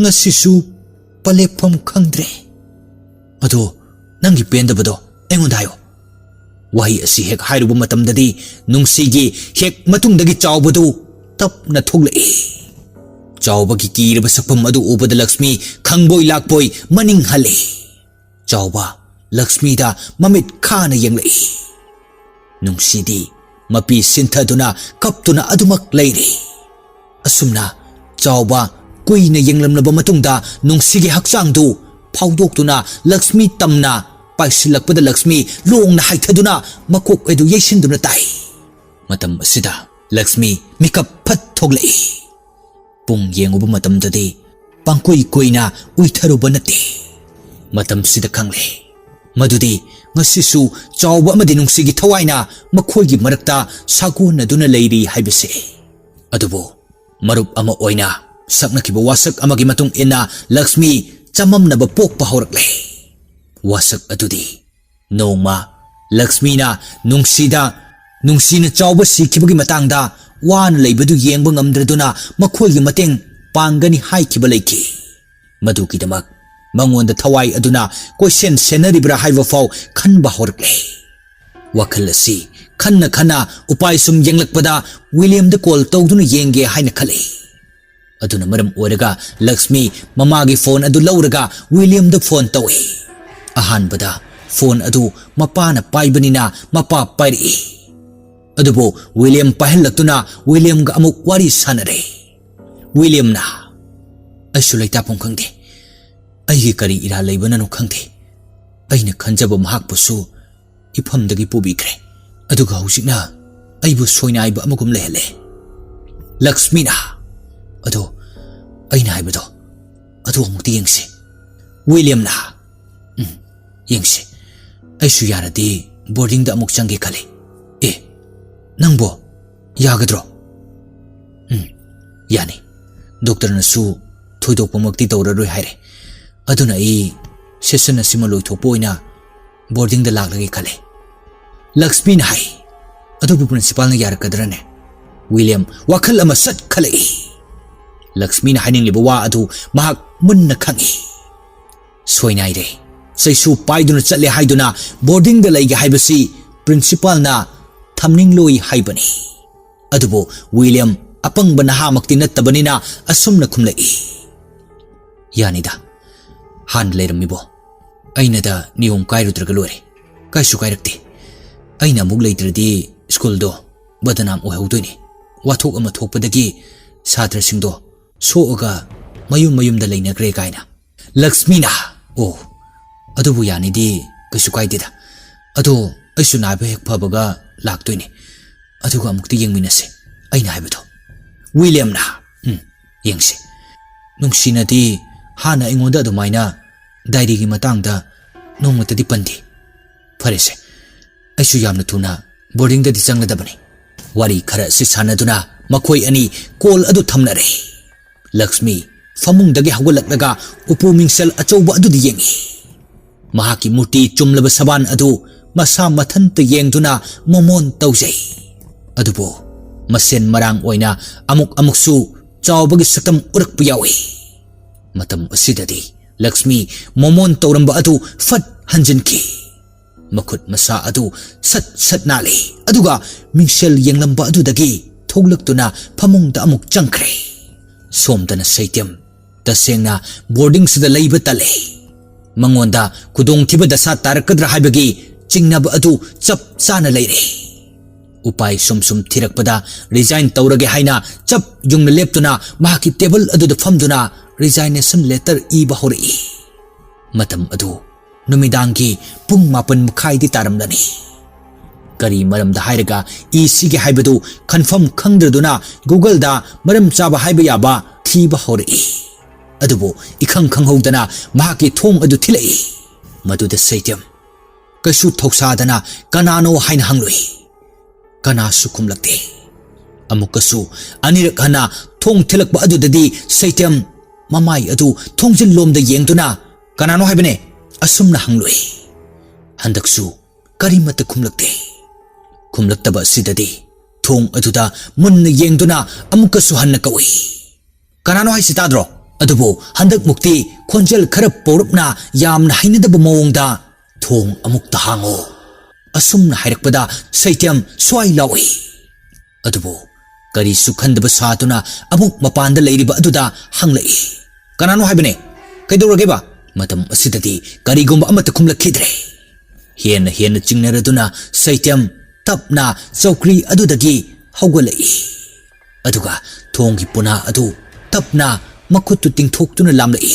ꯉꯁꯤꯁꯨ ꯄꯂꯦꯞꯐꯝ ꯈꯪꯗ꯭ꯔꯦ꯫ ꯑꯗꯣ ꯅꯪꯒꯤ ꯄꯦꯟꯗꯕꯗꯣ ꯑꯩꯉꯣꯟꯗ ꯍꯥꯏꯌꯣ꯫" ꯋꯥꯍꯩ ꯑꯁꯤ ꯍꯦꯛ ꯍꯥꯏꯔꯨꯕ ꯃꯇꯝꯗꯗꯤ ꯅꯨꯡꯁꯤꯒꯤ ꯍꯦꯛ ꯃꯇꯨꯡꯗꯒꯤ ꯆꯥꯎꯕꯗꯨ ꯇꯞꯅ ꯊꯣꯛꯂꯛꯏ꯫ ꯆꯥꯎꯕꯒꯤ ꯀꯤꯔꯕ ꯁꯛꯐꯝ ꯑꯗꯨ ꯎꯕꯗ ꯂꯛꯁꯃꯤ ꯈꯪꯕꯣꯏ ꯂꯥꯛꯄꯣꯏ ꯃꯅꯤꯡ ꯍꯜꯂꯤ꯫ ꯆꯥꯎꯕ ꯂꯛꯁꯃꯤꯗ ꯃꯃꯤꯠ ꯈꯥꯅ ꯌꯦꯡꯂꯛꯏ꯫ ꯅꯨꯡꯁꯤꯗꯤ ꯃꯄꯤ ꯁꯤꯟꯊꯗꯨꯅ ꯀꯞꯇꯨꯅ ꯑꯗꯨꯃꯛ ꯂꯩꯔꯤ꯫ ꯑꯁꯨꯝꯅ ꯆꯥꯎꯕ ꯀꯨꯏꯅ ꯌꯦꯡꯂꯝꯂꯕ ꯃꯇꯨꯡꯗ ꯅꯨꯡꯁꯤꯒꯤ ꯍꯛꯆꯥꯡꯗꯨ ꯐꯥꯎꯗꯣꯛꯇꯨꯅ ꯂꯛꯁꯃꯤ ꯇꯝꯅ ꯄꯥꯏꯁꯤꯜꯂꯛꯄꯗ ꯂꯛꯁꯃꯤ ꯂꯣꯡꯅ ꯍꯥꯏꯊꯗꯨꯅ ꯃꯀꯣꯛ ꯑꯗꯨ ꯌꯩꯁꯤꯟꯗꯨꯅ ꯇꯥꯏ꯫ ꯃꯇꯝ ꯑꯁꯤꯗ ꯂꯛꯁꯃꯤ ꯃꯤꯀꯞ ꯐꯠ ꯊꯣꯛꯂꯛꯏ꯫ ꯄꯨꯡ ꯌꯦꯡꯉꯨꯕ ꯃꯇꯝꯗꯗꯤ ꯄꯥꯡꯀꯨꯏ ꯀꯨꯏꯅ ꯎꯏꯊꯔꯨꯕ ꯅꯠꯇꯦ꯫ ꯃꯇꯝꯁꯤꯗ ꯈꯪꯂꯦ ꯃꯗꯨꯗꯤ ꯉꯁꯤꯁꯨ ꯆꯥꯎꯕ ꯑꯃꯗꯤ ꯅꯨꯡꯁꯤꯒꯤ ꯊꯋꯥꯏꯅ ꯃꯈꯣꯏꯒꯤ ꯃꯔꯛꯇ ꯁꯥꯒꯣꯟꯅꯗꯨꯅ ꯂꯩꯔꯤ ꯍꯥꯏꯕꯁꯦ꯫ ꯑꯗꯨꯕꯨ ꯃꯔꯨꯞ ꯑꯃ ꯑꯣꯏꯅ ꯁꯛꯅꯈꯤꯕ ꯋꯥꯁꯛ ꯑꯃꯒꯤ ꯃꯇꯨꯡ ꯏꯟꯅ ꯂꯛꯁꯃꯤ ꯆꯃꯝꯅꯕ ꯄꯣꯛꯄ ꯍꯧꯔꯛꯂꯦ꯫ ꯋꯥꯁꯛ ꯑꯗꯨꯗꯤ ꯅꯣꯡꯃ ꯂꯛꯁꯃꯤꯅ ꯅꯨꯡꯁꯤꯗ ꯅꯨꯡꯁꯤꯅ ꯆꯥꯎꯕ ꯁꯤꯈꯤꯕꯒꯤ ꯃꯇꯥꯡꯗ ꯋꯥꯅ ꯂꯩꯕꯗꯨ ꯌꯦꯡꯕ ꯉꯝꯗ꯭ꯔꯗꯨꯅ ꯃꯈꯣꯏꯒꯤ ꯃꯇꯦꯡ ꯄꯥꯡꯒꯅꯤ ꯍꯥꯏꯈꯤꯕ ꯂꯩꯈꯤ꯫ ꯃꯗꯨꯒꯤꯗꯃꯛ ꯃꯉꯣꯟꯗ ꯊꯋꯥꯏ ꯑꯗꯨꯅ ꯀꯣꯏꯁꯦꯟ ꯁꯦꯟꯅꯔꯤꯕ꯭ꯔꯥ ꯍꯥꯏꯕ ꯐꯥꯎ ꯈꯟꯕ ꯍꯧꯔꯛꯂꯦ꯫ ꯋꯥꯈꯜ ꯑꯁꯤ ꯈꯟꯅ ꯈꯟꯅ ꯎꯄꯥꯏ ꯁꯨꯝ ꯌꯦꯡꯂꯛꯄꯗ ꯋꯤꯂꯤꯌꯝꯗ ꯀꯣꯜ ꯇꯧꯗꯨꯅ ꯌꯦꯡꯒꯦ ꯍꯥꯏꯅ ꯈꯜꯂꯤ꯫ ꯑꯗꯨꯅ ꯃꯔꯝ ꯑꯣꯏꯔꯒ ꯂꯛꯁꯃꯤ ꯃꯃꯥꯒꯤ ꯐꯣꯟ ꯑꯗꯨ ꯂꯧꯔꯒ ꯋꯤꯂꯤꯌꯝꯗ ꯐꯣꯟ ꯇꯧꯏ꯫ ꯑꯍꯥꯟꯕꯗ ꯐꯣꯟ ꯑꯗꯨ ꯃꯄꯥꯅ ꯄꯥꯏꯕꯅꯤꯅ ꯃꯄꯥ ꯄꯥꯏꯔꯛꯏ꯫ ꯑꯗꯨꯕꯨ ꯋꯤꯂꯤꯌꯝ ꯄꯥꯏꯍꯜꯂꯛꯇꯨꯅ ꯋꯤꯂꯤꯌꯝꯒ ꯑꯃꯨꯛ ꯋꯥꯔꯤ ꯁꯥꯟꯅꯔꯦ꯫ ꯋꯤꯂꯤꯌꯝꯅ, "ꯑꯩꯁꯨ ꯂꯩꯇꯥꯐꯝ ꯈꯪꯗꯦ꯫ ꯑꯩꯒꯤ ꯀꯔꯤ ꯏꯔꯥꯜ ꯂꯩꯕꯅꯅꯣ ꯈꯪꯗꯦ꯫ ꯑꯩꯅ ꯈꯟꯖꯕ ꯃꯍꯥꯛꯄꯨꯁꯨ ꯏꯐꯝꯗꯒꯤ ꯄꯨꯕꯤꯈ꯭ꯔꯦ꯫ ꯑꯗꯨꯒ ꯍꯧꯖꯤꯛꯅ ꯑꯩꯕꯨ ꯁꯣꯏꯅꯥꯏꯕ ꯑꯃꯒꯨꯝ ꯂꯩꯍꯜꯂꯦ꯫" ꯂꯛꯁꯃꯤꯅ, "ꯑꯗꯣ ꯑꯩꯅ ꯍꯥꯏꯕꯗꯣ, ꯑꯗꯨ ꯑꯃꯨꯛꯇ ꯌꯦꯡꯁꯤ꯫" ꯋꯤꯂꯤꯌꯝꯅ, "ꯎꯝ, ꯌꯦꯡꯁꯤ꯫ ꯑꯩꯁꯨ ꯌꯥꯔꯗꯤ ꯕꯣꯔꯗꯤꯡꯗ ꯑꯃꯨꯛ ꯆꯪꯒꯦ ꯈꯜꯂꯤ꯫ ꯑꯦ, ꯅꯪꯕꯣ ꯌꯥꯒꯗ꯭ꯔꯣ?" "ꯎꯝ, ꯌꯥꯅꯤ꯫ ꯗꯣꯛꯇꯔꯅꯁꯨ ꯊꯣꯏꯗꯣꯛꯄꯃꯛꯇꯤ ꯇꯧꯔꯔꯣꯏ ꯍꯥꯏꯔꯦ꯫ ꯑꯗꯨꯅ ꯑꯩ ꯁꯦꯁꯟ ꯑꯁꯤꯃ ꯂꯣꯏꯊꯣꯛꯄ ꯑꯣꯏꯅ ꯕꯣꯔꯗꯤꯡꯗ ꯂꯥꯛꯂꯒꯦ ꯈꯜꯂꯦ꯫" ꯂꯛꯁꯃꯤꯅ ꯍꯥꯏ꯫ "ꯑꯗꯨꯕꯨ ꯄ꯭ꯔꯤꯟꯁꯤꯄꯥꯜꯅ ꯌꯥꯔꯛꯀꯗ꯭ꯔꯅꯦ?" ꯋꯤꯂꯤꯌꯝ ꯋꯥꯈꯜ ꯑꯃ ꯁꯠ ꯈꯜꯂꯛꯏ꯫ ꯂꯛꯁꯃꯤꯅ ꯍꯥꯏꯅꯤꯡꯂꯤꯕ ꯋꯥ ꯑꯗꯨ ꯃꯍꯥꯛ ꯃꯨꯟꯅ ꯈꯪꯏ꯫ ꯁꯣꯏꯅꯥꯏꯔꯦ꯫ ꯆꯩꯁꯨ ꯄꯥꯏꯗꯨꯅ ꯆꯠꯂꯦ ꯍꯥꯏꯗꯨꯅ ꯕꯣꯔꯗꯤꯡꯗ ꯂꯩꯒꯦ ꯍꯥꯏꯕꯁꯤ ꯄ꯭ꯔꯤꯟꯁꯤꯄꯥꯜꯅ ꯊꯝꯅꯤꯡꯂꯣꯏ ꯍꯥꯏꯕꯅꯤ꯫ ꯑꯗꯨꯕꯨ ꯋꯤꯂꯤꯌꯝ ꯑꯄꯪꯕ ꯅꯍꯥꯃꯛꯇꯤ ꯅꯠꯇꯕꯅꯤꯅ ꯑꯁꯨꯝꯅ ꯈꯨꯝꯂꯛꯏ, "ꯌꯥꯅꯤꯗ, ꯍꯥꯟꯅ ꯂꯩꯔꯝꯃꯤꯕꯣ꯫ ꯑꯩꯅꯗ ꯅꯤꯌꯣꯝ ꯀꯥꯏꯔꯨꯗ꯭ꯔꯒ ꯂꯣꯏꯔꯦ꯫ ꯀꯥꯏꯁꯨ ꯀꯥꯏꯔꯛꯇꯦ꯫ ꯑꯩꯅ ꯑꯃꯨꯛ ꯂꯩꯇ꯭ꯔꯗꯤ ꯁ꯭ꯀꯨꯜꯗꯣ ꯕꯗꯅꯥꯝ ꯑꯣꯏꯍꯧꯗꯣꯏꯅꯤ꯫ ꯋꯥꯊꯣꯛ ꯑꯃ ꯊꯣꯛꯄꯗꯒꯤ ꯁꯥꯇ꯭ꯔꯁꯤꯡꯗꯣ ꯁꯣꯛꯑꯒ ꯃꯌꯨꯝ ꯃꯌꯨꯝꯗ ꯂꯩꯅꯈ꯭ꯔꯦ ꯀꯥꯏꯅ꯫" ꯂꯛꯁꯃꯤꯅ, "ꯑꯣ, ꯑꯗꯨꯕꯨ ꯌꯥꯅꯤꯗꯤ ꯀꯩꯁꯨ ꯀꯥꯏꯗꯦꯗ꯫ ꯑꯗꯣ ꯑꯩꯁꯨ ꯅꯥꯕ ꯍꯦꯛ ꯐꯕꯒ ꯂꯥꯛꯇꯣꯏꯅꯦ꯫ ꯑꯗꯨꯒ ꯑꯃꯨꯛꯇ ꯌꯦꯡꯃꯤꯟꯅꯁꯦ ꯑꯩꯅ ꯍꯥꯏꯕꯗꯣ꯫" ꯋꯤꯂꯤꯌꯝꯅ, "ꯎꯝ, ꯌꯦꯡꯁꯦ꯫ ꯅꯨꯡꯁꯤꯅꯗꯤ ꯍꯥꯟꯅ ꯑꯩꯉꯣꯟꯗ ꯑꯗꯨꯃꯥꯏꯅ ꯗꯥꯏꯔꯤꯒꯤ ꯃꯇꯥꯡꯗ ꯅꯣꯡꯃꯇꯗꯤ ꯄꯟꯗꯦ꯫ ꯐꯔꯦꯁꯦ, ꯑꯩꯁꯨ ꯌꯥꯝꯅ ꯊꯨꯅ ꯕꯣꯔꯗꯤꯡꯗꯗꯤ ꯆꯪꯂꯗꯕꯅꯤ꯫" ꯋꯥꯔꯤ ꯈꯔ ꯑꯁꯤ ꯁꯥꯟꯅꯗꯨꯅ ꯃꯈꯣꯏ ꯑꯅꯤ ꯀꯣꯜ ꯑꯗꯨ ꯊꯝꯅꯔꯦ꯫ ꯂꯛꯁꯃꯤ ꯐꯃꯨꯡꯗꯒꯤ ꯍꯧꯒꯠꯂꯛꯂꯒ ꯎꯄꯨ ꯃꯤꯡꯁꯦꯜ ꯑꯆꯧꯕ ꯑꯗꯨꯗ ꯌꯦꯡꯏ꯫ ꯃꯍꯥꯛꯀꯤ ꯃꯨꯔꯇꯤ ꯆꯨꯝꯂꯕ ꯁꯕꯥꯟ ꯑꯗꯨ ꯃꯁꯥ ꯃꯊꯟꯇ ꯌꯦꯡꯗꯨꯅ ꯃꯣꯃꯣꯟ ꯇꯧꯖꯩ꯫ ꯑꯗꯨꯕꯨ ꯃꯁꯦꯟ ꯃꯔꯥꯡ ꯑꯣꯏꯅ ꯑꯃꯨꯛ ꯑꯃꯨꯛꯁꯨ ꯆꯥꯎꯕꯒꯤ ꯁꯛꯇꯝ ꯎꯔꯛꯄ ꯌꯥꯎꯏ꯫ ꯃꯇꯝ ꯑꯁꯤꯗꯗꯤ ꯂꯛꯁꯃꯤ ꯃꯣꯃꯣꯟ ꯇꯧꯔꯝꯕ ꯑꯗꯨ ꯐꯠ ꯍꯟꯖꯤꯟꯈꯤ꯫ ꯃꯈꯨꯠ ꯃꯁꯥ ꯑꯗꯨ ꯁꯠ ꯁꯠ ꯅꯥꯜꯂꯤ꯫ ꯑꯗꯨꯒ ꯃꯤꯡꯁꯦꯜ ꯌꯦꯡꯂꯝꯕ ꯑꯗꯨꯗꯒꯤ ꯊꯣꯛꯂꯛꯇꯨꯅ ꯐꯃꯨꯡꯗ ꯑꯃꯨꯛ ꯆꯪꯈ꯭ꯔꯦ꯫ ꯁꯣꯝꯗꯅ ꯁꯩꯇꯦꯝ ꯇꯁꯦꯡꯅ ꯕꯣꯔꯗꯤꯡꯁꯤꯗ ꯂꯩꯕ ꯇꯜꯂꯦ꯫ ꯃꯉꯣꯟꯗ ꯈꯨꯗꯣꯡꯊꯤꯕ ꯗꯁꯥ ꯇꯥꯔꯛꯀꯗ꯭ꯔꯥ ꯍꯥꯏꯕꯒꯤ ꯆꯤꯡꯅꯕ ꯑꯗꯨ ꯆꯞ ꯆꯥꯅ ꯂꯩꯔꯦ꯫ ꯎꯄꯥꯏ ꯁꯨꯝ ꯁꯨꯝ ꯊꯤꯔꯛꯄꯗ ꯔꯤꯖꯥꯏꯟ ꯇꯧꯔꯒꯦ ꯍꯥꯏꯅ ꯆꯞ ꯌꯨꯡꯅ ꯂꯦꯞꯇꯨꯅ ꯃꯍꯥꯛꯀꯤ ꯇꯦꯕꯜ ꯑꯗꯨꯗ ꯐꯝꯗꯨꯅ ꯔꯤꯖꯥꯏꯅꯦꯁꯟ ꯂꯦꯇꯔ ꯏꯕ ꯍꯧꯔꯛꯏ꯫ ꯃꯇꯝ ꯑꯗꯨ ꯅꯨꯃꯤꯗꯥꯡꯒꯤ ꯄꯨꯡ ꯃꯥꯄꯟ ꯃꯈꯥꯏꯗꯤ ꯇꯥꯔꯝꯂꯅꯤ꯫ ꯀꯔꯤ ꯃꯔꯝꯗ ꯍꯥꯏꯔꯒ ꯏꯁꯤꯒꯦ ꯍꯥꯏꯕꯗꯨ ꯀꯟꯐꯥꯔꯝ ꯈꯪꯗ꯭ꯔꯗꯨꯅ ꯒꯨꯒꯜꯗ ꯃꯔꯝ ꯆꯥꯕ ꯍꯥꯏꯕ ꯌꯥꯕ ꯊꯤꯕ ꯍꯧꯔꯛꯏ꯫ ꯑꯗꯨꯕꯨ ꯏꯈꯪ ꯈꯪꯍꯧꯗꯅ ꯃꯍꯥꯛꯀꯤ ꯊꯣꯡ ꯑꯗꯨ ꯊꯤꯜꯂꯛꯏ꯫ ꯃꯗꯨꯗ ꯁꯩꯇꯦꯝ ꯀꯩꯁꯨ ꯊꯧꯁꯥꯗꯅ ꯀꯅꯥꯅꯣ ꯍꯥꯏꯅ ꯍꯪꯂꯨꯏ꯫ ꯀꯅꯥꯁꯨ ꯈꯨꯝꯂꯛꯇꯦ꯫ ꯑꯃꯨꯛꯀꯁꯨ ꯑꯅꯤꯔꯛ ꯍꯟꯅ ꯊꯣꯡ ꯊꯤꯜꯂꯛꯄ ꯑꯗꯨꯗꯗꯤ ꯁꯩꯇꯦꯝ ꯃꯃꯥꯏ ꯑꯗꯨ ꯊꯣꯡꯖꯤꯜꯂꯣꯝꯗ ꯌꯦꯡꯗꯨꯅ "ꯀꯅꯥꯅꯣ ꯍꯥꯏꯕꯅꯦ?" ꯑꯁꯨꯝꯅ ꯍꯪꯂꯨꯏ꯫ ꯍꯟꯗꯛꯁꯨ ꯀꯔꯤꯃꯠꯇ ꯈꯨꯝꯂꯛꯇꯦ꯫ ꯈꯨꯝꯂꯛꯇꯕ ꯑꯁꯤꯗꯗꯤ ꯊꯣꯡ ꯑꯗꯨꯗ ꯃꯨꯟꯅ ꯌꯦꯡꯗꯨꯅ ꯑꯃꯨꯛꯀꯁꯨ ꯍꯟꯅ ꯀꯧꯏ꯫ "ꯀꯅꯥꯅꯣ ꯍꯥꯏꯁꯤ ꯇꯥꯗ꯭ꯔꯣ?" ꯑꯗꯨꯕꯨ ꯍꯟꯗꯛꯃꯨꯛꯇꯤ ꯈꯣꯟꯖꯦꯜ ꯈꯔ ꯄꯧꯔꯞꯅ, ꯌꯥꯝꯅ ꯍꯩꯅꯗꯕ ꯃꯑꯣꯡꯗ, "ꯊꯣꯡ ꯑꯃꯨꯛꯇ ꯍꯥꯡꯉꯣ" ꯑꯁꯨꯝꯅ ꯍꯥꯏꯔꯛꯄꯗ ꯁꯩꯇꯦꯝ ꯁ꯭ꯋꯥꯏ ꯂꯥꯎꯏ꯫ ꯑꯗꯨꯕꯨ ꯀꯔꯤꯁꯨ ꯈꯟꯗꯕ ꯁꯥꯗꯨꯅ ꯑꯃꯨꯛ ꯃꯄꯥꯟꯗ ꯂꯩꯔꯤꯕ ꯑꯗꯨꯗ ꯍꯪꯂꯛꯏ, "ꯀꯅꯥꯅꯣ ꯍꯥꯏꯕꯅꯦ? ꯀꯩꯗꯧꯔꯒꯦꯕ?" ꯃꯇꯝ ꯑꯁꯤꯗꯗꯤ ꯀꯔꯤꯒꯨꯝꯕ ꯑꯃꯠꯇ ꯈꯨꯝꯂꯛꯈꯤꯗ꯭ꯔꯦ꯫ ꯍꯦꯟꯅ ꯍꯦꯟꯅ ꯆꯤꯡꯅꯔꯗꯨꯅ ꯁꯩꯇꯦꯝ ꯇꯞꯅ ꯆꯧꯀ꯭ꯔꯤ ꯑꯗꯨꯗꯒꯤ ꯍꯧꯒꯠꯂꯛꯏ꯫ ꯑꯗꯨꯒ ꯊꯣꯡꯒꯤ ꯄꯨꯅꯥ ꯑꯗꯨ ꯇꯞꯅ ꯃꯈꯨꯠꯇꯨ ꯇꯤꯡꯊꯣꯛꯇꯨꯅ ꯂꯥꯝꯂꯛꯏ꯫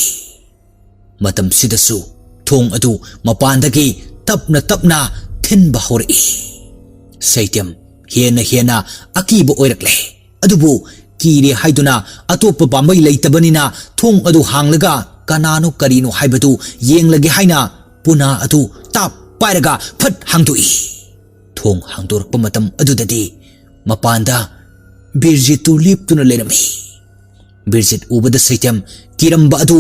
ꯃꯇꯝꯁꯤꯗꯁꯨ ꯊꯣꯡ ꯑꯗꯨ ꯃꯄꯥꯟꯗꯒꯤ ꯇꯞꯅ ꯇꯞꯅ ꯊꯤꯟꯕ ꯍꯧꯔꯛꯏ꯫ ꯁꯩꯇꯦꯝ ꯍꯦꯟꯅ ꯍꯦꯟꯅ ꯑꯀꯤꯕ ꯑꯣꯏꯔꯛꯂꯦ꯫ ꯑꯗꯨꯕꯨ ꯀꯤꯔꯦ ꯍꯥꯏꯗꯨꯅ ꯑꯇꯣꯞꯄ ꯄꯥꯝꯕꯩ ꯂꯩꯇꯕꯅꯤꯅ ꯊꯣꯡ ꯑꯗꯨ ꯍꯥꯡꯂꯒ ꯀꯅꯥꯅꯣ ꯀꯔꯤꯅꯣ ꯍꯥꯏꯕꯗꯨ ꯌꯦꯡꯂꯒꯦ ꯍꯥꯏꯅ ꯄꯨꯅꯥ ꯑꯗꯨ ꯇꯥꯞ ꯄꯥꯏꯔꯒ ꯐꯠ ꯍꯥꯡꯗꯣꯛꯏ꯫ ꯊꯣꯡ ꯍꯥꯡꯗꯣꯔꯛꯄ ꯃꯇꯝ ꯑꯗꯨꯗꯗꯤ ꯃꯄꯥꯟꯗ ꯕꯤꯔꯖꯤꯠꯇꯨ ꯂꯦꯞꯇꯨꯅ ꯂꯩꯔꯝꯃꯤ꯫ ꯕꯤꯔꯖꯤꯠ ꯎꯕꯗ ꯁꯩꯇꯦꯝ ꯀꯤꯔꯝꯕ ꯑꯗꯨ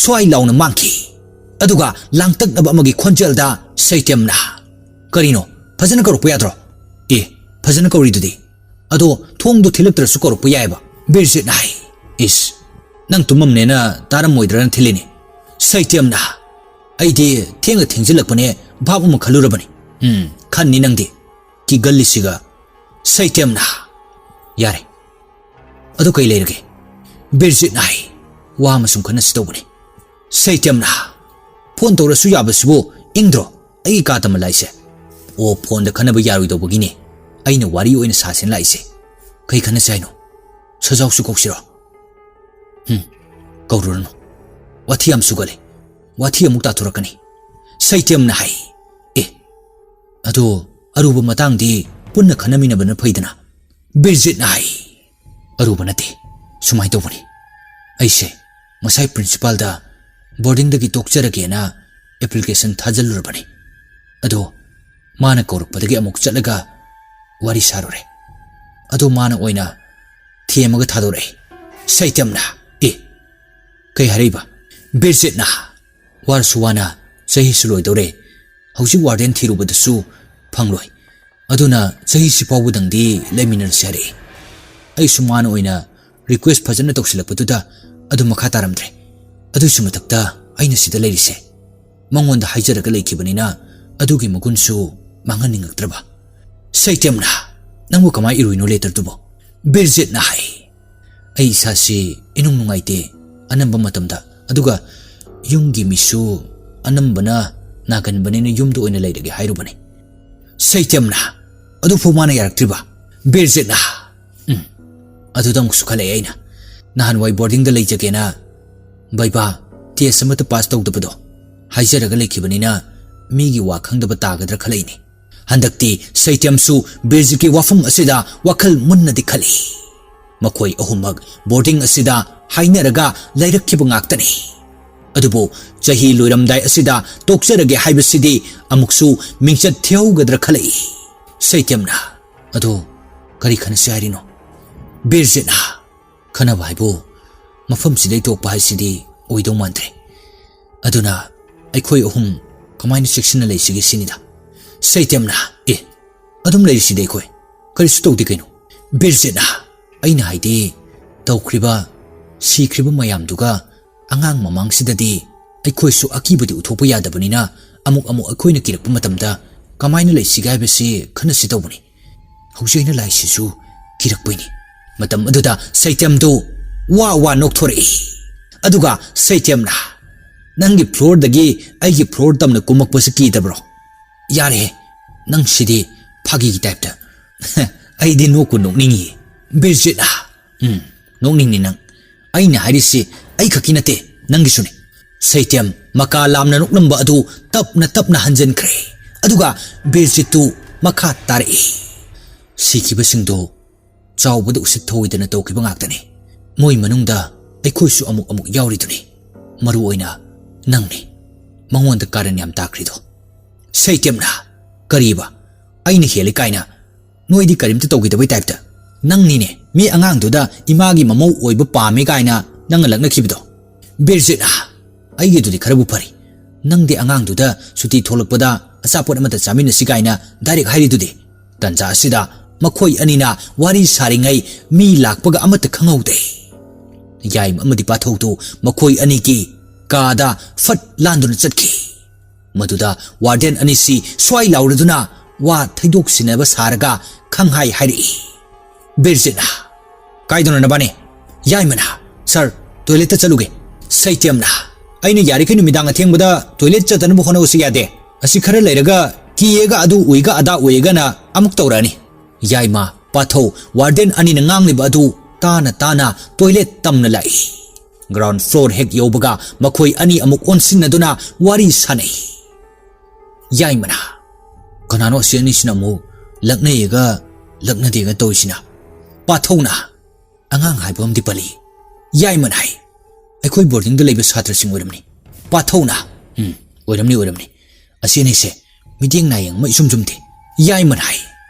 ꯁ꯭ꯋꯥꯏ ꯂꯥꯎꯅ ꯃꯥꯡꯈꯤ꯫ ꯑꯗꯨꯒ ꯂꯥꯡꯇꯛꯅꯕ ꯑꯃꯒꯤ ꯈꯣꯟꯖꯦꯜꯗ ꯁꯩꯇꯦꯝꯅ, "ꯀꯔꯤꯅꯣ? ꯐꯖꯅ ꯀꯧꯔꯛꯄ ꯌꯥꯗ꯭ꯔꯣ?" "ꯑꯦ, ꯐꯖꯅ ꯀꯧꯔꯤꯗꯨꯗꯤ꯫ ꯑꯗꯣ ꯊꯣꯡꯗꯣ ꯊꯤꯜꯂꯛꯇ꯭ꯔꯁꯨ ꯀꯧꯔꯛꯄ ꯌꯥꯏꯑꯕ," ꯕꯤꯔꯖꯤꯠꯅ ꯍꯥꯏ꯫ "ꯏꯁ, ꯅꯪ ꯇꯨꯝꯃꯝꯅꯦꯅ ꯇꯥꯔꯝꯃꯣꯏꯗ꯭ꯔꯅ ꯊꯤꯜꯂꯤꯅꯤ꯫" ꯁꯩꯇ꯭ꯌꯝꯅ, "ꯑꯩꯗꯤ ꯊꯦꯡꯅ ꯊꯦꯡꯖꯤꯜꯂꯛꯄꯅꯦ ꯚꯥꯞ ꯑꯃ ꯈꯜꯂꯨꯔꯕꯅꯤ꯫" "ꯎꯝ, ꯈꯟꯅꯤ ꯅꯪꯗꯤ, ꯀꯤꯒꯜꯂꯤꯁꯤꯒ꯫" ꯁꯩꯇ꯭ꯌꯝꯅ, "ꯌꯥꯔꯦ, ꯑꯗꯨ ꯀꯩ ꯂꯩꯔꯒꯦ?" ꯕꯤꯔꯖꯤꯠꯅ ꯍꯥꯏ꯫ "ꯋꯥ ꯑꯃ ꯁꯨꯝ ꯈꯟꯅꯁꯤ ꯇꯧꯕꯅꯤ꯫" ꯁꯩꯇ꯭ꯌꯝꯅ, "ꯐꯣꯟ ꯇꯧꯔꯁꯨ ꯌꯥꯕꯁꯤꯕꯨ ꯏꯪꯗ꯭ꯔꯣ? ꯑꯩꯒꯤ ꯀꯥ ꯇꯝꯃ ꯂꯥꯛꯏꯁꯦ?" "ꯑꯣ, ꯐꯣꯟꯗ ꯈꯟꯅꯕ ꯌꯥꯔꯣꯏꯗꯧꯕꯒꯤꯅꯦ ꯑꯩꯅ ꯋꯥꯔꯤ ꯑꯣꯏꯅ ꯁꯥꯁꯦꯅ ꯂꯥꯛꯏꯁꯦ꯫" "ꯀꯩ ꯈꯟꯅꯁꯦ ꯍꯥꯏꯅꯣ? ꯁꯖꯥꯎꯁꯨ ꯀꯧꯁꯤꯔꯣ?" "ꯍꯨꯝ, ꯀꯧꯔꯨꯔꯅꯨ꯫ ꯋꯥꯊꯤ ꯌꯥꯝ ꯁꯨꯒꯜꯂꯦ꯫ ꯋꯥꯊꯤ ꯑꯃꯨꯛ ꯇꯥꯊꯣꯔꯛꯀꯅꯤ꯫" ꯁꯩꯇ꯭ꯌꯝꯅ ꯍꯥꯏ꯫ "ꯑꯦ, ꯑꯗꯣ ꯑꯔꯨꯕ ꯃꯇꯥꯡꯗꯤ ꯄꯨꯟꯅ ꯈꯟꯅꯃꯤꯟꯅꯕꯅ ꯐꯩꯗꯅ?" ꯕꯤꯔꯖꯤꯠꯅ ꯍꯥꯏ꯫ "ꯑꯔꯨꯕ ꯅꯠꯇꯦ꯫ ꯁꯨꯃꯥꯏꯅ ꯇꯧꯕꯅꯤ, ꯑꯩꯁꯦ ꯉꯁꯥꯏ ꯄ꯭ꯔꯤꯟꯁꯤꯄꯥꯜꯗ ꯕꯣꯔꯗꯤꯡꯗꯒꯤ ꯇꯣꯛꯆꯔꯒꯦꯅ ꯑꯦꯄ꯭ꯂꯤꯀꯦꯁꯟ ꯊꯥꯖꯤꯜꯂꯨꯔꯕꯅꯤ꯫ ꯑꯗꯣ ꯃꯥꯅ ꯀꯧꯔꯛꯄꯗꯒꯤ ꯑꯃꯨꯛ ꯆꯠꯂꯒ ꯋꯥꯔꯤ ꯁꯥꯔꯨꯔꯦ꯫ ꯑꯗꯣ ꯃꯥꯅ ꯑꯣꯏꯅ ꯊꯦꯝꯃꯒ ꯊꯥꯗꯣꯔꯛꯑꯦ꯫" ꯁꯩꯇ꯭ꯌꯝꯅ, "ꯑꯦ, ꯀꯩ ꯍꯥꯏꯔꯛꯏꯕ?" ꯕꯤꯔꯖꯤꯠꯅ, "ꯋꯥꯔꯁꯨ ꯋꯥꯅ ꯆꯍꯤꯁꯨ ꯂꯣꯏꯗꯧꯔꯦ, ꯍꯧꯖꯤꯛ ꯋꯥꯔꯗꯦꯟ ꯊꯤꯔꯨꯕꯗꯁꯨ ꯐꯪꯂꯣꯏ, ꯑꯗꯨꯅ ꯆꯍꯤꯁꯤ ꯐꯥꯎꯕꯗꯪꯗꯤ ꯂꯩꯃꯤꯟꯅꯔꯁꯤ ꯍꯥꯏꯔꯛꯏ꯫ ꯑꯩꯁꯨ ꯃꯥꯅ ꯑꯣꯏꯅ ꯔꯤꯀ꯭ꯋꯦꯁ ꯐꯖꯅ ꯇꯧꯁꯤꯜꯂꯛꯄꯗꯨꯗ ꯑꯗꯨ ꯃꯈꯥ ꯇꯥꯔꯝꯗ꯭ꯔꯦ꯫ ꯑꯗꯨꯒꯤꯁꯨ ꯃꯊꯛꯇ ꯑꯩꯅ ꯁꯤꯗ ꯂꯩꯔꯤꯁꯦ ꯃꯉꯣꯟꯗ ꯍꯥꯏꯖꯔꯒ ꯂꯩꯈꯤꯕꯅꯤꯅ ꯑꯗꯨꯒꯤ ꯃꯒꯨꯟꯁꯨ ꯃꯥꯡꯍꯟꯅꯤꯡꯉꯛꯇ꯭ꯔꯕ꯫" ꯁꯩꯇ꯭ꯌꯝꯅ, "ꯅꯪꯕꯨ ꯀꯃꯥꯏ ꯏꯔꯨꯏꯅꯣ ꯂꯦꯇꯔꯗꯨꯕꯣ?" ꯕꯤꯔꯖꯤꯠꯅ ꯍꯥꯏ꯫ "ꯑꯩ ꯏꯁꯥꯁꯤ ꯏꯅꯨꯡ ꯅꯨꯡꯉꯥꯏꯇꯦ ꯑꯅꯝꯕ ꯃꯇꯝꯗ, ꯑꯗꯨꯒ ꯌꯨꯝꯒꯤ ꯃꯤꯁꯨ ꯑꯅꯝꯕꯅ ꯅꯥꯒꯟꯕꯅꯤꯅ ꯌꯨꯝꯗ ꯑꯣꯏꯅ ꯂꯩꯔꯒꯦ ꯍꯥꯏꯔꯨꯕꯅꯤ꯫" ꯁꯩꯇ꯭ꯌꯝꯅ, "ꯑꯗꯨꯐꯥꯎ ꯃꯥꯅ ꯌꯥꯔꯛꯇ꯭ꯔꯤꯕ?" ꯕꯤꯔꯖꯤꯠꯅ, "ꯎꯝ, ꯑꯗꯨꯗ ꯑꯃꯨꯛꯁꯨ ꯈꯜꯂꯛꯑꯦ ꯑꯩꯅ꯫ ꯅꯍꯥꯟꯋꯥꯏ ꯕꯣꯔꯗꯤꯡꯗ ꯂꯩꯖꯒꯦꯅ ꯕꯩꯕꯥ ꯇꯦꯁ ꯑꯃꯠꯇ ꯄꯥꯁ ꯇꯧꯗꯕꯗꯣ ꯍꯥꯏꯖꯔꯒ ꯂꯩꯈꯤꯕꯅꯤꯅ ꯃꯤꯒꯤ ꯋꯥ ꯈꯪꯗꯕ ꯇꯥꯒꯗ꯭ꯔꯥ ꯈꯜꯂꯛꯏꯅꯤ꯫ ꯍꯟꯗꯛꯇꯤ ꯁꯩꯇ꯭ꯌꯝꯁꯨ ꯕꯤꯔꯖꯤꯠꯀꯤ ꯋꯥꯐꯝ ꯑꯁꯤꯗ ꯋꯥꯈꯜ ꯃꯨꯟꯅꯗꯤ ꯈꯜꯂꯤ꯫ ꯃꯈꯣꯏ ꯑꯍꯨꯝꯃꯛ ꯕꯣꯔꯗꯤꯡ ꯑꯁꯤꯗ ꯍꯥꯏꯅꯔꯒ ꯂꯩꯔꯛꯈꯤꯕ ꯉꯥꯛꯇꯅꯤ꯫ ꯑꯗꯨꯕꯨ ꯆꯍꯤ ꯂꯣꯏꯔꯝꯗꯥꯏ ꯑꯁꯤꯗ ꯇꯣꯛꯆꯔꯒꯦ ꯍꯥꯏꯕꯁꯤꯗꯤ ꯑꯃꯨꯛꯁꯨ ꯃꯤꯡꯆꯠ ꯊꯤꯍꯧꯒꯗ꯭ꯔꯥ ꯈꯜꯂꯛꯏ꯫" ꯁꯩꯇ꯭ꯌꯝꯅ, "ꯑꯗꯣ ꯀꯔꯤ ꯈꯟꯅꯁꯤ ꯍꯥꯏꯔꯤꯅꯣ?" ꯕꯤꯔꯖꯤꯠꯅ, "ꯈꯟꯅꯕ ꯍꯥꯏꯕꯨ ꯃꯐꯝꯁꯤꯗꯩ ꯇꯣꯛꯄ ꯍꯥꯏꯁꯤꯗꯤ ꯑꯣꯏꯗꯧ ꯃꯥꯟꯗ꯭ꯔꯦ꯫ ꯑꯗꯨꯅ ꯑꯩꯈꯣꯏ ꯑꯍꯨꯝ ꯀꯃꯥꯏꯅ ꯆꯦꯛꯁꯤꯟꯅ ꯂꯩꯁꯤꯒꯦ ꯁꯤꯅꯤꯗ꯫ ꯁꯩꯇꯦꯝꯅ, "ꯑꯦ, ꯑꯗꯨꯝ ꯂꯩꯔꯤꯁꯤꯗꯤ ꯑꯩꯈꯣꯏ꯫ ꯀꯔꯤꯁꯨ ꯇꯧꯗꯦ ꯀꯩꯅꯣ?" ꯕꯤꯔꯖꯤꯠꯅ, "ꯑꯩꯅ ꯍꯥꯏꯗꯤ, ꯇꯧꯈ꯭ꯔꯤꯕ, ꯁꯤꯈ꯭ꯔꯤꯕ ꯃꯌꯥꯝꯗꯨꯒ ꯑꯉꯥꯡ ꯃꯃꯥꯡꯁꯤꯗꯗꯤ ꯑꯩꯈꯣꯏꯁꯨ ꯑꯀꯤꯕꯗꯤ ꯎꯠꯊꯣꯛꯄ ꯌꯥꯗꯕꯅꯤꯅ, ꯑꯃꯨꯛ ꯑꯃꯨꯛ ꯑꯩꯈꯣꯏꯅ ꯀꯤꯔꯛꯄ ꯃꯇꯝꯗ ꯀꯃꯥꯏꯅ ꯂꯩꯁꯤꯒꯦ ꯍꯥꯏꯕꯁꯤ ꯈꯟꯅꯁꯤ ꯇꯧꯕꯅꯤ꯫ ꯍꯧꯖꯤꯛ ꯑꯩꯅ ꯂꯥꯛꯏꯁꯤꯁꯨ ꯀꯤꯔꯛꯄꯩꯅꯤ꯫" ꯃꯇꯝ ꯑꯗꯨꯗ ꯁꯩꯇꯦꯝꯗꯨ ꯋꯥ ꯋꯥ ꯅꯣꯛꯊꯣꯔꯛꯏ꯫ ꯑꯗꯨꯒ ꯁꯩꯇꯦꯝꯅ, "ꯅꯪꯒꯤ floorꯗꯒꯤ ꯑꯩꯒꯤ floor ꯇꯝꯅ ꯀꯨꯝꯃꯛꯄꯁꯤ ꯀꯤꯗꯕ꯭ꯔꯣ?" "ꯌꯥꯔꯦꯍꯦ, ꯅꯪ ꯁꯤꯗꯤ ꯐꯥꯒꯤꯒꯤ typeꯇ꯫" "ꯑꯩꯗꯤ ꯅꯣꯛꯄꯨ ꯅꯣꯛꯅꯤꯡꯉꯤ꯫" ꯕꯤꯔꯖꯤꯠꯅ, "ꯎꯝ, ꯅꯣꯛꯅꯤꯡꯅꯤ ꯅꯪ꯫ ꯑꯩꯅ ꯍꯥꯏꯔꯤꯁꯤ ꯑꯩꯈꯛꯀꯤ ꯅꯠꯇꯦ, ꯅꯪꯒꯤꯁꯨꯅꯤ꯫" ꯁꯩꯇꯦꯝ ꯃꯀꯥ ꯂꯥꯝꯅ ꯅꯣꯛꯂꯝꯕ ꯑꯗꯨ ꯇꯞꯅ ꯇꯞꯅ ꯍꯟꯖꯤꯟꯈ꯭ꯔꯦ꯫ ꯑꯗꯨꯒ ꯕꯤꯔꯖꯤꯠꯇꯨ ꯃꯈꯥ ꯇꯥꯔꯛꯏ꯫ "ꯁꯤꯈꯤꯕꯁꯤꯡꯗꯣ ꯆꯥꯎꯕꯗ ꯎꯁꯤꯠ ꯊꯑꯣꯏꯗꯅ ꯇꯧꯈꯤꯕ ꯉꯥꯛꯇꯅꯤ꯫ ꯃꯣꯏ ꯃꯅꯨꯡꯗ ꯑꯩꯈꯣꯏꯁꯨ ꯑꯃꯨꯛ ꯑꯃꯨꯛ ꯌꯥꯎꯔꯤꯗꯨꯅꯤ꯫ ꯃꯔꯨ ꯑꯣꯏꯅ ꯅꯪꯅꯤ ꯃꯉꯣꯟꯗ ꯀꯥꯔꯟ ꯌꯥꯝ ꯇꯥꯈ꯭ꯔꯤꯗꯣ꯫" ꯁꯩꯇꯦꯝꯅ, "ꯀꯔꯤꯕ? ꯑꯩꯅ ꯍꯦꯜꯂꯤ ꯀꯥꯏꯅ? ꯅꯣꯏꯗꯤ ꯀꯔꯤꯝꯇ ꯇꯧꯈꯤꯗꯕꯩ typeꯇ꯫ ꯅꯪꯅꯤꯅꯦ ꯃꯤ ꯑꯉꯥꯡꯗꯨꯗ ꯏꯃꯥꯒꯤ ꯃꯃꯧ ꯑꯣꯏꯕ ꯄꯥꯝꯃꯦ ꯀꯥꯏꯅ ꯅꯪꯅ ꯂꯛꯅꯈꯤꯕꯗꯣ꯫" ꯕꯤꯔꯖꯤꯠꯅ, "ꯑꯩꯒꯤꯗꯨꯗꯤ ꯈꯔꯕꯨ ꯐꯔꯤ꯫ ꯅꯪꯗꯤ ꯑꯉꯥꯡꯗꯨꯗ ꯁꯨꯇꯤ ꯊꯣꯛꯂꯛꯄꯗ ꯑꯆꯥꯄꯣꯠ ꯑꯃꯇ ꯆꯥꯃꯤꯟꯅꯁꯤ ꯀꯥꯏꯅ direct ꯍꯥꯏꯔꯤꯗꯨꯗꯤ꯫" ꯇꯟꯖꯥ ꯑꯁꯤꯗ ꯃꯈꯣꯏ ꯑꯅꯤꯅ ꯋꯥꯔꯤ ꯁꯥꯔꯤꯉꯩ ꯃꯤ ꯂꯥꯛꯄꯒ ꯑꯃꯠꯇ ꯈꯪꯍꯧꯗꯦ꯫ ꯌꯥꯏꯃ ꯑꯃꯗꯤ ꯄꯥꯊꯧꯗꯨ ꯃꯈꯣꯏ ꯑꯅꯤꯒꯤ ꯀꯥꯗ ꯐꯠ ꯂꯥꯟꯗꯨꯅ ꯆꯠꯈꯤ꯫ ꯃꯗꯨꯗ warden ꯑꯅꯤꯁꯤ ꯁ꯭ꯋꯥꯏ ꯂꯥꯎꯔꯗꯨꯅ ꯋꯥ ꯊꯩꯗꯣꯛꯁꯤꯟꯅꯕ ꯁꯥꯔꯒ ꯈꯪꯍꯥꯏ ꯍꯥꯏꯔꯛꯏ꯫ ꯕꯤꯔꯖꯤꯠꯅ, "ꯀꯥꯏꯗꯅꯣ ꯅꯕꯥꯅꯤ?" ꯌꯥꯏꯃꯅ, "Sir, toiletꯇ ꯆꯠꯂꯨꯒꯦ꯫" ꯁꯩꯇꯦꯝꯅ, "ꯑꯩꯅ ꯌꯥꯔꯤꯈꯩ ꯅꯨꯃꯤꯗꯥꯡ ꯑꯊꯦꯡꯕꯗ toilet ꯆꯠꯇꯅꯕ ꯍꯣꯠꯅꯧꯁꯤ ꯌꯥꯗꯦ꯫ ꯑꯁꯤ ꯈꯔ ꯂꯩꯔꯒ ꯀꯤꯌꯦꯒ ꯑꯗꯨ ꯎꯏꯒ ꯑꯗꯥ ꯎꯏꯒꯅ ꯑꯃꯨꯛ ꯇꯧꯔꯛꯑꯅꯤ꯫" ꯌꯥꯏꯃ, ꯄꯥꯊꯧ, warden ꯑꯅꯤꯅ ꯉꯥꯡꯂꯤꯕ ꯑꯗꯨ ꯇꯥꯅ ꯇꯥꯅ toilet ꯇꯝꯅ ꯂꯥꯛꯏ꯫ Ground floor ꯍꯦꯛ ꯌꯧꯕꯒ ꯃꯈꯣꯏ ꯑꯅꯤ ꯑꯃꯨꯛ ꯑꯣꯟꯁꯤꯟꯅꯗꯨꯅ ꯋꯥꯔꯤ ꯁꯥꯅꯩ꯫ ꯌꯥꯏꯃꯅ, "ꯀꯅꯥꯅꯣ ꯑꯁꯤ ꯑꯅꯤꯁꯤꯅ ꯑꯃꯨꯛ ꯂꯛꯅꯩꯌꯦꯒ ꯂꯛꯅꯗꯦꯒ ꯇꯧꯔꯤꯁꯤꯅ?" ꯄꯥꯊꯧꯅ, "ꯑꯉꯥꯡ ꯍꯥꯏꯕ ꯑꯃꯗꯤ ꯄꯜꯂꯤ꯫" ꯌꯥꯏꯃꯅ ꯍꯥꯏ, "ꯑꯩꯈꯣꯏ boardingꯗ ꯂꯩꯕ ꯁꯥꯇ꯭ꯔꯁꯤꯡ ꯑꯣꯏꯔꯝꯅꯤ꯫" ꯄꯥꯊꯧꯅ, "ꯎꯝ, ꯑꯣꯏꯔꯝꯅꯤ, ꯑꯣꯏꯔꯝꯅꯤ꯫ ꯑꯁꯤ ꯑꯅꯤꯁꯦ ꯃꯤꯠꯌꯦꯡ ꯅꯥꯌꯦꯡ ꯑꯃ ꯏꯆꯨꯝ ꯆꯨꯝꯗꯦ꯫" ꯌꯥꯏꯃꯅ ꯍꯥꯏ,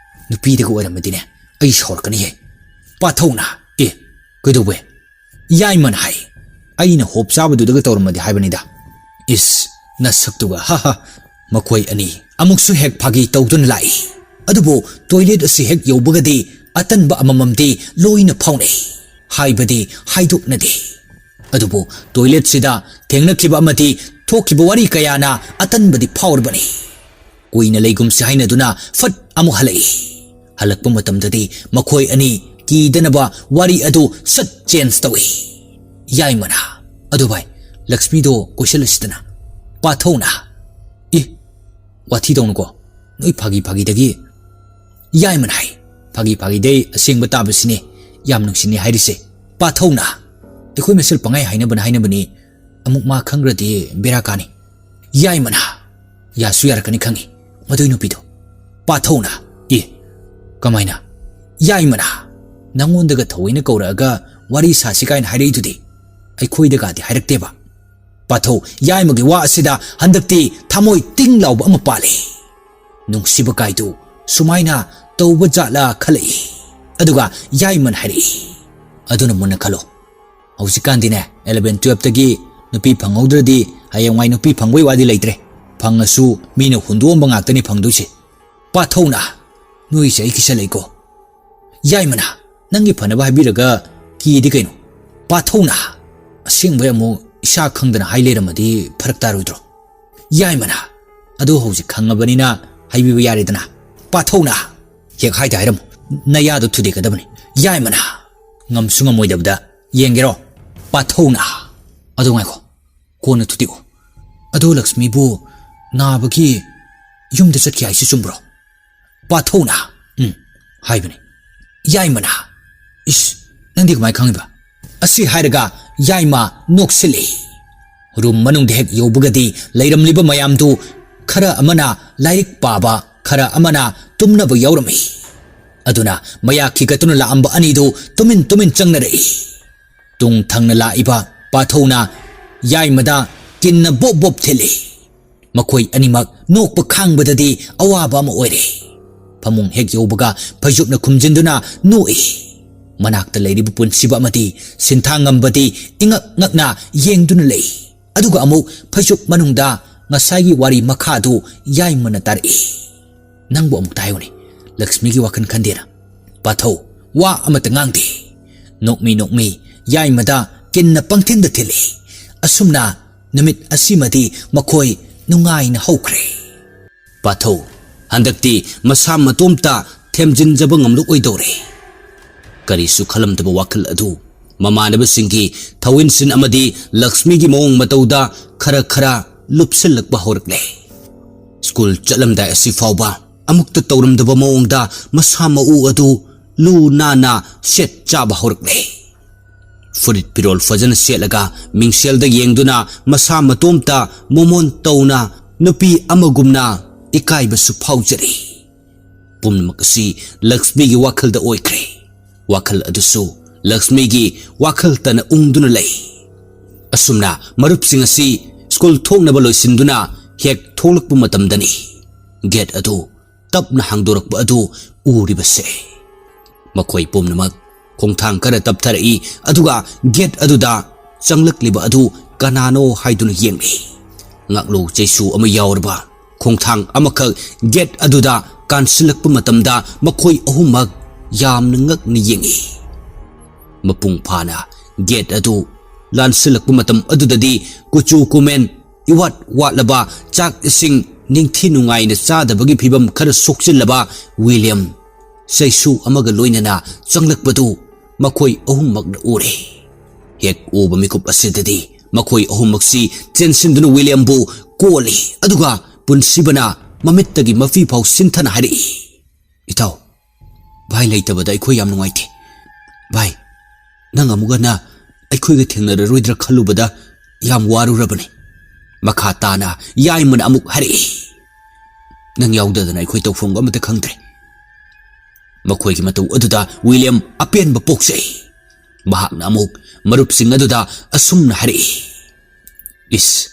"ꯅꯨꯄꯤꯗꯒ ꯑꯣꯏꯔꯝꯃꯗꯤꯅꯦ ꯑꯩ ꯁꯥꯎꯔꯛꯀꯅꯤꯍꯦ꯫" ꯄꯥꯊꯧꯅ, "ꯑꯦ, ꯀꯩꯗꯧꯕꯩ?" ꯌꯥꯏꯃꯅ ꯍꯥꯏ, "ꯑꯩꯅ ꯍꯣꯞ ꯆꯥꯕꯗꯨꯗꯒ ꯇꯧꯔꯝꯃꯗꯤ ꯍꯥꯏꯕꯅꯤꯗ꯫" "ꯏꯁ, ꯅꯁꯛꯇꯨꯒ, ꯍꯥ ꯍꯥ, ꯃꯈꯣꯏ ꯑꯅꯤ ꯑꯃꯨꯛꯁꯨ ꯍꯦꯛ ꯐꯥꯒꯤ ꯇꯧꯗꯨꯅ ꯂꯥꯛꯏ꯫ ꯑꯗꯨꯕꯨ ꯇꯣꯏꯂꯦꯠ ꯑꯁꯤ ꯍꯦꯛ ꯌꯧꯕꯒꯗꯤ ꯑꯇꯟꯕ ꯑꯃꯃꯝꯗꯤ ꯂꯣꯏꯅ ꯐꯥꯎꯅꯩ, ꯍꯥꯏꯕꯗꯤ ꯍꯥꯏꯗꯣꯛꯅꯗꯦ꯫ ꯑꯗꯨꯕꯨ ꯇꯣꯏꯂꯦꯠꯁꯤꯗ ꯊꯦꯡꯅꯈꯤꯕ ꯑꯃꯗꯤ ꯊꯣꯛꯈꯤꯕ ꯋꯥꯔꯤ ꯀꯌꯥꯅ ꯑꯇꯟꯕꯗꯤ ꯐꯥꯎꯔꯕꯅꯤ꯫ ꯀꯨꯏꯅ ꯂꯩꯒꯨꯝꯁꯤ ꯍꯥꯏꯅꯗꯨꯅ ꯐꯠ ꯑꯃꯨꯛ ꯍꯜꯂꯛꯏ꯫ ꯍꯜꯂꯛꯄ ꯃꯇꯝꯗꯗꯤ ꯃꯈꯣꯏ ꯑꯅꯤ ꯀꯤꯗꯅꯕ ꯋꯥꯔꯤ ꯑꯗꯨ ꯁꯠ ꯆꯦꯟꯖ ꯇꯧꯏ꯫ ꯌꯥꯏꯃꯅ, "ꯑꯗꯨ ꯚꯥꯏ, ꯂꯛꯁꯃꯤꯗꯣ ꯀꯣꯏꯁꯜꯂꯁꯤꯗꯅ?" ꯄꯥꯊꯧꯅ, "ꯏ, ꯋꯥꯊꯤ ꯇꯧꯅꯨꯀꯣ, ꯅꯣꯏ ꯐꯥꯒꯤ ꯐꯥꯒꯤꯗꯒꯤ"꯫ ꯌꯥꯏꯃꯅ ꯍꯥꯏ, "ꯐꯥꯒꯤ ꯐꯥꯒꯤꯗꯩ ꯑꯁꯦꯡꯕ ꯇꯥꯕꯁꯤꯅꯦ ꯌꯥꯝ ꯅꯨꯡꯁꯤꯅꯦ ꯍꯥꯏꯔꯤꯁꯦ"꯫ ꯄꯥꯊꯧꯅ, "ꯑꯩꯈꯣꯏ ꯃꯁꯦꯜ ꯄꯪꯍꯥꯏ ꯍꯥꯏꯅꯕꯅ ꯍꯥꯏꯅꯕꯅꯤ, ꯑꯃꯨꯛ ꯃꯥ ꯈꯪꯈ꯭ꯔꯗꯤ ꯕꯦꯔꯥ ꯀꯥꯅꯤ"꯫ ꯌꯥꯏꯃꯅ, "ꯌꯥꯁꯨ ꯌꯥꯔꯛꯀꯅꯤ ꯈꯪꯉꯤ ꯃꯗꯨꯏ ꯅꯨꯄꯤꯗꯣ"꯫ ꯄꯥꯊꯧꯅ, "ꯑꯦ, ꯀꯃꯥꯏꯅ?" ꯌꯥꯏꯃꯅ, "ꯅꯪꯉꯣꯟꯗꯒ ꯊꯑꯣꯏꯅ ꯀꯧꯔꯛꯑꯒ ꯋꯥꯔꯤ ꯁꯥꯁꯤ ꯀꯥꯏꯅ ꯍꯥꯏꯔꯛꯏꯗꯨꯗꯤ, ꯑꯩꯈꯣꯏꯗꯒꯗꯤ ꯍꯥꯏꯔꯛꯇꯦꯕ"꯫ ꯄꯥꯊꯧ, ꯌꯥꯏꯃꯒꯤ ꯋꯥ ꯑꯁꯤꯗ ꯍꯟꯗꯛꯇꯤ ꯊꯃꯣꯏ ꯇꯤꯡ ꯂꯥꯎꯕ ꯑꯃ ꯄꯥꯜꯂꯤ꯫ ꯅꯨꯡꯁꯤꯕ ꯀꯥꯏꯗꯨ ꯁꯨꯃꯥꯏꯅ ꯇꯧꯕ ꯖꯥꯠꯂ ꯈꯜꯂꯛꯏ꯫ ꯑꯗꯨꯒ ꯌꯥꯏꯃꯅ ꯍꯥꯏꯔꯛꯏ, "ꯑꯗꯨꯅ ꯃꯨꯟꯅ ꯈꯜꯂꯣ꯫ ꯍꯧꯖꯤꯛꯀꯥꯟꯗꯤꯅꯦ, ꯑꯦꯂꯚꯦꯟ ꯇꯨꯌꯦꯜꯞꯇꯒꯤ ꯅꯨꯄꯤ ꯐꯪꯍꯧꯗ꯭ꯔꯗꯤ ꯍꯌꯦꯡꯋꯥꯏ ꯅꯨꯄꯤ ꯐꯪꯕꯩ ꯋꯥꯗꯤ ꯂꯩꯇ꯭ꯔꯦ꯫ ꯐꯪꯉꯁꯨ ꯃꯤꯅ ꯍꯨꯟꯗꯣꯛꯑꯝꯕ ꯉꯥꯛꯇꯅꯤ ꯐꯪꯗꯣꯏꯁꯦ"꯫ ꯄꯥꯊꯧꯅ, "ꯅꯣꯏꯁꯦ ꯑꯩ ꯀꯤꯁꯜꯂꯛꯏꯀꯣ"꯫ ꯌꯥꯏꯃꯅ, "ꯅꯪꯒꯤ ꯐꯅꯕ ꯍꯥꯏꯕꯤꯔꯒ ꯀꯤꯗꯤ ꯀꯩꯅꯣ?" ꯄꯥꯊꯧꯅ, "ꯑꯁꯦꯡꯕꯩ ꯑꯃꯨꯛ ꯏꯁꯥ ꯈꯪꯗꯅ ꯍꯥꯏ ꯂꯩꯔꯝꯃꯗꯤ ꯐꯔꯛ ꯇꯥꯔꯣꯏꯗ꯭ꯔꯣ?" ꯌꯥꯏꯃꯅ, "ꯑꯗꯨ ꯍꯧꯖꯤꯛ ꯈꯪꯉꯕꯅꯤꯅ ꯍꯥꯏꯕꯤꯕ ꯌꯥꯔꯦꯗꯅ"꯫ ꯄꯥꯊꯧꯅ, "ꯍꯦꯛ ꯍꯥꯏꯗ ꯍꯥꯏꯔꯝꯃꯨ, ꯅꯌꯥꯗꯣ ꯊꯨꯗꯦꯛꯀꯗꯕꯅꯤ"꯫ ꯌꯥꯏꯃꯅ, "ꯉꯝꯁꯨ ꯉꯝꯃꯣꯏꯗꯕꯗ ꯌꯦꯡꯒꯦꯔꯣ"꯫ ꯄꯥꯊꯧꯅ, "ꯑꯗꯨ ꯉꯥꯏꯈꯣ, ꯀꯣꯟꯅ ꯊꯨꯗꯦꯛꯎ꯫ ꯑꯗꯣ ꯂꯛꯁꯃꯤꯕꯨ ꯅꯥꯕꯒꯤ ꯌꯨꯝꯗ ꯆꯠꯈꯤ ꯍꯥꯏꯁꯤ ꯆꯨꯝꯕ꯭ꯔꯣ?" ꯄꯥꯊꯧꯅ, "ꯎꯝ, ꯍꯥꯏꯕꯅꯤ"꯫ ꯌꯥꯏꯃꯅ, "ꯏꯁ, ꯅꯪꯗꯤ ꯀꯃꯥꯏ ꯈꯪꯉꯤꯕ?" ꯑꯁꯤ ꯍꯥꯏꯔꯒ ꯌꯥꯏꯃ ꯅꯣꯛꯁꯤꯜꯂꯤ꯫ ꯔꯨꯝ ꯃꯅꯨꯡꯗ ꯍꯦꯛ ꯌꯧꯕꯒꯗꯤ ꯂꯩꯔꯝꯂꯤꯕ ꯃꯌꯥꯝꯗꯨ ꯈꯔ ꯑꯃꯅ ꯂꯥꯏꯔꯤꯛ ꯄꯥꯕ, ꯈꯔ ꯑꯃꯅ ꯇꯨꯝꯅꯕ ꯌꯥꯎꯔꯝꯃꯤ꯫ ꯑꯗꯨꯅ ꯃꯌꯥ ꯈꯤꯒꯠꯇꯨꯅ ꯂꯥꯛꯑꯝꯕ ꯑꯅꯤꯗꯨ ꯇꯨꯃꯤꯟ ꯇꯨꯃꯤꯟ ꯆꯪꯅꯔꯛꯏ꯫ ꯇꯨꯡ ꯊꯪꯅ ꯂꯥꯛꯏꯕ ꯄꯥꯊꯧꯅ ꯌꯥꯏꯃꯗ ꯀꯤꯟꯅ ꯕꯣꯞ ꯕꯣꯞ ꯊꯤꯜꯂꯤ꯫ ꯃꯈꯣꯏ ꯑꯅꯤꯃꯛ ꯅꯣꯛꯄ ꯈꯥꯡꯕꯗꯗꯤ ꯑꯋꯥꯕ ꯑꯃ ꯑꯣꯏꯔꯦ꯫ ꯐꯃꯨꯡ ꯍꯦꯛ ꯌꯧꯕꯒ ꯐꯩꯖꯨꯞꯅ ꯈꯨꯝꯖꯤꯟꯗꯨꯅ ꯅꯣꯛꯏ꯫ ꯃꯅꯥꯛꯇ ꯂꯩꯔꯤꯕ ꯄꯨꯟꯁꯤꯕ ꯑꯃꯗꯤ ꯁꯤꯟꯊꯥꯉꯝꯕꯗꯤ ꯏꯉꯛ ꯉꯛꯅ ꯌꯦꯡꯗꯨꯅ ꯂꯩ꯫ ꯑꯗꯨꯒ ꯑꯃꯨꯛ ꯐꯩꯖꯨꯞ ꯃꯅꯨꯡꯗ ꯉꯁꯥꯏꯒꯤ ꯋꯥꯔꯤ ꯃꯈꯥꯗꯨ ꯌꯥꯏꯃꯅ ꯇꯥꯔꯛꯏ꯫ "ꯅꯪꯕꯨ ꯑꯃꯨꯛꯇ ꯍꯥꯏꯌꯨꯅꯦ, ꯂꯛꯁꯃꯤꯒꯤ ꯋꯥꯈꯜ ꯈꯟꯗꯦꯅ?" ꯄꯥꯊꯧ ꯋꯥ ꯑꯃꯠꯇ ꯉꯥꯡꯗꯦ꯫ ꯅꯣꯛꯃꯤ ꯅꯣꯛꯃꯤ ꯌꯥꯏꯃꯗ ꯀꯤꯟꯅ ꯄꯪꯊꯤꯟꯗ ꯊꯤꯜꯂꯤ꯫ ꯑꯁꯨꯝꯅ ꯅꯨꯃꯤꯠ ꯑꯁꯤꯃꯗꯤ ꯃꯈꯣꯏ ꯅꯨꯡꯉꯥꯏꯅ ꯍꯧꯈ꯭ꯔꯦ꯫ ꯄꯥꯊꯧ ꯍꯟꯗꯛꯇꯤ ꯃꯁꯥ ꯃꯇꯣꯝꯇ ꯊꯦꯝꯖꯤꯟꯖꯕ ꯉꯝꯂꯛꯑꯣꯏꯗꯧꯔꯦ꯫ ꯀꯔꯤꯁꯨ ꯈꯜꯂꯝꯗꯕ ꯋꯥꯈꯜ ꯑꯗꯨ ꯃꯃꯥꯟꯅꯕꯁꯤꯡꯒꯤ ꯊꯧꯏꯟꯁꯤꯟ ꯑꯃꯗꯤ ꯂꯛꯁꯃꯤꯒꯤ ꯃꯑꯣꯡ ꯃꯇꯧꯗ ꯈꯔ ꯈꯔ ꯂꯨꯞꯁꯤꯜꯂꯛꯄ ꯍꯧꯔꯛꯂꯦ꯫ ꯁ꯭ꯀꯨꯜ ꯆꯠꯂꯝꯗꯥꯏ ꯑꯁꯤ ꯐꯥꯎꯕ ꯑꯃꯨꯛꯇ ꯇꯧꯔꯝꯗꯕ ꯃꯑꯣꯡꯗ ꯃꯁꯥ ꯃꯎ ꯑꯗꯨ ꯂꯨ ꯅꯥꯟꯅ ꯁꯦꯠ ꯆꯥꯕ ꯍꯧꯔꯛꯂꯦ꯫ ꯐꯨꯔꯤꯠ ꯐꯤꯔꯣꯜ ꯐꯖꯅ ꯁꯦꯠꯂꯒ ꯃꯤꯡꯁꯦꯜꯗ ꯌꯦꯡꯗꯨꯅ ꯃꯁꯥ ꯃꯇꯣꯝꯇ ꯃꯣꯃꯣꯟ ꯇꯧꯅ ꯅꯨꯄꯤ ꯑꯃꯒꯨꯝꯅ ꯏꯀꯥꯏꯕꯁꯨ ꯐꯥꯎꯖꯔꯤ꯫ ꯄꯨꯝꯅꯃꯛ ꯑꯁꯤ ꯂꯛꯁꯃꯤꯒꯤ ꯋꯥꯈꯜꯗ ꯑꯣꯏꯈ꯭ꯔꯦ꯫ ꯋꯥꯈꯜ ꯑꯗꯨꯁꯨ ꯂꯛꯁꯃꯤꯒꯤ ꯋꯥꯈꯜꯇꯅ ꯎꯪꯗꯨꯅ ꯂꯩ꯫ ꯑꯁꯨꯝꯅ ꯃꯔꯨꯞꯁꯤꯡ ꯑꯁꯤ ꯁ꯭ꯀꯨꯜ ꯊꯣꯛꯅꯕ ꯂꯣꯏꯁꯤꯟꯗꯨꯅ ꯍꯦꯛ ꯊꯣꯛꯂꯛꯄ ꯃꯇꯝꯗꯅꯤ ꯒꯦꯠ ꯑꯗꯨ ꯇꯞꯅ ꯍꯥꯡꯗꯣꯔꯛꯄ ꯑꯗꯨ ꯎꯔꯤꯕꯁꯦ꯫ ꯃꯈꯣꯏ ꯄꯨꯝꯅꯃꯛ ꯈꯣꯡꯊꯥꯡ ꯈꯔ ꯇꯞꯊꯔꯛꯏ, ꯑꯗꯨꯒ ꯒꯦꯠ ꯑꯗꯨꯗ ꯆꯪꯂꯛꯂꯤꯕ ꯑꯗꯨ ꯀꯅꯥꯅꯣ ꯍꯥꯏꯗꯨꯅ ꯌꯦꯡꯂꯤ꯫ ꯉꯥꯛꯂꯧ ꯆꯩꯁꯨ ꯑꯃ ꯌꯥꯎꯔꯕ ꯈꯣꯡꯊꯥꯡ ꯑꯃꯈꯛ ꯒꯦꯠ ꯑꯗꯨꯗ ꯀꯥꯟꯁꯤꯜꯂꯛꯄ ꯃꯇꯝꯗ ꯃꯈꯣꯏ ꯑꯍꯨꯝꯃꯛ ꯌꯥꯝꯅ ꯉꯛꯅ ꯌꯦꯡꯏ꯫ ꯃꯄꯨꯡ ꯐꯥꯅ ꯒꯦꯠ ꯑꯗꯨ ꯂꯥꯟꯁꯤꯜꯂꯛꯄ ꯃꯇꯝ ꯑꯗꯨꯗꯗꯤ ꯀꯨꯆꯨ ꯀꯨꯃꯦꯟ ꯏꯋꯥꯠ ꯋꯥꯠꯂꯕ, ꯆꯥꯛ ꯏꯁꯤꯡ ꯅꯤꯡꯊꯤ ꯅꯨꯡꯉꯥꯏꯅ ꯆꯥꯗꯕꯒꯤ ꯐꯤꯕꯝ ꯈꯔ ꯁꯣꯛꯆꯤꯜꯂꯕ ꯋꯤꯂꯤꯌꯝ ꯆꯩꯁꯨ ꯑꯃꯒ ꯂꯣꯏꯅꯅ ꯆꯪꯂꯛꯄꯗꯨ ꯃꯈꯣꯏ ꯑꯍꯨꯝꯃꯛꯅ ꯎꯔꯦ꯫ ꯍꯦꯛ ꯎꯕ ꯃꯤꯀꯨꯞ ꯑꯁꯤꯗꯗꯤ ꯃꯈꯣꯏ ꯑꯍꯨꯝꯃꯛꯁꯤ ꯆꯦꯟꯁꯤꯟꯗꯨꯅ ꯋꯤꯂꯤꯌꯝꯕꯨ ꯀꯣꯜꯂꯤ, ꯑꯗꯨꯒ ꯄꯨꯟꯁꯤꯕꯅ ꯃꯃꯤꯠꯇꯒꯤ ꯃꯐꯤ ꯐꯥꯎ ꯁꯤꯟꯊꯅ ꯍꯥꯏꯔꯛꯏ, "ꯏꯇꯥꯎ, ꯚꯥꯏ ꯂꯩꯇꯕꯗ ꯑꯩꯈꯣꯏ ꯌꯥꯝ ꯅꯨꯡꯉꯥꯏꯇꯦ꯫ ꯚꯥꯏ, ꯅꯪ ꯑꯃꯨꯛ ꯍꯟꯅ ꯑꯩꯈꯣꯏꯒ ꯊꯦꯡꯅꯔꯔꯣꯏꯗ꯭ꯔꯥ ꯈꯜꯂꯨꯕꯗ ꯌꯥꯝ ꯋꯥꯔꯨꯔꯕꯅꯤ꯫" ꯃꯈꯥ ꯇꯥꯅ ꯌꯥꯏꯃꯅ ꯑꯃꯨꯛ ꯍꯥꯏꯔꯛꯏ, "ꯅꯪ ꯌꯥꯎꯗꯗꯅ ꯑꯩꯈꯣꯏ ꯇꯧꯐꯝ ꯑꯃꯠꯇ ꯈꯪꯗ꯭ꯔꯦ꯫" ꯃꯈꯣꯏꯒꯤ ꯃꯇꯧ ꯑꯗꯨꯗ ꯋꯤꯂꯤꯌꯝ ꯑꯄꯦꯟꯕ ꯄꯣꯛꯆꯩ꯫ ꯃꯍꯥꯛꯅ ꯑꯃꯨꯛ ꯃꯔꯨꯞꯁꯤꯡ ꯑꯗꯨꯗ ꯑꯁꯨꯝꯅ ꯍꯥꯏꯔꯛꯏ, "ꯏꯁ,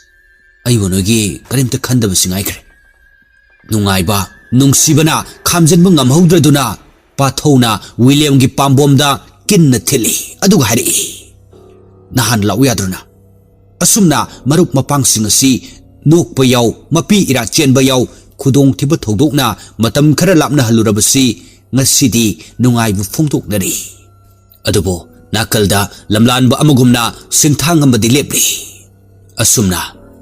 ꯑꯩꯕꯨ ꯅꯣꯏꯒꯤ ꯀꯔꯤꯝꯇ ꯈꯟꯗꯕꯁꯤ ꯉꯥꯏꯈ꯭ꯔꯦ꯫" ꯅꯨꯡꯉꯥꯏꯕ, ꯅꯨꯡꯁꯤꯕꯅ ꯈꯥꯝꯖꯤꯟꯕ ꯉꯝꯍꯧꯗ꯭ꯔꯗꯨꯅ ꯄꯥꯊꯧꯅ ꯋꯤꯂꯤꯌꯝꯒꯤ ꯄꯥꯝꯕꯣꯝꯗ ꯀꯤꯟꯅ ꯊꯤꯜꯂꯤ, ꯑꯗꯨꯒ ꯍꯥꯏꯔꯛꯏ, "ꯅꯍꯥꯟ ꯂꯥꯛꯎ ꯌꯥꯗ꯭ꯔꯣ ꯅꯪ?" ꯑꯁꯨꯝꯅ ꯃꯔꯨꯞ ꯃꯄꯥꯡꯁꯤꯡ ꯑꯁꯤ ꯅꯣꯛꯄ ꯌꯥꯎ, ꯃꯄꯤ ꯏꯔꯥ ꯆꯦꯟꯕ ꯌꯥꯎ, ꯈꯨꯗꯣꯡꯊꯤꯕ ꯊꯧꯗꯣꯛꯅ ꯃꯇꯝ ꯈꯔ ꯂꯥꯞꯅꯍꯜꯂꯨꯔꯕꯁꯤ ꯉꯁꯤꯗꯤ ꯅꯨꯡꯉꯥꯏꯕ ꯐꯣꯡꯗꯣꯛꯅꯔꯤ꯫ ꯑꯗꯨꯕꯨ ꯅꯥꯀꯜꯗ ꯂꯝꯂꯥꯟꯕ ꯑꯃꯒꯨꯝꯅ ꯁꯤꯟꯊꯥꯡ ꯑꯃꯗꯤ ꯂꯦꯞꯂꯤ꯫ ꯑꯁꯨꯝꯅ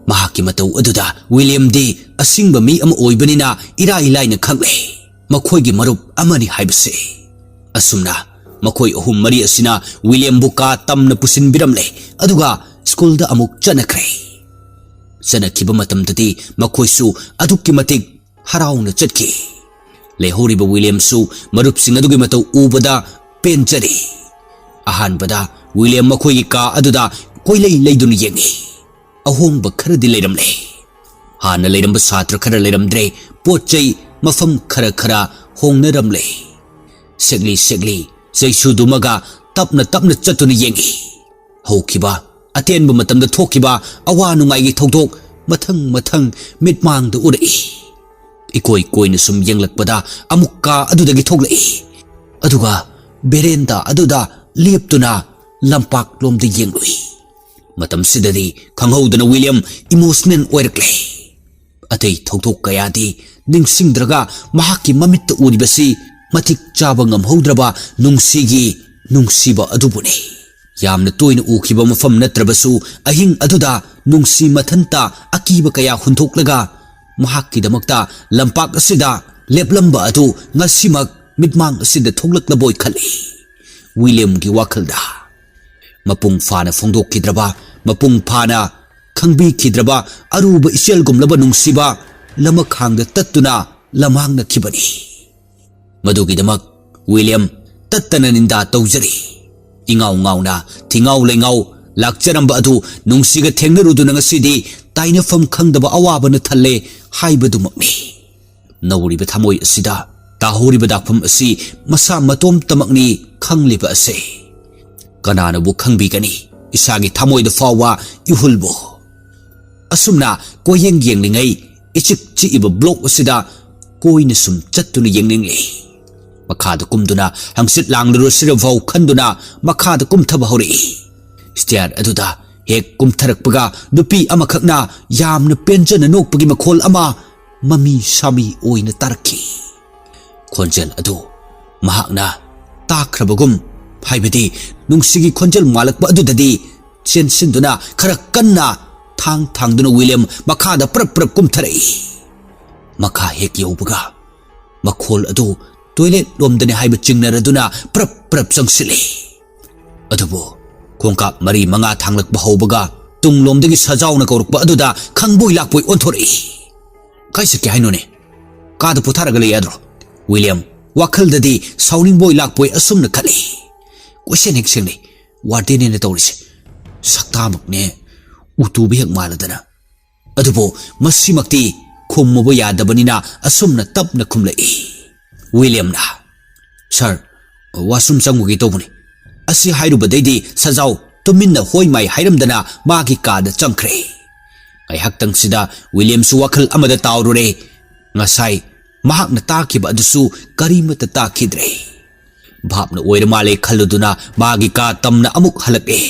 ꯃꯍꯥꯛꯀꯤ ꯃꯇꯧ ꯑꯗꯨꯗ ꯋꯤꯂꯤꯌꯝꯗꯤ ꯑꯁꯤꯡꯕ ꯃꯤ ꯑꯃ ꯑꯣꯏꯕꯅꯤꯅ ꯏꯔꯥꯏ ꯂꯥꯏꯅ ꯈꯪꯂꯦ ꯃꯈꯣꯏꯒꯤ ꯃꯔꯨꯞ ꯑꯃꯅꯤ ꯍꯥꯏꯕꯁꯤ꯫ ꯑꯁꯨꯝꯅ ꯃꯈꯣꯏ ꯑꯍꯨꯝ ꯃꯔꯤ ꯑꯁꯤꯅ ꯋꯤꯂꯤꯌꯝꯕꯨ ꯀꯥ ꯇꯝꯅ ꯄꯨꯁꯤꯟꯕꯤꯔꯝꯂꯦ, ꯑꯗꯨꯒ ꯁ꯭ꯀꯨꯜꯗ ꯑꯃꯨꯛ ꯆꯠꯅꯈ꯭ꯔꯦ꯫ ꯆꯠꯅꯈꯤꯕ ꯃꯇꯝꯗꯗꯤ ꯃꯈꯣꯏꯁꯨ ꯑꯗꯨꯛꯀꯤ ꯃꯇꯤꯛ ꯍꯔꯥꯎꯅ ꯆꯠꯈꯤ꯫ ꯂꯩꯍꯧꯔꯤꯕ ꯋꯤꯂꯤꯌꯝꯁꯨ ꯃꯔꯨꯞꯁꯤꯡ ꯑꯗꯨꯒꯤ ꯃꯇꯧ ꯎꯕꯗ ꯄꯦꯟꯖꯔꯦ꯫ ꯑꯍꯥꯟꯕꯗ ꯋꯤꯂꯤꯌꯝ ꯃꯈꯣꯏꯒꯤ ꯀꯥ ꯑꯗꯨꯗ ꯀꯣꯏꯂꯩ ꯂꯩꯗꯨꯅ ꯌꯦꯡꯉꯤ꯫ ꯑꯍꯣꯡꯕ ꯈꯔꯗꯤ ꯂꯩꯔꯝꯂꯦ꯫ ꯍꯥꯟꯅ ꯂꯩꯔꯝꯕ ꯁꯥꯇ꯭ꯔ ꯈꯔ ꯂꯩꯔꯝꯗ꯭ꯔꯦ꯫ ꯄꯣꯠ ꯆꯩ ꯃꯐꯝ ꯈꯔ ꯈꯔ ꯍꯣꯡꯅꯔꯝꯂꯦ꯫ ꯁꯦꯛꯂꯤ ꯁꯦꯛꯂꯤ ꯆꯩꯁꯨꯗꯨꯃꯒ ꯇꯞꯅ ꯇꯞꯅ ꯆꯠꯇꯨꯅ ꯌꯦꯡꯉꯤ꯫ ꯍꯧꯈꯤꯕ ꯑꯇꯦꯟꯕ ꯃꯇꯝꯗ ꯊꯣꯛꯈꯤꯕ ꯑꯋꯥ ꯅꯨꯡꯉꯥꯏꯒꯤ ꯊꯧꯗꯣꯛ ꯃꯊꯪ ꯃꯊꯪ ꯃꯤꯠꯃꯥꯡꯗ ꯎꯔꯛꯏ꯫ ꯏꯀꯣꯏ ꯀꯣꯏꯅ ꯁꯨꯝ ꯌꯦꯡꯂꯛꯄꯗ ꯑꯃꯨꯛ ꯀꯥ ꯑꯗꯨꯗꯒꯤ ꯊꯣꯛꯂꯛꯏ꯫ ꯑꯗꯨꯒ ꯕꯦꯔꯦꯟꯗꯥ ꯑꯗꯨꯗ ꯂꯦꯞꯇꯨꯅ ꯂꯝꯄꯥꯛꯂꯣꯝꯗ ꯌꯦꯡꯂꯨꯏ꯫ ꯃꯇꯝꯁꯤꯗꯗꯤ ꯈꯪꯍꯧꯗꯅ ꯋꯤꯂꯤꯌꯝ ꯏꯃꯣꯁꯅꯦꯜ ꯑꯣꯏꯔꯛꯂꯦ꯫ ꯑꯇꯩ ꯊꯧꯗꯣꯛ ꯀꯌꯥꯗꯤ ꯅꯤꯡꯁꯤꯡꯗ꯭ꯔꯒ ꯃꯍꯥꯛꯀꯤ ꯃꯃꯤꯠꯇ ꯎꯔꯤꯕꯁꯤ ꯃꯇꯤꯛ ꯆꯥꯕ ꯉꯝꯍꯧꯗ꯭ꯔꯕ ꯅꯨꯡꯁꯤꯒꯤ ꯅꯨꯡꯁꯤꯕ ꯑꯗꯨꯕꯨꯅꯤ꯫ ꯌꯥꯝꯅ ꯇꯣꯏꯅ ꯎꯈꯤꯕ ꯃꯐꯝ ꯅꯠꯇ꯭ꯔꯕꯁꯨ ꯑꯍꯤꯡ ꯑꯗꯨꯗ ꯅꯨꯡꯁꯤ ꯃꯊꯟꯇ ꯑꯀꯤꯕ ꯀꯌꯥ ꯍꯨꯟꯗꯣꯛꯂꯒ ꯃꯍꯥꯛꯀꯤꯗꯃꯛꯇ ꯂꯝꯄꯥꯛ ꯑꯁꯤꯗ ꯂꯦꯞꯂꯝꯕ ꯑꯗꯨ ꯉꯁꯤꯃꯛ ꯃꯤꯠꯃꯥꯡ ꯑꯁꯤꯗ ꯊꯣꯛꯂꯛꯂꯕꯣꯏ ꯈꯜꯂꯤ ꯋꯤꯂꯤꯌꯝꯒꯤ ꯋꯥꯈꯜꯗ꯫ ꯃꯄꯨꯡ ꯐꯥꯅ ꯐꯣꯡꯗꯣꯛꯈꯤꯗ꯭ꯔꯕ, ꯃꯄꯨꯡ ꯐꯥꯅ ꯈꯪꯕꯤꯈꯤꯗ꯭ꯔꯕ ꯑꯔꯨꯕ ꯏꯆꯦꯜꯒꯨꯝꯂꯕ ꯅꯨꯡꯁꯤꯕ ꯂꯃꯈꯥꯡꯗ ꯇꯠꯇꯨꯅ ꯂꯃꯥꯡꯅꯈꯤꯕꯅꯤ꯫ ꯃꯗꯨꯒꯤꯗꯃꯛ ꯋꯤꯂꯤꯌꯝ ꯇꯠꯇꯅ ꯅꯤꯟꯗꯥ ꯇꯧꯖꯔꯤ꯫ ꯏꯉꯥꯎ ꯉꯥꯎꯅ ꯊꯤꯉꯥꯎ ꯂꯩꯉꯥꯎ ꯂꯥꯛꯆꯔꯝꯕ ꯑꯗꯨ ꯅꯨꯡꯁꯤꯒ ꯊꯦꯡꯅꯔꯨꯗꯨꯅ ꯉꯁꯤꯗꯤ ꯇꯥꯏꯅꯐꯝ ꯈꯪꯗꯕ ꯑꯋꯥꯕꯅ ꯊꯜꯂꯦ ꯍꯥꯏꯕꯗꯨꯃꯛꯅꯤ꯫ ꯅꯧꯔꯤꯕ ꯊꯃꯣꯏ ꯑꯁꯤꯗ ꯇꯥꯍꯧꯔꯤꯕ ꯗꯥꯛꯐꯝ ꯑꯁꯤ ꯃꯁꯥ ꯃꯇꯣꯝꯇꯃꯛꯅꯤ ꯈꯪꯂꯤꯕ ꯑꯁꯦ꯫ ꯀꯅꯥꯅꯕꯨ ꯈꯪꯕꯤꯒꯅꯤ ꯏꯁꯥꯒꯤ ꯊꯃꯣꯏꯗ ꯐꯥꯎꯕ ꯏꯍꯨꯜꯕꯨ? ꯑꯁꯨꯝꯅ ꯀꯣꯏꯌꯦꯡ ꯌꯦꯡꯂꯤꯉꯩ ꯏꯆꯤꯛ ꯆꯤꯛꯏꯕ ꯕ꯭ꯂꯣꯛ ꯑꯁꯤꯗ ꯀꯣꯏꯅ ꯁꯨꯝ ꯆꯠꯇꯨꯅ ꯌꯦꯡꯅꯤꯡꯂꯤ꯫ ꯃꯈꯥꯗ ꯀꯨꯝꯗꯨꯅ ꯍꯪꯆꯤꯠ ꯂꯥꯡꯂꯨꯔꯁꯤꯔ ꯐꯥꯎ ꯈꯟꯗꯨꯅ ꯃꯈꯥꯗ ꯀꯨꯝꯊꯕ ꯍꯧꯔꯛꯏ꯫ ꯁ꯭ꯇꯤꯌꯥꯔ ꯑꯗꯨꯗ ꯍꯦꯛ ꯀꯨꯝꯊꯔꯛꯄꯒ ꯅꯨꯄꯤ ꯑꯃꯈꯛꯅ ꯌꯥꯝꯅ ꯄꯦꯟꯖꯅ ꯅꯣꯛꯄꯒꯤ ꯃꯈꯣꯜ ꯑꯃ ꯃꯃꯤ ꯁꯥꯃꯤ ꯑꯣꯏꯅ ꯇꯥꯔꯛꯈꯤ꯫ ꯈꯣꯟꯖꯦꯜ ꯑꯗꯨ ꯃꯍꯥꯛꯅ ꯇꯥꯈ꯭ꯔꯕꯒꯨꯝ, ꯍꯥꯏꯕꯗꯤ ꯅꯨꯡꯁꯤꯒꯤ ꯈꯣꯟꯖꯦꯜ ꯃꯥꯜꯂꯛꯄ ꯑꯗꯨꯗꯗꯤ ꯆꯦꯟꯁꯤꯟꯗꯨꯅ ꯈꯔ ꯀꯟꯅ ꯊꯥꯡ ꯊꯥꯡꯗꯨꯅ ꯋꯤꯂꯤꯌꯝ ꯃꯈꯥꯗ ꯄ꯭ꯔꯞ ꯄ꯭ꯔꯞ ꯀꯨꯝꯊꯔꯛꯏ꯫ ꯃꯈꯥ ꯍꯦꯛ ꯌꯧꯕꯒ ꯃꯈꯣꯜ ꯑꯗꯨ ꯇꯣꯏꯂꯦꯠ ꯂꯣꯝꯗꯅꯤ ꯍꯥꯏꯕ ꯆꯤꯡꯅꯔꯗꯨꯅ ꯄ꯭ꯔꯞ ꯄ꯭ꯔꯞ ꯆꯪꯁꯤꯜꯂꯤ꯫ ꯑꯗꯨꯕꯨ ꯈꯣꯡꯀꯥꯞ ꯃꯔꯤ ꯃꯉꯥ ꯊꯥꯡꯂꯛꯄ ꯍꯧꯕꯒ ꯇꯨꯡꯂꯣꯝꯗꯒꯤ ꯁꯖꯥꯎꯅ ꯀꯧꯔꯛꯄ ꯑꯗꯨꯗ ꯈꯪꯕꯣꯏ ꯂꯥꯛꯄꯣꯏ ꯑꯣꯟꯊꯣꯔꯛꯏ꯫ "ꯀꯥꯏ ꯆꯠꯀꯦ ꯍꯥꯏꯅꯣꯅꯦ? ꯀꯥꯗ ꯄꯣꯊꯥꯔꯒ ꯂꯩ ꯌꯥꯗ꯭ꯔꯣ?" ꯋꯤꯂꯤꯌꯝ ꯋꯥꯈꯜꯗꯗꯤ ꯁꯥꯎꯅꯤꯡꯕꯣꯏ ꯂꯥꯛꯄꯣꯏ ꯑꯁꯨꯝꯅ ꯈꯜꯂꯤ꯫ ꯀꯣꯏꯁꯦꯟ ꯍꯦꯛ ꯁꯦꯡꯅꯩ, ꯋꯥꯔꯗꯦꯟꯅꯦꯅ ꯇꯧꯔꯤꯁꯦ꯫ ꯁꯛꯇꯥꯃꯛꯅꯦ ꯎꯇꯨꯕ ꯍꯦꯛ ꯃꯥꯜꯂꯗꯅ꯫ ꯑꯗꯨꯕꯨ ꯃꯁꯤꯃꯛꯇꯤ ꯈꯨꯝꯃꯨꯕ ꯌꯥꯗꯕꯅꯤꯅ ꯑꯁꯨꯝꯅ ꯇꯞꯅ ꯈꯨꯝꯂꯛꯏ꯫ ꯋꯤꯂꯤꯌꯝꯅ, "ꯁꯥꯔ, ꯋꯥꯁꯔꯨꯝ ꯆꯪꯉꯨꯒꯦ ꯇꯧꯕꯅꯤ"꯫ ꯑꯁꯤ ꯍꯥꯏꯔꯨꯕꯗꯩꯗꯤ ꯁꯖꯥꯎ ꯇꯨꯃꯤꯟꯅ ꯍꯣꯏ ꯃꯥꯏ ꯍꯥꯏꯔꯝꯗꯅ ꯃꯥꯒꯤ ꯀꯥꯗ ꯆꯪꯈ꯭ꯔꯦ꯫ ꯉꯥꯏꯍꯥꯛꯇꯪꯁꯤꯗ ꯋꯤꯂꯤꯌꯝꯁꯨ ꯋꯥꯈꯜ ꯑꯃꯗ ꯇꯥꯎꯔꯨꯔꯦ꯫ ꯉꯁꯥꯏ ꯃꯍꯥꯛꯅ ꯇꯥꯈꯤꯕ ꯑꯗꯨꯁꯨ ꯀꯔꯤꯃꯠꯇ ꯇꯥꯈꯤꯗ꯭ꯔꯦ꯫ ꯚꯥꯞꯅ ꯑꯣꯏꯔ ꯃꯥꯜꯂꯦ ꯈꯜꯂꯨꯗꯨꯅ ꯃꯥꯒꯤ ꯀꯥ ꯇꯝꯅ ꯑꯃꯨꯛ ꯍꯜꯂꯛꯑꯦ꯫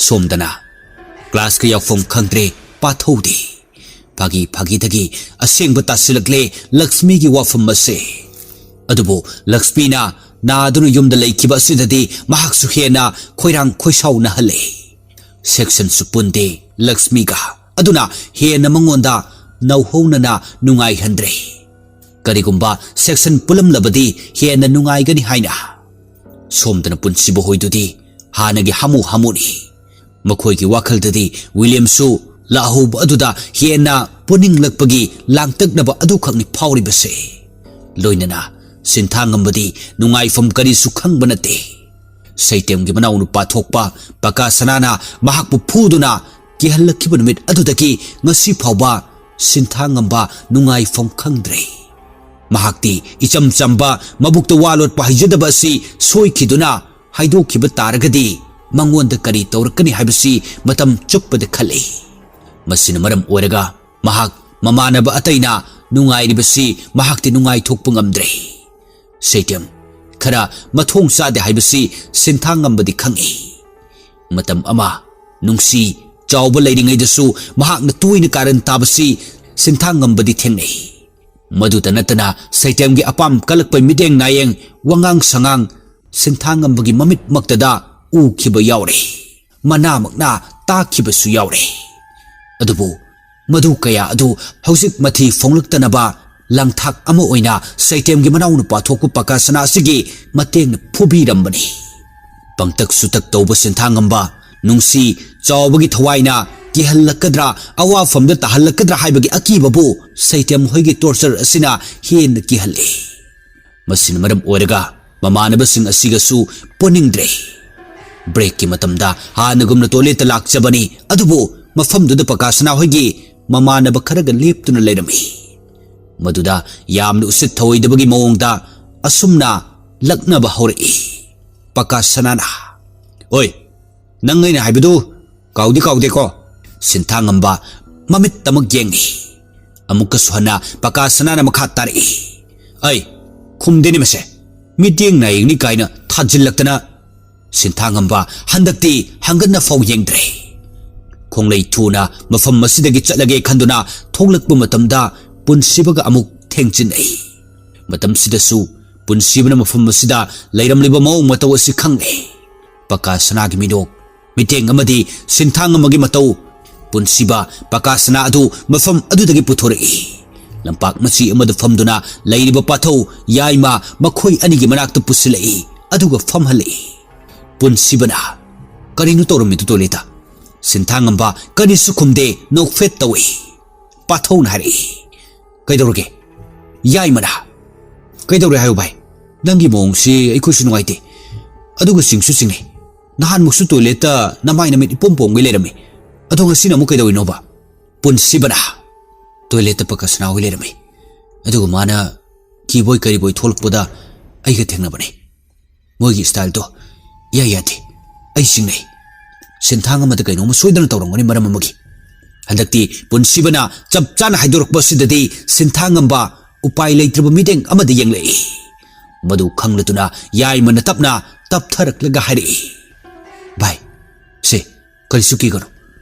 ꯁꯣꯝꯗꯅ ꯀ꯭ꯂꯥꯁꯀ ꯌꯥꯎꯐꯝ ꯈꯪꯗ꯭ꯔꯦ, ꯄꯥꯊꯧꯗꯦ꯫ ꯐꯥꯒꯤ ꯐꯥꯒꯤꯗꯒꯤ ꯑꯁꯦꯡꯕ ꯇꯥꯁꯤꯜꯂꯛꯂꯦ ꯂꯛꯁꯃꯤꯒꯤ ꯋꯥꯐꯝ ꯑꯁꯦ꯫ ꯑꯗꯨꯕꯨ ꯂꯛꯁꯃꯤꯅ ꯅꯥꯗꯨꯅ ꯌꯨꯝꯗ ꯂꯩꯈꯤꯕ ꯑꯁꯤꯗꯗꯤ ꯃꯍꯥꯛꯁꯨ ꯍꯦꯟꯅ ꯈꯣꯏꯔꯥꯡ ꯈꯣꯏꯁꯥꯎꯅꯍꯜꯂꯦ꯫ ꯁꯦꯛꯁꯟꯁꯨ ꯄꯨꯟꯗꯦ ꯂꯛꯁꯃꯤꯒ, ꯑꯗꯨꯅ ꯍꯦꯟꯅ ꯃꯉꯣꯟꯗ ꯅꯧꯍꯧꯅꯅ ꯅꯨꯡꯉꯥꯏꯍꯟꯗ꯭ꯔꯦ꯫ ꯀꯔꯤꯒꯨꯝꯕ ꯁꯦꯛꯁꯟ ꯄꯨꯜꯂꯝꯂꯕꯗꯤ ꯍꯦꯟꯅ ꯅꯨꯡꯉꯥꯏꯒꯅꯤ ꯍꯥꯏꯅ꯫ ꯁꯣꯝꯗꯅ ꯄꯨꯟꯁꯤꯕ ꯍꯣꯏꯗꯨꯗꯤ ꯍꯥꯟꯅꯒꯤ ꯍꯥꯃꯨ ꯍꯥꯃꯨꯅꯤ꯫ ꯃꯈꯣꯏꯒꯤ ꯋꯥꯈꯜꯗꯗꯤ ꯋꯤꯂꯤꯌꯝꯁꯨ ꯂꯥꯛꯍꯧꯕ ꯑꯗꯨꯗ ꯍꯦꯟꯅ ꯄꯨꯅꯤꯡꯂꯛꯄꯒꯤ ꯂꯥꯡꯇꯛꯅꯕ ꯑꯗꯨꯈꯛꯅꯤ ꯐꯥꯎꯔꯤꯕꯁꯦ꯫ ꯂꯣꯏꯅꯅ ꯁꯤꯟꯊꯥꯉꯝꯕꯗꯤ ꯅꯨꯡꯉꯥꯏꯐꯝ ꯀꯔꯤꯁꯨ ꯈꯪꯕ ꯅꯠꯇꯦ꯫ ꯁꯩꯇꯦꯝꯒꯤ ꯃꯅꯥꯎꯅꯨꯄꯥ ꯊꯣꯛꯄ ꯄꯀꯥ ꯁꯅꯥꯅ ꯃꯍꯥꯛꯄꯨ ꯐꯨꯗꯨꯅ ꯀꯤꯍꯜꯂꯛꯈꯤꯕ ꯅꯨꯃꯤꯠ ꯑꯗꯨꯗꯒꯤ ꯉꯁꯤ ꯐꯥꯎꯕ ꯁꯤꯟꯊꯥꯉꯝꯕ ꯅꯨꯡꯉꯥꯏꯐꯝ ꯈꯪꯗ꯭ꯔꯦ꯫ ꯃꯍꯥꯛꯇꯤ ꯏꯆꯝ ꯆꯝꯕ ꯃꯕꯨꯛꯇ ꯋꯥ ꯂꯣꯠꯄ ꯍꯩꯖꯗꯕ ꯑꯁꯤ ꯁꯣꯏꯈꯤꯗꯨꯅ ꯍꯥꯏꯗꯣꯛꯈꯤꯕ ꯇꯥꯔꯒꯗꯤ ꯃꯉꯣꯟꯗ ꯀꯔꯤ ꯇꯧꯔꯛꯀꯅꯤ ꯍꯥꯏꯕꯁꯤ ꯃꯇꯝ ꯆꯨꯞꯄꯗ ꯈꯜꯂꯤ꯫ ꯃꯁꯤꯅ ꯃꯔꯝ ꯑꯣꯏꯔꯒ ꯃꯍꯥꯛ ꯃꯃꯥꯟꯅꯕ ꯑꯇꯩꯅ ꯅꯨꯡꯉꯥꯏꯔꯤꯕꯁꯤ ꯃꯍꯥꯛꯇꯤ ꯅꯨꯡꯉꯥꯏꯊꯣꯛꯄ ꯉꯝꯗ꯭ꯔꯦ꯫ ꯁꯩꯇꯦꯝ ꯈꯔ ꯃꯊꯣꯡ ꯆꯥꯗꯦ ꯍꯥꯏꯕꯁꯤ ꯁꯤꯟꯊꯥꯉꯝꯕꯗꯤ ꯈꯪꯏ꯫ ꯃꯇꯝ ꯑꯃ ꯅꯨꯡꯁꯤ ꯆꯥꯎꯕ ꯂꯩꯔꯤꯉꯩꯗꯁꯨ ꯃꯍꯥꯛꯅ ꯇꯣꯏꯅ ꯀꯥꯔꯟ ꯇꯥꯕꯁꯤ ꯁꯤꯟꯊꯥꯉꯝꯕꯗꯤ ꯊꯦꯡꯅꯩ꯫ ꯃꯗꯨꯇ ꯅꯠꯇꯅ ꯁꯩꯇꯦꯝꯒꯤ ꯑꯄꯥꯝ ꯀꯜꯂꯛꯄꯩ ꯃꯤꯠꯌꯦꯡ ꯅꯥꯌꯦꯡ, ꯋꯥꯉꯥꯡ ꯁꯉꯥꯡ ꯁꯤꯟꯊꯥꯉꯝꯕꯒꯤ ꯃꯃꯤꯠꯃꯛꯇꯗ ꯎꯈꯤꯕ ꯌꯥꯎꯔꯦ꯫ ꯃꯅꯥꯃꯛꯅ ꯇꯥꯈꯤꯕꯁꯨ ꯌꯥꯎꯔꯦ꯫ ꯑꯗꯨꯕꯨ ꯃꯗꯨ ꯀꯌꯥ ꯑꯗꯨ ꯍꯧꯖꯤꯛ ꯃꯊꯤ ꯐꯣꯡꯂꯛꯇꯅꯕ ꯂꯥꯡꯊꯥꯛ ꯑꯃ ꯑꯣꯏꯅ ꯁꯩꯇꯦꯝꯒꯤ ꯃꯅꯥꯎꯅꯨꯄꯥ ꯊꯣꯛꯄ ꯄꯀꯥꯁꯅꯥ ꯑꯁꯤꯒꯤ ꯃꯇꯦꯡꯅ ꯐꯨꯕꯤꯔꯝꯕꯅꯤ꯫ ꯄꯪꯇꯛ ꯁꯨꯇꯛ ꯇꯧꯕ ꯁꯤꯟꯊꯥꯉꯝꯕ, ꯅꯨꯡꯁꯤ ꯆꯥꯎꯕꯒꯤ ꯊꯋꯥꯏꯅ ꯀꯤꯍꯜꯂꯛꯀꯗ꯭ꯔꯥ, ꯑꯋꯥꯐꯝꯗ ꯇꯥꯍꯜꯂꯛꯀꯗ꯭ꯔꯥ ꯍꯥꯏꯕꯒꯤ ꯑꯀꯤꯕꯕꯨ ꯁꯩꯇꯦꯝ ꯍꯣꯏꯒꯤ torture ꯑꯁꯤꯅ ꯍꯦꯟꯅ ꯀꯤꯍꯜꯂꯤ꯫ ꯃꯁꯤꯅ ꯃꯔꯝ ꯑꯣꯏꯔꯒ ꯃꯃꯥꯟꯅꯕꯁꯤꯡ ꯑꯁꯤꯒꯁꯨ ꯄꯨꯟꯅꯤꯡꯗ꯭ꯔꯦ꯫ Breakꯀꯤ ꯃꯇꯝꯗ ꯍꯥꯟꯅꯒꯨꯝꯅ toiletꯇ ꯂꯥꯛꯆꯕꯅꯤ, ꯑꯗꯨꯕꯨ ꯃꯐꯝꯗꯨꯗ ꯄꯀꯥꯁꯅꯥ ꯍꯣꯏꯒꯤ ꯃꯃꯥꯟꯅꯕ ꯈꯔꯒ ꯂꯦꯞꯇꯨꯅ ꯂꯩꯔꯝꯃꯤ꯫ ꯃꯗꯨꯗ ꯌꯥꯝꯅ ꯎꯁꯤꯠ ꯊꯑꯣꯏꯗꯕꯒꯤ ꯃꯑꯣꯡꯗ ꯑꯁꯨꯝꯅ ꯂꯛꯅꯕ ꯍꯧꯔꯛꯏ꯫ ꯄꯀꯥꯁꯅꯥꯅ, "ꯑꯣꯏ, ꯅꯪ ꯑꯩꯅ ꯍꯥꯏꯕꯗꯨ ꯀꯥꯎꯗꯤ ꯀꯥꯎꯗꯦꯀꯣ?" ꯁꯤꯟꯊꯥꯉꯝꯕ ꯃꯃꯤꯠꯇꯃꯛ ꯌꯦꯡꯉꯤ꯫ ꯑꯃꯨꯛꯀꯁꯨ ꯍꯟꯅ ꯄꯀꯥꯁꯅꯥꯅ ꯃꯈꯥ ꯇꯥꯔꯛꯏ, "ꯑꯩ ꯈꯨꯝꯗꯦꯅꯦ ꯃꯁꯦ꯫ ꯃꯤꯠꯌꯦꯡ ꯅꯥꯌꯦꯡꯅꯤ ꯀꯥꯏꯅ ꯊꯥꯖꯤꯜꯂꯛꯇꯅ꯫" ꯁꯤꯟꯊꯥꯉꯝꯕ ꯍꯟꯗꯛꯇꯤ ꯍꯪꯒꯠꯅ ꯐꯥꯎ ꯌꯦꯡꯗ꯭ꯔꯦ꯫ ꯈꯣꯡꯂꯩ ꯊꯨꯅ ꯃꯐꯝ ꯑꯁꯤꯗꯒꯤ ꯆꯠꯂꯒꯦ ꯈꯟꯗꯨꯅ ꯊꯣꯛꯂꯛꯄ ꯃꯇꯝꯗ ꯄꯨꯟꯁꯤꯕꯒ ꯑꯃꯨꯛ ꯊꯦꯡꯖꯤꯟꯅꯩ꯫ ꯃꯇꯝꯁꯤꯗꯁꯨ ꯄꯨꯟꯁꯤꯕꯅ ꯃꯐꯝ ꯑꯁꯤꯗ ꯂꯩꯔꯝꯂꯤꯕ ꯃꯑꯣꯡ ꯃꯇꯧ ꯑꯁꯤ ꯈꯪꯂꯦ꯫ ꯄꯀꯥꯁꯅꯥꯒꯤ ꯃꯤꯅꯣꯛ, ꯃꯤꯠꯌꯦꯡ ꯑꯃꯗꯤ ꯁꯤꯟꯊꯥꯉꯝꯕꯒꯤ ꯃꯇꯧ, ꯄꯨꯟꯁꯤꯕ ꯄꯀꯥꯁꯅꯥ ꯑꯗꯨ ꯃꯐꯝ ꯑꯗꯨꯗꯒꯤ ꯄꯨꯊꯣꯔꯛꯏ꯫ ꯂꯝꯄꯥꯛ ꯃꯆꯤ ꯑꯃꯗ ꯐꯝꯗꯨꯅ ꯂꯩꯔꯤꯕ ꯄꯥꯊꯧ ꯌꯥꯏꯃ ꯃꯈꯣꯏ ꯑꯅꯤꯒꯤ ꯃꯅꯥꯛꯇ ꯄꯨꯁꯤꯜꯂꯛꯏ, ꯑꯗꯨꯒ ꯐꯝꯍꯜꯂꯛꯏ꯫ ꯄꯨꯟꯁꯤꯕꯅ, "ꯀꯔꯤꯅꯣ ꯇꯧꯔꯝꯃꯤꯗꯨ toiletꯇ?" ꯁꯤꯟꯊꯥꯉꯝꯕ ꯀꯔꯤꯁꯨ ꯈꯨꯝꯗꯦ, ꯅꯣꯛꯐꯦꯠ ꯇꯧꯏ꯫ ꯄꯥꯊꯧꯅ ꯍꯥꯏꯔꯛꯏ, "ꯀꯩꯗꯧꯔꯒꯦ?" ꯌꯥꯏꯃꯅ, "ꯀꯩꯗꯧꯔꯦ ꯍꯥꯏꯌꯨ ꯚꯥꯏ? ꯅꯪꯒꯤ ꯃꯑꯣꯡꯁꯤ ꯑꯩꯈꯣꯏꯁꯨ ꯅꯨꯡꯉꯥꯏꯇꯦ꯫ ꯑꯗꯨꯒ ꯆꯤꯡꯁꯨ ꯆꯤꯡꯅꯩ꯫ ꯅꯍꯥꯟꯃꯨꯛꯁꯨ toiletꯇ ꯅꯃꯥꯏ ꯅꯃꯤꯠ ꯏꯄꯣꯝ ꯄꯣꯝꯒꯩ ꯂꯩꯔꯝꯃꯤ꯫ ꯑꯗꯣ ꯉꯁꯤꯅ ꯑꯃꯨꯛ ꯀꯩꯗꯧꯔꯤꯅꯣꯕ?" ꯄꯨꯟꯁꯤꯕꯅ, "Toiletꯇ ꯄꯀꯥꯁꯅꯥ ꯍꯣꯏ ꯂꯩꯔꯝꯃꯤ꯫ ꯑꯗꯨꯒ ꯃꯥꯅ ꯀꯤꯕꯣꯏ ꯀꯔꯤꯕꯣꯏ ꯊꯣꯛꯂꯛꯄꯗ ꯑꯩꯒ ꯊꯦꯡꯅꯕꯅꯤ꯫ ꯃꯣꯏꯒꯤ styleꯗꯣ ꯏꯌꯥ ꯌꯥꯗꯦ꯫ ꯑꯩ ꯆꯤꯡꯅꯩ꯫ ꯁꯤꯟꯊꯥꯉꯝꯕꯗ ꯀꯩꯅꯣꯝꯃ ꯁꯣꯏꯗꯅ ꯇꯧꯔꯝꯒꯅꯤ ꯃꯔꯝ ꯑꯃꯒꯤ꯫" ꯍꯟꯗꯛꯇꯤ ꯄꯨꯟꯁꯤꯕꯅ ꯆꯞ ꯆꯥꯅ ꯍꯥꯏꯗꯣꯔꯛꯄ ꯑꯁꯤꯗꯗꯤ ꯁꯤꯟꯊꯥꯉꯝꯕ ꯎꯄꯥꯏ ꯂꯩꯇ꯭ꯔꯕ ꯃꯤꯠꯌꯦꯡ ꯑꯃꯗ ꯌꯦꯡꯂꯛꯏ꯫ ꯃꯗꯨ ꯈꯪꯂꯗꯨꯅ ꯌꯥꯏꯃꯅ ꯇꯞꯅ ꯇꯞꯊꯔꯛꯂꯒ ꯍꯥꯏꯔꯛꯏ, "ꯚꯥꯏ, ꯁꯦ, "ꯀꯔꯤꯁꯨ ꯀꯤꯒꯅꯨ,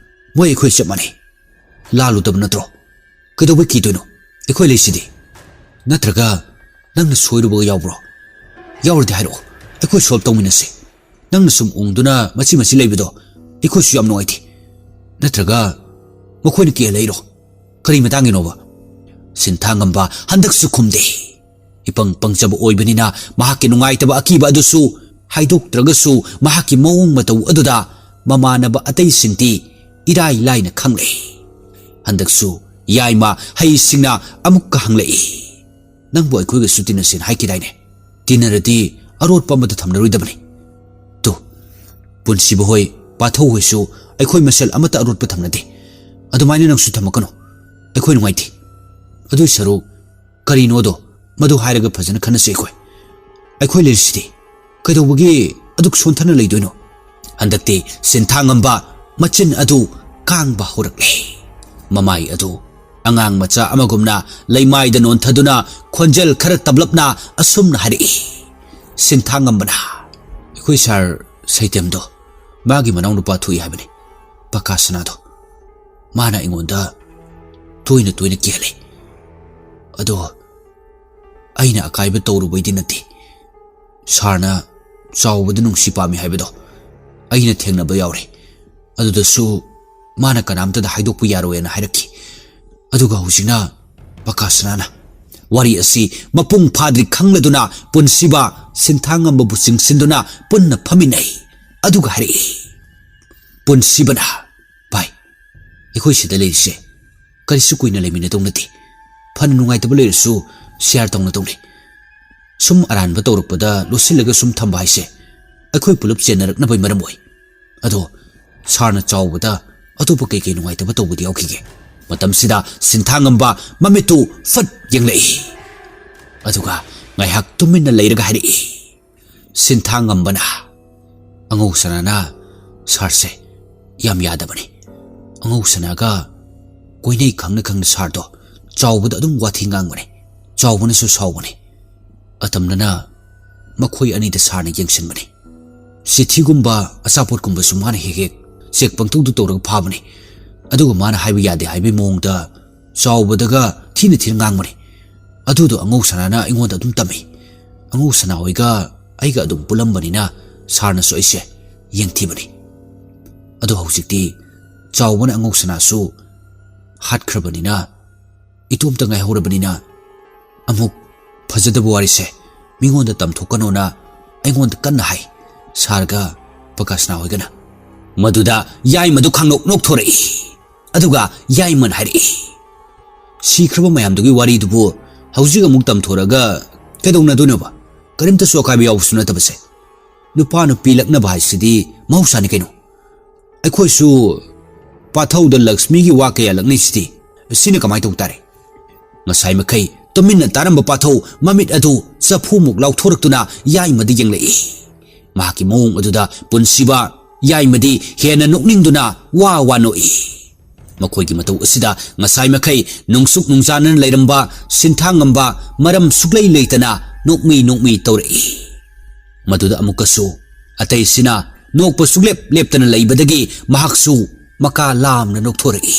ꯃꯣꯏ ꯑꯩꯈꯣꯏ ꯆꯞ ꯃꯥꯟꯅꯩ꯫ ꯂꯥꯜꯂꯨꯗꯕ ꯅꯠꯇ꯭ꯔꯣ? ꯀꯩꯗꯧꯕꯩ ꯀꯤꯗꯣꯏꯅꯣ? ꯑꯩꯈꯣꯏ ꯂꯩꯁꯤꯗꯤ꯫ ꯅꯠꯇ꯭ꯔꯒ ꯅꯪꯅ ꯁꯣꯏꯔꯨꯕꯒ ꯌꯥꯎꯕ꯭ꯔꯣ? ꯌꯥꯎꯔꯗꯤ ꯍꯥꯏꯔꯛꯑꯣ, ꯑꯩꯈꯣꯏ solve ꯇꯧꯃꯤꯟꯅꯁꯤ꯫ ꯅꯪꯅ ꯁꯨꯝ ꯎꯪꯗꯨꯅ ꯃꯆꯤ ꯃꯆꯤ ꯂꯩꯕꯗꯣ ꯑꯩꯈꯣꯏꯁꯨ ꯌꯥꯝ ꯅꯨꯡꯉꯥꯏꯇꯦ꯫ ꯅꯠꯇ꯭ꯔꯒ ꯃꯈꯣꯏꯅ ꯀꯤꯍꯜꯂꯛꯏꯔꯣ? ꯀꯔꯤ ꯃꯇꯥꯡꯒꯤꯅꯣꯕ?" ꯁꯤꯟꯊꯥꯉꯝꯕ ꯍꯟꯗꯛꯁꯨ ꯈꯨꯝꯗꯦ꯫ ꯏꯄꯪ ꯄꯪꯖꯕ ꯑꯣꯏꯕꯅꯤꯅ ꯃꯍꯥꯛꯀꯤ ꯅꯨꯡꯉꯥꯏꯇꯕ ꯑꯀꯤꯕ ꯑꯗꯨꯁꯨ ꯍꯥꯏꯗꯣꯛꯇ꯭ꯔꯒꯁꯨ, ꯃꯍꯥꯛꯀꯤ ꯃꯑꯣꯡ ꯃꯇꯧ ꯑꯗꯨꯗ ꯃꯃꯥꯟꯅꯕ ꯑꯇꯩꯁꯤꯡꯗꯤ ꯏꯔꯥꯏ ꯂꯥꯏꯅ ꯈꯪꯂꯦ꯫ ꯍꯟꯗꯛꯁꯨ ꯌꯥꯏꯃ ꯍꯩꯁꯤꯡꯅ ꯑꯃꯨꯛꯀ ꯍꯪꯂꯛꯏ, "ꯅꯪꯕꯨ ꯑꯩꯈꯣꯏꯒꯁꯨ ꯇꯤꯟꯅꯁꯦꯅ ꯍꯥꯏꯈꯤꯗꯥꯏꯅꯦ? ꯇꯤꯟꯅꯔꯗꯤ ꯑꯔꯣꯠꯄ ꯑꯃꯠꯇ ꯊꯝꯅꯔꯣꯏꯗꯕꯅꯤ꯫ ꯇꯨ, ꯄꯨꯟꯁꯤꯕ ꯍꯣꯏ, ꯄꯥꯊꯧ ꯍꯣꯏꯁꯨ ꯑꯩꯈꯣꯏ ꯃꯁꯦꯜ ꯑꯃꯠꯇ ꯑꯔꯣꯠꯄ ꯊꯝꯅꯗꯦ꯫ ꯑꯗꯨꯃꯥꯏꯅ ꯅꯪꯁꯨ ꯊꯝꯃꯛꯀꯅꯨ꯫ ꯑꯩꯈꯣꯏ ꯅꯨꯡꯉꯥꯏꯇꯦ꯫ ꯑꯗꯨꯏ ꯁꯔꯨꯛ ꯀꯔꯤꯅꯣꯗꯣ ꯃꯗꯨ ꯍꯥꯏꯔꯒ ꯐꯖꯅ ꯈꯟꯅꯁꯤ ꯑꯩꯈꯣꯏ꯫ ꯑꯩꯈꯣꯏ ꯂꯩꯔꯤꯁꯤꯗꯤ꯫ ꯀꯩꯗꯧꯕꯒꯤ ꯑꯗꯨꯛ ꯁꯣꯟꯊꯅ ꯂꯩꯗꯣꯏꯅꯣ?" ꯍꯟꯗꯛꯇꯤ ꯁꯤꯟꯊꯥꯉꯝꯕ ꯃꯆꯤꯟ ꯑꯗꯨ ꯀꯥꯡꯕ ꯍꯧꯔꯛꯂꯦ꯫ ꯃꯃꯥꯏ ꯑꯗꯨ ꯑꯉꯥꯡ ꯃꯆꯥ ꯑꯃꯒꯨꯝꯅ ꯂꯩꯃꯥꯏꯗ ꯅꯣꯟꯊꯗꯨꯅ ꯈꯣꯟꯖꯦꯜ ꯈꯔ ꯇꯞꯂꯞꯅ ꯑꯁꯨꯝꯅ ꯍꯥꯏꯔꯛꯏ, ꯁꯤꯟꯊꯥꯉꯝꯕꯅ, "ꯑꯩꯈꯣꯏ ꯁꯥꯔ ꯁꯩꯇꯦꯝꯗꯣ, ꯃꯥꯒꯤ ꯃꯅꯥꯎꯅꯨꯄꯥ ꯊꯣꯛꯏ ꯍꯥꯏꯕꯅꯤ, ꯄꯀꯥ ꯁꯅꯥꯗꯣ꯫ ꯃꯥꯅ ꯑꯩꯉꯣꯟꯗ ꯇꯣꯏꯅ ꯇꯣꯏꯅ ꯀꯤꯍꯜꯂꯤ꯫ ꯑꯗꯣ ꯑꯩꯅ ꯑꯀꯥꯏꯕ ꯇꯧꯔꯨꯕꯩꯗꯤ ꯅꯠꯇꯦ꯫ ꯁꯥꯔꯅ ꯆꯥꯎꯕꯗ ꯅꯨꯡꯁꯤ ꯄꯥꯝꯃꯤ ꯍꯥꯏꯕꯗꯣ ꯑꯩꯅ ꯊꯦꯡꯅꯕ ꯌꯥꯎꯔꯦ꯫ ꯑꯗꯨꯗꯁꯨ ꯃꯥꯅ ꯀꯅꯥꯝꯇꯗ ꯍꯥꯏꯗꯣꯛꯄ ꯌꯥꯔꯣꯏꯅ ꯍꯥꯏꯔꯛꯈꯤ꯫ ꯑꯗꯨꯒ ꯍꯧꯖꯤꯛꯅ ꯄꯀꯥꯁꯅꯥꯅ ꯋꯥꯔꯤ ꯑꯁꯤ ꯃꯄꯨꯡ ꯐꯥꯗ꯭ꯔꯤ ꯈꯪꯂꯗꯨꯅ ꯄꯨꯟꯁꯤꯕ ꯁꯤꯟꯊꯥꯉꯝꯕꯕꯨ ꯆꯤꯡꯁꯤꯟꯗꯨꯅ ꯄꯨꯟꯅ ꯐꯝꯃꯤꯟꯅꯩ꯫ ꯑꯗꯨꯒ ꯍꯥꯏꯔꯛꯏ, ꯄꯨꯟꯁꯤꯕꯅ, "ꯚꯥꯏ, ꯑꯩꯈꯣꯏ ꯁꯤꯗ ꯂꯩꯔꯤꯁꯦ ꯀꯔꯤꯁꯨ ꯀꯨꯏꯅ ꯂꯩꯃꯤꯟꯅꯗꯧ ꯅꯠꯇꯦ꯫ ꯐꯅ ꯅꯨꯡꯉꯥꯏꯇꯕ ꯂꯩꯔꯁꯨ share ꯇꯧꯅꯗꯧꯅꯤ꯫ ꯁꯨꯝ ꯑꯔꯥꯟꯕ ꯇꯧꯔꯛꯄꯗ ꯂꯣꯠꯁꯤꯜꯂꯒ ꯁꯨꯝ ꯊꯝꯕ ꯍꯥꯏꯁꯦ ꯑꯩꯈꯣꯏ ꯄꯨꯂꯞ ꯆꯦꯟꯅꯔꯛꯅꯕꯩ ꯃꯔꯝ ꯑꯣꯏ꯫ ꯑꯗꯣ ꯁꯥꯔꯅ ꯆꯥꯎꯕꯗ ꯑꯇꯣꯞꯄ ꯀꯩꯀꯩ ꯅꯨꯡꯉꯥꯏꯇꯕ ꯇꯧꯕꯗꯤ ꯌꯥꯎꯈꯤꯒꯦ?" ꯃꯇꯝꯁꯤꯗ ꯁꯤꯟꯊꯥꯉꯝꯕ ꯃꯃꯤꯠꯇꯨ ꯐꯠ ꯌꯦꯡꯂꯛꯏ꯫ ꯑꯗꯨꯒ ꯉꯥꯏꯍꯥꯛ ꯇꯨꯃꯤꯟꯅ ꯂꯩꯔꯒ ꯍꯥꯏꯔꯛꯏ, ꯁꯤꯟꯊꯥꯉꯝꯕꯅ, "ꯑꯉꯧ ꯁꯅꯥꯅ ꯁꯥꯔꯁꯦ ꯌꯥꯝ ꯌꯥꯗꯕꯅꯤ꯫ ꯑꯉꯧ ꯁꯅꯥꯒ ꯀꯣꯏꯅꯩ ꯈꯪꯅ ꯈꯪꯅ ꯁꯥꯔꯗꯣ ꯆꯥꯎꯕꯗ ꯑꯗꯨꯝ ꯋꯥꯊꯤ ꯉꯥꯡꯕꯅꯤ꯫ ꯆꯥꯎꯕꯅꯁꯨ ꯁꯥꯎꯕꯅꯤ꯫ ꯑꯇꯝꯅꯅ ꯃꯈꯣꯏ ꯑꯅꯤꯗ ꯁꯥꯔꯅ ꯌꯦꯡꯁꯤꯟꯕꯅꯤ꯫ ꯆꯤꯊꯤꯒꯨꯝꯕ ꯑꯆꯥꯄꯣꯠꯀꯨꯝꯕꯁꯨ ꯃꯥꯅ ꯍꯦꯛ ꯍꯦꯛ ꯆꯦꯛ ꯄꯪꯇꯧꯗꯨ ꯇꯧꯔꯒ ꯐꯥꯕꯅꯤ꯫ ꯑꯗꯨꯒ ꯃꯥꯅ ꯍꯥꯏꯕ ꯌꯥꯗꯦ ꯍꯥꯏꯕꯒꯤ ꯃꯑꯣꯡꯗ ꯆꯥꯎꯕꯗꯒ ꯊꯤꯅ ꯊꯤꯅ ꯉꯥꯡꯕꯅꯤ꯫ ꯑꯗꯨꯗꯣ ꯑꯉꯧ ꯁꯅꯥꯅ ꯑꯩꯉꯣꯟꯗ ꯑꯗꯨꯝ ꯇꯝꯃꯤ꯫ ꯑꯉꯧ ꯁꯅꯥ ꯍꯣꯏꯒ ꯑꯩꯒ ꯑꯗꯨꯝ ꯄꯨꯜꯂꯝꯕꯅꯤꯅ ꯁꯥꯔꯅꯁꯨ ꯑꯩꯁꯦ ꯌꯦꯡꯊꯤꯕꯅꯤ꯫ ꯑꯗꯣ ꯍꯧꯖꯤꯛꯇꯤ ꯆꯥꯎꯕꯅ ꯑꯉꯧ ꯁꯅꯥꯁꯨ ꯍꯥꯠꯈ꯭ꯔꯕꯅꯤꯅ ꯏꯇꯣꯝꯇ ꯉꯥꯏꯍꯧꯔꯕꯅꯤꯅ ꯑꯃꯨꯛ ꯐꯖꯗꯕ ꯋꯥꯔꯤꯁꯦ ꯃꯤꯉꯣꯟꯗ ꯇꯝꯊꯣꯛꯀꯅꯣꯅ ꯑꯩꯉꯣꯟꯗ ꯀꯟꯅ ꯍꯥꯏ꯫ ꯁꯥꯔꯒ ꯄꯀꯥꯁꯅꯥ ꯍꯣꯏꯒꯅ ꯃꯗꯨꯗ ꯌꯥꯏꯃꯗꯨ ꯈꯥꯡꯅꯣꯛ ꯅꯣꯛꯊꯣꯔꯛꯏ꯫ ꯑꯗꯨꯒ ꯌꯥꯏꯃꯅ ꯍꯥꯏꯔꯛꯏ, "ꯁꯤꯈ꯭ꯔꯕ ꯃꯌꯥꯝꯗꯨꯒꯤ ꯋꯥꯔꯤꯗꯨꯕꯨ ꯍꯧꯖꯤꯛ ꯑꯃꯨꯛ ꯇꯝꯊꯣꯔꯒ ꯀꯩꯗꯧꯅꯗꯣꯏꯅꯣꯕ? ꯀꯔꯤꯝꯇꯁꯨ ꯑꯀꯥꯏꯕ ꯌꯥꯎꯕꯁꯨ ꯅꯠꯇꯕꯁꯦ꯫ ꯅꯨꯄꯥ ꯅꯨꯄꯤ ꯂꯛꯅꯕ ꯍꯥꯏꯁꯤꯗꯤ ꯃꯍꯧꯁꯥꯅꯤ ꯀꯩꯅꯣ꯫ ꯑꯩꯈꯣꯏꯁꯨ ꯄꯥꯊꯧꯗ ꯂꯛꯁꯃꯤꯒꯤ ꯋꯥ ꯀꯌꯥ ꯂꯛꯅꯩꯁꯤꯗꯤ꯫ ꯁꯤꯅ ꯀꯃꯥꯏꯅ ꯇꯧ ꯇꯥꯔꯦ?" ꯉꯁꯥꯏ ꯃꯈꯩ ꯇꯨꯃꯤꯟꯅ ꯇꯥꯔꯝꯕ ꯄꯥꯊꯧ ꯃꯃꯤꯠ ꯑꯗꯨ ꯆꯐꯨꯃꯨꯛ ꯂꯥꯎꯊꯣꯔꯛꯇꯨꯅ ꯌꯥꯏꯃꯗ ꯌꯦꯡꯂꯛꯏ꯫ ꯃꯍꯥꯛꯀꯤ ꯃꯑꯣꯡ ꯑꯗꯨꯗ ꯄꯨꯟꯁꯤꯕ ꯌꯥꯏꯃꯗꯤ ꯍꯦꯟꯅ ꯅꯣꯛꯅꯤꯡꯗꯨꯅ ꯋꯥ ꯋꯥ ꯅꯣꯛꯏ꯫ ꯃꯈꯣꯏꯒꯤ ꯃꯇꯧ ꯑꯁꯤꯗ ꯉꯁꯥꯏ ꯃꯈꯩ ꯅꯨꯡꯁꯨꯛ ꯅꯨꯡꯖꯥꯅꯅ ꯂꯩꯔꯝꯕ ꯁꯤꯟꯊꯥꯉꯝꯕ ꯃꯔꯝ ꯁꯨꯛꯂꯩ ꯂꯩꯇꯅ ꯅꯣꯛꯃꯤ ꯅꯣꯛꯃꯤ ꯇꯧꯔꯛꯏ꯫ ꯃꯗꯨꯗ ꯑꯃꯨꯛꯀꯁꯨ ꯑꯇꯩꯁꯤꯅ ꯅꯣꯛꯄ ꯁꯨꯛꯂꯦꯞ ꯂꯦꯞꯇꯅ ꯂꯩꯕꯗꯒꯤ ꯃꯍꯥꯛꯁꯨ ꯃꯀꯥ ꯂꯥꯝꯅ ꯅꯣꯛꯊꯣꯔꯛꯏ꯫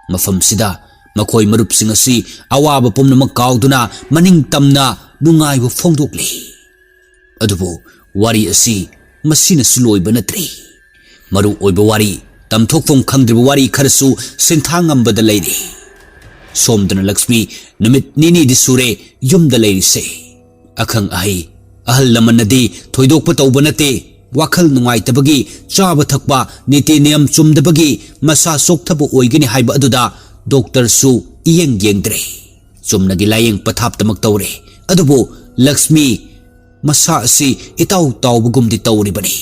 ꯃꯐꯝꯁꯤꯗ ꯃꯈꯣꯏ ꯃꯔꯨꯞꯁꯤꯡ ꯑꯁꯤ ꯑꯋꯥꯕ ꯄꯨꯝꯅꯃꯛ ꯀꯥꯎꯗꯨꯅ ꯃꯅꯤꯡ ꯇꯝꯅ ꯅꯨꯡꯉꯥꯏꯕ ꯐꯣꯡꯗꯣꯛꯂꯤ꯫ ꯑꯗꯨꯕꯨ ꯋꯥꯔꯤ ꯑꯁꯤ ꯃꯁꯤꯅꯁꯨ ꯂꯣꯏꯕ ꯅꯠꯇ꯭ꯔꯤ꯫ ꯃꯔꯨ ꯑꯣꯏꯕ ꯋꯥꯔꯤ, ꯇꯝꯊꯣꯛꯐꯝ ꯈꯪꯗ꯭ꯔꯤꯕ ꯋꯥꯔꯤ ꯈꯔꯁꯨ ꯁꯤꯟꯊꯥ ꯉꯝꯕꯗ ꯂꯩꯔꯤ꯫ ꯁꯣꯝꯗꯅ ꯂꯛꯁꯃꯤ ꯅꯨꯃꯤꯠ ꯅꯤꯅꯤꯗꯤ ꯁꯨꯔꯦ ꯌꯨꯝꯗ ꯂꯩꯔꯤꯁꯦ꯫ ꯑꯈꯪ ꯑꯍꯩ, ꯑꯍꯜ ꯂꯃꯟꯅꯗꯤ ꯊꯣꯏꯗꯣꯛꯄ ꯇꯧꯕ ꯅꯠꯇꯦ, ꯋꯥꯈꯜ ꯅꯨꯡꯉꯥꯏꯇꯕꯒꯤ, ꯆꯥꯕ ꯊꯛꯄ ꯅꯤꯇꯤ ꯅꯤꯌꯝ ꯆꯨꯝꯗꯕꯒꯤ ꯃꯁꯥ ꯆꯣꯛꯊꯕ ꯑꯣꯏꯒꯅꯤ ꯍꯥꯏꯕ ꯑꯗꯨꯗ ꯗꯣꯛꯇꯔꯁꯨ ꯏꯌꯦꯡ ꯌꯦꯡꯗ꯭ꯔꯦ꯫ ꯆꯨꯝꯅꯒꯤ ꯂꯥꯌꯦꯡ ꯄꯊꯥꯞꯇꯃꯛ ꯇꯧꯔꯦ꯫ ꯑꯗꯨꯕꯨ ꯂꯛꯁꯃꯤ ꯃꯁꯥ ꯑꯁꯤ ꯏꯇꯥꯎ ꯇꯥꯎꯕꯒꯨꯝꯗꯤ ꯇꯧꯔꯤꯕꯅꯤ꯫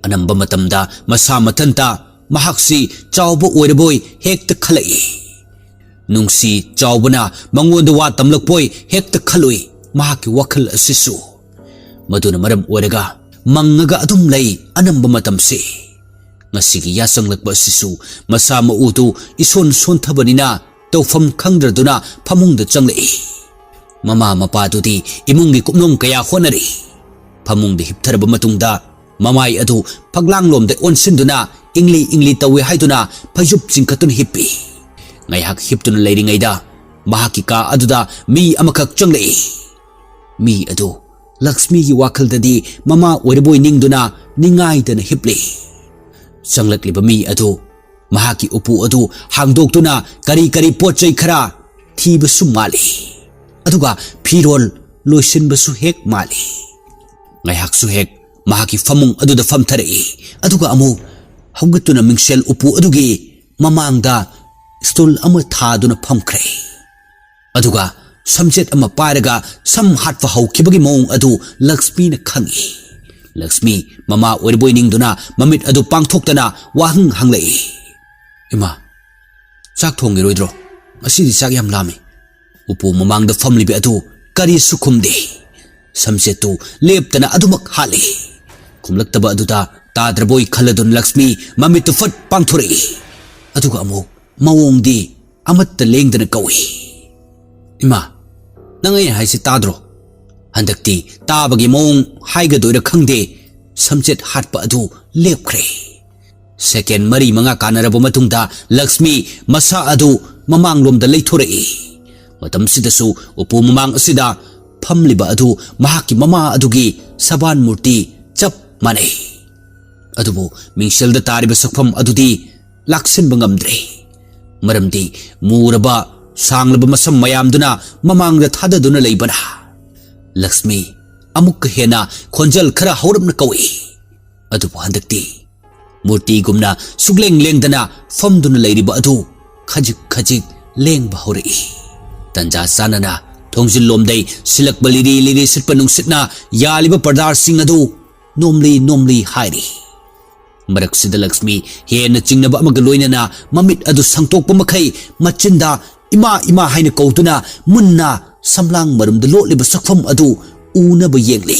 ꯑꯅꯝꯕ ꯃꯇꯝꯗ ꯃꯁꯥ ꯃꯊꯟꯇ ꯃꯍꯥꯛꯁꯤ ꯆꯥꯎꯕ ꯑꯣꯏꯔꯕꯣꯏ ꯍꯦꯛꯇ ꯈꯜꯂꯛꯏ꯫ ꯅꯨꯡꯁꯤ ꯆꯥꯎꯕꯅ ꯃꯉꯣꯟꯗ ꯋꯥ ꯇꯝꯂꯛꯄꯣꯏ ꯍꯦꯛꯇ ꯈꯜꯂꯨꯏ ꯃꯍꯥꯛꯀꯤ ꯋꯥꯈꯜ ꯑꯁꯤꯁꯨ꯫ ꯃꯗꯨꯅ ꯃꯔꯝ ꯑꯣꯏꯔꯒ ꯃꯪꯉꯒ ꯑꯗꯨꯝ ꯂꯩ ꯑꯅꯝꯕ ꯃꯇꯝꯁꯤ꯫ ꯉꯁꯤꯒꯤ ꯌꯥꯆꯪꯂꯛꯄ ꯑꯁꯤꯁꯨ ꯃꯁꯥ ꯃꯎꯗꯨ ꯏꯁꯣꯟ ꯁꯣꯟꯊꯕꯅꯤꯅ ꯇꯧꯐꯝ ꯈꯪꯗ꯭ꯔꯗꯨꯅ ꯐꯃꯨꯡꯗ ꯆꯪꯂꯛꯏ꯫ ꯃꯃꯥ ꯃꯄꯥꯗꯨꯗꯤ ꯏꯃꯨꯡꯒꯤ ꯀꯨꯞꯅꯣꯝ ꯀꯌꯥ ꯍꯣꯠꯅꯔꯤ꯫ ꯐꯃꯨꯡꯗ ꯍꯤꯞꯊꯔꯕ ꯃꯇꯨꯡꯗ ꯃꯃꯥꯏ ꯑꯗꯨ ꯐꯛꯂꯥꯡꯂꯣꯝꯗ ꯑꯣꯟꯁꯤꯟꯗꯨꯅ ꯏꯪꯂꯤ ꯏꯪꯂꯤ ꯇꯧꯏ ꯍꯥꯏꯗꯨꯅ ꯐꯩꯖꯨꯞ ꯆꯤꯡꯈꯠꯇꯨꯅ ꯍꯤꯞꯄꯤ꯫ ꯉꯥꯏꯍꯥꯛ ꯍꯤꯞꯇꯨꯅ ꯂꯩꯔꯤꯉꯩꯗ ꯃꯍꯥꯛꯀꯤ ꯀꯥ ꯑꯗꯨꯗ ꯃꯤ ꯑꯃꯈꯛ ꯆꯪꯂꯛꯏ꯫ ꯃꯤ ꯑꯗꯨ ꯂꯛꯁꯃꯤꯒꯤ ꯋꯥꯈꯜꯗꯗꯤ ꯃꯃꯥ ꯑꯣꯏꯔꯕꯣꯏ ꯅꯤꯡꯗꯨꯅ ꯅꯤꯡꯉꯥꯏꯗꯅ ꯍꯤꯞꯂꯤ꯫ ꯆꯪꯂꯛꯂꯤꯕ ꯃꯤ ꯑꯗꯨ ꯃꯍꯥꯛꯀꯤ ꯎꯄꯨ ꯑꯗꯨ ꯍꯥꯡꯗꯣꯛꯇꯨꯅ ꯀꯔꯤ ꯀꯔꯤ ꯄꯣꯠ ꯆꯩ ꯈꯔ ꯊꯤꯕꯁꯨ ꯃꯥꯜꯂꯤ꯫ ꯑꯗꯨꯒ ꯐꯤꯔꯣꯜ ꯂꯣꯏꯁꯤꯟꯕꯁꯨ ꯍꯦꯛ ꯃꯥꯜꯂꯤ꯫ ꯉꯥꯏꯍꯥꯛꯁꯨ ꯍꯦꯛ ꯃꯍꯥꯛꯀꯤ ꯐꯃꯨꯡ ꯑꯗꯨꯗ ꯐꯝꯊꯔꯛꯏ꯫ ꯑꯗꯨꯒ ꯑꯃꯨꯛ ꯍꯧꯒꯠꯇꯨꯅ ꯃꯤꯡꯁꯦꯜ ꯎꯄꯨ ꯑꯗꯨꯒꯤ ꯃꯃꯥꯡꯗ ꯁ꯭ꯇꯨꯜ ꯑꯃ ꯊꯥꯗꯨꯅ ꯐꯝꯈ꯭ꯔꯦ꯫ ꯑꯗꯨꯒ ꯁꯝꯖꯦꯠ ꯑꯃ ꯄꯥꯏꯔꯒ ꯁꯝ ꯍꯥꯠꯄ ꯍꯧꯈꯤꯕꯒꯤ ꯃꯑꯣꯡ ꯑꯗꯨ ꯂꯛꯁꯃꯤꯅ ꯈꯪꯏ꯫ ꯂꯛꯁꯃꯤ ꯃꯃꯥ ꯑꯣꯏꯔꯕꯣꯏ ꯅꯤꯡꯗꯨꯅ ꯃꯃꯤꯠ ꯑꯗꯨ ꯄꯥꯡꯊꯣꯛꯇꯅ ꯋꯥꯍꯪ ꯍꯪꯂꯛꯏ, "ꯏꯃꯥ, ꯆꯥꯛ ꯊꯣꯡꯉꯤꯔꯣꯏꯗ꯭ꯔꯣ? ꯉꯁꯤꯗꯤ ꯆꯥꯛ ꯌꯥꯝ ꯂꯥꯝꯃꯤ꯫" ꯎꯄꯨ ꯃꯃꯥꯡꯗ ꯐꯝꯂꯤꯕꯤ ꯑꯗꯨ ꯀꯔꯤꯁꯨ ꯈꯨꯝꯗꯦ꯫ ꯁꯝꯖꯦꯠꯇꯨ ꯂꯦꯞꯇꯅ ꯑꯗꯨꯃꯛ ꯍꯥꯠꯂꯤ꯫ ꯈꯨꯝꯂꯛꯇꯕ ꯑꯗꯨꯗ ꯇꯥꯗ꯭ꯔꯕꯣꯏ ꯈꯜꯂꯗꯨꯅ ꯂꯛꯁꯃꯤ ꯃꯃꯤꯠꯇꯨ ꯐꯠ ꯄꯥꯡꯊꯣꯔꯛꯏ꯫ ꯑꯗꯨꯒ ꯑꯃꯨꯛ ꯃꯑꯣꯡꯗꯤ ꯑꯃꯠꯇ ꯂꯦꯡꯗꯅ ꯀꯧꯏ, "ꯏꯃꯥ, ꯅꯪ ꯑꯩ ꯍꯥꯏꯁꯤ ꯇꯥꯗ꯭ꯔꯣ?" ꯍꯟꯗꯛꯇꯤ ꯇꯥꯕꯒꯤ ꯃꯑꯣꯡ ꯍꯥꯏꯒꯗꯣꯏꯔ ꯈꯪꯗꯦ, ꯁꯝꯆꯦꯠ ꯍꯥꯠꯄ ꯑꯗꯨ ꯂꯦꯞꯈ꯭ꯔꯦ꯫ ꯁꯦꯀꯦꯟ ꯃꯔꯤ ꯃꯉꯥ ꯀꯥꯟꯅꯔꯕ ꯃꯇꯨꯡꯗ ꯂꯛꯁꯃꯤ ꯃꯁꯥ ꯑꯗꯨ ꯃꯃꯥꯡꯂꯣꯝꯗ ꯂꯩꯊꯣꯔꯛꯏ꯫ ꯃꯇꯝꯁꯤꯗꯁꯨ ꯎꯄꯨ ꯃꯃꯥꯡ ꯑꯁꯤꯗ ꯐꯝꯂꯤꯕ ꯑꯗꯨ ꯃꯍꯥꯛꯀꯤ ꯃꯃꯥ ꯑꯗꯨꯒꯤ ꯁꯕꯥꯟ ꯃꯨꯔꯇꯤ ꯆꯞ ꯃꯥꯟꯅꯩ꯫ ꯑꯗꯨꯕꯨ ꯃꯤꯡꯁꯦꯜꯗ ꯇꯥꯔꯤꯕ ꯁꯛꯐꯝ ꯑꯗꯨꯗꯤ ꯂꯥꯛꯁꯤꯟꯕ ꯉꯝꯗ꯭ꯔꯦ꯫ ꯃꯔꯝꯗꯤ ꯃꯨꯔꯕ ꯁꯥꯡꯂꯕ ꯃꯁꯝ ꯃꯌꯥꯝꯗꯨꯅ ꯃꯃꯥꯡꯗ ꯊꯥꯗꯗꯨꯅ ꯂꯩꯕꯅ꯫ ꯂꯛꯁꯃꯤ ꯑꯃꯨꯛꯀ ꯍꯦꯟꯅ ꯈꯣꯟꯖꯦꯜ ꯈꯔ ꯍꯧꯔꯞꯅ ꯀꯧꯏ꯫ ꯑꯗꯨꯕꯨ ꯍꯟꯗꯛꯇꯤ ꯃꯨꯔꯇꯤꯒꯨꯝꯅ ꯁꯨꯛꯂꯦꯡ ꯂꯦꯡꯗꯅ ꯐꯝꯗꯨꯅ ꯂꯩꯔꯤꯕ ꯑꯗꯨ ꯈꯖꯤꯛ ꯈꯖꯤꯛ ꯂꯦꯡꯕ ꯍꯧꯔꯛꯏ꯫ ꯇꯟꯖꯥ ꯆꯥꯅꯅ ꯊꯣꯡꯖꯤꯜꯂꯣꯝꯗꯩ ꯁꯤꯜꯂꯛꯄ ꯂꯤꯔꯤ ꯂꯤꯔꯤ ꯁꯤꯠꯄ ꯅꯨꯡꯁꯤꯠꯅ ꯌꯥꯜꯂꯤꯕ ꯄꯔꯗꯥꯔꯁꯤꯡ ꯑꯗꯨ ꯅꯣꯝꯂꯤ ꯅꯣꯝꯂꯤ ꯍꯥꯏꯔꯤ꯫ ꯃꯔꯛꯁꯤꯗ ꯂꯛꯁꯃꯤ ꯍꯦꯟꯅ ꯆꯤꯡꯅꯕ ꯑꯃꯒ ꯂꯣꯏꯅꯅ ꯃꯃꯤꯠ ꯑꯗꯨ ꯁꯪꯇꯣꯛꯄ ꯃꯈꯩ ꯃꯆꯤꯟꯗ "ꯏꯃꯥ, ꯏꯃꯥ" ꯍꯥꯏꯅ ꯀꯧꯗꯨꯅ ꯃꯨꯟꯅ ꯁꯝꯂꯥꯡ ꯃꯔꯨꯝꯗ ꯂꯣꯠꯂꯤꯕ ꯁꯛꯐꯝ ꯑꯗꯨ ꯎꯅꯕ ꯌꯦꯡꯂꯤ꯫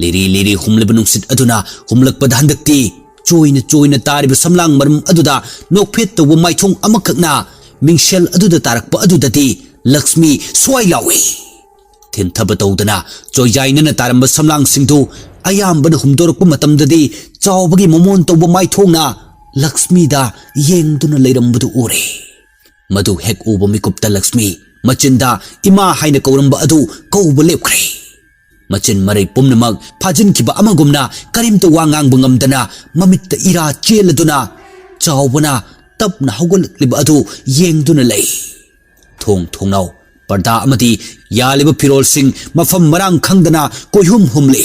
ꯂꯤꯔꯤ ꯂꯤꯔꯤ ꯍꯨꯝꯂꯤꯕ ꯅꯨꯡꯁꯤꯠ ꯑꯗꯨꯅ ꯍꯨꯝꯂꯛꯄꯗ ꯍꯟꯗꯛꯇꯤ ꯆꯣꯏꯅ ꯆꯣꯏꯅ ꯇꯥꯔꯤꯕ ꯁꯝꯂꯥꯡ ꯃꯔꯨꯝ ꯑꯗꯨꯗ ꯅꯣꯛꯐꯦꯠ ꯇꯧꯕ ꯃꯥꯏꯊꯣꯡ ꯑꯃꯈꯛꯅ ꯃꯤꯡꯁꯦꯜ ꯑꯗꯨꯗ ꯇꯥꯔꯛꯄ ꯑꯗꯨꯗꯗꯤ ꯂꯛꯁꯃꯤ ꯁ꯭ꯋꯥꯏ ꯂꯥꯎꯏ꯫ ꯊꯤꯟꯊꯕ ꯇꯧꯗꯅ ꯆꯣꯏꯖꯥꯏꯅꯅ ꯇꯥꯔꯝꯕ ꯁꯝꯂꯥꯡꯁꯤꯡꯗꯨ ꯑꯌꯥꯝꯕꯅ ꯍꯨꯝꯗꯣꯔꯛꯄ ꯃꯇꯝꯗꯗꯤ ꯆꯥꯎꯕꯒꯤ ꯃꯃꯣꯟ ꯇꯧꯕ ꯃꯥꯏꯊꯣꯡꯅ ꯂꯛꯁꯃꯤꯗ ꯌꯦꯡꯗꯨꯅ ꯂꯩꯔꯝꯕꯗꯨ ꯎꯔꯦ꯫ ꯃꯗꯨ ꯍꯦꯛ ꯎꯕ ꯃꯤꯀꯨꯞꯇ ꯂꯛꯁꯃꯤ ꯃꯆꯤꯟꯗ "ꯏꯃꯥ" ꯍꯥꯏꯅ ꯀꯧꯔꯝꯕ ꯑꯗꯨ ꯀꯧꯕ ꯂꯦꯞꯈ꯭ꯔꯦ꯫ ꯃꯆꯤꯟ ꯃꯔꯩ ꯄꯨꯝꯅꯃꯛ ꯐꯥꯖꯤꯟꯈꯤꯕ ꯑꯃꯒꯨꯝꯅ ꯀꯔꯤꯝꯇ ꯋꯥ ꯉꯥꯡꯕ ꯉꯝꯗꯅ ꯃꯃꯤꯠꯇ ꯏꯔꯥ ꯆꯦꯜꯂꯗꯨꯅ ꯆꯥꯎꯕꯅ ꯇꯞꯅ ꯍꯧꯒꯠꯂꯛꯂꯤꯕ ꯑꯗꯨ ꯌꯦꯡꯗꯨꯅ ꯂꯩ꯫ ꯊꯣꯡ ꯊꯣꯡꯅꯥꯎ, ꯄꯔꯗꯥ ꯑꯃꯗꯤ ꯌꯥꯜꯂꯤꯕ ꯐꯤꯔꯣꯜꯁꯤꯡ ꯃꯐꯝ ꯃꯔꯥꯡ ꯈꯪꯗꯅ ꯀꯣꯏꯍꯨꯝ ꯍꯨꯝꯂꯤ꯫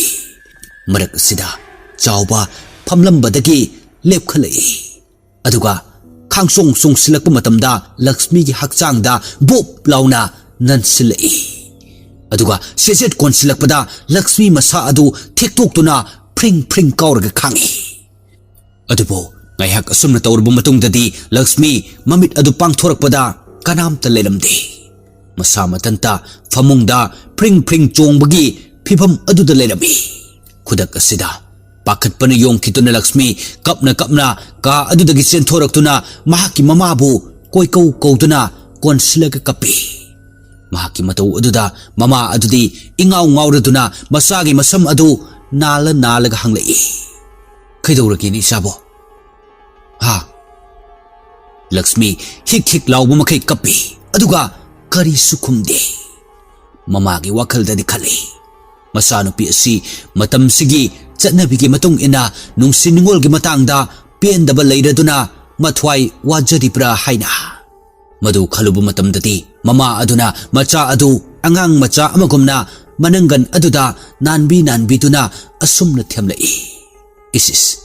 ꯃꯔꯛ ꯑꯁꯤꯗ ꯆꯥꯎꯕ ꯐꯝꯂꯝꯕꯗꯒꯤ ꯂꯦꯞꯈꯠꯂꯛꯏ꯫ ꯑꯗꯨꯒ ꯈꯥꯡꯆꯣꯡ ꯆꯣꯡꯁꯤꯜꯂꯛꯄ ꯃꯇꯝꯗ ꯂꯛꯁꯃꯤꯒꯤ ꯍꯛꯆꯥꯡꯗ ꯕꯣꯞ ꯂꯥꯎꯅ ꯅꯟꯁꯤꯜꯂꯛꯏ꯫ ꯑꯗꯨꯒ ꯁꯦꯆꯦꯠ ꯀꯣꯟꯁꯤꯜꯂꯛꯄꯗ ꯂꯛꯁꯃꯤ ꯃꯁꯥ ꯑꯗꯨ ꯊꯦꯛꯇꯣꯛꯇꯨꯅ ꯐ꯭ꯔꯤꯡ ꯐ꯭ꯔꯤꯡ ꯀꯥꯎꯔꯒ ꯈꯥꯡꯏ꯫ ꯑꯗꯨꯕꯨ ꯉꯥꯏꯍꯥꯛ ꯑꯁꯨꯝꯅ ꯇꯧꯔꯕ ꯃꯇꯨꯡꯗꯗꯤ ꯂꯛꯁꯃꯤ ꯃꯃꯤꯠ ꯑꯗꯨ ꯄꯥꯡꯊꯣꯔꯛꯄꯗ ꯀꯅꯥꯝꯇ ꯂꯩꯔꯝꯗꯦ꯫ ꯃꯁꯥ ꯃꯊꯟꯇ ꯐꯃꯨꯡꯗ ꯐ꯭ꯔꯤꯡ ꯐ꯭ꯔꯤꯡ ꯆꯣꯡꯕꯒꯤ ꯐꯤꯚꯝ ꯑꯗꯨꯗ ꯂꯩꯔꯝꯃꯤ꯫ ꯈꯨꯗꯛ ꯑꯁꯤꯗ ꯄꯥꯈꯠꯄꯅ ꯌꯣꯝꯈꯤꯗꯨꯅ ꯂꯛꯁꯃꯤ ꯀꯞꯅ ꯀꯞꯅ ꯀꯥ ꯑꯗꯨꯗꯒꯤ ꯆꯦꯟꯊꯣꯔꯛꯇꯨꯅ ꯃꯍꯥꯛꯀꯤ ꯃꯃꯥꯕꯨ ꯀꯣꯏꯀꯧ ꯀꯧꯗꯨꯅ ꯀꯣꯟꯁꯤꯜꯂꯒ ꯀꯞꯄꯤ꯫ ꯃꯍꯥꯛꯀꯤ ꯃꯇꯧ ꯑꯗꯨꯗ ꯃꯃꯥ ꯑꯗꯨꯗꯤ ꯏꯉꯥꯎ ꯉꯥꯎꯔꯗꯨꯅ ꯃꯆꯥꯒꯤ ꯃꯁꯝ ꯑꯗꯨ ꯅꯥꯜꯂ ꯅꯥꯜꯂꯒ ꯍꯪꯂꯛꯏ, "ꯀꯩꯗꯧꯔꯒꯦꯅꯦ ꯏꯆꯥꯕꯣ?" "ꯍꯥ?" ꯂꯛꯁꯃꯤ ꯍꯤꯛ ꯍꯤꯛ ꯂꯥꯎꯕ ꯃꯈꯩ ꯀꯞꯄꯤ, ꯑꯗꯨꯒ ꯀꯔꯤꯁꯨ ꯈꯨꯝꯗꯦ꯫ ꯃꯃꯥꯒꯤ ꯋꯥꯈꯜꯗꯗꯤ ꯈꯜꯂꯤ, ꯃꯆꯥꯅꯨꯄꯤ ꯑꯁꯤ ꯃꯇꯝꯁꯤꯒꯤ ꯆꯠꯅꯕꯤꯒꯤ ꯃꯇꯨꯡ ꯏꯟꯅ ꯅꯨꯡꯁꯤ ꯅꯨꯡꯉꯣꯜꯒꯤ ꯃꯇꯥꯡꯗ ꯄꯦꯟꯗꯕ ꯂꯩꯔꯗꯨꯅ ꯃꯊ꯭ꯋꯥꯏ ꯋꯥꯖꯔꯤꯕ꯭ꯔꯥ ꯍꯥꯏꯅ꯫ ꯃꯗꯨ ꯈꯜꯂꯨꯕ ꯃꯇꯝꯗꯗꯤ ꯃꯃꯥ ꯑꯗꯨꯅ ꯃꯆꯥ ꯑꯗꯨ ꯑꯉꯥꯡ ꯃꯆꯥ ꯑꯃꯒꯨꯝꯅ ꯃꯅꯪꯒꯟ ꯑꯗꯨꯗ ꯅꯥꯟꯕꯤ ꯅꯥꯟꯕꯤꯗꯨꯅ ꯑꯁꯨꯝꯅ ꯊꯦꯝꯂꯛꯏ, "ꯏꯁ ꯏꯁ,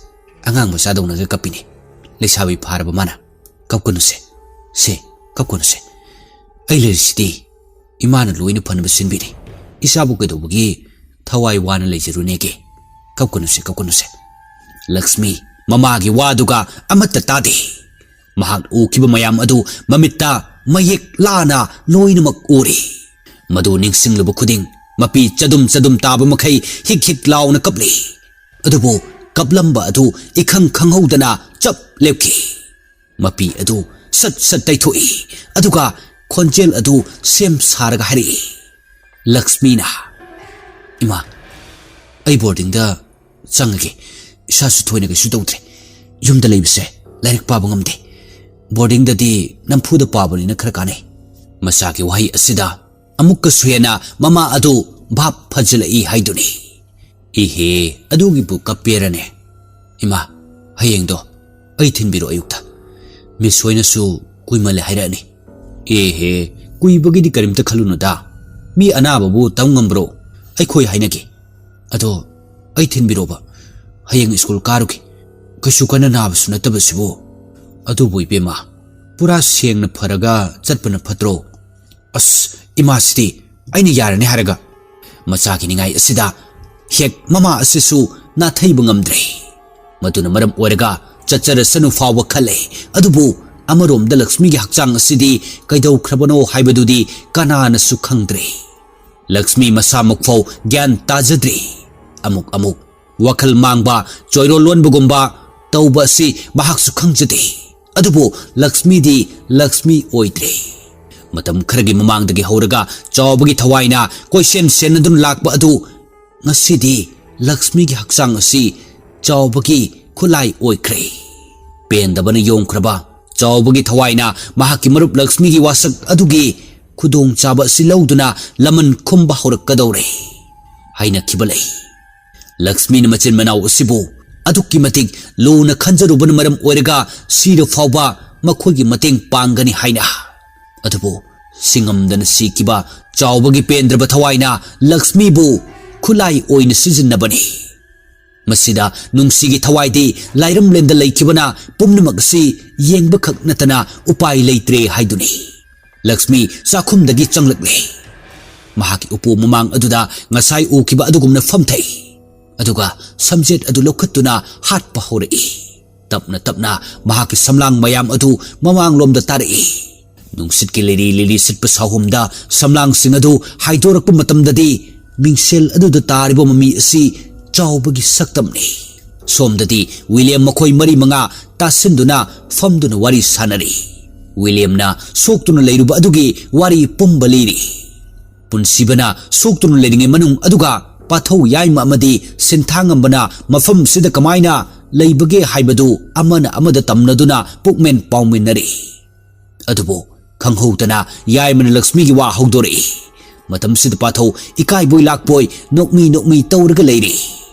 ꯑꯉꯥꯡ ꯃꯆꯥꯗꯧꯅꯒ ꯀꯞꯄꯤꯅꯦ꯫ ꯂꯩꯁꯥꯕꯤ ꯐꯥꯔꯕ ꯃꯥꯅ꯫ ꯀꯞꯀꯅꯨꯁꯦ꯫ ꯁꯦ, ꯀꯞꯀꯅꯨꯁꯦ꯫ ꯑꯩ ꯂꯩꯔꯤꯁꯤꯗꯤ꯫ ꯏꯃꯥꯅ ꯂꯣꯏꯅ ꯐꯅꯕ ꯁꯤꯟꯕꯤꯔꯤ꯫ ꯏꯆꯥꯕꯨ ꯀꯩꯗꯧꯕꯒꯤ ꯊꯋꯥꯏ ꯋꯥꯅ ꯂꯩꯖꯔꯨꯅꯦꯒꯦ? ꯀꯞꯀꯅꯨꯁꯦ, ꯀꯞꯀꯅꯨꯁꯦ꯫" ꯂꯛꯁꯃꯤ ꯃꯃꯥꯒꯤ ꯋꯥꯗꯨꯒ ꯑꯃꯠꯇ ꯇꯥꯗꯦ꯫ ꯃꯍꯥꯛ ꯎꯈꯤꯕ ꯃꯌꯥꯝ ꯑꯗꯨ ꯃꯃꯤꯠꯇ ꯃꯌꯦꯛ ꯂꯥꯅ ꯂꯣꯏꯅꯃꯛ ꯎꯔꯤ꯫ ꯃꯗꯨ ꯅꯤꯡꯁꯤꯡꯂꯨꯕ ꯈꯨꯗꯤꯡ ꯃꯄꯤ ꯆꯗꯨꯝ ꯆꯗꯨꯝ ꯇꯥꯕ ꯃꯈꯩ ꯍꯤꯛ ꯍꯤꯛ ꯂꯥꯎꯅ ꯀꯞꯂꯤ꯫ ꯑꯗꯨꯕꯨ ꯀꯞꯂꯝꯕ ꯑꯗꯨ ꯏꯈꯪ ꯈꯪꯍꯧꯗꯅ ꯆꯞ ꯂꯦꯞꯈꯤ꯫ ꯃꯄꯤ ꯑꯗꯨ ꯁꯠ ꯁꯠ ꯇꯩꯊꯣꯛꯏ, ꯑꯗꯨꯒ ꯈꯣꯟꯖꯦꯜ ꯑꯗꯨ ꯁꯦꯝ ꯁꯥꯔꯒ ꯍꯥꯏꯔꯛꯏ꯫ ꯂꯛꯁꯃꯤꯅ, "ꯏꯃꯥ, "ꯑꯩ ꯕꯣꯔꯗꯤꯡꯗ ꯆꯪꯉꯒꯦ꯫ ꯏꯁꯥꯁꯨ ꯊꯣꯏꯅ ꯀꯩꯁꯨ ꯇꯧꯗ꯭ꯔꯦ꯫ ꯌꯨꯝꯗ ꯂꯩꯕꯁꯦ ꯂꯥꯏꯔꯤꯛ ꯄꯥꯕ ꯉꯝꯗꯦ꯫ ꯕꯣꯔꯗꯤꯡꯗꯗꯤ ꯅꯝꯐꯨꯗ ꯄꯥꯕꯅꯤꯅ ꯈꯔ ꯀꯥꯟꯅꯩ꯫" ꯃꯆꯥꯒꯤ ꯋꯥꯍꯩ ꯑꯁꯤꯗ ꯑꯃꯨꯛꯀꯁꯨ ꯍꯦꯟꯅ ꯃꯃꯥ ꯑꯗꯨ ꯚꯥꯞ ꯐꯖꯤꯜꯂꯛꯏ ꯍꯥꯏꯗꯨꯅꯤ꯫ "ꯏꯍꯦ, ꯑꯗꯨꯒꯤꯕꯨ ꯀꯞꯄꯦꯔꯅꯦ? ꯏꯃꯥ, ꯍꯌꯦꯡꯗꯣ ꯑꯩ ꯊꯤꯟꯕꯤꯔꯣ ꯑꯌꯨꯛꯇ꯫ ꯃꯤꯁ ꯍꯣꯏꯅꯁꯨ ꯀꯨꯏꯃꯜꯂꯦ ꯍꯥꯏꯔꯛꯑꯅꯤ꯫" "ꯑꯦꯍꯦ, ꯀꯨꯏꯕꯒꯤꯗꯤ ꯀꯔꯤꯝꯇ ꯈꯜꯂꯨꯅꯨꯗ꯫ ꯃꯤ ꯑꯅꯥꯕꯕꯨ ꯇꯝ ꯉꯝꯕ꯭ꯔꯣ? ꯑꯩꯈꯣꯏ ꯍꯥꯏꯅꯒꯦ꯫ ꯑꯗꯣ ꯑꯩ ꯊꯤꯟꯕꯤꯔꯣꯕ꯫ ꯍꯌꯦꯡ ꯁ꯭ꯀꯨꯜ ꯀꯥꯔꯨꯒꯦ꯫ ꯀꯩꯁꯨ ꯀꯟꯅ ꯅꯥꯕꯁꯨ ꯅꯠꯇꯕꯁꯤꯕꯨ꯫" "ꯑꯗꯨꯕꯨ ꯏꯕꯦꯝꯃ, ꯄꯨꯔꯥ ꯁꯦꯡꯅ ꯐꯔꯒ ꯆꯠꯄꯅ ꯐꯠꯇ꯭ꯔꯣ?" "ꯑꯁ, ꯏꯃꯥꯁꯤꯗꯤ ꯑꯩꯅ ꯌꯥꯔꯅꯤ ꯍꯥꯏꯔꯒ꯫" ꯃꯆꯥꯒꯤ ꯅꯤꯡꯉꯥꯏ ꯑꯁꯤꯗ ꯍꯦꯛ ꯃꯃꯥ ꯑꯁꯤꯁꯨ ꯅꯥꯊꯩꯕ ꯉꯝꯗ꯭ꯔꯦ꯫ ꯃꯗꯨꯅ ꯃꯔꯝ ꯑꯣꯏꯔꯒ ꯆꯠꯆꯔꯁꯅꯨ ꯐꯥꯎꯕ ꯈꯜꯂꯦ꯫ ꯑꯗꯨꯕꯨ ꯑꯃꯔꯣꯝꯗ ꯂꯛꯁꯃꯤꯒꯤ ꯍꯛꯆꯥꯡ ꯑꯁꯤꯗꯤ ꯀꯩꯗꯧꯈ꯭ꯔꯕꯅꯣ ꯍꯥꯏꯕꯗꯨꯗꯤ ꯀꯅꯥꯅꯁꯨ ꯈꯪꯗ꯭ꯔꯦ꯫ ꯂꯛꯁꯃꯤ ꯃꯁꯥꯃꯛ ꯐꯥꯎ ꯒ꯭ꯌꯥꯟ ꯇꯥꯖꯗ꯭ꯔꯤ꯫ ꯑꯃꯨꯛ ꯑꯃꯨꯛ ꯋꯥꯈꯜ ꯃꯥꯡꯕ, ꯆꯣꯏꯔꯣꯜ ꯂꯣꯟꯕꯒꯨꯝꯕ ꯇꯧꯕ ꯑꯁꯤ ꯃꯍꯥꯛꯁꯨ ꯈꯪꯖꯗꯦ꯫ ꯑꯗꯨꯕꯨ ꯂꯛꯁꯃꯤꯗꯤ ꯂꯛꯁꯃꯤ ꯑꯣꯏꯗ꯭ꯔꯦ꯫ ꯃꯇꯝ ꯈꯔꯒꯤ ꯃꯃꯥꯡꯗꯒꯤ ꯍꯧꯔꯒ ꯆꯥꯎꯕꯒꯤ ꯊꯋꯥꯏꯅ ꯀꯣꯏꯁꯦꯟ ꯁꯦꯟꯅꯗꯨꯅ ꯂꯥꯛꯄ ꯑꯗꯨ ꯉꯁꯤꯗꯤ ꯂꯛꯁꯃꯤꯒꯤ ꯍꯛꯆꯥꯡ ꯑꯁꯤ ꯆꯥꯎꯕꯒꯤ ꯈꯨꯠꯂꯥꯏ ꯑꯣꯏꯈ꯭ꯔꯦ꯫ ꯄꯦꯟꯗꯕꯅ ꯌꯣꯝꯈ꯭ꯔꯕ ꯆꯥꯎꯕꯒꯤ ꯊꯋꯥꯏꯅ ꯃꯍꯥꯛꯀꯤ ꯃꯔꯨꯞ ꯂꯛꯁꯃꯤꯒꯤ ꯋꯥꯁꯛ ꯑꯗꯨꯒꯤ ꯈꯨꯗꯣꯡꯆꯥꯕ ꯑꯁꯤ ꯂꯧꯗꯨꯅ ꯂꯃꯟ ꯈꯨꯝꯕ ꯍꯧꯔꯛꯀꯗꯧꯔꯦ ꯍꯥꯏꯅꯈꯤꯕ ꯂꯩ꯫ ꯂꯛꯁꯃꯤꯅ ꯃꯆꯤꯟ ꯃꯅꯥꯎ ꯑꯁꯤꯕꯨ ꯑꯗꯨꯛꯀꯤ ꯃꯇꯤꯛ ꯂꯨꯅ ꯈꯟꯖꯔꯨꯕꯅ ꯃꯔꯝ ꯑꯣꯏꯔꯒ ꯁꯤꯔ ꯐꯥꯎꯕ ꯃꯈꯣꯏꯒꯤ ꯃꯇꯦꯡ ꯄꯥꯡꯒꯅꯤ ꯍꯥꯏꯅ꯫ ꯑꯗꯨꯕꯨ ꯁꯤꯡꯉꯝꯗꯅ ꯁꯤꯈꯤꯕ ꯆꯥꯎꯕꯒꯤ ꯄꯦꯟꯗ꯭ꯔꯕ ꯊꯋꯥꯏꯅ ꯂꯛꯁꯃꯤꯕꯨ ꯈꯨꯠꯂꯥꯏ ꯑꯣꯏꯅ ꯁꯤꯖꯤꯟꯅꯕꯅꯤ꯫ ꯃꯁꯤꯗ ꯅꯨꯡꯁꯤꯒꯤ ꯊꯋꯥꯏꯗꯤ ꯂꯥꯏꯔꯝꯂꯦꯟꯗ ꯂꯩꯈꯤꯕꯅ ꯄꯨꯝꯅꯃꯛ ꯑꯁꯤ ꯌꯦꯡꯕꯈꯛ ꯅꯠꯇꯅ ꯎꯄꯥꯏ ꯂꯩꯇ꯭ꯔꯦ ꯍꯥꯏꯗꯨꯅꯤ꯫ ꯂꯛꯁꯃꯤ ꯆꯥꯛꯈꯨꯝꯗꯒꯤ ꯆꯪꯂꯛꯂꯦ꯫ ꯃꯍꯥꯛꯀꯤ ꯎꯄꯨ ꯃꯃꯥꯡ ꯑꯗꯨꯗ ꯉꯁꯥꯏ ꯎꯈꯤꯕ ꯑꯗꯨꯒꯨꯝꯅ ꯐꯝꯊꯩ꯫ ꯑꯗꯨꯒ ꯁꯝꯖꯦꯠ ꯑꯗꯨ ꯂꯧꯈꯠꯇꯨꯅ ꯍꯥꯠꯄ ꯍꯧꯔꯛꯏ꯫ ꯇꯞꯅ ꯇꯞꯅ ꯃꯍꯥꯛꯀꯤ ꯁꯝꯂꯥꯡ ꯃꯌꯥꯝ ꯑꯗꯨ ꯃꯃꯥꯡꯂꯣꯝꯗ ꯇꯥꯔꯛꯏ꯫ ꯅꯨꯡꯁꯤꯠꯀꯤ ꯂꯤꯔꯤ ꯂꯤꯔꯤ ꯁꯤꯠꯄ ꯁꯥꯍꯨꯝꯗ ꯁꯝꯂꯥꯡꯁꯤꯡ ꯑꯗꯨ ꯍꯥꯏꯗꯣꯔꯛꯄ ꯃꯇꯝꯗꯗꯤ ꯃꯤꯡꯁꯦꯜ ꯑꯗꯨꯗ ꯇꯥꯔꯤꯕ ꯃꯃꯤ ꯑꯁꯤ ꯆꯥꯎꯕꯒꯤ ꯁꯛꯇꯝꯅꯤ꯫ ꯁꯣꯝꯗꯗꯤ ꯋꯤꯂꯤꯌꯝ ꯃꯈꯣꯏ ꯃꯔꯤ ꯃꯉꯥ ꯇꯥꯁꯤꯟꯗꯨꯅ ꯐꯝꯗꯨꯅ ꯋꯥꯔꯤ ꯁꯥꯟꯅꯔꯤ꯫ ꯋꯤꯂꯤꯌꯝꯅ ꯁꯣꯛꯇꯨꯅ ꯂꯩꯔꯨꯕ ꯑꯗꯨꯒꯤ ꯋꯥꯔꯤ ꯄꯨꯝꯕ ꯂꯤꯔꯤ꯫ ꯄꯨꯟꯁꯤꯕꯅ ꯁꯣꯛꯇꯨꯅ ꯂꯩꯔꯤꯉꯩ ꯃꯅꯨꯡ ꯑꯗꯨꯒ ꯄꯥꯊꯧ ꯌꯥꯏꯃ ꯑꯃꯗꯤ ꯁꯤꯟꯊꯥꯉꯝꯕꯅ ꯃꯐꯝꯁꯤꯗ ꯀꯃꯥꯏꯅ ꯂꯩꯕꯒꯦ ꯍꯥꯏꯕꯗꯨ ꯑꯃꯅ ꯑꯃꯗ ꯇꯝꯅꯗꯨꯅ ꯄꯨꯛꯃꯦꯟ ꯄꯥꯎꯃꯤꯟꯅꯔꯤ꯫ ꯑꯗꯨꯕꯨ ꯈꯪꯍꯧꯗꯅ ꯌꯥꯏꯃꯅ ꯂꯛꯁꯃꯤꯒꯤ ꯋꯥ ꯍꯧꯗꯣꯔꯛꯏ꯫ ꯃꯇꯝꯁꯤꯗ ꯄꯥꯊꯧ ꯏꯀꯥꯏꯕꯣꯏ ꯂꯥꯛꯄꯣꯏ ꯅꯣꯛꯃꯤ ꯅꯣꯛꯃꯤ ꯇꯧꯔꯒ ꯂꯩꯔꯤ꯫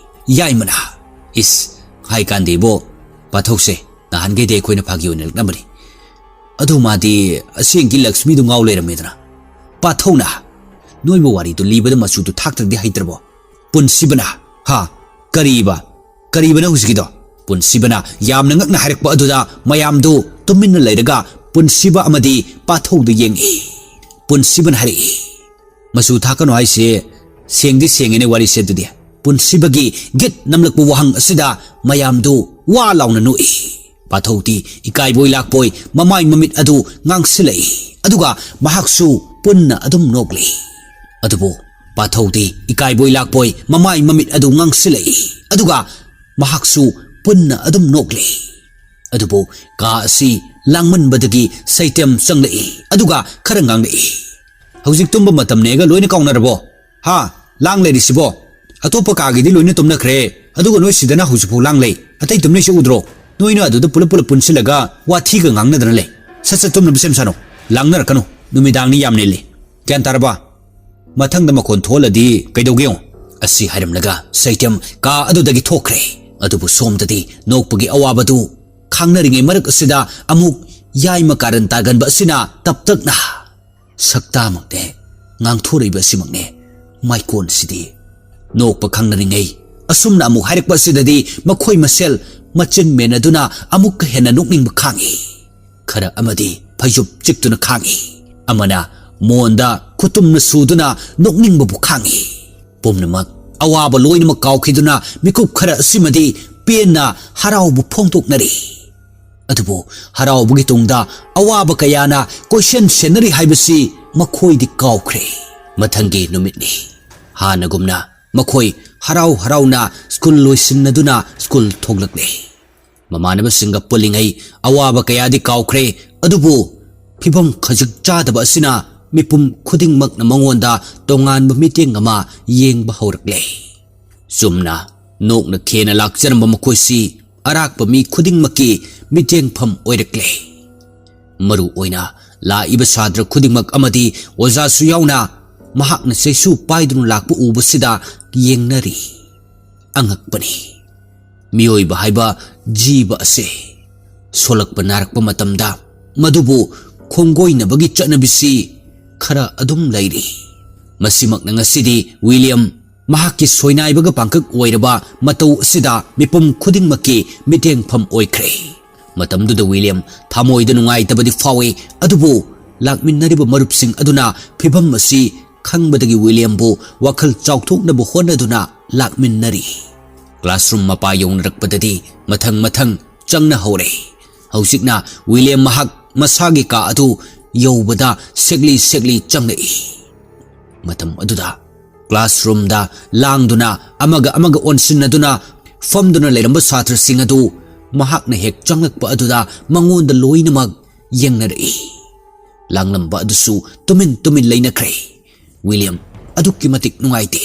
ꯌꯥꯏꯃꯅ, "ꯏꯁ, ꯍꯥꯏ ꯀꯥꯟꯗꯦꯕꯣ, ꯄꯥꯊꯧꯁꯦ ꯅꯍꯥꯟꯈꯩꯗꯤ ꯑꯩꯈꯣꯏꯅ ꯐꯥꯒꯤ ꯑꯣꯏꯅ ꯂꯛꯅꯕꯅꯤ꯫ ꯑꯗꯨ ꯃꯥꯗꯤ ꯑꯁꯦꯡꯒꯤ ꯂꯛꯁꯃꯤꯗꯨ ꯉꯥꯎ ꯂꯩꯔꯝꯃꯦꯗꯅ꯫" ꯄꯥꯊꯧꯅ, "ꯅꯣꯏꯕꯨ ꯋꯥꯔꯤꯗꯨ ꯂꯤꯕꯗ ꯃꯆꯨꯗꯨ ꯊꯥꯛꯇ꯭ꯔꯗꯤ ꯍꯩꯇ꯭ꯔꯕꯣ?" ꯄꯨꯟꯁꯤꯕꯅ, "ꯍꯥ? ꯀꯔꯤꯕ? ꯀꯔꯤꯕꯅ ꯍꯧꯖꯤꯛꯀꯤꯗꯣ?" ꯄꯨꯟꯁꯤꯕꯅ ꯌꯥꯝꯅ ꯉꯛꯅ ꯍꯥꯏꯔꯛꯄ ꯑꯗꯨꯗ ꯃꯌꯥꯝꯗꯨ ꯇꯨꯃꯤꯟꯅ ꯂꯩꯔꯒ ꯄꯨꯟꯁꯤꯕ ꯑꯃꯗꯤ ꯄꯥꯊꯧꯗ ꯌꯦꯡꯏ꯫ ꯄꯨꯟꯁꯤꯕꯅ ꯍꯥꯏꯔꯛꯏ, "ꯃꯆꯨ ꯊꯥꯛꯀꯅꯨ ꯍꯥꯏꯁꯦ ꯁꯦꯡꯗꯤ ꯁꯦꯡꯉꯦꯅꯦ ꯋꯥꯔꯤꯁꯦ ꯑꯗꯨꯗꯤ꯫" ꯄꯨꯟꯁꯤꯕꯒꯤ ꯒꯤꯠ ꯅꯝꯂꯛꯄ ꯋꯥꯍꯪ ꯑꯁꯤꯗ ꯃꯌꯥꯝꯗꯨ ꯋꯥ ꯂꯥꯎꯅ ꯅꯣꯛꯏ꯫ ꯄꯥꯊꯧꯗꯤ ꯏꯀꯥꯏꯕꯣꯏ ꯂꯥꯛꯄꯣꯏ ꯃꯃꯥꯏ ꯃꯃꯤꯠ ꯑꯗꯨ ꯉꯥꯡꯁꯤꯜꯂꯛꯏ, ꯑꯗꯨꯒ ꯃꯍꯥꯛꯁꯨ ꯄꯨꯟꯅ ꯑꯗꯨꯝ ꯅꯣꯛꯂꯤ꯫ ꯑꯗꯨꯕꯨ ꯄꯥꯊꯧꯗꯤ ꯏꯀꯥꯏꯕꯣꯏ ꯂꯥꯛꯄꯣꯏ ꯃꯃꯥꯏ ꯃꯃꯤꯠ ꯑꯗꯨ ꯉꯥꯡꯁꯤꯜꯂꯛꯏ, ꯑꯗꯨꯒ ꯃꯍꯥꯛꯁꯨ ꯄꯨꯟꯅ ꯑꯗꯨꯝ ꯅꯣꯛꯂꯤ꯫ ꯑꯗꯨꯕꯨ ꯀꯥ ꯑꯁꯤ ꯂꯥꯡꯃꯟꯕꯗꯒꯤ ꯁꯩꯇꯦꯝ ꯆꯪꯂꯛꯏ, ꯑꯗꯨꯒ ꯈꯔ ꯉꯥꯡꯂꯛꯏ, "ꯍꯧꯖꯤꯛ ꯇꯨꯝꯕ ꯃꯇꯝꯅꯦꯒ ꯂꯣꯏꯅ ꯀꯥꯎꯅꯔꯕꯣ? ꯍꯥ? ꯂꯥꯡ ꯂꯩꯔꯤꯁꯤꯕꯣ? ꯑꯇꯣꯞꯄ ꯀꯥꯒꯤꯗꯤ ꯂꯣꯏꯅ ꯇꯨꯝꯅꯈ꯭ꯔꯦ, ꯑꯗꯨꯒ ꯅꯣꯏ ꯁꯤꯗꯅ ꯍꯧꯖꯤꯛꯐꯥꯎ ꯂꯥꯡ ꯂꯩ꯫ ꯑꯇꯩ ꯇꯨꯝꯅꯩꯁꯦ ꯎꯗ꯭ꯔꯣ? ꯅꯣꯏꯅ ꯑꯗꯨꯗ ꯄꯨꯂꯞ ꯄꯨꯂꯞ ꯄꯨꯟꯁꯤꯜꯂꯒ ꯋꯥꯊꯤꯒ ꯉꯥꯡꯅꯗꯅ ꯂꯩ꯫ ꯁꯠ ꯁꯠ ꯇꯨꯝꯅꯕ ꯁꯦꯝ ꯁꯥꯅꯣ꯫ ꯂꯥꯡꯅꯔꯛꯀꯅꯨ꯫ ꯅꯨꯃꯤꯗꯥꯡꯅꯤ ꯌꯥꯝ ꯅꯤꯜꯂꯤ꯫ ꯒ꯭ꯌꯥꯟ ꯇꯥꯔꯕ? ꯃꯊꯪꯗ ꯃꯈꯣꯟ ꯊꯣꯛꯍꯜꯂꯗꯤ ꯀꯩꯗꯧꯒꯦ ꯌꯦꯡꯉꯨ꯫" ꯑꯁꯤ ꯍꯥꯏꯔꯝꯂꯒ ꯁꯩꯇꯦꯝ ꯀꯥ ꯑꯗꯨꯗꯒꯤ ꯊꯣꯛꯈ꯭ꯔꯦ꯫ ꯑꯗꯨꯕꯨ ꯁꯣꯝꯗꯗꯤ ꯅꯣꯛꯄꯒꯤ ꯑꯋꯥꯕꯗꯨ ꯈꯥꯡꯅꯔꯤꯉꯩ ꯃꯔꯛ ꯑꯁꯤꯗ ꯑꯃꯨꯛ ꯌꯥꯏꯃ ꯀꯥꯔꯟ ꯇꯥꯒꯟꯕ ꯑꯁꯤꯅ ꯇꯞꯇꯛꯅ ꯁꯛꯇꯥꯃꯛꯅꯦ, ꯉꯥꯡꯊꯣꯔꯛꯏꯕ ꯑꯁꯤꯃꯛꯅꯦ ꯃꯥꯏꯀꯣꯟꯁꯤꯗꯤ꯫ ꯅꯣꯛꯄ ꯈꯪꯅꯔꯤꯉꯩ ꯑꯁꯨꯝꯅ ꯑꯃꯨꯛ ꯍꯥꯏꯔꯛꯄ ꯑꯁꯤꯗꯗꯤ ꯃꯈꯣꯏ ꯃꯁꯦꯜ ꯃꯆꯤꯟ ꯃꯦꯟꯅꯗꯨꯅ ꯑꯃꯨꯛꯀ ꯍꯦꯟꯅ ꯅꯣꯛꯅꯤꯡꯕ ꯈꯥꯡꯉꯤ꯫ ꯈꯔ ꯑꯃꯗꯤ ꯐꯩꯖꯨꯞ ꯆꯤꯛꯇꯨꯅ ꯈꯥꯡꯉꯤ꯫ ꯑꯃꯅ ꯃꯣꯟꯗ ꯈꯨꯇꯨꯝꯅ ꯁꯨꯗꯨꯅ ꯅꯣꯛꯅꯤꯡꯕꯕꯨ ꯈꯥꯡꯉꯤ꯫ ꯄꯨꯝꯅꯃꯛ ꯑꯋꯥꯕ ꯂꯣꯏꯅꯃꯛ ꯀꯥꯎꯈꯤꯗꯨꯅ ꯃꯤꯀꯨꯞ ꯈꯔ ꯑꯁꯤꯃꯗꯤ ꯄꯦꯟꯅ ꯍꯔꯥꯎꯕ ꯐꯣꯡꯗꯣꯛꯅꯔꯤ꯫ ꯑꯗꯨꯕꯨ ꯍꯔꯥꯎꯕꯒꯤ ꯇꯨꯡꯗ ꯑꯋꯥꯕ ꯀꯌꯥꯅ ꯀꯣꯏꯁꯦꯟ ꯁꯦꯟꯅꯔꯤ ꯍꯥꯏꯕꯁꯤ ꯃꯈꯣꯏꯗꯤ ꯀꯥꯎꯈ꯭ꯔꯦ꯫ ꯃꯊꯪꯒꯤ ꯅꯨꯃꯤꯠꯅꯤ꯫ ꯍꯥꯟꯅꯒꯨꯝꯅ ꯃꯈꯣꯏ ꯍꯔꯥꯎ ꯍꯔꯥꯎꯅ ꯁ꯭ꯀꯨꯜ ꯂꯣꯏꯁꯤꯟꯅꯗꯨꯅ ꯁ꯭ꯀꯨꯜ ꯊꯣꯛꯂꯛꯂꯦ꯫ ꯃꯃꯥꯟꯅꯕꯁꯤꯡꯒ ꯄꯨꯜꯂꯤꯉꯩ ꯑꯋꯥꯕ ꯀꯌꯥꯗꯤ ꯀꯥꯎꯈ꯭ꯔꯦ, ꯑꯗꯨꯕꯨ ꯐꯤꯕꯝ ꯈꯖꯤꯛ ꯆꯥꯗꯕ ꯑꯁꯤꯅ ꯃꯤꯄꯨꯝ ꯈꯨꯗꯤꯡꯃꯛꯅ ꯃꯉꯣꯟꯗ ꯇꯣꯉꯥꯟꯕ ꯃꯤꯠꯌꯦꯡ ꯑꯃ ꯌꯦꯡꯕ ꯍꯧꯔꯛꯂꯦ꯫ ꯆꯨꯝꯅ ꯅꯣꯛꯅ ꯈꯦꯅ ꯂꯥꯛꯆꯔꯝꯕ ꯃꯈꯣꯏꯁꯤ ꯑꯔꯥꯛꯄ ꯃꯤ ꯈꯨꯗꯤꯡꯃꯛꯀꯤ ꯃꯤꯠꯌꯦꯡꯐꯝ ꯑꯣꯏꯔꯛꯂꯦ꯫ ꯃꯔꯨ ꯑꯣꯏꯅ ꯂꯥꯛꯏꯕ ꯁꯥꯇ꯭ꯔ ꯈꯨꯗꯤꯡꯃꯛ ꯑꯃꯗꯤ ꯑꯣꯖꯥꯁꯨ ꯌꯥꯎꯅ ꯃꯍꯥꯛꯅ ꯆꯩꯁꯨ ꯄꯥꯏꯗꯨꯅ ꯂꯥꯛꯄ ꯎꯕꯁꯤꯗ ꯌꯦꯡꯅꯔꯤ꯫ ꯑꯉꯛꯄꯅꯤ꯫ ꯃꯤꯑꯣꯏꯕ ꯍꯥꯏꯕ ꯖꯤꯕ ꯑꯁꯦ ꯁꯣꯂꯛꯄ ꯅꯥꯔꯛꯄ ꯃꯇꯝꯗ ꯃꯗꯨꯕꯨ ꯈꯣꯡꯒꯣꯏꯅꯕꯒꯤ ꯆꯠꯅꯕꯤꯁꯤ ꯈꯔ ꯑꯗꯨꯝ ꯂꯩꯔꯤ꯫ ꯃꯁꯤꯃꯛꯅ ꯉꯁꯤꯗꯤ ꯋꯤꯂꯤꯌꯝ ꯃꯍꯥꯛꯀꯤ ꯁꯣꯏꯅꯥꯏꯕꯒ ꯄꯥꯡꯀꯛ ꯑꯣꯏꯔꯕ ꯃꯇꯧ ꯑꯁꯤꯗ ꯃꯤꯄꯨꯝ ꯈꯨꯗꯤꯡꯃꯛꯀꯤ ꯃꯤꯠꯌꯦꯡꯐꯝ ꯑꯣꯏꯈ꯭ꯔꯦ꯫ ꯃꯇꯝꯗꯨꯗ ꯋꯤꯂꯤꯌꯝ ꯊꯃꯣꯏꯗ ꯅꯨꯡꯉꯥꯏꯇꯕꯗꯤ ꯐꯥꯎꯏ, ꯑꯗꯨꯕꯨ ꯂꯥꯛꯃꯤꯟꯅꯔꯤꯕ ꯃꯔꯨꯞꯁꯤꯡ ꯑꯗꯨꯅ ꯐꯤꯚꯝ ꯑꯁꯤ ꯈꯪꯕꯗꯒꯤ ꯋꯤꯂꯤꯌꯝꯕꯨ ꯋꯥꯈꯜ ꯆꯥꯎꯊꯣꯛꯅꯕ ꯍꯣꯠꯅꯗꯨꯅ ꯂꯥꯛꯃꯤꯟꯅꯔꯤ꯫ ꯀ꯭ꯂꯥꯁꯔꯨꯝ ꯃꯄꯥ ꯌꯧꯅꯔꯛꯄꯗꯗꯤ ꯃꯊꯪ ꯃꯊꯪ ꯆꯪꯅ ꯍꯧꯔꯦ꯫ ꯍꯧꯖꯤꯛꯅ ꯋꯤꯂꯤꯌꯝ ꯃꯍꯥꯛ ꯃꯁꯥꯒꯤ ꯀꯥ ꯑꯗꯨ ꯌꯧꯕꯗ ꯁꯦꯛꯂꯤ ꯁꯦꯛꯂꯤ ꯆꯪꯂꯛꯏ꯫ ꯃꯇꯝ ꯑꯗꯨꯗ ꯀ꯭ꯂꯥꯁꯔꯨꯝꯗ ꯂꯥꯡꯗꯨꯅ ꯑꯃꯒ ꯑꯃꯒ ꯑꯣꯟꯁꯤꯟꯅꯗꯨꯅ ꯐꯝꯗꯨꯅ ꯂꯩꯔꯝꯕ ꯁꯥꯇ꯭ꯔꯁꯤꯡ ꯑꯗꯨ ꯃꯍꯥꯛꯅ ꯍꯦꯛ ꯆꯪꯂꯛꯄ ꯑꯗꯨꯗ ꯃꯉꯣꯟꯗ ꯂꯣꯏꯅꯃꯛ ꯌꯦꯡꯅꯔꯛꯏ꯫ ꯂꯥꯡꯂꯝꯕ ꯑꯗꯨꯁꯨ ꯇꯨꯃꯤꯟ ꯇꯨꯃꯤꯟ ꯂꯩꯅꯈ꯭ꯔꯦ꯫ ꯋꯤꯂꯤꯌꯝ ꯑꯗꯨꯛꯀꯤ ꯃꯇꯤꯛ ꯅꯨꯡꯉꯥꯏꯇꯦ꯫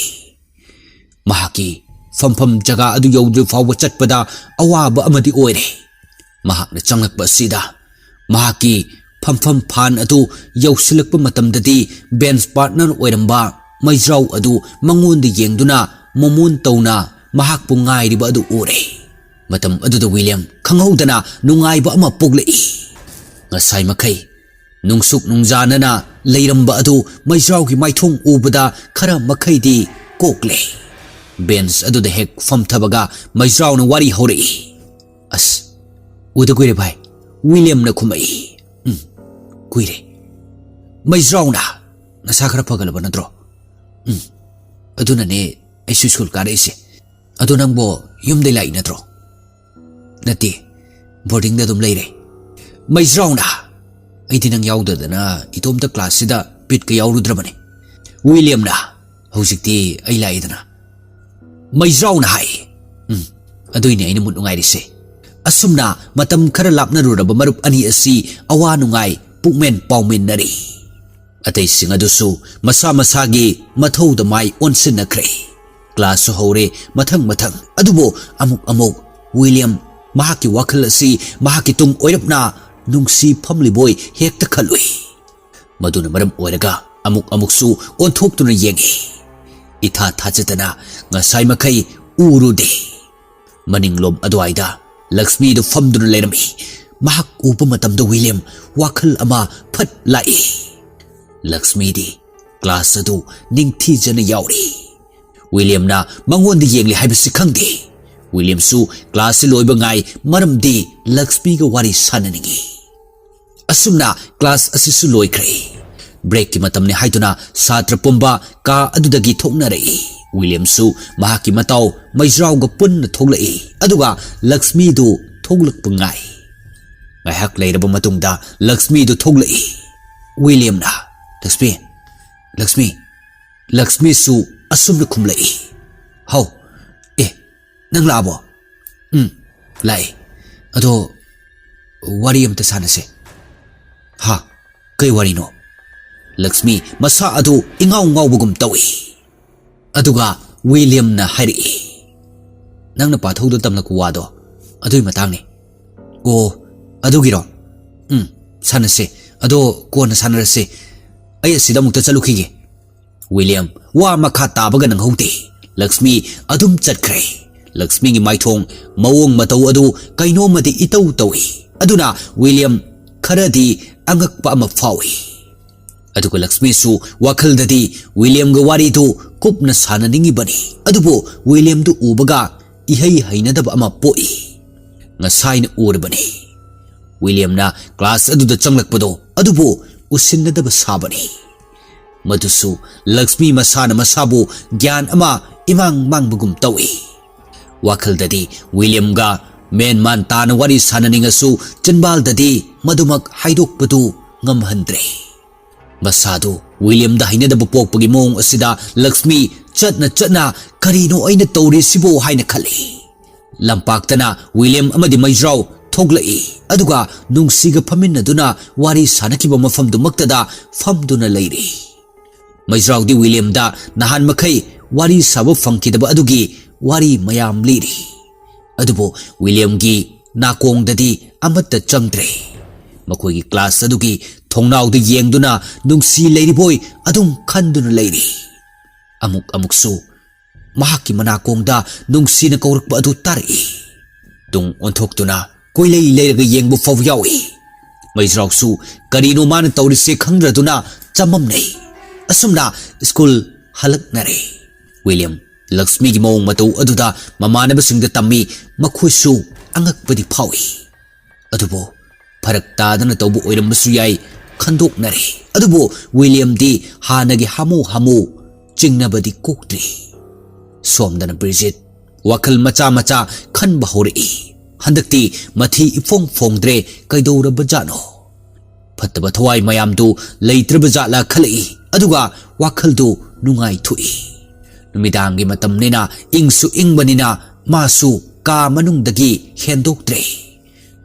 ꯃꯍꯥꯛꯀꯤ ꯐꯝꯐꯝ ꯖꯒꯥ ꯑꯗꯨ ꯌꯧꯗ꯭ꯔꯤ ꯐꯥꯎꯕ ꯆꯠꯄꯗ ꯑꯋꯥꯕ ꯑꯃꯗꯤ ꯑꯣꯏꯔꯦ꯫ ꯃꯍꯥꯛꯅ ꯆꯪꯂꯛꯄ ꯑꯁꯤꯗ ꯃꯍꯥꯛꯀꯤ ꯐꯝꯐꯝ ꯐꯥꯟ ꯑꯗꯨ ꯌꯧꯁꯤꯜꯂꯛꯄ ꯃꯇꯝꯗꯗꯤ ꯕꯦꯟꯁ ꯄꯥꯔꯠꯅꯔ ꯑꯣꯏꯔꯝꯕ ꯃꯩꯖ꯭ꯔꯥꯎ ꯑꯗꯨ ꯃꯉꯣꯟꯗ ꯌꯦꯡꯗꯨꯅ ꯃꯃꯣꯟ ꯇꯧꯅ ꯃꯍꯥꯛꯄꯨ ꯉꯥꯏꯔꯤꯕ ꯑꯗꯨ ꯎꯔꯦ꯫ ꯃꯇꯝ ꯑꯗꯨꯗ ꯋꯤꯂꯤꯌꯝ ꯈꯪꯍꯧꯗꯅ ꯅꯨꯡꯉꯥꯏꯕ ꯑꯃ ꯄꯣꯛꯂꯛꯏ꯫ ꯉꯁꯥꯏ ꯃꯈꯩ ꯅꯨꯡꯁꯨꯛ ꯅꯨꯡꯖꯥꯅꯅ ꯂꯩꯔꯝꯕ ꯑꯗꯨ ꯃꯩꯖ꯭ꯔꯥꯎꯒꯤ ꯃꯥꯏꯊꯣꯡ ꯎꯕꯗ ꯈꯔ ꯃꯈꯩꯗꯤ ꯀꯣꯛꯂꯦ꯫ ꯕꯦꯟꯁ ꯑꯗꯨꯗ ꯍꯦꯛ ꯐꯝꯊꯕꯒ ꯃꯩꯖ꯭ꯔꯥꯎꯅ ꯋꯥꯔꯤ ꯍꯧꯔꯛꯏ꯫ "ꯑꯁ, ꯎꯗ ꯀꯨꯏꯔꯦ ꯚꯥꯏ," ꯋꯤꯂꯤꯌꯝꯅ ꯈꯨꯝꯃꯛꯏ꯫ "ꯎꯝ, ꯀꯨꯏꯔꯦ꯫ ꯃꯩꯖ꯭ꯔꯥꯎꯅ ꯅꯁꯥ ꯈꯔ ꯐꯒꯠꯂꯕ ꯅꯠꯇ꯭ꯔꯣ?" "ꯎꯝ, ꯑꯗꯨꯅꯅꯦ ꯑꯩꯁꯨ ꯁ꯭ꯀꯨꯜ ꯀꯥꯔꯛꯏꯁꯦ꯫ ꯑꯗꯣ ꯅꯪꯕꯣ ꯌꯨꯝꯗꯩ ꯂꯥꯛꯏ ꯅꯠꯇ꯭ꯔꯣ?" "ꯅꯠꯇꯦ, ꯕꯣꯔꯗꯤꯡꯗ ꯑꯗꯨꯝ ꯂꯩꯔꯦ꯫" ꯃꯩꯖ꯭ꯔꯥꯎꯅ, "ꯑꯩꯗꯤ ꯅꯪ ꯌꯥꯎꯗꯗꯅ ꯏꯇꯣꯝꯇ ꯀ꯭ꯂꯥꯁꯁꯤꯗ ꯕꯤꯠꯀ ꯌꯥꯎꯔꯨꯗ꯭ꯔꯕꯅꯦ꯫" ꯋꯤꯂꯤꯌꯝꯅ, "ꯍꯧꯖꯤꯛꯇꯤ ꯑꯩ ꯂꯥꯛꯏꯗꯅ꯫" ꯃꯩꯖ꯭ꯔꯥꯎꯅ ꯍꯥꯏ, "ꯎꯝ, ꯑꯗꯨꯏꯅꯦ ꯑꯩꯅ ꯃꯨꯠ ꯅꯨꯡꯉꯥꯏꯔꯤꯁꯦ꯫" ꯑꯁꯨꯝꯅ ꯃꯇꯝ ꯈꯔ ꯂꯥꯞꯅꯔꯨꯔꯕ ꯃꯔꯨꯞ ꯑꯅꯤ ꯑꯁꯤ ꯑꯋꯥ ꯅꯨꯡꯉꯥꯏ ꯄꯨꯛꯃꯦꯟ ꯄꯥꯎꯃꯤꯟꯅꯔꯤ꯫ ꯑꯇꯩꯁꯤꯡ ꯑꯗꯨꯁꯨ ꯃꯁꯥ ꯃꯁꯥꯒꯤ ꯃꯊꯧꯗ ꯃꯥꯏ ꯑꯣꯟꯁꯤꯟꯅꯈ꯭ꯔꯦ꯫ ꯀ꯭ꯂꯥꯁꯁꯨ ꯍꯧꯔꯦ ꯃꯊꯪ ꯃꯊꯪ꯫ ꯑꯗꯨꯕꯨ ꯑꯃꯨꯛ ꯑꯃꯨꯛ ꯋꯤꯂꯤꯌꯝ ꯃꯍꯥꯛꯀꯤ ꯋꯥꯈꯜ ꯑꯁꯤ ꯃꯍꯥꯛꯀꯤ ꯇꯨꯡ ꯑꯣꯏꯔꯞꯅ ꯅꯨꯡꯁꯤ ꯐꯝꯂꯤꯕꯣꯏ ꯍꯦꯛꯇ ꯈꯜꯂꯨꯏ꯫ ꯃꯗꯨꯅ ꯃꯔꯝ ꯑꯣꯏꯔꯒ ꯑꯃꯨꯛ ꯑꯃꯨꯛꯁꯨ ꯑꯣꯟꯊꯣꯛꯇꯨꯅ ꯌꯦꯡꯏ꯫ ꯏꯊꯥ ꯊꯥꯖꯗꯅ ꯉꯁꯥꯏ ꯃꯈꯩ ꯎꯔꯨꯗꯦ꯫ ꯃꯅꯤꯡꯂꯣꯝ ꯑꯗꯨꯋꯥꯏꯗ ꯂꯛꯁꯃꯤꯗꯨ ꯐꯝꯗꯨꯅ ꯂꯩꯔꯝꯃꯤ꯫ ꯃꯍꯥꯛ ꯎꯕ ꯃꯇꯝꯗ ꯋꯤꯂꯤꯌꯝ ꯋꯥꯈꯜ ꯑꯃ ꯐꯠ ꯂꯥꯛꯏ꯫ ꯂꯛꯁꯃꯤꯗꯤ ꯀ꯭ꯂꯥꯁ ꯑꯗꯨ ꯅꯤꯡꯊꯤꯖꯅ ꯌꯥꯎꯔꯤ꯫ ꯋꯤꯂꯤꯌꯝꯅ ꯃꯉꯣꯟꯗ ꯌꯦꯡꯂꯤ ꯍꯥꯏꯕꯁꯤ ꯈꯪꯗꯦ꯫ ꯋꯤꯂꯤꯌꯝꯁꯨ ꯀ꯭ꯂꯥꯁꯁꯤ ꯂꯣꯏꯕ ꯉꯥꯏ, ꯃꯔꯝꯗꯤ ꯂꯛꯁꯃꯤꯒ ꯋꯥꯔꯤ ꯁꯥꯟꯅꯅꯤꯡꯏ꯫ ꯑꯁꯨꯝꯅ ꯀ꯭ꯂꯥꯁ ꯑꯁꯤꯁꯨ ꯂꯣꯏꯈ꯭ꯔꯦ꯫ ꯕ꯭ꯔꯦꯛꯀꯤ ꯃꯇꯝꯅꯤ ꯍꯥꯏꯗꯨꯅ ꯁꯥꯇ꯭ꯔ ꯄꯨꯝꯕ ꯀꯥ ꯑꯗꯨꯗꯒꯤ ꯊꯣꯛꯅꯔꯛꯏ꯫ ꯋꯤꯂꯤꯌꯝꯁꯨ ꯃꯍꯥꯛꯀꯤ ꯃꯇꯥꯎ ꯃꯩꯖ꯭ꯔꯥꯎꯒ ꯄꯨꯟꯅ ꯊꯣꯛꯂꯛꯏ, ꯑꯗꯨꯒ ꯂꯛꯁꯃꯤꯗꯨ ꯊꯣꯛꯂꯛꯄ ꯉꯥꯏ꯫ ꯉꯥꯏꯍꯥꯛ ꯂꯩꯔꯕ ꯃꯇꯨꯡꯗ ꯂꯛꯁꯃꯤꯗꯨ ꯊꯣꯛꯂꯛꯏ꯫ ꯋꯤꯂꯤꯌꯝꯅ, "ꯂꯛꯁꯃꯤ, ꯂꯛꯁꯃꯤ"꯫ ꯂꯛꯁꯃꯤꯁꯨ ꯑꯁꯨꯝꯅ ꯈꯨꯝꯂꯛꯏ, "ꯍꯥꯎ, ꯑꯦ, ꯅꯪ ꯂꯥꯛꯑꯕꯣ?" "ꯎꯝ, ꯂꯥꯛꯑꯦ꯫ ꯑꯗꯣ ꯋꯥꯔꯤ ꯑꯝꯇ ꯁꯥꯟꯅꯁꯦ"꯫ "ꯍꯥ? ꯀꯩ ꯋꯥꯔꯤꯅꯣ?" ꯂꯛꯁꯃꯤ ꯃꯁꯥ ꯑꯗꯨ ꯏꯉꯥꯎ ꯉꯥꯎꯕꯒꯨꯝ ꯇꯧꯏ꯫ ꯑꯗꯨꯒ ꯋꯤꯂꯤꯌꯝꯅ ꯍꯥꯏꯔꯛꯏ, "ꯅꯪꯅ ꯄꯥꯊꯧꯗ ꯇꯝꯂꯛꯄ ꯋꯥꯗꯣ ꯑꯗꯨꯒꯤ ꯃꯇꯥꯡꯅꯤ"꯫ "ꯑꯣ, ꯑꯗꯨꯒꯤꯔꯣ? ꯎꯝ, ꯁꯥꯟꯅꯁꯦ꯫ ꯑꯗꯣ ꯀꯣꯟꯅ ꯁꯥꯟꯅꯔꯁꯦ꯫ ꯑꯩ ꯑꯁꯤꯗ ꯑꯃꯨꯛꯇ ꯆꯠꯂꯨꯈꯤꯒꯦ"꯫ ꯋꯤꯂꯤꯌꯝ ꯋꯥ ꯃꯈꯥ ꯇꯥꯕꯒ ꯅꯪꯍꯧꯗꯦ꯫ ꯂꯛꯁꯃꯤ ꯑꯗꯨꯝ ꯆꯠꯈ꯭ꯔꯦ꯫ ꯂꯛꯁꯃꯤꯒꯤ ꯃꯥꯏꯊꯣꯡ ꯃꯑꯣꯡ ꯃꯇꯧ ꯑꯗꯨ ꯀꯩꯅꯣꯝꯃꯗꯤ ꯏꯇꯧ ꯇꯧꯏ꯫ ꯑꯗꯨꯅ ꯋꯤꯂꯤꯌꯝ ꯈꯔꯗꯤ ꯑꯉꯛꯄ ꯑꯃ ꯐꯥꯎꯏ꯫ ꯑꯗꯨꯒ ꯂꯛꯁꯃꯤꯁꯨ ꯋꯥꯈꯜꯗꯗꯤ ꯋꯤꯂꯤꯌꯝꯒ ꯋꯥꯔꯤꯗꯨ ꯀꯨꯞꯅ ꯁꯥꯟꯅꯅꯤꯡꯉꯤꯕꯅꯤ, ꯑꯗꯨꯕꯨ ꯋꯤꯂꯤꯌꯝꯗꯨ ꯎꯕꯒ ꯏꯍꯩ ꯍꯩꯅꯗꯕ ꯑꯃ ꯄꯣꯛꯏ꯫ ꯉꯁꯥꯏꯅ ꯎꯔꯕꯅꯤ꯫ ꯋꯤꯂꯤꯌꯝꯅ ꯀ꯭ꯂꯥꯁ ꯑꯗꯨꯗ ꯆꯪꯂꯛꯄꯗꯣ, ꯑꯗꯨꯕꯨ ꯎꯁꯤꯟꯅꯗꯕ ꯁꯥꯕꯅꯤ꯫ ꯃꯗꯨꯁꯨ ꯂꯛꯁꯃꯤ ꯃꯁꯥꯅ ꯃꯁꯥꯕꯨ ꯒ꯭ꯌꯥꯟ ꯑꯃ ꯏꯃꯥꯡ ꯃꯥꯡꯕꯒꯨꯝ ꯇꯧꯏ꯫ ꯋꯥꯈꯜꯗꯗꯤ ꯋꯤꯂꯤꯌꯝꯒ ꯃꯦꯟꯃꯥꯟ ꯇꯥꯅ ꯋꯥꯔꯤ ꯁꯥꯟꯅꯅꯤꯡꯉꯁꯨ, ꯆꯤꯟꯕꯥꯜꯗꯗꯤ ꯃꯗꯨꯃꯛ ꯍꯥꯏꯗꯣꯛꯄꯗꯨ ꯉꯝꯍꯟꯗ꯭ꯔꯦ꯫ ꯃꯁꯥꯗꯨ ꯋꯤꯂꯤꯌꯝꯗ ꯍꯩꯅꯗꯕ ꯄꯣꯛꯄꯒꯤ ꯃꯑꯣꯡ ꯑꯁꯤꯗ ꯂꯛꯁꯃꯤ ꯆꯠꯅ ꯆꯠꯅ "ꯀꯔꯤꯅꯣ ꯑꯩꯅ ꯇꯧꯔꯤꯁꯤꯕꯣ?" ꯍꯥꯏꯅ ꯈꯜꯂꯤ꯫ ꯂꯝꯄꯥꯛꯇꯅ ꯋꯤꯂꯤꯌꯝ ꯑꯃꯗꯤ ꯃꯩꯖ꯭ꯔꯥꯎ ꯊꯣꯛꯂꯛꯏ꯫ ꯑꯗꯨꯒ ꯅꯨꯡꯁꯤꯒ ꯐꯝꯃꯤꯟꯅꯗꯨꯅ ꯋꯥꯔꯤ ꯁꯥꯅꯈꯤꯕ ꯃꯐꯝꯗꯨꯃꯛꯇꯗ ꯐꯝꯗꯨꯅ ꯂꯩꯔꯤ꯫ ꯃꯩꯖ꯭ꯔꯥꯎꯗꯤ ꯋꯤꯂꯤꯌꯝꯗ ꯅꯍꯥꯟ ꯃꯈꯩ ꯋꯥꯔꯤ ꯁꯥꯕ ꯐꯪꯈꯤꯗꯕ ꯑꯗꯨꯒꯤ ꯋꯥꯔꯤ ꯃꯌꯥꯝ ꯂꯤꯔꯤ꯫ ꯑꯗꯨꯕꯨ ꯋꯤꯂꯤꯌꯝꯒꯤ ꯅꯥꯀꯣꯡꯗꯗꯤ ꯑꯃꯠꯇ ꯆꯪꯗ꯭ꯔꯦ꯫ ꯃꯈꯣꯏꯒꯤ ꯀ꯭ꯂꯥꯁ ꯑꯗꯨꯒꯤ ꯊꯣꯡꯅꯥꯎꯗ ꯌꯦꯡꯗꯨꯅ ꯅꯨꯡꯁꯤ ꯂꯩꯔꯤꯕꯣꯏ ꯑꯗꯨꯝ ꯈꯟꯗꯨꯅ ꯂꯩꯔꯤ꯫ ꯑꯃꯨꯛ ꯑꯃꯨꯛꯁꯨ ꯃꯍꯥꯛꯀꯤ ꯃꯅꯥꯀꯣꯡꯗ ꯅꯨꯡꯁꯤꯅ ꯀꯧꯔꯛꯄ ꯑꯗꯨ ꯇꯥꯔꯛꯏ꯫ ꯇꯨꯡ ꯑꯣꯟꯊꯣꯛꯇꯨꯅ ꯀꯣꯏꯂꯩ ꯂꯩꯔꯒ ꯌꯦꯡꯕ ꯐꯥꯎ ꯌꯥꯎꯏ꯫ ꯃꯩꯖ꯭ꯔꯥꯎꯁꯨ ꯀꯔꯤꯅꯣ ꯃꯥꯅ ꯇꯧꯔꯤꯁꯦ ꯈꯪꯗ꯭ꯔꯗꯨꯅ ꯆꯃꯝꯅꯩ꯫ ꯑꯁꯨꯝꯅ ꯁ꯭ꯀꯨꯜ ꯍꯜꯂꯛꯅꯔꯦ꯫ ꯋꯤꯂꯤꯌꯝ ꯂꯛꯁꯃꯤꯒꯤ ꯃꯑꯣꯡ ꯃꯇꯧ ꯑꯗꯨꯗ ꯃꯃꯥꯟꯅꯕꯁꯤꯡꯗ ꯇꯝꯃꯤ꯫ ꯃꯈꯣꯏꯁꯨ ꯑꯉꯛꯄꯗꯤ ꯐꯥꯎꯏ꯫ ꯑꯗꯨꯕꯨ ꯐꯔꯛ ꯇꯥꯗꯅ ꯇꯧꯕ ꯑꯣꯏꯔꯝꯕꯁꯨ ꯌꯥꯏ ꯈꯟꯗꯣꯛꯅꯔꯦ꯫ ꯑꯗꯨꯕꯨ ꯋꯤꯂꯤꯌꯝꯗꯤ ꯍꯥꯟꯅꯒꯤ ꯍꯥꯃꯨ ꯍꯥꯃꯨ ꯆꯤꯡꯅꯕꯗꯤ ꯀꯣꯛꯇ꯭ꯔꯤ꯫ ꯁꯣꯝꯗꯅ ꯕ꯭ꯔꯤꯖꯤꯠ ꯋꯥꯈꯜ ꯃꯆꯥ ꯃꯆꯥ ꯈꯟꯕ ꯍꯧꯔꯛꯏ꯫ ꯍꯟꯗꯛꯇꯤ ꯃꯊꯤ ꯏꯐꯣꯡ ꯐꯣꯡꯗ꯭ꯔꯦ, ꯀꯩꯗꯧꯔꯕꯖꯥꯠꯅꯣ? ꯐꯠꯇꯕ ꯊꯋꯥꯏ ꯃꯌꯥꯝꯗꯨ ꯂꯩꯇ꯭ꯔꯕ ꯖꯥꯠꯂ ꯈꯜꯂꯛꯏ꯫ ꯑꯗꯨꯒ ꯋꯥꯈꯜꯗꯨ ꯅꯨꯡꯉꯥꯏꯊꯣꯛꯏ꯫ ꯅꯨꯃꯤꯗꯥꯡꯒꯤ ꯃꯇꯝꯅꯤꯅ ꯏꯪꯁꯨ ꯏꯪꯕꯅꯤꯅ ꯃꯥꯁꯨ ꯀꯥ ꯃꯅꯨꯡꯗꯒꯤ ꯍꯦꯟꯗꯣꯛꯇ꯭ꯔꯦ꯫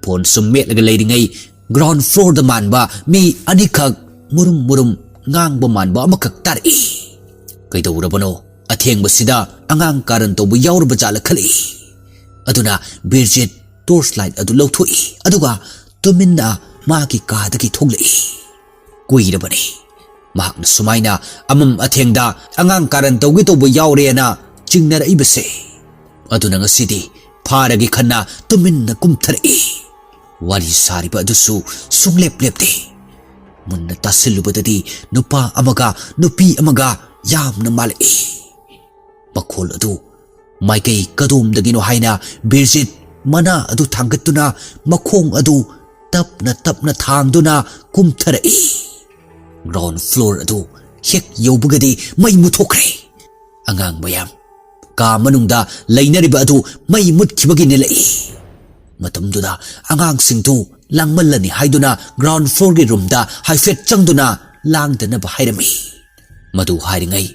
ꯐꯣꯟ ꯁꯨꯝ ꯃꯦꯠꯂꯒ ꯂꯩꯔꯤꯉꯩ ꯒ꯭ꯔꯥꯎꯟ ꯐ꯭ꯂꯣꯔꯗ ꯃꯥꯟꯕ ꯃꯤ ꯑꯅꯤꯈꯛ ꯃꯨꯔꯨꯝ ꯃꯨꯔꯨꯝ ꯉꯥꯡꯕ ꯃꯥꯟꯕ ꯑꯃꯈꯛ ꯇꯥꯔꯛꯏ꯫ ꯀꯩꯗꯧꯔꯕꯅꯣ? ꯑꯊꯦꯡꯕꯁꯤꯗ ꯑꯉꯥꯡ ꯀꯥꯔꯟ ꯇꯧꯕ ꯌꯥꯎꯔꯕ ꯖꯥꯠꯂ ꯈꯜꯂꯛꯏ꯫ ꯑꯗꯨꯅ ꯕꯤꯔꯖꯤꯠ ꯇꯣꯔꯆ ꯂꯥꯏꯠ ꯑꯗꯨ ꯂꯧꯊꯣꯛꯏ꯫ ꯑꯗꯨꯒ ꯇꯨꯃꯤꯟꯅ ꯃꯥꯒꯤ ꯀꯥꯗꯒꯤ ꯊꯣꯛꯂꯛꯏ꯫ ꯀꯨꯏꯔꯕꯅꯤ ꯃꯍꯥꯛꯅ ꯁꯨꯃꯥꯏꯅ ꯑꯃꯝ ꯑꯊꯦꯡꯗ ꯑꯉꯥꯡ ꯀꯥꯔꯟ ꯇꯧꯒꯦ ꯇꯧꯕ ꯌꯥꯎꯔꯦꯅ ꯆꯤꯡꯅꯔꯛꯏꯕꯁꯦ꯫ ꯑꯗꯨꯅ ꯉꯁꯤꯗꯤ ꯐꯥꯔꯒꯦ ꯈꯟꯅ ꯇꯨꯃꯤꯟꯅ ꯀꯨꯝꯊꯔꯛꯏ꯫ ꯋꯥꯔꯤ ꯁꯥꯔꯤꯕ ꯑꯗꯨꯁꯨ ꯁꯨꯡꯂꯦꯞ ꯂꯦꯞꯇꯦ꯫ ꯃꯨꯟꯅ ꯇꯥꯁꯤꯜꯂꯨꯕꯗꯗꯤ ꯅꯨꯄꯥ ꯑꯃꯒ ꯅꯨꯄꯤ ꯑꯃꯒ ꯌꯥꯝꯅ ꯃꯥꯜꯂꯛꯏ꯫ ꯃꯈꯣꯜ ꯑꯗꯨ ꯃꯥꯏꯀꯩ ꯀꯗꯣꯝꯗꯒꯤꯅꯣ ꯍꯥꯏꯅ ꯕꯤꯔꯖꯤꯠ ꯃꯅꯥ ꯑꯗꯨ ꯊꯥꯡꯒꯠꯇꯨꯅ ꯃꯈꯣꯡ ꯑꯗꯨ ꯇꯞꯅ ꯇꯞꯅ ꯊꯥꯡꯗꯨꯅ ꯀꯨꯝꯊꯔꯛꯏ꯫ ꯒ꯭ꯔꯥꯎꯟ ꯐ꯭ꯂꯣꯔ ꯑꯗꯨ ꯍꯦꯛ ꯌꯧꯕꯒꯗꯤ ꯃꯩ ꯃꯨꯠꯊꯣꯛꯈ꯭ꯔꯦ꯫ ꯑꯉꯥꯡ ꯃꯌꯥꯝ ꯀꯥ ꯃꯅꯨꯡꯗ ꯂꯩꯅꯔꯤꯕ ꯑꯗꯨ ꯃꯩ ꯃꯨꯠꯈꯤꯕꯒꯤ ꯅꯤꯜꯂꯛꯏ꯫ ꯃꯇꯝꯗꯨꯗ ꯑꯉꯥꯡꯁꯤꯡꯗꯨ ꯂꯥꯡꯃꯜꯂꯅꯤ ꯍꯥꯏꯗꯨꯅ ꯒ꯭ꯔꯥꯎꯟ ꯐ꯭ꯂꯣꯔꯒꯤ ꯔꯨꯝꯗ ꯍꯥꯏꯐꯦꯠ ꯆꯪꯗꯨꯅ ꯂꯥꯡꯗꯅꯕ ꯍꯥꯏꯔꯝꯃꯤ꯫ ꯃꯗꯨ ꯍꯥꯏꯔꯤꯉꯩ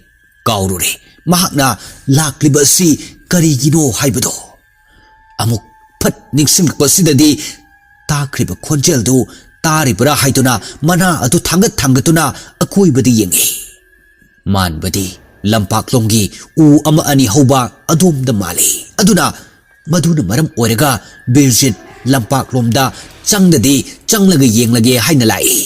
ꯀꯥꯎꯔꯨꯔꯦ ꯃꯍꯥꯛꯅ ꯂꯥꯛꯂꯤꯕ ꯑꯁꯤ ꯀꯔꯤꯒꯤꯅꯣ ꯍꯥꯏꯕꯗꯣ꯫ ꯑꯃꯨꯛ ꯐꯠ ꯅꯤꯡꯁꯤꯡꯂꯛꯄꯁꯤꯗꯗꯤ ꯇꯥꯈ꯭ꯔꯤꯕ ꯈꯣꯟꯖꯦꯜꯗꯨ ꯇꯥꯔꯤꯕ꯭ꯔꯥ ꯍꯥꯏꯗꯨꯅ ꯃꯅꯥ ꯑꯗꯨ ꯊꯥꯡꯒꯠ ꯊꯥꯡꯒꯠꯇꯨꯅ ꯑꯀꯣꯏꯕꯗ ꯌꯦꯡꯏ꯫ ꯃꯥꯟꯕꯗꯤ ꯂꯝꯄꯥꯛꯂꯣꯝꯒꯤ ꯎ ꯑꯃ ꯑꯅꯤ ꯍꯧꯕ ꯑꯗꯣꯝꯗ ꯃꯥꯜꯂꯤ꯫ ꯑꯗꯨꯅ ꯃꯗꯨꯅ ꯃꯔꯝ ꯑꯣꯏꯔꯒ ꯕꯤꯔꯖꯤꯠ ꯂꯝꯄꯥꯛꯂꯣꯝꯗ ꯆꯪꯗꯗꯤ ꯆꯪꯂꯒ ꯌꯦꯡꯂꯒꯦ ꯍꯥꯏꯅ ꯂꯥꯛꯏ꯫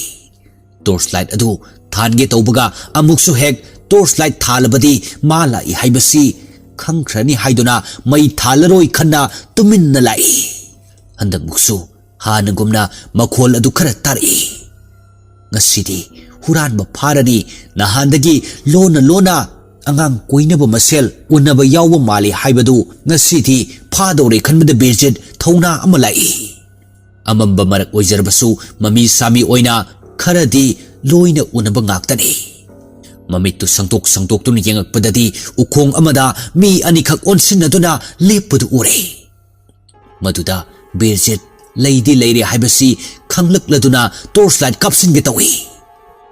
ꯇꯣꯔꯆ ꯂꯥꯏꯠ ꯑꯗꯨ ꯊꯥꯟꯒꯦ ꯇꯧꯕꯒ ꯑꯃꯨꯛꯁꯨ ꯍꯦꯛ ꯇꯣꯔꯆ ꯂꯥꯏꯠ ꯊꯥꯜꯂꯕꯗꯤ ꯃꯥ ꯂꯥꯛꯏ ꯍꯥꯏꯕꯁꯤ ꯈꯪꯈ꯭ꯔꯅꯤ ꯍꯥꯏꯗꯨꯅ ꯃꯩ ꯊꯥꯜꯂꯔꯣꯏ ꯈꯟꯅ ꯇꯨꯃꯤꯟꯅ ꯂꯥꯛꯏ꯫ ꯍꯟꯗꯛꯃꯨꯛꯁꯨ ꯍꯥꯟꯅꯒꯨꯝꯅ ꯃꯈꯣꯜ ꯑꯗꯨ ꯈꯔ ꯇꯥꯔꯛꯏ꯫ ꯉꯁꯤꯗꯤ ꯍꯨꯔꯥꯟꯕ ꯐꯥꯔꯅꯤ, ꯅꯍꯥꯟꯗꯒꯤ ꯂꯣꯟꯅ ꯂꯣꯟꯅ ꯑꯉꯥꯡ ꯀꯣꯏꯅꯕ ꯃꯁꯦꯜ ꯎꯅꯕ ꯌꯥꯎꯕ ꯃꯥꯜꯂꯤ ꯍꯥꯏꯕꯗꯨ ꯉꯁꯤꯗꯤ ꯐꯥꯗꯧꯔꯦ ꯈꯟꯕꯗ ꯕꯤꯔꯖꯤꯠ ꯊꯧꯅꯥ ꯑꯃ ꯂꯥꯛꯏ꯫ ꯑꯃꯝꯕ ꯃꯔꯛ ꯑꯣꯏꯖꯔꯕꯁꯨ ꯃꯃꯤ ꯁꯥꯃꯤ ꯑꯣꯏꯅ ꯈꯔꯗꯤ ꯂꯣꯏꯅ ꯎꯅꯕ ꯉꯥꯛꯇꯅꯤ꯫ ꯃꯃꯤꯠꯇꯨ ꯁꯪꯇꯣꯛ ꯁꯪꯇꯣꯛꯇꯨꯅ ꯌꯦꯡꯉꯛꯄꯗꯗꯤ ꯎꯈꯣꯡ ꯑꯃꯗ ꯃꯤ ꯑꯅꯤꯈꯛ ꯑꯣꯟꯁꯤꯟꯅꯗꯨꯅ ꯂꯦꯞꯄꯗꯨ ꯎꯔꯦ꯫ ꯃꯗꯨꯗ ꯕꯤꯔꯖꯤꯠ ꯂꯩꯗꯤ ꯂꯩꯔꯦ ꯍꯥꯏꯕꯁꯤ ꯈꯪꯂꯛꯂꯗꯨꯅ ꯇꯣꯔꯆ ꯂꯥꯏꯠ ꯀꯥꯞꯁꯤꯟꯒꯦ ꯇꯧꯏ꯫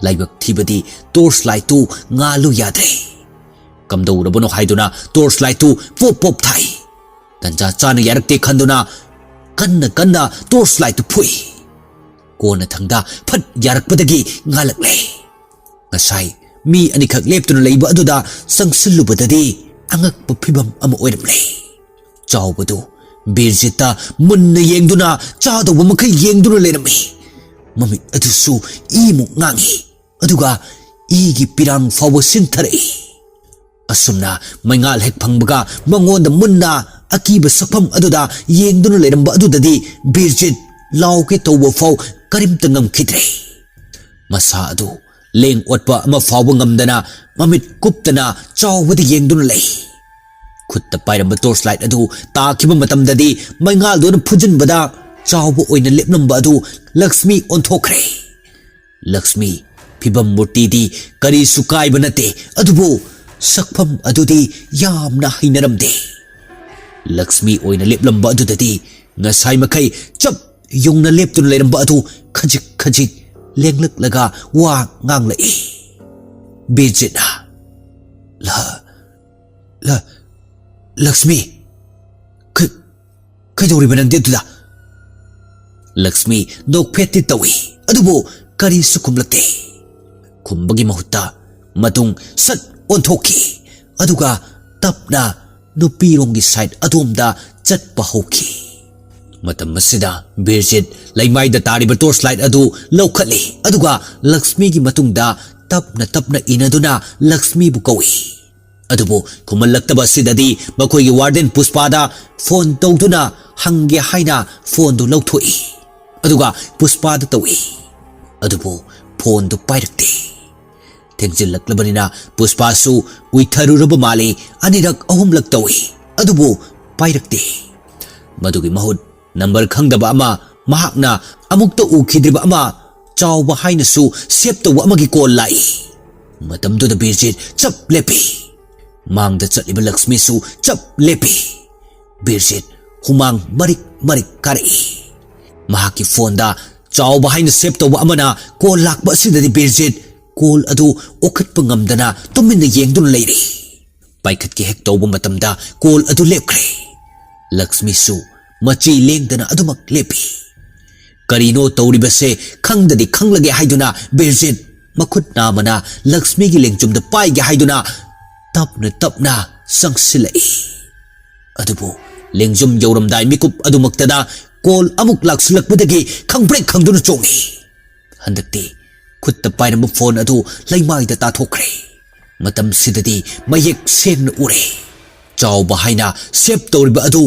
ꯂꯥꯏꯕꯛ ꯊꯤꯕꯗꯤ ꯇꯣꯔꯆ ꯂꯥꯏꯠꯇꯨ ꯉꯥꯜꯂꯨ ꯌꯥꯗ꯭ꯔꯦ꯫ ꯀꯝꯗꯧꯔꯕꯅꯣ ꯍꯥꯏꯗꯨꯅ ꯇꯣꯔꯆ ꯂꯥꯏꯠꯇꯨ ꯄꯣꯞ ꯄꯣꯞ ꯊꯥꯏ꯫ ꯇꯟꯖꯥ ꯆꯥꯅ ꯌꯥꯔꯛꯇꯦ ꯈꯟꯗꯨꯅ ꯀꯟꯅ ꯀꯟꯅ ꯇꯣꯔꯆ ꯂꯥꯏꯠꯇꯨ ꯐꯨꯏ꯫ ꯀꯣꯟꯅꯊꯪꯗ ꯐꯠ ꯌꯥꯔꯛꯄꯗꯒꯤ ꯉꯥꯜꯂꯛꯂꯦ꯫ ꯉꯁꯥꯏ ꯃꯤ ꯑꯅꯤꯈꯛ ꯂꯦꯞꯇꯨꯅ ꯂꯩꯕ ꯑꯗꯨꯗ ꯆꯪꯁꯤꯜꯂꯨꯕꯗꯗꯤ ꯑꯉꯛꯄ ꯐꯤꯕꯝ ꯑꯃ ꯑꯣꯏꯔꯝꯂꯦ꯫ ꯆꯥꯎꯕꯗꯨ ꯕꯤꯔꯖꯤꯠꯇ ꯃꯨꯟꯅ ꯌꯦꯡꯗꯨꯅ ꯆꯥꯗꯧꯕ ꯃꯈꯩ ꯌꯦꯡꯗꯨꯅ ꯂꯩꯔꯝꯃꯤ꯫ ꯃꯃꯤꯠ ꯑꯗꯨꯁꯨ ꯏꯃꯨꯛ ꯉꯥꯡꯏ, ꯑꯗꯨꯒ ꯏꯒꯤ ꯄꯤꯔꯥꯡ ꯐꯥꯎꯕ ꯁꯤꯟꯊꯔꯛꯏ꯫ ꯑꯁꯨꯝꯅ ꯃꯩꯉꯥꯜ ꯍꯦꯛ ꯐꯪꯕꯒ ꯃꯉꯣꯟꯗ ꯃꯨꯟꯅ ꯑꯀꯤꯕ ꯁꯛꯐꯝ ꯑꯗꯨꯗ ꯌꯦꯡꯗꯨꯅ ꯂꯩꯔꯝꯕ ꯑꯗꯨꯗꯗꯤ ꯕꯤꯔꯖꯤꯠ ꯂꯥꯎꯒꯦ ꯇꯧꯕ ꯐꯥꯎ ꯀꯔꯤꯝꯇ ꯉꯝꯈꯤꯗ꯭ꯔꯦ꯫ ꯃꯁꯥ ꯑꯗꯨ ꯂꯦꯡ ꯑꯣꯠꯄ ꯑꯃ ꯐꯥꯎꯕ ꯉꯝꯗꯅ ꯃꯃꯤꯠ ꯀꯨꯞꯇꯅ ꯆꯥꯎꯕꯗ ꯌꯦꯡꯗꯨꯅ ꯂꯩ꯫ ꯈꯨꯠꯇ ꯄꯥꯏꯔꯝꯕ ꯇꯣꯔꯆ ꯂꯥꯏꯠ ꯑꯗꯨ ꯇꯥꯈꯤꯕ ꯃꯇꯝꯗꯗꯤ ꯃꯩꯉꯥꯜꯗꯨꯅ ꯐꯨꯖꯤꯟꯕꯗ ꯆꯥꯎꯕ ꯑꯣꯏꯅ ꯂꯦꯞꯂꯝꯕ ꯑꯗꯨ ꯂꯛꯁꯃꯤ ꯑꯣꯟꯊꯣꯛꯈ꯭ꯔꯦ꯫ ꯂꯛꯁꯃꯤ ꯐꯤꯕꯝ ꯃꯨꯔꯇꯤꯗꯤ ꯀꯔꯤꯁꯨ ꯀꯥꯏꯕ ꯅꯠꯇꯦ, ꯑꯗꯨꯕꯨ ꯁꯛꯐꯝ ꯑꯗꯨꯗꯤ ꯌꯥꯝꯅ ꯍꯩꯅꯔꯝꯗꯦ꯫ ꯂꯛꯁꯃꯤ ꯑꯣꯏꯅ ꯂꯦꯞꯂꯝꯕ ꯑꯗꯨꯗꯗꯤ ꯉꯁꯥꯏ ꯃꯈꯩ ꯆꯞ ꯌꯨꯡꯅ ꯂꯦꯞꯇꯨꯅ ꯂꯩꯔꯝꯕ ꯑꯗꯨ ꯈꯖꯤꯛ ꯈꯖꯤꯛ ꯂꯦꯡꯂꯛꯂꯒ ꯋꯥ ꯉꯥꯡꯂꯛꯏ꯫ ꯕꯤꯔꯖꯤꯠꯅ, "ꯂ-, ꯂ-, ꯂꯛꯁꯃꯤ, ꯀ-, "ꯀꯩꯗꯧꯔꯤꯕ ꯅꯪꯗꯤ ꯑꯗꯨꯗ?" ꯂꯛꯁꯃꯤ ꯅꯣꯛꯐꯦꯠꯇꯤ ꯇꯧꯏ, ꯑꯗꯨꯕꯨ ꯀꯔꯤꯁꯨ ꯈꯨꯝꯂꯛꯇꯦ꯫ ꯈꯨꯝꯕꯒꯤ ꯃꯍꯨꯠꯇ ꯃꯇꯨꯡ ꯁꯠ ꯑꯣꯟꯊꯣꯛꯈꯤ, ꯑꯗꯨꯒ ꯇꯞꯅ ꯅꯨꯄꯤꯔꯣꯝꯒꯤ ꯁꯥꯏꯠ ꯑꯗꯣꯝꯗ ꯆꯠꯄ ꯍꯧꯈꯤ꯫ ꯃꯇꯝ ꯑꯁꯤꯗ ꯕꯤꯔꯖꯤꯠ ꯂꯩꯃꯥꯏꯗ ꯇꯥꯔꯤꯕ ꯇꯣꯔꯆ ꯂꯥꯏꯠ ꯑꯗꯨ ꯂꯧꯈꯠꯂꯤ, ꯑꯗꯨꯒ ꯂꯛꯁꯃꯤꯒꯤ ꯃꯇꯨꯡꯗ ꯇꯞꯅ ꯇꯞꯅ ꯏꯟꯅꯗꯨꯅ ꯂꯛꯁꯃꯤꯕꯨ ꯀꯧꯏ꯫ ꯑꯗꯨꯕꯨ ꯈꯨꯝꯍꯜꯂꯛꯇꯕ ꯑꯁꯤꯗꯗꯤ ꯃꯈꯣꯏꯒꯤ ꯋꯥꯔꯗꯦꯟ ꯄꯨꯁꯄꯥꯗ ꯐꯣꯟ ꯇꯧꯗꯨꯅ ꯍꯪꯒꯦ ꯍꯥꯏꯅ ꯐꯣꯟꯗꯨ ꯂꯧꯊꯣꯛꯏ, ꯑꯗꯨꯒ ꯄꯨꯁꯄꯥꯗ ꯇꯧꯏ, ꯑꯗꯨꯕꯨ ꯐꯣꯟꯗꯨ ꯄꯥꯏꯔꯛꯇꯦ꯫ ꯊꯦꯡꯖꯤꯜꯂꯛꯂꯕꯅꯤꯅ ꯄꯨꯁꯄꯥꯁꯨ ꯎꯏꯊꯔꯨꯔꯕ ꯃꯥꯜꯂꯤ꯫ ꯑꯅꯤꯔꯛ ꯑꯍꯨꯝꯂꯛ ꯇꯧꯏ, ꯑꯗꯨꯕꯨ ꯄꯥꯏꯔꯛꯇꯦ꯫ ꯃꯗꯨꯒꯤ ꯃꯍꯨꯠ ꯅꯝꯕꯔ ꯈꯪꯗꯕ ꯑꯃ, ꯃꯍꯥꯛꯅ ꯑꯃꯨꯛꯇ ꯎꯈꯤꯗ꯭ꯔꯤꯕ ꯑꯃ ꯆꯥꯎꯕ ꯍꯥꯏꯅꯁꯨ ꯁꯦꯞ ꯇꯧꯕ ꯑꯃꯒꯤ ꯀꯣꯜ ꯂꯥꯛꯏ꯫ ꯃꯇꯝꯗꯨꯗ ꯕꯤꯔꯖꯤꯠ ꯆꯞ ꯂꯦꯞꯄꯤ꯫ ꯃꯥꯡꯗ ꯆꯠꯂꯤꯕ ꯂꯛꯁꯃꯤꯁꯨ ꯆꯞ ꯂꯦꯞꯄꯤ꯫ ꯕꯤꯔꯖꯤꯠ ꯍꯨꯃꯥꯡ ꯃꯔꯤꯛ ꯃꯔꯤꯛ ꯀꯥꯔꯛꯏ꯫ ꯃꯍꯥꯛꯀꯤ ꯐꯣꯟꯗ ꯆꯥꯎꯕ ꯍꯥꯏꯅ ꯁꯦꯞ ꯇꯧꯕ ꯑꯃꯅ ꯀꯣꯜ ꯂꯥꯛꯄ ꯑꯁꯤꯗꯗꯤ ꯕꯤꯔꯖꯤꯠ ꯀꯣꯜ ꯑꯗꯨ ꯑꯣꯈꯠꯄ ꯉꯝꯗꯅ ꯇꯨꯃꯤꯟꯅ ꯌꯦꯡꯗꯨꯅ ꯂꯩꯔꯤ꯫ ꯄꯥꯏꯈꯠꯀꯦ ꯍꯦꯛ ꯇꯧꯕ ꯃꯇꯝꯗ ꯀꯣꯜ ꯑꯗꯨ ꯂꯦꯞꯈ꯭ꯔꯦ꯫ ꯂꯛꯁꯃꯤꯁꯨ ꯃꯆꯤ ꯂꯦꯡꯗꯅ ꯑꯗꯨꯃꯛ ꯂꯦꯞꯄꯤ꯫ ꯀꯔꯤꯅꯣ ꯇꯧꯔꯤꯕꯁꯦ ꯈꯪꯗꯗꯤ ꯈꯪꯂꯒꯦ ꯍꯥꯏꯗꯨꯅ ꯕꯤꯔꯖꯤꯠ ꯃꯈꯨꯠ ꯅꯥꯝꯃꯅ ꯂꯛꯁꯃꯤꯒꯤ ꯂꯦꯡꯖꯨꯝꯗ ꯄꯥꯏꯒꯦ ꯍꯥꯏꯗꯨꯅ ꯇꯞꯅ ꯇꯞꯅ ꯆꯪꯁꯤꯜꯂꯛꯏ꯫ ꯑꯗꯨꯕꯨ ꯂꯦꯡꯖꯨꯝ ꯌꯧꯔꯝꯗꯥꯏ ꯃꯤꯀꯨꯞ ꯑꯗꯨꯃꯛꯇꯗ ꯀꯣꯜ ꯑꯃꯨꯛ ꯂꯥꯛꯁꯤꯜꯂꯛꯄꯗꯒꯤ ꯈꯪꯄ꯭ꯔꯦꯛ ꯈꯪꯗꯨꯅ ꯆꯣꯡꯏ꯫ ꯍꯟꯗꯛꯇꯤ ꯈꯨꯠꯇ ꯄꯥꯏꯔꯝꯕ ꯐꯣꯟ ꯑꯗꯨ ꯂꯩꯃꯥꯏꯗ ꯇꯥꯊꯣꯛꯈ꯭ꯔꯦ꯫ ꯃꯇꯝꯁꯤꯗꯗꯤ ꯃꯌꯦꯛ ꯁꯦꯡꯅ ꯎꯔꯦ꯫ ꯆꯥꯎꯕ ꯍꯥꯏꯅ ꯁꯦꯞ ꯇꯧꯔꯤꯕ ꯑꯗꯨ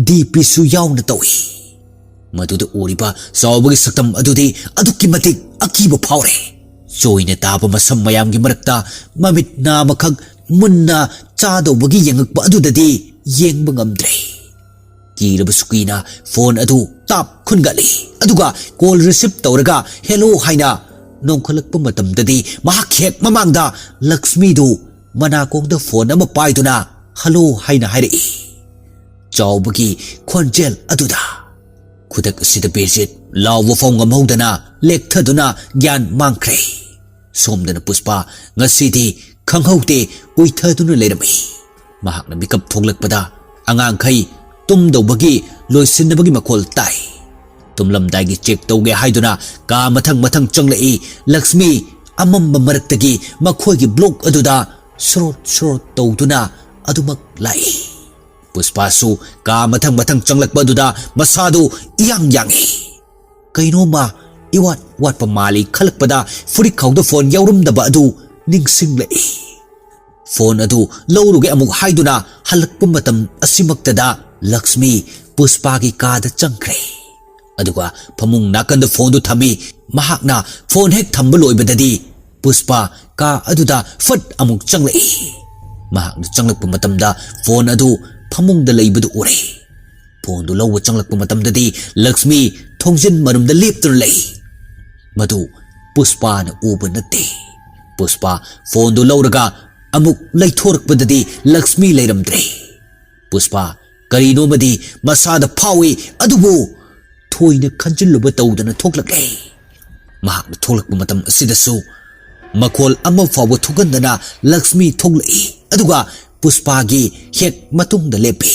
ꯗꯤ ꯄꯤꯁꯨ ꯌꯥꯎꯅ ꯇꯧꯏ꯫ ꯃꯗꯨꯗ ꯎꯔꯤꯕ ꯆꯥꯎꯕꯒꯤ ꯁꯛꯇꯝ ꯑꯗꯨꯗꯤ ꯑꯗꯨꯛꯀꯤ ꯃꯇꯤꯛ ꯑꯀꯤꯕ ꯐꯥꯎꯔꯦ꯫ ꯆꯣꯏꯅ ꯇꯥꯕ ꯃꯁꯝ ꯃꯌꯥꯝꯒꯤ ꯃꯔꯛꯇ ꯃꯃꯤꯠ ꯅꯥꯃꯈꯛ ꯃꯨꯟꯅ ꯆꯥꯗꯧꯕꯒꯤ ꯌꯦꯡꯉꯛꯄ ꯑꯗꯨꯗꯗꯤ ꯌꯦꯡꯕ ꯉꯝꯗ꯭ꯔꯦ꯫ ꯀꯤꯔꯕꯁꯨ ꯀꯤꯅ ꯐꯣꯟ ꯑꯗꯨ ꯇꯥꯞ ꯈꯨꯟꯒꯠꯂꯤ, ꯑꯗꯨꯒ ꯀꯣꯜ ꯔꯤꯁꯤꯞ ꯇꯧꯔꯒ "ꯍꯦꯜꯂꯣ" ꯍꯥꯏꯅ ꯅꯣꯡꯈꯠꯂꯛꯄ ꯃꯇꯝꯗꯗꯤ ꯃꯍꯥꯛꯀꯤ ꯍꯦꯛ ꯃꯃꯥꯡꯗ ꯂꯛꯁꯃꯤꯗꯨ ꯃꯅꯥꯀꯣꯡꯗ ꯐꯣꯟ ꯑꯃ ꯄꯥꯏꯗꯨꯅ "ꯍꯜꯂꯣ" ꯍꯥꯏꯅ ꯍꯥꯏꯔꯛꯏ꯫ ꯆꯥꯎꯕꯒꯤ ꯈꯣꯟꯖꯦꯜ ꯑꯗꯨꯗ ꯈꯨꯗꯛ ꯑꯁꯤꯗ ꯕꯤꯔꯖꯤꯠ ꯂꯥꯎꯕ ꯐꯥꯎ ꯉꯝꯍꯧꯗꯅ ꯂꯦꯛꯊꯗꯨꯅ ꯒ꯭ꯌꯥꯟ ꯃꯥꯡꯈ꯭ꯔꯦ꯫ ꯁꯣꯝꯗꯅ ꯄꯨꯁꯄꯥ ꯉꯁꯤꯗꯤ ꯈꯪꯍꯧꯗꯦ ꯎꯏꯊꯗꯨꯅ ꯂꯩꯔꯝꯃꯤ꯫ ꯃꯍꯥꯛꯅ ꯃꯤꯀꯞ ꯊꯣꯛꯂꯛꯄꯗ ꯑꯉꯥꯡꯈꯩ ꯇꯨꯝꯗꯧꯕꯒꯤ ꯂꯣꯏꯁꯤꯟꯅꯕꯒꯤ ꯃꯈꯣꯜ ꯇꯥꯏ꯫ ꯇꯨꯝꯂꯝꯗꯥꯏꯒꯤ ꯆꯦꯛ ꯇꯧꯒꯦ ꯍꯥꯏꯗꯨꯅ ꯀꯥ ꯃꯊꯪ ꯃꯊꯪ ꯆꯪꯂꯛꯏ꯫ ꯂꯛꯁꯃꯤ ꯑꯃꯝꯕ ꯃꯔꯛꯇꯒꯤ ꯃꯈꯣꯏꯒꯤ ꯕ꯭ꯂꯣꯛ ꯑꯗꯨꯗ ꯁꯣꯔꯣꯠ ꯁꯣꯔꯣꯠ ꯇꯧꯗꯨꯅ ꯑꯗꯨꯃꯛ ꯂꯥꯛꯏ꯫ ꯄꯨꯁꯄꯥꯁꯨ ꯀꯥ ꯃꯊꯪ ꯃꯊꯪ ꯆꯪꯂꯛꯄ ꯑꯗꯨꯗ ꯃꯁꯥꯗꯨ ꯏꯌꯥꯡ ꯌꯥꯡꯏ꯫ ꯀꯩꯅꯣꯝꯃ ꯏꯋꯥꯠ ꯋꯥꯠꯄ ꯃꯥꯜꯂꯤ ꯈꯜꯂꯛꯄꯗ ꯐꯨꯔꯤꯠ ꯈꯥꯎꯗ ꯐꯣꯟ ꯌꯥꯎꯔꯝꯗꯕ ꯑꯗꯨ ꯅꯤꯡꯁꯤꯡꯂꯛꯏ꯫ ꯐꯣꯟ ꯑꯗꯨ ꯂꯧꯔꯨꯒꯦ ꯑꯃꯨꯛ ꯍꯥꯏꯗꯨꯅ ꯍꯜꯂꯛꯄ ꯃꯇꯝ ꯑꯁꯤꯃꯛꯇꯗ ꯂꯛꯁꯃꯤ ꯄꯨꯁꯄꯥꯒꯤ ꯀꯥꯗ ꯆꯪꯈ꯭ꯔꯦ꯫ ꯑꯗꯨꯒ ꯐꯃꯨꯡ ꯅꯥꯀꯟꯗ ꯐꯣꯟꯗꯨ ꯊꯝꯃꯤ꯫ ꯃꯍꯥꯛꯅ ꯐꯣꯟ ꯍꯦꯛ ꯊꯝꯕ ꯂꯣꯏꯕꯗꯗꯤ ꯄꯨꯁꯄꯥ ꯀꯥ ꯑꯗꯨꯗ ꯐꯠ ꯑꯃꯨꯛ ꯆꯪꯂꯛꯏ꯫ ꯃꯍꯥꯛꯅ ꯆꯪꯂꯛꯄ ꯃꯇꯝꯗ ꯐꯣꯟ ꯑꯗꯨ ꯐꯃꯨꯡꯗ ꯂꯩꯕꯗꯨ ꯎꯔꯦ꯫ ꯐꯣꯟꯗꯨ ꯂꯧꯕ ꯆꯪꯂꯛꯄ ꯃꯇꯝꯗꯗꯤ ꯂꯛꯁꯃꯤ ꯊꯣꯡꯖꯤꯟ ꯃꯔꯨꯝꯗ ꯂꯦꯞꯇꯨꯅ ꯂꯩ꯫ ꯃꯗꯨ ꯄꯨꯁꯄꯥꯅ ꯎꯕ ꯅꯠꯇꯦ꯫ ꯄꯨꯁꯄꯥ ꯐꯣꯟꯗꯨ ꯂꯧꯔꯒ ꯑꯃꯨꯛ ꯂꯩꯊꯣꯔꯛꯄꯗꯗꯤ ꯂꯛꯁꯃꯤ ꯂꯩꯔꯝꯗ꯭ꯔꯦ꯫ ꯄꯨꯁꯄꯥ ꯀꯔꯤꯅꯣꯃꯗꯤ ꯃꯁꯥꯗ ꯐꯥꯎꯏ, ꯑꯗꯨꯕꯨ ꯊꯣꯏꯅ ꯈꯟꯖꯤꯜꯂꯨꯕ ꯇꯧꯗꯅ ꯊꯣꯛꯂꯛꯂꯦ꯫ ꯃꯍꯥꯛꯅ ꯊꯣꯛꯂꯛꯄ ꯃꯇꯝ ꯑꯁꯤꯗꯁꯨ ꯃꯈꯣꯜ ꯑꯃ ꯐꯥꯎꯕ ꯊꯣꯛꯍꯟꯗꯅ ꯂꯛꯁꯃꯤ ꯊꯣꯛꯂꯛꯏ, ꯑꯗꯨꯒ ꯄꯨꯁꯄꯥꯒꯤ ꯍꯦꯛ ꯃꯇꯨꯡꯗ ꯂꯦꯞꯄꯤ꯫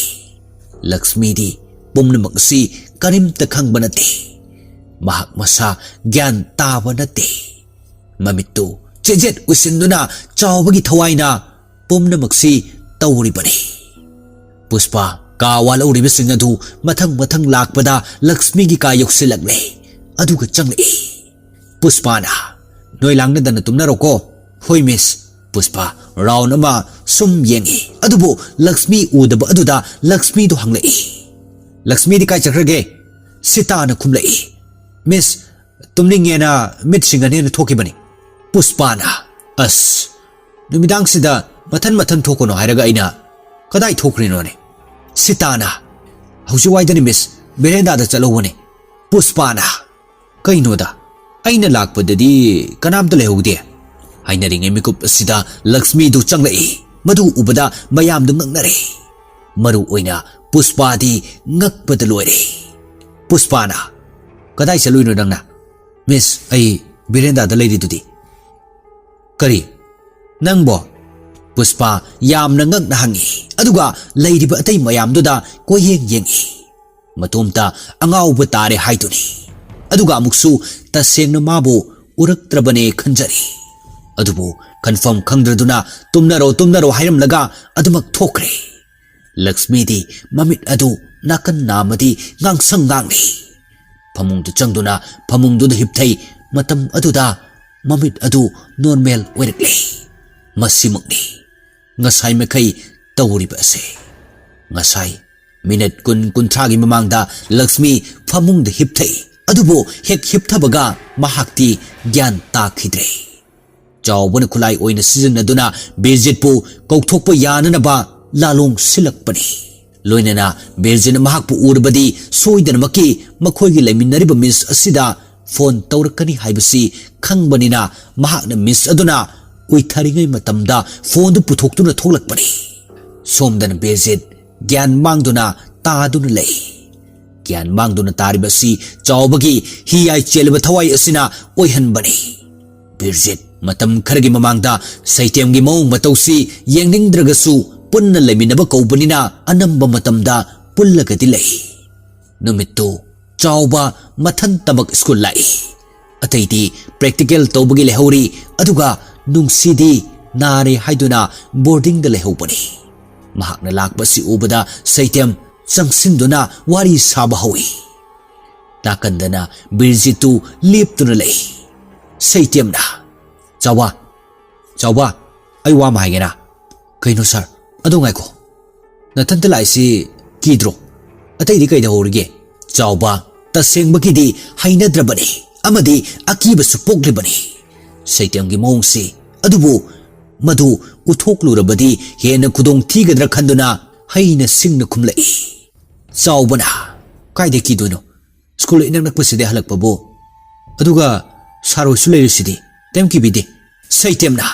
ꯂꯛꯁꯃꯤꯗꯤ ꯄꯨꯝꯅꯃꯛ ꯑꯁꯤ ꯀꯔꯤꯝꯇ ꯈꯪꯕ ꯅꯠꯇꯦ꯫ ꯃꯍꯥꯛ ꯃꯁꯥ ꯒ꯭ꯌꯥꯟ ꯇꯥꯕ ꯅꯠꯇꯦ꯫ ꯃꯃꯤꯠꯇꯨ ꯆꯦꯖꯦꯠ ꯎꯏꯁꯤꯟꯗꯨꯅ ꯆꯥꯎꯕꯒꯤ ꯊꯋꯥꯏꯅ ꯄꯨꯝꯅꯃꯛꯁꯤ ꯇꯧꯔꯤꯕꯅꯤ꯫ ꯄꯨꯁꯄꯥ ꯀꯥ ꯋꯥꯜꯍꯧꯔꯤꯕꯁꯤꯡ ꯑꯗꯨ ꯃꯊꯪ ꯃꯊꯪ ꯂꯥꯛꯄꯗ ꯂꯛꯁꯃꯤꯒꯤ ꯀꯥ ꯌꯧꯁꯤꯜꯂꯛꯂꯦ, ꯑꯗꯨꯒ ꯆꯪꯂꯛꯏ꯫ ꯄꯨꯁꯄꯥꯅ, "ꯅꯣꯏ ꯂꯥꯡꯅꯗꯅ ꯇꯨꯝꯅꯔꯣꯀꯣ꯫" "ꯍꯣꯏ ꯃꯤꯁ꯫" ꯄꯨꯁꯄꯥ ꯔꯥꯎꯟ ꯑꯃ ꯁꯨꯝ ꯌꯦꯡꯏ, ꯑꯗꯨꯕꯨ ꯂꯛꯁꯃꯤ ꯎꯗꯕ ꯑꯗꯨꯗ ꯂꯛꯁꯃꯤꯗꯨ ꯍꯪꯂꯛꯏ꯫ "ꯂꯛꯁꯃꯤꯗꯤ ꯀꯥꯏ ꯆꯠꯈ꯭ꯔꯒꯦ?" ꯁꯤꯇꯥꯅ ꯈꯨꯝꯂꯛꯏ꯫ "ꯃꯤꯁ, ꯇꯨꯝꯅꯤꯡꯉꯦꯅ ꯃꯤꯠ ꯁꯤꯡꯒꯅꯦꯅ ꯊꯣꯛꯈꯤꯕꯅꯤ꯫" ꯄꯨꯁꯄꯥꯅ, "ꯑꯁ, ꯅꯨꯃꯤꯗꯥꯡꯁꯤꯗ ꯃꯊꯟ ꯃꯊꯟ ꯊꯣꯛꯀꯅꯣ ꯍꯥꯏꯔꯒ ꯑꯩꯅ ꯀꯗꯥꯏ ꯊꯣꯛꯈ꯭ꯔꯤꯅꯣꯅꯦ?" ꯁꯤꯇꯥꯅ, "ꯍꯧꯖꯤꯛ ꯋꯥꯏꯗꯅꯤ ꯃꯤꯁ, ꯕꯦꯔꯦꯟꯗꯥꯗ ꯆꯠꯍꯧꯕꯅꯦ꯫" ꯄꯨꯁꯄꯥꯅ, "ꯀꯩꯅꯣꯗ, ꯑꯩꯅ ꯂꯥꯛꯄꯗꯗꯤ ꯀꯅꯥꯝꯇ ꯂꯩꯍꯧꯗꯦ?" ꯍꯥꯏꯅꯔꯤꯉꯩ ꯃꯤꯀꯨꯞ ꯑꯁꯤꯗ ꯂꯛꯁꯃꯤꯗꯨ ꯆꯪꯂꯛꯏ꯫ ꯃꯗꯨ ꯎꯕꯗ ꯃꯌꯥꯝꯗꯨ ꯉꯛꯅꯔꯦ꯫ ꯃꯔꯨ ꯑꯣꯏꯅ ꯄꯨꯁꯄꯥꯗꯤ ꯉꯛꯄꯗ ꯂꯣꯏꯔꯦ꯫ ꯄꯨꯁꯄꯥꯅ, "ꯀꯗꯥꯏ ꯆꯠꯂꯨꯏꯅꯣ ꯅꯪꯅ?" "ꯃꯤꯁ, ꯑꯩ ꯕꯦꯔꯦꯟꯗꯥꯗ ꯂꯩꯔꯤꯗꯨꯗꯤ꯫" "ꯀꯔꯤ? ꯅꯪꯕꯣ?" ꯄꯨꯁꯄꯥ ꯌꯥꯝꯅ ꯉꯛꯅ ꯍꯪꯉꯤ, ꯑꯗꯨꯒ ꯂꯩꯔꯤꯕ ꯑꯇꯩ ꯃꯌꯥꯝꯗꯨꯗ ꯀꯣꯏꯌꯦꯡ ꯌꯦꯡꯉꯤ꯫ ꯃꯇꯣꯝꯇ ꯑꯉꯥꯎꯕ ꯇꯥꯔꯦ ꯍꯥꯏꯗꯨꯅꯤ꯫ ꯑꯗꯨꯒ ꯑꯃꯨꯛꯁꯨ ꯇꯁꯦꯡꯅ ꯃꯥꯕꯨ ꯎꯔꯛꯇ꯭ꯔꯕꯅꯦ ꯈꯟꯖꯔꯤ꯫ ꯑꯗꯨꯕꯨ ꯈꯟꯐꯝ ꯈꯪꯗ꯭ꯔꯗꯨꯅ "ꯇꯨꯝꯅꯔꯣ, ꯇꯨꯝꯅꯔꯣ" ꯍꯥꯏꯔꯝꯂꯒ ꯑꯗꯨꯃꯛ ꯊꯣꯛꯈ꯭ꯔꯦ꯫ ꯂꯛꯁꯃꯤꯗꯤ ꯃꯃꯤꯠ ꯑꯗꯨ ꯅꯥꯀꯟ ꯅꯥꯝꯃꯗꯤ ꯉꯥꯡꯁꯪ ꯉꯥꯡꯂꯤ꯫ ꯐꯃꯨꯡꯗ ꯆꯪꯗꯨꯅ ꯐꯃꯨꯡꯗꯨꯗ ꯍꯤꯞꯊꯩ꯫ ꯃꯇꯝ ꯑꯗꯨꯗ ꯃꯃꯤꯠ ꯑꯗꯨ ꯅꯣꯔꯃꯦꯜ ꯑꯣꯏꯔꯛꯂꯦ꯫ ꯃꯁꯤꯃꯛꯅꯤ ꯉꯁꯥꯏ ꯃꯈꯩ ꯇꯧꯔꯤꯕ ꯑꯁꯦ꯫ ꯉꯁꯥꯏ ꯃꯤꯅꯠ ꯀꯨꯟ ꯀꯨꯟꯊ꯭ꯔꯥꯒꯤ ꯃꯃꯥꯡꯗ ꯂꯛꯁꯃꯤ ꯐꯃꯨꯡꯗ ꯍꯤꯞꯊꯩ, ꯑꯗꯨꯕꯨ ꯍꯦꯛ ꯍꯤꯞꯊꯕꯒ ꯃꯍꯥꯛꯇꯤ ꯒ꯭ꯌꯥꯟ ꯇꯥꯈꯤꯗ꯭ꯔꯦ꯫ ꯆꯥꯎꯕꯅ ꯈꯨꯠꯂꯥꯏ ꯑꯣꯏꯅ ꯁꯤꯖꯤꯟꯅꯗꯨꯅ ꯕꯤꯔꯖꯤꯠꯄꯨ ꯀꯧꯊꯣꯛꯄ ꯌꯥꯅꯅꯕ ꯂꯥꯂꯣꯡ ꯁꯤꯜꯂꯛꯄꯅꯤ꯫ ꯂꯣꯏꯅꯅ ꯕꯤꯔꯖꯤꯠꯅ ꯃꯍꯥꯛꯄꯨ ꯎꯔꯕꯗꯤ ꯁꯣꯏꯗꯅꯃꯛꯀꯤ ꯃꯈꯣꯏꯒꯤ ꯂꯩꯃꯤꯟꯅꯔꯤꯕ ꯃꯤꯁ ꯑꯁꯤꯗ ꯐꯣꯟ ꯇꯧꯔꯛꯀꯅꯤ ꯍꯥꯏꯕꯁꯤ ꯈꯪꯕꯅꯤꯅ, ꯃꯍꯥꯛꯅ ꯃꯤꯁ ꯑꯗꯨꯅ ꯎꯏꯊꯔꯤꯉꯩ ꯃꯇꯝꯗ ꯐꯣꯟꯗꯨ ꯄꯨꯊꯣꯛꯇꯨꯅ ꯊꯣꯛꯂꯛꯄꯅꯤ꯫ ꯁꯣꯝꯗꯅ ꯕꯤꯔꯖꯤꯠ ꯒ꯭ꯌꯥꯟ ꯃꯥꯡꯗꯨꯅ ꯇꯥꯗꯨꯅ ꯂꯩ꯫ ꯒ꯭ꯌꯥꯟ ꯃꯥꯡꯗꯨꯅ ꯇꯥꯔꯤꯕ ꯑꯁꯤ ꯆꯥꯎꯕꯒꯤ ꯍꯤꯌꯥꯏ ꯆꯦꯜꯂꯤꯕ ꯊꯋꯥꯏ ꯑꯁꯤꯅ ꯑꯣꯏꯍꯟꯕꯅꯤ꯫ ꯕꯤꯔꯖꯤꯠ ꯃꯇꯝ ꯈꯔꯒꯤ ꯃꯃꯥꯡꯗ ꯁꯩꯇꯦꯝꯒꯤ ꯃꯑꯣꯡ ꯃꯇꯧꯁꯤ ꯌꯦꯡꯅꯤꯡꯗ꯭ꯔꯒꯁꯨ ꯄꯨꯟꯅ ꯂꯩꯃꯤꯟꯅꯕ ꯀꯧꯕꯅꯤꯅ ꯑꯅꯝꯕ ꯃꯇꯝꯗ ꯄꯨꯜꯂꯒꯗꯤ ꯂꯩ꯫ ꯅꯨꯃꯤꯠꯇꯨ ꯆꯥꯎꯕ ꯃꯊꯟꯇꯃꯛ ꯁ꯭ꯀꯨꯜ ꯂꯥꯛꯏ꯫ ꯑꯇꯩꯗꯤ ꯄ꯭ꯔꯦꯛꯇꯤꯀꯦꯜ ꯇꯧꯕꯒꯤ ꯂꯩꯍꯧꯔꯤ, ꯑꯗꯨꯒ ꯅꯨꯡꯁꯤꯗꯤ ꯅꯥꯔꯦ ꯍꯥꯏꯗꯨꯅ ꯕꯣꯔꯗꯤꯡꯗ ꯂꯩꯍꯧꯕꯅꯤ꯫ ꯃꯍꯥꯛꯅ ꯂꯥꯛꯄꯁꯤ ꯎꯕꯗ ꯁꯩꯇꯦꯝ ꯆꯪꯁꯤꯟꯗꯨꯅ ꯋꯥꯔꯤ ꯁꯥꯕ ꯍꯧꯏ꯫ ꯅꯥꯀꯟꯗꯅ ꯕꯤꯔꯖꯤꯠꯇꯨ ꯂꯦꯞꯇꯨꯅ ꯂꯩ꯫ ꯁꯩꯇꯦꯝꯅ, "ꯆꯥꯎꯕ, ꯆꯥꯎꯕ, ꯑꯩ ꯋꯥ ꯑꯃ ꯍꯥꯏꯒꯦꯅ?" "ꯀꯩꯅꯣ ꯁꯥꯔ?" "ꯑꯗꯣ ꯉꯥꯏꯈꯣ, ꯅꯊꯟꯇ ꯂꯥꯛꯏꯁꯤ ꯀꯤꯗ꯭ꯔꯣ? ꯑꯇꯩꯗꯤ ꯀꯩꯗꯧꯍꯧꯔꯤꯒꯦ?" ꯆꯥꯎꯕ ꯇꯁꯦꯡꯕꯒꯤꯗꯤ ꯍꯩꯅꯗ꯭ꯔꯕꯅꯤ ꯑꯃꯗꯤ ꯑꯀꯤꯕꯁꯨ ꯄꯣꯛꯂꯤꯕꯅꯤ ꯁꯩꯇꯦꯝꯒꯤ ꯃꯑꯣꯡꯁꯤ꯫ ꯑꯗꯨꯕꯨ ꯃꯗꯨ ꯎꯠꯊꯣꯛꯂꯨꯔꯕꯗꯤ ꯍꯦꯟꯅ ꯈꯨꯗꯣꯡ ꯊꯤꯒꯗ꯭ꯔꯥ ꯈꯟꯗꯨꯅ ꯍꯩꯅ ꯁꯤꯡꯅ ꯈꯨꯝꯂꯛꯏ꯫ ꯆꯥꯎꯕꯅ, "ꯀꯥꯏꯗ ꯀꯤꯗꯣꯏꯅꯣ? ꯁ꯭ꯀꯨꯜ ꯏꯅꯛ ꯅꯛꯄꯁꯤꯗ ꯍꯜꯂꯛꯄꯕꯨ꯫ ꯑꯗꯨꯒ ꯁꯥꯔ ꯍꯣꯏꯁꯨ ꯂꯩꯔꯤꯁꯤꯗꯤ, ꯀꯩꯝ ꯀꯤꯕꯤꯗꯦ꯫" ꯁꯩꯇꯦꯝꯅ,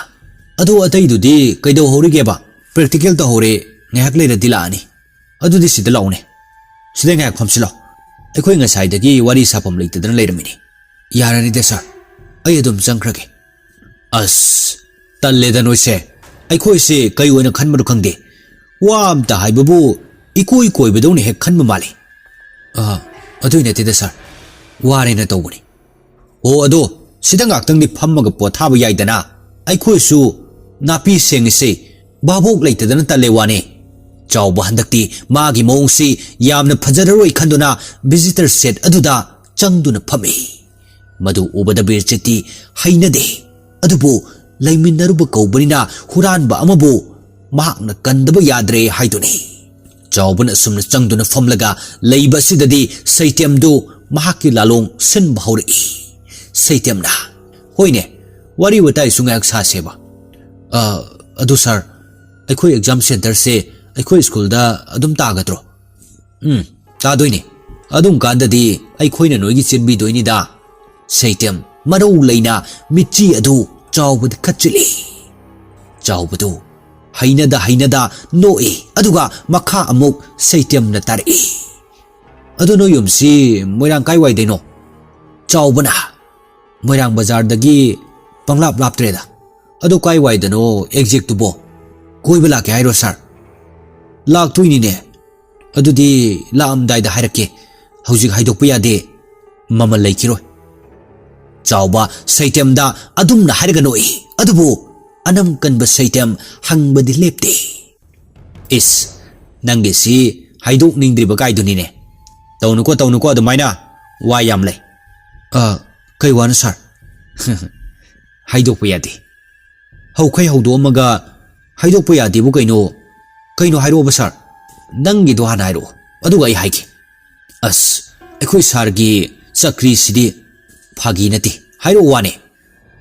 "ꯑꯗꯣ ꯑꯇꯩꯗꯨꯗꯤ ꯀꯩꯗꯧꯍꯧꯔꯤꯒꯦꯕ?" "ꯄ꯭ꯔꯦꯛꯇꯤꯀꯦꯜ ꯇꯧꯍꯧꯔꯦ, ꯉꯥꯏꯍꯥꯛ ꯂꯩꯔꯗꯤ ꯂꯥꯛꯑꯅꯤ꯫" "ꯑꯗꯨꯗꯤ ꯁꯤꯗ ꯂꯥꯛꯎꯅꯦ, ꯁꯤꯗ ꯉꯥꯏꯍꯥꯛ ꯐꯝꯁꯤꯜꯂꯣ꯫ ꯑꯩꯈꯣꯏ ꯉꯁꯥꯏꯗꯒꯤ ꯋꯥꯔꯤ ꯁꯥꯐꯝ ꯂꯩꯇꯗꯅ ꯂꯩꯔꯝꯃꯤꯅꯤ꯫" "ꯌꯥꯔꯅꯤꯗ ꯁꯥꯔ, ꯑꯩ ꯑꯗꯨꯝ ꯆꯪꯈ꯭ꯔꯒꯦ꯫" "ꯑꯁ, ꯇꯜꯂꯦꯗ ꯅꯣꯏꯁꯦ꯫ ꯑꯩꯈꯣꯏꯁꯦ ꯀꯩ ꯑꯣꯏꯅ ꯈꯟꯕꯅꯣ ꯈꯪꯗꯦ, ꯋꯥ ꯑꯝꯇ ꯍꯥꯏꯕꯕꯨ ꯏꯀꯣꯏ ꯀꯣꯏꯕꯗꯧꯅ ꯍꯦꯛ ꯈꯟꯕ ꯃꯥꯜꯂꯤ꯫ ꯑ, ꯑꯗꯨꯏ ꯅꯠꯇꯦꯗ ꯁꯥꯔ, ꯋꯥꯔꯦꯅ ꯇꯧꯕꯅꯤ꯫ ꯑꯣ, ꯑꯗꯣ ꯁꯤꯗ ꯉꯥꯛꯇꯪꯗꯤ ꯐꯝꯃꯒ ꯄꯣꯊꯥꯕ ꯌꯥꯏꯗꯅ? ꯑꯩꯈꯣꯏꯁꯨ ꯅꯥꯄꯤ ꯁꯦꯡꯉꯤꯁꯦ ꯚꯥꯕꯣꯛ ꯂꯩꯇꯗꯅ ꯇꯜꯂꯦ ꯋꯥꯅꯦ꯫ ꯆꯥꯎꯕ ꯍꯟꯗꯛꯇꯤ ꯃꯥꯒꯤ ꯃꯑꯣꯡꯁꯤ ꯌꯥꯝꯅ ꯐꯖꯔꯔꯣꯏ ꯈꯟꯗꯨꯅ ꯚꯤꯖꯤꯇꯔ ꯁꯦꯠ ꯑꯗꯨꯗ ꯆꯪꯗꯨꯅ ꯐꯝꯃꯤ꯫ ꯃꯗꯨ ꯎꯕꯗ ꯕꯤꯔꯖꯤꯠꯇꯤ ꯍꯩꯅꯗꯦ꯫ ꯑꯗꯨꯕꯨ ꯂꯩꯃꯤꯟꯅꯔꯨꯕ ꯀꯧꯕꯅꯤꯅ ꯍꯨꯔꯥꯟꯕ ꯑꯃꯕꯨ ꯃꯍꯥꯛꯅ ꯀꯟꯗꯕ ꯌꯥꯗ꯭ꯔꯦ ꯍꯥꯏꯗꯨꯅꯤ꯫ ꯆꯥꯎꯕꯅ ꯑꯁꯨꯝꯅ ꯆꯪꯗꯨꯅ ꯐꯝꯂꯒ ꯂꯩꯕ ꯑꯁꯤꯗꯗꯤ ꯁꯩꯇꯦꯝꯗꯨ ꯃꯍꯥꯛꯀꯤ ꯂꯥꯂꯣꯡ ꯁꯤꯟꯕ ꯍꯧꯔꯛꯏ꯫ ꯁꯩꯇꯦꯝꯅ, "ꯍꯣꯏꯅꯦ, ꯋꯥꯔꯤ ꯋꯥꯇꯥꯏꯁꯨ ꯉꯥꯏꯍꯥꯛ ꯁꯥꯁꯦꯕ꯫ ꯑ, ꯑꯗꯨ ꯁꯥꯔ, ꯑꯩꯈꯣꯏ ꯑꯦꯛꯖꯥꯝ ꯁꯦꯟꯇꯔꯁꯦ ꯑꯩꯈꯣꯏ ꯁ꯭ꯀꯨꯜꯗ ꯑꯗꯨꯝ ꯇꯥꯒꯗ꯭ꯔꯣ?" "ꯎꯝ, ꯇꯥꯗꯣꯏꯅꯦ꯫ ꯑꯗꯨꯝ ꯀꯥꯟꯗꯗꯤ ꯑꯩꯈꯣꯏꯅ ꯅꯣꯏꯒꯤ ꯆꯦꯟꯕꯤꯗꯣꯏꯅꯤꯗ꯫" ꯁꯩꯇꯦꯝ ꯃꯔꯧ ꯂꯩꯅ ꯃꯤꯠꯆꯤ ꯑꯗꯨ ꯆꯥꯎꯕꯗ ꯈꯠꯆꯤꯜꯂꯤ꯫ ꯆꯥꯎꯕꯗꯨ ꯍꯩꯅꯗ ꯍꯩꯅꯗ ꯅꯣꯛꯏ, ꯑꯗꯨꯒ ꯃꯈꯥ ꯑꯃꯨꯛ ꯁꯩꯇꯦꯝꯅ ꯇꯥꯔꯛꯏ, "ꯑꯗꯨ ꯅꯣꯏ ꯌꯨꯝꯁꯤ ꯃꯣꯏꯔꯥꯡ ꯀꯥꯏꯋꯥꯏꯗꯩꯅꯣ?" ꯆꯥꯎꯕꯅ, "ꯃꯣꯏꯔꯥꯡ ꯕꯖꯥꯔꯗꯒꯤ ꯄꯪꯂꯥꯞ ꯂꯥꯞꯇ꯭ꯔꯦꯗ꯫ ꯑꯗꯨ ꯀꯥꯏꯋꯥꯏꯗꯅꯣ ꯑꯦꯛꯖꯦꯛꯇꯨꯕꯣ? ꯀꯣꯏꯕ ꯂꯥꯛꯀꯦ ꯍꯥꯏꯔꯣ ꯁꯥꯔ?" "ꯂꯥꯛꯇꯣꯏꯅꯤꯅꯦ꯫ ꯑꯗꯨꯗꯤ ꯂꯥꯛꯑꯝꯗꯥꯏꯗ ꯍꯥꯏꯔꯛꯀꯦ꯫ ꯍꯧꯖꯤꯛ ꯍꯥꯏꯗꯣꯛꯄ ꯌꯥꯗꯦ꯫ ꯃꯃꯜ ꯂꯩꯈꯤꯔꯣꯏ꯫" ꯆꯥꯎꯕ ꯁꯩꯇꯦꯝꯗ ꯑꯗꯨꯝꯅ ꯍꯥꯏꯔꯒ ꯅꯣꯛꯏ, ꯑꯗꯨꯕꯨ ꯑꯅꯝ ꯀꯟꯕ ꯁꯩꯇꯦꯝ ꯍꯪꯕꯗꯤ ꯂꯦꯞꯇꯦ꯫ "ꯏꯁ, ꯅꯪꯒꯤꯁꯤ ꯍꯥꯏꯗꯣꯛꯅꯤꯡꯗ꯭ꯔꯤꯕ ꯀꯥꯏꯗꯨꯅꯤꯅꯦ꯫ ꯇꯧꯅꯨꯀꯣ, ꯇꯧꯅꯨꯀꯣ ꯑꯗꯨꯃꯥꯏꯅ꯫ ꯋꯥ ꯌꯥꯝ ꯂꯩ꯫" "ꯑ, ꯀꯩ ꯋꯥꯅꯣ ꯁꯥꯔ?" "ꯍꯥꯏꯗꯣꯛꯄ ꯌꯥꯗꯦ꯫" "ꯍꯧꯈꯩ ꯍꯧꯗꯣꯛꯑꯝꯃꯒ ꯍꯥꯏꯗꯣꯛꯄ ꯌꯥꯗꯦꯕꯨ ꯀꯩꯅꯣ? ꯀꯩꯅꯣ ꯍꯥꯏꯔꯛꯑꯣꯕ ꯁꯥꯔ꯫ ꯅꯪꯒꯤꯗꯣ ꯍꯥꯟꯅ ꯍꯥꯏꯔꯛꯑꯣ, ꯑꯗꯨꯒ ꯑꯩ ꯍꯥꯏꯒꯦ꯫" "ꯑꯁ, ꯑꯩꯈꯣꯏ ꯁꯥꯔꯒꯤ ꯆꯀ꯭ꯔꯤꯁꯤꯗꯤ ꯐꯥꯒꯤ ꯅꯠꯇꯦ꯫ ꯍꯥꯏꯔꯛꯑꯣ ꯋꯥꯅꯦ꯫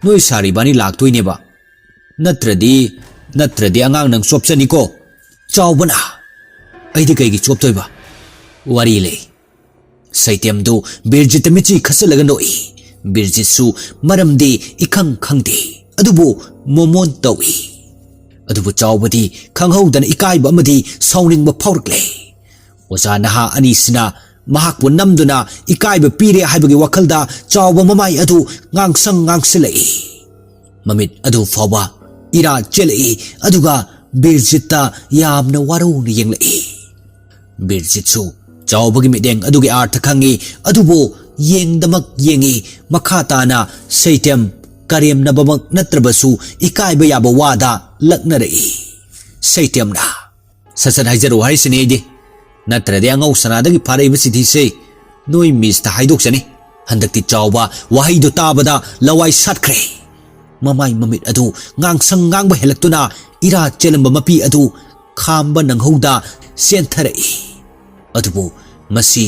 ꯅꯣꯏ ꯁꯥꯔ ꯏꯕꯥꯅꯤ ꯂꯥꯛꯇꯣꯏꯅꯦꯕ꯫ ꯅꯠꯇ꯭ꯔꯗꯤ, ꯅꯠꯇ꯭ꯔꯗꯤ ꯑꯉꯥꯡ ꯅꯪ ꯆꯣꯞꯆꯅꯤꯀꯣ꯫" ꯆꯥꯎꯕꯅ, "ꯑꯩꯗꯤ ꯀꯩꯒꯤ ꯆꯣꯞꯇꯣꯏꯕ? ꯋꯥꯔꯤ ꯂꯩ꯫" ꯁꯩꯇꯦꯝꯗꯨ ꯕꯤꯔꯖꯤꯠꯇ ꯃꯤꯠꯆꯤ ꯈꯠꯆꯜꯂꯒ ꯅꯣꯛꯏ꯫ ꯕꯤꯔꯖꯤꯠꯁꯨ ꯃꯔꯝꯗꯤ ꯏꯈꯪ ꯈꯪꯗꯦ, ꯑꯗꯨꯕꯨ ꯃꯣꯃꯣꯟ ꯇꯧꯏ꯫ ꯑꯗꯨꯕꯨ ꯆꯥꯎꯕꯗꯤ ꯈꯪꯍꯧꯗꯅ ꯏꯀꯥꯏꯕ ꯑꯃꯗꯤ ꯁꯥꯎꯅꯤꯡꯕ ꯐꯥꯎꯔꯛꯂꯦ꯫ ꯑꯣꯖꯥ ꯅꯍꯥ ꯑꯅꯤꯁꯤꯅ ꯃꯍꯥꯛꯄꯨ ꯅꯝꯗꯨꯅ ꯏꯀꯥꯏꯕ ꯄꯤꯔꯦ ꯍꯥꯏꯕꯒꯤ ꯋꯥꯈꯜꯗ ꯆꯥꯎꯕ ꯃꯃꯥꯏ ꯑꯗꯨ ꯉꯥꯡꯁꯪ ꯉꯥꯡꯁꯤꯜꯂꯛꯏ꯫ ꯃꯃꯤꯠ ꯑꯗꯨ ꯐꯥꯎꯕ ꯏꯔꯥ ꯆꯦꯜꯂꯛꯏ꯫ ꯑꯗꯨꯒ ꯕꯤꯔꯖꯤꯠꯇ ꯌꯥꯝꯅ ꯋꯥꯔꯧꯅ ꯌꯦꯡꯂꯛꯏ꯫ ꯕꯤꯔꯖꯤꯠꯁꯨ ꯆꯥꯎꯕꯒꯤ ꯃꯤꯠꯌꯦꯡ ꯑꯗꯨꯒꯤ ꯑꯥꯔꯊ ꯈꯪꯏ, ꯑꯗꯨꯕꯨ ꯌꯦꯡꯗꯃꯛ ꯌꯦꯡꯏ꯫ ꯃꯈꯥ ꯇꯥꯅ ꯁꯩꯇꯦꯝ ꯀꯔꯦꯝꯅꯕꯃꯛ ꯅꯠꯇ꯭ꯔꯕꯁꯨ ꯏꯀꯥꯏꯕ ꯌꯥꯕ ꯋꯥꯗ ꯂꯛꯅꯔꯛꯏ꯫ ꯁꯩꯇꯦꯝꯅ, "ꯁꯠ ꯁꯠ ꯍꯥꯏꯖꯔꯨ ꯍꯥꯏꯁꯤꯅꯤ ꯑꯩꯗꯤ, ꯅꯠꯇ꯭ꯔꯗꯤ ꯑꯉꯧ ꯁꯅꯥꯗꯒꯤ ꯐꯥꯔꯛꯏꯕ ꯆꯤꯊꯤꯁꯦ ꯅꯣꯏ ꯃꯤꯁꯇ ꯍꯥꯏꯗꯣꯛꯆꯅꯤ꯫" ꯍꯟꯗꯛꯇꯤ ꯆꯥꯎꯕ ꯋꯥꯍꯩꯗꯨ ꯇꯥꯕꯗ ꯂꯋꯥꯏ ꯁꯥꯠꯈ꯭ꯔꯦ꯫ ꯃꯃꯥꯏ ꯃꯃꯤꯠ ꯑꯗꯨ ꯉꯥꯡꯁꯪ ꯉꯥꯡꯕ ꯍꯦꯜꯂꯛꯇꯨꯅ ꯏꯔꯥ ꯆꯦꯜꯂꯝꯕ ꯃꯄꯤ ꯑꯗꯨ ꯈꯥꯝꯕ ꯅꯪꯍꯧꯗ ꯆꯦꯟꯊꯔꯛꯏ꯫ ꯑꯗꯨꯕꯨ ꯃꯁꯤ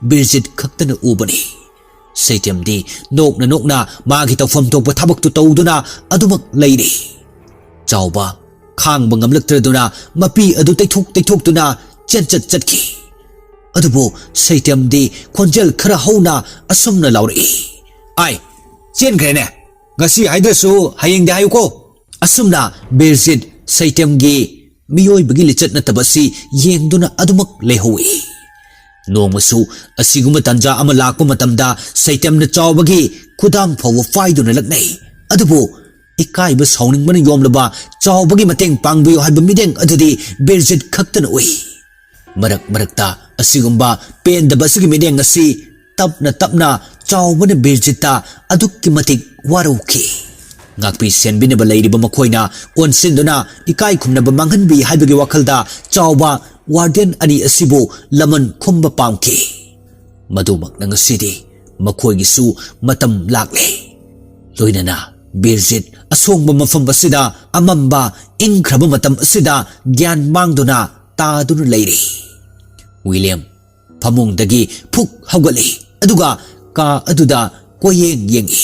ꯕꯤꯔꯖꯤꯠ ꯈꯛꯇꯅ ꯎꯕꯅꯤ꯫ ꯁꯩꯇꯦꯝꯗꯤ ꯅꯣꯛꯅ ꯅꯣꯛꯅ ꯃꯥꯒꯤ ꯇꯧꯐꯝ ꯊꯣꯛꯄ ꯊꯕꯛꯇꯨ ꯇꯧꯗꯨꯅ ꯑꯗꯨꯃꯛ ꯂꯩꯔꯤ꯫ ꯆꯥꯎꯕ ꯈꯥꯡꯕ ꯉꯝꯂꯛꯇ꯭ꯔꯗꯨꯅ ꯃꯄꯤ ꯑꯗꯨ ꯇꯩꯊꯣꯛ ꯇꯩꯊꯣꯛꯇꯨꯅ ꯆꯦꯟꯆꯠ ꯆꯠꯈꯤ꯫ ꯑꯗꯨꯕꯨ ꯁꯩꯇꯦꯝꯗꯤ ꯈꯣꯟꯖꯦꯜ ꯈꯔ ꯍꯧꯅ ꯑꯁꯨꯝꯅ ꯂꯥꯎꯔꯛꯏ, "ꯑꯥꯏ, ꯆꯦꯟꯈ꯭ꯔꯦꯅꯦ꯫ ꯉꯁꯤ ꯍꯥꯏꯗ꯭ꯔꯁꯨ ꯍꯌꯦꯡꯗꯤ ꯍꯥꯏꯌꯨꯀꯣ꯫" ꯑꯁꯨꯝꯅ ꯕꯤꯔꯖꯤꯠ ꯁꯩꯇꯦꯝꯒꯤ ꯃꯤꯑꯣꯏꯕꯒꯤ ꯂꯤꯆꯠ ꯅꯠꯇꯕ ꯑꯁꯤ ꯌꯦꯡꯗꯨꯅ ꯑꯗꯨꯃꯛ ꯂꯩꯍꯧꯏ꯫ ꯅꯣꯡꯃꯁꯨ ꯑꯁꯤꯒꯨꯝꯕ ꯇꯥꯟꯖꯥ ꯑꯃ ꯂꯥꯛꯄ ꯃꯇꯝꯗ ꯁꯩꯇꯦꯝꯅ ꯆꯥꯎꯕꯒꯤ ꯈꯨꯗꯥꯡ ꯐꯥꯎꯕ ꯐꯥꯏꯗꯨꯅ ꯂꯛꯅꯩ꯫ ꯑꯗꯨꯕꯨ ꯏꯀꯥꯏꯕ ꯁꯥꯎꯅꯤꯡꯕꯅ ꯌꯣꯝꯂꯕ ꯆꯥꯎꯕꯒꯤ ꯃꯇꯦꯡ ꯄꯥꯡꯕꯤꯌꯨ ꯍꯥꯏꯕ ꯃꯤꯠꯌꯦꯡ ꯑꯗꯨꯗꯤ ꯕꯤꯔꯖꯤꯠ ꯈꯛꯇꯅ ꯎꯏ꯫ ꯃꯔꯛ ꯃꯔꯛꯇ ꯑꯁꯤꯒꯨꯝꯕ ꯄꯦꯟꯗꯕ ꯑꯁꯤꯒꯤ ꯃꯤꯠꯌꯦꯡ ꯑꯁꯤ ꯇꯞꯅ ꯇꯞꯅ ꯆꯥꯎꯕꯅ ꯕꯤꯔꯖꯤꯠꯇ ꯑꯗꯨꯛꯀꯤ ꯃꯇꯤꯛ ꯋꯥꯔꯧꯈꯤ꯫ ꯉꯥꯛꯄꯤ ꯁꯦꯟꯕꯤꯅꯕ ꯂꯩꯔꯤꯕ ꯃꯈꯣꯏꯅ ꯑꯣꯟꯁꯤꯟꯗꯨꯅ ꯏꯀꯥꯏ ꯈꯨꯝꯅꯕ ꯃꯥꯡꯍꯟꯕꯤ ꯍꯥꯏꯕꯒꯤ ꯋꯥꯈꯜꯗ ꯆꯥꯎꯕ ꯋꯥꯔꯗꯦꯟ ꯑꯅꯤ ꯑꯁꯤꯕꯨ ꯂꯃꯟ ꯈꯨꯝꯕ ꯄꯥꯝꯈꯤ꯫ ꯃꯗꯨꯃꯛꯅ ꯉꯁꯤꯗꯤ ꯃꯈꯣꯏꯒꯤꯁꯨ ꯃꯇꯝ ꯂꯥꯛꯂꯦ꯫ ꯂꯣꯏꯅꯅ ꯕꯤꯔꯖꯤꯠ ꯑꯁꯣꯡꯕ ꯃꯐꯝ ꯑꯁꯤꯗ ꯑꯃꯝꯕ ꯏꯪꯈ꯭ꯔꯕ ꯃꯇꯝ ꯑꯁꯤꯗ ꯒ꯭ꯌꯥꯟ ꯃꯥꯡꯗꯨꯅ ꯇꯥꯗꯨꯅ ꯂꯩꯔꯤ꯫ ꯋꯤꯂꯤꯌꯝ ꯐꯃꯨꯡꯗꯒꯤ ꯐꯨꯛ ꯍꯧꯒꯠꯂꯛꯏ, ꯑꯗꯨꯒ ꯀꯥ ꯑꯗꯨꯗ ꯀꯣꯏꯌꯦꯡ ꯌꯦꯡꯏ꯫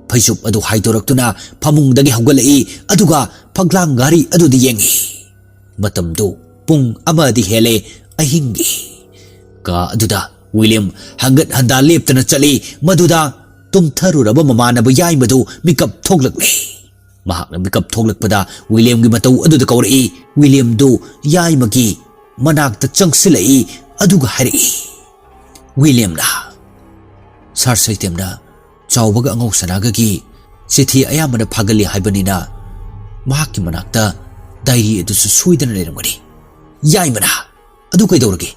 ꯐꯩꯖꯨꯞ ꯑꯗꯨ ꯍꯥꯏꯗꯣꯔꯛꯇꯨꯅ ꯐꯃꯨꯡꯗꯒꯤ ꯍꯧꯒꯠꯂꯛꯏ, ꯑꯗꯨꯒ ꯐꯛꯂꯥꯡ ꯘꯔꯤ ꯑꯗꯨꯗ ꯌꯦꯡꯏ꯫ ꯃꯇꯝꯗꯨ ꯄꯨꯡ ꯑꯃꯗꯤ ꯍꯦꯜꯂꯦ ꯑꯍꯤꯡꯒꯤ꯫ ꯀꯥ ꯑꯗꯨꯗ ꯋꯤꯂꯤꯌꯝ ꯍꯪꯒꯠ ꯍꯟꯗꯥ ꯂꯦꯞꯇꯅ ꯆꯠꯂꯤ, ꯃꯗꯨꯗ ꯇꯨꯝꯊꯔꯨꯔꯕ ꯃꯃꯥꯟꯅꯕ ꯌꯥꯏꯃꯗꯨ ꯃꯤꯀꯞ ꯊꯣꯛꯂꯛꯂꯦ꯫ ꯃꯍꯥꯛꯅ ꯃꯤꯀꯞ ꯊꯣꯛꯂꯛꯄꯗ ꯋꯤꯂꯤꯌꯝꯒꯤ ꯃꯇꯧ ꯑꯗꯨꯗ ꯀꯧꯔꯛꯏ꯫ ꯋꯤꯂꯤꯌꯝꯗꯨ ꯌꯥꯏꯃꯒꯤ ꯃꯅꯥꯛꯇ ꯆꯪꯁꯤꯜꯂꯛꯏ, ꯑꯗꯨꯒ ꯍꯥꯏꯔꯛꯏ, ꯋꯤꯂꯤꯌꯝꯅ, "ꯁꯥꯔ ꯁꯩꯇꯦꯝꯅ ꯆꯥꯎꯕꯒ ꯑꯉꯧ ꯁꯅꯥꯒꯒꯤ ꯆꯤꯊꯤ ꯑꯌꯥꯝꯕꯅ ꯐꯥꯒꯜꯂꯤ ꯍꯥꯏꯕꯅꯤꯅ ꯃꯍꯥꯛꯀꯤ ꯃꯅꯥꯛꯇ ꯗꯥꯏꯔꯤ ꯑꯗꯨꯁꯨ ꯁꯣꯏꯗꯅ ꯂꯩꯔꯝꯒꯅꯤ꯫ ꯌꯥꯏꯃꯅ, "ꯑꯗꯨ ꯀꯩꯗꯧꯔꯒꯦ?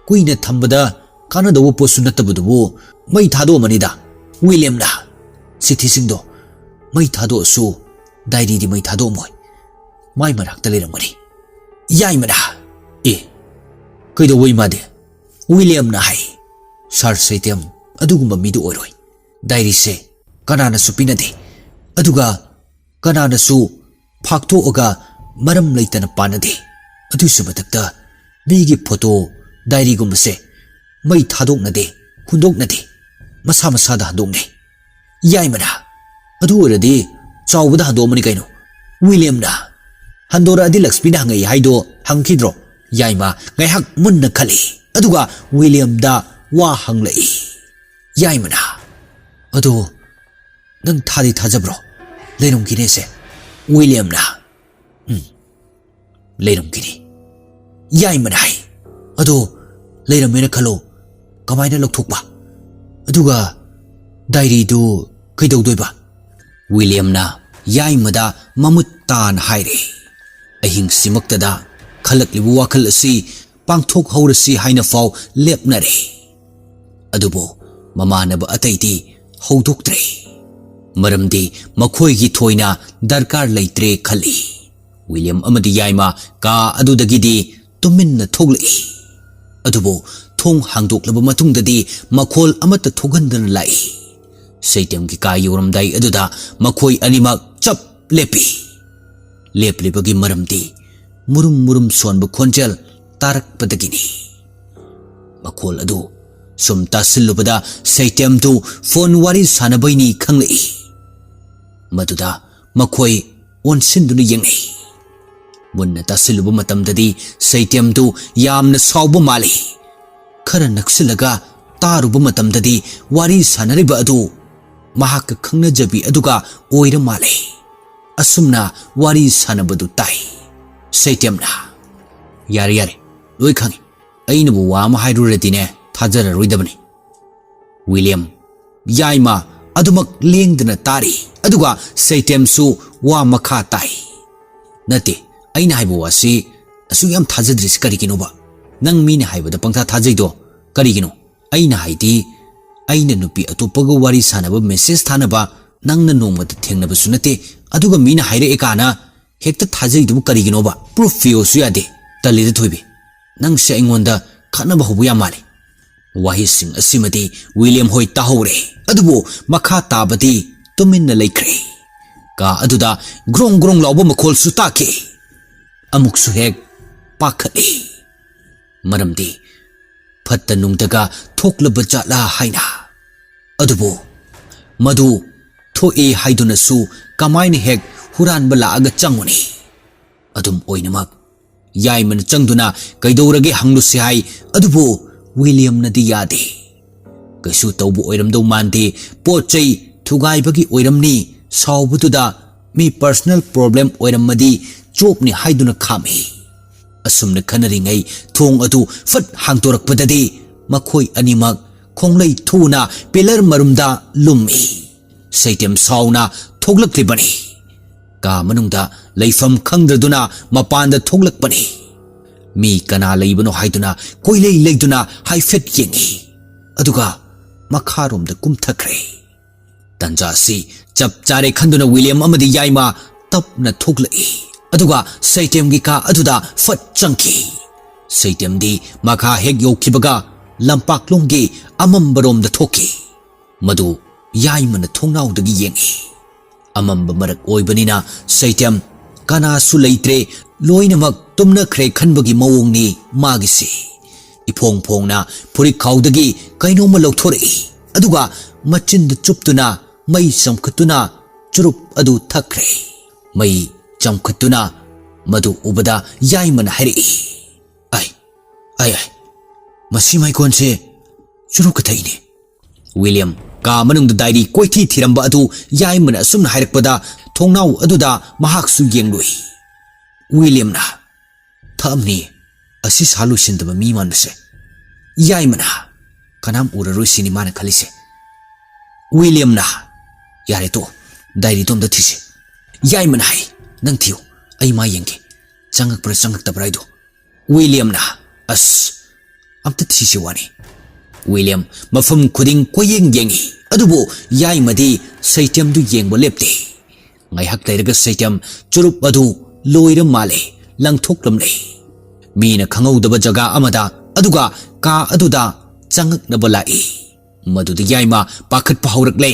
ꯀꯨꯏꯅ ꯊꯝꯕꯗ ꯀꯥꯟꯅꯗꯧꯕ ꯄꯣꯠꯁꯨ ꯅꯠꯇꯕꯗꯨꯕꯨ ꯃꯩ ꯊꯥꯗꯣꯛꯑꯝꯃꯅꯤꯗ꯫" ꯋꯤꯂꯤꯌꯝꯅ, "ꯆꯤꯊꯤꯁꯤꯡꯗꯣ ꯃꯩ ꯊꯥꯗꯣꯛꯑꯁꯨ ꯗꯥꯏꯔꯤꯗꯤ ꯃꯩ ꯊꯥꯗꯣꯛꯑꯝꯃꯣꯏ꯫ ꯃꯥꯏ ꯃꯅꯥꯛꯇ ꯂꯩꯔꯝꯒꯅꯤ꯫" ꯌꯥꯏꯃꯅ, "ꯑꯦ, ꯀꯩꯗꯧꯕꯩ ꯃꯥꯗꯤ?" ꯋꯤꯂꯤꯌꯝꯅ ꯍꯥꯏ, "ꯁꯥꯔ ꯁꯩꯇꯦꯝ ꯑꯗꯨꯒꯨꯝꯕ ꯃꯤꯗꯨ ꯑꯣꯏꯔꯣꯏ꯫ ꯗꯥꯏꯔꯤꯁꯦ ꯀꯅꯥꯅꯁꯨ ꯄꯤꯅꯗꯦ, ꯑꯗꯨꯒ ꯀꯅꯥꯅꯁꯨ ꯐꯥꯛꯇꯣꯛꯑꯒ ꯃꯔꯝ ꯂꯩꯇꯅ ꯄꯥꯟꯅꯗꯦ꯫ ꯑꯗꯨꯏꯁꯨ ꯃꯊꯛꯇ ꯃꯤꯒꯤ ꯐꯣꯇꯣ, ꯗꯥꯏꯔꯤꯒꯨꯝꯕꯁꯦ ꯃꯩ ꯊꯥꯗꯣꯛꯅꯗꯦ, ꯍꯨꯟꯗꯣꯛꯅꯗꯦ, ꯃꯁꯥ ꯃꯁꯥꯗ ꯍꯟꯗꯣꯛꯅꯩ꯫" ꯌꯥꯏꯃꯅ, "ꯑꯗꯨ ꯑꯣꯏꯔꯗꯤ ꯆꯥꯎꯕꯗ ꯍꯟꯗꯣꯛꯑꯝꯃꯅꯤ ꯀꯩꯅꯣ?" ꯋꯤꯂꯤꯌꯝꯅ, "ꯍꯟꯗꯣꯔꯛꯑꯗꯤ ꯂꯛꯁꯃꯤꯅ ꯍꯪꯉꯛꯏ ꯍꯥꯏꯗꯣ ꯍꯪꯈꯤꯗ꯭ꯔꯣ?" ꯌꯥꯏꯃ ꯉꯥꯏꯍꯥꯛ ꯃꯨꯟꯅ ꯈꯜꯂꯤ, ꯑꯗꯨꯒ ꯋꯤꯂꯤꯌꯝꯗ ꯋꯥ ꯍꯪꯂꯛꯏ꯫ ꯌꯥꯏꯃꯅ, "ꯑꯗꯣ ꯅꯪ ꯊꯥꯗꯤ ꯊꯥꯖꯕ꯭ꯔꯣ? ꯂꯩꯔꯝꯈꯤꯅꯦꯁꯦ?" ꯋꯤꯂꯤꯌꯝꯅ, "ꯎꯝ, ꯂꯩꯔꯝꯈꯤꯅꯤ꯫" ꯌꯥꯏꯃꯅ ꯍꯥꯏ, "ꯑꯗꯣ ꯂꯩꯔꯝꯃꯦꯅ ꯈꯜꯂꯣ, ꯀꯃꯥꯏꯅ ꯂꯧꯊꯣꯛꯄ? ꯑꯗꯨꯒ ꯗꯥꯏꯔꯤꯗꯨ ꯀꯩꯗꯧꯗꯣꯏꯕ?" ꯋꯤꯂꯤꯌꯝꯅ ꯌꯥꯏꯃꯗ ꯃꯃꯨꯠ ꯇꯥꯅ ꯍꯥꯏꯔꯦ꯫ ꯑꯍꯤꯡꯁꯤꯃꯛꯇꯗ ꯈꯜꯂꯛꯂꯤꯕ ꯋꯥꯈꯜ ꯑꯁꯤ ꯄꯥꯡꯊꯣꯛꯍꯧꯔꯁꯤ ꯍꯥꯏꯅ ꯐꯥꯎ ꯂꯦꯞꯅꯔꯦ꯫ ꯑꯗꯨꯕꯨ ꯃꯃꯥꯟꯅꯕ ꯑꯇꯩꯗꯤ ꯍꯧꯗꯣꯛꯇ꯭ꯔꯦ꯫ ꯃꯔꯝꯗꯤ ꯃꯈꯣꯏꯒꯤ ꯊꯣꯏꯅ ꯗꯔꯀꯥꯔ ꯂꯩꯇ꯭ꯔꯦ ꯈꯜꯂꯤ꯫ ꯋꯤꯂꯤꯌꯝ ꯑꯃꯗꯤ ꯌꯥꯏꯃ ꯀꯥ ꯑꯗꯨꯗꯒꯤꯗꯤ ꯇꯨꯃꯤꯟꯅ ꯊꯣꯛꯂꯛꯏ꯫ ꯑꯗꯨꯕꯨ ꯊꯣꯡ ꯍꯥꯡꯗꯣꯛꯂꯕ ꯃꯇꯨꯡꯗꯗꯤ ꯃꯈꯣꯜ ꯑꯃꯠꯇ ꯊꯣꯛꯍꯟꯗꯅ ꯂꯥꯛꯏ꯫ ꯁꯩꯇꯦꯝꯒꯤ ꯀꯥ ꯌꯧꯔꯝꯗꯥꯏ ꯑꯗꯨꯗ ꯃꯈꯣꯏ ꯑꯅꯤꯃꯛ ꯆꯞ ꯂꯦꯞꯄꯤ꯫ ꯂꯦꯞꯂꯤꯕꯒꯤ ꯃꯔꯝꯗꯤ ꯃꯨꯔꯨꯝ ꯃꯨꯔꯨꯝ ꯁꯣꯟꯕ ꯈꯣꯟꯖꯦꯜ ꯇꯥꯔꯛꯄꯗꯒꯤꯅꯤ꯫ ꯃꯈꯣꯜ ꯑꯗꯨ ꯁꯨꯝ ꯇꯥꯁꯤꯜꯂꯨꯕꯗ ꯁꯩꯇꯦꯝꯗꯨ ꯐꯣꯟ ꯋꯥꯔꯤ ꯁꯥꯟꯅꯕꯩꯅꯤ ꯈꯪꯂꯛꯏ꯫ ꯃꯗꯨꯗ ꯃꯈꯣꯏ ꯑꯣꯟꯁꯤꯟꯗꯨꯅ ꯌꯦꯡꯅꯩ꯫ ꯃꯨꯟꯅ ꯇꯥꯁꯤꯜꯂꯨꯕ ꯃꯇꯝꯗꯗꯤ ꯁꯩꯇꯦꯝꯗꯨ ꯌꯥꯝꯅ ꯁꯥꯎꯕ ꯃꯥꯜꯂꯤ꯫ ꯈꯔ ꯅꯛꯁꯤꯜꯂꯒ ꯇꯥꯔꯨꯕ ꯃꯇꯝꯗꯗꯤ ꯋꯥꯔꯤ ꯁꯥꯟꯅꯔꯤꯕ ꯑꯗꯨ ꯃꯍꯥꯛꯀ ꯈꯪꯅꯖꯕꯤ ꯑꯗꯨꯒ ꯑꯣꯏꯔ ꯃꯥꯜꯂꯦ꯫ ꯑꯁꯨꯝꯅ ꯋꯥꯔꯤ ꯁꯥꯟꯅꯕꯗꯨ ꯇꯥꯏ꯫ ꯁꯩꯇꯦꯝꯅ, "ꯌꯥꯔꯦ, ꯌꯥꯔꯦ, ꯂꯣꯏ ꯈꯪꯉꯤ꯫ ꯑꯩꯅꯕꯨ ꯋꯥ ꯑꯃ ꯍꯥꯏꯔꯨꯔꯗꯤꯅꯦ, ꯊꯥꯖꯔꯔꯣꯏꯗꯕꯅꯤ꯫" ꯋꯤꯂꯤꯌꯝ, ꯌꯥꯏꯃ ꯑꯗꯨꯃꯛ ꯂꯦꯡꯗꯅ ꯇꯥꯔꯤ꯫ ꯑꯗꯨꯒ ꯁꯩꯇꯦꯝꯁꯨ ꯋꯥ ꯃꯈꯥ ꯇꯥꯏ꯫ "ꯅꯠꯇꯦ, ꯑꯩꯅ ꯍꯥꯏꯕ ꯋꯥꯁꯤ ꯑꯁꯨꯛ ꯌꯥꯝ ꯊꯥꯖꯗ꯭ꯔꯤꯁꯤ ꯀꯔꯤꯒꯤꯅꯣꯕ? ꯅꯪ ꯃꯤꯅ ꯍꯥꯏꯕꯗ ꯄꯪꯊꯥ ꯊꯥꯖꯩꯗꯣ ꯀꯔꯤꯒꯤꯅꯣ? ꯑꯩꯅ ꯍꯥꯏꯗꯤ, ꯑꯩꯅ ꯅꯨꯄꯤ ꯑꯇꯣꯞꯄꯒ ꯋꯥꯔꯤ ꯁꯥꯟꯅꯕ, ꯃꯦꯁꯦꯖ ꯊꯥꯅꯕ ꯅꯪꯅ ꯅꯣꯡꯃꯇ ꯊꯦꯡꯅꯕꯁꯨ ꯅꯠꯇꯦ, ꯑꯗꯨꯒ ꯃꯤꯅ ꯍꯥꯏꯔꯛꯑꯦ ꯀꯥꯅ ꯍꯦꯛꯇ ꯊꯥꯖꯩꯗꯨꯕꯨ ꯀꯔꯤꯒꯤꯅꯣꯕ? ꯄ꯭ꯔꯨꯐ ꯄꯤꯌꯣꯁꯨ ꯌꯥꯗꯦ꯫ ꯇꯜꯂꯤꯗ ꯊꯣꯏꯕꯤ, ꯅꯪꯁꯦ ꯑꯩꯉꯣꯟꯗ ꯈꯠꯅꯕ ꯍꯧꯕ ꯌꯥꯝ ꯃꯥꯜꯂꯦ꯫" ꯋꯥꯍꯩꯁꯤꯡ ꯑꯁꯤꯃꯗꯤ ꯋꯤꯂꯤꯌꯝ ꯍꯣꯏ ꯇꯥꯍꯧꯔꯦ, ꯑꯗꯨꯕꯨ ꯃꯈꯥ ꯇꯥꯕꯗꯤ ꯇꯨꯃꯤꯟꯅ ꯂꯩꯈ꯭ꯔꯦ꯫ ꯀꯥ ꯑꯗꯨꯗ ꯒ꯭ꯔꯣꯡ ꯒ꯭ꯔꯣꯡ ꯂꯥꯎꯕ ꯃꯈꯣꯜꯁꯨ ꯇꯥꯈꯤ꯫ ꯑꯃꯨꯛꯁꯨ ꯍꯦꯛ ꯄꯥꯈꯠꯂꯤ꯫ ꯃꯔꯝꯗꯤ ꯐꯠꯇ ꯅꯨꯡꯗꯒ ꯊꯣꯛꯂꯕ ꯖꯥꯠꯂꯥ ꯍꯥꯏꯅ꯫ ꯑꯗꯨꯕꯨ ꯃꯗꯨ ꯊꯣꯛꯏ ꯍꯥꯏꯗꯨꯅꯁꯨ ꯀꯃꯥꯏꯅ ꯍꯦꯛ ꯍꯨꯔꯥꯟꯕ ꯂꯥꯛꯑꯒ ꯆꯪꯉꯨꯅꯤ? ꯑꯗꯨꯝ ꯑꯣꯏꯅꯃꯛ ꯌꯥꯏꯃꯅ ꯆꯪꯗꯨꯅ ꯀꯩꯗꯧꯔꯒꯦ ꯍꯪꯂꯨꯁꯤ ꯍꯥꯏ, ꯑꯗꯨꯕꯨ ꯋꯤꯂꯤꯌꯝꯅꯗꯤ ꯌꯥꯗꯦ꯫ "ꯀꯩꯁꯨ ꯇꯧꯕ ꯑꯣꯏꯔꯝꯗꯧ ꯃꯥꯟꯗꯦ, ꯄꯣꯠ ꯆꯩ ꯊꯨꯒꯥꯏꯕꯒꯤ ꯑꯣꯏꯔꯝꯅꯤ, ꯁꯥꯎꯕꯗꯨꯗ ꯃꯤ ꯄꯔꯁꯅꯦꯜ ꯄ꯭ꯔꯣꯕ꯭ꯂꯦꯝ ꯑꯣꯏꯔꯝꯃꯗꯤ ꯆꯣꯞꯅꯤ" ꯍꯥꯏꯗꯨꯅ ꯈꯥꯝꯃꯤ꯫ ꯑꯁꯨꯝꯅ ꯈꯟꯅꯔꯤꯉꯩ ꯊꯣꯡ ꯑꯗꯨ ꯐꯠ ꯍꯥꯡꯗꯣꯔꯛꯄꯗꯗꯤ ꯃꯈꯣꯏ ꯑꯅꯤꯃꯛ ꯈꯣꯡꯂꯩ ꯊꯨꯅ ꯄꯤꯂꯔ ꯃꯔꯨꯝꯗ ꯂꯨꯝꯃꯤ꯫ ꯁꯩꯇꯦꯝ ꯁꯥꯎꯅ ꯊꯣꯛꯂꯛꯂꯤꯕꯅꯤ꯫ ꯀꯥ ꯃꯅꯨꯡꯗ ꯂꯩꯐꯝ ꯈꯪꯗ꯭ꯔꯗꯨꯅ ꯃꯄꯥꯟꯗ ꯊꯣꯛꯂꯛꯄꯅꯤ꯫ ꯃꯤ ꯀꯅꯥ ꯂꯩꯕꯅꯣ ꯍꯥꯏꯗꯨꯅ ꯀꯣꯏꯂꯩ ꯂꯩꯗꯨꯅ ꯍꯥꯏꯐꯦꯠ ꯌꯦꯡꯉꯤ, ꯑꯗꯨꯒ ꯃꯈꯥꯔꯣꯝꯗ ꯀꯨꯝꯊꯈ꯭ꯔꯦ꯫ ꯇꯟꯖꯥ ꯑꯁꯤ ꯆꯞ ꯆꯥꯔꯦ ꯈꯟꯗꯨꯅ ꯋꯤꯂꯤꯌꯝ ꯑꯃꯗꯤ ꯌꯥꯏꯃ ꯇꯞꯅ ꯊꯣꯛꯂꯛꯏ, ꯑꯗꯨꯒ ꯁꯩꯇꯦꯝꯒꯤ ꯀꯥ ꯑꯗꯨꯗ ꯐꯠ ꯆꯪꯈꯤ꯫ ꯁꯩꯇꯦꯝꯗꯤ ꯃꯈꯥ ꯍꯦꯛ ꯌꯧꯈꯤꯕꯒ ꯂꯝꯄꯥꯛꯂꯣꯝꯒꯤ ꯑꯃꯝꯕꯔꯣꯝꯗ ꯊꯣꯛꯈꯤ꯫ ꯃꯗꯨ ꯌꯥꯏꯃꯅ ꯊꯣꯡꯅꯥꯎꯗꯒꯤ ꯌꯦꯡꯉꯤ꯫ ꯑꯃꯝꯕ ꯃꯔꯛ ꯑꯣꯏꯕꯅꯤꯅ ꯁꯩꯇꯦꯝ ꯀꯅꯥꯁꯨ ꯂꯩꯇ꯭ꯔꯦ, ꯂꯣꯏꯅꯃꯛ ꯇꯨꯝꯅꯈ꯭ꯔꯦ ꯈꯟꯕꯒꯤ ꯃꯑꯣꯡꯅꯤ ꯃꯥꯒꯤꯁꯤ꯫ ꯏꯐꯣꯡ ꯐꯣꯡꯅ ꯐꯨꯔꯤꯠꯈꯥꯎꯗꯒꯤ ꯀꯩꯅꯣꯝꯃ ꯂꯧꯊꯣꯔꯛꯏ, ꯑꯗꯨꯒ ꯃꯆꯤꯟꯗ ꯆꯨꯞꯇꯨꯅ ꯃꯩ ꯆꯝꯈꯠꯇꯨꯅ ꯆꯨꯔꯨꯞ ꯑꯗꯨ ꯊꯛꯈ꯭ꯔꯦ꯫ ꯃꯩ ꯆꯝꯈꯠꯇꯨꯅ ꯃꯗꯨ ꯎꯕꯗ ꯌꯥꯏꯃꯅ ꯍꯥꯏꯔꯛꯏ, "ꯑꯥꯏ, ꯑꯥꯏ, ꯑꯥꯏ, ꯃꯁꯤ ꯃꯩꯀꯣꯟꯁꯦ ꯆꯨꯔꯨꯞꯀ ꯊꯛꯏꯅꯦ꯫" ꯋꯤꯂꯤꯌꯝ ꯀꯥ ꯃꯅꯨꯡꯗ ꯗꯥꯏꯔꯤ ꯀꯣꯏꯊꯤ ꯊꯤꯔꯝꯕ ꯑꯗꯨ ꯌꯥꯏꯃꯅ ꯑꯁꯨꯝꯅ ꯍꯥꯏꯔꯛꯄꯗ ꯊꯣꯡꯅꯥꯎ ꯑꯗꯨꯗ ꯃꯍꯥꯛꯁꯨ ꯌꯦꯡꯂꯨꯏ꯫ ꯋꯤꯂꯤꯌꯝꯅ, "ꯊꯛꯑꯝꯅꯤ, ꯑꯁꯤ ꯁꯥ ꯂꯣꯏꯁꯤꯟꯗꯕ ꯃꯤ ꯃꯥꯟꯕꯁꯦ꯫" ꯌꯥꯏꯃꯅ, "ꯀꯅꯥꯝ ꯎꯔꯔꯣꯏ ꯁꯤꯅꯤ ꯃꯥꯅ ꯈꯜꯂꯤꯁꯦ꯫" ꯋꯤꯂꯤꯌꯝꯅ, "ꯌꯥꯔꯦ ꯇꯣꯛꯑꯣ, "ꯗꯥꯏꯔꯤꯗꯣ ꯑꯝꯇ ꯊꯤꯁꯦ," ꯌꯥꯏꯃꯅ ꯍꯥꯏ꯫ "ꯅꯪ ꯊꯤꯌꯨ, ꯑꯩ ꯃꯥ ꯌꯦꯡꯒꯦ, ꯆꯪꯉꯛꯄ꯭ꯔꯥ ꯆꯪꯉꯛꯇꯕ꯭ꯔꯥ ꯍꯥꯏꯗꯣ꯫" ꯋꯤꯂꯤꯌꯝꯅ, "ꯑꯁ, ꯑꯝꯇ ꯊꯤꯁꯦ ꯋꯥꯅꯤ꯫" ꯋꯤꯂꯤꯌꯝ ꯃꯐꯝ ꯈꯨꯗꯤꯡ ꯀꯣꯏꯌꯦꯡ ꯌꯦꯡꯉꯤ, ꯑꯗꯨꯕꯨ ꯌꯥꯏꯃꯗꯤ ꯁꯩꯇꯦꯝꯗꯨ ꯌꯦꯡꯕ ꯂꯦꯞꯇꯦ꯫ ꯉꯥꯏꯍꯥꯛ ꯂꯩꯔꯒ ꯁꯩꯇꯦꯝ ꯆꯨꯔꯨꯞ ꯑꯗꯨ ꯂꯣꯏꯔ ꯃꯥꯜꯂꯦ, ꯂꯪꯊꯣꯛꯂꯝꯂꯦ꯫ ꯃꯤꯅ ꯈꯪꯍꯧꯗꯕ ꯖꯒꯥ ꯑꯃꯗ, ꯑꯗꯨꯒ ꯀꯥ ꯑꯗꯨꯗ ꯆꯪꯉꯛꯅꯕ ꯂꯥꯛꯏ꯫ ꯃꯗꯨꯗ ꯌꯥꯏꯃ ꯄꯥꯈꯠꯄ ꯍꯧꯔꯛꯂꯦ꯫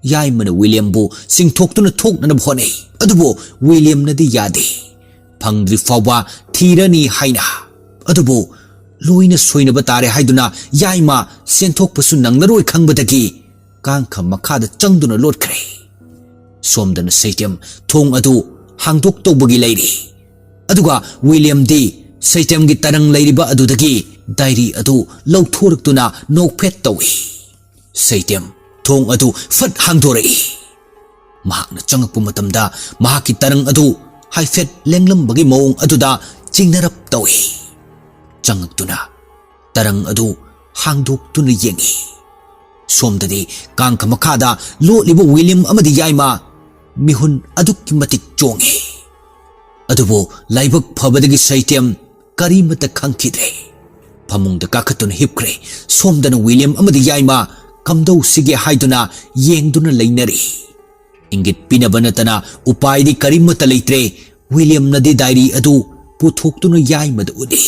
ꯌꯥꯏꯃꯅ ꯋꯤꯂꯤꯌꯝꯕꯨ ꯆꯤꯡꯊꯣꯛꯇꯨꯅ ꯊꯣꯛꯅꯅꯕ ꯍꯣꯠꯅꯩ, ꯑꯗꯨꯕꯨ ꯋꯤꯂꯤꯌꯝꯅꯗꯤ ꯌꯥꯗꯦ꯫ ꯐꯪꯗ꯭ꯔꯤ ꯐꯥꯎꯕ ꯊꯤꯔꯅꯤ ꯍꯥꯏꯅ꯫ ꯑꯗꯨꯕꯨ ꯂꯣꯏꯅ ꯁꯣꯏꯅꯕ ꯇꯥꯔꯦ ꯍꯥꯏꯗꯨꯅ ꯌꯥꯏꯃ ꯆꯦꯟꯊꯣꯛꯄꯁꯨ ꯅꯪꯂꯔꯣꯏ ꯈꯪꯕꯗꯒꯤ ꯀꯥꯡꯈ ꯃꯈꯥꯗ ꯆꯪꯗꯨꯅ ꯂꯣꯠꯈ꯭ꯔꯦ꯫ ꯁꯣꯝꯗꯅ ꯁꯩꯇꯦꯝ ꯊꯣꯡ ꯑꯗꯨ ꯍꯥꯡꯗꯣꯛꯇꯧꯕꯒꯤ ꯂꯩꯔꯤ꯫ ꯑꯗꯨꯒ ꯋꯤꯂꯤꯌꯝꯗꯤ ꯁꯩꯇꯦꯝꯒꯤ ꯇꯔꯪ ꯂꯩꯔꯤꯕ ꯑꯗꯨꯗꯒꯤ ꯗꯥꯏꯔꯤ ꯑꯗꯨ ꯂꯧꯊꯣꯔꯛꯇꯨꯅ ꯅꯣꯛꯐꯦꯠ ꯇꯧꯏ꯫ ꯁꯩꯇꯦꯝ ꯊꯣꯡ ꯑꯗꯨ ꯐꯠ ꯍꯥꯡꯗꯣꯔꯛꯏ꯫ ꯃꯍꯥꯛꯅ ꯆꯪꯉꯛꯄ ꯃꯇꯝꯗ ꯃꯍꯥꯛꯀꯤ ꯇꯔꯪ ꯑꯗꯨ ꯍꯥꯏꯐꯦꯠ ꯂꯦꯡꯂꯝꯕꯒꯤ ꯃꯑꯣꯡ ꯑꯗꯨꯗ ꯆꯤꯡꯅꯔꯞ ꯇꯧꯏ꯫ ꯆꯪꯉꯛꯇꯨꯅ ꯇꯔꯪ ꯑꯗꯨ ꯍꯥꯡꯗꯣꯛꯇꯨꯅ ꯌꯦꯡꯏ꯫ ꯁꯣꯝꯗꯗꯤ ꯀꯥꯡꯈ ꯃꯈꯥꯗ ꯂꯣꯠꯂꯤꯕ ꯋꯤꯂꯤꯌꯝ ꯑꯃꯗꯤ ꯌꯥꯏꯃ ꯃꯤꯍꯨꯟ ꯑꯗꯨꯛꯀꯤ ꯃꯇꯤꯛ ꯆꯣꯡꯏ꯫ ꯑꯗꯨꯕꯨ ꯂꯥꯏꯕꯛ ꯐꯕꯗꯒꯤ ꯁꯩꯇꯦꯝ ꯀꯔꯤꯃꯠꯇ ꯈꯪꯈꯤꯗ꯭ꯔꯦ꯫ ꯐꯃꯨꯡꯗ ꯀꯥꯈꯠꯇꯨꯅ ꯍꯤꯞꯈ꯭ꯔꯦ꯫ ꯁꯣꯝꯗꯅ ꯋꯤꯂꯤꯌꯝ ꯑꯃꯗꯤ ꯌꯥꯏꯃ ꯀꯝꯗꯧꯁꯤꯒꯦ ꯍꯥꯏꯗꯨꯅ ꯌꯦꯡꯗꯨꯅ ꯂꯩꯅꯔꯤ꯫ ꯏꯪꯒꯤꯠ ꯄꯤꯅꯕ ꯅꯠꯇꯅ ꯎꯄꯥꯏꯗꯤ ꯀꯔꯤꯃꯠꯇ ꯂꯩꯇ꯭ꯔꯦ꯫ ꯋꯤꯂꯤꯌꯝꯅꯗꯤ ꯗꯥꯏꯔꯤ ꯑꯗꯨ ꯄꯨꯊꯣꯛꯇꯨꯅ ꯌꯥꯏꯃꯗ ꯎꯠꯂꯤ꯫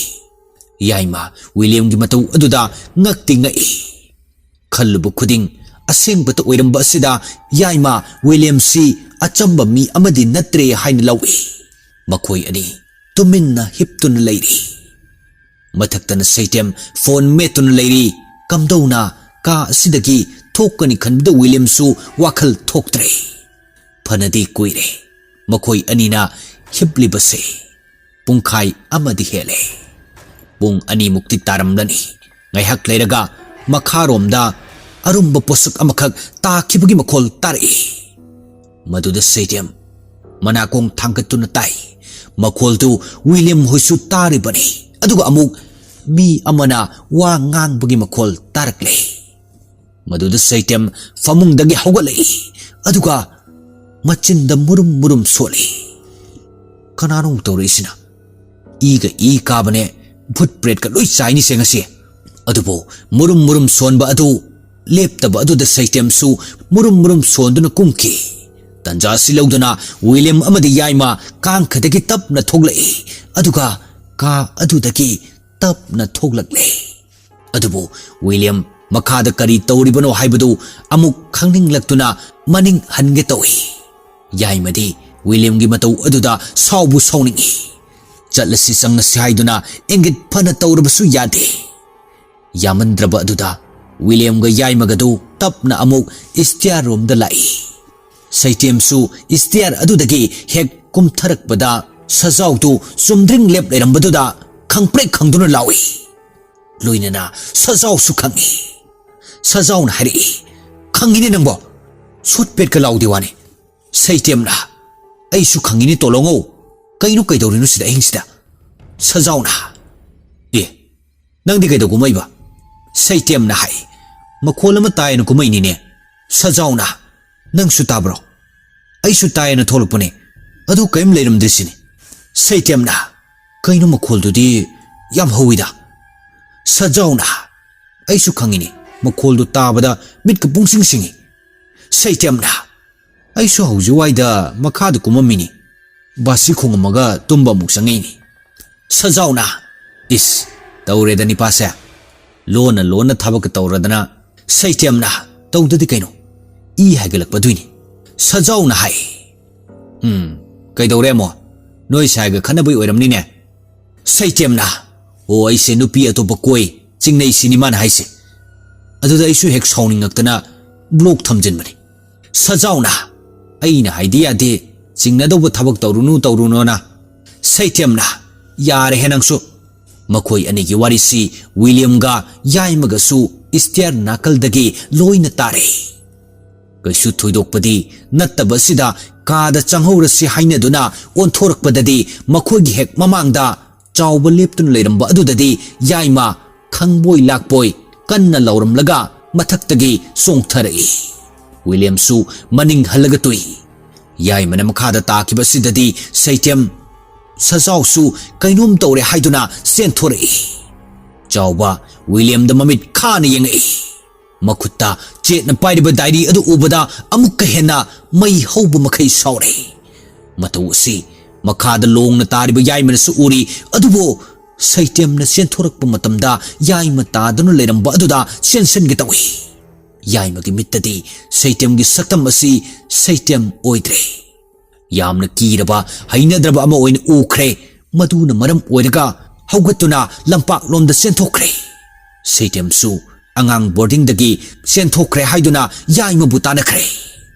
ꯌꯥꯏꯃ ꯋꯤꯂꯤꯌꯝꯒꯤ ꯃꯇꯧ ꯑꯗꯨꯗ ꯉꯛꯇꯤ ꯉꯛꯏ꯫ ꯈꯜꯂꯨꯕ ꯈꯨꯗꯤꯡ ꯑꯁꯦꯡꯕꯇ ꯑꯣꯏꯔꯝꯕ ꯑꯁꯤꯗ ꯌꯥꯏꯃ ꯋꯤꯂꯤꯌꯝꯁꯤ ꯑꯆꯝꯕ ꯃꯤ ꯑꯃꯗꯤ ꯅꯠꯇ꯭ꯔꯦ ꯍꯥꯏꯅ ꯂꯧꯏ꯫ ꯃꯈꯣꯏ ꯑꯅꯤ ꯇꯨꯃꯤꯟꯅ ꯍꯤꯞꯇꯨꯅ ꯂꯩꯔꯤ꯫ ꯃꯊꯛꯇꯅ ꯁꯩꯇꯦꯝ ꯐꯣꯟ ꯃꯦꯠꯇꯨꯅ ꯂꯩꯔꯤ꯫ ꯀꯝꯗꯧꯅ ꯀꯥ ꯑꯁꯤꯗꯒꯤ ꯊꯣꯛꯀꯅꯤ ꯈꯟꯕꯗ ꯋꯤꯂꯤꯌꯝꯁꯨ ꯋꯥꯈꯜ ꯊꯣꯛꯇ꯭ꯔꯦ꯫ ꯐꯅꯗꯤ ꯀꯨꯏꯔꯦ ꯃꯈꯣꯏ ꯑꯅꯤꯅ ꯍꯤꯞꯂꯤꯕꯁꯦ꯫ ꯄꯨꯡꯈꯥꯏ ꯑꯃꯗꯤ ꯍꯦꯜꯂꯦ꯫ ꯄꯨꯡ ꯑꯅꯤꯃꯨꯛꯇꯤ ꯇꯥꯔꯝꯂꯅꯤ꯫ ꯉꯥꯏꯍꯥꯛ ꯂꯩꯔꯒ ꯃꯈꯥꯔꯣꯝꯗ ꯑꯔꯨꯝꯕ ꯄꯣꯠꯁꯛ ꯑꯃꯈꯛ ꯇꯥꯈꯤꯕꯒꯤ ꯃꯈꯣꯜ ꯇꯥꯔꯛꯏ꯫ ꯃꯗꯨꯗ ꯁꯩꯇꯦꯝ ꯃꯅꯥꯀꯣꯡ ꯊꯥꯡꯒꯠꯇꯨꯅ ꯇꯥꯏ꯫ ꯃꯈꯣꯜꯗꯨ ꯋꯤꯂꯤꯌꯝ ꯍꯣꯏꯁꯨ ꯇꯥꯔꯤꯕꯅꯤ, ꯑꯗꯨꯒ ꯑꯃꯨꯛ ꯃꯤ ꯑꯃꯅ ꯋꯥ ꯉꯥꯡꯕꯒꯤ ꯃꯈꯣꯜ ꯇꯥꯔꯛꯂꯦ꯫ ꯃꯗꯨꯗ ꯁꯩꯇꯦꯝ ꯐꯃꯨꯡꯗꯒꯤ ꯍꯧꯒꯠꯂꯛꯏ, ꯑꯗꯨꯒ ꯃꯆꯤꯟꯗ ꯃꯨꯔꯨꯝ ꯃꯨꯔꯨꯝ ꯁꯣꯜꯂꯤ꯫ ꯀꯅꯥꯅꯣ ꯑꯃꯨꯛ ꯇꯧꯔꯛꯏꯁꯤꯅ? ꯏꯒ ꯏ ꯀꯥꯕꯅꯦ, ꯚꯨꯠ ꯄ꯭ꯔꯦꯠꯀ ꯂꯣꯏ ꯆꯥꯏꯅꯤꯁꯦ ꯉꯁꯤ꯫ ꯑꯗꯨꯕꯨ ꯃꯨꯔꯨꯝ ꯃꯨꯔꯨꯝ ꯁꯣꯟꯕ ꯑꯗꯨ ꯂꯦꯞꯇꯕ ꯑꯗꯨꯗ ꯁꯩꯇꯦꯝꯁꯨ ꯃꯨꯔꯨꯝ ꯃꯨꯔꯨꯝ ꯁꯣꯟꯗꯨꯅ ꯀꯨꯝꯈꯤ꯫ ꯇꯟꯖꯥ ꯑꯁꯤ ꯂꯧꯗꯨꯅ ꯋꯤꯂꯤꯌꯝ ꯑꯃꯗꯤ ꯌꯥꯏꯃ ꯀꯥꯡꯈꯗꯒꯤ ꯇꯞꯅ ꯊꯣꯛꯂꯛꯏ, ꯑꯗꯨꯒ ꯀꯥ ꯑꯗꯨꯗꯒꯤ ꯇꯞꯅ ꯊꯣꯛꯂꯛꯂꯦ꯫ ꯑꯗꯨꯕꯨ ꯋꯤꯂꯤꯌꯝ ꯃꯈꯥꯗ ꯀꯔꯤ ꯇꯧꯔꯤꯕꯅꯣ ꯍꯥꯏꯕꯗꯨ ꯑꯃꯨꯛ ꯈꯪꯅꯤꯡꯂꯛꯇꯨꯅ ꯃꯅꯤꯡ ꯍꯟꯒꯦ ꯇꯧꯏ꯫ ꯌꯥꯏꯃꯗꯤ ꯋꯤꯂꯤꯌꯝꯒꯤ ꯃꯇꯧ ꯑꯗꯨꯗ ꯁꯥꯎꯕꯨ ꯁꯥꯎꯅꯤꯡꯏ꯫ ꯆꯠꯂꯁꯤ ꯆꯪꯂꯁꯤ ꯍꯥꯏꯗꯨꯅ ꯏꯪꯒꯤꯠ ꯐꯅ ꯇꯧꯔꯕꯁꯨ ꯌꯥꯗꯦ꯫ ꯌꯥꯃꯟꯗ꯭ꯔꯕ ꯑꯗꯨꯗ ꯋꯤꯂꯤꯌꯝꯒ ꯌꯥꯏꯃꯒꯗꯨ ꯇꯞꯅ ꯑꯃꯨꯛ ꯏꯁꯇꯤꯌꯥꯔ ꯔꯣꯝꯗ ꯂꯥꯛꯏ꯫ ꯁꯩꯇꯦꯝꯁꯨ ꯏꯁꯇꯤꯌꯥꯔ ꯑꯗꯨꯗꯒꯤ ꯍꯦꯛ ꯀꯨꯝꯊꯔꯛꯄꯗ ꯁꯖꯥꯎꯗꯨ ꯆꯨꯝꯗ꯭ꯔꯤꯡ ꯂꯦꯞ ꯂꯩꯔꯝꯕꯗꯨꯗ ꯈꯪꯄ꯭ꯔꯦꯛ ꯈꯪꯗꯨꯅ ꯂꯥꯎꯏ꯫ ꯂꯣꯏꯅꯅ ꯁꯖꯥꯎꯁꯨ ꯈꯪꯏ꯫ ꯁꯖꯥꯎꯅ ꯍꯥꯏꯔꯛꯏ, "ꯈꯪꯉꯤꯅꯦ ꯅꯪꯕꯣ, ꯁꯨꯠ ꯄꯦꯠꯀ ꯂꯥꯎꯗꯦ ꯋꯥꯅꯤ꯫ ꯁꯩꯇꯦꯝꯅ, ꯑꯩꯁꯨ ꯈꯪꯉꯤꯅꯦ ꯇꯣꯂꯣꯉꯧ, ꯀꯩꯅꯣ ꯀꯩꯗꯧꯔꯤꯅꯣ ꯁꯤꯗ ꯑꯍꯤꯡꯁꯤꯗ?" ꯁꯖꯥꯎꯅ, "ꯑꯦ, ꯅꯪꯗꯤ ꯀꯩꯗꯧ ꯀꯨꯝꯃꯛꯏꯕ?" ꯁꯩꯇꯦꯝꯅ ꯍꯥꯏ, "ꯃꯈꯣꯜ ꯑꯃ ꯇꯥꯏꯅ ꯀꯨꯝꯃꯛꯏꯅꯤꯅꯦ꯫" ꯁꯖꯥꯎꯅ, "ꯅꯪꯁꯨ ꯇꯥꯕ꯭ꯔꯣ?" "ꯑꯩꯁꯨ ꯇꯥꯏꯅ ꯊꯣꯛꯂꯛꯄꯅꯦ, ꯑꯗꯨ ꯀꯔꯤꯝ ꯂꯩꯔꯝꯗ꯭ꯔꯤꯁꯤꯅꯤ꯫" ꯁꯩꯇꯦꯝꯅ, "ꯀꯩꯅꯣ ꯃꯈꯣꯜꯗꯨꯗꯤ ꯌꯥꯝ ꯍꯧꯋꯤꯗ?" ꯁꯖꯥꯎꯅ, "ꯑꯩꯁꯨ ꯈꯪꯉꯤꯅꯤ, ꯃꯈꯣꯜꯗꯨ ꯇꯥꯕꯗ ꯃꯤꯠꯀ ꯄꯨꯡꯁꯤꯡ ꯁꯤꯡꯉꯤ꯫" ꯁꯩꯇꯦꯝꯅ, "ꯑꯩꯁꯨ ꯍꯧꯖꯤꯛ ꯋꯥꯏꯗ ꯃꯈꯥꯗ ꯀꯨꯝꯃꯝꯃꯤꯅꯤ, ꯕꯥꯁꯤ ꯈꯣꯡꯉꯝꯃꯒ ꯇꯨꯝꯕ ꯑꯃꯨꯛ ꯆꯪꯉꯛꯏꯅꯤ꯫" ꯁꯖꯥꯎꯅ, "ꯏꯁ, ꯇꯧꯔꯦꯗ ꯅꯤꯄꯥꯁꯦ, ꯂꯣꯟꯅ ꯂꯣꯟꯅ ꯊꯕꯛꯀ ꯇꯧꯔꯗꯅ꯫" ꯁꯩꯇꯦꯝꯅ, "ꯇꯧꯗꯗꯤ ꯀꯩꯅꯣ, ꯏ ꯍꯥꯏꯒꯠꯂꯛꯄꯗꯨꯏꯅꯤ꯫" ꯁꯖꯥꯎꯅ ꯍꯥꯏ, "ꯎꯝ, ꯀꯩꯗꯧꯔꯦ ꯑꯃꯨꯛ? ꯅꯣꯏ ꯁꯥꯏꯒ ꯈꯠꯅꯕꯩ ꯑꯣꯏꯔꯝꯅꯤꯅꯦ?" ꯁꯩꯇꯦꯝꯅ, "ꯑꯣ, ꯑꯩꯁꯦ ꯅꯨꯄꯤ ꯑꯇꯣꯞꯄ ꯀꯣꯏ, ꯆꯤꯡꯅꯩ ꯁꯤꯅꯤ ꯃꯥꯅ ꯍꯥꯏꯁꯦ꯫ ꯑꯗꯨꯗ ꯑꯩꯁꯨ ꯍꯦꯛ ꯁꯥꯎꯅꯤꯡꯉꯛꯇꯅ ꯕ꯭ꯂꯣꯛ ꯊꯝꯖꯤꯟꯕꯅꯤ꯫" ꯁꯖꯥꯎꯅ, "ꯑꯩꯅ ꯍꯥꯏꯗꯤ ꯌꯥꯗꯦ, ꯆꯤꯡꯅꯗꯧꯕ ꯊꯕꯛ ꯇꯧꯔꯨꯅꯨ ꯇꯧꯔꯨꯅꯣꯅ꯫" ꯁꯩꯇꯦꯝꯅ, "ꯌꯥꯔꯦꯍꯦ ꯅꯪꯁꯨ꯫" ꯃꯈꯣꯏ ꯑꯅꯤꯒꯤ ꯋꯥꯔꯤꯁꯤ ꯋꯤꯂꯤꯌꯝꯒ ꯌꯥꯏꯃꯒꯁꯨ ꯏꯁꯇꯤꯌꯥꯔ ꯅꯥꯀꯜꯗꯒꯤ ꯂꯣꯏꯅ ꯇꯥꯔꯦ꯫ ꯀꯩꯁꯨ ꯊꯣꯏꯗꯣꯛꯄꯗꯤ ꯅꯠꯇꯕ ꯑꯁꯤꯗ ꯀꯥꯗ ꯆꯪꯍꯧꯔꯁꯤ ꯍꯥꯏꯅꯗꯨꯅ ꯑꯣꯟꯊꯣꯔꯛꯄꯗꯗꯤ ꯃꯈꯣꯏꯒꯤ ꯍꯦꯛ ꯃꯃꯥꯡꯗ ꯆꯥꯎꯕ ꯂꯦꯞꯇꯨꯅ ꯂꯩꯔꯝꯕ ꯑꯗꯨꯗꯗꯤ ꯌꯥꯏꯃ ꯈꯪꯕꯣꯏ ꯂꯥꯛꯄꯣꯏ ꯀꯟꯅ ꯂꯥꯎꯔꯝꯂꯒ ꯃꯊꯛꯇꯒꯤ ꯆꯣꯡꯊꯔꯛꯏ꯫ ꯋꯤꯂꯤꯌꯝꯁꯨ ꯃꯅꯤꯡ ꯍꯜꯂꯒ ꯇꯨꯏ꯫ ꯌꯥꯏꯃꯅ ꯃꯈꯥꯗ ꯇꯥꯈꯤꯕꯁꯤꯗꯗꯤ ꯁꯩꯇꯦꯝ ꯁꯖꯥꯎꯁꯨ ꯀꯩꯅꯣꯝ ꯇꯧꯔꯦ ꯍꯥꯏꯗꯨꯅ ꯆꯦꯟꯊꯣꯔꯛꯏ꯫ ꯆꯥꯎꯕ ꯋꯤꯂꯤꯌꯝꯗ ꯃꯃꯤꯠ ꯈꯥꯅ ꯌꯦꯡꯉꯛꯏ꯫ ꯃꯈꯨꯠꯇ ꯆꯦꯠꯅ ꯄꯥꯏꯔꯤꯕ ꯗꯥꯏꯔꯤ ꯑꯗꯨ ꯎꯕꯗ ꯑꯃꯨꯛꯀ ꯍꯦꯟꯅ ꯃꯩ ꯍꯧꯕ ꯃꯈꯩ ꯁꯥꯎꯔꯦ꯫ ꯃꯇꯧ ꯑꯁꯤ ꯃꯈꯥꯗ ꯂꯣꯡꯅ ꯇꯥꯔꯤꯕ ꯌꯥꯏꯃꯅꯁꯨ ꯎꯔꯤ꯫ ꯑꯗꯨꯕꯨ ꯁꯩꯇꯦꯝꯅ ꯆꯦꯟꯊꯣꯔꯛꯄ ꯃꯇꯝꯗ ꯌꯥꯏꯃ ꯇꯥꯗꯨꯅ ꯂꯩꯔꯝꯕ ꯑꯗꯨꯗ ꯆꯦꯟꯁꯤꯟꯒꯦ ꯇꯧꯏ꯫ ꯌꯥꯏꯃꯒꯤ ꯃꯤꯠꯇꯗꯤ ꯁꯩꯇꯦꯝꯒꯤ ꯁꯛꯇꯝ ꯑꯁꯤ ꯁꯩꯇꯦꯝ ꯑꯣꯏꯗ꯭ꯔꯦ꯫ ꯌꯥꯝꯅ ꯀꯤꯔꯕ, ꯍꯩꯅꯗ꯭ꯔꯕ ꯑꯃ ꯑꯣꯏꯅ ꯎꯈ꯭ꯔꯦ꯫ ꯃꯗꯨꯅ ꯃꯔꯝ ꯑꯣꯏꯔꯒ ꯍꯧꯒꯠꯇꯨꯅ ꯂꯝꯄꯥꯛꯂꯣꯝꯗ ꯆꯦꯟꯊꯣꯛꯈ꯭ꯔꯦ꯫ ꯁꯩꯇꯦꯝꯁꯨ ꯑꯉꯥꯡ ꯕꯣꯔꯗꯤꯡꯗꯒꯤ ꯆꯦꯟꯊꯣꯛꯈ꯭ꯔꯦ ꯍꯥꯏꯗꯨꯅ ꯌꯥꯏꯃꯕꯨ ꯇꯥꯟꯅꯈ꯭ꯔꯦ꯫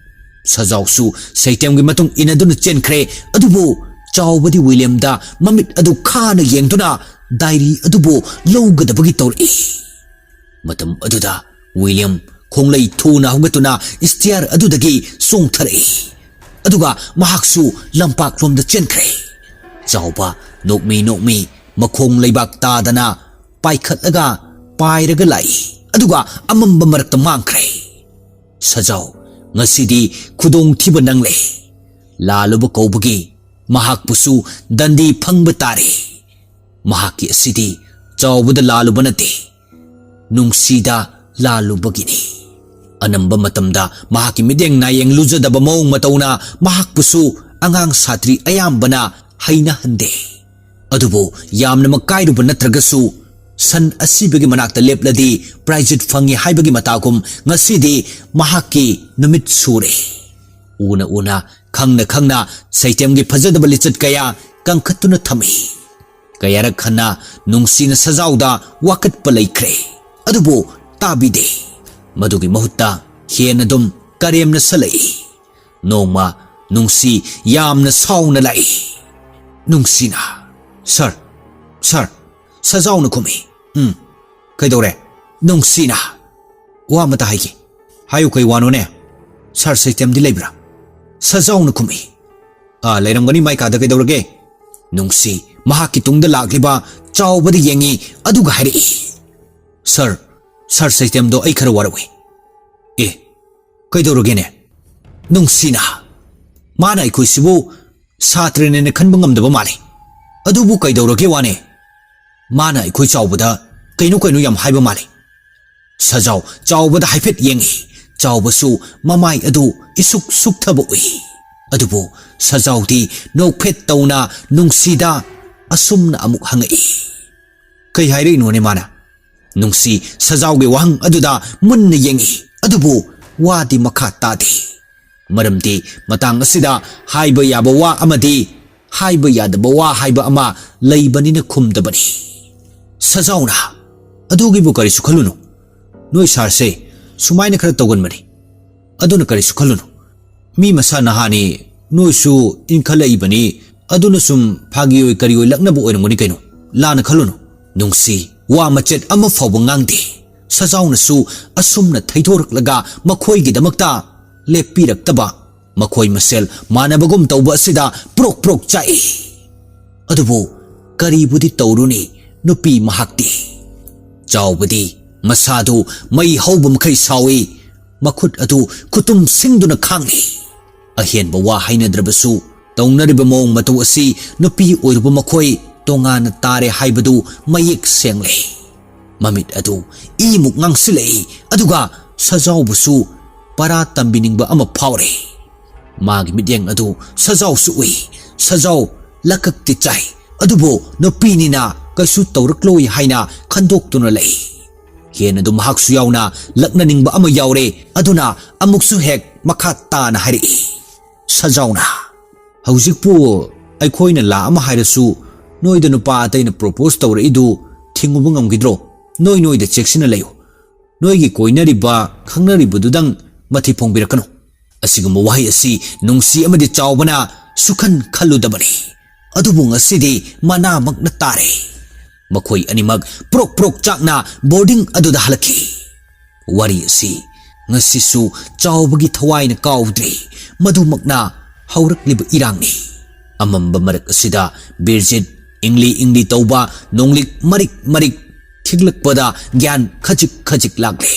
ꯁꯖꯥꯎꯁꯨ ꯁꯩꯇꯦꯝꯒꯤ ꯃꯇꯨꯡ ꯏꯟꯅꯗꯨꯅ ꯆꯦꯟꯈ꯭ꯔꯦ꯫ ꯑꯗꯨꯕꯨ ꯆꯥꯎꯕꯗꯤ ꯋꯤꯂꯤꯌꯝꯗ ꯃꯃꯤꯠ ꯑꯗꯨ ꯈꯥꯅ ꯌꯦꯡꯗꯨꯅ ꯗꯥꯏꯔꯤ ꯑꯗꯨꯕꯨ ꯂꯧꯒꯗꯕꯒꯤ ꯇꯧꯔꯛꯏ꯫ ꯃꯇꯝ ꯑꯗꯨꯗ ꯋꯤꯂꯤꯌꯝ ꯈꯣꯡꯂꯩ ꯊꯨꯅ ꯍꯧꯒꯠꯇꯨꯅ ꯁ꯭ꯇꯤꯌꯥꯔ ꯑꯗꯨꯗꯒꯤ ꯆꯣꯡꯊꯔꯛꯏ꯫ ꯑꯗꯨꯒ ꯃꯍꯥꯛꯁꯨ ꯂꯝꯄꯥꯛꯂꯣꯝꯗ ꯆꯦꯟꯈ꯭ꯔꯦ꯫ ꯆꯥꯎꯕ ꯅꯣꯛꯃꯤ ꯅꯣꯛꯃꯤ ꯃꯈꯣꯡ ꯂꯩꯕꯥꯛ ꯇꯥꯗꯅ ꯄꯥꯏꯈꯠꯂꯒ ꯄꯥꯏꯔꯒ ꯂꯥꯛꯏ꯫ ꯑꯗꯨꯒ ꯑꯃꯝꯕ ꯃꯔꯛꯇ ꯃꯥꯡꯈ꯭ꯔꯦ꯫ ꯁꯖꯥꯎ, ꯉꯁꯤꯗꯤ ꯈꯨꯗꯣꯡꯊꯤꯕ ꯅꯪꯂꯦ꯫ ꯂꯥꯜꯂꯨꯕ ꯀꯧꯕꯒꯤ ꯃꯍꯥꯛꯄꯨꯁꯨ ꯗꯟꯗꯤ ꯐꯪꯕ ꯇꯥꯔꯦ꯫ ꯃꯍꯥꯛꯀꯤ ꯑꯁꯤꯗꯤ ꯆꯥꯎꯕꯗ ꯂꯥꯜꯂꯨꯕ ꯅꯠꯇꯦ, ꯅꯨꯡꯁꯤꯗ ꯂꯥꯜꯂꯨꯕꯒꯤꯅꯤ꯫ ꯑꯅꯝꯕ ꯃꯇꯝꯗ ꯃꯍꯥꯛꯀꯤ ꯃꯤꯠꯌꯦꯡ ꯅꯥꯌꯦꯡ ꯂꯨꯖꯗꯕ ꯃꯑꯣꯡ ꯃꯇꯧꯅ ꯃꯍꯥꯛꯄꯨꯁꯨ ꯑꯉꯥꯡ ꯁꯥꯇ꯭ꯔꯤ ꯑꯌꯥꯝꯕꯅ ꯍꯩꯅꯍꯟꯗꯦ꯫ ꯑꯗꯨꯕꯨ ꯌꯥꯝꯅ ꯃꯀꯥꯏꯔꯨꯕ ꯅꯠꯇ꯭ꯔꯒꯁꯨ ꯁꯟ ꯑꯁꯤꯕꯒꯤ ꯃꯅꯥꯛꯇ ꯂꯦꯞꯂꯗꯤ ꯄ꯭ꯔꯥꯏꯖꯤꯠ ꯐꯪꯉꯤ ꯍꯥꯏꯕꯒꯤ ꯃꯇꯥꯒꯨꯝ ꯉꯁꯤꯗꯤ ꯃꯍꯥꯛꯀꯤ ꯅꯨꯃꯤꯠ ꯁꯨꯔꯦ꯫ ꯎꯅ ꯎꯅ, ꯈꯪꯅ ꯈꯪꯅ ꯁꯩꯇꯦꯝꯒꯤ ꯐꯖꯗꯕ ꯂꯤꯆꯠ ꯀꯌꯥ ꯀꯪꯈꯠꯇꯨꯅ ꯊꯝꯃꯤ꯫ ꯀꯌꯥꯔꯛ ꯍꯟꯅ ꯅꯨꯡꯁꯤꯅ ꯁꯖꯥꯎꯗ ꯋꯥꯀꯠꯄ ꯂꯩꯈ꯭ꯔꯦ, ꯑꯗꯨꯕꯨ ꯇꯥꯕꯤꯗꯦ꯫ ꯃꯗꯨꯒꯤ ꯃꯍꯨꯠꯇ ꯍꯦꯟꯅ ꯑꯗꯨꯝ ꯀꯔꯦꯝꯅ ꯁꯜꯂꯛꯏ꯫ ꯅꯣꯡꯃ ꯅꯨꯡꯁꯤ ꯌꯥꯝꯅ ꯁꯥꯎꯅ ꯂꯥꯛꯏ꯫ ꯅꯨꯡꯁꯤꯅ, "ꯁꯥꯔ, ꯁꯥꯔ!" ꯁꯖꯥꯎꯅ ꯈꯨꯝꯃꯤ꯫ "ꯎꯝ, ꯀꯩꯗꯧꯔꯦ?" ꯅꯨꯡꯁꯤꯅ, "ꯋꯥ ꯑꯃꯇ ꯍꯥꯏꯒꯦ꯫" "ꯍꯥꯏꯌꯨ, ꯀꯩ ꯋꯥꯅꯣꯅꯦ?" "ꯁꯥꯔ ꯁꯩꯇꯦꯝꯗꯤ ꯂꯩꯕ꯭ꯔꯥ?" ꯁꯖꯥꯎꯅ ꯈꯨꯝꯃꯤ꯫ "ꯑꯥ, ꯂꯩꯔꯝꯒꯅꯤ, ꯃꯥꯏ ꯀꯥꯗ ꯀꯩꯗꯧꯔꯒꯦ?" ꯅꯨꯡꯁꯤ ꯃꯍꯥꯛꯀꯤ ꯇꯨꯡꯗ ꯂꯥꯛꯂꯤꯕ ꯆꯥꯎꯕꯗ ꯌꯦꯡꯉꯤ, ꯑꯗꯨꯒ ꯍꯥꯏꯔꯛꯏ, "ꯁꯥꯔ, ꯁꯥꯔ ꯁꯩꯇꯦꯝꯗꯣ ꯑꯩ ꯈꯔ ꯋꯥꯔꯛꯎꯏ꯫" "ꯑꯦ, ꯀꯩꯗꯧꯔꯒꯦꯅꯦ?" ꯅꯨꯡꯁꯤꯅ, ꯃꯥꯅ ꯑꯩꯈꯣꯏꯁꯤꯕꯨ ꯁꯥꯇ꯭ꯔꯅꯦꯅ ꯈꯟꯕ ꯉꯝꯗꯕ ꯃꯥꯜꯂꯤ꯫ ꯑꯗꯨꯕꯨ ꯀꯩꯗꯧꯔꯒꯦ ꯋꯥꯅꯦ? ꯃꯥꯅ ꯑꯩꯈꯣꯏ ꯆꯥꯎꯕꯗ ꯀꯩꯅꯣ ꯀꯩꯅꯣ ꯌꯥꯝ ꯍꯥꯏꯕ ꯃꯥꯜꯂꯤ꯫ ꯁꯖꯥꯎ ꯆꯥꯎꯕꯗ ꯍꯥꯏꯐꯦꯠ ꯌꯦꯡꯏ꯫ ꯆꯥꯎꯕꯁꯨ ꯃꯃꯥꯏ ꯑꯗꯨ ꯏꯁꯨꯛ ꯁꯨꯛꯊꯕ ꯎꯏ꯫ ꯑꯗꯨꯕꯨ ꯁꯖꯥꯎꯗꯤ ꯅꯣꯛꯐꯦꯠ ꯇꯧꯅ ꯅꯨꯡꯁꯤꯗ ꯑꯁꯨꯝꯅ ꯑꯃꯨꯛ ꯍꯪꯉꯛꯏ꯫ "ꯀꯩ ꯍꯥꯏꯔꯛꯏꯅꯣꯅꯦ ꯃꯥꯅ?" ꯅꯨꯡꯁꯤ ꯁꯖꯥꯎꯒꯤ ꯋꯥꯍꯪ ꯑꯗꯨꯗ ꯃꯨꯟꯅ ꯌꯦꯡꯏ, ꯑꯗꯨꯕꯨ ꯋꯥꯗꯤ ꯃꯈꯥ ꯇꯥꯗꯦ꯫ ꯃꯔꯝꯗꯤ ꯃꯇꯥꯡ ꯑꯁꯤꯗ ꯍꯥꯏꯕ ꯌꯥꯕ ꯋꯥ ꯑꯃꯗꯤ ꯍꯥꯏꯕ ꯌꯥꯗꯕ ꯋꯥ ꯍꯥꯏꯕ ꯑꯃ ꯂꯩꯕꯅꯤꯅ ꯈꯨꯝꯗꯕꯅꯤ꯫ ꯁꯖꯥꯎꯅ, "ꯑꯗꯨꯒꯤꯕꯨ ꯀꯔꯤꯁꯨ ꯈꯜꯂꯨꯅꯨ꯫ ꯅꯣꯏ ꯁꯥꯔꯁꯦ ꯁꯨꯃꯥꯏꯅ ꯈꯔ ꯇꯧꯒꯟꯕꯅꯤ꯫ ꯑꯗꯨꯅ ꯀꯔꯤꯁꯨ ꯈꯜꯂꯨꯅꯨ꯫ ꯃꯤ ꯃꯁꯥ ꯅꯍꯥꯅꯤ, ꯅꯣꯏꯁꯨ ꯏꯟꯈꯠꯂꯛꯏꯕꯅꯤ, ꯑꯗꯨꯅ ꯁꯨꯝ ꯐꯥꯒꯤ ꯑꯣꯏ ꯀꯔꯤ ꯑꯣꯏ ꯂꯛꯅꯕ ꯑꯣꯏꯔꯝꯒꯅꯤ ꯀꯩꯅꯣ꯫ ꯂꯥꯟꯅ ꯈꯜꯂꯨꯅꯨ꯫" ꯅꯨꯡꯁꯤ ꯋꯥ ꯃꯆꯦꯠ ꯑꯃ ꯐꯥꯎꯕ ꯉꯥꯡꯗꯦ꯫ ꯁꯖꯥꯎꯅꯁꯨ ꯑꯁꯨꯝꯅ ꯊꯩꯗꯣꯔꯛꯂꯒ ꯃꯈꯣꯏꯒꯤꯗꯃꯛꯇ ꯂꯦꯞꯄꯤꯔꯛꯇꯕ ꯃꯈꯣꯏ ꯃꯁꯦꯜ ꯃꯥꯟꯅꯕꯒꯨꯝ ꯇꯧꯕ ꯑꯁꯤꯗ ꯄ꯭ꯔꯣꯛ ꯄ꯭ꯔꯣꯛ ꯆꯥꯛꯏ꯫ ꯑꯗꯨꯕꯨ ꯀꯔꯤꯕꯨꯗꯤ ꯇꯧꯔꯨꯅꯤ, ꯅꯨꯄꯤ ꯃꯍꯥꯛꯇꯤ꯫ ꯆꯥꯎꯕꯗꯤ ꯃꯁꯥꯗꯨ ꯃꯩ ꯍꯧꯕ ꯃꯈꯩ ꯁꯥꯎꯏ, ꯃꯈꯨꯠ ꯑꯗꯨ ꯈꯨꯇꯨꯝ ꯁꯤꯡꯗꯨꯅ ꯈꯥꯡꯏ꯫ ꯑꯍꯦꯟꯕ ꯋꯥ ꯍꯥꯏꯅꯗ꯭ꯔꯕꯁꯨ ꯇꯧꯅꯔꯤꯕ ꯃꯑꯣꯡ ꯃꯇꯧ ꯑꯁꯤ ꯅꯨꯄꯤ ꯑꯣꯏꯔꯨꯕ ꯃꯈꯣꯏ ꯇꯣꯉꯥꯟꯅ ꯇꯥꯔꯦ ꯍꯥꯏꯕꯗꯨ ꯃꯌꯦꯛ ꯁꯦꯡꯂꯦ꯫ ꯃꯃꯤꯠ ꯑꯗꯨ ꯏꯃꯨꯛ ꯉꯥꯡꯁꯤꯜꯂꯛꯏ, ꯑꯗꯨꯒ ꯁꯖꯥꯎꯕꯁꯨ ꯄꯔꯥ ꯇꯝꯕꯤꯅꯤꯡꯕ ꯑꯃ ꯐꯥꯎꯔꯦ꯫ ꯃꯥꯒꯤ ꯃꯤꯠꯌꯦꯡ ꯑꯗꯨ ꯁꯖꯥꯎꯁꯨ ꯎꯏ꯫ ꯁꯖꯥꯎ ꯂꯀꯛꯇꯤ ꯆꯥꯏ, ꯑꯗꯨꯕꯨ ꯅꯨꯄꯤꯅꯤꯅ ꯀꯩꯁꯨ ꯇꯧꯔꯛꯂꯣꯏ ꯍꯥꯏꯅ ꯈꯟꯗꯣꯛꯇꯨꯅ ꯂꯩ꯫ ꯍꯦꯟꯅꯗꯨ ꯃꯍꯥꯛꯁꯨ ꯌꯥꯎꯅ ꯂꯛꯅꯅꯤꯡꯕ ꯑꯃ ꯌꯥꯎꯔꯦ, ꯑꯗꯨꯅ ꯑꯃꯨꯛꯁꯨ ꯍꯦꯛ ꯃꯈꯥ ꯇꯥꯅ ꯍꯥꯏꯔꯛꯏ꯫ ꯁꯖꯥꯎꯅ, "ꯍꯧꯖꯤꯛꯄꯨ ꯑꯩꯈꯣꯏꯅ ꯂꯥ ꯑꯃ ꯍꯥꯏꯔꯁꯨ ꯅꯣꯏꯗ ꯅꯨꯄꯥ ꯑꯇꯩꯅ ꯄ꯭ꯔꯣꯄꯣꯁ ꯇꯧꯔꯛꯏꯗꯨ ꯊꯤꯡꯉꯨꯕ ꯉꯝꯈꯤꯗ꯭ꯔꯣ? ꯅꯣꯏ ꯅꯣꯏꯗ ꯆꯦꯛꯁꯤꯟꯅ ꯂꯩꯌꯨ꯫ ꯅꯣꯏꯒꯤ ꯀꯣꯏꯅꯔꯤꯕ, ꯈꯪꯅꯔꯤꯕꯗꯨꯗꯪ ꯃꯊꯤ ꯐꯣꯡꯕꯤꯔꯛꯀꯅꯨ꯫" ꯑꯁꯤꯒꯨꯝꯕ ꯋꯥꯍꯩ ꯑꯁꯤ ꯅꯨꯡꯁꯤ ꯑꯃꯗꯤ ꯆꯥꯎꯕꯅ ꯁꯨꯈꯟ ꯈꯜꯂꯨꯗꯕꯅꯤ꯫ ꯑꯗꯨꯕꯨ ꯉꯁꯤꯗꯤ ꯃꯅꯥꯃꯛꯅ ꯇꯥꯔꯦ꯫ ꯃꯈꯣꯏ ꯑꯅꯤꯃꯛ ꯄ꯭ꯔꯣꯛ ꯄ꯭ꯔꯣꯛ ꯆꯥꯛꯅ ꯕꯣꯔꯗꯤꯡ ꯑꯗꯨꯗ ꯍꯜꯂꯛꯈꯤ꯫ ꯋꯥꯔꯤ ꯑꯁꯤ ꯉꯁꯤꯁꯨ ꯆꯥꯎꯕꯒꯤ ꯊꯋꯥꯏꯅ ꯀꯥꯎꯗ꯭ꯔꯤ꯫ ꯃꯗꯨꯃꯛꯅ ꯍꯧꯔꯛꯂꯤꯕ ꯏꯔꯥꯡꯅꯤ꯫ ꯑꯃꯝꯕ ꯃꯔꯛ ꯑꯁꯤꯗ ꯕꯤꯔꯖꯤꯠ ꯏꯪꯂꯤ ꯏꯪꯂꯤ ꯇꯧꯕ ꯅꯣꯡꯂꯤꯛ ꯃꯔꯤꯛ ꯃꯔꯤꯛ ꯈꯤꯛꯂꯛꯄꯗ ꯒ꯭ꯌꯥꯟ ꯈꯖꯤꯛ ꯈꯖꯤꯛ ꯂꯥꯛꯂꯦ꯫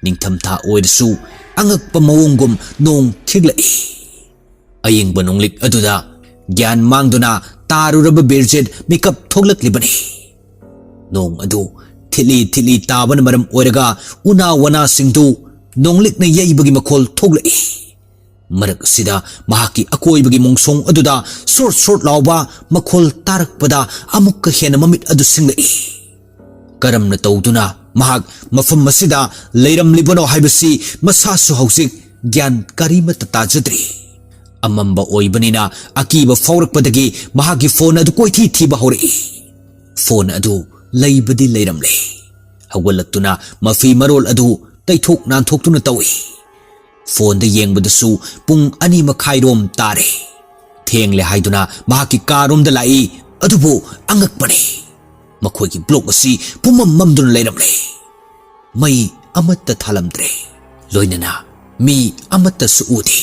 ꯅꯤꯡꯊꯝꯊꯥ ꯑꯣꯏꯔꯁꯨ ꯑꯉꯛꯄ ꯃꯑꯣꯡꯒꯨꯝ ꯅꯣꯡ ꯈꯤꯛꯂꯛꯏ꯫ ꯑꯌꯤꯡꯕ ꯅꯣꯡꯂꯤꯛ ꯑꯗꯨꯗ ꯒ꯭ꯌꯥꯟ ꯃꯥꯡꯗꯨꯅ ꯇꯥꯔꯨꯔꯕ ꯕꯤꯔꯖꯤꯠ ꯃꯤꯀꯞ ꯊꯣꯛꯂꯛꯂꯤꯕꯅꯤ꯫ ꯅꯣꯡ ꯑꯗꯨ ꯊꯤꯠꯂꯤ ꯊꯤꯠꯂꯤ ꯇꯥꯕꯅ ꯃꯔꯝ ꯑꯣꯏꯔꯒ ꯎꯅꯥ ꯋꯥꯅꯥꯁꯤꯡꯗꯨ ꯅꯣꯡꯂꯤꯛꯅ ꯌꯩꯕꯒꯤ ꯃꯈꯣꯜ ꯊꯣꯛꯂꯛꯏ꯫ ꯃꯔꯛ ꯑꯁꯤꯗ ꯃꯍꯥꯛꯀꯤ ꯑꯀꯣꯏꯕꯒꯤ ꯃꯣꯡꯁꯣꯡ ꯑꯗꯨꯗ ꯁꯣꯔꯠ ꯁꯣꯔꯠ ꯂꯥꯎꯕ ꯃꯈꯣꯜ ꯇꯥꯔꯛꯄꯗ ꯑꯃꯨꯛꯀ ꯍꯦꯟꯅ ꯃꯃꯤꯠ ꯑꯗꯨ ꯁꯤꯡꯂꯛꯏ꯫ ꯀꯔꯝꯅ ꯇꯧꯗꯨꯅ ꯃꯍꯥꯛ ꯃꯐꯝ ꯑꯁꯤꯗ ꯂꯩꯔꯝꯂꯤꯕꯅꯣ ꯍꯥꯏꯕꯁꯤ ꯃꯁꯥꯁꯨ ꯍꯧꯖꯤꯛ ꯒ꯭ꯌꯥꯟ ꯀꯔꯤꯃꯠꯇ ꯇꯥꯖꯗ꯭ꯔꯤ꯫ ꯑꯃꯝꯕ ꯑꯣꯏꯕꯅꯤꯅ ꯑꯀꯤꯕ ꯐꯥꯎꯔꯛꯄꯗꯒꯤ ꯃꯍꯥꯛꯀꯤ ꯐꯣꯟ ꯑꯗꯨ ꯀꯣꯏꯊꯤ ꯊꯤꯕ ꯍꯧꯔꯛꯏ꯫ ꯐꯣꯟ ꯑꯗꯨ ꯂꯩꯕꯗꯤ ꯂꯩꯔꯝꯂꯦ꯫ ꯍꯧꯒꯠꯂꯛꯇꯨꯅ ꯃꯐꯤ ꯃꯔꯣꯜ ꯑꯗꯨ ꯇꯩꯊꯣꯛ ꯅꯥꯟꯊꯣꯛꯇꯨꯅ ꯇꯧꯏ꯫ ꯐꯣꯟꯗ ꯌꯦꯡꯕꯗꯁꯨ ꯄꯨꯡ ꯑꯅꯤ ꯃꯈꯥꯏꯔꯣꯝ ꯇꯥꯔꯦ꯫ ꯊꯦꯡꯂꯦ ꯍꯥꯏꯗꯨꯅ ꯃꯍꯥꯛꯀꯤ ꯀꯥꯔꯣꯝꯗ ꯂꯥꯛꯏ, ꯑꯗꯨꯕꯨ ꯑꯉꯛꯄꯅꯤ, ꯃꯈꯣꯏꯒꯤ ꯕ꯭ꯂꯣꯛ ꯑꯁꯤ ꯄꯨꯝꯃꯝ ꯃꯝꯗꯨꯅ ꯂꯩꯔꯝꯂꯦ꯫ ꯃꯩ ꯑꯃꯠꯇ ꯊꯥꯂꯝꯗ꯭ꯔꯦ, ꯂꯣꯏꯅꯅ ꯃꯤ ꯑꯃꯠꯇꯁꯨ ꯎꯗꯦ꯫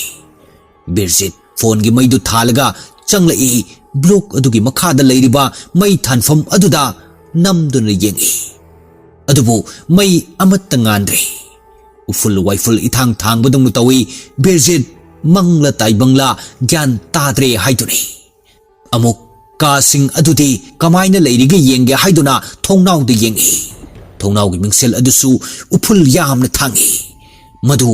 ꯕꯤꯔꯖꯤꯠ ꯐꯣꯟꯒꯤ ꯃꯩꯗꯨ ꯊꯥꯜꯂꯒ ꯆꯪꯂꯛꯏ꯫ ꯕ꯭ꯂꯣꯛ ꯑꯗꯨꯒꯤ ꯃꯈꯥꯗ ꯂꯩꯔꯤꯕ ꯃꯩ ꯊꯥꯟꯐꯝ ꯑꯗꯨꯗ ꯅꯝꯗꯨꯅ ꯌꯦꯡꯏ, ꯑꯗꯨꯕꯨ ꯃꯩ ꯑꯃꯠꯇ ꯉꯥꯟꯗ꯭ꯔꯦ꯫ ꯎꯐꯨꯜ ꯋꯥꯏꯐꯨꯜ ꯏꯊꯥꯡ ꯊꯥꯡꯕꯗꯧꯅ ꯇꯧꯏ꯫ ꯕꯤꯔꯖꯤꯠ ꯃꯪꯂ ꯇꯥꯏꯕꯪꯂ ꯒ꯭ꯌꯥꯟ ꯇꯥꯗ꯭ꯔꯦ ꯍꯥꯏꯗꯨꯅꯤ꯫ ꯑꯃꯨꯛ ꯀꯥꯁꯤꯡ ꯑꯗꯨꯗꯤ ꯀꯃꯥꯏꯅ ꯂꯩꯔꯤꯒꯦ ꯌꯦꯡꯒꯦ ꯍꯥꯏꯗꯨꯅ ꯊꯣꯡꯅꯥꯎꯗ ꯌꯦꯡꯏ꯫ ꯊꯣꯡꯅꯥꯎꯒꯤ ꯃꯤꯡꯁꯦꯜ ꯑꯗꯨꯁꯨ ꯎꯐꯨꯜ ꯌꯥꯝꯅ ꯊꯥꯡꯏ꯫ ꯃꯗꯨ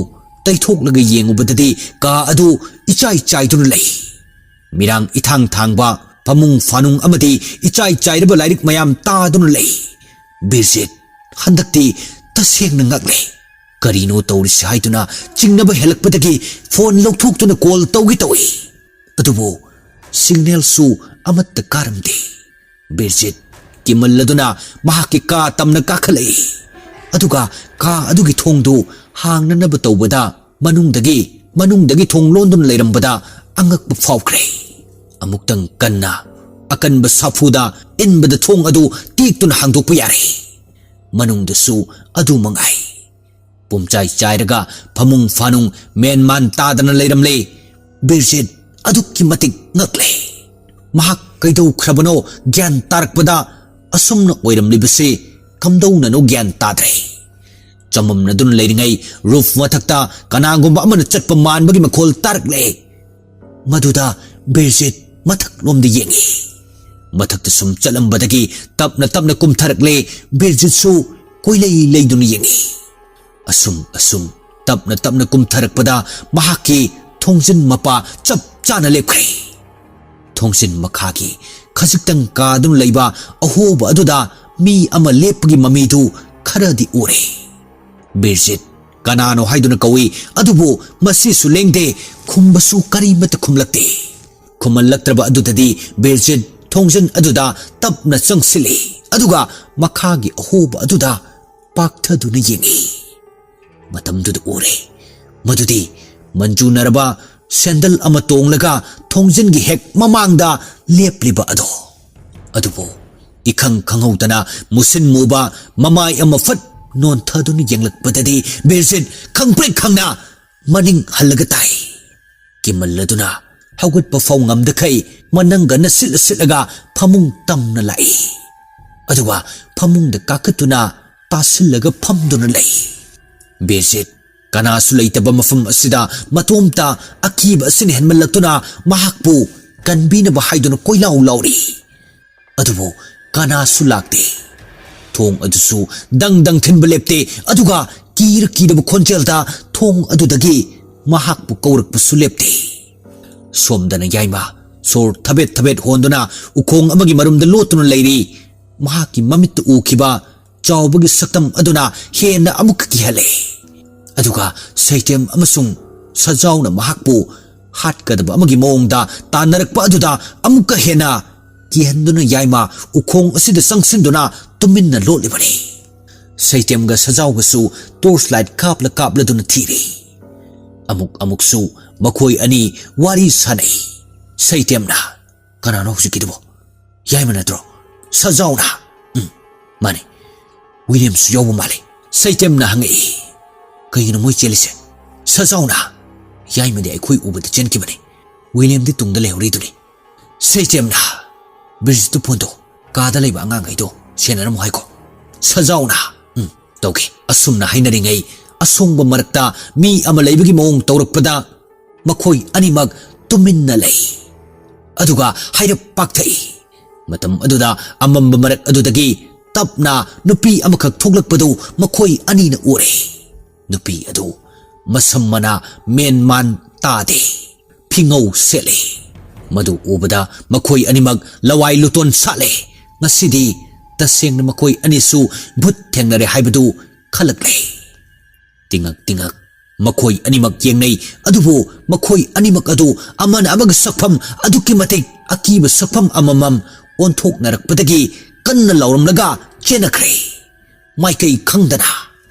ꯇꯩꯊꯣꯛꯂꯒ ꯌꯦꯡꯉꯨꯕꯗꯗꯤ ꯀꯥ ꯑꯗꯨ ꯏꯆꯥꯏ ꯆꯥꯏꯗꯨꯅ ꯂꯩ꯫ ꯃꯤꯔꯥꯡ ꯏꯊꯥꯡ ꯊꯥꯡꯕ ꯐꯃꯨꯡ ꯐꯥꯅꯨꯡ ꯑꯃꯗꯤ ꯏꯆꯥꯏ ꯆꯥꯏꯔꯕ ꯂꯥꯏꯔꯤꯛ ꯃꯌꯥꯝ ꯇꯥꯗꯨꯅ ꯂꯩ꯫ ꯕꯤꯔꯖꯤꯠ ꯍꯟꯗꯛꯇꯤ ꯇꯁꯦꯡꯅ ꯉꯛꯂꯦ꯫ ꯀꯔꯤꯅꯣ ꯇꯧꯔꯤꯁꯤ ꯍꯥꯏꯗꯨꯅ ꯆꯤꯡꯅꯕ ꯍꯦꯜꯂꯛꯄꯗꯒꯤ ꯐꯣꯟ ꯂꯧꯊꯣꯛꯇꯨꯅ ꯀꯣꯜ ꯇꯧꯒꯦ ꯇꯧꯏ꯫ ꯑꯗꯨꯕꯨ ꯁꯤꯒꯅꯦꯜꯁꯨ ꯑꯃꯠꯇ ꯀꯥꯔꯝꯗꯦ꯫ ꯕꯤꯔꯖꯤꯠ ꯀꯤꯃꯜꯂꯗꯨꯅ ꯃꯍꯥꯛꯀꯤ ꯀꯥ ꯇꯝꯅ ꯀꯥꯈꯠꯂꯛꯏ꯫ ꯑꯗꯨꯒ ꯀꯥ ꯑꯗꯨꯒꯤ ꯊꯣꯡꯗꯨ ꯍꯥꯡꯅꯅꯕ ꯇꯧꯕꯗ ꯃꯅꯨꯡꯗꯒꯤ, ꯃꯅꯨꯡꯗꯒꯤ ꯊꯣꯡ ꯂꯣꯟꯗꯨꯅ ꯂꯩꯔꯝꯕꯗ ꯑꯉꯛꯄ ꯐꯥꯎꯈ꯭ꯔꯦ꯫ ꯑꯃꯨꯛꯇꯪ ꯀꯟꯅ, ꯑꯀꯟꯕ ꯁꯥꯐꯨꯗ ꯏꯟꯕꯗ ꯊꯣꯡ ꯑꯗꯨ ꯇꯦꯛꯇꯨꯅ ꯍꯥꯡꯗꯣꯛꯄ ꯌꯥꯔꯦ꯫ ꯃꯅꯨꯡꯗꯁꯨ ꯑꯗꯨ ꯃꯉꯥꯏ꯫ ꯄꯨꯝꯆꯥꯏ ꯆꯥꯏꯔꯒ ꯐꯃꯨꯡ ꯐꯥꯅꯨꯡ ꯃꯦꯟ ꯃꯥꯟ ꯇꯥꯗꯅ ꯂꯩꯔꯝꯂꯦ꯫ ꯕꯤꯔꯖꯤꯠ ꯑꯗꯨꯛꯀꯤ ꯃꯇꯤꯛ ꯉꯛꯂꯦ꯫ ꯃꯍꯥꯛ ꯀꯩꯗꯧꯈ꯭ꯔꯕꯅꯣ ꯒ꯭ꯌꯥꯟ ꯇꯥꯔꯛꯄꯗ ꯑꯁꯨꯝꯅ ꯑꯣꯏꯔꯝꯂꯤꯕꯁꯤ ꯀꯝꯗꯧꯅꯅꯣ ꯒ꯭ꯌꯥꯟ ꯇꯥꯗ꯭ꯔꯦ꯫ ꯆꯃꯝꯅꯗꯨꯅ ꯂꯩꯔꯤꯉꯩ ꯔꯨꯐ ꯃꯊꯛꯇ ꯀꯅꯥꯒꯨꯝꯕ ꯑꯃꯅ ꯆꯠꯄ ꯃꯥꯟꯕꯒꯤ ꯃꯈꯣꯜ ꯇꯥꯔꯛꯂꯦ꯫ ꯃꯗꯨꯗ ꯕꯤꯔꯖꯤꯠ ꯃꯊꯛꯂꯣꯝꯗ ꯌꯦꯡꯏ꯫ ꯃꯊꯛꯇ ꯁꯨꯝ ꯆꯠꯂꯝꯕꯗꯒꯤ ꯇꯞꯅ ꯇꯞꯅ ꯀꯨꯝꯊꯔꯛꯂꯦ꯫ ꯕꯤꯔꯖꯤꯠꯁꯨ ꯀꯣꯏꯂꯩ ꯂꯩꯗꯨꯅ ꯌꯦꯡꯏ꯫ ꯑꯁꯨꯝ ꯑꯁꯨꯝ ꯇꯞꯅ ꯇꯞꯅ ꯀꯨꯝꯊꯔꯛꯄꯗ ꯃꯍꯥꯛꯀꯤ ꯊꯣꯡꯖꯤꯟ ꯃꯄꯥ ꯆꯞ ꯆꯥꯅ ꯂꯦꯞꯈ꯭ꯔꯦ꯫ ꯊꯣꯡꯖꯤꯟ ꯃꯈꯥꯒꯤ ꯈꯖꯤꯛꯇꯪ ꯀꯥꯗꯨꯅ ꯂꯩꯕ ꯑꯍꯣꯕ ꯑꯗꯨꯗ ꯃꯤ ꯑꯃ ꯂꯦꯞꯄꯒꯤ ꯃꯃꯤꯗꯨ ꯈꯔꯗꯤ ꯎꯔꯦ꯫ ꯕꯤꯔꯖꯤꯠ ꯀꯅꯥꯅꯣ ꯍꯥꯏꯗꯨꯅ ꯀꯧꯏ, ꯑꯗꯨꯕꯨ ꯃꯁꯤꯁꯨ ꯂꯦꯡꯗꯦ, ꯈꯨꯝꯕꯁꯨ ꯀꯔꯤꯃꯠꯇ ꯈꯨꯝꯂꯛꯇꯦ꯫ ꯈꯨꯝꯍꯜꯂꯛꯇ꯭ꯔꯕ ꯑꯗꯨꯗꯗꯤ ꯕꯤꯔꯖꯤꯠ ꯊꯣꯡꯖꯤꯟ ꯑꯗꯨꯗ ꯇꯞꯅ ꯆꯪꯁꯤꯜꯂꯤ, ꯑꯗꯨꯒ ꯃꯈꯥꯒꯤ ꯑꯍꯣꯕ ꯑꯗꯨꯗ ꯄꯥꯛꯊꯗꯨꯅ ꯌꯦꯡꯏ꯫ ꯃꯇꯝꯗꯨꯗ ꯎꯔꯦ ꯃꯗꯨꯗꯤ ꯃꯟꯖꯨꯅꯔꯕ ꯁꯦꯟꯗꯜ ꯑꯃ ꯇꯣꯡꯂꯒ ꯊꯣꯡꯖꯤꯟꯒꯤ ꯍꯦꯛ ꯃꯃꯥꯡꯗ ꯂꯦꯞꯂꯤꯕ ꯑꯗꯣ꯫ ꯑꯗꯨꯕꯨ ꯏꯈꯪ ꯈꯪꯍꯧꯗꯅ ꯃꯨꯁꯤꯟ ꯃꯨꯕ ꯃꯃꯥꯏ ꯑꯃ ꯐꯠ ꯅꯣꯟꯊꯗꯨꯅ ꯌꯦꯡꯂꯛꯄꯗꯗꯤ ꯕꯤꯔꯖꯤꯠ ꯈꯪꯄ꯭ꯔꯦꯛ ꯈꯪꯅ ꯃꯅꯤꯡ ꯍꯜꯂꯒ ꯇꯥꯏ꯫ ꯀꯤꯃꯜꯂꯗꯨꯅ ꯍꯧꯒꯠꯄ ꯐꯥꯎ ꯉꯝꯗꯈꯩ ꯃꯅꯪꯒꯟꯅ ꯁꯤꯠꯂ ꯁꯤꯠꯂꯒ ꯐꯃꯨꯡ ꯇꯝꯅ ꯂꯥꯛꯏ꯫ ꯑꯗꯨꯒ ꯐꯃꯨꯡꯗ ꯀꯥꯈꯠꯇꯨꯅ ꯇꯥꯁꯤꯜꯂꯒ ꯐꯝꯗꯨꯅ ꯂꯩ꯫ ꯕꯤꯔꯖꯤꯠ ꯀꯅꯥꯁꯨ ꯂꯩꯇꯕ ꯃꯐꯝ ꯑꯁꯤꯗ ꯃꯇꯣꯝꯇ ꯑꯀꯤꯕ ꯑꯁꯤꯅ ꯍꯦꯟꯃꯜꯂꯛꯇꯨꯅ ꯃꯍꯥꯛꯄꯨ ꯀꯟꯕꯤꯅꯕ ꯍꯥꯏꯗꯨꯅ ꯀꯣꯏꯂꯥꯎ ꯂꯥꯎꯔꯤ꯫ ꯑꯗꯨꯕꯨ ꯀꯅꯥꯁꯨ ꯂꯥꯛꯇꯦ꯫ ꯊꯣꯡ ꯑꯗꯨꯁꯨ ꯗꯪ ꯗꯪ ꯊꯤꯟꯕ ꯂꯦꯞꯇꯦ, ꯑꯗꯨꯒ ꯀꯤꯔ ꯀꯤꯔꯕ ꯈꯣꯟꯖꯦꯜꯗ ꯊꯣꯡ ꯑꯗꯨꯗꯒꯤ ꯃꯍꯥꯛꯄꯨ ꯀꯧꯔꯛꯄꯁꯨ ꯂꯦꯞꯇꯦ꯫ ꯁꯣꯝꯗꯅ ꯌꯥꯏꯃ ꯁꯣꯔ ꯊꯕꯦꯠ ꯊꯕꯦꯠ ꯍꯣꯟꯗꯨꯅ ꯎꯈꯣꯡ ꯑꯃꯒꯤ ꯃꯔꯨꯝꯗ ꯂꯣꯠꯇꯨꯅ ꯂꯩꯔꯤ꯫ ꯃꯍꯥꯛꯀꯤ ꯃꯃꯤꯠꯇ ꯎꯈꯤꯕ ꯆꯥꯎꯕꯒꯤ ꯁꯛꯇꯝ ꯑꯗꯨꯅ ꯍꯦꯟꯅ ꯑꯃꯨꯛꯀ ꯀꯤꯍꯜꯂꯦ꯫ ꯑꯗꯨꯒ ꯁꯩꯇꯦꯝ ꯑꯃꯁꯨꯡ ꯁꯖꯥꯎꯅ ꯃꯍꯥꯛꯄꯨ ꯍꯥꯠꯀꯗꯕ ꯑꯃꯒꯤ ꯃꯑꯣꯡꯗ ꯇꯥꯟꯅꯔꯛꯄ ꯑꯗꯨꯗ ꯑꯃꯨꯛꯀ ꯍꯦꯟꯅ ꯀꯤꯍꯟꯗꯨꯅ ꯌꯥꯏꯃ ꯎꯈꯣꯡ ꯑꯁꯤꯗ ꯆꯪꯁꯤꯟꯗꯨꯅ ꯇꯨꯃꯤꯟꯅ ꯂꯣꯠꯂꯤꯕꯅꯤ꯫ ꯁꯩꯇꯦꯝꯒ ꯁꯖꯥꯎꯒꯁꯨ ꯇꯣꯔꯆ ꯂꯥꯏꯠ ꯀꯥꯞꯂ ꯀꯥꯞꯂꯗꯨꯅ ꯊꯤꯔꯤ꯫ ꯑꯃꯨꯛ ꯑꯃꯨꯛꯁꯨ ꯃꯈꯣꯏ ꯑꯅꯤ ꯋꯥꯔꯤ ꯁꯥꯟꯅꯩ꯫ ꯁꯩꯇꯦꯝꯅ, "ꯀꯅꯥꯅꯣ ꯍꯧꯖꯤꯛꯀꯤꯗꯨꯕꯣ? ꯌꯥꯏꯃ ꯅꯠꯇ꯭ꯔꯣ? ꯁꯖꯥꯎꯅ?" "ꯎꯝ, ꯃꯥꯅꯤ꯫ ꯋꯤꯂꯤꯌꯝꯁꯨ ꯌꯥꯎꯕ ꯃꯥꯜꯂꯤ?" ꯁꯩꯇꯦꯝꯅ ꯍꯪꯉꯛꯏ꯫ "ꯀꯩꯒꯤꯅꯣ ꯃꯣꯏ ꯆꯦꯜꯂꯤꯁꯦ?" ꯁꯖꯥꯎꯅ, "ꯌꯥꯏꯃꯗꯤ ꯑꯩꯈꯣꯏ ꯎꯕꯗ ꯆꯦꯟꯈꯤꯕꯅꯤ꯫ ꯋꯤꯂꯤꯌꯝꯗꯤ ꯇꯨꯡꯗ ꯂꯩꯍꯧꯔꯤꯗꯨꯅꯤ꯫" ꯁꯩꯇꯦꯝꯅ, "ꯕꯤꯔꯖꯤꯠꯇꯨ ꯐꯣꯟꯗꯣ, ꯀꯥꯗ ꯂꯩꯕ ꯑꯉꯥꯡꯈꯩꯗꯣ ꯁꯦꯟꯅꯔꯝꯃꯨ ꯍꯥꯏꯀꯣ꯫" ꯁꯖꯥꯎꯅ, "ꯎꯝ, ꯇꯧꯒꯦ꯫" ꯑꯁꯨꯝꯅ ꯍꯥꯏꯅꯔꯤꯉꯩ ꯑꯁꯣꯡꯕ ꯃꯔꯛꯇ ꯃꯤ ꯑꯃ ꯂꯩꯕꯒꯤ ꯃꯑꯣꯡ ꯇꯧꯔꯛꯄꯗ ꯃꯈꯣꯏ ꯑꯅꯤꯃꯛ ꯇꯨꯃꯤꯟꯅ ꯂꯩ꯫ ꯑꯗꯨꯒ ꯍꯥꯏꯔꯞ ꯄꯥꯛꯊꯛꯏ꯫ ꯃꯇꯝ ꯑꯗꯨꯗ ꯑꯃꯝꯕ ꯃꯔꯛ ꯑꯗꯨꯗꯒꯤ ꯇꯞꯅ ꯅꯨꯄꯤ ꯑꯃꯈꯛ ꯊꯣꯛꯂꯛꯄꯗꯨ ꯃꯈꯣꯏ ꯑꯅꯤꯅ ꯎꯔꯦ꯫ ꯅꯨꯄꯤ ꯑꯗꯨ ꯃꯁꯝ ꯃꯅꯥ ꯃꯦꯟ ꯃꯥꯟ ꯇꯥꯗꯦ꯫ ꯐꯤꯉꯧ ꯁꯦꯠꯂꯦ꯫ ꯃꯗꯨ ꯎꯕꯗ ꯃꯈꯣꯏ ꯑꯅꯤꯃꯛ ꯂꯋꯥꯏ ꯂꯨꯇꯣꯟ ꯁꯥꯠꯂꯦ꯫ ꯉꯁꯤꯗꯤ ꯇꯁꯦꯡꯅ ꯃꯈꯣꯏ ꯑꯅꯤꯁꯨ ꯚꯨꯠ ꯊꯦꯡꯅꯔꯦ ꯍꯥꯏꯕꯗꯨ ꯈꯜꯂꯛꯂꯦ꯫ ꯇꯤꯉꯛ ꯇꯤꯉꯛ ꯃꯈꯣꯏ ꯑꯅꯤꯃꯛ ꯌꯦꯡꯅꯩ, ꯑꯗꯨꯕꯨ ꯃꯈꯣꯏ ꯑꯅꯤꯃꯛ ꯑꯗꯨ ꯑꯃꯅ ꯑꯃꯒ ꯁꯛꯐꯝ ꯑꯗꯨꯛꯀꯤ ꯃꯇꯤꯛ ꯑꯀꯤꯕ ꯁꯛꯐꯝ ꯑꯃꯃꯝ ꯑꯣꯟꯊꯣꯛꯅꯔꯛꯄꯗꯒꯤ ꯀꯟꯅ ꯂꯥꯎꯔꯝꯂꯒ ꯆꯦꯟꯅꯈ꯭ꯔꯦ꯫ ꯃꯥꯏꯀꯩ ꯈꯪꯗꯅ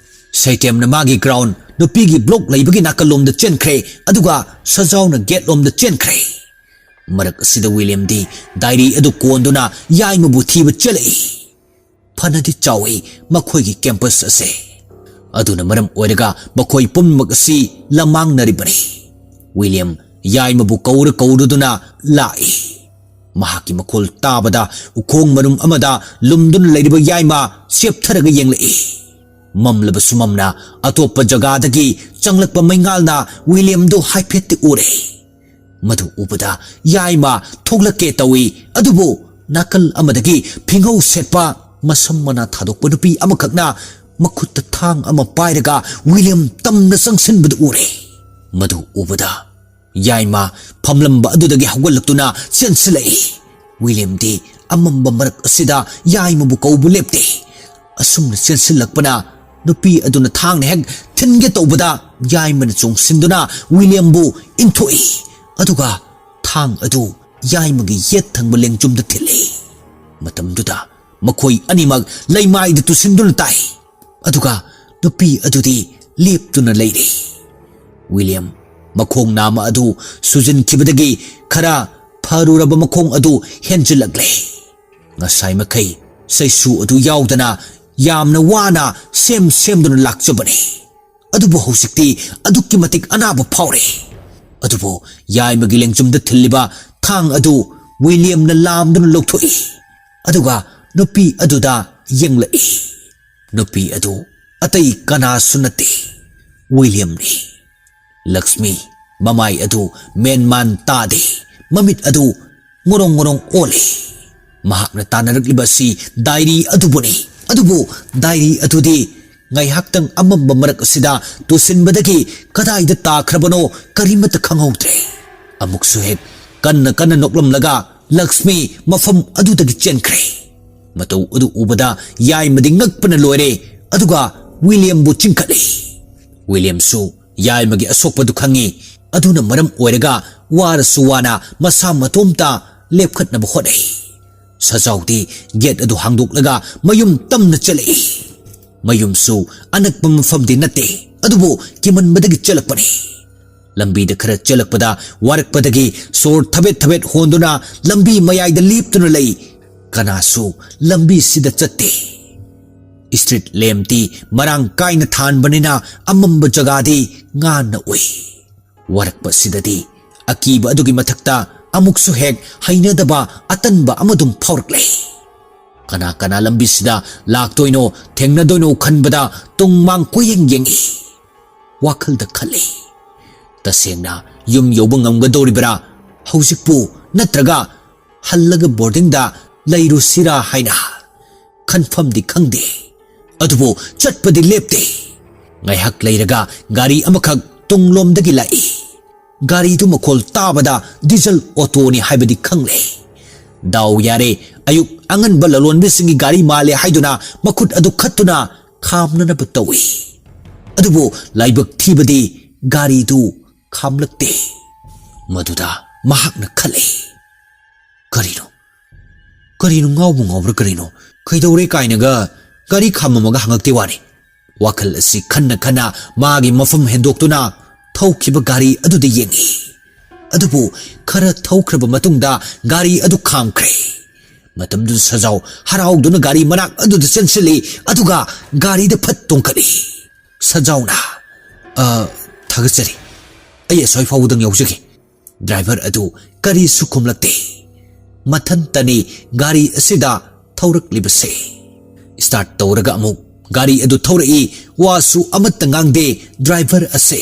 ꯁꯩꯇꯦꯝꯅ ꯃꯥꯒꯤ ꯒ꯭ꯔꯥꯎꯟ ꯅꯨꯄꯤꯒꯤ ꯕ꯭ꯂꯣꯛ ꯂꯩꯕꯒꯤ ꯅꯥꯀꯜꯂꯣꯝꯗ ꯆꯦꯟꯈ꯭ꯔꯦ, ꯑꯗꯨꯒ ꯁꯖꯥꯎꯅ ꯒꯦꯠ ꯂꯣꯝꯗ ꯆꯦꯟꯈ꯭ꯔꯦ꯫ ꯃꯔꯛ ꯑꯁꯤꯗ ꯋꯤꯂꯤꯌꯝꯗꯤ ꯗꯥꯏꯔꯤ ꯑꯗꯨ ꯀꯣꯟꯗꯨꯅ ꯌꯥꯏꯃꯕꯨ ꯊꯤꯕ ꯆꯦꯜꯂꯛꯏ꯫ ꯐꯅꯗꯤ ꯆꯥꯎꯏ ꯃꯈꯣꯏꯒꯤ ꯀꯦꯝꯄꯁ ꯑꯁꯦ꯫ ꯑꯗꯨꯅ ꯃꯔꯝ ꯑꯣꯏꯔꯒ ꯃꯈꯣꯏ ꯄꯨꯝꯅꯃꯛ ꯑꯁꯤ ꯂꯃꯥꯡꯅꯔꯤꯕꯅꯤ꯫ ꯋꯤꯂꯤꯌꯝ ꯌꯥꯏꯃꯕꯨ ꯀꯧꯔ ꯀꯧꯔꯗꯨꯅ ꯂꯥꯛꯏ꯫ ꯃꯍꯥꯛꯀꯤ ꯃꯈꯣꯜ ꯇꯥꯕꯗ ꯎꯈꯣꯡ ꯃꯅꯨꯡ ꯑꯃꯗ ꯂꯨꯝꯗꯨꯅ ꯂꯩꯔꯤꯕ ꯌꯥꯏꯃ ꯆꯦꯞꯊꯔꯒ ꯌꯦꯡꯂꯛꯏ꯫ ꯃꯝꯂꯕꯁꯨ ꯃꯝꯅ ꯑꯇꯣꯞꯄ ꯖꯒꯥꯗꯒꯤ ꯆꯪꯂꯛꯄ ꯃꯩꯉꯥꯜꯅ ꯋꯤꯂꯤꯌꯝꯗꯨ ꯍꯥꯏꯐꯦꯠꯇꯤ ꯎꯔꯦ꯫ ꯃꯗꯨ ꯎꯕꯗ ꯌꯥꯏꯃ ꯊꯣꯛꯂꯛꯀꯦ ꯇꯧꯏ, ꯑꯗꯨꯕꯨ ꯅꯥꯀꯜ ꯑꯃꯗꯒꯤ ꯐꯤꯉꯧ ꯁꯦꯠꯄ ꯃꯁꯝ ꯃꯅꯥ ꯊꯥꯗꯣꯛꯄ ꯅꯨꯄꯤ ꯑꯃꯈꯛꯅ ꯃꯈꯨꯠꯇ ꯊꯥꯡ ꯑꯃ ꯄꯥꯏꯔꯒ ꯋꯤꯂꯤꯌꯝ ꯇꯝꯅ ꯆꯪꯁꯤꯟꯕꯗꯨ ꯎꯔꯦ꯫ ꯃꯗꯨ ꯎꯕꯗ ꯌꯥꯏꯃ ꯐꯝꯂꯝꯕ ꯑꯗꯨꯗꯒꯤ ꯍꯧꯒꯠꯂꯛꯇꯨꯅ ꯆꯦꯟꯁꯤꯜꯂꯛꯏ꯫ ꯋꯤꯂꯤꯌꯝꯗꯤ ꯑꯃꯝꯕ ꯃꯔꯛ ꯑꯁꯤꯗ ꯌꯥꯏꯃꯕꯨ ꯀꯧꯕ ꯂꯦꯞꯇꯦ꯫ ꯑꯁꯨꯝꯅ ꯆꯦꯟꯁꯤꯜꯂꯛꯄꯅ ꯅꯨꯄꯤ ꯑꯗꯨꯅ ꯊꯥꯡꯅ ꯍꯦꯛ ꯊꯤꯟꯒꯦ ꯇꯧꯕꯗ ꯌꯥꯏꯃꯅ ꯆꯣꯡꯁꯤꯟꯗꯨꯅ ꯋꯤꯂꯤꯌꯝꯕꯨ ꯏꯟꯊꯣꯛꯏ꯫ ꯑꯗꯨꯒ ꯊꯥꯡ ꯑꯗꯨ ꯌꯥꯏꯃꯒꯤ ꯌꯦꯠ ꯊꯪꯕ ꯂꯦꯡꯖꯨꯝꯗ ꯊꯤꯜꯂꯤ꯫ ꯃꯇꯝꯗꯨꯗ ꯃꯈꯣꯏ ꯑꯅꯤꯃꯛ ꯂꯩꯃꯥꯏꯗ ꯇꯨꯁꯤꯟꯗꯨꯅ ꯇꯥꯏ꯫ ꯑꯗꯨꯒ ꯅꯨꯄꯤ ꯑꯗꯨꯗꯤ ꯂꯦꯞꯇꯨꯅ ꯂꯩꯔꯤ꯫ ꯋꯤꯂꯤꯌꯝ ꯃꯈꯣꯡ ꯅꯥꯝꯃ ꯑꯗꯨ ꯁꯨꯖꯤꯟꯈꯤꯕꯗꯒꯤ ꯈꯔ ꯐꯔꯨꯔꯕ ꯃꯈꯣꯡ ꯑꯗꯨ ꯍꯦꯟꯖꯤꯜꯂꯛꯂꯦ꯫ ꯉꯁꯥꯏ ꯃꯈꯩ ꯆꯩꯁꯨ ꯑꯗꯨ ꯌꯥꯎꯗꯅ ꯌꯥꯝꯅ ꯋꯥꯅ ꯁꯦꯝ ꯁꯦꯝꯗꯨꯅ ꯂꯥꯛꯆꯕꯅꯤ꯫ ꯑꯗꯨꯕꯨ ꯍꯧꯖꯤꯛꯇꯤ ꯑꯗꯨꯛꯀꯤ ꯃꯇꯤꯛ ꯑꯅꯥꯕ ꯐꯥꯎꯔꯦ꯫ ꯑꯗꯨꯕꯨ ꯌꯥꯏꯃꯒꯤ ꯂꯦꯡꯖꯨꯝꯗ ꯊꯤꯜꯂꯤꯕ ꯊꯥꯡ ꯑꯗꯨ ꯋꯤꯂꯤꯌꯝꯅ ꯂꯥꯝꯗꯨꯅ ꯂꯧꯊꯣꯛꯏ꯫ ꯑꯗꯨꯒ ꯅꯨꯄꯤ ꯑꯗꯨꯗ ꯌꯦꯡꯂꯛꯏ꯫ ꯅꯨꯄꯤ ꯑꯗꯨ ꯑꯇꯩ ꯀꯅꯥꯁꯨ ꯅꯠꯇꯦ, ꯋꯤꯂꯤꯌꯝꯅꯤ꯫ ꯂꯛꯁꯃꯤ, ꯃꯃꯥꯏ ꯑꯗꯨ ꯃꯦꯟꯃꯥꯟ ꯇꯥꯗꯦ꯫ ꯃꯃꯤꯠ ꯑꯗꯨ ꯉꯣꯔꯣꯡ ꯉꯣꯔꯣꯡ ꯑꯣꯜꯂꯤ꯫ ꯃꯍꯥꯛꯅ ꯇꯥꯟꯅꯔꯛꯂꯤꯕ ꯑꯁꯤ ꯗꯥꯏꯔꯤ ꯑꯗꯨꯕꯨꯅꯤ꯫ ꯑꯗꯨꯕꯨ ꯗꯥꯏꯔꯤ ꯑꯗꯨꯗꯤ ꯉꯥꯏꯍꯥꯛꯇꯪ ꯑꯃꯝꯕ ꯃꯔꯛ ꯑꯁꯤꯗ ꯇꯨꯁꯤꯟꯕꯗꯒꯤ ꯀꯗꯥꯏꯗ ꯇꯥꯈ꯭ꯔꯕꯅꯣ ꯀꯔꯤꯃꯠꯇ ꯈꯪꯍꯧꯗ꯭ꯔꯦ꯫ ꯑꯃꯨꯛꯁꯨ ꯍꯦꯛ ꯀꯟꯅ ꯀꯟꯅ ꯅꯣꯛꯂꯝꯂꯒ ꯂꯛꯁꯃꯤ ꯃꯐꯝ ꯑꯗꯨꯗꯒꯤ ꯆꯦꯟꯈ꯭ꯔꯦ꯫ ꯃꯇꯧ ꯑꯗꯨ ꯎꯕꯗ ꯌꯥꯏꯃꯗꯤ ꯉꯛꯄꯅ ꯂꯣꯏꯔꯦ, ꯑꯗꯨꯒ ꯋꯤꯂꯤꯌꯝꯕꯨ ꯆꯤꯡꯈꯠꯂꯤ꯫ ꯋꯤꯂꯤꯌꯝꯁꯨ ꯌꯥꯏꯃꯒꯤ ꯑꯁꯣꯛꯄꯗꯨ ꯈꯪꯉꯤ꯫ ꯑꯗꯨꯅ ꯃꯔꯝ ꯑꯣꯏꯔꯒ ꯋꯥꯔꯁꯨ ꯋꯥꯅ ꯃꯁꯥ ꯃꯇꯣꯝꯇ ꯂꯦꯞꯈꯠꯅꯕ ꯍꯣꯠꯅꯩ꯫ ꯁꯖꯥꯎꯗꯤ ꯒꯦꯠ ꯑꯗꯨ ꯍꯥꯡꯗꯣꯛꯂꯒ ꯃꯌꯨꯝ ꯇꯝꯅ ꯆꯦꯜꯂꯛꯏ꯫ ꯃꯌꯨꯝꯁꯨ ꯑꯅꯛꯄ ꯃꯐꯝꯗꯤ ꯅꯠꯇꯦ, ꯑꯗꯨꯕꯨ ꯀꯤꯃꯟꯕꯗꯒꯤ ꯆꯦꯜꯂꯛꯄꯅꯤ꯫ ꯂꯝꯕꯤꯗ ꯈꯔ ꯆꯦꯜꯂꯛꯄꯗ ꯋꯥꯔꯛꯄꯗꯒꯤ ꯁꯣꯔ ꯊꯕꯦꯠ ꯊꯕꯦꯠ ꯍꯣꯟꯗꯨꯅ ꯂꯝꯕꯤ ꯃꯌꯥꯏꯗ ꯂꯦꯞꯇꯨꯅ ꯂꯩ꯫ ꯀꯅꯥꯁꯨ ꯂꯝꯕꯤꯁꯤꯗ ꯆꯠꯇꯦ꯫ ꯁ꯭ꯇ꯭ꯔꯤꯠ ꯂꯦꯝꯞꯇꯤ ꯃꯔꯥꯡ ꯀꯥꯏꯅ ꯊꯥꯟꯕꯅꯤꯅ ꯑꯃꯝꯕ ꯖꯒꯥꯗꯤ ꯉꯥꯟꯅ ꯎꯏ꯫ ꯋꯥꯔꯛꯄ ꯑꯁꯤꯗꯗꯤ ꯑꯀꯤꯕ ꯑꯗꯨꯒꯤ ꯃꯊꯛꯇ ꯑꯃꯨꯛꯁꯨ ꯍꯦꯛ ꯍꯩꯅꯗꯕ ꯑꯇꯟꯕ ꯑꯃꯗꯨꯝ ꯐꯥꯎꯔꯛꯂꯦ꯫ ꯀꯅꯥ ꯀꯅꯥ ꯂꯝꯕꯤꯁꯤꯗ ꯂꯥꯛꯇꯣꯏꯅꯣ, ꯊꯦꯡꯅꯗꯣꯏꯅꯣ ꯈꯟꯕꯗ ꯇꯨꯡ ꯃꯥꯡ ꯀꯣꯏꯌꯦꯡ ꯌꯦꯡꯏ꯫ ꯋꯥꯈꯜꯗ ꯈꯜꯂꯤ, ꯇꯁꯦꯡꯅ ꯌꯨꯝ ꯌꯧꯕ ꯉꯝꯒꯗꯧꯔꯤꯕ꯭ꯔꯥ ꯍꯧꯖꯤꯛꯄꯨ, ꯅꯠꯇ꯭ꯔꯒ ꯍꯜꯂꯒ ꯕꯣꯔꯗꯤꯡꯗ ꯂꯩꯔꯨꯁꯤꯔꯥ ꯍꯥꯏꯅ? ꯈꯟꯐꯝꯗꯤ ꯈꯪꯗꯦ, ꯑꯗꯨꯕꯨ ꯆꯠꯄꯗꯤ ꯂꯦꯞꯇꯦ꯫ ꯉꯥꯏꯍꯥꯛ ꯂꯩꯔꯒ ꯒꯥꯔꯤ ꯑꯃꯈꯛ ꯇꯨꯡꯂꯣꯝꯗꯒꯤ ꯂꯥꯛꯏ꯫ ꯒꯥꯔꯤꯗꯨ ꯃꯈꯣꯜ ꯇꯥꯕꯗ ꯗꯤꯖꯜ ꯑꯣꯇꯣꯅꯤ ꯍꯥꯏꯕꯗꯤ ꯈꯪꯂꯦ꯫ ꯗꯥꯎ ꯌꯥꯔꯦ, ꯑꯌꯨꯛ ꯑꯉꯟꯕ ꯂꯂꯣꯟꯕꯤꯁꯤꯡꯒꯤ ꯒꯥꯔꯤ ꯃꯥꯜꯂꯦ ꯍꯥꯏꯗꯨꯅ ꯃꯈꯨꯠ ꯑꯗꯨ ꯈꯠꯇꯨꯅ ꯈꯥꯝꯅꯅꯕ ꯇꯧꯏ꯫ ꯑꯗꯨꯕꯨ ꯂꯥꯏꯕꯛ ꯊꯤꯕꯗꯤ ꯒꯥꯔꯤꯗꯨ ꯈꯥꯝꯂꯛꯇꯦ꯫ ꯃꯗꯨꯗ ꯃꯍꯥꯛꯅ ꯈꯜꯂꯤ, "ꯀꯔꯤꯅꯣ? ꯀꯔꯤꯅꯣ, ꯉꯥꯎꯕꯨ ꯉꯥꯎꯕ꯭ꯔꯥ ꯀꯔꯤꯅꯣ? ꯀꯩꯗꯧꯔꯦ?" ꯀꯥꯏꯅꯒ ꯒꯥꯔꯤ ꯈꯥꯝꯃꯝꯃꯒ ꯍꯪꯉꯛꯇꯦ ꯋꯥꯅꯤ꯫ ꯋꯥꯈꯜ ꯑꯁꯤ ꯈꯟꯅ ꯈꯟꯅ ꯃꯥꯒꯤ ꯃꯐꯝ ꯍꯦꯟꯗꯣꯛꯇꯨꯅ ꯊꯧꯈꯤꯕ ꯒꯥꯔꯤ ꯑꯗꯨꯗ ꯌꯦꯡꯏ꯫ ꯑꯗꯨꯕꯨ ꯈꯔ ꯊꯧꯈ꯭ꯔꯕ ꯃꯇꯨꯡꯗ ꯒꯥꯔꯤ ꯑꯗꯨ ꯈꯥꯝꯈ꯭ꯔꯦ꯫ ꯃꯇꯝꯗꯨꯗ ꯁꯖꯥꯎ ꯍꯔꯥꯎꯗꯨꯅ ꯒꯥꯔꯤ ꯃꯅꯥꯛ ꯑꯗꯨꯗ ꯆꯦꯟꯁꯤꯜꯂꯤ, ꯑꯗꯨꯒ ꯒꯥꯔꯤꯗ ꯐꯠ ꯇꯣꯡꯈꯠꯂꯤ꯫ ꯁꯖꯥꯎꯅ, "ꯑ, ꯊꯥꯒꯠꯆꯔꯤ꯫ ꯑꯩ ꯑꯁ꯭ꯋꯥꯏ ꯐꯥꯎꯕꯗꯪ ꯌꯥꯎꯖꯒꯦ꯫" ꯗ꯭ꯔꯥꯏꯚꯔ ꯑꯗꯨ ꯀꯔꯤꯁꯨ ꯈꯨꯝꯂꯛꯇꯦ꯫ ꯃꯊꯟꯇꯅꯤ ꯒꯥꯔꯤ ꯑꯁꯤꯗ ꯊꯧꯔꯛꯂꯤꯕꯁꯦ꯫ ꯁ꯭ꯇꯥꯔꯠ ꯇꯧꯔꯒ ꯑꯃꯨꯛ ꯒꯥꯔꯤ ꯑꯗꯨ ꯊꯧꯔꯛꯏ꯫ ꯋꯥꯁꯨ ꯑꯃꯠꯇ ꯉꯥꯡꯗꯦ ꯗ꯭ꯔꯥꯏꯚꯔ ꯑꯁꯦ꯫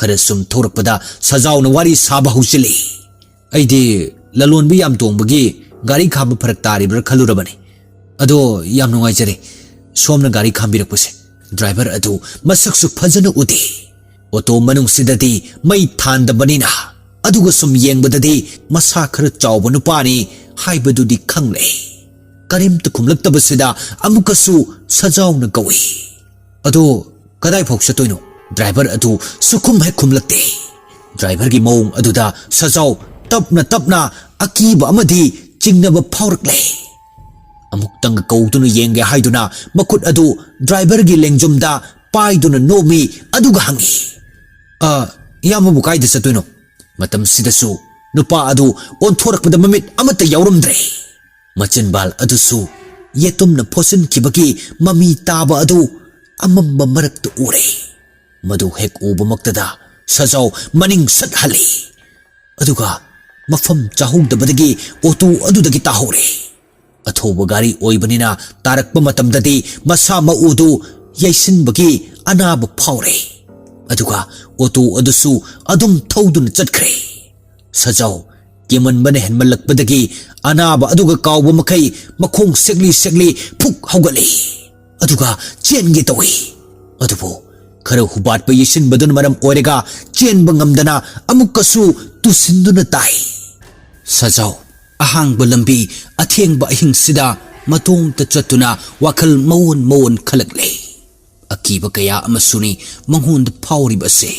ꯈꯔ ꯁꯨꯝ ꯊꯧꯔꯛꯄꯗ ꯁꯖꯥꯎꯅ ꯋꯥꯔꯤ ꯁꯥꯕ ꯍꯧꯖꯤꯜꯂꯤ꯫ "ꯑꯩꯗꯤ ꯂꯂꯣꯟꯕꯤ ꯌꯥꯝ ꯇꯣꯡꯕꯒꯤ ꯒꯥꯔꯤ ꯈꯥꯝꯕ ꯐꯔꯛ ꯇꯥꯔꯤꯕ꯭ꯔꯥ ꯈꯜꯂꯨꯔꯕꯅꯤ꯫ ꯑꯗꯣ ꯌꯥꯝ ꯅꯨꯡꯉꯥꯏꯖꯔꯦ, ꯁꯣꯝꯅ ꯒꯥꯔꯤ ꯈꯥꯝꯕꯤꯔꯛꯄꯁꯦ꯫" ꯗ꯭ꯔꯥꯏꯚꯔ ꯑꯗꯨ ꯃꯁꯛꯁꯨ ꯐꯖꯅ ꯎꯗꯦ꯫ ꯑꯣꯇꯣ ꯃꯅꯨꯡꯁꯤꯗꯗꯤ ꯃꯩ ꯊꯥꯟꯗꯕꯅꯤꯅ, ꯑꯗꯨꯒ ꯁꯨꯝ ꯌꯦꯡꯕꯗꯗꯤ ꯃꯁꯥ ꯈꯔ ꯆꯥꯎꯕ ꯅꯨꯄꯥꯅꯤ ꯍꯥꯏꯕꯗꯨꯗꯤ ꯈꯪꯂꯦ꯫ ꯀꯔꯤꯝꯇ ꯈꯨꯝꯂꯛꯇꯕꯁꯤꯗ ꯑꯃꯨꯛꯀꯁꯨ ꯁꯖꯥꯎꯅ ꯀꯧꯏ꯫ "ꯑꯗꯣ ꯀꯗꯥꯏ ꯐꯥꯎ ꯆꯠꯇꯣꯏꯅꯣ?" ꯗ꯭ꯔꯥꯏꯚꯔ ꯑꯗꯨ ꯁꯨꯈꯨꯝ ꯍꯦꯛ ꯈꯨꯝꯂꯛꯇꯦ꯫ ꯗ꯭ꯔꯥꯏꯚꯔꯒꯤ ꯃꯑꯣꯡ ꯑꯗꯨꯗ ꯁꯖꯥꯎ ꯇꯞꯅ ꯇꯞꯅ ꯑꯀꯤꯕ ꯑꯃꯗꯤ ꯆꯤꯡꯅꯕ ꯐꯥꯎꯔꯛꯂꯦ꯫ ꯑꯃꯨꯛꯇꯪꯒ ꯀꯧꯗꯨꯅ ꯌꯦꯡꯒꯦ ꯍꯥꯏꯗꯨꯅ ꯃꯈꯨꯠ ꯑꯗꯨ ꯗ꯭ꯔꯥꯏꯚꯔꯒꯤ ꯂꯦꯡꯖꯨꯝꯗ ꯄꯥꯏꯗꯨꯅ ꯅꯣꯝꯃꯤ, ꯑꯗꯨꯒ ꯍꯪꯉꯤ, "ꯑ, ꯏꯌꯥꯝꯕꯕꯨ ꯀꯥꯏꯗ ꯆꯠꯇꯣꯏꯅꯣ?" ꯃꯇꯝꯁꯤꯗꯁꯨ ꯅꯨꯄꯥ ꯑꯗꯨ ꯑꯣꯟꯊꯣꯔꯛꯄꯗ ꯃꯃꯤꯠ ꯑꯃꯠꯇ ꯌꯥꯎꯔꯝꯗ꯭ꯔꯦ꯫ ꯃꯆꯤꯟꯕꯥꯜ ꯑꯗꯨꯁꯨ ꯌꯦꯇꯨꯝꯅ ꯐꯣꯠꯆꯤꯟꯈꯤꯕꯒꯤ ꯃꯃꯤ ꯇꯥꯕ ꯑꯗꯨ ꯑꯃꯝꯕ ꯃꯔꯛꯇ ꯎꯔꯦ꯫ ꯃꯗꯨ ꯍꯦꯛ ꯎꯕꯃꯛꯇꯗ ꯁꯖꯥꯎ ꯃꯅꯤꯡ ꯁꯠ ꯍꯜꯂꯤ꯫ ꯑꯗꯨꯒ ꯃꯐꯝ ꯆꯥꯍꯧꯗꯕꯗꯒꯤ ꯑꯣꯇꯣ ꯑꯗꯨꯗꯒꯤ ꯇꯥꯍꯧꯔꯦ꯫ ꯑꯊꯧꯕ ꯒꯥꯔꯤ ꯑꯣꯏꯕꯅꯤꯅ ꯇꯥꯔꯛꯄ ꯃꯇꯝꯗꯗꯤ ꯃꯁꯥ ꯃꯎꯗꯨ ꯌꯩꯁꯤꯟꯕꯒꯤ ꯑꯅꯥꯕ ꯐꯥꯎꯔꯦ꯫ ꯑꯗꯨꯒ ꯑꯣꯇꯣ ꯑꯗꯨꯁꯨ ꯑꯗꯨꯝ ꯊꯧꯗꯨꯅ ꯆꯠꯈ꯭ꯔꯦ꯫ ꯁꯖꯥꯎ ꯀꯦꯃꯟꯕꯅ ꯍꯦꯟꯃꯜꯂꯛꯄꯗꯒꯤ ꯑꯅꯥꯕ ꯑꯗꯨꯒ ꯀꯥꯎꯕ ꯃꯈꯩ ꯃꯈꯣꯡ ꯁꯦꯛꯂꯤ ꯁꯦꯛꯂꯤ ꯐꯨꯛ ꯍꯧꯒꯠꯂꯤ꯫ ꯑꯗꯨꯒ ꯆꯦꯟꯒꯦ ꯇꯧꯏ꯫ ꯑꯗꯨꯕꯨ ꯈꯔ ꯍꯨꯕꯥꯠꯄ ꯌꯩꯁꯤꯟꯕꯗꯨꯅ ꯃꯔꯝ ꯑꯣꯏꯔꯒ ꯆꯦꯟꯕ ꯉꯝꯗꯅ ꯑꯃꯨꯛꯀꯁꯨ ꯇꯨꯁꯤꯟꯗꯨꯅ ꯇꯥꯏ꯫ ꯁꯖꯥꯎ ꯑꯍꯥꯡꯕ ꯂꯝꯕꯤ, ꯑꯊꯦꯡꯕ ꯑꯍꯤꯡꯁꯤꯗ ꯃꯇꯣꯝꯇ ꯆꯠꯇꯨꯅ ꯋꯥꯈꯜ ꯃꯑꯣꯟ ꯃꯑꯣꯟ ꯈꯜꯂꯛꯂꯦ꯫ ꯑꯀꯤꯕ ꯀꯌꯥ ꯑꯃꯁꯨꯅꯤ ꯃꯉꯣꯟꯗ ꯐꯥꯎꯔꯤꯕ ꯑꯁꯤ꯫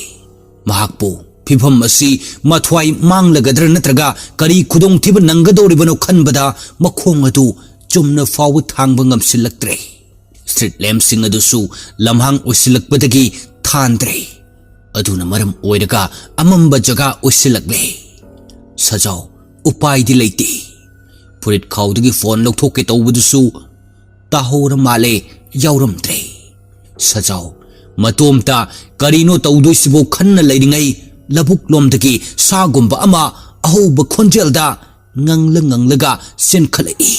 ꯃꯍꯥꯛꯄꯨ ꯐꯤꯚꯝ ꯑꯁꯤ ꯃꯊ꯭ꯋꯥꯏ ꯃꯥꯡꯂꯒꯗ꯭ꯔꯥ ꯅꯠꯇ꯭ꯔꯒ ꯀꯔꯤ ꯈꯨꯗꯣꯡꯊꯤꯕ ꯅꯪꯒꯗꯧꯔꯤꯕꯅꯣ ꯈꯟꯕꯗ ꯃꯈꯣꯡ ꯑꯗꯨ ꯆꯨꯝꯅ ꯐꯥꯎꯕ ꯊꯥꯡꯕ ꯉꯝꯁꯤꯜꯂꯛꯇ꯭ꯔꯦ꯫ ꯁ꯭ꯇ꯭ꯔꯤꯠ ꯂꯦꯝꯞꯁꯤꯡ ꯑꯗꯨꯁꯨ ꯂꯝꯍꯥꯡ ꯑꯣꯏꯁꯤꯜꯂꯛꯄꯗꯒꯤ ꯊꯥꯟꯗ꯭ꯔꯦ꯫ ꯑꯗꯨꯅ ꯃꯔꯝ ꯑꯣꯏꯔꯒ ꯑꯃꯝꯕ ꯖꯒꯥ ꯑꯣꯏꯁꯤꯜꯂꯛꯂꯦ꯫ ꯁꯖꯥꯎ ꯎꯄꯥꯏꯗꯤ ꯂꯩꯇꯦ꯫ ꯐꯨꯔꯤꯠ ꯈꯥꯎꯗꯒꯤ ꯐꯣꯟ ꯂꯧꯊꯣꯛꯀꯦ ꯇꯧꯕꯗꯨꯁꯨ ꯇꯥꯍꯧꯔ ꯃꯥꯜꯂꯦ, ꯌꯥꯎꯔꯝꯗ꯭ꯔꯦ꯫ ꯁꯖꯥꯎ ꯃꯇꯣꯝꯇ ꯀꯔꯤꯅꯣ ꯇꯧꯗꯣꯏꯁꯤꯕꯣ ꯈꯟꯅ ꯂꯩꯔꯤꯉꯩ ꯂꯧꯕꯨꯛ ꯂꯣꯝꯗꯒꯤ ꯁꯥꯒꯨꯝꯕ ꯑꯃ ꯑꯍꯧꯕ ꯈꯣꯟꯖꯦꯜꯗ ꯉꯪꯂ ꯉꯪꯂꯒ ꯆꯦꯟꯈꯠꯂꯛꯏ꯫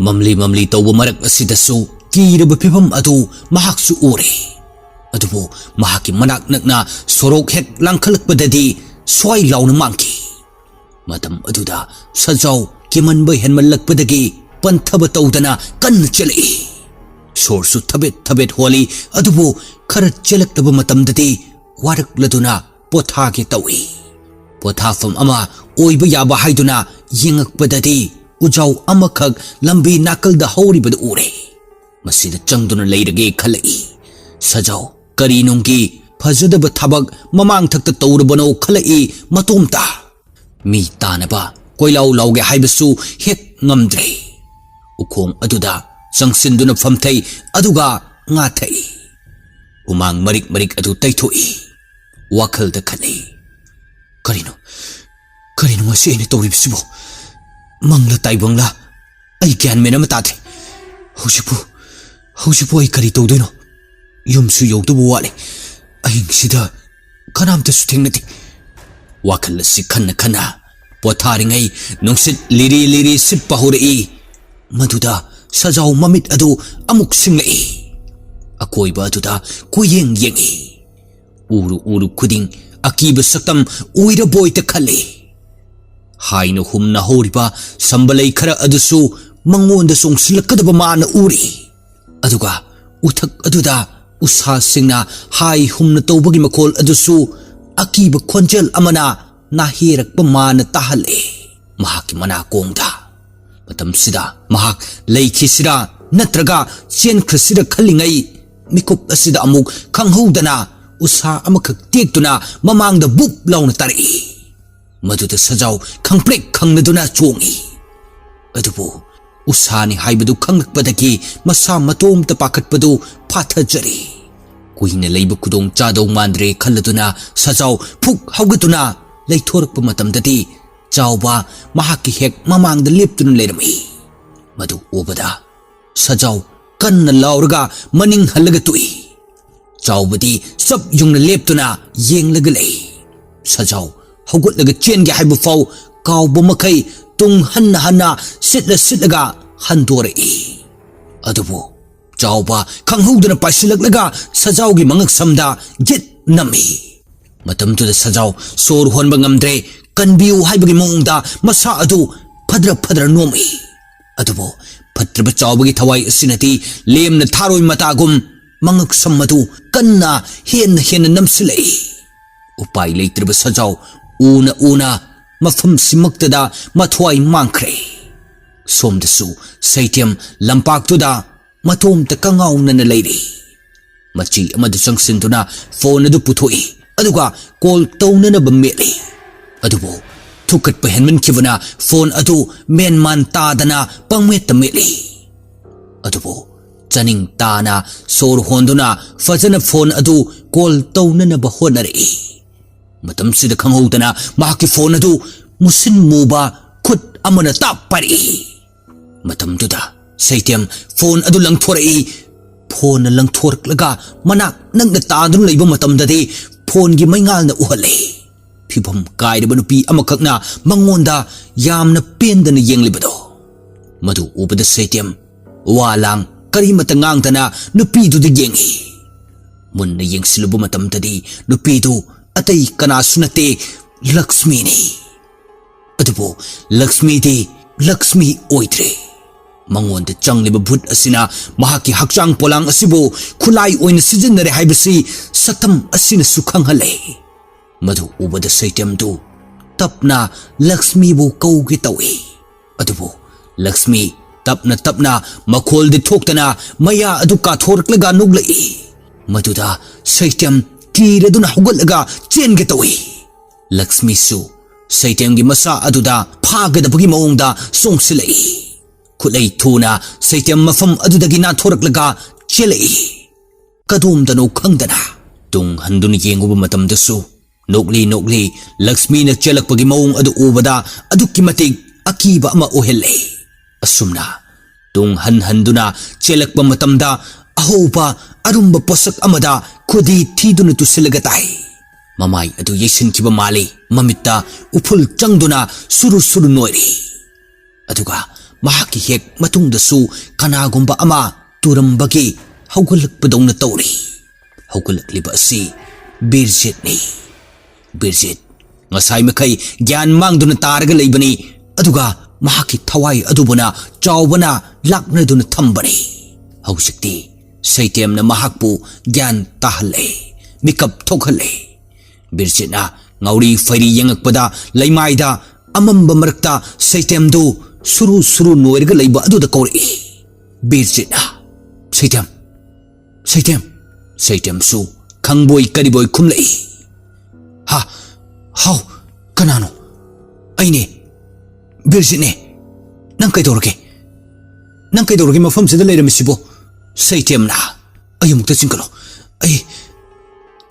ꯃꯝꯂꯤ ꯃꯝꯂꯤ ꯇꯧꯕ ꯃꯔꯛ ꯑꯁꯤꯗꯁꯨ ꯀꯤꯔꯕ ꯐꯤꯚꯝ ꯑꯗꯨ ꯃꯍꯥꯛꯁꯨ ꯎꯔꯦ꯫ ꯑꯗꯨꯕꯨ ꯃꯍꯥꯛꯀꯤ ꯃꯅꯥꯛ ꯅꯛꯅ ꯁꯣꯔꯣꯛ ꯍꯦꯛ ꯂꯥꯟꯈꯠꯂꯛꯄꯗꯗꯤ ꯁ꯭ꯋꯥꯏ ꯂꯥꯎꯅ ꯃꯥꯡꯈꯤ꯫ ꯃꯇꯝ ꯑꯗꯨꯗ ꯁꯖꯥꯎ ꯀꯤꯃꯟꯕ ꯍꯦꯟꯃꯜꯂꯛꯄꯗꯒꯤ ꯄꯟꯊꯕ ꯇꯧꯗꯅ ꯀꯟꯅ ꯆꯦꯜꯂꯛꯏ꯫ ꯁꯣꯔꯁꯨ ꯊꯕꯦꯠ ꯊꯕꯦꯠ ꯍꯣꯜꯂꯤ, ꯑꯗꯨꯕꯨ ꯈꯔ ꯆꯦꯜꯂꯛꯂꯕ ꯃꯇꯝꯗꯗꯤ ꯋꯥꯔꯛꯂꯗꯨꯅ ꯄꯣꯊꯥꯒꯦ ꯇꯧꯏ꯫ ꯄꯣꯊꯥꯐꯝ ꯑꯃ ꯑꯣꯏꯕ ꯌꯥꯕ ꯍꯥꯏꯗꯨꯅ ꯌꯦꯡꯉꯛꯄꯗꯗꯤ ꯎꯖꯥꯎ ꯑꯃꯈꯛ ꯂꯝꯕꯤ ꯅꯥꯀꯜꯗ ꯍꯧꯔꯤꯕꯗꯨ ꯎꯔꯦ꯫ ꯃꯁꯤꯗ ꯆꯪꯗꯨꯅ ꯂꯩꯔꯒꯦ ꯈꯜꯂꯛꯏ꯫ ꯁꯖꯥꯎ ꯀꯔꯤꯅꯨꯡꯒꯤ ꯐꯖꯗꯕ ꯊꯕꯛ ꯃꯃꯥꯡ ꯊꯛꯇ ꯇꯧꯔꯕꯅꯣ ꯈꯜꯂꯛꯏ ꯃꯇꯣꯝꯇ꯫ ꯃꯤ ꯇꯥꯅꯕ ꯀꯣꯏꯂꯥꯎ ꯂꯥꯎꯒꯦ ꯍꯥꯏꯕꯁꯨ ꯍꯦꯛ ꯉꯝꯗ꯭ꯔꯦ꯫ ꯎꯈꯣꯡ ꯑꯗꯨꯗ ꯆꯪꯁꯤꯟꯗꯨꯅ ꯐꯝꯊꯩ, ꯑꯗꯨꯒ ꯉꯥꯊꯩ꯫ ꯍꯨꯃꯥꯡ ꯃꯔꯤꯛ ꯃꯔꯤꯛ ꯑꯗꯨ ꯇꯩꯊꯣꯛꯏ꯫ ꯋꯥꯈꯜꯗ ꯈꯜꯂꯤ, "ꯀꯔꯤꯅꯣ, ꯀꯔꯤꯅꯣ ꯉꯁꯤ ꯑꯩꯅ ꯇꯧꯔꯤꯕꯁꯤꯕꯨ? ꯃꯪꯂꯥ ꯇꯥꯏꯕꯪꯂꯥ? ꯑꯩ ꯒ꯭ꯌꯥꯟ ꯃꯦꯟ ꯑꯃ ꯇꯥꯗ꯭ꯔꯦ꯫ ꯍꯧꯖꯤꯛꯄꯨ, ꯍꯧꯖꯤꯛꯄꯨ ꯑꯩ ꯀꯔꯤ ꯇꯧꯗꯣꯏꯅꯣ? ꯌꯨꯝꯁꯨ ꯌꯧꯗꯕ ꯋꯥꯠꯂꯦ꯫ ꯑꯍꯤꯡꯁꯤꯗ ꯀꯅꯥꯝꯇꯁꯨ ꯊꯦꯡꯅꯗꯦ꯫" ꯋꯥꯈꯜ ꯑꯁꯤ ꯈꯟꯅ ꯈꯟꯅ ꯄꯣꯊꯥꯔꯤꯉꯩ ꯅꯨꯡꯁꯤꯠ ꯂꯤꯔꯤ ꯂꯤꯔꯤ ꯁꯤꯠꯄ ꯍꯧꯔꯛꯏ꯫ ꯃꯗꯨꯗ ꯁꯖꯥꯎ ꯃꯃꯤꯠ ꯑꯗꯨ ꯑꯃꯨꯛ ꯁꯤꯡꯂꯛꯏ꯫ ꯑꯀꯣꯏꯕ ꯑꯗꯨꯗ ꯀꯣꯏꯌꯦꯡ ꯌꯦꯡꯏ꯫ ꯎꯔꯨ ꯎꯔꯨ ꯈꯨꯗꯤꯡ ꯑꯀꯤꯕ ꯁꯛꯇꯝ ꯑꯣꯏꯔꯕꯣꯏꯇ ꯈꯜꯂꯤ꯫ ꯍꯥꯏꯅ ꯍꯨꯝꯅ ꯍꯧꯔꯤꯕ ꯁꯝꯕꯂꯩ ꯈꯔ ꯑꯗꯨꯁꯨ ꯃꯉꯣꯟꯗ ꯆꯣꯡꯁꯤꯜꯂꯛꯀꯗꯕ ꯃꯥꯅ ꯎꯔꯤ꯫ ꯑꯗꯨꯒ ꯎꯊꯛ ꯑꯗꯨꯗ ꯎꯁꯥꯁꯤꯡꯅ ꯍꯥꯏ ꯍꯨꯝꯅ ꯇꯧꯕꯒꯤ ꯃꯈꯣꯜ ꯑꯗꯨꯁꯨ ꯑꯀꯤꯕ ꯈꯣꯟꯖꯦꯜ ꯑꯃꯅ ꯅꯥꯍꯦꯔꯛꯄ ꯃꯥꯅ ꯇꯥꯍꯜꯂꯦ ꯃꯍꯥꯛꯀꯤ ꯃꯅꯥꯀꯣꯡꯗ꯫ ꯃꯇꯝꯁꯤꯗ ꯃꯍꯥꯛ ꯂꯩꯈꯤꯁꯤꯔꯥ ꯅꯠꯇ꯭ꯔꯒ ꯆꯦꯟꯈ꯭ꯔꯁꯤꯔꯥ ꯈꯜꯂꯤꯉꯩ, ꯃꯤꯀꯨꯞ ꯑꯁꯤꯗ ꯑꯃꯨꯛ ꯈꯪꯍꯧꯗꯅ ꯎꯁꯥ ꯑꯃꯈꯛ ꯇꯦꯛꯇꯨꯅ ꯃꯃꯥꯡꯗ ꯕꯨꯞ ꯂꯥꯎꯅ ꯇꯥꯔꯛꯏ꯫ ꯃꯗꯨꯗ ꯁꯖꯥꯎ ꯈꯪꯄ꯭ꯔꯦꯛ ꯈꯪꯅꯗꯨꯅ ꯆꯣꯡꯏ꯫ ꯑꯗꯨꯕꯨ ꯎꯁꯥꯅꯤ ꯍꯥꯏꯕꯗꯨ ꯈꯪꯂꯛꯄꯗꯒꯤ ꯃꯁꯥ ꯃꯇꯣꯝꯇ ꯄꯥꯈꯠꯄꯗꯨ ꯐꯥꯊꯖꯔꯦ꯫ ꯀꯨꯏꯅ ꯂꯩꯕ ꯈꯨꯗꯣꯡ ꯆꯥꯗꯧ ꯃꯥꯟꯗ꯭ꯔꯦ ꯈꯜꯂꯗꯨꯅ ꯁꯖꯥꯎ ꯐꯨꯛ ꯍꯧꯒꯠꯇꯨꯅ ꯂꯩꯊꯣꯔꯛꯄ ꯃꯇꯝꯗꯗꯤ ꯆꯥꯎꯕ ꯃꯍꯥꯛꯀꯤ ꯍꯦꯛ ꯃꯃꯥꯡꯗ ꯂꯦꯞꯇꯨꯅ ꯂꯩꯔꯝꯃꯤ꯫ ꯃꯗꯨ ꯎꯕꯗ ꯁꯖꯥꯎ ꯀꯟꯅ ꯂꯥꯎꯔꯒ ꯃꯅꯤꯡ ꯍꯜꯂꯒ ꯇꯣꯛꯏ꯫ ꯆꯥꯎꯕꯗꯤ ꯆꯞ ꯌꯨꯡꯅ ꯂꯦꯞꯇꯨꯅ ꯌꯦꯡꯂꯒ ꯂꯩ꯫ ꯁꯖꯥꯎ ꯍꯧꯒꯠꯂꯒ ꯆꯦꯟꯒꯦ ꯍꯥꯏꯕ ꯐꯥꯎ ꯀꯥꯎꯕ ꯃꯈꯩ ꯇꯨꯡ ꯍꯟꯅ ꯍꯟꯅ ꯁꯤꯠꯂ ꯁꯤꯠꯂꯒ ꯍꯟꯗꯣꯔꯛꯏ꯫ ꯑꯗꯨꯕꯨ ꯆꯥꯎꯕ ꯈꯪꯍꯧꯗꯅ ꯄꯥꯏꯁꯤꯜꯂꯛꯂꯒ ꯁꯖꯥꯎꯒꯤ ꯃꯉꯛꯁꯝꯗ ꯌꯦꯠ ꯅꯝꯃꯤ꯫ ꯃꯇꯝꯗꯨꯗ ꯁꯖꯥꯎ ꯁꯣꯔ ꯍꯣꯟꯕ ꯉꯝꯗ꯭ꯔꯦ, ꯀꯟꯕꯤꯌꯨ ꯍꯥꯏꯕꯒꯤ ꯃꯑꯣꯡꯗ ꯃꯁꯥ ꯑꯗꯨ ꯐꯗ꯭ꯔ ꯐꯗ꯭ꯔ ꯅꯣꯝꯃꯤ꯫ ꯑꯗꯨꯕꯨ ꯐꯠꯇ꯭ꯔꯕ ꯆꯥꯎꯕꯒꯤ ꯊꯋꯥꯏ ꯑꯁꯤꯅꯗꯤ ꯂꯦꯝꯅ ꯊꯥꯔꯣꯏ ꯃꯇꯥꯒꯨꯝ ꯃꯉꯛꯁꯝ ꯑꯗꯨ ꯀꯟꯅ ꯍꯦꯟꯅ ꯍꯦꯟꯅ ꯅꯝꯁꯤꯜꯂꯛꯏ꯫ ꯎꯄꯥꯏ ꯂꯩꯇ꯭ꯔꯕ ꯁꯖꯥꯎ ꯎꯅ ꯎꯅ ꯃꯐꯝꯁꯤꯃꯛꯇꯗ ꯃꯊ꯭ꯋꯥꯏ ꯃꯥꯡꯈ꯭ꯔꯦ꯫ ꯁꯣꯝꯗꯁꯨ ꯁꯩꯇꯦꯝ ꯂꯝꯄꯥꯛꯇꯨꯗ ꯃꯇꯣꯝꯇ ꯀꯉꯥꯎꯅꯅ ꯂꯩꯔꯤ꯫ ꯃꯆꯤ ꯑꯃꯗ ꯆꯪꯁꯤꯟꯗꯨꯅ ꯐꯣꯟ ꯑꯗꯨ ꯄꯨꯊꯣꯛꯏ, ꯑꯗꯨꯒ ꯀꯣꯜ ꯇꯧꯅꯅꯕ ꯃꯦꯠꯂꯤ꯫ ꯑꯗꯨꯕꯨ ꯊꯨꯀꯠꯄ ꯍꯦꯟꯃꯟꯈꯤꯕꯅ ꯐꯣꯟ ꯑꯗꯨ ꯃꯦꯟꯃꯥꯟ ꯇꯥꯗꯅ ꯄꯪꯃꯦꯠꯇ ꯃꯦꯠꯂꯤ꯫ ꯑꯗꯨꯕꯨ ꯆꯥꯅꯤꯡ ꯇꯥꯅ ꯁꯣꯔ ꯍꯣꯟꯗꯨꯅ ꯐꯖꯅ ꯐꯣꯟ ꯑꯗꯨ ꯀꯣꯜ ꯇꯧꯅꯅꯕ ꯍꯣꯠꯅꯔꯛꯏ꯫ ꯃꯇꯝꯁꯤꯗ ꯈꯪꯍꯧꯗꯅ ꯃꯍꯥꯛꯀꯤ ꯐꯣꯟ ꯑꯗꯨ ꯃꯨꯁꯤꯟ ꯃꯨꯕ ꯈꯨꯠ ꯑꯃꯅ ꯇꯥꯞ ꯄꯥꯏꯔꯛꯏ꯫ ꯃꯇꯝꯗꯨꯗ ꯁꯩꯇꯦꯝ ꯐꯣꯟ ꯑꯗꯨ ꯂꯪꯊꯣꯔꯛꯏ꯫ ꯐꯣꯟꯅ ꯂꯪꯊꯣꯔꯛꯂꯒ ꯃꯅꯥꯛ ꯅꯛꯅ ꯇꯥꯗꯨꯅ ꯂꯩꯕ ꯃꯇꯝꯗꯗꯤ ꯐꯣꯟꯒꯤ ꯃꯩꯉꯥꯜꯅ ꯎꯍꯜꯂꯦ꯫ ꯐꯤꯕꯝ ꯀꯥꯏꯔꯕ ꯅꯨꯄꯤ ꯑꯃꯈꯛꯅ ꯃꯉꯣꯟꯗ ꯌꯥꯝꯅ ꯄꯦꯟꯗꯅ ꯌꯦꯡꯂꯤꯕꯗꯣ꯫ ꯃꯗꯨ ꯎꯕꯗ ꯁꯩꯇꯦꯝ ꯋꯥ ꯂꯥꯡ ꯀꯔꯤꯃꯠꯇ ꯉꯥꯡꯗꯅ ꯅꯨꯄꯤꯗꯨꯗ ꯌꯦꯡꯏ꯫ ꯃꯨꯟꯅ ꯌꯦꯡꯁꯤꯜꯂꯨꯕ ꯃꯇꯝꯗꯗꯤ ꯅꯨꯄꯤꯗꯨ ꯑꯇꯩ ꯀꯅꯥꯁꯨ ꯅꯠꯇꯦ, ꯂꯛꯁꯃꯤꯅꯤ꯫ ꯑꯗꯨꯕꯨ ꯂꯛꯁꯃꯤꯗꯤ ꯂꯛꯁꯃꯤ ꯑꯣꯏꯗ꯭ꯔꯦ꯫ ꯃꯉꯣꯟꯗ ꯆꯪꯂꯤꯕ ꯚꯨꯠ ꯑꯁꯤꯅ ꯃꯍꯥꯛꯀꯤ ꯍꯛꯆꯥꯡ ꯄꯣꯂꯥꯡ ꯑꯁꯤꯕꯨ ꯈꯨꯠꯂꯥꯏ ꯑꯣꯏꯅ ꯁꯤꯖꯤꯟꯅꯔꯦ ꯍꯥꯏꯕꯁꯤ ꯁꯛꯇꯝ ꯑꯁꯤꯅꯁꯨ ꯈꯪꯍꯜꯂꯦ꯫ ꯃꯗꯨ ꯎꯕꯗ ꯁꯩꯇꯦꯝꯗꯨ ꯇꯞꯅ ꯂꯛꯁꯃꯤꯕꯨ ꯀꯧꯒꯦ ꯇꯧꯏ꯫ ꯑꯗꯨꯕꯨ ꯂꯛꯁꯃꯤ ꯇꯞꯅ ꯇꯞꯅ ꯃꯈꯣꯜꯗꯤ ꯊꯣꯛꯇꯅ ꯃꯌꯥ ꯑꯗꯨ ꯀꯥꯊꯣꯔꯛꯂꯒ ꯅꯣꯛꯂꯛꯏ꯫ ꯃꯗꯨꯗ ꯁꯩꯇꯦꯝ ꯀꯤꯔꯗꯨꯅ ꯍꯧꯒꯠꯂꯒ ꯆꯦꯟꯒꯦ ꯇꯧꯏ꯫ ꯂꯛꯁꯃꯤꯁꯨ ꯁꯩꯇꯦꯝꯒꯤ ꯃꯁꯥ ꯑꯗꯨꯗ ꯐꯥꯒꯗꯕꯒꯤ ꯃꯑꯣꯡꯗ ꯆꯣꯡꯁꯤꯜꯂꯛꯏ꯫ ꯈꯨꯠꯂꯩ ꯊꯨꯅ ꯁꯩꯇꯦꯝ ꯃꯐꯝ ꯑꯗꯨꯗꯒꯤ ꯅꯥꯟꯊꯣꯔꯛꯂꯒ ꯆꯦꯜꯂꯛꯏ꯫ ꯀꯗꯣꯝꯗꯅꯣ ꯈꯪꯗꯅ ꯇꯨꯡ ꯍꯟꯗꯨꯅ ꯌꯦꯡꯉꯨꯕ ꯃꯇꯝꯗꯁꯨ ꯅꯣꯛꯂꯤ ꯅꯣꯛꯂꯤ ꯂꯛꯁꯃꯤꯅ ꯆꯦꯜꯂꯛꯄꯒꯤ ꯃꯑꯣꯡ ꯑꯗꯨ ꯎꯕꯗ ꯑꯗꯨꯛꯀꯤ ꯃꯇꯤꯛ ꯑꯀꯤꯕ ꯑꯃ ꯑꯣꯏꯍꯜꯂꯦ꯫ ꯑꯁꯨꯝꯅ ꯇꯨꯡ ꯍꯟ ꯍꯟꯗꯨꯅ ꯆꯦꯜꯂꯛꯄ ꯃꯇꯝꯗ ꯑꯍꯧꯕ ꯑꯔꯨꯝꯕ ꯄꯣꯠꯁꯛ ꯑꯃꯗ ꯈꯨꯗꯤ ꯊꯤꯗꯨꯅ ꯇꯨꯁꯤꯜꯂꯒ ꯇꯥꯏ꯫ ꯃꯃꯥꯏ ꯑꯗꯨ ꯌꯩꯁꯤꯟꯈꯤꯕ ꯃꯥꯜꯂꯤ꯫ ꯃꯃꯤꯠꯇ ꯎꯐꯨꯜ ꯆꯪꯗꯨꯅ ꯁꯨꯔꯨ ꯁꯨꯔꯨ ꯅꯣꯏꯔꯤ꯫ ꯑꯗꯨꯒ ꯃꯍꯥꯛꯀꯤ ꯍꯦꯛ ꯃꯇꯨꯡꯗꯁꯨ ꯀꯅꯥꯒꯨꯝꯕ ꯑꯃ ꯇꯨꯔꯝꯕꯒꯤ ꯍꯧꯒꯠꯂꯛꯄꯗꯧꯅ ꯇꯧꯔꯤ꯫ ꯍꯧꯒꯠꯂꯛꯂꯤꯕ ꯑꯁꯤ ꯕꯤꯔꯖꯤꯠꯅꯤ꯫ ꯕꯤꯔꯖꯤꯠ ꯉꯁꯥꯏ ꯃꯈꯩ ꯒ꯭ꯌꯥꯟ ꯃꯥꯡꯗꯨꯅ ꯇꯥꯔꯒ ꯂꯩꯕꯅꯤ, ꯑꯗꯨꯒ ꯃꯍꯥꯛꯀꯤ ꯊꯋꯥꯏ ꯑꯗꯨꯕꯨꯅ ꯆꯥꯎꯕꯅ ꯂꯥꯛꯅꯗꯨꯅ ꯊꯝꯕꯅꯤ꯫ ꯍꯧꯖꯤꯛꯇꯤ ꯁꯩꯇꯦꯝꯅ ꯃꯍꯥꯛꯄꯨ ꯒ꯭ꯌꯥꯟ ꯇꯥꯍꯜꯂꯦ, ꯃꯤꯀꯞ ꯊꯣꯛꯍꯜꯂꯦ꯫ ꯕꯤꯔꯖꯤꯠꯅ ꯉꯥꯎꯔꯤ ꯐꯩꯔꯤ ꯌꯦꯡꯉꯛꯄꯗ ꯂꯩꯃꯥꯏꯗ ꯑꯃꯝꯕ ꯃꯔꯛꯇ ꯁꯩꯇꯦꯝꯗꯨ ꯁꯨꯔꯨ ꯁꯨꯔꯨ ꯅꯣꯏꯔꯒ ꯂꯩꯕ ꯑꯗꯨꯗ ꯀꯧꯔꯛꯏ꯫ ꯕꯤꯔꯖꯤꯠꯅ, "ꯁꯩꯇꯦꯝ, ꯁꯩꯇꯦꯝ!" ꯁꯩꯇꯦꯝꯁꯨ ꯈꯪꯕꯣꯏ ꯀꯔꯤꯕꯣꯏ ꯈꯨꯝꯂꯛꯏ꯫ "ꯍꯥ? ꯍꯥꯎ, ꯀꯅꯥꯅꯣ?" "ꯑꯩꯅꯦ, ꯕꯤꯔꯖꯤꯠꯅꯦ꯫ ꯅꯪ ꯀꯩꯗꯧꯔꯒꯦ? ꯅꯪ ꯀꯩꯗꯧꯔꯒꯦ ꯃꯐꯝꯁꯤꯗ ꯂꯩꯔꯝꯃꯤꯁꯤꯕꯣ?" ꯁꯩꯇꯦꯝꯅ, "ꯑꯩ ꯑꯃꯨꯛꯇ ꯆꯤꯡꯈꯠꯂꯣ꯫ ꯑꯩ,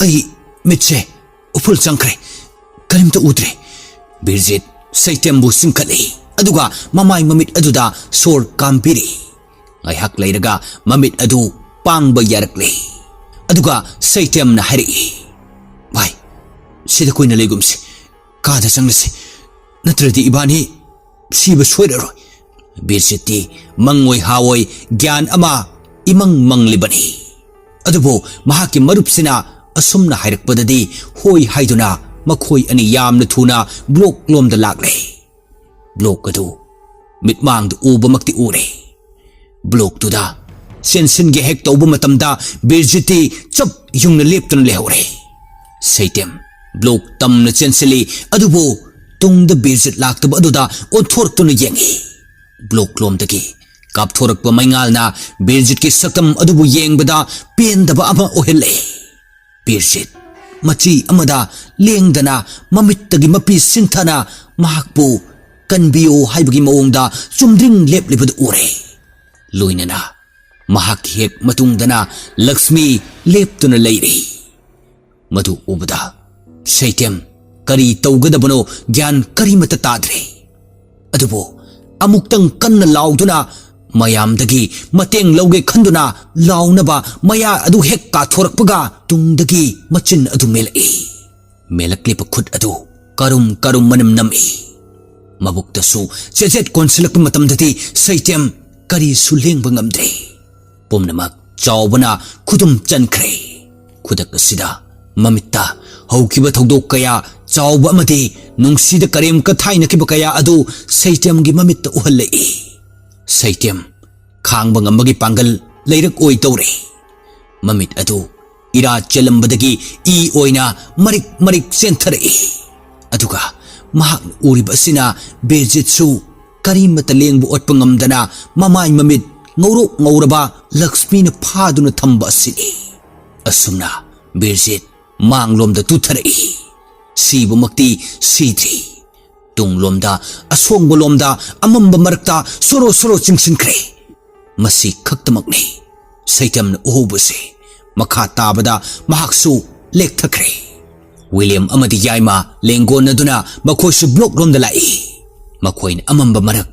ꯑꯩ ꯃꯤꯠꯁꯦ ꯎꯐꯨꯜ ꯆꯪꯈ꯭ꯔꯦ, ꯀꯔꯤꯝꯇ ꯎꯗ꯭ꯔꯦ꯫" ꯕꯤꯔꯖꯤꯠ ꯁꯩꯇꯦꯝꯕꯨ ꯆꯤꯡꯈꯠꯂꯤ, ꯑꯗꯨꯒ ꯃꯃꯥꯏ ꯃꯃꯤꯠ ꯑꯗꯨꯗ ꯁꯣꯔ ꯀꯥꯝꯕꯤꯔꯤ꯫ ꯉꯥꯏꯍꯥꯛ ꯂꯩꯔꯒ ꯃꯃꯤꯠ ꯑꯗꯨ ꯄꯥꯡꯕ ꯌꯥꯔꯛꯂꯦ, ꯑꯗꯨꯒ ꯁꯩꯇꯦꯝꯅ ꯍꯥꯏꯔꯛꯏ, "ꯚꯥꯏ, ꯁꯤꯗ ꯀꯨꯏꯅ ꯂꯩꯒꯨꯝꯁꯤ, ꯀꯥꯗ ꯆꯪꯂꯁꯤ, ꯅꯠꯇ꯭ꯔꯗꯤ ꯏꯕꯥꯅꯤ ꯁꯤꯕ ꯁꯣꯏꯔꯔꯣꯏ꯫" ꯕꯤꯔꯖꯤꯠꯇꯤ ꯃꯪꯑꯣꯏ ꯍꯥꯑꯣꯏ ꯒ꯭ꯌꯥꯟ ꯑꯃ ꯏꯃꯪ ꯃꯪꯂꯤꯕꯅꯤ꯫ ꯑꯗꯨꯕꯨ ꯃꯍꯥꯛꯀꯤ ꯃꯔꯨꯞꯁꯤꯅ ꯑꯁꯨꯝꯅ ꯍꯥꯏꯔꯛꯄꯗꯗꯤ ꯍꯣꯏ ꯍꯥꯏꯗꯨꯅ ꯃꯈꯣꯏ ꯑꯅꯤ ꯌꯥꯝꯅ ꯊꯨꯅ ꯕ꯭ꯂꯣꯛ ꯂꯣꯝꯗ ꯂꯥꯛꯂꯦ꯫ ꯕ꯭ꯂꯣꯛ ꯑꯗꯨ ꯃꯤꯠꯃꯥꯡꯗ ꯎꯕꯃꯛꯇꯤ ꯎꯔꯦ꯫ ꯕ꯭ꯂꯣꯛꯇꯨꯗ ꯆꯦꯟꯁꯤꯟꯒꯦ ꯍꯦꯛ ꯇꯧꯕ ꯃꯇꯝꯗ ꯕꯤꯔꯖꯤꯠꯇꯤ ꯆꯞ ꯌꯨꯡꯅ ꯂꯦꯞꯇꯨꯅ ꯂꯩꯍꯧꯔꯦ꯫ ꯁꯩꯇꯦꯝ ꯕ꯭ꯂꯣꯛ ꯇꯝꯅ ꯆꯦꯟꯁꯤꯜꯂꯤ, ꯑꯗꯨꯕꯨ ꯇꯨꯡꯗ ꯕꯤꯔꯖꯤꯠ ꯂꯥꯛꯇꯕ ꯑꯗꯨꯗ ꯑꯣꯟꯊꯣꯔꯛꯇꯨꯅ ꯌꯦꯡꯏ꯫ ꯕ꯭ꯂꯣꯛ ꯂꯣꯝꯗꯒꯤ ꯀꯥꯞꯊꯣꯔꯛꯄ ꯃꯩꯉꯥꯜꯅ ꯕꯤꯔꯖꯤꯠꯀꯤ ꯁꯛꯇꯝ ꯑꯗꯨꯕꯨ ꯌꯦꯡꯕꯗ ꯄꯦꯟꯗꯕ ꯑꯃ ꯑꯣꯏꯍꯜꯂꯦ꯫ ꯕꯤꯔꯖꯤꯠ ꯃꯆꯤ ꯑꯃꯗ ꯂꯦꯡꯗꯅ ꯃꯃꯤꯠꯇꯒꯤ ꯃꯄꯤ ꯁꯤꯟꯊꯅ ꯃꯍꯥꯛꯄꯨ "ꯀꯟꯕꯤꯌꯨ" ꯍꯥꯏꯕꯒꯤ ꯃꯑꯣꯡꯗ ꯆꯨꯝꯗ꯭ꯔꯤꯡ ꯂꯦꯞꯂꯤꯕꯗꯨ ꯎꯔꯦ꯫ ꯂꯣꯏꯅꯅ ꯃꯍꯥꯛꯀꯤ ꯍꯦꯛ ꯃꯇꯨꯡꯗꯅ ꯂꯛꯁꯃꯤ ꯂꯦꯞꯇꯨꯅ ꯂꯩꯔꯤ꯫ ꯃꯗꯨ ꯎꯕꯗ ꯁꯩꯇꯦꯝ ꯀꯔꯤ ꯇꯧꯒꯗꯕꯅꯣ ꯒ꯭ꯌꯥꯟ ꯀꯔꯤꯃꯠꯇ ꯇꯥꯗ꯭ꯔꯦ꯫ ꯑꯗꯨꯕꯨ ꯑꯃꯨꯛꯇꯪ ꯀꯟꯅ ꯂꯥꯎꯗꯨꯅ ꯃꯌꯥꯝꯗꯒꯤ ꯃꯇꯦꯡ ꯂꯧꯒꯦ ꯈꯟꯗꯨꯅ ꯂꯥꯎꯅꯕ ꯃꯌꯥ ꯑꯗꯨ ꯍꯦꯛ ꯀꯥꯊꯣꯔꯛꯄꯒ ꯇꯨꯡꯗꯒꯤ ꯃꯆꯤꯟ ꯑꯗꯨ ꯃꯦꯜꯂꯛꯏ꯫ ꯃꯦꯜꯂꯛꯂꯤꯕ ꯈꯨꯠ ꯑꯗꯨ ꯀꯔꯨꯝ ꯀꯔꯨꯝ ꯃꯅꯝ ꯅꯝꯏ꯫ ꯃꯕꯨꯛꯇꯁꯨ ꯆꯦꯖꯦꯠ ꯀꯣꯟꯁꯤꯜꯂꯛꯄ ꯃꯇꯝꯗꯗꯤ ꯁꯩꯇꯦꯝ ꯀꯔꯤꯁꯨ ꯂꯦꯡꯕ ꯉꯝꯗ꯭ꯔꯦ꯫ ꯄꯨꯝꯅꯃꯛ ꯆꯥꯎꯕꯅ ꯈꯨꯗꯨꯝ ꯆꯟꯈ꯭ꯔꯦ꯫ ꯈꯨꯗꯛ ꯑꯁꯤꯗ ꯃꯃꯤꯠꯇ ꯍꯧꯈꯤꯕ ꯊꯧꯗꯣꯛ ꯀꯌꯥ, ꯆꯥꯎꯕ ꯑꯃꯗꯤ ꯅꯨꯡꯁꯤꯗ ꯀꯔꯦꯝ ꯀꯊꯥꯏꯅꯈꯤꯕ ꯀꯌꯥ ꯑꯗꯨ ꯁꯩꯇꯦꯝꯒꯤ ꯃꯃꯤꯠꯇ ꯎꯍꯜꯂꯛꯏ꯫ ꯁꯩꯇꯦꯝ ꯈꯥꯡꯕ ꯉꯝꯕꯒꯤ ꯄꯥꯡꯒꯜ ꯂꯩꯔꯛꯑꯣꯏ ꯇꯧꯔꯦ꯫ ꯃꯃꯤꯠ ꯑꯗꯨ ꯏꯔꯥ ꯆꯦꯜꯂꯝꯕꯗꯒꯤ ꯏ ꯑꯣꯏꯅ ꯃꯔꯤꯛ ꯃꯔꯤꯛ ꯆꯦꯟꯊꯔꯛꯏ꯫ ꯑꯗꯨꯒ ꯃꯍꯥꯛꯅ ꯎꯔꯤꯕ ꯑꯁꯤꯅ ꯕꯤꯔꯖꯤꯠꯁꯨ ꯀꯔꯤꯃꯠꯇ ꯂꯦꯡꯕ ꯑꯣꯠꯄ ꯉꯝꯗꯅ ꯃꯃꯥꯏ ꯃꯃꯤꯠ ꯉꯧꯔꯣꯛ ꯉꯧꯔꯕ ꯂꯛꯁꯃꯤꯅ ꯐꯥꯗꯨꯅ ꯊꯝꯕ ꯑꯁꯤꯅꯤ꯫ ꯑꯁꯨꯝꯅ ꯕꯤꯔꯖꯤꯠ ꯃꯥꯡꯂꯣꯝꯗ ꯇꯨꯊꯔꯛꯏ꯫ ꯁꯤꯕꯃꯛꯇꯤ ꯁꯤꯗ꯭ꯔꯤ꯫ ꯇꯨꯡꯂꯣꯝꯗ ꯑꯁꯣꯡꯕ ꯂꯣꯝꯗ ꯑꯃꯝꯕ ꯃꯔꯛꯇ ꯁꯣꯔꯣ ꯁꯣꯔꯣ ꯆꯤꯡꯁꯤꯟꯈ꯭ꯔꯦ꯫ ꯃꯁꯤ ꯈꯛꯇꯃꯛꯅꯤ ꯁꯩꯇꯝꯅ ꯎꯍꯧꯕꯁꯦ꯫ ꯃꯈꯥ ꯇꯥꯕꯗ ꯃꯍꯥꯛꯁꯨ ꯂꯦꯛꯊꯈ꯭ꯔꯦ꯫ ꯋꯤꯂꯤꯌꯝ ꯑꯃꯗꯤ ꯌꯥꯏꯃ ꯂꯦꯡꯒꯣꯟꯅꯗꯨꯅ ꯃꯈꯣꯏꯁꯨ ꯕ꯭ꯂꯣꯛ ꯂꯣꯝꯗ ꯂꯥꯛꯏ꯫ ꯃꯈꯣꯏꯅ ꯑꯃꯝꯕ ꯃꯔꯛ,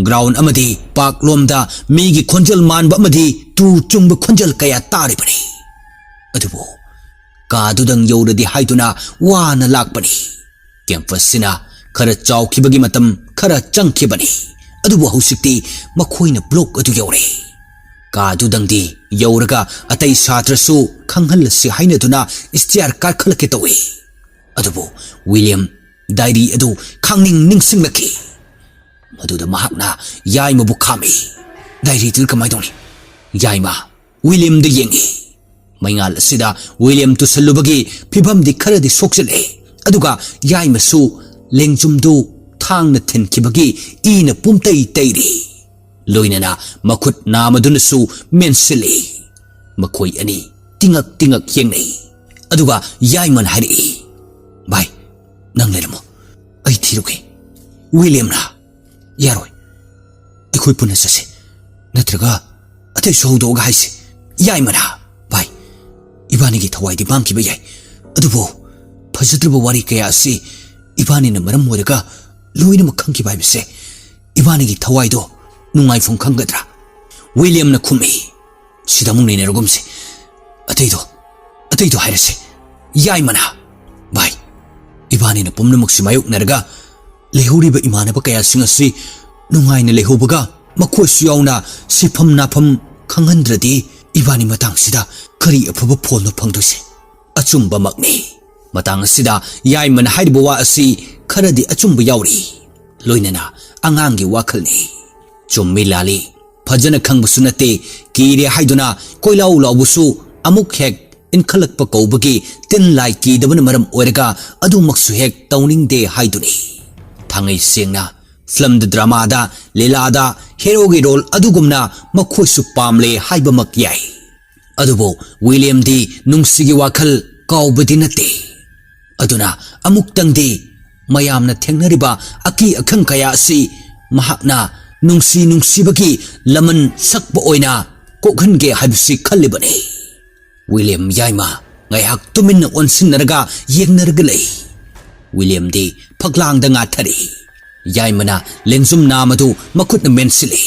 ꯒ꯭ꯔꯥꯎꯟ ꯑꯃꯗꯤ ꯄꯥꯔꯛ ꯂꯣꯝꯗ ꯃꯤꯒꯤ ꯈꯣꯟꯖꯦꯜ ꯃꯥꯟꯕ ꯑꯃꯗꯤ ꯇꯨ ꯆꯨꯡꯕ ꯈꯣꯟꯖꯦꯜ ꯀꯌꯥ ꯇꯥꯔꯤꯕꯅꯤ꯫ ꯑꯗꯨꯕꯨ ꯀꯥꯗꯨꯗꯪ ꯌꯧꯔꯗꯤ ꯍꯥꯏꯗꯨꯅ ꯋꯥꯅ ꯂꯥꯛꯄꯅꯤ꯫ ꯀꯦꯝꯄꯁꯁꯤꯅ ꯈꯔ ꯆꯥꯎꯈꯤꯕꯒꯤ ꯃꯇꯝ ꯈꯔ ꯆꯪꯈꯤꯕꯅꯤ꯫ ꯑꯗꯨꯕꯨ ꯍꯧꯖꯤꯛꯇꯤ ꯃꯈꯣꯏꯅ ꯕ꯭ꯂꯣꯛ ꯑꯗꯨ ꯌꯧꯔꯦ꯫ ꯀꯥꯗꯨꯗꯪꯗꯤ ꯌꯧꯔꯒ ꯑꯇꯩ ꯁꯥꯇ꯭ꯔꯁꯨ ꯈꯪꯍꯜꯂꯁꯤ ꯍꯥꯏꯅꯗꯨꯅ ꯏꯁꯇꯤꯌꯥꯔ ꯀꯥꯈꯠꯂꯛꯀꯦ ꯇꯧꯏ꯫ ꯑꯗꯨꯕꯨ ꯋꯤꯂꯤꯌꯝ ꯗꯥꯏꯔꯤ ꯑꯗꯨ ꯈꯪꯅꯤꯡ ꯅꯤꯡꯁꯤꯡꯂꯛꯈꯤ꯫ ꯃꯗꯨꯗ ꯃꯍꯥꯛꯅ ꯌꯥꯏꯃꯕꯨ ꯈꯥꯝꯃꯤ꯫ "ꯗꯥꯏꯔꯤꯗꯨ ꯀꯃꯥꯏ ꯇꯧꯅꯤ?" ꯌꯥꯏꯃ ꯋꯤꯂꯤꯌꯝꯗ ꯌꯦꯡꯉꯤ꯫ ꯃꯩꯉꯥꯜ ꯑꯁꯤꯗ ꯋꯤꯂꯤꯌꯝ ꯇꯨꯁꯜꯂꯨꯕꯒꯤ ꯐꯤꯚꯝꯗꯤ ꯈꯔꯗꯤ ꯁꯣꯛꯆꯤꯜꯂꯦ꯫ ꯑꯗꯨꯒ ꯌꯥꯏꯃꯁꯨ ꯂꯦꯡꯖꯨꯝꯗꯨ ꯊꯥꯡꯅ ꯊꯤꯟꯈꯤꯕꯒꯤ ꯏꯅ ꯄꯨꯝꯇꯩ ꯇꯩꯔꯤ꯫ ꯂꯣꯏꯅꯅ ꯃꯈꯨꯠ ꯅꯥꯃꯗꯨꯅꯁꯨ ꯃꯦꯟꯁꯤꯜꯂꯤ꯫ ꯃꯈꯣꯏ ꯑꯅꯤ ꯇꯤꯉꯛ ꯇꯤꯉꯛ ꯌꯦꯡꯅꯩ꯫ ꯑꯗꯨꯒ ꯌꯥꯏꯃꯅ ꯍꯥꯏꯔꯛꯏ, "ꯚꯥꯏ, ꯅꯪ ꯂꯩꯔꯝꯃꯣ, ꯑꯩ ꯊꯤꯔꯨꯒꯦ꯫" ꯋꯤꯂꯤꯌꯝꯅ, "ꯌꯥꯔꯣꯏ, ꯑꯩꯈꯣꯏ ꯄꯨꯟꯅ ꯆꯠꯁꯤ, ꯅꯠꯇ꯭ꯔꯒ ꯑꯇꯩꯁꯨ ꯍꯧꯗꯣꯛꯑꯒ ꯍꯥꯏꯁꯤ꯫" ꯌꯥꯏꯃꯅ, "ꯚꯥꯏ, ꯏꯕꯥꯅꯤꯒꯤ ꯊꯋꯥꯏꯗꯤ ꯃꯥꯡꯈꯤꯕ ꯌꯥꯏ, ꯑꯗꯨꯕꯨ ꯐꯖꯗ꯭ꯔꯕ ꯋꯥꯔꯤ ꯀꯌꯥ ꯑꯁꯤ ꯏꯕꯥꯅꯤꯅ ꯃꯔꯝ ꯑꯣꯏꯔꯒ ꯂꯣꯏꯅꯃꯛ ꯈꯪꯈꯤꯕ ꯍꯥꯏꯕꯁꯦ, ꯏꯕꯥꯅꯤꯒꯤ ꯊꯋꯥꯏꯗꯣ ꯅꯨꯡꯉꯥꯏꯐꯝ ꯈꯪꯒꯗ꯭ꯔꯥ?" ꯋꯤꯂꯤꯌꯝꯅ ꯈꯨꯝꯃꯤ, "ꯁꯤꯗ ꯑꯃꯨꯛ ꯅꯩꯅꯔꯒꯨꯝꯁꯤ꯫ ꯑꯇꯩꯗꯣ, ꯑꯇꯩꯗꯣ ꯍꯥꯏꯔꯁꯤ꯫" ꯌꯥꯏꯃꯅ, "ꯚꯥꯏ, ꯏꯕꯥꯅꯤꯅ ꯄꯨꯝꯅꯃꯛꯁꯤ ꯃꯥꯌꯣꯛꯅꯔꯒ ꯂꯩꯍꯧꯔꯤꯕ ꯏꯃꯥꯟꯅꯕ ꯀꯌꯥꯁꯤꯡ ꯑꯁꯤ ꯅꯨꯡꯉꯥꯏꯅ ꯂꯩꯍꯧꯕꯒ, ꯃꯈꯣꯏꯁꯨ ꯌꯥꯎꯅ ꯁꯤꯐꯝ ꯅꯥꯐꯝ ꯈꯪꯍꯟꯗ꯭ꯔꯗꯤ ꯏꯕꯥꯅꯤ ꯃꯇꯥꯡꯁꯤꯗ ꯀꯔꯤ ꯑꯐꯕ ꯐꯣꯟꯅꯣ ꯐꯪꯗꯣꯏꯁꯦ? ꯑꯆꯨꯝꯕꯃꯛꯅꯤ꯫ ꯃꯇꯥꯡ ꯑꯁꯤꯗ ꯌꯥꯏꯃꯅ ꯍꯥꯏꯔꯤꯕ ꯋꯥ ꯑꯁꯤ ꯈꯔꯗꯤ ꯑꯆꯨꯝꯕ ꯌꯥꯎꯔꯤ꯫ ꯂꯣꯏꯅꯅ ꯑꯉꯥꯡꯒꯤ ꯋꯥꯈꯜꯅꯤ꯫ ꯆꯨꯝꯃꯤ ꯂꯥꯜꯂꯤ ꯐꯖꯅ ꯈꯪꯕꯁꯨ ꯅꯠꯇꯦ, ꯀꯤꯔꯦ ꯍꯥꯏꯗꯨꯅ ꯀꯣꯏꯂꯥꯎ ꯂꯥꯎꯕꯁꯨ ꯑꯃꯨꯛ ꯍꯦꯛ ꯏꯟꯈꯠꯂꯛꯄ ꯀꯧꯕꯒꯤ ꯇꯤꯟ ꯂꯥꯏ ꯀꯤꯗꯕꯅ ꯃꯔꯝ ꯑꯣꯏꯔꯒ ꯑꯗꯨꯃꯛꯁꯨ ꯍꯦꯛ ꯇꯧꯅꯤꯡꯗꯦ ꯍꯥꯏꯗꯨꯅꯤ꯫ ꯊꯥꯡꯉꯩ ꯁꯦꯡꯅ ꯐꯤꯂꯝꯗ, ꯗ꯭ꯔꯃꯥꯗ, ꯂꯤꯂꯥꯗ ꯍꯦꯔꯣꯒꯤ ꯔꯣꯜ ꯑꯗꯨꯒꯨꯝꯅ ꯃꯈꯣꯏꯁꯨ ꯄꯥꯝꯂꯦ ꯍꯥꯏꯕꯃꯛ ꯌꯥꯏ꯫ ꯑꯗꯨꯕꯨ ꯋꯤꯂꯤꯌꯝꯗꯤ ꯅꯨꯡꯁꯤꯒꯤ ꯋꯥꯈꯜ ꯀꯥꯎꯕꯗꯤ ꯅꯠꯇꯦ꯫ ꯑꯗꯨꯅ ꯑꯃꯨꯛꯇꯪꯗꯤ ꯃꯌꯥꯝꯅ ꯊꯦꯡꯅꯔꯤꯕ ꯑꯀꯤ ꯑꯈꯪ ꯀꯌꯥ ꯑꯁꯤ ꯃꯍꯥꯛꯅ ꯅꯨꯡꯁꯤ ꯅꯨꯡꯁꯤꯕꯒꯤ ꯂꯃꯟ ꯁꯛꯄ ꯑꯣꯏꯅ ꯀꯣꯛꯍꯟꯒꯦ ꯍꯥꯏꯕꯁꯤ ꯈꯜꯂꯤꯕꯅꯤ꯫ ꯋꯤꯂꯤꯌꯝ ꯌꯥꯏꯃ ꯉꯥꯏꯍꯥꯛ ꯇꯨꯃꯤꯟꯅ ꯑꯣꯟꯁꯤꯟꯅꯔꯒ ꯌꯦꯡꯅꯔꯒ ꯂꯩ꯫ ꯋꯤꯂꯤꯌꯝꯗꯤ ꯐꯛꯂꯥꯡꯗ ꯉꯥꯊꯔꯤ꯫ ꯌꯥꯏꯃꯅ ꯂꯦꯡꯖꯨꯝ ꯅꯥꯝ ꯑꯗꯨ ꯃꯈꯨꯠꯅ ꯃꯦꯟꯁꯤꯜꯂꯤ꯫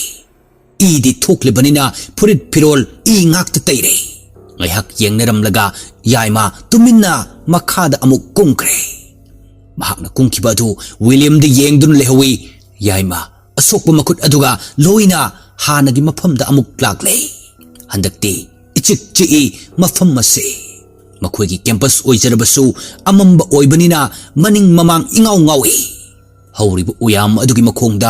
ꯏꯗꯤ ꯊꯣꯛꯂꯤꯕꯅꯤꯅ ꯐꯨꯔꯤꯠ ꯐꯤꯔꯣꯜ ꯏ ꯉꯥꯛꯇ ꯇꯩꯔꯦ꯫ ꯉꯥꯏꯍꯥꯛ ꯌꯦꯡꯅꯔꯝꯂꯒ ꯌꯥꯏꯃ ꯇꯨꯃꯤꯟꯅ ꯃꯈꯥꯗ ꯑꯃꯨꯛ ꯀꯨꯝꯈ꯭ꯔꯦ꯫ ꯃꯍꯥꯛꯅ ꯀꯨꯝꯈꯤꯕ ꯑꯗꯨ ꯋꯤꯂꯤꯌꯝꯗ ꯌꯦꯡꯗꯨꯅ ꯂꯩꯍꯧꯏ꯫ ꯌꯥꯏꯃ ꯑꯁꯣꯛꯄ ꯃꯈꯨꯠ ꯑꯗꯨꯒ ꯂꯣꯏꯅ ꯍꯥꯟꯅꯒꯤ ꯃꯐꯝꯗ ꯑꯃꯨꯛ ꯂꯥꯛꯂꯦ꯫ ꯍꯟꯗꯛꯇꯤ ꯏꯆꯤꯛ ꯆꯤꯛꯏ ꯃꯐꯝ ꯑꯁꯤ꯫ ꯃꯈꯣꯏꯒꯤ ꯀꯦꯝꯄꯁ ꯑꯣꯏꯖꯔꯕꯁꯨ ꯑꯃꯝꯕ ꯑꯣꯏꯕꯅꯤꯅ ꯃꯅꯤꯡ ꯃꯃꯥꯡ ꯏꯉꯥꯎ ꯉꯥꯎꯏ꯫ ꯍꯧꯔꯤꯕ ꯎꯌꯥꯝ ꯑꯗꯨꯒꯤ ꯃꯈꯣꯡꯗ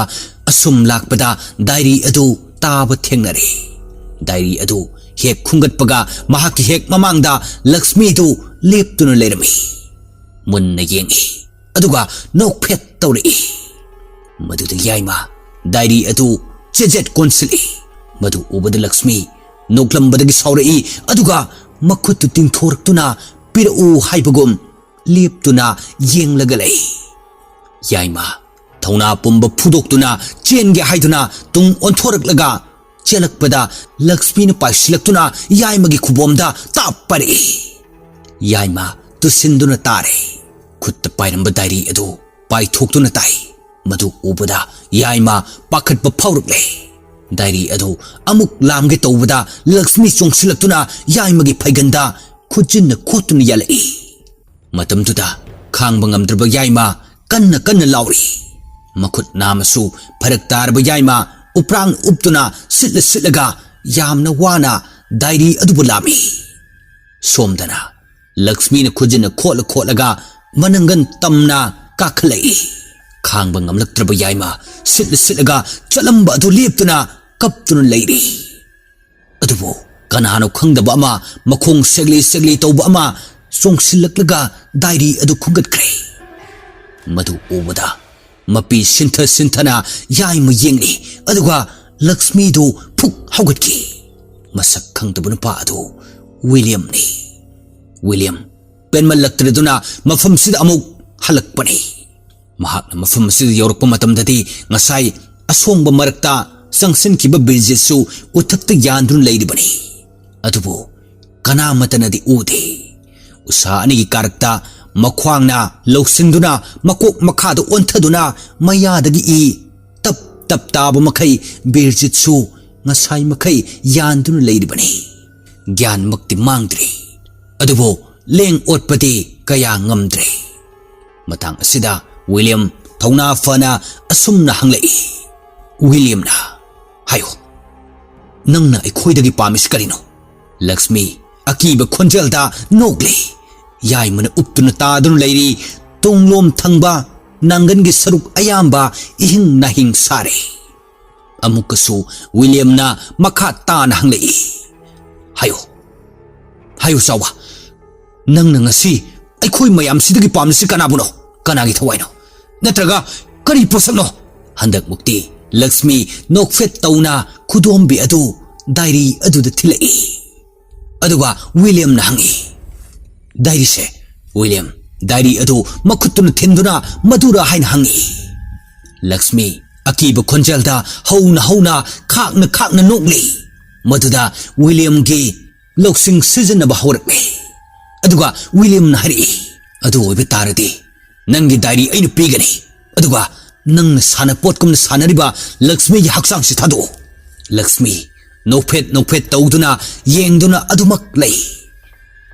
ꯑꯁꯨꯝ ꯂꯥꯛꯄꯗ ꯗꯥꯏꯔꯤ ꯑꯗꯨ ꯇꯥꯕ ꯊꯦꯡꯅꯔꯦ꯫ ꯗꯥꯏꯔꯤ ꯑꯗꯨ ꯍꯦꯛ ꯈꯨꯝꯒꯠꯄꯒ ꯃꯍꯥꯛꯀꯤ ꯍꯦꯛ ꯃꯃꯥꯡꯗ ꯂꯛꯁꯃꯤꯗꯨ ꯂꯦꯞꯇꯨꯅ ꯂꯩꯔꯝꯃꯤ꯫ ꯃꯨꯟꯅ ꯌꯦꯡꯏ꯫ ꯑꯗꯨꯒ ꯅꯣꯛꯐꯦꯠ ꯇꯧꯔꯛꯏ꯫ ꯃꯗꯨꯗ ꯌꯥꯏꯃ ꯗꯥꯏꯔꯤ ꯑꯗꯨ ꯆꯦꯖꯦꯠ ꯀꯣꯟꯁꯤꯜꯂꯤ꯫ ꯃꯗꯨ ꯎꯕꯗ ꯂꯛꯁꯃꯤ ꯅꯣꯛꯂꯝꯕꯗꯒꯤ ꯁꯥꯎꯔꯛꯏ꯫ ꯑꯗꯨꯒ ꯃꯈꯨꯠꯇꯨ ꯇꯤꯡꯊꯣꯔꯛꯇꯨꯅ ꯄꯤꯔꯛꯎ ꯍꯥꯏꯕꯒꯨꯝ ꯂꯦꯞꯇꯨꯅ ꯌꯦꯡꯂꯒ ꯂꯩ꯫ ꯌꯥꯏꯃ ꯊꯧꯅꯥ ꯄꯨꯝꯕ ꯐꯨꯗꯣꯛꯇꯨꯅ ꯆꯦꯟꯒꯦ ꯍꯥꯏꯗꯨꯅ ꯇꯨꯡ ꯑꯣꯟꯊꯣꯔꯛꯂꯒ ꯆꯦꯜꯂꯛꯄꯗ ꯂꯛꯁꯃꯤꯅ ꯄꯥꯏꯁꯤꯜꯂꯛꯇꯨꯅ ꯌꯥꯏꯃꯒꯤ ꯈꯨꯕꯣꯝꯗ ꯇꯥꯞ ꯄꯥꯏꯔꯛꯏ꯫ ꯌꯥꯏꯃ ꯇꯨꯁꯤꯟꯗꯨꯅ ꯇꯥꯔꯦ꯫ ꯈꯨꯠꯇ ꯄꯥꯏꯔꯝꯕ ꯗꯥꯏꯔꯤ ꯑꯗꯨ ꯄꯥꯏꯊꯣꯛꯇꯨꯅ ꯇꯥꯏ꯫ ꯃꯗꯨ ꯎꯕꯗ ꯌꯥꯏꯃ ꯄꯥꯈꯠꯄ ꯐꯥꯎꯔꯛꯂꯦ꯫ ꯗꯥꯏꯔꯤ ꯑꯗꯨ ꯑꯃꯨꯛ ꯂꯥꯝꯒꯦ ꯇꯧꯕꯗ ꯂꯛꯁꯃꯤ ꯆꯣꯡꯁꯤꯜꯂꯛꯇꯨꯅ ꯌꯥꯏꯃꯒꯤ ꯐꯩꯒꯟꯗ ꯈꯨꯠꯆꯤꯟꯅ ꯈꯣꯠꯇꯨꯅ ꯌꯥꯜꯂꯛꯏ꯫ ꯃꯇꯝꯗꯨꯗ ꯈꯥꯡꯕ ꯉꯝꯗ꯭ꯔꯕ ꯌꯥꯏꯃ ꯀꯟꯅ ꯀꯟꯅ ꯂꯥꯎꯔꯤ꯫ ꯃꯈꯨꯠ ꯅꯥꯝꯃꯁꯨ ꯐꯔꯛ ꯇꯥꯔꯕ ꯌꯥꯏꯃ ꯎꯄ꯭ꯔꯥꯡ ꯎꯞꯇꯨꯅ ꯁꯤꯠꯂ ꯁꯤꯠꯂꯒ ꯌꯥꯝꯅ ꯋꯥꯅ ꯗꯥꯏꯔꯤ ꯑꯗꯨꯕꯨ ꯂꯥꯝꯃꯤ꯫ ꯁꯣꯝꯗꯅ ꯂꯛꯁꯃꯤꯅ ꯈꯨꯖꯤꯟꯅ ꯈꯣꯠꯂ ꯈꯣꯠꯂꯒ ꯃꯅꯪꯒꯟ ꯇꯝꯅ ꯀꯥꯈꯠꯂꯛꯏ꯫ ꯈꯥꯡꯕ ꯉꯝꯂꯛꯇ꯭ꯔꯕ ꯌꯥꯏꯃ ꯁꯤꯠꯂ ꯁꯤꯠꯂꯒ ꯆꯠꯂꯝꯕ ꯑꯗꯨ ꯂꯦꯞꯇꯨꯅ ꯀꯞꯇꯨꯅ ꯂꯩꯔꯤ꯫ ꯑꯗꯨꯕꯨ ꯀꯅꯥꯅꯣ ꯈꯪꯗꯕ ꯑꯃ, ꯃꯈꯣꯡ ꯁꯦꯛꯂꯤ ꯁꯦꯛꯂꯤ ꯇꯧꯕ ꯑꯃ ꯆꯣꯡꯁꯤꯜꯂꯛꯂꯒ ꯗꯥꯏꯔꯤ ꯑꯗꯨ ꯈꯨꯝꯒꯠꯈ꯭ꯔꯦ꯫ ꯃꯗꯨ ꯎꯕꯗ ꯃꯄꯤ ꯁꯤꯟꯊ ꯁꯤꯟꯊꯅ ꯌꯥꯏꯃ ꯌꯦꯡꯂꯤ, ꯑꯗꯨꯒ ꯂꯛꯁꯃꯤꯗꯨ ꯐꯨꯛ ꯍꯧꯒꯠꯈꯤ꯫ ꯃꯁꯛ ꯈꯪꯗꯕ ꯅꯨꯄꯥ ꯑꯗꯨ ꯋꯤꯂꯤꯌꯝꯅꯤ꯫ ꯋꯤꯂꯤꯌꯝ ꯄꯦꯟꯃꯜꯂꯛꯇ꯭ꯔꯗꯨꯅ ꯃꯐꯝꯁꯤꯗ ꯑꯃꯨꯛ ꯍꯜꯂꯛꯄꯅꯤ꯫ ꯃꯍꯥꯛꯅ ꯃꯐꯝ ꯑꯁꯤꯗ ꯌꯧꯔꯛꯄ ꯃꯇꯝꯗꯗꯤ ꯉꯁꯥꯏ ꯑꯁꯣꯡꯕ ꯃꯔꯛꯇ ꯆꯪꯁꯤꯟꯈꯤꯕ ꯕꯤꯔꯖꯤꯠꯁꯨ ꯎꯊꯛꯇ ꯌꯥꯟꯗꯨꯅ ꯂꯩꯔꯤꯕꯅꯤ꯫ ꯑꯗꯨꯕꯨ ꯀꯅꯥꯃꯠꯇꯅꯗꯤ ꯎꯗꯦ꯫ ꯎꯁꯥ ꯑꯅꯤꯒꯤ ꯀꯥꯔꯛꯇ ꯃꯈ꯭ꯋꯥꯡꯅ ꯂꯧꯁꯤꯟꯗꯨꯅ ꯃꯀꯣꯛ ꯃꯈꯥꯗ ꯑꯣꯟꯊꯗꯨꯅ ꯃꯌꯥꯗꯒꯤ ꯏ ꯇꯞ ꯇꯞ ꯇꯥꯕ ꯃꯈꯩ ꯕꯤꯔꯖꯤꯠꯁꯨ ꯉꯁꯥꯏ ꯃꯈꯩ ꯌꯥꯟꯗꯨꯅ ꯂꯩꯔꯤꯕꯅꯤ꯫ ꯒ꯭ꯌꯥꯟꯃꯛꯇꯤ ꯃꯥꯡꯗ꯭ꯔꯤ, ꯑꯗꯨꯕꯨ ꯂꯦꯡ ꯑꯣꯠꯄꯗꯤ ꯀꯌꯥ ꯉꯝꯗ꯭ꯔꯦ꯫ ꯃꯇꯥꯡ ꯑꯁꯤꯗ ꯋꯤꯂꯤꯌꯝ ꯊꯧꯅꯥ ꯐꯅ ꯑꯁꯨꯝꯅ ꯍꯪꯂꯛꯏ꯫ ꯋꯤꯂꯤꯌꯝꯅ, "ꯍꯥꯏꯌꯨ, ꯅꯪꯅ ꯑꯩꯈꯣꯏꯗꯒꯤ ꯄꯥꯝꯃꯤꯁꯤ ꯀꯔꯤꯅꯣ?" ꯂꯛꯁꯃꯤ ꯑꯀꯤꯕ ꯈꯣꯟꯖꯦꯜꯗ ꯅꯣꯛꯂꯤ꯫ ꯌꯥꯏꯃꯅ ꯎꯞꯇꯨꯅ ꯇꯥꯗꯨꯅ ꯂꯩꯔꯤ꯫ ꯇꯨꯡꯂꯣꯝ ꯊꯪꯕ ꯅꯥꯡꯒꯟꯒꯤ ꯁꯔꯨꯛ ꯑꯌꯥꯝꯕ ꯏꯍꯤꯡ ꯅꯥꯍꯤꯡ ꯁꯥꯔꯦ꯫ ꯑꯃꯨꯛꯀꯁꯨ ꯋꯤꯂꯤꯌꯝꯅ ꯃꯈꯥ ꯇꯥꯅ ꯍꯪꯂꯛꯏ, "ꯍꯥꯏꯌꯨ, ꯍꯥꯏꯌꯨ ꯆꯥꯎꯕ, ꯅꯪꯅ ꯉꯁꯤ ꯑꯩꯈꯣꯏ ꯃꯌꯥꯝꯁꯤꯗꯒꯤ ꯄꯥꯝꯂꯤꯁꯤ ꯀꯅꯥꯕꯨꯅꯣ? ꯀꯅꯥꯒꯤ ꯊꯋꯥꯏꯅꯣ? ꯅꯠꯇ꯭ꯔꯒ ꯀꯔꯤ ꯄꯣꯠꯁꯛꯅꯣ?" ꯍꯟꯗꯛꯃꯨꯛꯇꯤ ꯂꯛꯁꯃꯤ ꯅꯣꯛꯐꯦꯠ ꯇꯧꯅ ꯈꯨꯗꯣꯝꯕꯤ ꯑꯗꯨ ꯗꯥꯏꯔꯤ ꯑꯗꯨꯗ ꯊꯤꯜꯂꯛꯏ꯫ ꯑꯗꯨꯒ ꯋꯤꯂꯤꯌꯝꯅ ꯍꯪꯉꯤ, "ꯗꯥꯏꯔꯤꯁꯦ?" ꯋꯤꯂꯤꯌꯝ ꯗꯥꯏꯔꯤ ꯑꯗꯨ ꯃꯈꯨꯠꯇꯨꯅ ꯊꯤꯟꯗꯨꯅ, "ꯃꯗꯨꯔ?" ꯍꯥꯏꯅ ꯍꯪꯉꯤ꯫ ꯂꯛꯁꯃꯤ ꯑꯀꯤꯕ ꯈꯣꯟꯖꯦꯜꯗ ꯍꯧꯅ ꯍꯧꯅ, ꯈꯥꯛꯅ ꯈꯥꯛꯅ ꯅꯣꯛꯂꯤ꯫ ꯃꯗꯨꯗ ꯋꯤꯂꯤꯌꯝꯒꯤ ꯂꯧꯁꯤꯡ ꯁꯤꯖꯤꯟꯅꯕ ꯍꯧꯔꯛꯂꯦ꯫ ꯑꯗꯨꯒ ꯋꯤꯂꯤꯌꯝꯅ ꯍꯥꯏꯔꯛꯏ, "ꯑꯗꯨ ꯑꯣꯏꯕ ꯇꯥꯔꯗꯤ ꯅꯪꯒꯤ ꯗꯥꯏꯔꯤ ꯑꯩꯅ ꯄꯤꯒꯅꯤ, ꯑꯗꯨꯒ ꯅꯪꯅ ꯁꯥꯟꯅꯄꯣꯠꯀꯨꯝꯅ ꯁꯥꯟꯅꯔꯤꯕ ꯂꯛꯁꯃꯤꯒꯤ ꯍꯛꯆꯥꯡꯁꯤ ꯊꯥꯗꯣꯛꯎ꯫" ꯂꯛꯁꯃꯤ ꯅꯣꯛꯐꯦꯠ ꯅꯣꯛꯐꯦꯠ ꯇꯧꯗꯨꯅ ꯌꯦꯡꯗꯨꯅ ꯑꯗꯨꯃꯛ ꯂꯩ꯫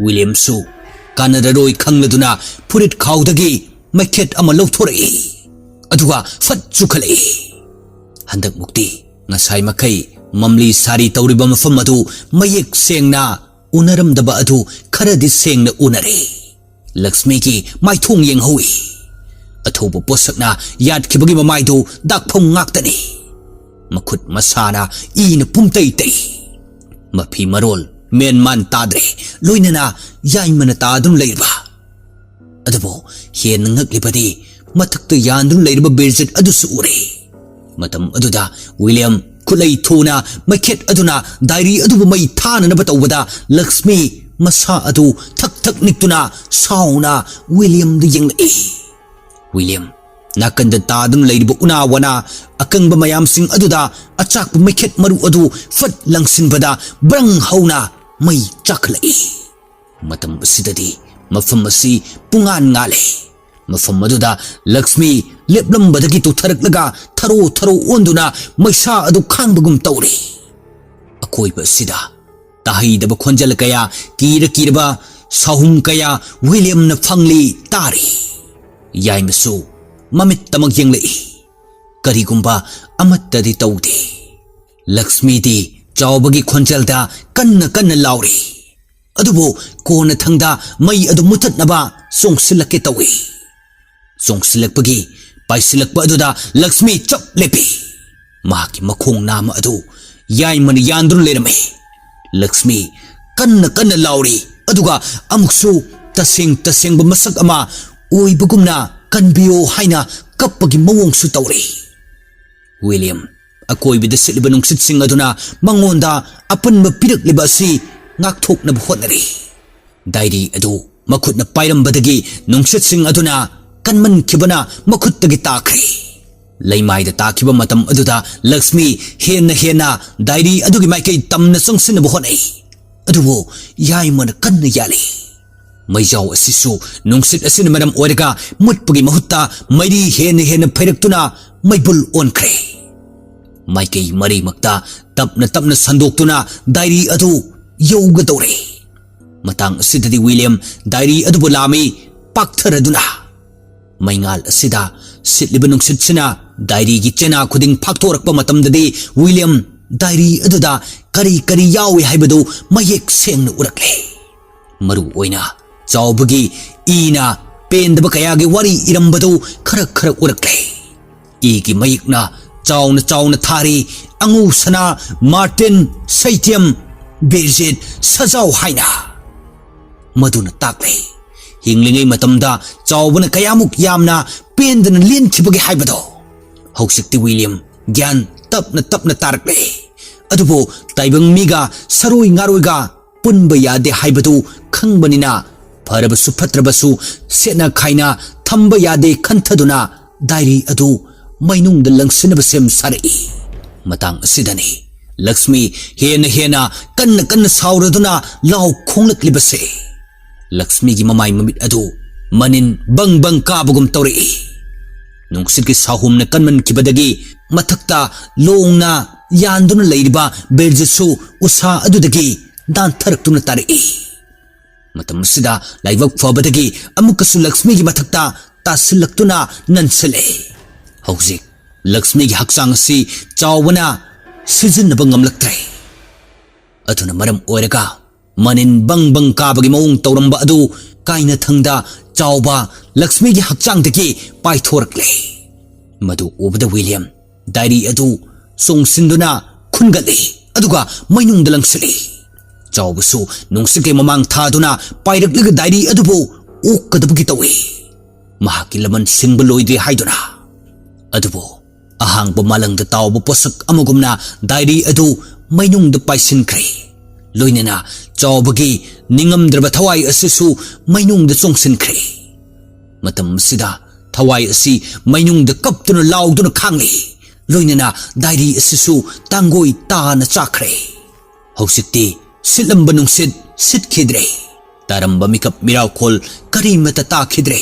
ꯋꯤꯂꯤꯌꯝꯁꯨ ꯀꯥꯟꯅꯔꯔꯣꯏ ꯈꯪꯂꯗꯨꯅ ꯐꯨꯔꯤꯠ ꯈꯥꯎꯗꯒꯤ ꯃꯩꯈꯦꯠ ꯑꯃ ꯂꯧꯊꯣꯔꯛꯏ, ꯑꯗꯨꯒ ꯐꯠ ꯆꯨꯈꯠꯂꯛꯏ꯫ ꯍꯟꯗꯛꯃꯨꯛꯇꯤ ꯉꯁꯥꯏ ꯃꯈꯩ ꯃꯝꯂꯤ ꯁꯥꯔꯤ ꯇꯧꯔꯤꯕ ꯃꯐꯝ ꯑꯗꯨ ꯃꯌꯦꯛ ꯁꯦꯡꯅ ꯎꯅꯔꯝꯗꯕ ꯑꯗꯨ ꯈꯔꯗꯤ ꯁꯦꯡꯅ ꯎꯅꯔꯦ꯫ ꯂꯛꯁꯃꯤꯒꯤ ꯃꯥꯏꯊꯣꯡ ꯌꯦꯡꯍꯧꯏ꯫ ꯑꯊꯧꯕ ꯄꯣꯠꯁꯛꯅ ꯌꯥꯠꯈꯤꯕꯒꯤ ꯃꯃꯥꯏꯗꯨ ꯗꯥꯛꯐꯝ ꯉꯥꯛꯇꯅꯤ꯫ ꯃꯈꯨꯠ ꯃꯁꯥꯅ ꯏꯅ ꯄꯨꯝꯇꯩ ꯇꯩ꯫ ꯃꯐꯤ ꯃꯔꯣꯜ ꯃꯦꯟ ꯃꯥꯟ ꯇꯥꯗ꯭ꯔꯦ, ꯂꯣꯏꯅꯅ ꯌꯥꯏꯃꯅ ꯇꯥꯗꯨꯅ ꯂꯩꯔꯤꯕ꯫ ꯑꯗꯨꯕꯨ ꯍꯦꯟꯅ ꯉꯛꯂꯤꯕꯗꯤ ꯃꯊꯛꯇ ꯌꯥꯟꯗꯨꯅ ꯂꯩꯔꯤꯕ ꯕꯤꯔꯖꯤꯠ ꯑꯗꯨꯁꯨ ꯎꯔꯦ꯫ ꯃꯇꯝ ꯑꯗꯨꯗ ꯋꯤꯂꯤꯌꯝ ꯈꯨꯠꯂꯩ ꯊꯨꯅ ꯃꯩꯈꯦꯠ ꯑꯗꯨꯅ ꯗꯥꯏꯔꯤ ꯑꯗꯨꯕꯨ ꯃꯩ ꯊꯥꯅꯅꯕ ꯇꯧꯕꯗ ꯂꯛꯁꯃꯤ ꯃꯁꯥ ꯑꯗꯨ ꯊꯛ ꯊꯛ ꯅꯤꯛꯇꯨꯅ ꯁꯥꯎꯅ ꯋꯤꯂꯤꯌꯝꯗ ꯌꯦꯡꯂꯛꯏ꯫ ꯋꯤꯂꯤꯌꯝ ꯅꯥꯀꯟꯗ ꯇꯥꯗꯨꯅ ꯂꯩꯔꯤꯕ ꯎꯅꯥ ꯋꯥꯅꯥ ꯑꯀꯪꯕ ꯃꯌꯥꯝꯁꯤꯡ ꯑꯗꯨꯗ ꯑꯆꯥꯛꯄ ꯃꯩꯈꯦꯠ ꯃꯔꯨ ꯑꯗꯨ ꯐꯠ ꯂꯪꯁꯤꯟꯕꯗ ꯕ꯭ꯔꯪ ꯍꯧꯅ ꯃꯩ ꯆꯥꯛꯈꯠꯂꯛꯏ꯫ ꯃꯇꯝ ꯑꯁꯤꯗꯗꯤ ꯃꯐꯝ ꯑꯁꯤ ꯄꯨꯡꯉꯥꯟ ꯉꯥꯜꯂꯦ꯫ ꯃꯐꯝ ꯑꯗꯨꯗ ꯂꯛꯁꯃꯤ ꯂꯦꯞꯂꯝꯕꯗꯒꯤ ꯇꯨꯊꯔꯛꯂꯒ ꯊꯔꯣ ꯊꯔꯣ ꯑꯣꯟꯗꯨꯅ ꯃꯩꯁꯥ ꯑꯗꯨ ꯈꯥꯡꯕꯒꯨꯝ ꯇꯧꯔꯤ꯫ ꯑꯀꯣꯏꯕ ꯑꯁꯤꯗ ꯇꯥꯍꯩꯗꯕ ꯈꯣꯟꯖꯦꯜ ꯀꯌꯥ, ꯀꯤꯔ ꯀꯤꯔꯕ ꯁꯥꯍꯨꯝ ꯀꯌꯥ ꯋꯤꯂꯤꯌꯝꯅ ꯐꯪꯂꯤ ꯇꯥꯔꯤ꯫ ꯌꯥꯏꯃꯁꯨ ꯃꯃꯤꯠ ꯇꯃꯛ ꯌꯦꯡꯂꯛꯏ꯫ ꯀꯔꯤꯒꯨꯝꯕ ꯑꯃꯠꯇꯗꯤ ꯇꯧꯗꯦ꯫ ꯂꯛꯁꯃꯤꯗꯤ ꯆꯥꯎꯕꯒꯤ ꯈꯣꯟꯖꯦꯜꯗ ꯀꯟꯅ ꯀꯟꯅ ꯂꯥꯎꯔꯤ꯫ ꯑꯗꯨꯕꯨ ꯀꯣꯟꯅ ꯊꯪꯗ ꯃꯩ ꯑꯗꯨ ꯃꯨꯊꯠꯅꯕ ꯆꯣꯡꯁꯤꯜꯂꯛꯀꯦ ꯇꯧꯏ꯫ ꯆꯣꯡꯁꯤꯜꯂꯛꯄꯒꯤ ꯄꯥꯏꯁꯤꯜꯂꯛꯄ ꯑꯗꯨꯗ ꯂꯛꯁꯃꯤ ꯆꯞ ꯂꯦꯞꯄꯤ꯫ ꯃꯍꯥꯛꯀꯤ ꯃꯈꯣꯡ ꯅꯥꯝꯃ ꯑꯗꯨ ꯌꯥꯏꯃꯅ ꯌꯥꯟꯗꯨꯅ ꯂꯩꯔꯝꯃꯤ꯫ ꯂꯛꯁꯃꯤ ꯀꯟꯅ ꯀꯟꯅ ꯂꯥꯎꯔꯤ, ꯑꯗꯨꯒ ꯑꯃꯨꯛꯁꯨ ꯇꯁꯦꯡ ꯇꯁꯦꯡꯕ ꯃꯁꯛ ꯑꯃ ꯑꯣꯏꯕꯒꯨꯝꯅ "ꯀꯟꯕꯤꯌꯣ" ꯍꯥꯏꯅ ꯀꯞꯄꯒꯤ ꯃꯑꯣꯡꯁꯨ ꯇꯧꯔꯤ꯫ ꯋꯤꯂꯤꯌꯝ ꯑꯀꯣꯏꯕꯗ ꯁꯤꯠꯂꯤꯕ ꯅꯨꯡꯁꯤꯠꯁꯤꯡ ꯑꯗꯨꯅ ꯃꯉꯣꯟꯗ ꯑꯄꯟꯕ ꯄꯤꯔꯛꯂꯤꯕ ꯑꯁꯤ ꯉꯥꯛꯊꯣꯛꯅꯕ ꯍꯣꯠꯅꯔꯤ꯫ ꯗꯥꯏꯔꯤ ꯑꯗꯨ ꯃꯈꯨꯠꯅ ꯄꯥꯏꯔꯝꯕꯗꯒꯤ ꯅꯨꯡꯁꯤꯠꯁꯤꯡ ꯑꯗꯨꯅ ꯀꯟꯃꯟꯈꯤꯕꯅ ꯃꯈꯨꯠꯇꯒꯤ ꯇꯥꯈ꯭ꯔꯦ꯫ ꯂꯩꯃꯥꯏꯗ ꯇꯥꯈꯤꯕ ꯃꯇꯝ ꯑꯗꯨꯗ ꯂꯛꯁꯃꯤ ꯍꯦꯟꯅ ꯍꯦꯟꯅ ꯗꯥꯏꯔꯤ ꯑꯗꯨꯒꯤ ꯃꯥꯏꯀꯩ ꯇꯝꯅ ꯆꯪꯁꯤꯟꯅꯕ ꯍꯣꯠꯅꯩ꯫ ꯑꯗꯨꯕꯨ ꯌꯥꯏꯃꯅ ꯀꯟꯅ ꯌꯥꯜꯂꯤ꯫ ꯃꯩꯖꯥꯎ ꯑꯁꯤꯁꯨ ꯅꯨꯡꯁꯤꯠ ꯑꯁꯤꯅ ꯃꯔꯝ ꯑꯣꯏꯔꯒ ꯃꯨꯠꯄꯒꯤ ꯃꯍꯨꯠꯇ ꯃꯩꯔꯤ ꯍꯦꯟꯅ ꯍꯦꯟꯅ ꯐꯩꯔꯛꯇꯨꯅ ꯃꯩꯕꯨꯜ ꯑꯣꯟꯈ꯭ꯔꯦ꯫ ꯃꯥꯏꯀꯩ ꯃꯔꯤꯃꯛꯇ ꯇꯞꯅ ꯇꯞꯅ ꯁꯟꯗꯣꯛꯇꯨꯅ ꯗꯥꯏꯔꯤ ꯑꯗꯨ ꯌꯧꯒꯗꯧꯔꯦ꯫ ꯃꯇꯥꯡ ꯑꯁꯤꯗꯗꯤ ꯋꯤꯂꯤꯌꯝ ꯗꯥꯏꯔꯤ ꯑꯗꯨꯕꯨ ꯂꯥꯝꯃꯤ ꯄꯥꯛꯊꯔꯗꯨꯅ꯫ ꯃꯩꯉꯥꯜ ꯑꯁꯤꯗ ꯁꯤꯠꯂꯤꯕ ꯅꯨꯡꯁꯤꯠꯁꯤꯅ ꯗꯥꯏꯔꯤꯒꯤ ꯆꯦꯅꯥ ꯈꯨꯗꯤꯡ ꯐꯥꯛꯊꯣꯔꯛꯄ ꯃꯇꯝꯗꯗꯤ ꯋꯤꯂꯤꯌꯝ ꯗꯥꯏꯔꯤ ꯑꯗꯨꯗ ꯀꯔꯤ ꯀꯔꯤ ꯌꯥꯎꯏ ꯍꯥꯏꯕꯗꯨ ꯃꯌꯦꯛ ꯁꯦꯡꯅ ꯎꯔꯛꯂꯦ꯫ ꯃꯔꯨ ꯑꯣꯏꯅ ꯆꯥꯎꯕꯒꯤ ꯏꯅ ꯄꯦꯟꯗꯕ ꯀꯌꯥꯒꯤ ꯋꯥꯔꯤ ꯏꯔꯝꯕꯗꯨ ꯈꯔ ꯈꯔ ꯎꯔꯛꯂꯦ꯫ ꯏꯒꯤ ꯃꯌꯦꯛꯅ ꯆꯥꯎꯅ ꯆꯥꯎꯅ ꯊꯥꯔꯤ, "ꯑꯉꯨ ꯁꯅꯥ, ꯃꯥꯔꯇꯤꯟ, ꯁꯩꯇꯦꯝ, ꯕꯤꯔꯖꯤꯠ, ꯁꯖꯥꯎ" ꯍꯥꯏꯅ꯫ ꯃꯗꯨꯅ ꯇꯥꯛꯂꯤ, ꯍꯤꯡꯂꯤꯉꯩ ꯃꯇꯝꯗ ꯆꯥꯎꯕꯅ ꯀꯌꯥꯃꯨꯛ ꯌꯥꯝꯅ ꯄꯦꯟꯗꯅ ꯂꯦꯟꯈꯤꯕꯒꯦ ꯍꯥꯏꯕꯗꯣ꯫ ꯍꯧꯖꯤꯛꯇꯤ ꯋꯤꯂꯤꯌꯝ ꯒ꯭ꯌꯥꯟ ꯇꯞꯅ ꯇꯞꯅ ꯇꯥꯔꯛꯂꯦ꯫ ꯑꯗꯨꯕꯨ ꯇꯥꯏꯕꯪ ꯃꯤꯒ ꯁꯔꯣꯏ ꯉꯥꯔꯣꯏꯒ ꯄꯨꯟꯕ ꯌꯥꯗꯦ ꯍꯥꯏꯕꯗꯨ ꯈꯪꯕꯅꯤꯅ, ꯐꯔꯕꯁꯨ ꯐꯠꯇ꯭ꯔꯕꯁꯨ ꯁꯦꯠꯅ ꯈꯥꯏꯅ ꯊꯝꯕ ꯌꯥꯗꯦ ꯈꯟꯊꯗꯨꯅ ꯗꯥꯏꯔꯤ ꯑꯗꯨ ꯃꯩꯅꯨꯡꯗ ꯂꯪꯁꯤꯟꯅꯕ ꯁꯦꯝ ꯁꯥꯔꯛꯏ꯫ ꯃꯇꯥꯡ ꯑꯁꯤꯗꯅꯤ ꯂꯛꯁꯃꯤ ꯍꯦꯟꯅ ꯍꯦꯟꯅ ꯀꯟꯅ ꯀꯟꯅ ꯁꯥꯎꯔꯗꯨꯅ ꯂꯥꯎ ꯈꯣꯡꯂꯛꯂꯤꯕꯁꯦ꯫ ꯂꯛꯁꯃꯤꯒꯤ ꯃꯃꯥꯏ ꯃꯃꯤꯠ ꯑꯗꯨ ꯃꯅꯤꯟ ꯕꯪ ꯕꯪ ꯀꯥꯕꯒꯨꯝ ꯇꯧꯔꯛꯏ꯫ ꯅꯨꯡꯁꯤꯠꯀꯤ ꯁꯥꯍꯨꯝꯅ ꯀꯟꯃꯟꯈꯤꯕꯗꯒꯤ ꯃꯊꯛꯇ ꯂꯣꯡꯅ ꯌꯥꯟꯗꯨꯅ ꯂꯩꯔꯤꯕ ꯕꯤꯔꯖꯤꯠꯁꯨ ꯎꯁꯥ ꯑꯗꯨꯗꯒꯤ ꯅꯥꯟꯊꯔꯛꯇꯨꯅ ꯇꯥꯔꯛꯏ꯫ ꯃꯇꯝ ꯑꯁꯤꯗ ꯂꯥꯏꯕꯛ ꯐꯕꯗꯒꯤ ꯑꯃꯨꯛꯀꯁꯨ ꯂꯛꯁꯃꯤꯒꯤ ꯃꯊꯛꯇ ꯇꯥꯁꯤꯜꯂꯛꯇꯨꯅ ꯅꯟꯁꯤꯜꯂꯦ꯫ ꯍꯧꯖꯤꯛ ꯂꯛꯁꯃꯤꯒꯤ ꯍꯛꯆꯥꯡ ꯑꯁꯤ ꯆꯥꯎꯕꯅ ꯁꯤꯖꯤꯟꯅꯕ ꯉꯝꯂꯛꯇ꯭ꯔꯦ꯫ ꯑꯗꯨꯅ ꯃꯔꯝ ꯑꯣꯏꯔꯒ ꯃꯅꯤꯟ ꯕꯪ ꯕꯪ ꯀꯥꯕꯒꯤ ꯃꯑꯣꯡ ꯇꯧꯔꯝꯕ ꯑꯗꯨ ꯀꯥꯏꯅꯊꯪꯗ ꯆꯥꯎꯕ ꯂꯛꯁꯃꯤꯒꯤ ꯍꯛꯆꯥꯡꯗꯒꯤ ꯄꯥꯏꯊꯣꯔꯛꯂꯦ꯫ ꯃꯗꯨ ꯎꯕꯗ ꯋꯤꯂꯤꯌꯝ ꯗꯥꯏꯔꯤ ꯑꯗꯨ ꯆꯣꯡꯁꯤꯟꯗꯨꯅ ꯈꯨꯟꯒꯠꯂꯤ, ꯑꯗꯨꯒ ꯃꯩꯅꯨꯡꯗ ꯂꯪꯁꯤꯜꯂꯤ꯫ ꯆꯥꯎꯕꯁꯨ ꯅꯨꯡꯁꯤꯠꯀꯤ ꯃꯃꯥꯡ ꯊꯥꯗꯨꯅ ꯄꯥꯏꯔꯛꯂꯒ ꯗꯥꯏꯔꯤ ꯑꯗꯨꯕꯨ ꯑꯣꯛꯀꯗꯕꯒꯤ ꯇꯧꯏ꯫ ꯃꯍꯥꯛꯀꯤ ꯂꯃꯟ ꯁꯤꯡꯕ ꯂꯣꯏꯗ꯭ꯔꯤ ꯍꯥꯏꯗꯨꯅ꯫ ꯑꯗꯨꯕꯨ ꯑꯍꯥꯡꯕ ꯃꯥꯂꯪꯗ ꯇꯥꯎꯕ ꯄꯣꯠꯁꯛ ꯑꯃꯒꯨꯝꯅ ꯗꯥꯏꯔꯤ ꯑꯗꯨ ꯃꯩꯅꯨꯡꯗ ꯄꯥꯏꯁꯤꯟꯈ꯭ꯔꯦ꯫ ꯂꯣꯏꯅꯅ ꯆꯥꯎꯕꯒꯤ ꯅꯤꯡꯉꯝꯗ꯭ꯔꯕ ꯊꯋꯥꯏ ꯑꯁꯤꯁꯨ ꯃꯩꯅꯨꯡꯗ ꯆꯣꯡꯁꯤꯟꯈ꯭ꯔꯦ꯫ ꯃꯇꯝ ꯑꯁꯤꯗ ꯊꯋꯥꯏ ꯑꯁꯤ ꯃꯩꯅꯨꯡꯗ ꯀꯞꯇꯨꯅ ꯂꯥꯎꯗꯨꯅ ꯈꯥꯡꯂꯤ꯫ ꯂꯣꯏꯅꯅ ꯗꯥꯏꯔꯤ ꯑꯁꯤꯁꯨ ꯇꯥꯡꯒꯣꯏ ꯇꯥꯅ ꯆꯥꯈ꯭ꯔꯦ꯫ ꯍꯧꯖꯤꯛꯇꯤ ꯁꯤꯠꯂꯝꯕ ꯅꯨꯡꯁꯤꯠ ꯁꯤꯠꯈꯤꯗ꯭ꯔꯦ꯫ ꯇꯥꯔꯝꯕ ꯃꯤꯀꯞ ꯃꯤꯔꯥꯎꯈꯣꯜ ꯀꯔꯤꯃꯠꯇ ꯇꯥꯈꯤꯗ꯭ꯔꯦ꯫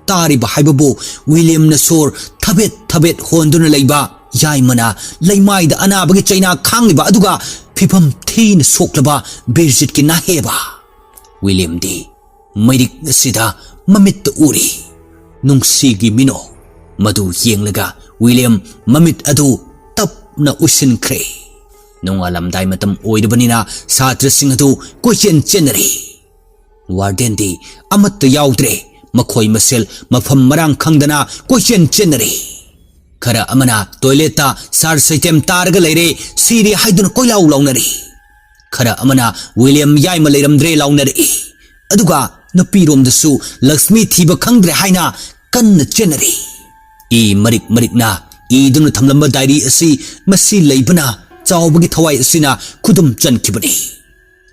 ꯇꯥꯔꯤꯕ ꯍꯥꯏꯕꯕꯨ ꯋꯤꯂꯤꯌꯝꯅ ꯁꯣꯔ ꯊꯕꯦꯠ ꯊꯕꯦꯠ ꯍꯣꯟꯗꯨꯅ ꯂꯩꯕ, ꯌꯥꯏꯃꯅ ꯂꯩꯃꯥꯏꯗ ꯑꯅꯥꯕꯒꯤ ꯆꯩꯅꯥ ꯈꯥꯡꯂꯤꯕ, ꯑꯗꯨꯒ ꯐꯤꯕꯝ ꯊꯤꯅ ꯁꯣꯛꯂꯕ ꯕꯤꯔꯖꯤꯠꯀꯤ ꯅꯥꯍꯦꯕ꯫ ꯋꯤꯂꯤꯌꯝꯗꯤ ꯃꯩꯔꯤꯛ ꯑꯁꯤꯗ ꯃꯃꯤꯠꯇ ꯎꯔꯤ꯫ ꯅꯨꯡꯁꯤꯒꯤ ꯃꯤꯅꯣꯛ꯫ ꯃꯗꯨ ꯌꯦꯡꯂꯒ ꯋꯤꯂꯤꯌꯝ ꯃꯃꯤꯠ ꯑꯗꯨ ꯇꯞꯅ ꯎꯏꯁꯤꯟꯈ꯭ꯔꯦ꯫ ꯅꯣꯡꯉꯥꯜꯂꯝꯗꯥꯏ ꯃꯇꯝ ꯑꯣꯏꯔꯕꯅꯤꯅ ꯁꯥꯇ꯭ꯔꯁꯤꯡ ꯑꯗꯨ ꯀꯣꯏꯆꯦꯟ ꯆꯦꯟꯅꯔꯤ꯫ ꯋꯥꯔꯗꯦꯟꯗꯤ ꯑꯃꯠꯇ ꯌꯥꯎꯗ꯭ꯔꯦ꯫ ꯃꯈꯣꯏ ꯃꯁꯦꯜ ꯃꯐꯝ ꯃꯔꯥꯡ ꯈꯪꯗꯅ ꯀꯣꯏꯆꯦꯟ ꯆꯦꯟꯅꯔꯤ꯫ ꯈꯔ ꯑꯃꯅ ꯇꯣꯏꯂꯦꯠꯇ ꯁꯥꯔ ꯁꯩꯇꯦꯝ ꯇꯥꯔꯒ ꯂꯩꯔꯦ, ꯁꯤꯔꯦ ꯍꯥꯏꯗꯨꯅ ꯀꯣꯏꯂꯥꯎ ꯂꯥꯎꯅꯔꯤ꯫ ꯈꯔ ꯑꯃꯅ ꯋꯤꯂꯤꯌꯝ ꯌꯥꯏꯃ ꯂꯩꯔꯝꯗ꯭ꯔꯦ ꯂꯥꯎꯅꯔꯛꯏ꯫ ꯑꯗꯨꯒ ꯅꯨꯄꯤꯔꯣꯝꯗꯁꯨ ꯂꯛꯁꯃꯤ ꯊꯤꯕ ꯈꯪꯗ꯭ꯔꯦ ꯍꯥꯏꯅ ꯀꯟꯅ ꯆꯦꯟꯅꯔꯤ꯫ ꯏ ꯃꯔꯤꯛ ꯃꯔꯤꯛꯅ ꯏꯗꯨꯅ ꯊꯝꯂꯝꯕ ꯗꯥꯏꯔꯤ ꯑꯁꯤ ꯃꯁꯤ ꯂꯩꯕꯅ ꯆꯥꯎꯕꯒꯤ ꯊꯋꯥꯏ ꯑꯁꯤꯅ ꯈꯨꯗꯨꯝ ꯆꯟꯈꯤꯕꯅꯤ꯫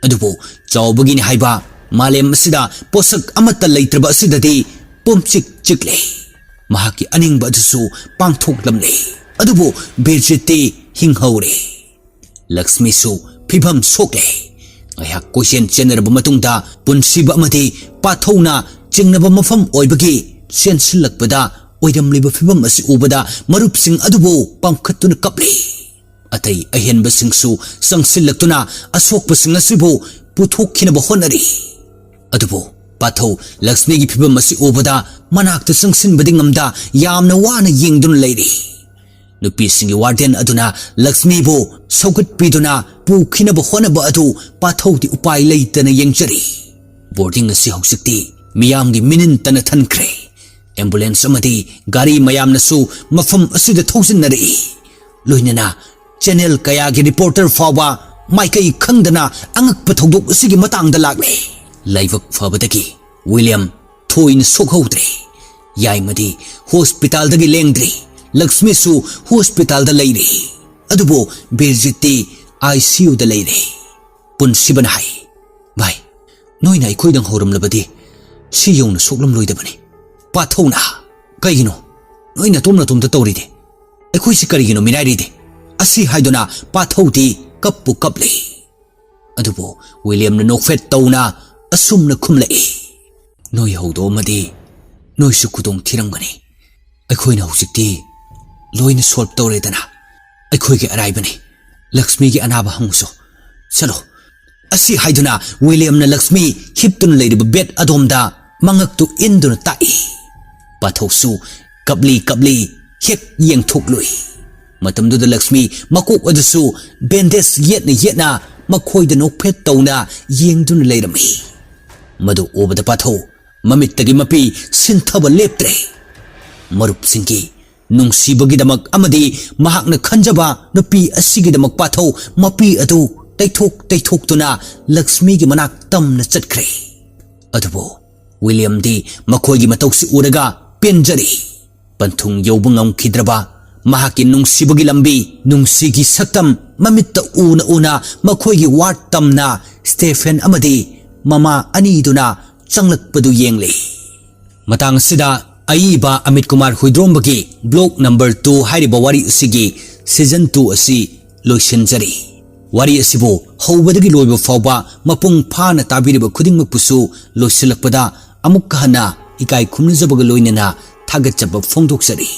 ꯑꯗꯨꯕꯨ ꯆꯥꯎꯕꯒꯤꯅꯤ ꯍꯥꯏꯕ ꯃꯥꯂꯦꯝ ꯑꯁꯤꯗ ꯄꯣꯠꯁꯛ ꯑꯃꯠꯇ ꯂꯩꯇ꯭ꯔꯕ ꯑꯁꯤꯗꯗꯤ ꯄꯨꯝꯆꯤꯛ ꯆꯤꯛꯂꯦ꯫ ꯃꯍꯥꯛꯀꯤ ꯑꯅꯤꯡꯕ ꯑꯗꯨꯁꯨ ꯄꯥꯡꯊꯣꯛꯂꯝꯂꯦ꯫ ꯑꯗꯨꯕꯨ ꯕꯤꯔꯖꯤꯠꯇꯤ ꯍꯤꯡꯍꯧꯔꯦ꯫ ꯂꯛꯁꯃꯤꯁꯨ ꯐꯤꯚꯝ ꯁꯣꯛꯂꯦ꯫ ꯉꯥꯏꯍꯥꯛ ꯀꯣꯏꯆꯦꯟ ꯆꯦꯟꯅꯔꯕ ꯃꯇꯨꯡꯗ ꯄꯨꯟꯁꯤꯕ ꯑꯃꯗꯤ ꯄꯥꯊꯧꯅ ꯆꯤꯡꯅꯕ ꯃꯐꯝ ꯑꯣꯏꯕꯒꯤ ꯆꯦꯟꯁꯤꯜꯂꯛꯄꯗ ꯑꯣꯏꯔꯝꯂꯤꯕ ꯐꯤꯚꯝ ꯑꯁꯤ ꯎꯕꯗ ꯃꯔꯨꯞꯁꯤꯡ ꯑꯗꯨꯕꯨ ꯄꯥꯝꯈꯠꯇꯨꯅ ꯀꯞꯂꯤ꯫ ꯑꯇꯩ ꯑꯍꯦꯟꯕꯁꯤꯡꯁꯨ ꯆꯪꯁꯤꯜꯂꯛꯇꯨꯅ ꯑꯁꯣꯛꯄꯁꯤꯡ ꯑꯁꯤꯕꯨ ꯄꯨꯊꯣꯛꯈꯤꯅꯕ ꯍꯣꯠꯅꯔꯤ꯫ ꯑꯗꯨꯕꯨ ꯄꯥꯊꯧ ꯂꯛꯁꯃꯤꯒꯤ ꯐꯤꯚꯝ ꯑꯁꯤ ꯎꯕꯗ ꯃꯅꯥꯛꯇ ꯆꯪꯁꯤꯟꯕꯗꯤ ꯉꯝꯗ ꯌꯥꯝꯅ ꯋꯥꯅ ꯌꯦꯡꯗꯨꯅ ꯂꯩꯔꯤ꯫ ꯅꯨꯄꯤꯁꯤꯡꯒꯤ ꯋꯥꯔꯗꯦꯟ ꯑꯗꯨꯅ ꯂꯛꯁꯃꯤꯕꯨ ꯁꯧꯒꯠꯄꯤꯗꯨꯅ ꯄꯨꯈꯤꯅꯕ ꯍꯣꯠꯅꯕ ꯑꯗꯨ ꯄꯥꯊꯧꯗꯤ ꯎꯄꯥꯏ ꯂꯩꯇꯅ ꯌꯦꯡꯖꯔꯤ꯫ ꯕꯣꯔꯗꯤꯡ ꯑꯁꯤ ꯍꯧꯖꯤꯛꯇꯤ ꯃꯤꯌꯥꯝꯒꯤ ꯃꯤꯅꯤꯟ ꯇꯅ ꯊꯟꯈ꯭ꯔꯦ꯫ ꯑꯦꯝꯕꯨꯂꯦꯟꯁ ꯑꯃꯗꯤ ꯒꯥꯔꯤ ꯃꯌꯥꯝꯅꯁꯨ ꯃꯐꯝ ꯑꯁꯤꯗ ꯊꯧꯖꯤꯟꯅꯔꯛꯏ꯫ ꯂꯣꯏꯅꯅ ꯆꯦꯅꯦꯜ ꯀꯌꯥꯒꯤ ꯔꯤꯄꯣꯔꯇꯔ ꯐꯥꯎꯕ ꯃꯥꯏꯀꯩ ꯈꯪꯗꯅ ꯑꯉꯛꯄ ꯊꯧꯗꯣꯛ ꯑꯁꯤꯒꯤ ꯃꯇꯥꯡꯗ ꯂꯥꯛꯂꯦ꯫ ꯂꯥꯏꯕꯛ ꯐꯕꯗꯒꯤ ꯋꯤꯂꯤꯌꯝ ꯊꯣꯏꯅ ꯁꯣꯛꯍꯧꯗ꯭ꯔꯦ꯫ ꯌꯥꯏꯃꯗꯤ ꯍꯣꯁꯄꯤꯇꯥꯜꯗꯒꯤ ꯂꯦꯡꯗ꯭ꯔꯤ꯫ ꯂꯛꯁꯃꯤꯁꯨ ꯍꯣꯁꯄꯤꯇꯥꯜꯗ ꯂꯩꯔꯤ꯫ ꯑꯗꯨꯕꯨ ꯕꯤꯔꯖꯤꯠꯇꯤ ꯑꯥꯏ ꯁꯤ ꯌꯨꯗ ꯂꯩꯔꯦ꯫ ꯄꯨꯟꯁꯤꯕꯅ ꯍꯥꯏ, "ꯚꯥꯏ, ꯅꯣꯏꯅ ꯑꯩꯈꯣꯏꯗꯪ ꯍꯧꯔꯝꯂꯕꯗꯤ ꯁꯤ ꯌꯧꯅ ꯁꯣꯛꯂꯝꯂꯣꯏꯗꯕꯅꯤ꯫ ꯄꯥꯊꯧꯅ, ꯀꯩꯒꯤꯅꯣ ꯅꯣꯏ ꯅꯇꯣꯝ ꯅꯇꯣꯝꯇ ꯇꯧꯔꯤꯗꯤ? ꯑꯩꯈꯣꯏꯁꯤ ꯀꯔꯤꯒꯤꯅꯣ ꯃꯤꯅꯥꯏꯔꯤꯗꯤ?" ꯑꯁꯤ ꯍꯥꯏꯗꯨꯅ ꯄꯥꯊꯧꯗꯤ ꯀꯞꯄꯨ ꯀꯞꯂꯤ꯫ ꯑꯗꯨꯕꯨ ꯋꯤꯂꯤꯌꯝꯅ ꯅꯣꯛꯐꯦꯠ ꯇꯧꯅ ꯑꯁꯨꯝꯅ ꯈꯨꯝꯂꯛꯏ, "ꯅꯣꯏ ꯍꯧꯗꯣꯛꯑꯝꯃꯗꯤ ꯅꯣꯏꯁꯨ ꯈꯨꯗꯣꯡ ꯊꯤꯔꯝꯒꯅꯤ꯫ ꯑꯩꯈꯣꯏꯅ ꯍꯧꯖꯤꯛꯇꯤ ꯂꯣꯏꯅ ꯁꯣꯜꯕ ꯇꯧꯔꯦꯗꯅ꯫ ꯑꯩꯈꯣꯏꯒꯤ ꯑꯔꯥꯏꯕꯅꯤ꯫ ꯂꯛꯁꯃꯤꯒꯤ ꯑꯅꯥꯕ ꯍꯪꯉꯨꯁꯨ꯫ ꯆꯠꯂꯣ꯫" ꯑꯁꯤ ꯍꯥꯏꯗꯨꯅ ꯋꯤꯂꯤꯌꯝꯅ ꯂꯛꯁꯃꯤ ꯍꯤꯞꯇꯨꯅ ꯂꯩꯔꯤꯕ ꯕꯦꯗ ꯑꯗꯣꯝꯗ ꯃꯉꯛꯇꯨ ꯏꯟꯗꯨꯅ ꯇꯥꯛꯏ꯫ ꯄꯥꯊꯧꯁꯨ ꯀꯞꯂꯤ ꯀꯞꯂꯤ ꯍꯦꯛ ꯌꯦꯡꯊꯣꯛꯂꯨꯏ꯫ ꯃꯇꯝꯗꯨꯗ ꯂꯛꯁꯃꯤ ꯃꯀꯣꯛ ꯑꯗꯨꯁꯨ ꯕꯦꯟꯗꯦꯖ ꯌꯦꯠꯅ ꯌꯦꯠꯅ ꯃꯈꯣꯏꯗ ꯅꯣꯛꯐꯦꯠ ꯇꯧꯅ ꯌꯦꯡꯗꯨꯅ ꯂꯩꯔꯝꯃꯤ꯫ ꯃꯗꯨ ꯎꯕꯗ ꯄꯥꯊꯧ ꯃꯃꯤꯠꯇꯒꯤ ꯃꯄꯤ ꯁꯤꯟꯊꯕ ꯂꯦꯞꯇ꯭ꯔꯦ꯫ ꯃꯔꯨꯞꯁꯤꯡꯒꯤ ꯅꯨꯡꯁꯤꯕꯒꯤꯗꯃꯛ ꯑꯃꯗꯤ ꯃꯍꯥꯛꯅ ꯈꯟꯖꯕ ꯅꯨꯄꯤ ꯑꯁꯤꯒꯤꯗꯃꯛ ꯄꯥꯊꯧ ꯃꯄꯤ ꯑꯗꯨ ꯇꯩꯊꯣꯛ ꯇꯩꯊꯣꯛꯇꯨꯅ ꯂꯛꯁꯃꯤꯒꯤ ꯃꯅꯥꯛ ꯇꯝꯅ ꯆꯠꯈ꯭ꯔꯦ꯫ ꯑꯗꯨꯕꯨ ꯋꯤꯂꯤꯌꯝꯗꯤ ꯃꯈꯣꯏꯒꯤ ꯃꯇꯧꯁꯤ ꯎꯔꯒ ꯄꯦꯟꯖꯔꯦ꯫ ꯄꯟꯊꯨꯡ ꯌꯧꯕ ꯉꯝꯈꯤꯗ꯭ꯔꯕ ꯃꯍꯥꯛꯀꯤ ꯅꯨꯡꯁꯤꯕꯒꯤ ꯂꯝꯕꯤ, ꯅꯨꯡꯁꯤꯒꯤ ꯁꯛꯇꯝ ꯃꯃꯤꯠꯇ ꯎꯅ ꯎꯅ ꯃꯈꯣꯏꯒꯤ ꯋꯥꯔꯗ ꯇꯝꯅ ꯁ꯭ꯇꯦꯐꯦꯟ ꯑꯃꯗꯤ ꯃꯃꯥ ꯑꯅꯤꯗꯨꯅ ꯆꯪꯂꯛꯄꯗꯨ ꯌꯦꯡꯂꯤ꯫ ꯃꯇꯥꯡ ꯑꯁꯤꯗ ꯑꯏꯕ ꯑꯃꯤꯠ ꯀꯨꯃꯥꯔ ꯍꯨꯏꯗ꯭ꯔꯣꯝꯕꯒꯤ ꯕ꯭ꯂꯣꯛ ꯅꯝꯕꯔ ꯇꯨ ꯍꯥꯏꯔꯤꯕ ꯋꯥꯔꯤ ꯑꯁꯤꯒꯤ ꯁꯤꯖꯟ ꯇꯨ ꯑꯁꯤ ꯂꯣꯏꯁꯤꯟꯖꯔꯤ꯫ ꯋꯥꯔꯤ ꯑꯁꯤꯕꯨ ꯍꯧꯕꯗꯒꯤ ꯂꯣꯏꯕ ꯐꯥꯎꯕ ꯃꯄꯨꯡ ꯐꯥꯅ ꯇꯥꯕꯤꯔꯤꯕ ꯈꯨꯗꯤꯡꯃꯛꯄꯨꯁꯨ ꯂꯣꯏꯁꯤꯜꯂꯛꯄꯗ ꯑꯃꯨꯛꯀ ꯍꯟꯅ ꯏꯀꯥꯏ ꯈꯨꯝꯅꯖꯕꯒ ꯂꯣꯏꯅꯅ ꯊꯥꯒꯠꯆꯕ ꯐꯣꯡꯗꯣꯛꯆꯔꯤ꯫